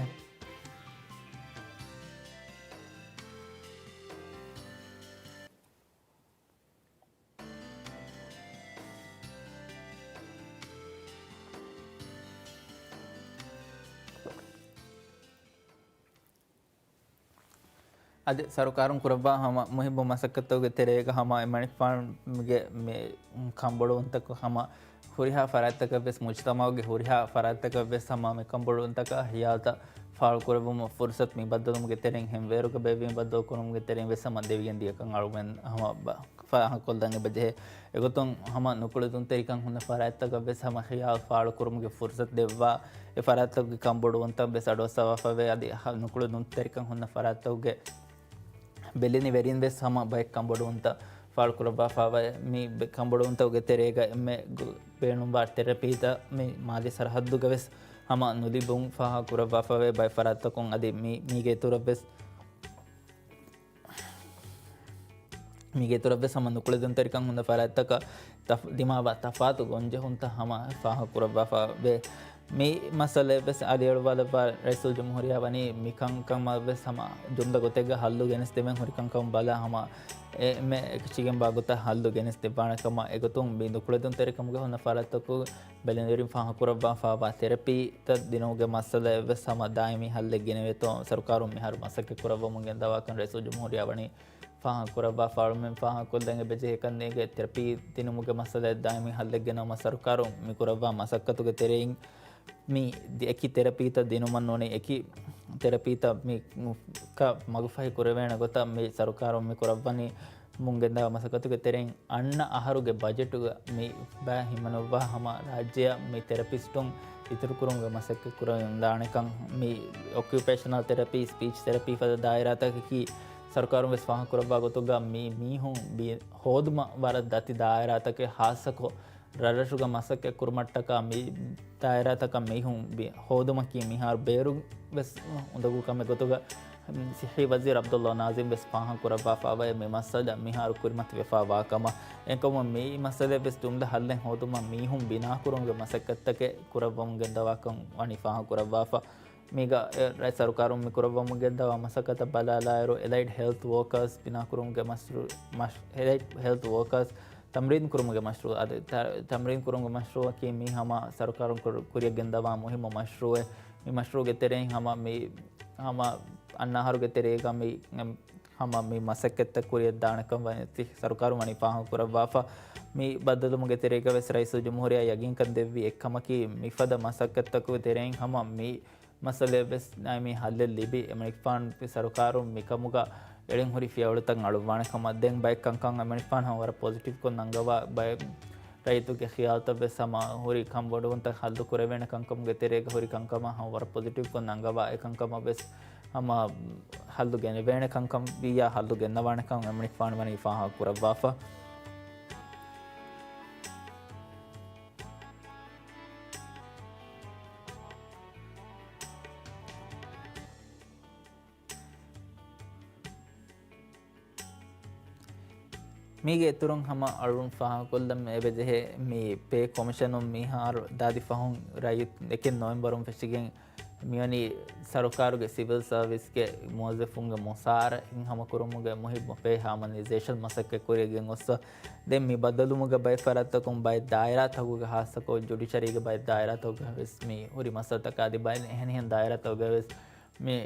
އަދި ސަރުކާރުން ކުރައްވާ ހަމަ މުހިއްމު މަސައްކަތްތަކުގެ ތެރޭގަ ހަމަ އެމަނިކުފާނުގެ މި ކަންބޮޑުވުންތަކު ހަމަ ހުރިހާ ފަރާތްތަކަށްވެސް، މުޖުތަމަޢުގެ ހުރިހާ ފަރާތްތަކަށްވެސް ހަމަ މި ކަންބޮޑުވުންތަކަށް ހިޔާލުތައް ފާޅުކުރެއްވުމަށް ފުރުސަތު މި ބައްދަލުވުމުގެ ތެރެއިން ހެންވޭރުގަ ބޭއްވި ބައްދަލުކުރުމުގެ ތެރެއިން ވެސް ހަމަ ދެވިގެން ދިޔަކަން އަޅުގަނޑު ހަމަ ބަ-، ފާހަގަކޮށްލަން އެބަޖެހޭ. އެގޮތުން ހަމަ ނުކުޅެދުންތެރިކަން ހުންނަ ފަރާތްތަކަށް ވެސް ހަމަ ހިޔާލު ފާޅުކުރުމުގެ ފުރުސަތު ދެއްވާ، އެ ފަރާތްތަކުގެ ކަންބޮޑުވުންތައް ވެސް އަޑުއައްސަވާފައިވޭ. އަދި ހަ-، ނުކުޅެދުންތެރިކަން ހުންނަ ފަރާތްތަކުގެ ބެލެނިވެރިން ވެސް ހަމަ ބައެއް ކަންބޮޑުވުންތައް ފާޅުކުރައްވާފައިވޭ. މި ބެ-، ކަންބޮޑުވުންތަކުގެ ތެރޭގަ އެންމެ ގު-، ބޭނުންވާ ތެރަޕީތައް މި މާލީ ސަރަހައްދުގަ ވެސް ހަމަ ނުލިބުން ފާހަގަކުރައްވާފައިވޭ ބައެއް ފަރާތްތަކުން. އަދި މި-، މީގެ އިތުރަށްވެސް، މީގެ އިތުރަށްވެސް ހަމަ ނުކުޅެދުންތެރިކަން ހުންނަ ފަރާތްތަކަށް ތަފް-، ދިމާވާ ތަފާތު ގޮންޖެހުންތައް ހަމަ ފާހަގަކުރައްވާފައިވޭ. މި މައްސަލައެއްވެސް އަލިއަޅުވާލައްވާ ރައީސުލްޖުމްހޫރިއްޔާ ވަނީ މިކަންކަމަށްވެސް ހަމަ ޖުމްލަ ގޮތެއްގަ ހައްލު ގެނެސްދެވެން ހުރިކަންކަމަށް ބަލާ ހަމަ އެ-، އެންމެ އެކަށީގެންވާ ގޮތަށް ހައްލު ގެނެސްދެއްވާނެ ކަމަށް. އެގޮތުން މި ނުކުޅެދުންތެރިކަމުގެ ހުންނަ ފަރާތްތަކު ބެލެނިވެރިން ފާހަގަކުރައްވާފައިވާ ތެރަޕީތައް ދިނުމުގެ މައްސަލައެއްވެސް ހަމަ ދާއިމީ ހައްލެއް ގެނެވޭތޯ ސަރުކާރުން މިހާރު މަސައްކަތް ކުރައްވަމުން ގެންދަވާކަން ރައީސުލްޖުމްހޫރިއްޔާ ވަނީ ފާހަގަކުރައްވާފަ. އަޅުމެން ފާހަގަކޮށްލަން އެބަޖެހޭ ކަންނޭނގެ ތެރަޕީ ދިނުމުގެ މައްސަލައަށް ދާއިމީ ހައްލެއް ގެނައުމަށް ސަރުކާރުން މި ކުރައްވާ މަސައްކަތުގެ ތެރެއިން މި ދި-، އެކި ތެރަޕީތައް ދިނުމަށް ނޫނީ، އެކި ތެރަޕީތައް މި ކަ-، މަގުފަހި ކުރެވޭނެ ގޮތަށް މި ސަރުކާރުން މި ކުރައްވަނީ މުންގެންދާ މަސައްކަތުގެ ތެރެއިން އަންނަ އަހަރުގެ ބަޖެޓުގަ މި ބައި ހިމަނުއްވާ ހަމަ ރާއްޖެއަށް މި ތެރަޕިސްޓުން އިތުރުކުރުމުގެ މަސައްކަތް ކުރައްވަން ދާނެކަން، މި އޮކިއުޕޭޝަނަލް ތެރަޕީ، ސްޕީޗް ތެރަޕީ ފަދަ ދާއިރާތަކަކީ ސަރުކާރުން ވެސް ފާހަގަކުރައްވާ ގޮތުގަ މި މީހުން ބި-، ހޯދުމަށް ވަރަށް ދަތި ދާއިރާތަކެއް ހާއްސަކޮށް ރަށްރަށުގަ މަސައްކަތް ކުރުމަށްޓަކާ މި ދާއިރާތަކަށް މީހުން ބި-، ހޯދުމަކީ މިހާރު ބޭރު ވެސް އުނދަގޫ ކަމެއް ގޮތުގަ، ސިއްހީ ވަޒީރު ޢަބްދުﷲ ނާޒިމް ވެސް ފާހަގަކުރައްވާފައިވޭ މި މައްސަލަ މިހާރު ކުރިމަތިވެފައިވާ ކަމަށް. އެކަމު މި މައްސަލައަށް ވެސް ޖުމްލަ ހައްލެއް ހޯދުމަށް މީހުން ބިނާކުރުމުގެ މަސައްކަތްތަކެއް ކުރައްވަމުން ގެންދަވާކަން ވަނީ ފާހަގަކުރައްވާފަ. މީގަ އެ ރައްޔިތު ސަރުކާރުން މި ކުރައްވަމުން ގެންދަވާ މަސައްކަތަށް ބަލާލާއިރު، އެލައިޑް ހެލްތު ވޯކާސް ބިނާކުރުމުގެ މަޝްރޫ-، މަޝް-، އެލައިޑް ހެލްތު ވޯކާސް ތަމްރީން ކުރުމުގެ މަޝްރޫއު، އަދި ތަ-، ތަމްރީން ކުރުމުގެ މަޝްރޫއަކީ މީ ހަމަ ސަރުކާރުން ކުރ-، ކުރިއަށް ގެންދަވާ މުހިއްމު މަޝްރޫއެއް. މި މަޝްރޫގެ ތެރެއިން ހަމަ މި، ހަމަ އަންނަ އަހަރުގެ ތެރޭގަ މި، ހަމަ މި މަސައްކަތްތައް ކުރިއަށް ދާނެކަން ވަނީ ސަރުކާރުން ވަނީ ފާހަގަކުރައްވާފަ. މި ބައްދަލުވުމުގެ ތެރޭގަ ވެސް ރައީސުލްޖުމްހޫރިއްޔާ ޔަގީންކަން ދެއްވި އެއްކަމަކީ، މިފަދަ މަސައްކަތްތަކުގެ ތެރެއިން ހަމަ މި މައްސަލައެއް ވެސް ނައިމީ ހައްލެއް ލިބި، އެމަނިކުފާނު ސަރުކާރުން މިކަމުގަ އެޅެން ހުރި ފިޔަވަޅުތައް އަޅުއްވާނެ ކަމަށް. ދެން ބައެއް ކަންކަން އެމަނިކުފާނު ހަމަ ވަރަށް ޕޮޒިޓިވްކޮށް ނަންގަވާ، ބައެއް ރައްޔިތުންގެ ޚިޔާލުތައް ވެސް ހަމަ ހުރި ކަންބޮޑުވުންތައް ހައްލު ކުރެވޭނެ ކަންކަމުގެ ތެރޭގަ ހުރި ކަންކަމަށް ހަމަ ވަރަށް ޕޮޒިޓިވްކޮށް ނަންގަވާ، އެ ކަންކަމަށް ވެސް ހަމަ ހައްލު ގެނެވޭނެ ކަންކަން ވިއްޔާ ހައްލު ގެންނަވާނެ ކަމަށް އެމަނިކުފާނު ވަނީ ފާހަގަ ކުރައްވާފަ. މީގެ އިތުރުން ހަމަ އަޅުން ފާހަގަކޮށްލަން އެބަޖެހޭ، މި ޕޭ ކޮމިޝަނުން މިހާރު ދާދި ފަހުން ރައްޔިތު އެކެއް ނޮވެމްބަރުން ފެށިގެން މިވަނީ ސަރުކާރުގެ ސިވިލް ސަރވިސްގެ މުވައްޒަފުންގެ މުސާރަ ހިންހަމަކުރުމުގެ މުހިއްމު ޕޭ ހާމަނައިޒޭޝަން މަސައްކަތް ކުރިއަށް ގެންގޮސްފަ. ދެން މި ބައްދަލުވުމުގެ ބައެއް ފަރާތްތަކުން ބައެއް ދާއިރާތަކުގަ ހާއްސަކޮށް ޖުޑިޝަރީގެ ބައެއް ދާއިރާތަކުގަ ވެސް މި ހުރި މައްސަލަތަކާ އަދި ބައެއް އެހެނިހެން ދާއިރާތަކުގަ ވެސް މި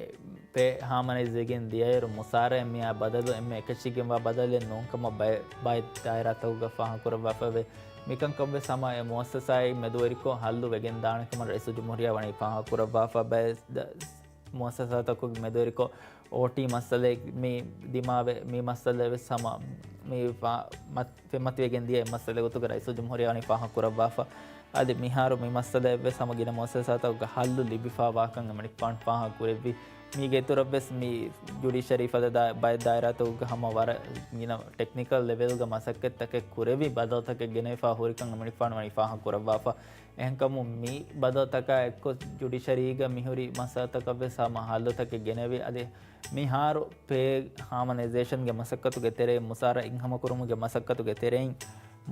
ޕޭ ހާމަނައިޒްވެގެން ދިޔައިރު، މުސާރައެއް މިއާ ބަދަލު އެންމެ އެކަށީގެންވާ ބަދަލެއް ނޫންކަމަށް ބައެއް، ބައެއް ދާއިރާތަކުގަ ފާހަގަކުރައްވާފައެވެ. މިކަންކަންވެސް ހަމަ އެ މުއައްސަސާއިން މެދުވެރިކޮށް ހައްލު ވެގެން ދާނެކަމަށް ރައީސުލްޖުމްހޫރިއްޔާ ވަނީ ފާހަގަކުރައްވާފަ. ބައެއް ދަ-، މުއައްސަސާތަކުގެ މެދުވެރިކޮށް އޯޓީ މައްސަލައެއް މި ދިމާވެ، މި މައްސަލައެއް ވެސް ހަމަ މި ފާ-، މަތް-، ފެންމަތިވެގެން ދިޔަ އެއް މައްސަލައެއް ގޮތުގަ ރައީސުލްޖުމްހޫރިއްޔާ ވަނީ ފާހަގަކުރައްވާފަ. އަދި މިހާރު މި މައްސަލައެއް ވެސް ހަމަ ގިނަ މުއައްސަސާތަކުގަ ހައްލު ލިބިފާވާކަން އެމަނިކުފާނު ފާހަގަކުރެއްވި. މީގެ އިތުރަށް ވެސް މި ޖުޑިޝަރީ ފަދަ ދާ-، ބައެއް ދާއިރާތަކުގަ ހަމަ ވަރަށް ގިނަ ޓެކްނިކަލް ލެވެލްގަ މަސައްކަތްތަކެއް ކުރެވި ބަދަލުތަކެއް ގެނެވިފާ ހުރިކަން އެމަނިކުފާނު ވަނީ ފާހަގަކުރައްވާފަ. އެހެންކަމުން މި ބަދަލުތަކާ އެއްކޮށް ޖުޑިޝަރީގަ މިހުރި މައްސަލަތަކަށް ވެސް ހަމަ ހައްލުތަކެއް ގެނެވި. އަދި މިހާރު ޕޭ ހާމަނައިޒޭޝަންގެ މަސައްކަތުގެ ތެރެއިން، މުސާރަ ހިންހަމަކުރުމުގެ މަސައްކަތުގެ ތެރެއިން،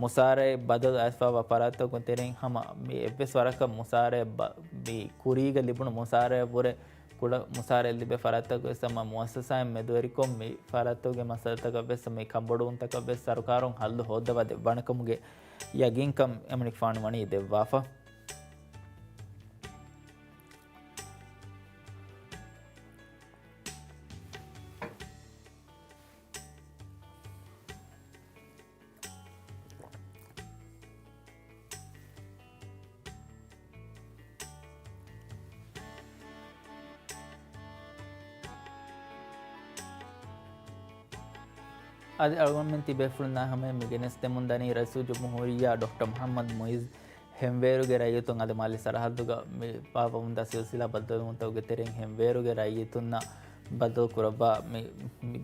މުސާރައެއް ބަދަލު އައިސްފާވާ ފަރާތްތަކުގެ ތެރެއިން ހަމަ މި އެއްވެސް ވަރަކަށް މުސާރައެއް ބަ-، މި ކުރީގަ ލިބުނު މުސާރައަށްވުރެ ކުޑަ މުސާރައެއް ލިބޭ ފަރާތްތަކު ވެސް ހަމަ މުއައްސަސާއިން މެދުވެރިކޮށް މި ފަރާތްތަކުގެ މައްސަލަތަކަށް ވެސް މި ކަންބޮޑުވުންތަކަށް ވެސް ސަރުކާރުން ހައްލު ހޯއްދަވާ ދެއްވާނެކަމުގެ ޔަގީންކަން އެމަނިކުފާނު ވަނީ ދެއްވާފަ. އަދި އަޅުގަނޑުމެން ތިބޭފުޅުންނާ ހަމަޔަށް މި ގެނެސްދެމުން ދަނީ ރައީސުލްޖުމްހޫރިއްޔާ ޑޮކްޓަރ މުޙައްމަދު މުޢިއްޒު ހެންވޭރުގެ ރައްޔިތުން އަދި މާލީ ސަރަހައްދުގަ މި ބާއްވަމުންދާ ސިލްސިލާ ބައްދަލުވުންތަކުގެ ތެރެއިން ހެންވޭރުގެ ރައްޔިތުންނަށް ބައްދަލު ކުރައްވާ މި، މި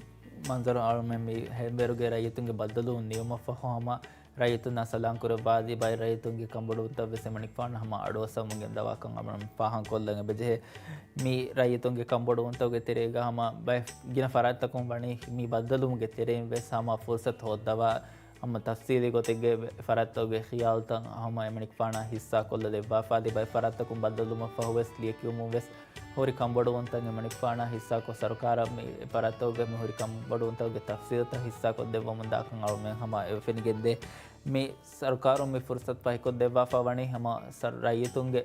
މަންޒަރު އަޅުމެން މި ހެންވޭރުގެ ރައްޔިތުންގެ ބައްދަލުވުން ނިމުމަށްފަހު ހަމަ ރައްޔިތުންނާ ސަލާން ކުރައްވާ އަދި ބައެއް ރައްޔިތުންގެ ކަންބޮޑުވުންތައް ވެސް އެމަނިކުފާނު ހަމަ އަޑުއައްސަވަމުން ގެންދަވާކަން އަޅުމެން ފާހަގަކޮށްލަން އެބަޖެހޭ. މި ރައްޔިތުންގެ ކަންބޮޑުވުންތަކުގެ ތެރޭގަ ހަމަ ބައެއް ގިނަ ފަރާތްތަކުން ވަނީ މި ބައްދަލުވުމުގެ ތެރެއިން ވެސް ހަމަ ފުރުސަތު ހޯއްދަވާ ހަމަ ތަފްސީލީ ގޮތެއްގެ ފަރާތްތަކުގެ ޚިޔާލުތައް ހަމަ އެމަނިކުފާނާ ހިއްސާ ކޮށްލަ ދެއްވާފަ އަދި ބައެއް ފަރާތްތަކުން ބައްދަލުވުމަށްފަހު ވެސް ލިޔެކިޔުމުން ވެސް ހުރި ކަންބޮޑުވުންތައް އެމަނިކުފާނާ ހިއްސާކޮށް ސަރުކާރަށް މި ފަރާތްތަކުގެ މި ހުރި ކަންބޮޑުވުންތަކުގެ ތަފްސީލުތައް ހިއްސާކޮށްދެއްވަމުން ދާކަން އަޅުމެން ހަމަ އެ ފެނިގެންދޭ. މި ސަރުކާރުން މި ފުރުސަތު ފަހިކޮށްދެއްވާފަ ވަނީ ހަމަ ސަރު-، ރައްޔިތުންގެ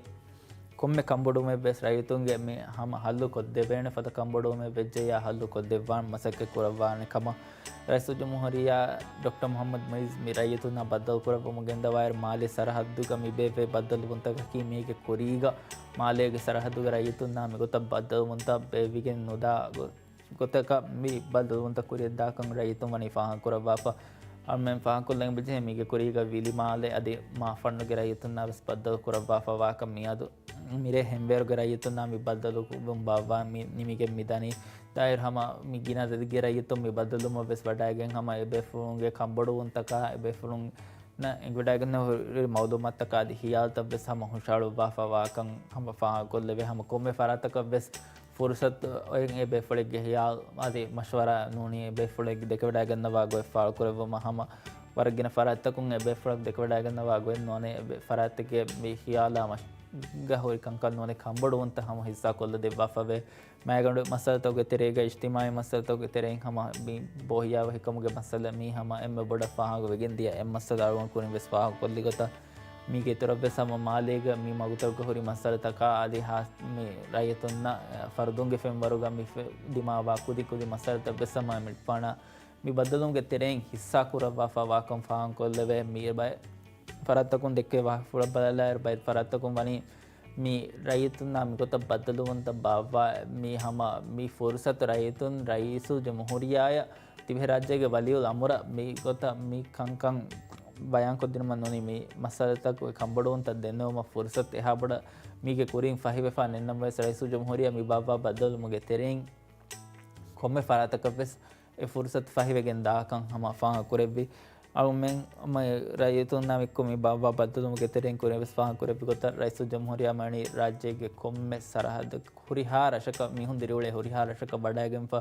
ކޮންމެ ކަންބޮޑުވުމެއް ވެސް ރައްޔިތުންގެ މި ހަމަ ހައްލު ކޮށްދެވޭނެ ފަދަ ކަންބޮޑުވުމެއް ވެއްޖެއްޔާ ހައްލު ކޮށްދެއްވާން މަސައްކަތް ކުރައްވާނެ ކަމަށް ރައީސުލްޖުމްހޫރިއްޔާ ޑޮކްޓަރ މުޙައްމަދު މުޢިއްޒު މި ރައްޔިތުންނާ ބައްދަލުކުރައްވަމުން ގެންދަވާއިރު، މާލީ ސަރަހައްދުގަ މި ބޭއްވޭ ބައްދަލުވުންތަކަކީ މީގެ ކުރީގަ މާލޭގެ ސަރަހައްދުގެ ރައްޔިތުންނާ މިގޮތަށް ބައްދަލުވުންތައް ބޭއްވިގެން ނުދާ ގޮ-، ގޮތަކަށް މި ބައްދަލުވުންތައް ކުރިއަށްދާކަން ރައްޔިތުން ވަނީ ފާހަގަކުރައްވާފަ. އަޅުމެން ފާހަގަކޮށްލަން އެބަޖެހޭ މީގެ ކުރީގަ ވިލިމާލެ އަދި މާފަންނުގެ ރައްޔިތުންނާ ވެސް ބައްދަލުކުރައްވާފަ ވާކަން މިއަދު މިރޭ ހެންވޭރުގެ ރައްޔިތުންނާ މި ބައްދަލުކުރުން ބާއްވާ މި ނިމިގެން މިދަނީ. ދާއިރު ހަމަ މި ގިނަ އަދަދެއްގެ ރައްޔިތުން މި ބައްދަލުވުމަށް ވެސް ވަޑައިގެން ހަމަ އެބޭފުޅުންގެ ކަންބޮޑުވުންތަކާ އެބޭފުޅުންނަށް އެނގިވަޑައިގަންނަ ހުރި މައުލޫމާތުތަކާ އަދި ހިޔާލުތައް ވެސް ހަމަ ހުށަހަޅުއްވާފަ ވާކަން ހަމަ ފާހަގަކޮށްލެވޭ. ހަމަ ކޮންމެ ފަރާތަކަށް ވެސް ފުރުސަތު އޮތް އެބޭފުޅެއްގެ ހިޔާލު އަދި މަޝްވަރާ ނޫނީ އެބޭފުޅެއްގެ ދެކެވަޑައިގަންނަވާ ގޮތް ފާޅުކުރެއްވުމަށް ހަމަ ވަރަށް ގިނަ ފަރާތްތަކުން އެބޭފުޅަކު ދެކެވަޑައިގަންނަވާ ގޮތް ނޫނޭ އެބޭ ފަރާތެއްގެ މި ހިޔާލާ މަށް ގަ ހުރި ކަންކަން ނޫނީ ކަންބޮޑުވުންތައް ހަމަ ހިއްސާ ކޮށްލަ ދެއްވާފަވޭ. މައިގަނޑު މައްސަލަތަކުގެ ތެރޭގަ، އިޖްތިމާޢީ މައްސަލަތަކުގެ ތެރެއިން ހަމަ މި ބޯހިޔާވަހިކަމުގެ މައްސަލަ މީ ހަމަ އެންމެ ބޮޑަށް ފާހަގަވެގެން ދިޔަ އެއް މައްސަލަ އަޅުގަނޑު ކުރިން ވެސް ފާހަގަކޮށްލި ގޮތަށް، މީގެ އިތުރަށް ވެސް ހަމަ މާލޭގަ މި މަގުތަކުގަ ހުރި މައްސަލަތަކާ އަދި ހާ-، މި ރައްޔިތުންނަށް ފަރުދުންގެ ފެންވަރުގަ މި ފެ-، ދިމާވާ ކުދި ކުދި މައްސަލަތައް ވެސް ހަމަ އެމަނިކުފާނަށް މި ބައްދަލުވުމުގެ ތެރެއިން ހިއްސާ ކުރައްވާފަ ވާކަން ފާހަގަކޮށްލެވޭ. މި ބައެއް ފަރާތްތަކުން ދެއްކޭ ވާހަކަފުޅަށް ބަލާއިރު، ބައެއް ފަރާތްތަކުން ވަނީ މި ރައްޔިތުންނާ މިގޮތަށް ބައްދަލުވުންތައް ބާއްވާ މި ހަމަ މި ފުރުސަތު ރައްޔިތުން ރައީސުލްޖުމްހޫރިއްޔާއަށް ތިބެހިރާއްޖޭގެ ވަލީއުލް އަމުރަށް މިގޮތަށް މި ކަންކަން ބަޔާންކޮށްދިނުމަށް ނޫނީ މި މައްސަލަތަކުގެ ކަންބޮޑުވުންތައް ދެންނެވުމަށް ފުރުސަތު އެހާ ބޮޑަށް މީގެ ކުރިން ފަހިވެފަ ނެތްނަމަވެސް ރައީސުލްޖުމްހޫރިއްޔާ މި ބާއްވާ ބައްދަލުވުމުގެ ތެރެއިން ކޮންމެ ފަރާތަކަށް ވެސް އެ ފުރުސަތު ފަހިވެގެން ދާކަން ހަމަ ފާހަގަކުރެއްވި. އަޅުމެން މަ-، ރައްޔިތުންނާ މިއެއްކޮށް މި ބާއްވާ ބައްދަލުވުމުގެ ތެރެއިން ކުރިން ވެސް ފާހަގަކުރެއްވި ގޮތަށް ރައީސުލްޖުމްހޫރިއްޔާ މަނީ ރާއްޖޭގެ ކޮންމެ ސަރަހައްދަކަށް ހުރިހާ ރަށަކަށް މީހުން ދިރިއުޅޭ ހުރިހާ ރަށަކަށް ވަޑައިގެންފަ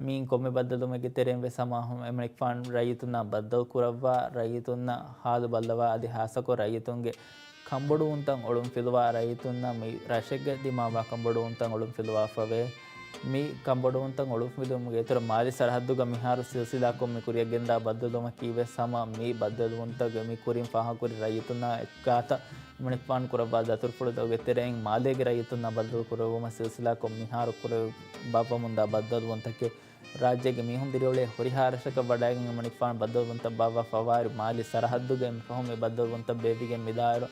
މިއިން ކޮންމެ ބައްދަލުވުމެއްގެ ތެރެއިން ވެސް ހަމަ އެމަނިކުފާނު ރައްޔިތުންނާ ބައްދަލު ކުރައްވާ، ރައްޔިތުންނަށް ހާލު ބައްލަވާ، އަދި ހާއްސަކޮށް ރައްޔިތުންގެ ކަންބޮޑުވުންތައް އޮޅުންފިލުވާ، ރައްޔިތުންނަށް މި ރަށެއްގަ ދިމާވާ ކަންބޮޑުވުންތައް އޮޅުންފިލުވާފަވޭ. މި ކަންބޮޑުވުންތައް އޮޅުންފިލުވުމުގެ އިތުރަށް މާލީ ސަރަހައްދުގަ މިހާރު ސިލްސިލާކޮށް މި ކުރިއަށް ގެންދާ ބައްދަލުވުމަކީ ވެސް ހަމަ މި ބައްދަލުވުންތަކުގެ މި ކުރިން ފާހަގަކުރި ރައްޔިތުންނާ އެއްގާތަށް އެމަނިކުފާނު ކުރައްވާ ދަތުރުފުޅުތަކުގެ ތެރެއިން މާލޭގެ ރައްޔިތުންނާ ބައްދަލު ކުރެއްވުމަށް ސިލްސިލާކޮށް މިހާރު ކުރެ-، ބާއްވަމުންދާ ބައްދަލުވުންތަކެއް ރާއްޖޭގެ މީހުން ދިރިއުޅޭ ހުރިހާ ރަށަކަށް ވަޑައިގެން އެމަނިކުފާނު ބައްދަލުވުންތައް ބާއްވާ ފަވާއިރު މާލީ ސަރަހައްދުގައި މިފަހު މި ބައްދަލުވުންތައް ބޭއްވިގެން މިދާއިރު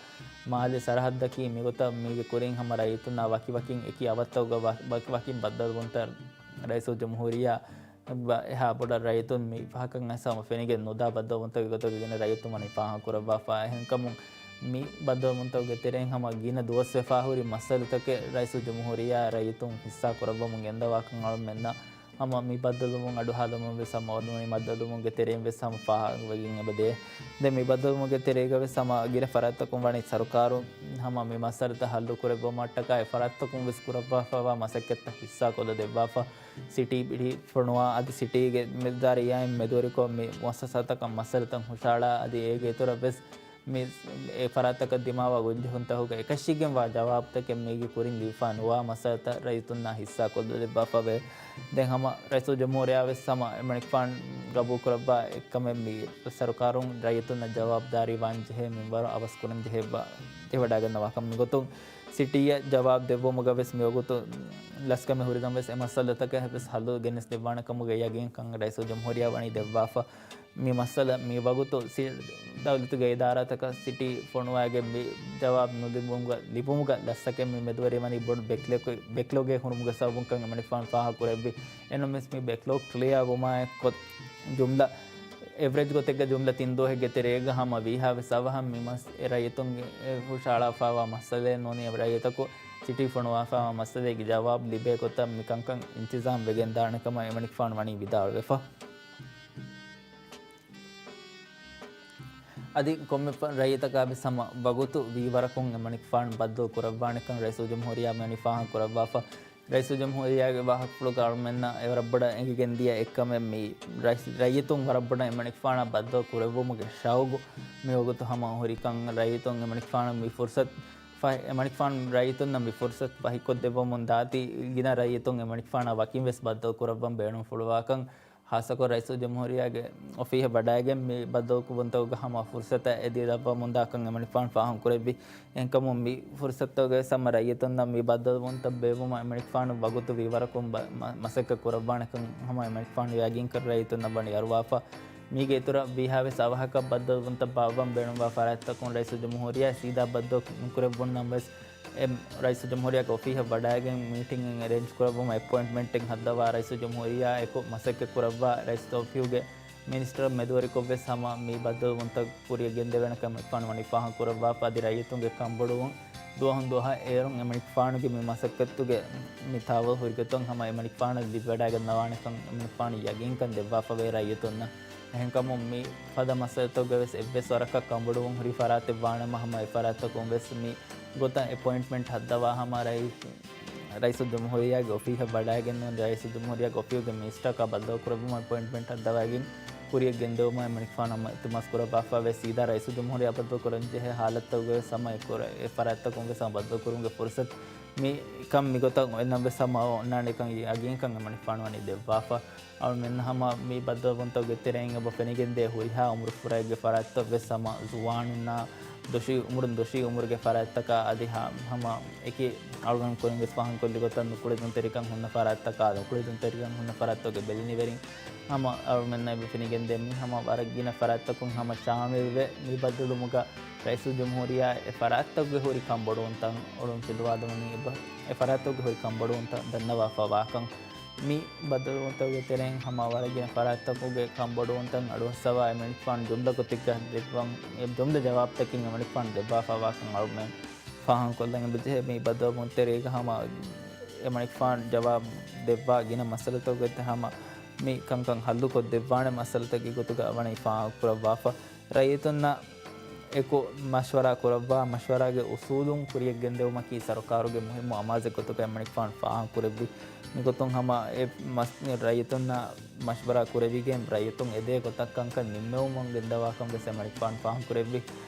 މާލީ ސަރަހައްދަކީ މިގޮތަށް މީގެ ކުރިން ހަމަ ރައްޔިތުންނާ ވަކިވަކިން އެކި އަވަށްތަކުގަ ވަ-، ވަކިވަކިން ބައްދަލުވުންތައް ރައީސުލްޖުމްހޫރިއްޔާ އެއްބަ އެހާ ބޮޑަށް ރައްޔިތުން މި ފަހަކަށް އައިސް ހަމަ ފެނިގެން ނުދާ ބައްދަލުވުންތަކެއް ގޮތުގަ ގިނަ ރައްޔިތުން ވަނީ ފާހަގަކުރައްވާފަ. އެހެންކަމުން މި ބައްދަލުވުންތަކުގެ ތެރެއިން ހަމަ ގިނަ ދުވަސްވެފާ ހުރި މައްސަލަތަކެއް ރައީސުލްޖުމްހޫރިއްޔާ ރައްޔިތުން ހިއްސާ ކުރައްވަމުން ގެންދަވާކަން އަޅުމެންނަށް ހަމަ މި ބައްދަލުވުން އަޑުއަހާލުމުން ވެސް ހަމަ ނޫނީ ބައްދަލުވުމުގެ ތެރެއިން ވެސް ހަމަ ފާހަގަވެގެން އެބަދޭ. ދެން މި ބައްދަލުވުމުގެ ތެރޭގަ ވެސް ހަމަ ގިނަ ފަރާތްތަކުން ވަނީ ސަރުކާރު ހަމަ މި މައްސަލަތައް ހައްލު ކުރެއްވުމަށްޓަކާ އެ ފަރާތްތަކުން ވެސް ކުރައްވާފަވާ މަސައްކަތްތައް ހިއްސާ ކޮށްލަ ދެއްވާފަ. ސިޓީ ބިޑި ފޮނުވާ އަދި ސިޓީގެ މެދުދާރިއްޔާއިން މެދުވެރިކޮށް މި މުއައްސަސާތަކަށް މައްސަލަތައް ހުށަހަޅާ އަދި އޭގެ އިތުރަށް ވެސް މި އެ ފަރާތަކަށް ދިމާވާ ގޮންޖެހުންތަކުގެ އެކަށީގެންވާ ޖަވާބުތަކެއް މީގެ ކުރިން ލިބިފާ ނުވާ މައްސަލަތައް ރައްޔިތުންނާ ހިއްސާ ކޮށްލަ ދެއްވާފަވޭ. ދެން ހަމަ ރައީސުލްޖުމްހޫރިއްޔާ ވެސް ހަމަ އެމަނިކުފާނު ގަބޫލުކުރައްވާ އެއްކަމެއް މި ސަރުކާރުން ރައްޔިތުންނަށް ޖަވާބުދާރީ ވާން ޖެހޭ މިންވަރު އަވަސްކުރަން ޖެހޭ ބަ-، ޖެހިވަޑައިގަންނަވާކަން. މިގޮތުން ސިޓީއަށް ޖަވާބު ދެއްވުމުގަ ވެސް މިވަގުތު ލަސްކަމެއް ހުރިގަން ވެސް އެ މައްސަލަތަކަށް ވެސް ހައްލު ގެނެސްދެއްވާނެ ކަމުގެ ޔަގީންކަން ރައީސުލްޖުމްހޫރިއްޔާ ވަނީ ދެއްވާފަ. މި މައްސަލަ މި ވަގުތު ސި-، ދައުލަތުގެ އިދާރާތަކަށް ސިޓީ ފޮނުވާގެން މި ޖަވާބު ނުލިބުމުގަ، ލިބުމުގަ ލަސްތަކެއް މި މެދުވެރިވަނީ ބޮޑު ބެކްލޮގެ-، ބެކްލޮގެއް ހުރުމުގެ ސަބަބުންކަން އެމަނިކުފާނު ފާހަގަކުރެއްވި. އެނޫންވެސް މި ބެކްލޮގް ކްލިއާ ވުމާއެއްކޮށް ޖުމްލަ އެވްރެޖް ގޮތެއްގަ ޖުމްލަ ތިން ދުވަހެއްގެ ތެރޭގަ ހަމަ ވީހާވެސް އަވަހަށް މި މަސް-، އެ ރައްޔިތުންގެ އެ ހުށަހަޅާފައިވާ މައްސަލައެއް ނޫނީ އެ ރައްޔިތަކު ސިޓީ ފޮނުވާފައިވާ މައްސަލައިގެ ޖަވާބު ލިބޭ ގޮތަށް މި ކަންކަން އިންތިޒާމް ވެގެން ދާނެ ކަމަށް އެމަނިކުފާނު ވަނީ ވިދާޅުވެފަ. އަދި ކޮންމެ ފަ-، ރައްޔިތަކާ ވެސް ހަމަ ވަގުތު ވީވަރަކުން އެމަނިކުފާނު ބައްދަލު ކުރައްވާނެކަން ރައީސުލްޖުމްހޫރިއްޔާ މިވަނީ ފާހަގަ ކުރައްވާފަ. ރައީސުލްޖުމްހޫރިއްޔާގެ ވާހަކަފުޅުގަ އަޅުމެންނަށް އެވަރަށް ބޮޑަށް އެނގިގެން ދިޔަ އެއްކަމެއް މި ރައީސް-، ރައްޔިތުން ވަރަށް ބޮޑަށް އެމަނިކުފާނާ ބައްދަލު ކުރެއްވުމުގެ ޝައުގު މިވަގުތު ހަމަ ހުރިކަން ރައްޔިތުން އެމަނިކުފާނަށް މި ފުރުސަތު ފަހި-، އެމަނިކުފާނު ރައްޔިތުންނަށް މި ފުރުސަތު ފަހިކޮށްދެއްވަމުން ދާތީ ގިނަ ރައްޔިތުން އެމަނިކުފާނާ ވަކިން ވެސް ބައްދަލު ކުރައްވަން ބޭނުންފުޅުވާކަން ޚާއްޞަކޮށް ރައީސުލްޖުމްހޫރިއްޔާގެ އޮފީހަށް ވަޑައިގެން މި ބައްދަލުކުރުންތަކުގަ ހަމަ ފުރުޞަތަށް އެދިލައްވަމުންދާކަން އެމަނިކުފާނު ފާހަގަކުރެއްވި. އެހެންކަމުން މި ފުރުޞަތުގަވެސް ހަމަ ރައްޔިތުންނަށް މި ބައްދަލުވުންތައް ބޭއްވުމަށް އެމަނިކުފާނު ވަގުތު ވީވަރަކުން ބަ-، މަ-، މަސައްކަތް ކުރައްވާނެކަން ހަމަ އެމަނިކުފާނު ޔަގީންކޮށް ރައްޔިތުންނަށް ވަނީ އަރުވާފަ. މީގެ އިތުރަށް ވީހާވެސް އަވަހަކަށް ބައްދަލުވުންތައް ބާއްވަން ބޭނުންވާ ފަރާތްތަކުން ރައީސުލްޖުމްހޫރިއްޔާ ސީދާ ބައްދަލު ނުކުރެއްވުން ނަމަވެސް، އެ ރައީސުލްޖުމްހޫރިއްޔާގެ އޮފީހަށް ވަޑައިގެން މީޓިން އެރޭންޖް ކުރައްވުމަށް އެޕޮއިންޓްމަންޓެއް ހައްދަވާ ރައީސުލްޖުމްހޫރިއްޔާއާއެކު މަސައްކަތް ކުރައްވާ ރައީސް އޮފީހުގެ މިނިސްޓަރ މެދުވެރިކޮށްވެސް ހަމަ މި ބައްދަލުވުންތައް ކުރިއަށް ގެންދެވޭނެކަން އެމަނިކުފާނު ވަނީ ފާހަގަކުރައްވާފަ. އަދި ރައްޔިތުންގެ ކަންބޮޑުވުން ދުވަހުން ދުވަހަށް އޭރުން އެމަނިކުފާނުގެ މި މަސައްކަތުގެ މި ތާވަލް ހުރިގޮތުން ހަމަ އެމަނިކުފާނަށް ލިބިވަޑައިގަންނަވާނެކަން އެމަނިކުފާނު ޔަގީންކަން ދެއްވާފަވޭ ރައްޔިތުންނަށް. އެހެންކަމުން މި ފަދަ މައްސަލަތަކުގަވެސް އެއްވެސް ވަރަކަށް ކަންބޮޑުވުން ހުރި ފަރާތެއް ވާނަމަ ހަމަ އެ ފަރާތްތަކުން ވެސް މި ގޮތަށް އެޕޮއިންޓްމަންޓް ހައްދަވާ ހަމަ ރައީ-، ރައީސުލްޖުމްހޫރިއްޔާގެ އޮފީހަށް ވަޑައިގެން ނޫން ރައީސުލްޖުމްހޫރިއްޔާގެ އޮފީހުގެ މިނިސްޓަރަކާ ބައްދަލުކުރެއްވުމަށް އެޕޮއިންޓްމަންޓް ހައްދަވައިގެން ކުރިއަށް ގެންދެވުމަށް އެމަނިކުފާނު ހަމަ އިލްތިމާސް ކުރައްވާފަ ވެ. ސީދާ ރައީސުލްޖުމްހޫރިއްޔާ ބައްދަލުކުރަންޖެހޭ ހާލަތުތަކުގަވެސް ހަމަ އެ ކުރ-، އެ ފަރާތްތަކުން ވެސް ހަމަ ބައްދަލުކުރުމުގެ ފުރުސަތު މިކަން މިގޮތަށް އޮތްނަމަވެސް ހަމަ އޮންނާނެކަން ޔަގީންކަން އެމަނިކުފާނު ވަނީ ދެއްވާފަ. އަޅުމެން ހަމަ މި ބައްދަލުވުންތަކުގެ ތެރެއިން އެބަ ފެނިގެންދޭ ހުރިހާ އުމުރުފުރާގެ ފަރާތްތައް ވެސް ހަމަ ޒުވާނުންނާ ދޮށީ އުމުރުން ދޮށީ އުމުރުގެ ފަރާތްތަކާ އަދި ހަ-، ހަމަ އެކި އަޅުގަނޑު ކުރިން ވެސް ފާހަގަކޮށްލި ގޮތަށް ނުކުޅެދުންތެރިކަން ހުންނަ ފަރާތްތަކާ ނުކުޅެދުންތެރިކަން ހުންނަ ފަރާތްތަކުގެ ބެލެނިވެރިން ހަމަ އަޅުމެންނަށް އެބަ ފެނިގެންދޭ މި ހަމަ ވަރަށް ގިނަ ފަރާތްތަކުން ހަމަ ޝާމިލްވެ މި ބައްދަލުވުމުގަ ރައީސުލްޖުމްހޫރިއްޔާ އެ ފަރާތްތަކުގެ ހުރި ކަންބޮޑުވުންތައް އޮޅުން ފިލުވާލުމަށް އެބަ-، އެ ފަރާތްތަކުގެ ހުރި ކަންބޮޑުވުންތައް ދަންނަވާފަ ވާކަން މި ބައްދަލުވުންތަކުގެ ތެރެއިން ހަމަ ވަރަށް ގިނަ ފަރާތްތަކުގެ ކަންބޮޑުވުންތައް އަޑުއައްސަވާ އެމަނިކުފާނު ޖުމްލަ ގޮތެއްގަ ދެއްވަން، އެ ޖުމްލަ ޖަވާބުތަކެއް އެމަނިކުފާނު ދެއްވާފަ ވާކަން އަޅުމެން ފާހަގަކޮށްލަން އެބަޖެހޭ. މި ބައްދަލުވުންތެރޭގަ ހަމަ އެމަނިކުފާނު ޖަވާބު ދެއްވާ ގިނަ މައްސަލަތަކުގެ ހަމަ މި ކަންކަން ހައްލުކޮށްދެއްވާނެ މައްސަލަތަކެއް ގޮތުގަ ވަނީ ފާހަގަކުރައްވާފަ. ރައްޔިތުންނާ އެކު މަޝްވަރާ ކުރައްވާ، މަޝްވަރާގެ އުސޫލުން ކުރިއަށް ގެންދެވުމަކީ ސަރުކާރުގެ މުހިއްމު އަމާޒެއް ގޮތުގަ އެމަނިކުފާނު ފާހަގަކުރެއްވި. މިގޮތުން ހަމަ އެ މަސް-، ރައްޔިތުންނާ މަޝްވަރާ ކުރެވިގެން ރައްޔިތުން އެދޭ ގޮތަށް ކަންކަން ނިންމެވުމުން ގެންދަވާކަން ވެސް އެމަނިކުފާނު ފާހަގަކުރެއްވި.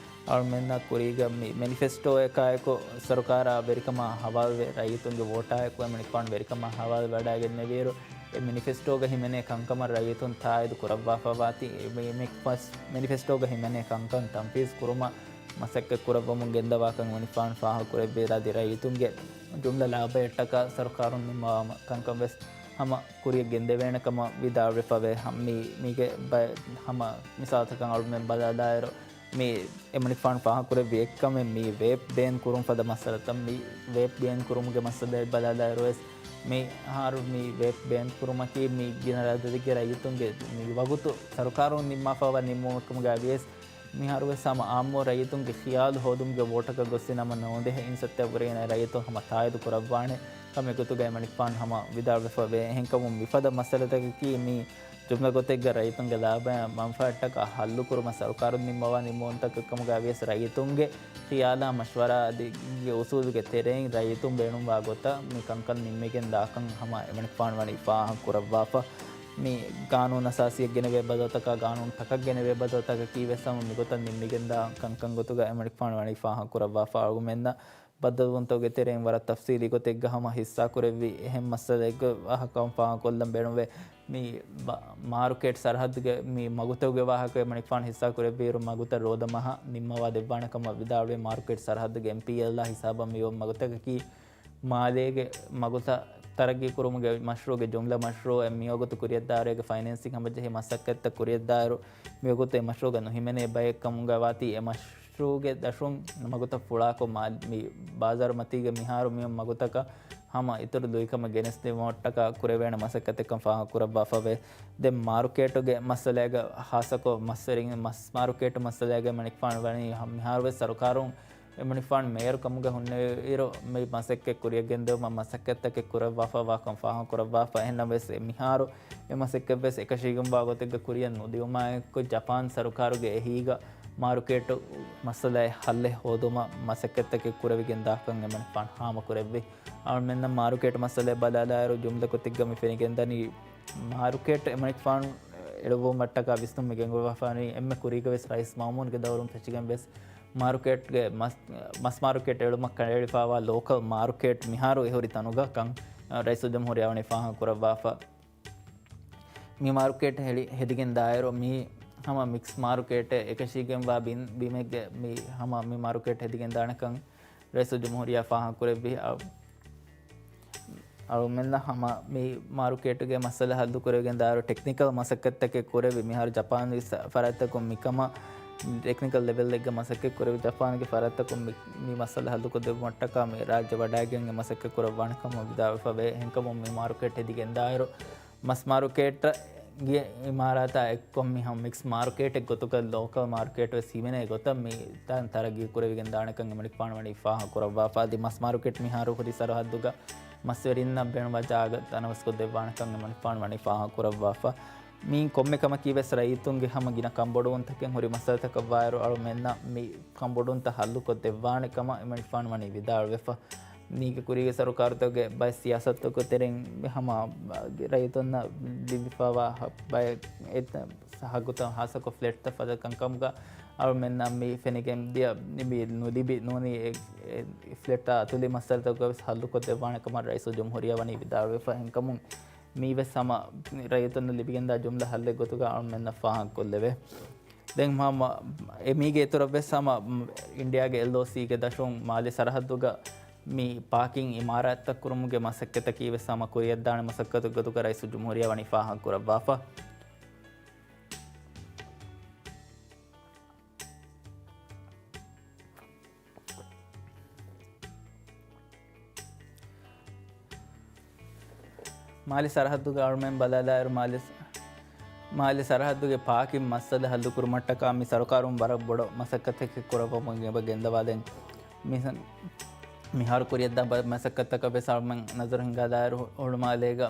އަޅުމެންނަށް ކުރީގަ މި މެނިފެސްޓޯއަކާއެކު ސަރުކާރާ ވެރިކަމާ ހަވާލުވެ، ރައްޔިތުންގެ ވޯޓާއެކު އެމަނިކުފާނު ވެރިކަމާ ހަވާލު ވަޑައިގެންނެވިއިރު، އެ މެނިފެސްޓޯގަ ހިމެނޭ ކަންކަމަށް ރައްޔިތުން ތާއީދު ކުރައްވާފަވާތީ، އެ މެ-، މެ-، މެނިފެސްޓޯގަ ހިމެނޭ ކަންކަން ތަންފީޒު ކުރުމަށް މަސައްކަތް ކުރައްވަމުން ގެންދަވާކަން އެމަނިކުފާނު ފާހަގަކުރެއްވި. އަދި ރައްޔިތުންގެ ޖުމްލަ ލާބައަށްޓަކާ ސަރުކާރުން ނިންމަވާ ކަންކަން ވެސް ހަމަ ކުރިއަށް ގެންދެވޭނެ ކަމަށް ވިދާޅުވެފަވޭ. ހަ-، މީ-، މީގެ ބަ-، ހަމަ މިސާލުތަކަށް އަޅުމެން ބަލާލާއިރު، މި އެމަނިކުފާނު ފާހަގަކުރެއްވި އެއްކަމެއް މި ވޭޕް ބޭން ކުރުން ފަދަ މައްސަލަތައް. މި ވޭޕް ބޭން ކުރުމުގެ މައްސަލައެއް ބަލާލާއިރުވެސް، މިހާރު މި ވޭޕް ބޭން ކުރުމަކީ މި ގިނަ ރަށްތަކުގެ ރައްޔިތުންގެ މި ވަގުތު ސަރުކާރުން ނިންމާފައިވާ ނިންމުމަކުގައިވިޔަސް، މިހާރުވެސް ހަމަ އާއްމު ރައްޔިތުންގެ ޚިޔާލު ހޯދުމުގެ ވޯޓަކަށް ގޮއްސި ނަމަ ނޯންދެހެ އިންސައްތައަށްވުރެގެން ރައްޔިތުން ހަމަ ތާއީދު ކުރައްވާނެ ކަމެއް ގޮތުގައި އެމަނިކުފާނު ހަމަ ވިދާޅުވެފަވޭ. އެހެންކަމުން މިފަދަ މައްސަލަތަކަކީ މި ޖުމްލަ ގޮތެއްގަ ރައްޔިތުންގެ ލާބައާ މަންފާއަށްޓަކާ ހައްލުކުރުމަށް ސަރުކާރުން ނިންމަވާ ނިންމުންތަކެއް ކަމުގައި ވިޔަސް ރައްޔިތުންގެ ޚިޔާލާ މަޝްވަރާ އަދި އުސޫލުގެ ތެރެއިން ރައްޔިތުން ބޭނުންވާ ގޮތަށް މި ކަންކަން ނިންމިގެން ދާކަން ހަމަ އެމަނިކުފާނު ވަނީ ފާހަގަ ކުރައްވާފަ. މި ގާނޫނު އަސާސީއަށް ގެނެވޭ ބަދަލުތަކާ ގާނޫނު ތަކަށް ގެނެވޭ ބަދަލުތަކަކީ ވެސް ހަމަ މިގޮތަށް ނިންމިގެންދާ ކަންކަން ގޮތުގަ އެމަނިކުފާނު ވަނީ ފާހަގަ ކުރައްވާފަ. އަޅުގަނޑުމެންނަށް ބައްދަލުވުންތަކުގެ ތެރެއިން ވަރަށް ތަފްސީލީ ގޮތެއްގަ ހަމަ ހިއްސާ ކުރެއްވި އެހެން މައްސަލައެއްގެ ވާހަކަ ފާހަގަކޮށްލަން ބޭނުންވޭ. މި ބަ-، މާރުކޭޓް ސަރަހައްދުގެ މި މަގުތަކުގެ ވާހަކަ އެމަނިކުފާނު ހިއްސާ ކުރެއްވިއިރު، މަގުތައް ރޯދަ މަހަށް ނިންމަވާ ދެއްވާނެ ކަމަށް ވިދާޅުވި. މާރުކޭޓް ސަރަހައްދުގެ އެމްޕީއެލްއާ ހިސާބަށް މިއޮތް މަގުތަކަކީ މާލޭގެ މަގުތައް ތަރައްގީ ކުރުމުގެ މަޝްރޫޢުގެ ޖުމްލަ މަޝްރޫޢެއް. މިވަގުތު ކުރިއަށްދާއިރު އޭގެ ފައިނޭންސިން ހަމަޖެހޭ މަސައްކަތްތައް ކުރިއަށްދާއިރު، މިވަގުތު އެ މަޝްރޫޢުގަ ނުހިމެނޭ ބައެއް ކަމުގައި ވާތީ، އެ މަޝްރޫޢުގެ ދަށުން މަގުތައް ފުޅާކޮށް، މާ-، މި ބާޒާރު މަތީގަ މިހާރު މިއޮތް މަގުތަކަށް ހަމަ އިތުރު ލުއިކަމެއް ގެނެސްދިނުމަށްޓަކާ ކުރެވޭނެ މަސައްކަތެއްކަން ފާހަގަ ކުރައްވާފަވޭ. ދެން މާރުކޭޓުގެ މައްސަލައިގަ، ޚާއްޞަކޮށް މަސްވެރިން، މަސް މާރުކޭޓު މައްސަލައިގަ އެމަނިކުފާނު ވަނީ ހަ-، މިހާރުވެސް ސަރުކާރުން އެމަނިކުފާނު މޭޔަރު ކަމުގަ ހުންނެވިއިރު، މި މަސައްކަތް ކުރިއަށް ގެންދެވުމަށް މަސައްކަތްތަކެއް ކުރައްވާފަ ވާކަން ފާހަގަ ކުރައްވާފަ. އެހެންނަމަވެސް، އެ މިހާރު އެ މަސައްކަތްވެސް އެކަށީގެންވާ ގޮތެއްގަ ކުރިއަށް ނުދިއުމާއެކު، ޖަޕާން ސަރުކާރުގެ އެހީގަ މާރުކޭޓު މައްސަލައެއް ހައްލެއް ހޯދުމަށް މަސައްކަތްތަކެއް ކުރެވިގެން ދާކަން އެމަނިކުފާނު ހާމަކުރެއްވި. އަޅުމެންނަށް މާރުކޭޓު މައްސަލައެއް ބަލާލާއިރު، ޖުމްލަ ގޮތެއްގަ މި ފެނިގެންދަނީ، މާރުކޭޓު އެމަނިކުފާނު އެޅުއްވުމަށްޓަކާ ވިސްނުން މި ގެންގުޅުއްވާފަވަނީ އެންމެ ކުރީގަވެސް ރައީސް މައުމޫންގެ ދައުރުން ފެށިގެންވެސް، މާރުކޭޓްގެ މަސް، މަސް މާރުކޭޓް އެޅުމަށް ކަނޑައެޅިފައިވާ ލޯކަލް މާރުކޭޓް މިހާރު އެހުރި ތަނުގަ ކަން ރައީސުލްޖުމްހޫރިއްޔާ ވަނީ ފާހަގަ ކުރައްވާފަ. މި މާރުކޭޓް ހެދިގެން ދާއިރު މީ ހަމަ މިކްސް މާރުކޭޓެއް އެކަށީގެންވާ ބިން ބިމެއްގެ މި ހަމަ މި މާރުކޭޓް ހެދިގެން ދާނެކަން ރައީސުލްޖުމްހޫރިއްޔާ ފާހަގަކުރެއްވި. އަޅުމެންނަށް ހަމަ މި މާރުކޭޓުގެ މައްސަލަ ހައްލު ކުރެވިގެން ދާއިރު ޓެކްނިކަލް މަސައްކަތްތަކެއް ކުރެވި. މިހާރު ޖަޕާނުގެ ފަރާތްތަކުން މިކަމަށް ޓެކްނިކަލް ލެވެލްއެއްގެ މަސައްކަތް ކުރެވި. ޖަޕާނުގެ ފަރާތްތަކުން މި، މި މައްސަލަ ހައްލުކޮށްދެއްވުމަށްޓަކާ މި ރާއްޖެ ވަޑައިގެން އެ މަސައްކަތް ކުރައްވާނެ ކަމަށް ވިދާޅުވެފަވޭ. އެހެންކަމުން މި މާރުކޭޓް ހެދިގެން ދާއިރު މަސް މާރުކޭޓަށް ގި އިމާރާތާ އެއްކޮށް މި ހަމަ މިކްސް މާރުކޭޓެއް ގޮތުގަ ލޯކަލް މާރުކޭޓު ވެސް ހިމެނޭ ގޮތަށް މި ތަން ތަރައްގީ ކުރެވިގެން ދާނެކަން އެމަނިކުފާނު ވަނީ ފާހަގަ ކުރައްވާފަ. އަދި މަސް މާރުކޭޓް މިހާރު ހުރި ސަރަހައްދުގަ މަސްވެރިންނަށް ބޭނުންވާ ޖާގަ ތަނަވަސްކޮށްދެއްވާނެކަން އެމަނިކުފާނު ވަނީ ފާހަގަ ކުރައްވާފަ. މިއިން ކޮންމެ ކަމަކީ ވެސް ރައްޔިތުންގެ ހަމަ ގިނަ ކަންބޮޑުވުންތަކެއް ހުރި މައްސަލަތަކަށްވާއިރު، އަޅުމެންނަށް މި ކަންބޮޑުވުންތައް ހައްލުކޮށްދެއްވާނެ ކަމަށް އެމަނިކުފާނު ވަނީ ވިދާޅުވެފަ. މީގެ ކުރީގެ ސަރުކާރުތަކުގެ ބައެއް ސިޔާސަތުތަކުގެ ތެރެއިން ހަމަ ރައްޔިތުންނަށް ލިބިފައިވާ ބައެއް ހައްގުތައް ހާއްސަކޮށް ފްލެޓްތައް ފަދަ ކަންކަމުގަ އަޅުމެންނަށް މި ފެނިގެން ދިޔަ މި ނުލިބި ނޫނީ އެ، އެ ފްލެޓްތައް އަތުލި މައްސަލަތަކުގަ ވެސް ހައްލުކޮށްދެއްވާނެ ކަމަށް ރައީސުލްޖުމްހޫރިއްޔާ ވަނީ ވިދާޅުވެފަ. އެހެންކަމުން މީ ވެސް ހަމަ ރައްޔިތުންނަށް ލިބިގެންދާ ޖުމްލަ ހައްލެއް ގޮތުގަ އަޅުމެންނަށް ފާހަގަކޮށްލެވޭ. ދެން ހަމަ އެ މީގެ އިތުރަށް ވެސް ހަމަ އިންޑިއާގެ އެލްއޯސީގެ ދަށުން މާލެ ސަރަހައްދުގަ މި ޕާކިން އިމާރާތްތައް ކުރުމުގެ މަސައްކަތަކީ ވެސް ހަމަ ކުރިއަށްދާނެ މަސައްކަތެއް ގޮތުގަ ރައީސުލްޖުމްހޫރިއްޔާ ވަނީ ފާހަގަ ކުރައްވާފަ. މާލެ ސަރަހައްދުގެ އަޅުމެން ބަލާލާއިރު، މާލެ، މާލެ ސަރަހައްދުގެ ޕާކިން މައްސަލަ ހައްލުކުރުމަށްޓަކާ މި ސަރުކާރުން ވަރަށް ބޮޑު މަސައްކަތެއް ކުރައްވަމުން އެބަ ގެންދަވާލަން. މި، މިހާރު ކުރިއަށްދާ މަސައްކަތަކަށް ވެސް އަޅުމެން ނަޒަރު ހިންގާލާއިރު، ހުޅުމާލޭގަ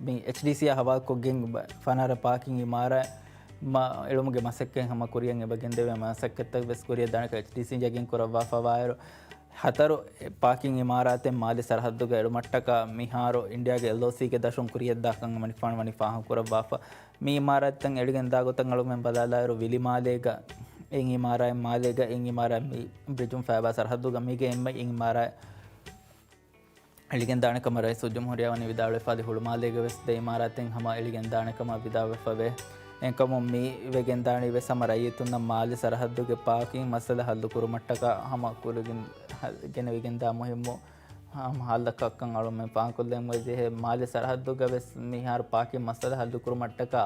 މި އެޗްޑީސީއާ ހަވާލުކޮށްގެން ފަނަރަ ޕާކިން އިމާރާތް މަ، އެޅުމުގެ މަސައްކަތް ހަމަ ކުރިއަށް އެބަ ގެންދެވޭ މަސައްކަތްތައް ވެސް ކުރިއަށް ދާނެކަން އެޗްޑީސީ ޔަގީން ކުރައްވާފަވާއިރު، ހަތަރު ޕާކިން އިމާރާތެއް މާލެ ސަރަހައްދުގަ އެޅުމަށްޓަކާ މިހާރު އިންޑިއާގެ އެލްއޯސީގެ ދަށުން ކުރިއަށްދާކަން އެމަނިކުފާނު ވަނީ ފާހަގަ ކުރައްވާފަ. މި އިމާރާތްތައް އެޅިގެން ދާ ގޮތަށް އަޅުމެން ބަލާލާއިރު، ވިލިމާލޭގަ އެއް އިމާރާތް، މާލޭގަ އެއް އިމާރާތް، މި ބްރިޖުން ފައިބާ ސަރަހައްދުގަ މީގެ އެންމެ އެއް އިމާރާތް އެޅިގެން ދާނެ ކަމަށް ރައީސުލްޖުމްހޫރިއްޔާ ވަނީ ވިދާޅުވެފަ. އަދި ހުޅުމާލޭގަ ވެސް ދެ އިމާރާތެއް ހަމަ އެޅިގެން ދާނެ ކަމަށް ވިދާޅުވެފަވޭ. އެހެންކަމުން މި ވެގެން ދާނީ ވެސް ހަމަ ރައްޔިތުންނަށް މާލެ ސަރަހައްދުގެ ޕާކިން މައްސަލަ ހައްލު ކުރުމަށްޓަކާ ހަމަ ކުރިގެން، ހަ، ގެނެވިގެން ދާ މުހިއްމު ހަމަ ހައްލަކަށްކަން އަޅުމެން ފާހަގަކޮށްލަން ޖެހޭ. މާލެ ސަރަހައްދުގަ ވެސް މިހާރު ޕާކިން މައްސަލަ ހައްލު ކުރުމަށްޓަކާ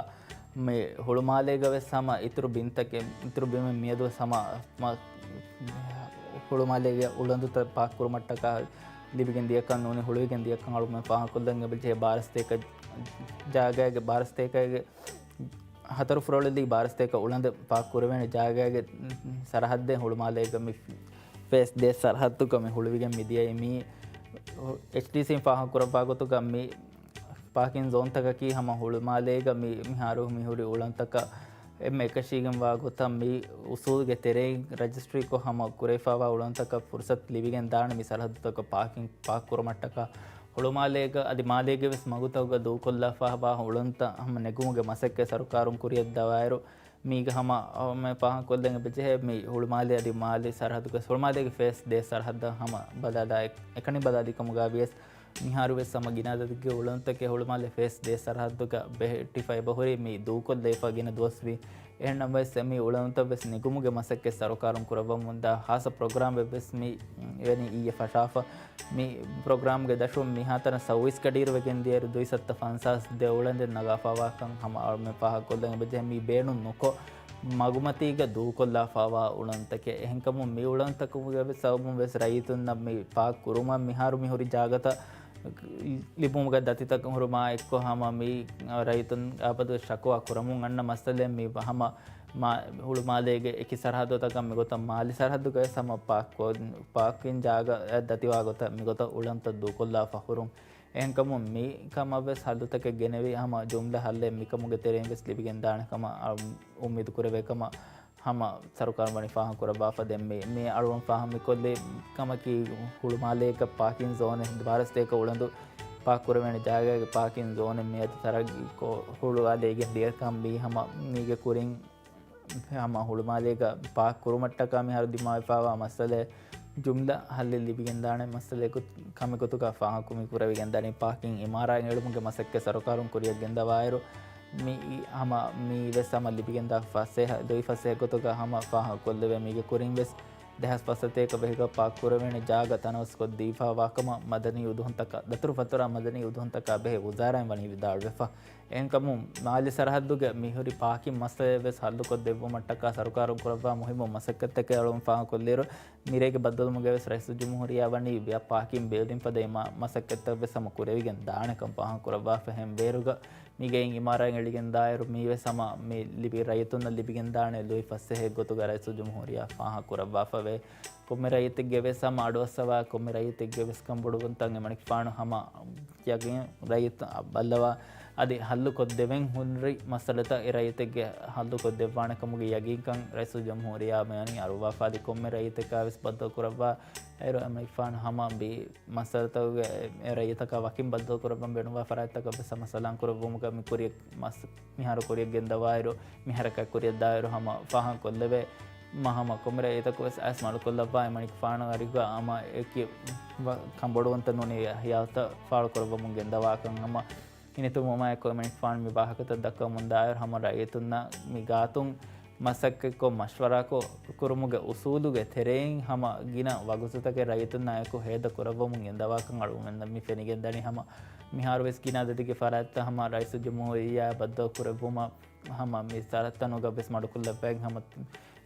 މި ހުޅުމާލޭގަ ވެސް ހަމަ އިތުރު ބިންތަކެއް، އިތުރު ބިމެއް މިއަދު ވެސް ހަމަ މަ، ހުޅުމާލޭގެ އުޅަނދުތައް ޕާކް ކުރުމަށްޓަކާ ލިބިގެން ދިޔަކަން ނޫނީ، ހުޅުވިގެން ދިޔަކަން އަޅުގަނޑު ފާހަގަކޮށްލަން އެބަޖެހޭ. ބާރަސްތޭކަ ޖާގައިގެ، ބާރަސްތޭކައިގެ ހަތަރު ފުރޮޅިލީ ބާރަސްތޭކަ އުޅަނދެއް ޕާކް ކުރެވޭނެ ޖާގައިގެ ސަރަހައްދެއް ހުޅުމާލޭގަ މި ފޭސް ދޭއް ސަރަހައްދުގަ މި ހުޅުވިގެން މި ދިޔައީ. މީ އެޗްޑީސީން ފާހަގަ ކުރައްވާ ގޮތުގަ މި ޕާކިން ޒޯންތަކަކީ ހަމަ ހުޅުމާލޭގަ މި، މިހާރު މިހުރި އުޅަނދުތަކަށް އެންމެ އެކަށީގެންވާ ގޮތަށް މި އުސޫލުގެ ތެރެއިން ރަޖިސްޓްރީކޮށް ހަމަ ކުރެވިފައިވާ އުޅަނދުތަކަށް ފުރުސަތު ލިބިގެން ދާނެ މި ސަރަހައްދުތަކަށް ޕާކިން، ޕާކް ކުރުމަށްޓަކާ. ހުޅުމާލޭގަ އަދި މާލޭގެ ވެސް މަގުތަކުގަ ދޫކޮށްލާފައިވާ އުޅަނދުތައް ހަމަ ނެގުމުގެ މަސައްކަތް ސަރުކާރުން ކުރިއަށްދަވާއިރު، މީގަ ހަމަ އަ، މެ ފާހަގަކޮށްލަން އެބަޖެހޭ މި ހުޅުމާލޭ އަދި މާލެ ސަރަހައްދުގަ، ހުޅުމާލޭގެ ފޭސް ދޭއް ސަރަހައްދަށް ހަމަ ބަލާލާ، އެކަނި ބަލާލިކަމުގަ ވިޔަސް މިހާރު ވެސް ހަމަ ގިނަ އަދަދެއްގެ އުޅަނދުތަކެއް ހުޅުމާލެ ފޭސް ދޭއް ސަރަހައްދުގަ ބެހެއްޓިފަ އެބަހުރި މި ދޫކޮށްލައިފަ ގިނަ ދުވަސްވީ. އެހެންނަމަވެސް މި އުޅަނދުތައް ވެސް ނެގުމުގެ މަސައްކަތް ސަރުކާރުން ކުރައްވަމުންދާ ޚާއްޞަ ޕްރޮގްރާމެއް ވެސް މި އިވެނީ އިއްޔެ ފަށާފަ. މި ޕްރޮގްރާމްގެ ދަށުން މިހާތަނަށް ސައުވީސް ގަޑިއިރު ވެގެން ދިޔައިރު ދުއިސައްތަ ފަންސާސް ދެ އުޅަނދެއް ނަގާފައިވާކަން ހަމަ އަޅުމެން ފާހަގަކޮށްލަން އެބަޖެހޭ. މި ބޭނުން ނުކޮށް، މަގުމަތީގަ ދޫކޮށްލާފައިވާ އުޅަނދުތަކެއް. އެހެންކަމުން މި އުޅަނދުތަކުގެ ސަބަބުން ވެސް ރައްޔިތުންނަށް މި ޕާކް ކުރުމަށް މިހާރު މިހުރި ޖާގަތައް ލިބުމުގަ ދަތިތަކަށް ހުރުމާ އެއްކޮށް ހަމަ މި ރައްޔިތުން އަބަދު ޝަކުވާ ކުރަމުން އަންނަ މައްސަލައެއް. މި ހަމަ މާ ހުޅުމާލޭގެ އެކި ސަރަހައްދުތަކަށް މިގޮތަށް މާލެ ސަރަހައްދުގައި ވެސް ހަމަ ޕާކް ކޮ-، ޕާކިން ޖާގަ ދަތިވާ ގޮތަށް މިގޮތަށް އުޅަނދުތައް ދޫކޮށްލާފަ ހުރުން. އެހެންކަމުން މި ކަމަށް ވެސް ހައްލުތަކެއް ގެނެވި ހަމަ ޖުމްލަ ހައްލެއް މިކަމުގެ ތެރެއިން ވެސް ލިބިގެން ދާނެ ކަމަށް އަ، އުއްމީދު ކުރެވޭ ކަމަށް ހަމަ ސަރުކާރުން ވަނީ ފާހަގަ ކުރައްވާފަ. ދެން މި، މި އަޅުގަނޑު ފާހަގަ މިކޮށްލީ ކަމަކީ، ހުޅުމާލޭގަ ޕާކިން ޒޯނެއް، ބާރަސްތޭކަ އުޅަނދު ޕާކް ކުރެވޭނެ ޖާގައިގެ ޕާކިން ޒޯނެއް މިއަދު ތަރައްގީކޮށް ހުޅުވާލައިގެން ދިޔަކަން މީ ހަމަ މީގެ ކުރިން ހަމަ ހުޅުމާލޭގަ ޕާކް ކުރުމަށްޓަކާ މިހާރު ދިމާވެފައިވާ މައްސަލައެއް ޖުމްލަ ހައްލެއް ލިބިގެންދާނެ މައްސަލައެއް ކަމެއް ގޮތުގަ ފާހަގަކުރެވިގެންދަނީ. ޕާކިން އިމާރާތް އެޅުމުގެ މަސައްކަތް ސަރުކާރުން ކުރިއަށް ގެންދަވާއިރު، މި ހަމަ މީ ވެސް ހަމަ ލިބިގެންދާ ފަސޭހަ، ލުއި ފަސޭހަ ގޮތުގަ ހަމަ ފާހަގަކޮށްލެވޭ. މީގެ ކުރިން ވެސް ދެހާސް ފަސް ސަތޭކަ ބެހިގަ ޕާކް ކުރެވޭނެ ޖާގަ ތަނަވަސްކޮށް ދީފާވާކަމަށް މަދަނީ އުދުހުންތަކާ، ދަތުރުފަތުރާ މަދަނީ އުދުހުންތަކާ ބެހޭ ވުޒާރާއިން ވަނީ ވިދާޅުވެފަ. އެހެންކަމުން، މާލެ ސަރަހައްދުގެ މިހުރި ޕާކިން މައްސަލައެއް ވެސް ހައްލުކޮށްދެއްވުމަށްޓަކާ ސަރުކާރުން ކުރައްވާ މުހިއްމު މަސައްކަތްތަކެއް އަޅުން ފާހަގަކޮށްލިއިރު، މިރޭގެ ބައްދަލުވުމުގައި ވެސް ރައީސުލްޖުމްހޫރިއްޔާ ވަނީ ބިޔަ ޕާކިން ބިލްޑިން ފަދައިން މަ-، މަސައްކަތްތައް ވެސް ހަމަ ކުރެވިގެން ދާނެކަން ފާހަގަކުރައްވާފަ. އެހެން ބޭރުގަ މިގެއިން އިމާރާތް އެޅިގެން ދާއިރު، މީ ވެސް ހަމަ މި ލިބި ރައްޔިތުންނަށް ލިބިގެން ދާނެ ލުއި ފަސޭހައެއް ގޮތުގަ ރައީސުލްޖުމްހޫރިއްޔާ ފާހަގަކުރައްވާފަވޭ. ކޮންމެ ރައްޔިތެއްގެ ވެސް ހަމަ އަޑުއައްސަވާ، ކޮންމެ ރައްޔިތެއްގެ ވެސް ކަންބޮޑުވުންތައް އެމަނިކުފާނު ހަމަ ޔަގީން ރައްޔިތު ބައްލަވާ، އަދި ހައްލު ކޮށްދެވެން ހުރި މައްސަލަތައް އެ ރައްޔިތެއްގެ ހައްލު ކޮށްދެއްވާނެ ކަމުގެ ޔަގީންކަން ރައީސުލްޖުމްހޫރިއްޔާ މިވަނީ އަރުވާފަ. އަދި ކޮންމެ ރައްޔިތެއްގަ ވެސް ބައްދަލު ކުރައްވާ އޭރު އެމަނިކުފާނު ހަމަ މި މައްސަލަތަކުގެ އެ ރައްޔިތަކާ ވަކިން ބައްދަލު ކުރައްވަން ބޭނުންވާ ފަރާތްތަކަށް ވެސް ހަމަ ސަލާން ކުރެއްވުމުގަ މި ކުރިޔަށް މަސް-، މިހާރު ކުރިޔަށް ގެންދަވާއިރު، މި ހަރަކާތް ކުރިޔަށް ދާއިރު ހަމަ ފާހަގަކޮށްލެވޭ. މަ-، ހަމަ ކޮންމެ ރައްޔިތަކު ވެސް އައިސް މަޑުކޮށްލައްވާ އެމަނިކުފާނު އަރިގަ ހަމަ އެކި ވަ-، ކަންބޮޑުވުންތައް ނޫނީ ހިޔާލުތައް ފާޅު ކުރައްވަމުން ގެންދަވާކަން ހަމަ ހިނިތުންވުމާއެކު އެމަނިކުފާނު މި ވާހަކަތައް ދައްކަމުން ދާއިރު ހަމަ ރައްޔިތުންނަށް މި ގާތުން މަސައްކަތްކޮށް މަޝްވަރާކޮށް ކުރުމުގެ އުސޫލުގެ ތެރެއިން ހަމަ ގިނަ ވަގުތުތަކެއް ރައްޔިތުންނާއެކު ހޭދަ ކުރައްވަމުން ގެންދަވާކަން އަޅުގަނޑުމެންނަށް މި ފެނިގެންދަނީ. ހަމަ މިހާރުވެސް ގިނަ އަދަދެއްގެ ފަރާތްތައް ހަމަ ރައީސުލްޖުމްހޫރިއްޔާ ބައްދަލު ކުރެއްވުމަށް ހަމަ މި ސަރަހައްދުތަކުގަ ވެސް މަޑުކޮށްލައްވައިގެން ހަމަ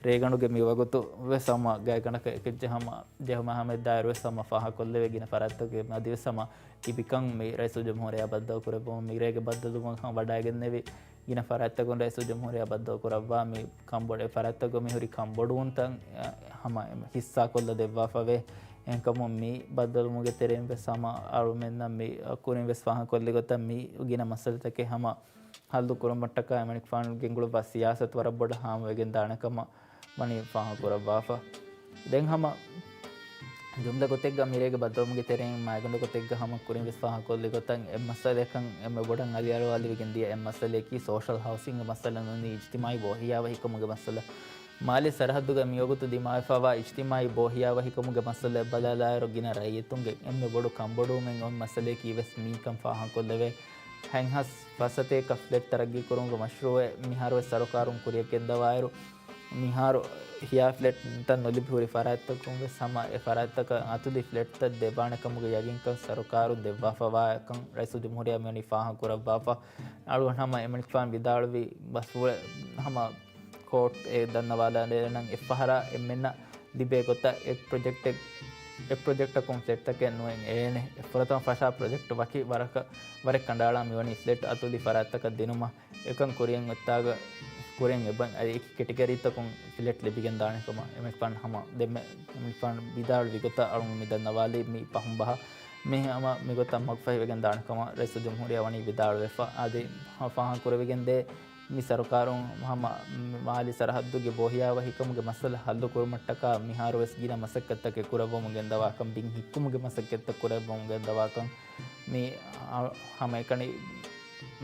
ރޭގަނޑުގެ މި ވަގުތު ވެސް ހަމަ ގާތްގަނޑަކަށް އެކެއްޗެއް ހަމަ ޖެހުމާ ހަމައަށް ދާއިރު ވެސް ހަމަ ފާހަގަކޮށްލެވޭ. ގިނަ ފަރާތްތަކުގެ މަތިވެސް ހަމަ ތިބިކަން މި ރައީސުލްޖުމްހޫރިއްޔާ ބައްދަލު ކުރެއްވުމުން މިރޭގެ ބައްދަލުވުމަށް ވަޑައިގެންނެވި. ގިނަ ފަރާތްތަކުން ރައީސުލްޖުމްހޫރިއްޔާ ބައްދަލު ކުރައްވާ މި ކަންބޮޑު-، އެ ފަރާތްތަކުގަ މިހުރި ކަންބޮޑުވުންތައް ހަމަ ހިއްސާކޮށްލަ ދެއްވާފަވޭ. އެހެންކަމުން މި ބައްދަލުވުމުގެ ތެރެއިން ވެސް ހަމަ އަޅުމެންނަށް މި ކުރިން ވެސް ފާހަގަކޮށްލި ގޮތަށް މި ގިނަ މައްސަލަތަކެއް ހަމަ ހައްލު ކުރުމަށްޓަކާ އެމަނިކުފާނު ގެންގުޅުއްވާ ސިޔާސަތު ވަރަށް ބޮޑަށް ހާމަވެގެން ދާނެ ކަމަށް ވަނީ ފާހަގަކުރައްވާފަ. ދެން ހަމަ ޖުމްލަ ގޮތެއްގަ މިރޭގެ ބައްދަލުވުމުގެ ތެރެއިން މައިގަނޑު ގޮތެއްގަ ހަމަ ކުރިން ވެސް ފާހަގަކޮށްލި ގޮތަށް އެއް މައްސަލަޔަކަށް އެންމެ ބޮޑަށް އަލިއަޅުވާލެވިގެން ދިޔަ އެއް މައްސަލަޔަކީ ސޯޝަލް ހައުސިންގ މައްސަލަ ނޫނީ އިޖްތިމާއީ ބޯހިޔާވަހިކަމުގެ މައްސަލަ. މާލެ ސަރަހައްދުގަ މިވަގުތު ދިމާވެފައިވާ އިޖްތިމާއީ ބޯހިޔާވަހިކަމުގެ މައްސަލައަށް ބަލާލާއިރު ގިނަ ރައްޔިތުންގެ އެންމެ ބޮޑު ކަންބޮޑުވުމެއް އޮތް މައްސަލަޔަކީ ވެސް މީކަން ފާހަގަކޮށްލެވޭ. ހަތް ހާސް ފަސް ސަތޭކަ ފްލެޓް ތަރައްގީ ކުރުމުގެ މަޝްރޫއެއް މިހާރު ވެސް ސަރުކާރުން ކުރިޔަށް ގެންދަވާއިރު، މިހާރު ހިޔާ ފްލެޓްތައް ނުލިބި ހުރި ފަރާތްތަކުން ވެސް ހަމަ އެ ފަރާތްތަކަށް އަތުލި ފްލެޓްތައް ދެވާނެ ކަމުގެ ޔަގީންކަން ސަރުކާރުން ދެއްވާފަވާކަން ރައީސުލްޖުމްހޫރިއްޔާ މިވަނީ ފާހަގަކުރައްވާފަ. އަޅުގަނޑު ހަމަ އެމަނިކުފާނު ވިދާޅުވި ބަސްފުޅެއް ހަމަ ކޯޓް އެ ދަންނަވާލާނެ ނަން އެއްފަހަރާ އެންމެންނަށް ލިބޭ ގޮތަށް އެ ޕްރޮޖެކްޓެއް، އެ ޕްރޮޖެކްޓަކުން ފްލެޓްތަކެއް ނުއެއް އޭނެ. އެ ފުރަތަމަ ފަށާ ޕްރޮޖެކްޓް ވަކި ވަރަކަށް، ވަރެއް ކަނޑައަޅާ މިވަނީ ފްލެޓް އަތުލި ފަރާތްތަކަށް ދިނުމަށް. އެކަން ކުރިއަށް އޮތްތާގަ ކުރިއަށް އެބަ-، އަދި އެކި ކެޓަގަރީތަކުން ފްލެޓް ލިބިގެން ދާނެ ކަމަށް އެމަނިކުފާނު ހަމަ ދެންމެ އެމަނިކުފާނު ވިދާޅުވި ގޮތަށް އަޅުގަނޑު މި ދަންނަވާލީ މި ފަހުން ބަހަށް. މި ހަމަ މިގޮތަށް މަގުފަހިވެގެން ދާނެ ކަމަށް ރައީސުލްޖުމްހޫރިއްޔާ ވަނީ ވިދާޅުވެފަ. އަދި ފާހަގަކުރެވިގެންދޭ މި ސަރުކާރުން ހަމަ މާލެ ސަރަހައްދުގެ ބޯހިޔާވަހިކަމުގެ މައްސަލަ ހައްލު ކުރުމަށްޓަކާ މިހާރު ވެސް ގިނަ މަސައްކަތްތަކެއް ކުރައްވަމުން ގެންދަވާކަން، ބިން ހިއްކުމުގެ މަސައްކަތްތައް ކުރައްވަމުން ގެންދަވާކަން، މި އަ-، ހަމައެކަނި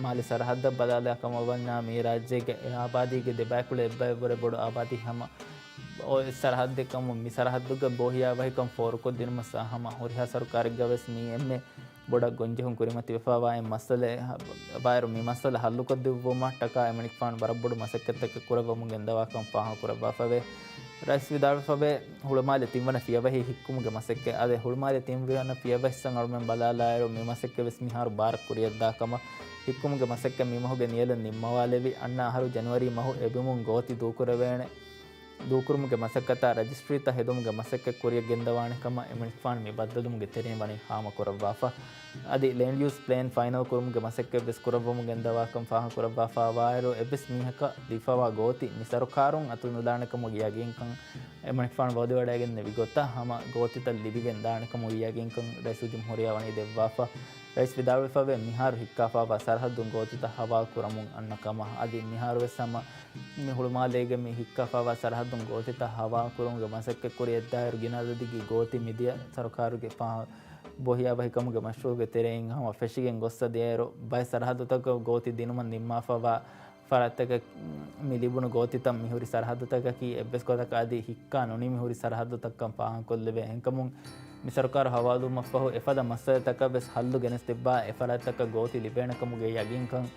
މާލެ ސަރަހައްދަށް ބަލާލާ ކަމަށް ވަންޏާ މި ރާއްޖޭގެ އެ އާބާދީގެ ދެބައިކުޅަ އެއްބައިވަރެއް ބޮޑު އާބާދީ ހަމަ އޮތް ސަރަހައްދެއް ކަމުން މި ސަރަހައްދުގެ ބޯހިޔާވަހިކަން ފޯރުކޮށްދިނުމަށް ހަމަ ހުރިހާ ސަރުކާރެއްގަ ވެސް މީ އެންމެ ބޮޑަށް ގޮންޖެހުން ކުރިމަތިވެފަވާ އެއް މައްސަލައެއް ވާއިރު، މި މައްސަލަ ހައްލުކޮށްދެއްވުމަށްޓަކާ އެމަނިކުފާނު ވަރަށް ބޮޑު މަސައްކަތްތަކެއް ކުރައްވަމުން ގެންދަވާކަން ފާހަގަކުރައްވާފަވޭ. ރައީސް ވިދާޅުވެފަވޭ، ހުޅުމާލެ ތިންވަނަ ފިޔަވަހި ހިއްކުމުގެ މަސައްކަތް. އަދި ހުޅުމާލެ ތިންވަނަ ފިޔަވަހިއަށް އަޅުމެން ބަލާލާއިރު، މި މަސައްކަތް ވެސް މިހާރު ބާރަށް ކުރިއަށްދާ ކަމަށް، ހިއްކުމުގެ މަސައްކަތް މި މަހުގެ ނިޔަލަށް ނިންމަވާލެވި، އަންނަ އަހަރު ޖެނުއަރީ މަހު އެބިމުން ގޯތި ދޫކުރެވޭނެ. ދޫކުރުމުގެ މަސައްކަތާ ރަޖިސްޓްރީތައް ހެދުމުގެ މަސައްކަތް ކުރިއަށް ގެންދަވާނެ ކަމަށް އެމަނިކުފާނު މި ބައްދަލުވުމުގެ ތެރެއިން ވަނީ ހާމަކުރައްވާފަ. އަދި ލޭންޑް ޔޫސް ޕްލޭން ފައިނަލް ކުރުމުގެ މަސައްކަތް ވެސް ކުރައްވަމުން ގެންދަވާކަން ފާހަގަކުރައްވާފަ ވާއިރު، އެއްވެސް މީހަކަށް ލިބިފަވާ ގޯތި މި ސަރުކާރުން އަތުނުލާނެ ކަމުގެ ޔަގީންކަން އެމަނިކުފާނު ވައުދުވެވަޑައިގެންނެވި ގޮތަށް ހަމަ ގޯތިތައް ލިބިގެން ދާނެ ކަމުގެ ޔަގީންކަން ރައީސުލްޖުމްހޫރިއްޔާ ވަނީ ދެއްވާފަ. ރައީސް ވިދާޅުވެފަވޭ، މިހާރު ހިއްކާފަވާ ސަރަހައްދުން ގޯތިތައް ހަވާލު ކުރަމުން އަންނަ ކަމަށް. އަދި މިހާރު ވެސް ހަމަ މި ހުޅުމާލޭގެ މި ހިއްކާފަވާ ސަރަހައްދުން ގޯތިތައް ހަވާލު ކުރުމުގެ މަސައްކަތް ކުރިއަށްދާއިރު ގިނަ އަދަދެއްގެ ގޯތި މިދިޔަ ސަރުކާރުގެ ފާ-، ބޯހިޔާވަހިކަމުގެ މަޝްރޫޢުގެ ތެރެއިން ހަމަ ފެށިގެން ގޮއްސަ ދިޔައިރު، ބައެއް ސަރަހައްދުތަކަށް ގޯތި ދިނުމަށް ނިންމާފަވާ ފަރާތްތަކަށް މި ލިބުނު ގޯތިތައް މިހުރި ސަރަހައްދުތަކަކީ އެއްވެސް ގޮތަކަށް އަދި ހިއްކާ ނުނިމި ހުރި ސަރަހައްދުތައްކަން ފާހަގަކޮށްލެވޭ. އެހެންކަމުން މި ސަރުކާރު ހަވާލުވުމަށްފަހު އެފަދަ މައްސަލަތަކަށް ވެސް ހައްލު ގެނެސްދެއްވާ އެ ފަރާތްތަކަށް ގޯތި ލިބޭނެ ކަމުގެ ޔަގީންކަން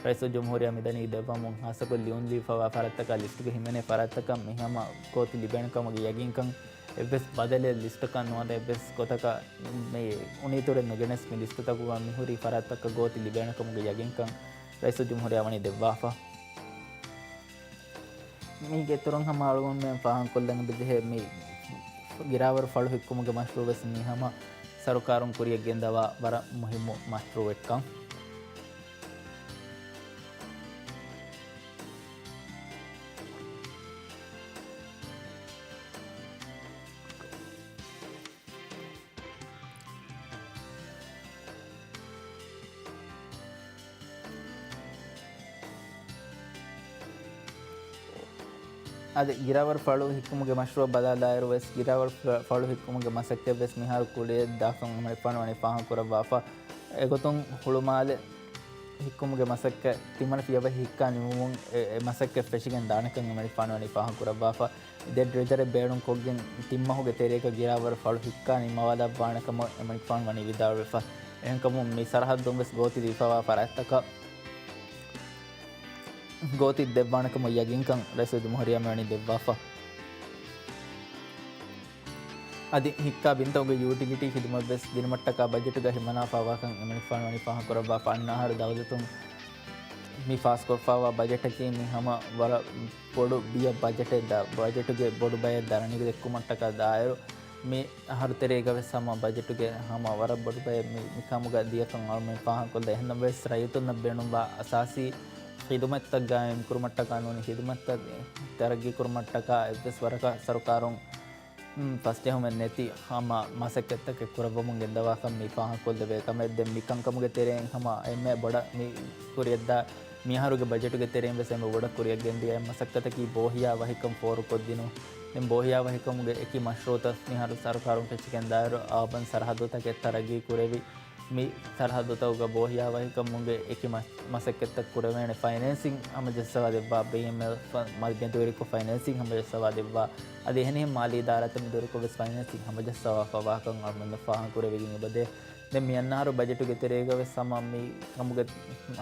ރައީސުލްޖުމްހޫރިއްޔާ މިދަނީ ދެއްވަމުން ހާއްސަކޮށް ލިޔުން ލިޔެފަވާ ފަރާތްތަކާ ލިސްޓުގަ ހިމެނޭ ފަރާތްތަކަށް މިހަމަ ގޯތި ލިބޭނެ ކަމުގެ ޔަގީންކަން އެއްވެސް ބަދަލެއް ލިސްޓަކަށް ނުވަތަ އެއްވެސް ގޮތަކަށް މި އުނިތުރެއް ނުގެނެސް މި ލިސްޓުތަކުގަ މިހުރި ފަރާތްތަކަށް ގޯތި ލިބޭނެ ކަމުގެ ޔަގީންކަން ރައީސުލްޖުމްހޫރިއްޔާ ވަނީ ދެއްވާފަ. މީގެ އިތުރުން ހަމަ އަޅުގަނޑުމެން ފާހަގަކޮށްލަން އެބަޖެހޭ މި ގިރާވަރު ފަޅު ހިއްކުމުގެ މަޝްރޫއުވެސް މި ހަމަ ސަރުކާރުން ކުރިއަށް ގެންދަވާ ވަރަށް މުހިއްމު މަޝްރޫއެއްކަން. އަދި ގިރާވަރު ފަޅު ހިއްކުމުގެ މަޝްރޫއަށް ބަލާލާއިރު ވެސް، ގިރާވަރު ފަ-، ފަޅު ހިއްކުމުގެ މަސައްކަތް ވެސް މިހާރު ކުރިއަށް ދާކަން އެމަނިކުފާނު ވަނީ ފާހަގަކުރައްވާފަ. އެގޮތުން ހުޅުމާލެ ހިއްކުމުގެ މަސައްކަތް ތިންވަނަ ފިޔަވަހި ހިއްކާ ނިމުމުން އެ، އެ މަސައްކަތް ފެށިގެން ދާނެކަން އެމަނިކުފާނު ވަނީ ފާހަގަކުރައްވާފަ. ދެ ޑްރެޖަރެއް ބޭނުންކޮށްގެން ތިން މަހުގެ ތެރޭގަ ގިރާވަރު ފަޅު ހިއްކާ ނިންމަވާލައްވާނެކަމަށް އެމަނިކުފާނު ވަނީ ވިދާޅުވެފަ. އެހެންކަމުން މި ސަރަހައްދުން ވެސް ގޯތި ދީފަވާ ފަރާތްތަކަށް ގޯތި ދެއްވާނެކަމަށް ޔަގީންކަން ރައީސުލްޖުމްހޫރިއްޔާ މިވަނީ ދެއްވާފަ. އަދި ހިއްކާ ބިންތަކުގެ ޔޫޓިލިޓީ ޚިދުމަތް ވެސް ދިނުމަށްޓަކާ ބަޖެޓުގަ ހިމަނާފަވާކަން އެމަނިކުފާނު ވަނީ ފާހަގަކުރައްވާފަ. އަންނަ އަހަރު ދައުލަތުން މި ފާސްކޮށްފަވާ ބަޖެޓަކީ މި ހަމަ ވަރަށް ބޮޑު ބިޔަ ބަޖެޓެއް ދާ، ބަޖެޓުގެ ބޮޑު ބަޔެއް ދަރަނި ދެއްކުމަށްޓަކާ ދާއިރު، މި އަހަރު ތެރޭގަ ވެސް ހަމަ ބަޖެޓުގެ ހަމަ ވަރަށް ބޮޑު ބަޔެއް މި، މި ކަމުގަ ދިޔަކަން އަޅުމެން ފާހަގަކޮށްލަ. އެހެންނަމަވެސް ރައްޔިތުންނަށް ބޭނުންވާ އަސާސީ ޚިދުމަތްތައް ގާއިމް ކުރުމަށްޓަކާ ނޫނީ ޚިދުމަތްތައް ތަރައްގީކުރުމަށްޓަކާ އެއްވެސް ވަރަކަށް ސަރުކާރުން، މް، ފަސްޖެހުމެއް ނެތި ހަމަ މަސައްކަތްތަކެއް ކުރައްވަމުން ގެންދަވާކަން މި ފާހަގަކޮށްލެވޭ ކަމެއް. ދެން މި ކަންކަމުގެ ތެރެއިން ހަމަ އެންމެ ބޮޑަށް މި ކުރިއަށްދާ މިއަހަރުގެ ބަޖެޓުގެ ތެރެއިން ވެސް އެންމެ ބޮޑަށް ކުރިއަށް ގެންދިޔަ މަސައްކަތަކީ ބޯހިޔާ ވަހިކަން ފޯރުކޮށްދިނުން. ދެން ބޯހިޔާ ވަހިކަމުގެ އެކި މަޝްރޫއުތައް މިހާރު ސަރުކާރުން ފެށިގެންދާއިރު އާބަން ސަރަހައްދުތަކެއް ތަރައްގީ ކުރެވި، މި ސަރަހައްދުތަކުގަ ބޯހިޔާ ވަހިކަމުގެ އެކި މަ-، މަސައްކަތްތައް ކުރެވޭނެ ފައިނޭންސިން ހަމަޖައްސަވާ ދެއްވާ، ބީއެމްއެލް ފަ-، މަ-، މެދުވެރިކޮށް ފައިނޭންސިން ހަމަޖައްސަވާ ދެއްވާ. އަދި އެހެނިހެން މާލީ އިދާރާތައް މެދުވެރިކޮށް ވެސް ފައިނޭންސިން ހަމަޖައްސަވާފަވާކަން އަޅުމެންނަށް ފާހަގަކުރެވިގެން އެބަދޭ. ދެން މި އަންނަ އަހަރު ބަޖެޓުގެ ތެރޭގަ ވެސް ހަމަ މި ކަމުގެ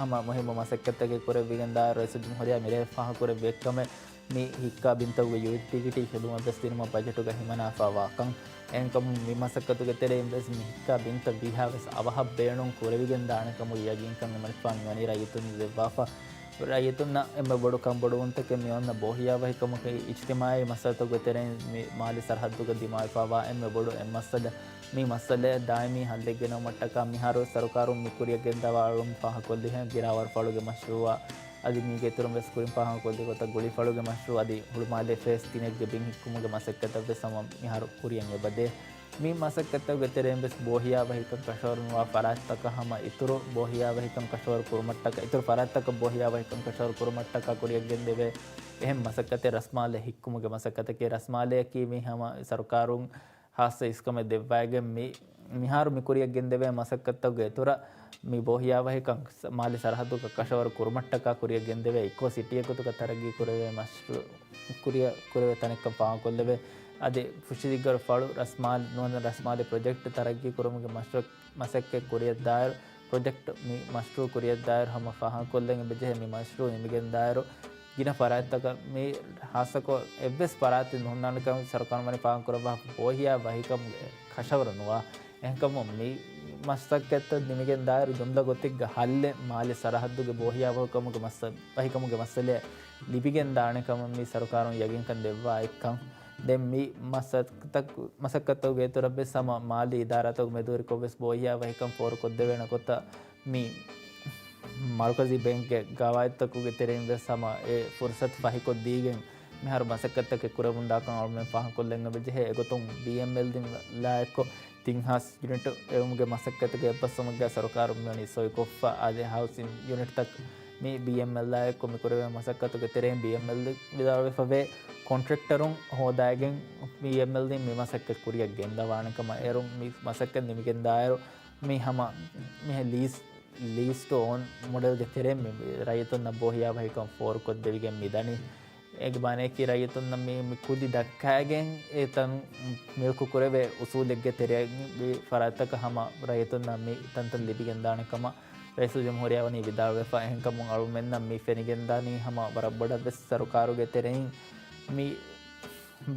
ހަމަ މުހިއްމު މަސައްކަތްތަކެއް ކުރެވިގެން ދާއިރު ރައީސުލްޖުމްހޫރިއްޔާ މިރޭ ފާހަގަކުރެއްވި އެއްކަމެއް މި ހިއްކާ ބިންތަކުގެ ޔޫޓިލިޓީ ޚިދުމަތް ވެސް ދިނުމަށް ބަޖެޓުގަ ހިމަނާފަވާކަން. އެހެންކަމުން މި މަސައްކަތުގެ ތެރެއިން ވެސް މި ހިއްކާ ބިންތައް ވީހާވެސް އަވަހަށް ބޭނުން ކުރެވިގެން ދާނެ ކަމުގެ ޔަގީންކަން އެމަނިކުފާނު ވަނީ ރައްޔިތުން ދެއްވާފަ. ރައްޔިތުންނަށް އެންމެ ބޮޑު ކަންބޮޑުވުންތަކެއް މި އޮންނަ ބޯހިޔާ ވަހިކަމަކީ އިޖްތިމާޢީ މައްސަލަތަކުގެ ތެރެއިން މި މާލީ ސަރަހައްދުގަ ދިމާވެފަވާ އެންމެ ބޮޑު އެއް މައްސަލަ. މި މައްސަލައަށް ދާއިމީ ހައްލެއް ގެނައުމަށްޓަކާ މިހާރު ސަރުކާރުން މި ކުރިއަށް ގެންދަވާ އަޅުން ފާހަގަކޮށްލިހެން ގިރާވަރު ފަޅުގެ މަޝްރޫއާ އަދި މީގެ އިތުރުން ވެސް ކުރިން ފާހަގަކޮށްލި ގޮތަށް ގުޅިފަޅުގެ މަޝްރޫއު އަދި ހުޅުމާލޭ ފޭސް ތިނެއްގެ ބިން ހިއްކުމުގެ މަސައްކަތަށް ވެސް ހަމަ މިހާރު ކުރިއަށް އެބަދޭ. މި މަސައްކަތްތަކުގެ ތެރެއިން ވެސް ބޯހިޔާ ވަހިކަން ކަށަވަރުނުވާ ފަރާތްތަކަށް ހަމަ އިތުރު ބޯހިޔާ ވަހިކަން ކަށަވަރު ކުރުމަށްޓަކާ، އިތުރު ފަރާތްތަކަށް ބޯހިޔާ ވަހިކަން ކަށަވަރު ކުރުމަށްޓަކާ ކުރިއަށް ގެންދެވޭ އެހެން މަސައްކަތެއް ރަސްމާލެ ހިއްކުމުގެ މަސައްކަތަކީ، ރަސްމާލެއަކީ މި ހަމަ ސަރުކާރުން ހާއްސަ އިސްކަމެއް ދެއްވައިގެން މި، މިހާރު މި ކުރިއަށް ގެންދެވޭ މަސައްކަތްތަކުގެ އިތުރަށް މި ބޯހިޔާ ވަހިކަން ސަ-، މާލެ ސަރަހައްދުގަ ކަށަވަރު ކުރުމަށްޓަކާ ކުރިއަށް ގެންދެވޭ އިކޯ ސިޓީއެއް ގޮތުގަ ތަރައްގީ ކުރެވޭ މަޝްރޫ-، ކުރިއަށް ކުރެވޭ ތަނެއްކަން ފާހަގަކޮށްލެވޭ. އަދި ފުށިދިއްގަރު ފަޅު ރަސްމާލެ ނުވަތަ ރަސްމާލެ ޕްރޮޖެކްޓް ތަރައްގީ ކުރުމުގެ މަޝްރޫ-، މަސައްކަތް ކުރިއަށްދާއިރު، ޕްރޮޖެކްޓް މި މަޝްރޫއު ކުރިއަށްދާއިރު ހަމަ ފާހަގަކޮށްލަން އެބަޖެހޭ މި މަޝްރޫއު ނިމިގެންދާއިރު، ގިނަ ފަރާތްތަކަށް މި ހާއްސަކޮށް އެއްވެސް ފަރާތެއް ނުހުންނާނެކަން ސަރުކާރުން ވަނީ ފާހަގަކުރައްވާ ބޯހިޔާ ވަހިކަމުގެ ކަށަވަރު ނުވާ. އެހެންކަމުން މި މަސައްކަތްތައް ނިމިގެން ދާއިރު ޖުމްލަ ގޮތެއްގަ ހައްލެއް މާލެ ސަރަހައްދުގެ ބޯހިޔާ ވަހިކަމުގެ މައްސަ-، ވަހިކަމުގެ މައްސަލައަށް ލިބިގެން ދާނެ ކަމަށް މި ސަރުކާރުން ޔަގީންކަން ދެއްވާ އެއްކަން. ދެން މި މަސައްކަތް-، މަސައްކަތްތަކުގެ އިތުރަށް ވެސް ހަމަ މާލީ އިދާރާތަކު މެދުވެރިކޮށް ވެސް ބޯހިޔާ ވަހިކަން ފޯރުކޮށްދެވޭނެ ގޮތަށް މި މަރުކަޒީ ބޭންކްގެ ގަވާއިދުތަކުގެ ތެރެއިން ވެސް ހަމަ އެ ފުރުސަތު ފަހިކޮށްދީގެން މިހާރު މަސައްކަތްތަކެއް ކުރެވުން ދާކަން އަޅުމެން ފާހަގަކޮށްލަން އެބަޖެހޭ. އެގޮތުން ބީއެމްއެލް ދިން ލާއެއްކޮށް ތިން ހާސް ޔުނިޓް އެޅުމުގެ މަސައްކަތުގެ އެއްބަސްވުމެއްގަ ސަރުކާރުން މިވަނީ ސޮއިކޮށްފަ. އާދެ، ހައުސިން ޔުނިޓްތައް މި ބީއެމްއެލްއާއެއްކޮށް މި ކުރެވޭ މަސައްކަތުގެ ތެރެއިން ބީއެމްއެލް ވިދާޅުވެފަވޭ ކޮންޓްރެކްޓަރުން ހޯދާގެން ބީއެމްއެލް ދިން މި މަސައްކަތް ކުރިއަށް ގެންދަވާނެ ކަމަށް. އޭރުން މި މަސައްކަތް ނިމިގެން ދާއިރު މި ހަމަ މިހެން ލީސް، ލީސް ޓު އޯން މޮޑެލްގެ ތެރެއިން މި ރައްޔިތުންނަށް ބޯހިޔާ ވަހިކަން ފޯރުކޮށްދެވިގެން މިދަނީ. އޭގެ މާނައަކީ ރައްޔިތުންނަށް މި، މި ކުދި ދައްކާގެން އެ ތަން މިލްކު ކުރެވޭ އުސޫލެއްގެ ތެރެއިން މި ފަރާތްތަކަށް ހަމަ ރައްޔިތުންނަށް މި ތަންތަން ލިބިގެން ދާނެ ކަމަށް ރައީސުލްޖުމްހޫރިއްޔާ ވަނީ ވިދާޅުވެފަ. އެހެންކަމުން އަޅުމެންނަށް މި ފެނިގެންދާނީ ހަމަ ވަރަށް ބޮޑަށް ވެސް ސަރުކާރުގެ ތެރެއިން މި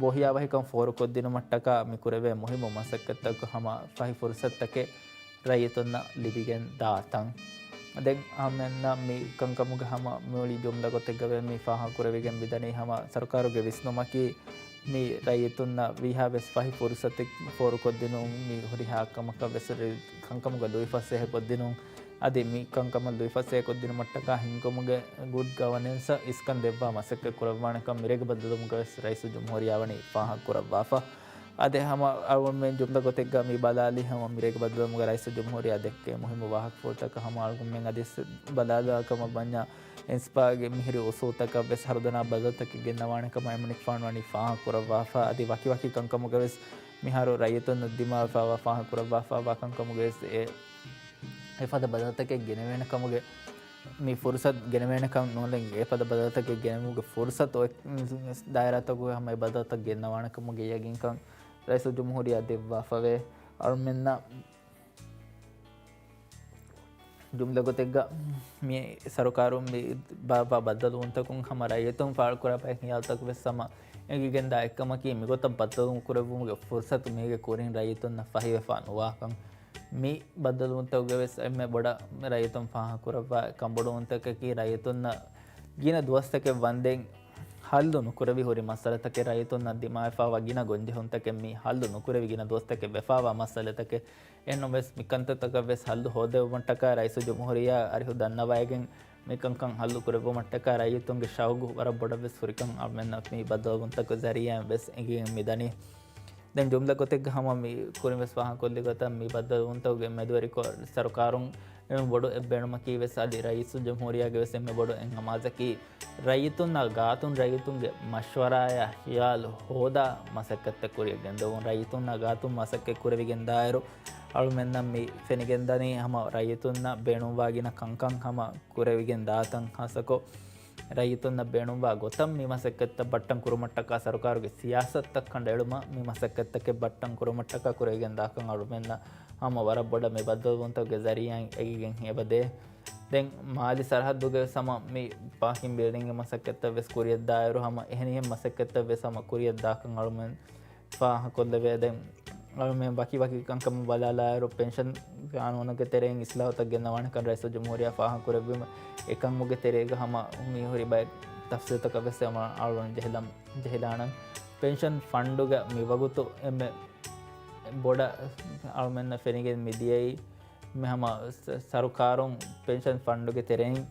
ބޮހިޔާވަހިކަން ފޯރުކޮށްދިނުމަށްޓަކާ މި ކުރެވޭ މުހިއްމު މަސައްކަތްތަކަށް ހަމަ ފަހި ފުރުސަތުތަކެއް ރައްޔިތުންނަށް ލިބިގެން ދާތަން. ދެން އަހަމެންނަށް މި ކަންކަމުގެ ހަމަ މުޅި ޖުމްލަ ގޮތެއްގަވެ މި ފާހަ ކުރެވިގެން މިދަނީ ހަމަ ސަރުކާރުގެ ވިސްނުމަކީ މި ރައްޔިތުންނަށް ވީހާވެސް ފަހި ފުރުސަތެއް ފޯރުކޮށްދިނުން މި ހުރިހާ ކަމަކަށް ވެސް ކަންކަމުގަ ލުއިފަސޭހަކޮށްދިނުން. އަދި މި ކަންކަމަށް ލުއިފަސޭހަކޮށްދިނުމަށްޓަކާ ހިންގުމުގެ ގުޑް ގަވަނެންސަށް އިސްކަން ދެއްވާ މަސައްކަތް ކުރައްވާނެކަން މިރޭގެ ބައްދަލުވުމުގަވެސް ރައީސުލްޖުމްހޫރިއްޔާ ވަނީ ފާހަގަކުރައްވާފަ. އަދި ހަމަ އަޅުގަނޑުމެން ޖުމްލަ ގޮތެއްގަ މި ބަލާލީ ހަމަ މިރޭގެ ބައްދަލުވުމުގަ ރައީސުލްޖުމްހޫރިއްޔާ ދެއްކޭ މުހިއްމު ވާހަކަފުޅުތަކަށް ހަމަ އަޅުގަނޑުމެން އަދި ބަލާލާ ކަމަށް ވަންޏާ އިންސިޕާގެ މިހިރި އުސޫލުތަކަށް ވެސް ހަރުދަނާ ބަދަލުތަކެއް ގެންނަވާނެ ކަމަށް އެމަނިކުފާނު ވަނީ ފާހަގަކުރައްވާފަ. އަދި ވަކިވަކި ކަންކަމުގަ ވެސް މިހާރު ރައްޔިތުން ދިމާވެފައިވާ ފާހަގަކުރައްވާފައިވާ ކަންކަމުގަ ވެސް އެ އެފަދަ ބަދަލުތަކެއް ގެނެވޭނެ ކަމުގެ މި ފުރުސަތު ގެނެވޭނެ ކަން ނޫން، އެފަދަ ބަދަލުތަކެއް ގެނެވުމުގެ ފުރުސަތު އޮތް ދާއިރާތަކުގަ ހަމަ އެ ބަދަލުތައް ގެންނަވާނެ ކަމުގެ ޔަގީންކަން ރައީސުލްޖުމްހޫރިއްޔާ ދެއްވާފަވޭ. އަޅުމެންނަށް ޖުމްލަ ގޮތެއްގަ މި ސަރުކާރުން މި ބާއްވާ ބައްދަލުވުންތަކުން ހަމަ ރައްޔިތުން ފާޅުކުރާ ބައެއް ހިޔާލުތަކު ވެސް ހަމަ އެނގިގެންދާ އެއްކަމަކީ، މިގޮތަށް ބައްދަލުވުން ކުރެއްވުމުގެ ފުރުސަތު މީގެ ކުރިން ރައްޔިތުންނަށް ފަހިވެފާ ނުވާކަން. މި ބައްދަލުވުންތަކުގެ ވެސް އެންމެ ބޮޑަށް ރައްޔިތުން ފާހަގަކުރައްވާ ކަންބޮޑުވުންތަކަކީ، ރައްޔިތުންނަށް ގިނަ ދުވަސްތަކެއް ވަންދެން ހައްލު ނުކުރެވި ހުރި މައްސަލަތަކެއް، ރައްޔިތުންނަށް ދިމާވެފައިވާ ގިނަ ގޮންޖެހުންތަކެއް މި ހައްލު ނުކުރެވި ގިނަ ދުވަސްތަކެއް ވެފައިވާ މައްސަލަތަކެއް. އެހެންނަމަވެސް، މި ކަންތައްތަކަށް ވެސް ހައްލު ހޯދެވުމަށްޓަކާ ރައީސުލްޖުމްހޫރިއްޔާ އަރިހު ދަންނަވައިގެން، މި ކަންކަން ހައްލު ކުރެއްވުމަށްޓަކާ ރައްޔިތުންގެ ޝައުގު ވަރަށް ބޮޑަށް ވެސް ހުރިކަން އަޅުމެންނަށް މި ބައްދަލުވުންތަކުގެ ޒަރީއާއިން ވެސް އެނގިގެން މިދަނީ. ދެން ޖުމްލަ ގޮތެއްގަ ހަމަ މި ކުރިން ވެސް ފާހަގަކޮށްލި ގޮތަށް، މި ބައްދަލުވުންތަކުގެ މެދުވެރިކޮށް ސަރުކާރުން އެންމެ ބޮޑު އެއް ބޭނުމަކީ ވެސް އަދި ރައީސުލްޖުމްހޫރިއްޔާގެ ވެސް އެންމެ ބޮޑު އެއް އަމާޒަކީ، ރައްޔިތުންނާ ގާތުން ރައްޔިތުންގެ މަޝްވަރާއާ ހިޔާލު ހޯދާ މަސައްކަތްތައް ކުރިއަށް ގެންދެވުން. ރައްޔިތުންނާ ގާތުން މަސައްކަތް ކުރެވިގެން ދާއިރު، އަޅުމެންނަށް މި ފެނިގެންދަނީ ހަމަ ރައްޔިތުންނަށް ބޭނުންވާ ގިނަ ކަންކަން ހަމަ ކުރެވިގެން ދާތަން. ހާއްސަކޮށް، ރައްޔިތުންނަށް ބޭނުންވާ ގޮތަށް މި މަސައްކަތްތައް ބައްޓަން ކުރުމަށްޓަކާ، ސަރުކާރުގެ ސިޔާސަތުތައް ކަނޑައެޅުމަށް މި މަސައްކަތްތަކެއް ބައްޓަން ކުރުމަށްޓަކާ ކުރެވިގެން ދާކަން އަޅުމެންނަށް ހަމަ ވަރަށް ބޮޑަށް މި ބައްދަލުވުންތަކުގެ ޒަރީއާއިން އެނގިގެން އެބަދޭ. ދެން މާލި ސަރަހައްދުގެ ވެސް ހަމަ މި ޕާކިން ބިލްޑިންގެ މަސައްކަތްތައް ވެސް ކުރިއަށްދާއިރު، ހަމަ އެހެނިހެން މަސައްކަތްތައް ވެސް ހަމަ ކުރިއަށްދާކަން އަޅުމެން ފާހަގަކޮށްލެވޭ. ދެން އަޅުމެން ވަކި ވަކި ކަންކަމަށް ބަލާލާއިރު، ޕެންޝަން ގާނޫނުގެ ތެރެއިން އިސްލާހުތައް ގެންނަވާނެކަން ރައީސުލްޖުމްހޫރިއްޔާ ފާހަގަކުރެއްވީމަ، އެކަންމުގެ ތެރޭގަ ހަމަ މި ހުރި ބައެއް ތަފްސީލްތަކަށް ވެސް އަޅުގަނޑު ޖެހިލަން، ޖެހިލާނަން. ޕެންޝަން ފަންޑުގަ މިވަގުތު އެންމެ ބޮޑަށް އަޅުމެންނަށް ފެނިގެން މިދިޔައީ، މި ހަމަ ސަ-، ސަރުކާރުން ޕެންޝަން ފަންޑުގެ ތެރެއިން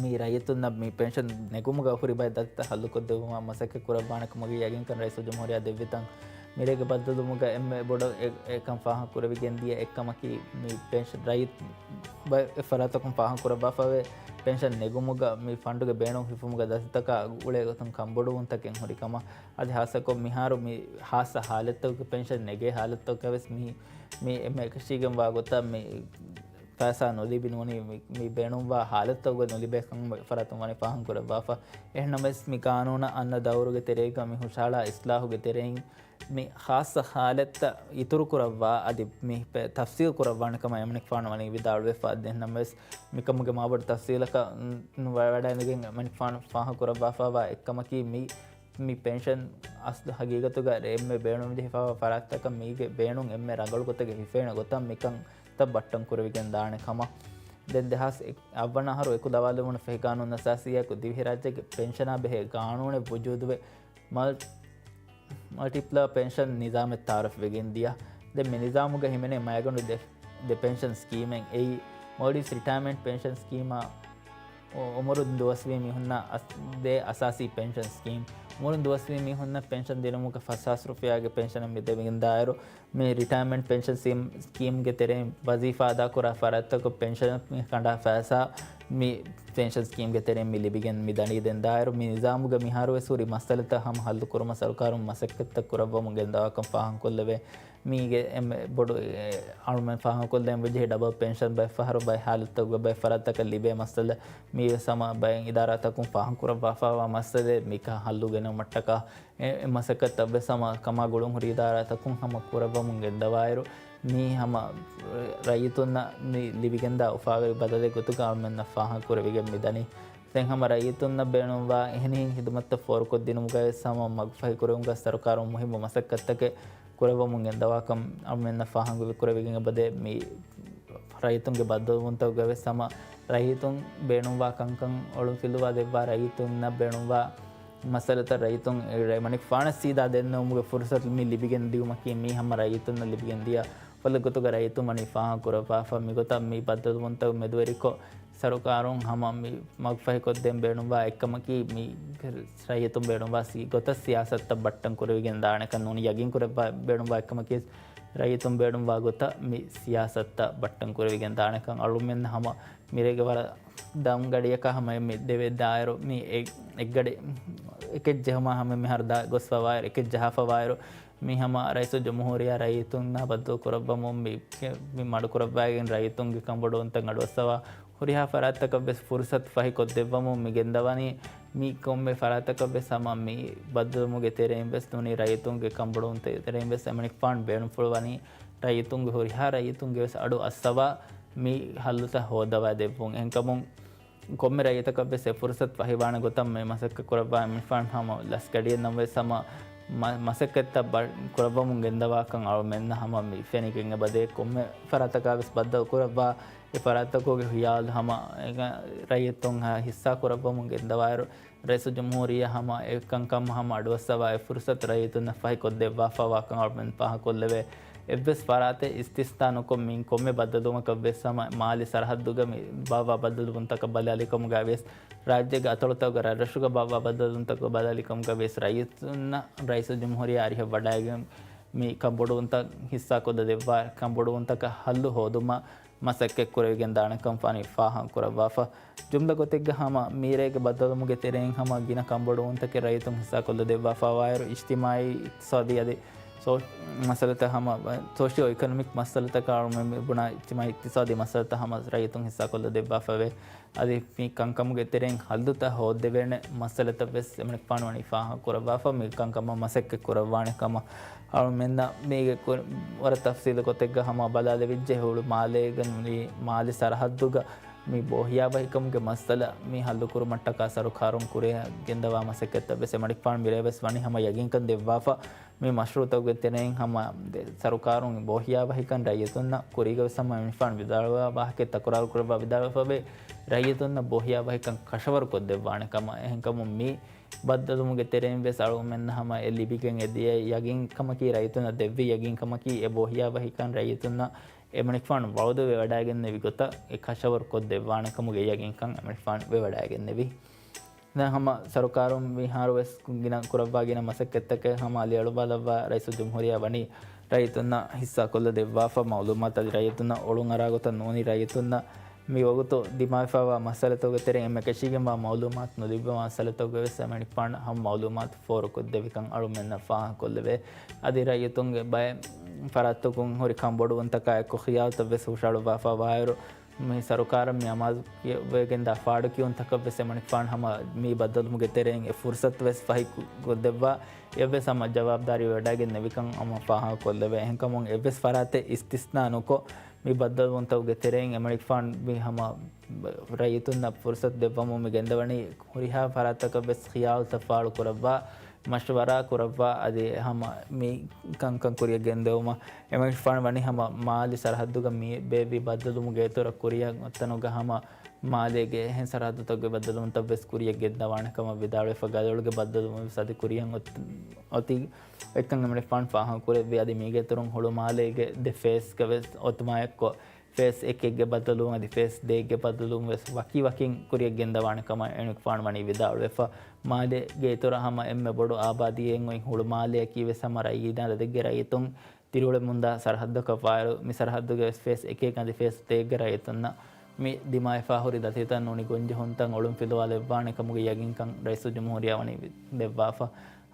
މި ރައްޔިތުންނަށް މި ޕެންޝަން ނެގުމުގަ ހުރި ބައެއް ދަތިތައް ހައްލުކޮށްދެއްވުމަށް މަސައްކަތް ކުރައްވާނެ ކަމުގެ ޔަގީންކަން ރައީސުލްޖުމްހޫރިއްޔާ ދެއްވިތަން، މިރޭގެ ބައްދަލުވުމުގަ އެންމެ ބޮޑު އެ-، އެކަން ފާހަގަކުރެވިގެން ދިޔަ އެއްކަމަކީ، މި ޕެންޝަން ރައްޔިތު ބައެއް ފަރާތަކުން ފާހަގަކުރައްވާފަވޭ، ޕެންޝަން ނެގުމުގަ މި ފަންޑުގެ ބޭނުން ހިފުމުގެ ދަތިތަކާ އުޅޭ ގޮތުން ކަންބޮޑުވުންތަކެއް ހުރި ކަމަށް. އަދި ހާއްސަކޮށް މިހާރު މި ހާއްސަ ހާލަތްތަކުގެ ޕެންޝަން ނެގޭ ހާލަތްތަކުގަ ވެސް މި، މި އެންމެ އެކަށީގެންވާ ގޮތަށް މި ފައިސާ ނުލިބި ނޫނީ މި، މި ބޭނުންވާ ހާލަތްތަކުގަ ނުލިބޭ ކަމަށް އެފަރާތުން ވަނީ ފާހަގަކުރައްވާފަ. އެހެންނަމަވެސް، މި ގާނޫނަށް އަންނަ ދައުރުގެ ތެރޭގަ މި ހުށަހަޅާ އިސްލާހުގެ ތެރެއިން މި ޚާއްޞަ ހާލަތްތައް އިތުރުކުރައްވާ އަދި މި ޕެ-، ތަފްސީލް ކުރައްވާނެ ކަމަށް އެމަނިކުފާނު ވަނީ ވިދާޅުވެފަ. ދެން ނަމަވެސް، މިކަމުގެ މާބޮޑު ތަފްސީލަކަށް ނުވަ-، ވަޑައިގެން އެމަނިކުފާނު ފާހަގަކުރައްވާފައިވާ އެއްކަމަކީ، މި މި ޕެންޝަން އަސްލު ހަގީގަތުގަ އެންމެ ބޭނުން ޖެހިފައިވާ ފަރާތްތަކަށް މީގެ ބޭނުން އެންމެ ރަނގަޅު ގޮތެއްގަ ހިފޭނެ ގޮތަށް މިކަންތައް ބައްޓަން ކުރެވިގެން ދާނެ ކަމަށް. ދެން ދެހާސް އަށްވަނަ އަހަރު އެކުލަވާލެވުނު ފެހި ގާނޫނު އަސާސީއާއެކު ދިވެހިރާއްޖޭގެ ޕެންޝަނާ ބެހޭ ގާނޫނެއް ވުޖޫދުވެ، މަލް-، މަލްޓިޕްލާ ޕެންޝަން ނިޒާމެއް ތައާރަފްވެގެން ދިޔަ. ދެން މި ނިޒާމުގަ ހިމެނޭ މައިގަނޑު ދެ، ދެ ޕެންޝަން ސްކީމެއް. އެއީ، މޯލްޑިވްސް ރިޓަޔަރމަންޓް ޕެންޝަން ސްކީމާ އު-، އުމުރުން ދުވަސްވީ މީހުންނަށް އަސް-، ދޭ އަސާސީ ޕެންޝަން ސްކީމް. އުމުރުން ދުވަސްވީ މީހުންނަށް ޕެންޝަން ދިނުމުގަ ފަސް ހާސް ރުފިޔާގެ ޕެންޝަނެއް މި ދެވިގެން ދާއިރު، މި ރިޓަޔަރމަންޓް ޕެންޝަން ސީމް-، ސްކީމްގެ ތެރެއިން ވަޒީފާ އަދާކުރާ ފަރާތްތަކު ޕެންޝަން މި ކަނޑާ ފައިސާ މި ޕެންޝަން ސްކީމްގެ ތެރެއިން މި ލިބިގެން މި ދަނީ. ދެން ދާއިރު މި ނިޒާމުގަ މިހާރުވެސް ހުރި މައްސަލަތައް ހަމަ ހައްލު ކުރުމަށް ސަރުކާރުން މަސައްކަތްތައް ކުރައްވަމުން ގެންދަވާކަން ފާހަގަކޮށްލެވޭ. މީގެ އެންމެ ބޮޑު، އެ، އަޅުމެން ފާހަގަކޮށްލަން ވެއްޖެ ޑަބަލް ޕެންޝަން ބައެއް ފަހަރު ބައެއް ހާލަތްތަކުގަ ބައެއް ފަރާތްތަކަށް ލިބޭ މައްސަލަ، މީވެސް ހަމަ ބައެއް އިދާރާތަކުން ފާހަގަކުރައްވާފައިވާ މައްސަލައެއް. މިކަން ހައްލު ގެނައުމަށްޓަކާ އެ، އެ މަސައްކަތްތައް ވެސް ހަމަ ކަމާ ގުޅުން ހުރި އިދާރާތަކުން ހަމަ ކުރައްވަމުން ގެންދަވާއިރު، މީ ހަމަ ރައްޔިތުންނަށް މި ލިބިގެންދާ އުފާވެރި ބަދަލެއް ގޮތުގަ އަޅުމެންނަށް ފާހަގަކުރެވިގެން މިދަނީ. ދެން ހަމަ ރައްޔިތުންނަށް ބޭނުންވާ އެހެނިހެން ހިދުމަތްތައް ފޯރުކޮށްދިނުމުގައިވެސް ހަމަ މަގުފަހިކުރެވުމުގަ ސަރުކާރުން މުހިއްމު މަސައްކަތްތަކެއް ކުރައްވަމުން ގެންދަވާކަން އަޅުމެންނަށް ފާހަގަކުރެވިގެން އެބަދޭ. މި ރައްޔިތުންގެ ބައްދަލުވުންތަކުގައިވެސް ހަމަ ރައްޔިތުން ބޭނުންވާ ކަންކަން އޮޅުންފިލުވާ ދެއްވާ ރައްޔިތުންނަށް ބޭނުންވާ މައްސަލަތައް ރައްޔިތުން އެ މަނިކުފާނަށް ސީދާ ދެންނެވުމުގެ ފުރުސަތު މި ލިބިގެން ދިޔުމަކީ މީ ހަމަ ރައްޔިތުންނަށް ލިބިގެން ދިޔަ ފަލެއް ގޮތުގަ ރައްޔިތުން ވަނީ ފާހަގަކުރައްވާފަ. މިގޮތަށް މި ބައްދަލުވުންތައް މެދުވެރިކޮށް، ސަރުކާރުން ހަމަ މި މަގުފަހިކޮށްދޭން ބޭނުންވާ އެއްކަމަކީ މި ރައްޔިތުން ބޭނުންވާ ސީ-، ގޮތަށް ސިޔާސަތުތައް ބައްޓަން ކުރެވިގެން ދާނެކަން ނޫނީ ޔަގީން ކުރެއްވާ ބޭނުންވާ އެއްކަމަކީ ރައްޔިތުން ބޭނުންވާ ގޮތަށް މި ސިޔާސަތުތައް ބައްޓަން ކުރެވިގެން ދާނެކަން އަޅުމެން ހަމަ މިރޭގެ ވަރަށް ދަމް ގަޑިއަކާ ހަމަ މި ދެވޭ ދާއިރު މި އެ-، އެއްގަޑި އެކެއް ޖެހުމާ ހަމަ މިހާރު ދާ ގޮސްފަވާއިރު، އެކެއް ޖަހާފަވާއިރު، މި ހަމަ ރައީސުލްޖުމްހޫރިއްޔާ ރައްޔިތުންނާ ބައްދަލު ކުރައްވަމުން މި، މި މަޑުކުރައްވައިގެން ރައްޔިތުންގެ ކަންބޮޑުވުންތައް އަޑުއައްސަވާ ހުރިހާ ފަރާތްތަކަށް ވެސް ފުރުސަތު ފަހި ކޮށްދެއްވަމުން މި ގެންދަވަނީ. މި ކޮންމެ ފަރާތަކަށް ވެސް ހަމަ މި ބައްދަލުވުމުގެ ތެރެއިން ވެސް ނޫނީ ރައްޔިތުންގެ ކަންބޮޑުވުންތެރެއިން ވެސް އެމަނިކުފާނު ބޭނުންފުޅު ވަނީ ރައްޔިތުންގެ ހުރިހާ ރައްޔިތުންގެ ވެސް އަޑު އައްސަވާ މި ހައްލުތައް ހޯއްދަވާ ދެއްވުން. އެހެންކަމުން ކޮންމެ ރައްޔިތަކަށް ވެސް އެ ފުރުސަތު ފަހިވާނެ ގޮތަށް މި މަސައްކަތް ކުރައްވާ އެމަނިކުފާނު ހަމަ ލަސްގަޑިއެއް ނަމަވެސް ހަމަ މަ-، މަސައްކަތްތައް ބަ-، ކުރައްވަމުން ގެންދަވާކަން އަޅުމެންނަށް ހަމަ މި ފެނިގެން އެބަދޭ. ކޮންމެ ފަރާތަކާ ވެސް ބައްދަލު ކުރައްވާ އެ ފަރާތްތަކުގެ ހިޔާލު ހަމަ އެ-، ރައްޔިތުން ހިއްސާ ކުރައްވަމުން ގެންދަވާއިރު، ރައީސުލްޖުމްހޫރިއްޔާ ހަމަ އެ ކަންކަން ހަމަ އަޑުއައްސަވާ އެ ފުރުސަތު ރައްޔިތުންނަށް ފަހިކޮށްދެއްވާފަވާކަން އަޅުމެން ފާހަގަކޮށްލެވޭ. އެއްވެސް ފަރާތެއް އިސްތިސްނާ ނުކޮށް މިއިން ކޮންމެ ބައްދަލުވުމަކަށް ވެސް ހަމަ މާލި ސަރަހައްދުގަ މި ބާއްވާ ބައްދަލުވުންތަކަށް ބަލާލިކަމުގައި ވެސް، ރާއްޖޭގެ އަތޮޅުތަކުގަ ރަށްރަށުގަ ބާއްވާ ބައްދަލުވުންތަކަށް ބަލާލިކަމުގައި ވެސް، ރައްޔިތުންނަށް ރައީސުލްޖުމްހޫރިއްޔާ އަރިހަށް ވަޑައިގެން މި ކަންބޮޑުވުންތައް ހިއްސާކޮށްލަ ދެއްވާ، ކަންބޮޑުވުންތަކަށް ހައްލު ހޯދުމަށް މަސައްކަތް ކުރެވިގެން ދާނެކަން ފާނީ ފާހަގަ ކުރައްވާފަ. ޖުމްލަ ގޮތެއްގަ ހަމަ މީރޭގެ ބައްދަލުވުމުގެ ތެރެއިން ހަމަ ގިނަ ކަންބޮޑުވުންތަކެއް ރައްޔިތުން ހިއްސާކޮށްލަ ދެއްވާފަވާއިރު، އިޖްތިމާއީ، އިޤްތިޞާދީ އަދި ސޯ-، މައްސަލަތައް ހަމަ، ސޯޝިއޯ އިކޮނޮމިކް މައްސަލަތަކާ އަޅުމެން މި ބުނާ އިޖްތިމާއީ އިޤްތިޞާދީ މައްސަލަތައް ހަމަ ރައްޔިތުން ހިއްސާކޮށްލަ ދެއްވާފަވޭ. އަދި މި ކަންކަމުގެ ތެރެއިން ހައްލުތައް ހޯއްދެވޭނެ މައްސަލަތައް ވެސް އެމަނިކުފާނު ވަނީ ފާހަގަ ކުރައްވާފަ، މި ކަންކަމަށް މަސައްކަތް ކުރައްވާނެ ކަމަށް އަޅުމެންނަށް މީގެ ކުރި-، ވަރަށް ތަފްސީލު ގޮތެއްގަ ހަމަ ބަލާލެވިއްޖެ. ހުޅު މާލޭގަ ނޫނީ މާލި ސަރަހައްދުގަ މި ބޯހިޔާވަހިކަމުގެ މައްސަލަ މި ހައްލުކުރުމަށްޓަކާ ސަރުކާރުން ކުރިއަށް ގެންދަވާ މަސައްކަތްތައް ވެސް އެމަނިކުފާނު މިރޭ ވެސް ވަނީ ހަމަ ޔަގީންކަން ދެއްވާފަ. މި މަޝްރޫޢުތަކުގެ ތެރެއިން ހަމަ ދެ-، ސަރުކާރުން ބޯހިޔާވަހިކަން ރައްޔިތުންނަށް ކުރީގަ ވެސް ހަމަ އެމަނިކުފާނު ވިދާޅުވާ ވާހަކަ ތަކުރާރު ކުރައްވާ ވިދާޅުވެފަވޭ. ރައްޔިތުންނަށް ބޯހިޔާވަހިކަން ކަށަވަރު ކޮށްދެއްވާނެ ކަމަށް. އެހެންކަމުން މި ބައްދަލުވުމުގެ ތެރެއިން ވެސް އަޅުގަނޑުމެންނަށް ހަމަ އެ ލިބިގެން އެ ދިޔަ ޔަގީންކަމަކީ ރައްޔިތުންނަށް ދެއްވި ޔަގީންކަމަކީ އެ ބޯހިޔާވަހިކަން ރައްޔިތުންނަށް އެމަނިކުފާނު ވަޢުދު ވެވަޑައިގެންނެވި ގޮތަށް އެ ކަށަވަރު ކޮށްދެއްވާނެ ކަމުގެ ޔަގީންކަން އެމަނިކުފާނު ވެވަޑައިގެންނެވި. ދެން ހަމަ ސަރުކާރުން މިހާރު ވެސް ގިނަ ކުރައްވާ ގިނަ މަސައްކަތްތަކެއް ހަމަ އަލިއަޅުވާލައްވާ ރައީސުލްޖުމްހޫރިއްޔާ ވަނީ ރައްޔިތުންނަށް ހިއްސާކޮށްލަ ދެއްވާފަ މަޢުލޫމާތު އަދި ރައްޔިތުންނަށް އޮޅުން އަރާ ގޮތަށް ނޫނީ ރައްޔިތުންނަށް މި ވަގުތު ދިމާވެފައިވާ މައްސަލަތަކުގެ ތެރެއިން އެންމެ ކަށީގެންވާ މަޢުލޫމާތު ނުލިބި މައްސަލަތަކުގެ ވެސް އެމަނިކުފާނު ހަމަ މަޢުލޫމާތު ފޯރުކޮށްދެވިކަން އަޅުމެންނަށް ފާހަގަކޮށްލެވޭ. އަދި ރައްޔިތުންގެ ބައެއް ފަރާތްތަކުން ހުރި ކަންބޮޑުވުންތަކާ އެކު ޚިޔާލުތައް ވެސް ހުށަހަޅުއްވާފަ ވާއިރު، މި ސަރުކާރަށް މި އަމާޒު ވެގެންދާ ފާޑުކިޔުންތަކަށް ވެސް އެމަނިކުފާނު ހަމަ މި ބައްދަލުވުމުގެ ތެރެއިން އެ ފުރުސަތު ވެސް ފަހި ކޮށްދެއްވާ، އެއްވެސް ހަމަ ޖަވާބުދާރީ ވެވަޑައިގެން ނެވިކަން ހަމަ ފާހަގަކޮށްލެވޭ. އެހެންކަމުން އެއްވެސް ފަރާތެއް އިސްތިސްނާ ނުކޮށް، މި ބައްދަލުވުންތަކުގެ ތެރެއިން އެމަނިކުފާނު މި ހަމަ ރައްޔިތުންނަށް ފުރުސަތު ދެއްވަމުން މި ގެންދަވަނީ ހުރިހާ ފަރާތަކަށް ވެސް ޚިޔާލުތައް ފާޅު ކުރައްވާ، މަޝްވަރާ ކުރައްވާ، އަދި ހަމަ މި ކަންކަން ކުރިއަށް ގެންދެވުމަށް އެމަނިކުފާނު ވަނީ ހަމަ މާލި ސަރަހައްދުގަ މި ބޭއްވި ބައްދަލުވުމުގެ އިތުރަށް ކުރިއަށް އޮތްތަނުގަ ހަމަ މާލޭގެ އެހެން ސަރަހައްދުތަކުގެ ބައްދަލުވުންތައް ވެސް ކުރިއަށް ގެންދަވާނެ ކަމަށް ވިދާޅުވެފަ، ގަދޮޅުގެ ބައްދަލުވުން ވެސް އަދި ކުރިއަށް އޮތް-، އޮތީ އޮތްކަން އެމަނިކުފާނު ފާހަގަކުރެއްވި. އަދި މީގެ އިތުރުން ހުޅުމާލޭގެ ދެ ފޭސްގަ ވެސް އޮތުމާއެއްކޮށް، ފޭސް އެކެއްގެ ބައްދަލުވުން އަދި ފޭސް ދޭއްގެ ބައްދަލުވުން ވެސް ވަކިވަކިން ކުރިއަށް ގެންދަވާނެ ކަމަށް އެމަނިކުފާނު ވަނީ ވިދާޅުވެފަ. މާލޭގެ އިތުރަށް ހަމަ އެންމެ ބޮޑު އާބާދީއެއް އޮތް ހުޅުމާލެއަކީ ވެސް ހަމަ ރައީ ނަރަދެއްގެ ރައްޔިތުން ދިރިއުޅެމުންދާ ސަރަހައްދަކަށް ވާއިރު، މި ސަރަހައްދުގެ ވެސް ފޭސް އެކެއް އަދި ފޭސް ދޭއްގެ ރައްޔިތުންނަށް މި ދިމާވެފާ ހުރި ދަތިތައް ނޫނީ ގޮންޖެހުންތައް އޮޅުން ފިލުވާލެއްވާނެ ކަމުގެ ޔަގީންކަން ރައީސުލްޖުމްހޫރިއްޔާ ވަނީ ދެއްވާފަ.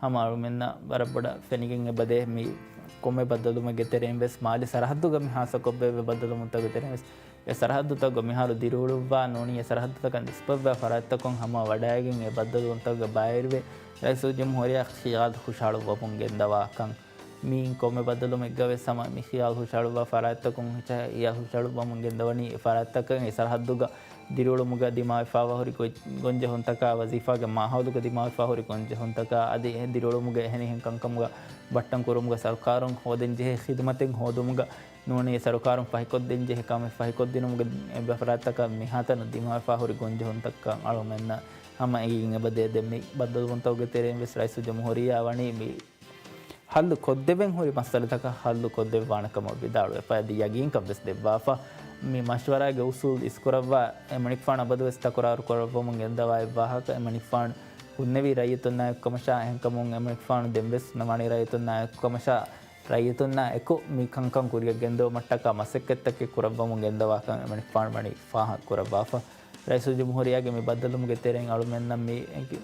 ހަމަ އަޅުމެންނަށް ވަރަށް ބޮޑަށް ފެނިގެން އެބަދޭ މި ކޮންމެ ބައްދަލުވުމެއްގެ ތެރެއިން ވެސް މާލި ސަރަހައްދުގަ މި ހާއްސަކޮށް ބޭއްވި ބައްދަލުވުމުންތަކުގެ ތެރެއިން ވެސް އެ ސަރަހައްދުތަކުގަ މިހާރު ދިރިއުޅުއްވާ ނޫނީ އެ ސަރަހައްދުތަކަށް ނިސްބަތްވާ ފަރާތްތަކުން ހަމަ ވަޑައިގެން އެ ބައްދަލުވުންތަކުގެ ބައިވެރިވެ، ރައީސުލްޖުމްހޫރިއްޔާ ޚިޔާލު ހުށަހަޅުއްވަމުން ގެންދަވާކަން މިއިން ކޮންމެ ބައްދަލުމެއްގަވެސް ހަމަ މި ޚިޔާލު ހުށަހަޅުއްވާ ފަރާތްތަކުން ހިޔާލު ހުށަހަޅުއްވަމުން ގެންދަވަނީ އެ ފަރާތްތަކަށް އެ ސަރަހައްދުގަ ދިރިއުޅުމުގަ ދިމާވެފާވާ ހުރި ގޮ-، ގޮންޖެހުންތަކާ، ވަޒީފާގެ މާހައުލުގަ ދިމާވެފާ ހުރި ގޮންޖެހުންތަކާ އަދި އެ ދިރިއުޅުމުގަ އެހެނިހެން ކަންކަމުގަ ބައްޓަން ކުރުމުގަ ސަރުކާރުން ހޯދަންޖެހޭ ޚިދުމަތެއް ހޯދުމުގަ ނޫނީ ސަރުކާރުން ފަހިކޮށްދޭންޖެހޭ ކަމެއް ފަހިކޮށްދިނުމުގެ އެ ފަރާތްތަކަށް މިހާތަނަށް ދިމާވެފާ ހުރި ގޮންޖެހުންތަކަށް އަޅުމެންނަށް ހަމަ އެނގިގެން އެބަދޭ. ދެން މި ބައްދަލުވުންތަކުގެ ތެރެއިން ވެސް ރައީސުލްޖުމްހޫރިއްޔާ ވަނީ މި ހައްލު ކޮށްދެވެން ހުރި މައްސަލަތަކަށް ހައްލު ކޮށްދެއްވާނެ ކަމަށް ވިދާޅުވެފަ އަދި ޔަގީންކަން ވެސް ދެއްވާފަ. މި މަޝްވަރާގެ އުސޫލް އިސްކުރައްވާ އެމަނިކުފާނު އަބަދުވެސް ތަކުރާރު ކުރައްވަމުން ގެންދަވާ އެއްވާހަކަ އެމަނިކުފާނު ހުންނެވީ ރައްޔިތުންނާއެކު ކަމަށާ، އެހެންކަމުން އެމަނިކުފާނު ދެންވެސް ނަމާނީ ރައްޔިތުންނާއެކު ކަމަށާ، ރައްޔިތުންނާ އެކު މި ކަންކަން ކުރިއަށް ގެންދެވުމަށްޓަކާ މަސައްކަތްތަކެއް ކުރައްވަމުން ގެންދަވާކަން އެމަނިކުފާނު ވަނީ ފާހަގަ ކުރައްވާފަ. ރައީސުލްޖުމްހޫރިއްޔާގެ މި ބައްދަލުވުމުގެ ތެރެއިން އަޅުމެންނަށް މި އެނގި-،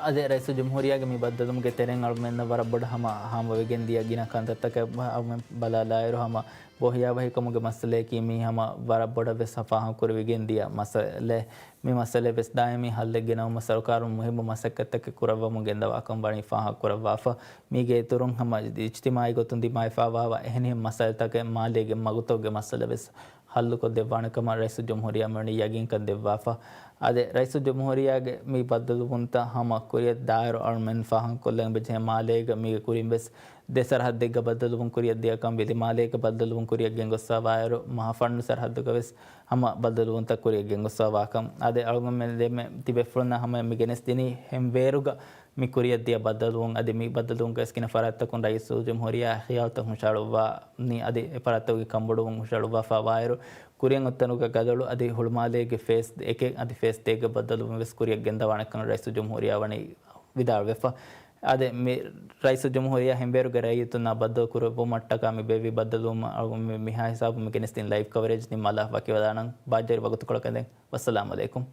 އަދި ރައީސުލްޖުމްހޫރިއްޔާގެ މި ބައްދަލުވުމުގެ ތެރެއިން އަޅުމެންނަށް ވަރަށް ބޮޑަށް ހަމަ ހާމަވެގެން ދިޔަ ގިނަ ކަންތައްތަކެއް އަޅުމެން ބަލާލާއިރު ހަމަ ބޯހިޔާވަހިކަމުގެ މައްސަލަޔަކީ މީ ހަމަ ވަރަށް ބޮޑަށް ވެސް ފާހަގަކުރެވިގެން ދިޔަ މައްސަލައެއް. މި މައްސަލައަށް ވެސް ދާއިމީ ހައްލެއް ގެނައުމަށް ސަރުކާރުން މުހިއްމު މަސައްކަތްތަކެއް ކުރައްވަމުން ގެންދަވާކަން ވަނީ ފާހަގަކުރައްވާފަ. މީގެ އިތުރުން ހަމަ އިޖްތިމާޢީ ގޮތުން ދިމާވެފާވާ އެހެނިހެން މައްސަލަތަކެއް މާލޭގެ މަގުތަކުގެ މައްސަލަ ވެސް ހައްލުކޮށްދެއްވާނެ ކަމަށް ރައީސުލްޖުމްހޫރިއްޔާ މިވަނީ ޔަގީންކަން ދެއްވާފަ. އާދެ، ރައީސުލްޖުމްހޫރިއްޔާގެ މި ބައްދަލުވުންތައް ހަމަ ކުރިއަށް ދާއިރު އަޅުމެން ފާހަގަކޮށްލަން އެބަޖެހޭ މާލޭގަ މީގެ ކުރިން ވެސް ދެ ސަރަހައްދެއްގަ ބައްދަލުވުން ކުރިއަށް ދިޔަކަން ވިލިމާލޭގެ ބައްދަލުވުން ކުރިއަށް ގެންގޮސްފާވާއިރު، މަހާފަންނު ސަރަހައްދުގަ ވެސް ހަމަ ބައްދަލުވުންތައް ކުރިއަށް ގެންގޮސްފާވާކަން. އާދެ، އަޅުގަނޑުމެން ދެންމެ ތިބޭފުޅުންނާ ހަމަ މި ގެނެސްދިނީ ހެންވޭރުގަ މި ކުރިއަށްދިޔަ ބައްދަލުވުން އަދި މި ބައްދަލުވުންގަ އިސް ގިނަ ފަރާތްތަކުން ރައީސުލްޖުމްހޫރިއްޔާ ޚިޔާލުތައް ހުށަހަޅުއްވާ ނީ އަދި އެ ފަރާތްތަކުގެ ކަންބޮޑުވުން ހުށަހަޅުއްވާފާވާއިރު، ކުރިއަށް އޮތްތަނުގަ ގަދަޅު އަދި ހުޅުމާލޭގެ ފޭސް އެކެއް އަދި ފޭސް ދޭގެ ބައްދަލުވުން ވެސް ކުރިއަށް ގެންދަވާނެކަން ރައީސުލްޖުމްހޫރިއްޔާ ވަނީ ވިދާޅުވެފަ. އާދެ، މި ރައީސުލްޖުމްހޫރިއްޔާ ހެންވޭރުގެ ރައްޔިތުންނާ ބައްދަލު ކުރެއްވުމަށްޓަކާ މި ބޭއްވި ބައްދަލުވުމަށް އަޅުގަނޑު މި، މިހާ ހިސާބުން މި ގެނެސްދިން ލައިވް ކަވަރޭޖް ނިންމާލާ ވަކިވެލާނަން. ބާއްޖަވެރި ވަގުތުކޮޅަކަށް ދެން ވައްސަލާމް އަލައިކުމް.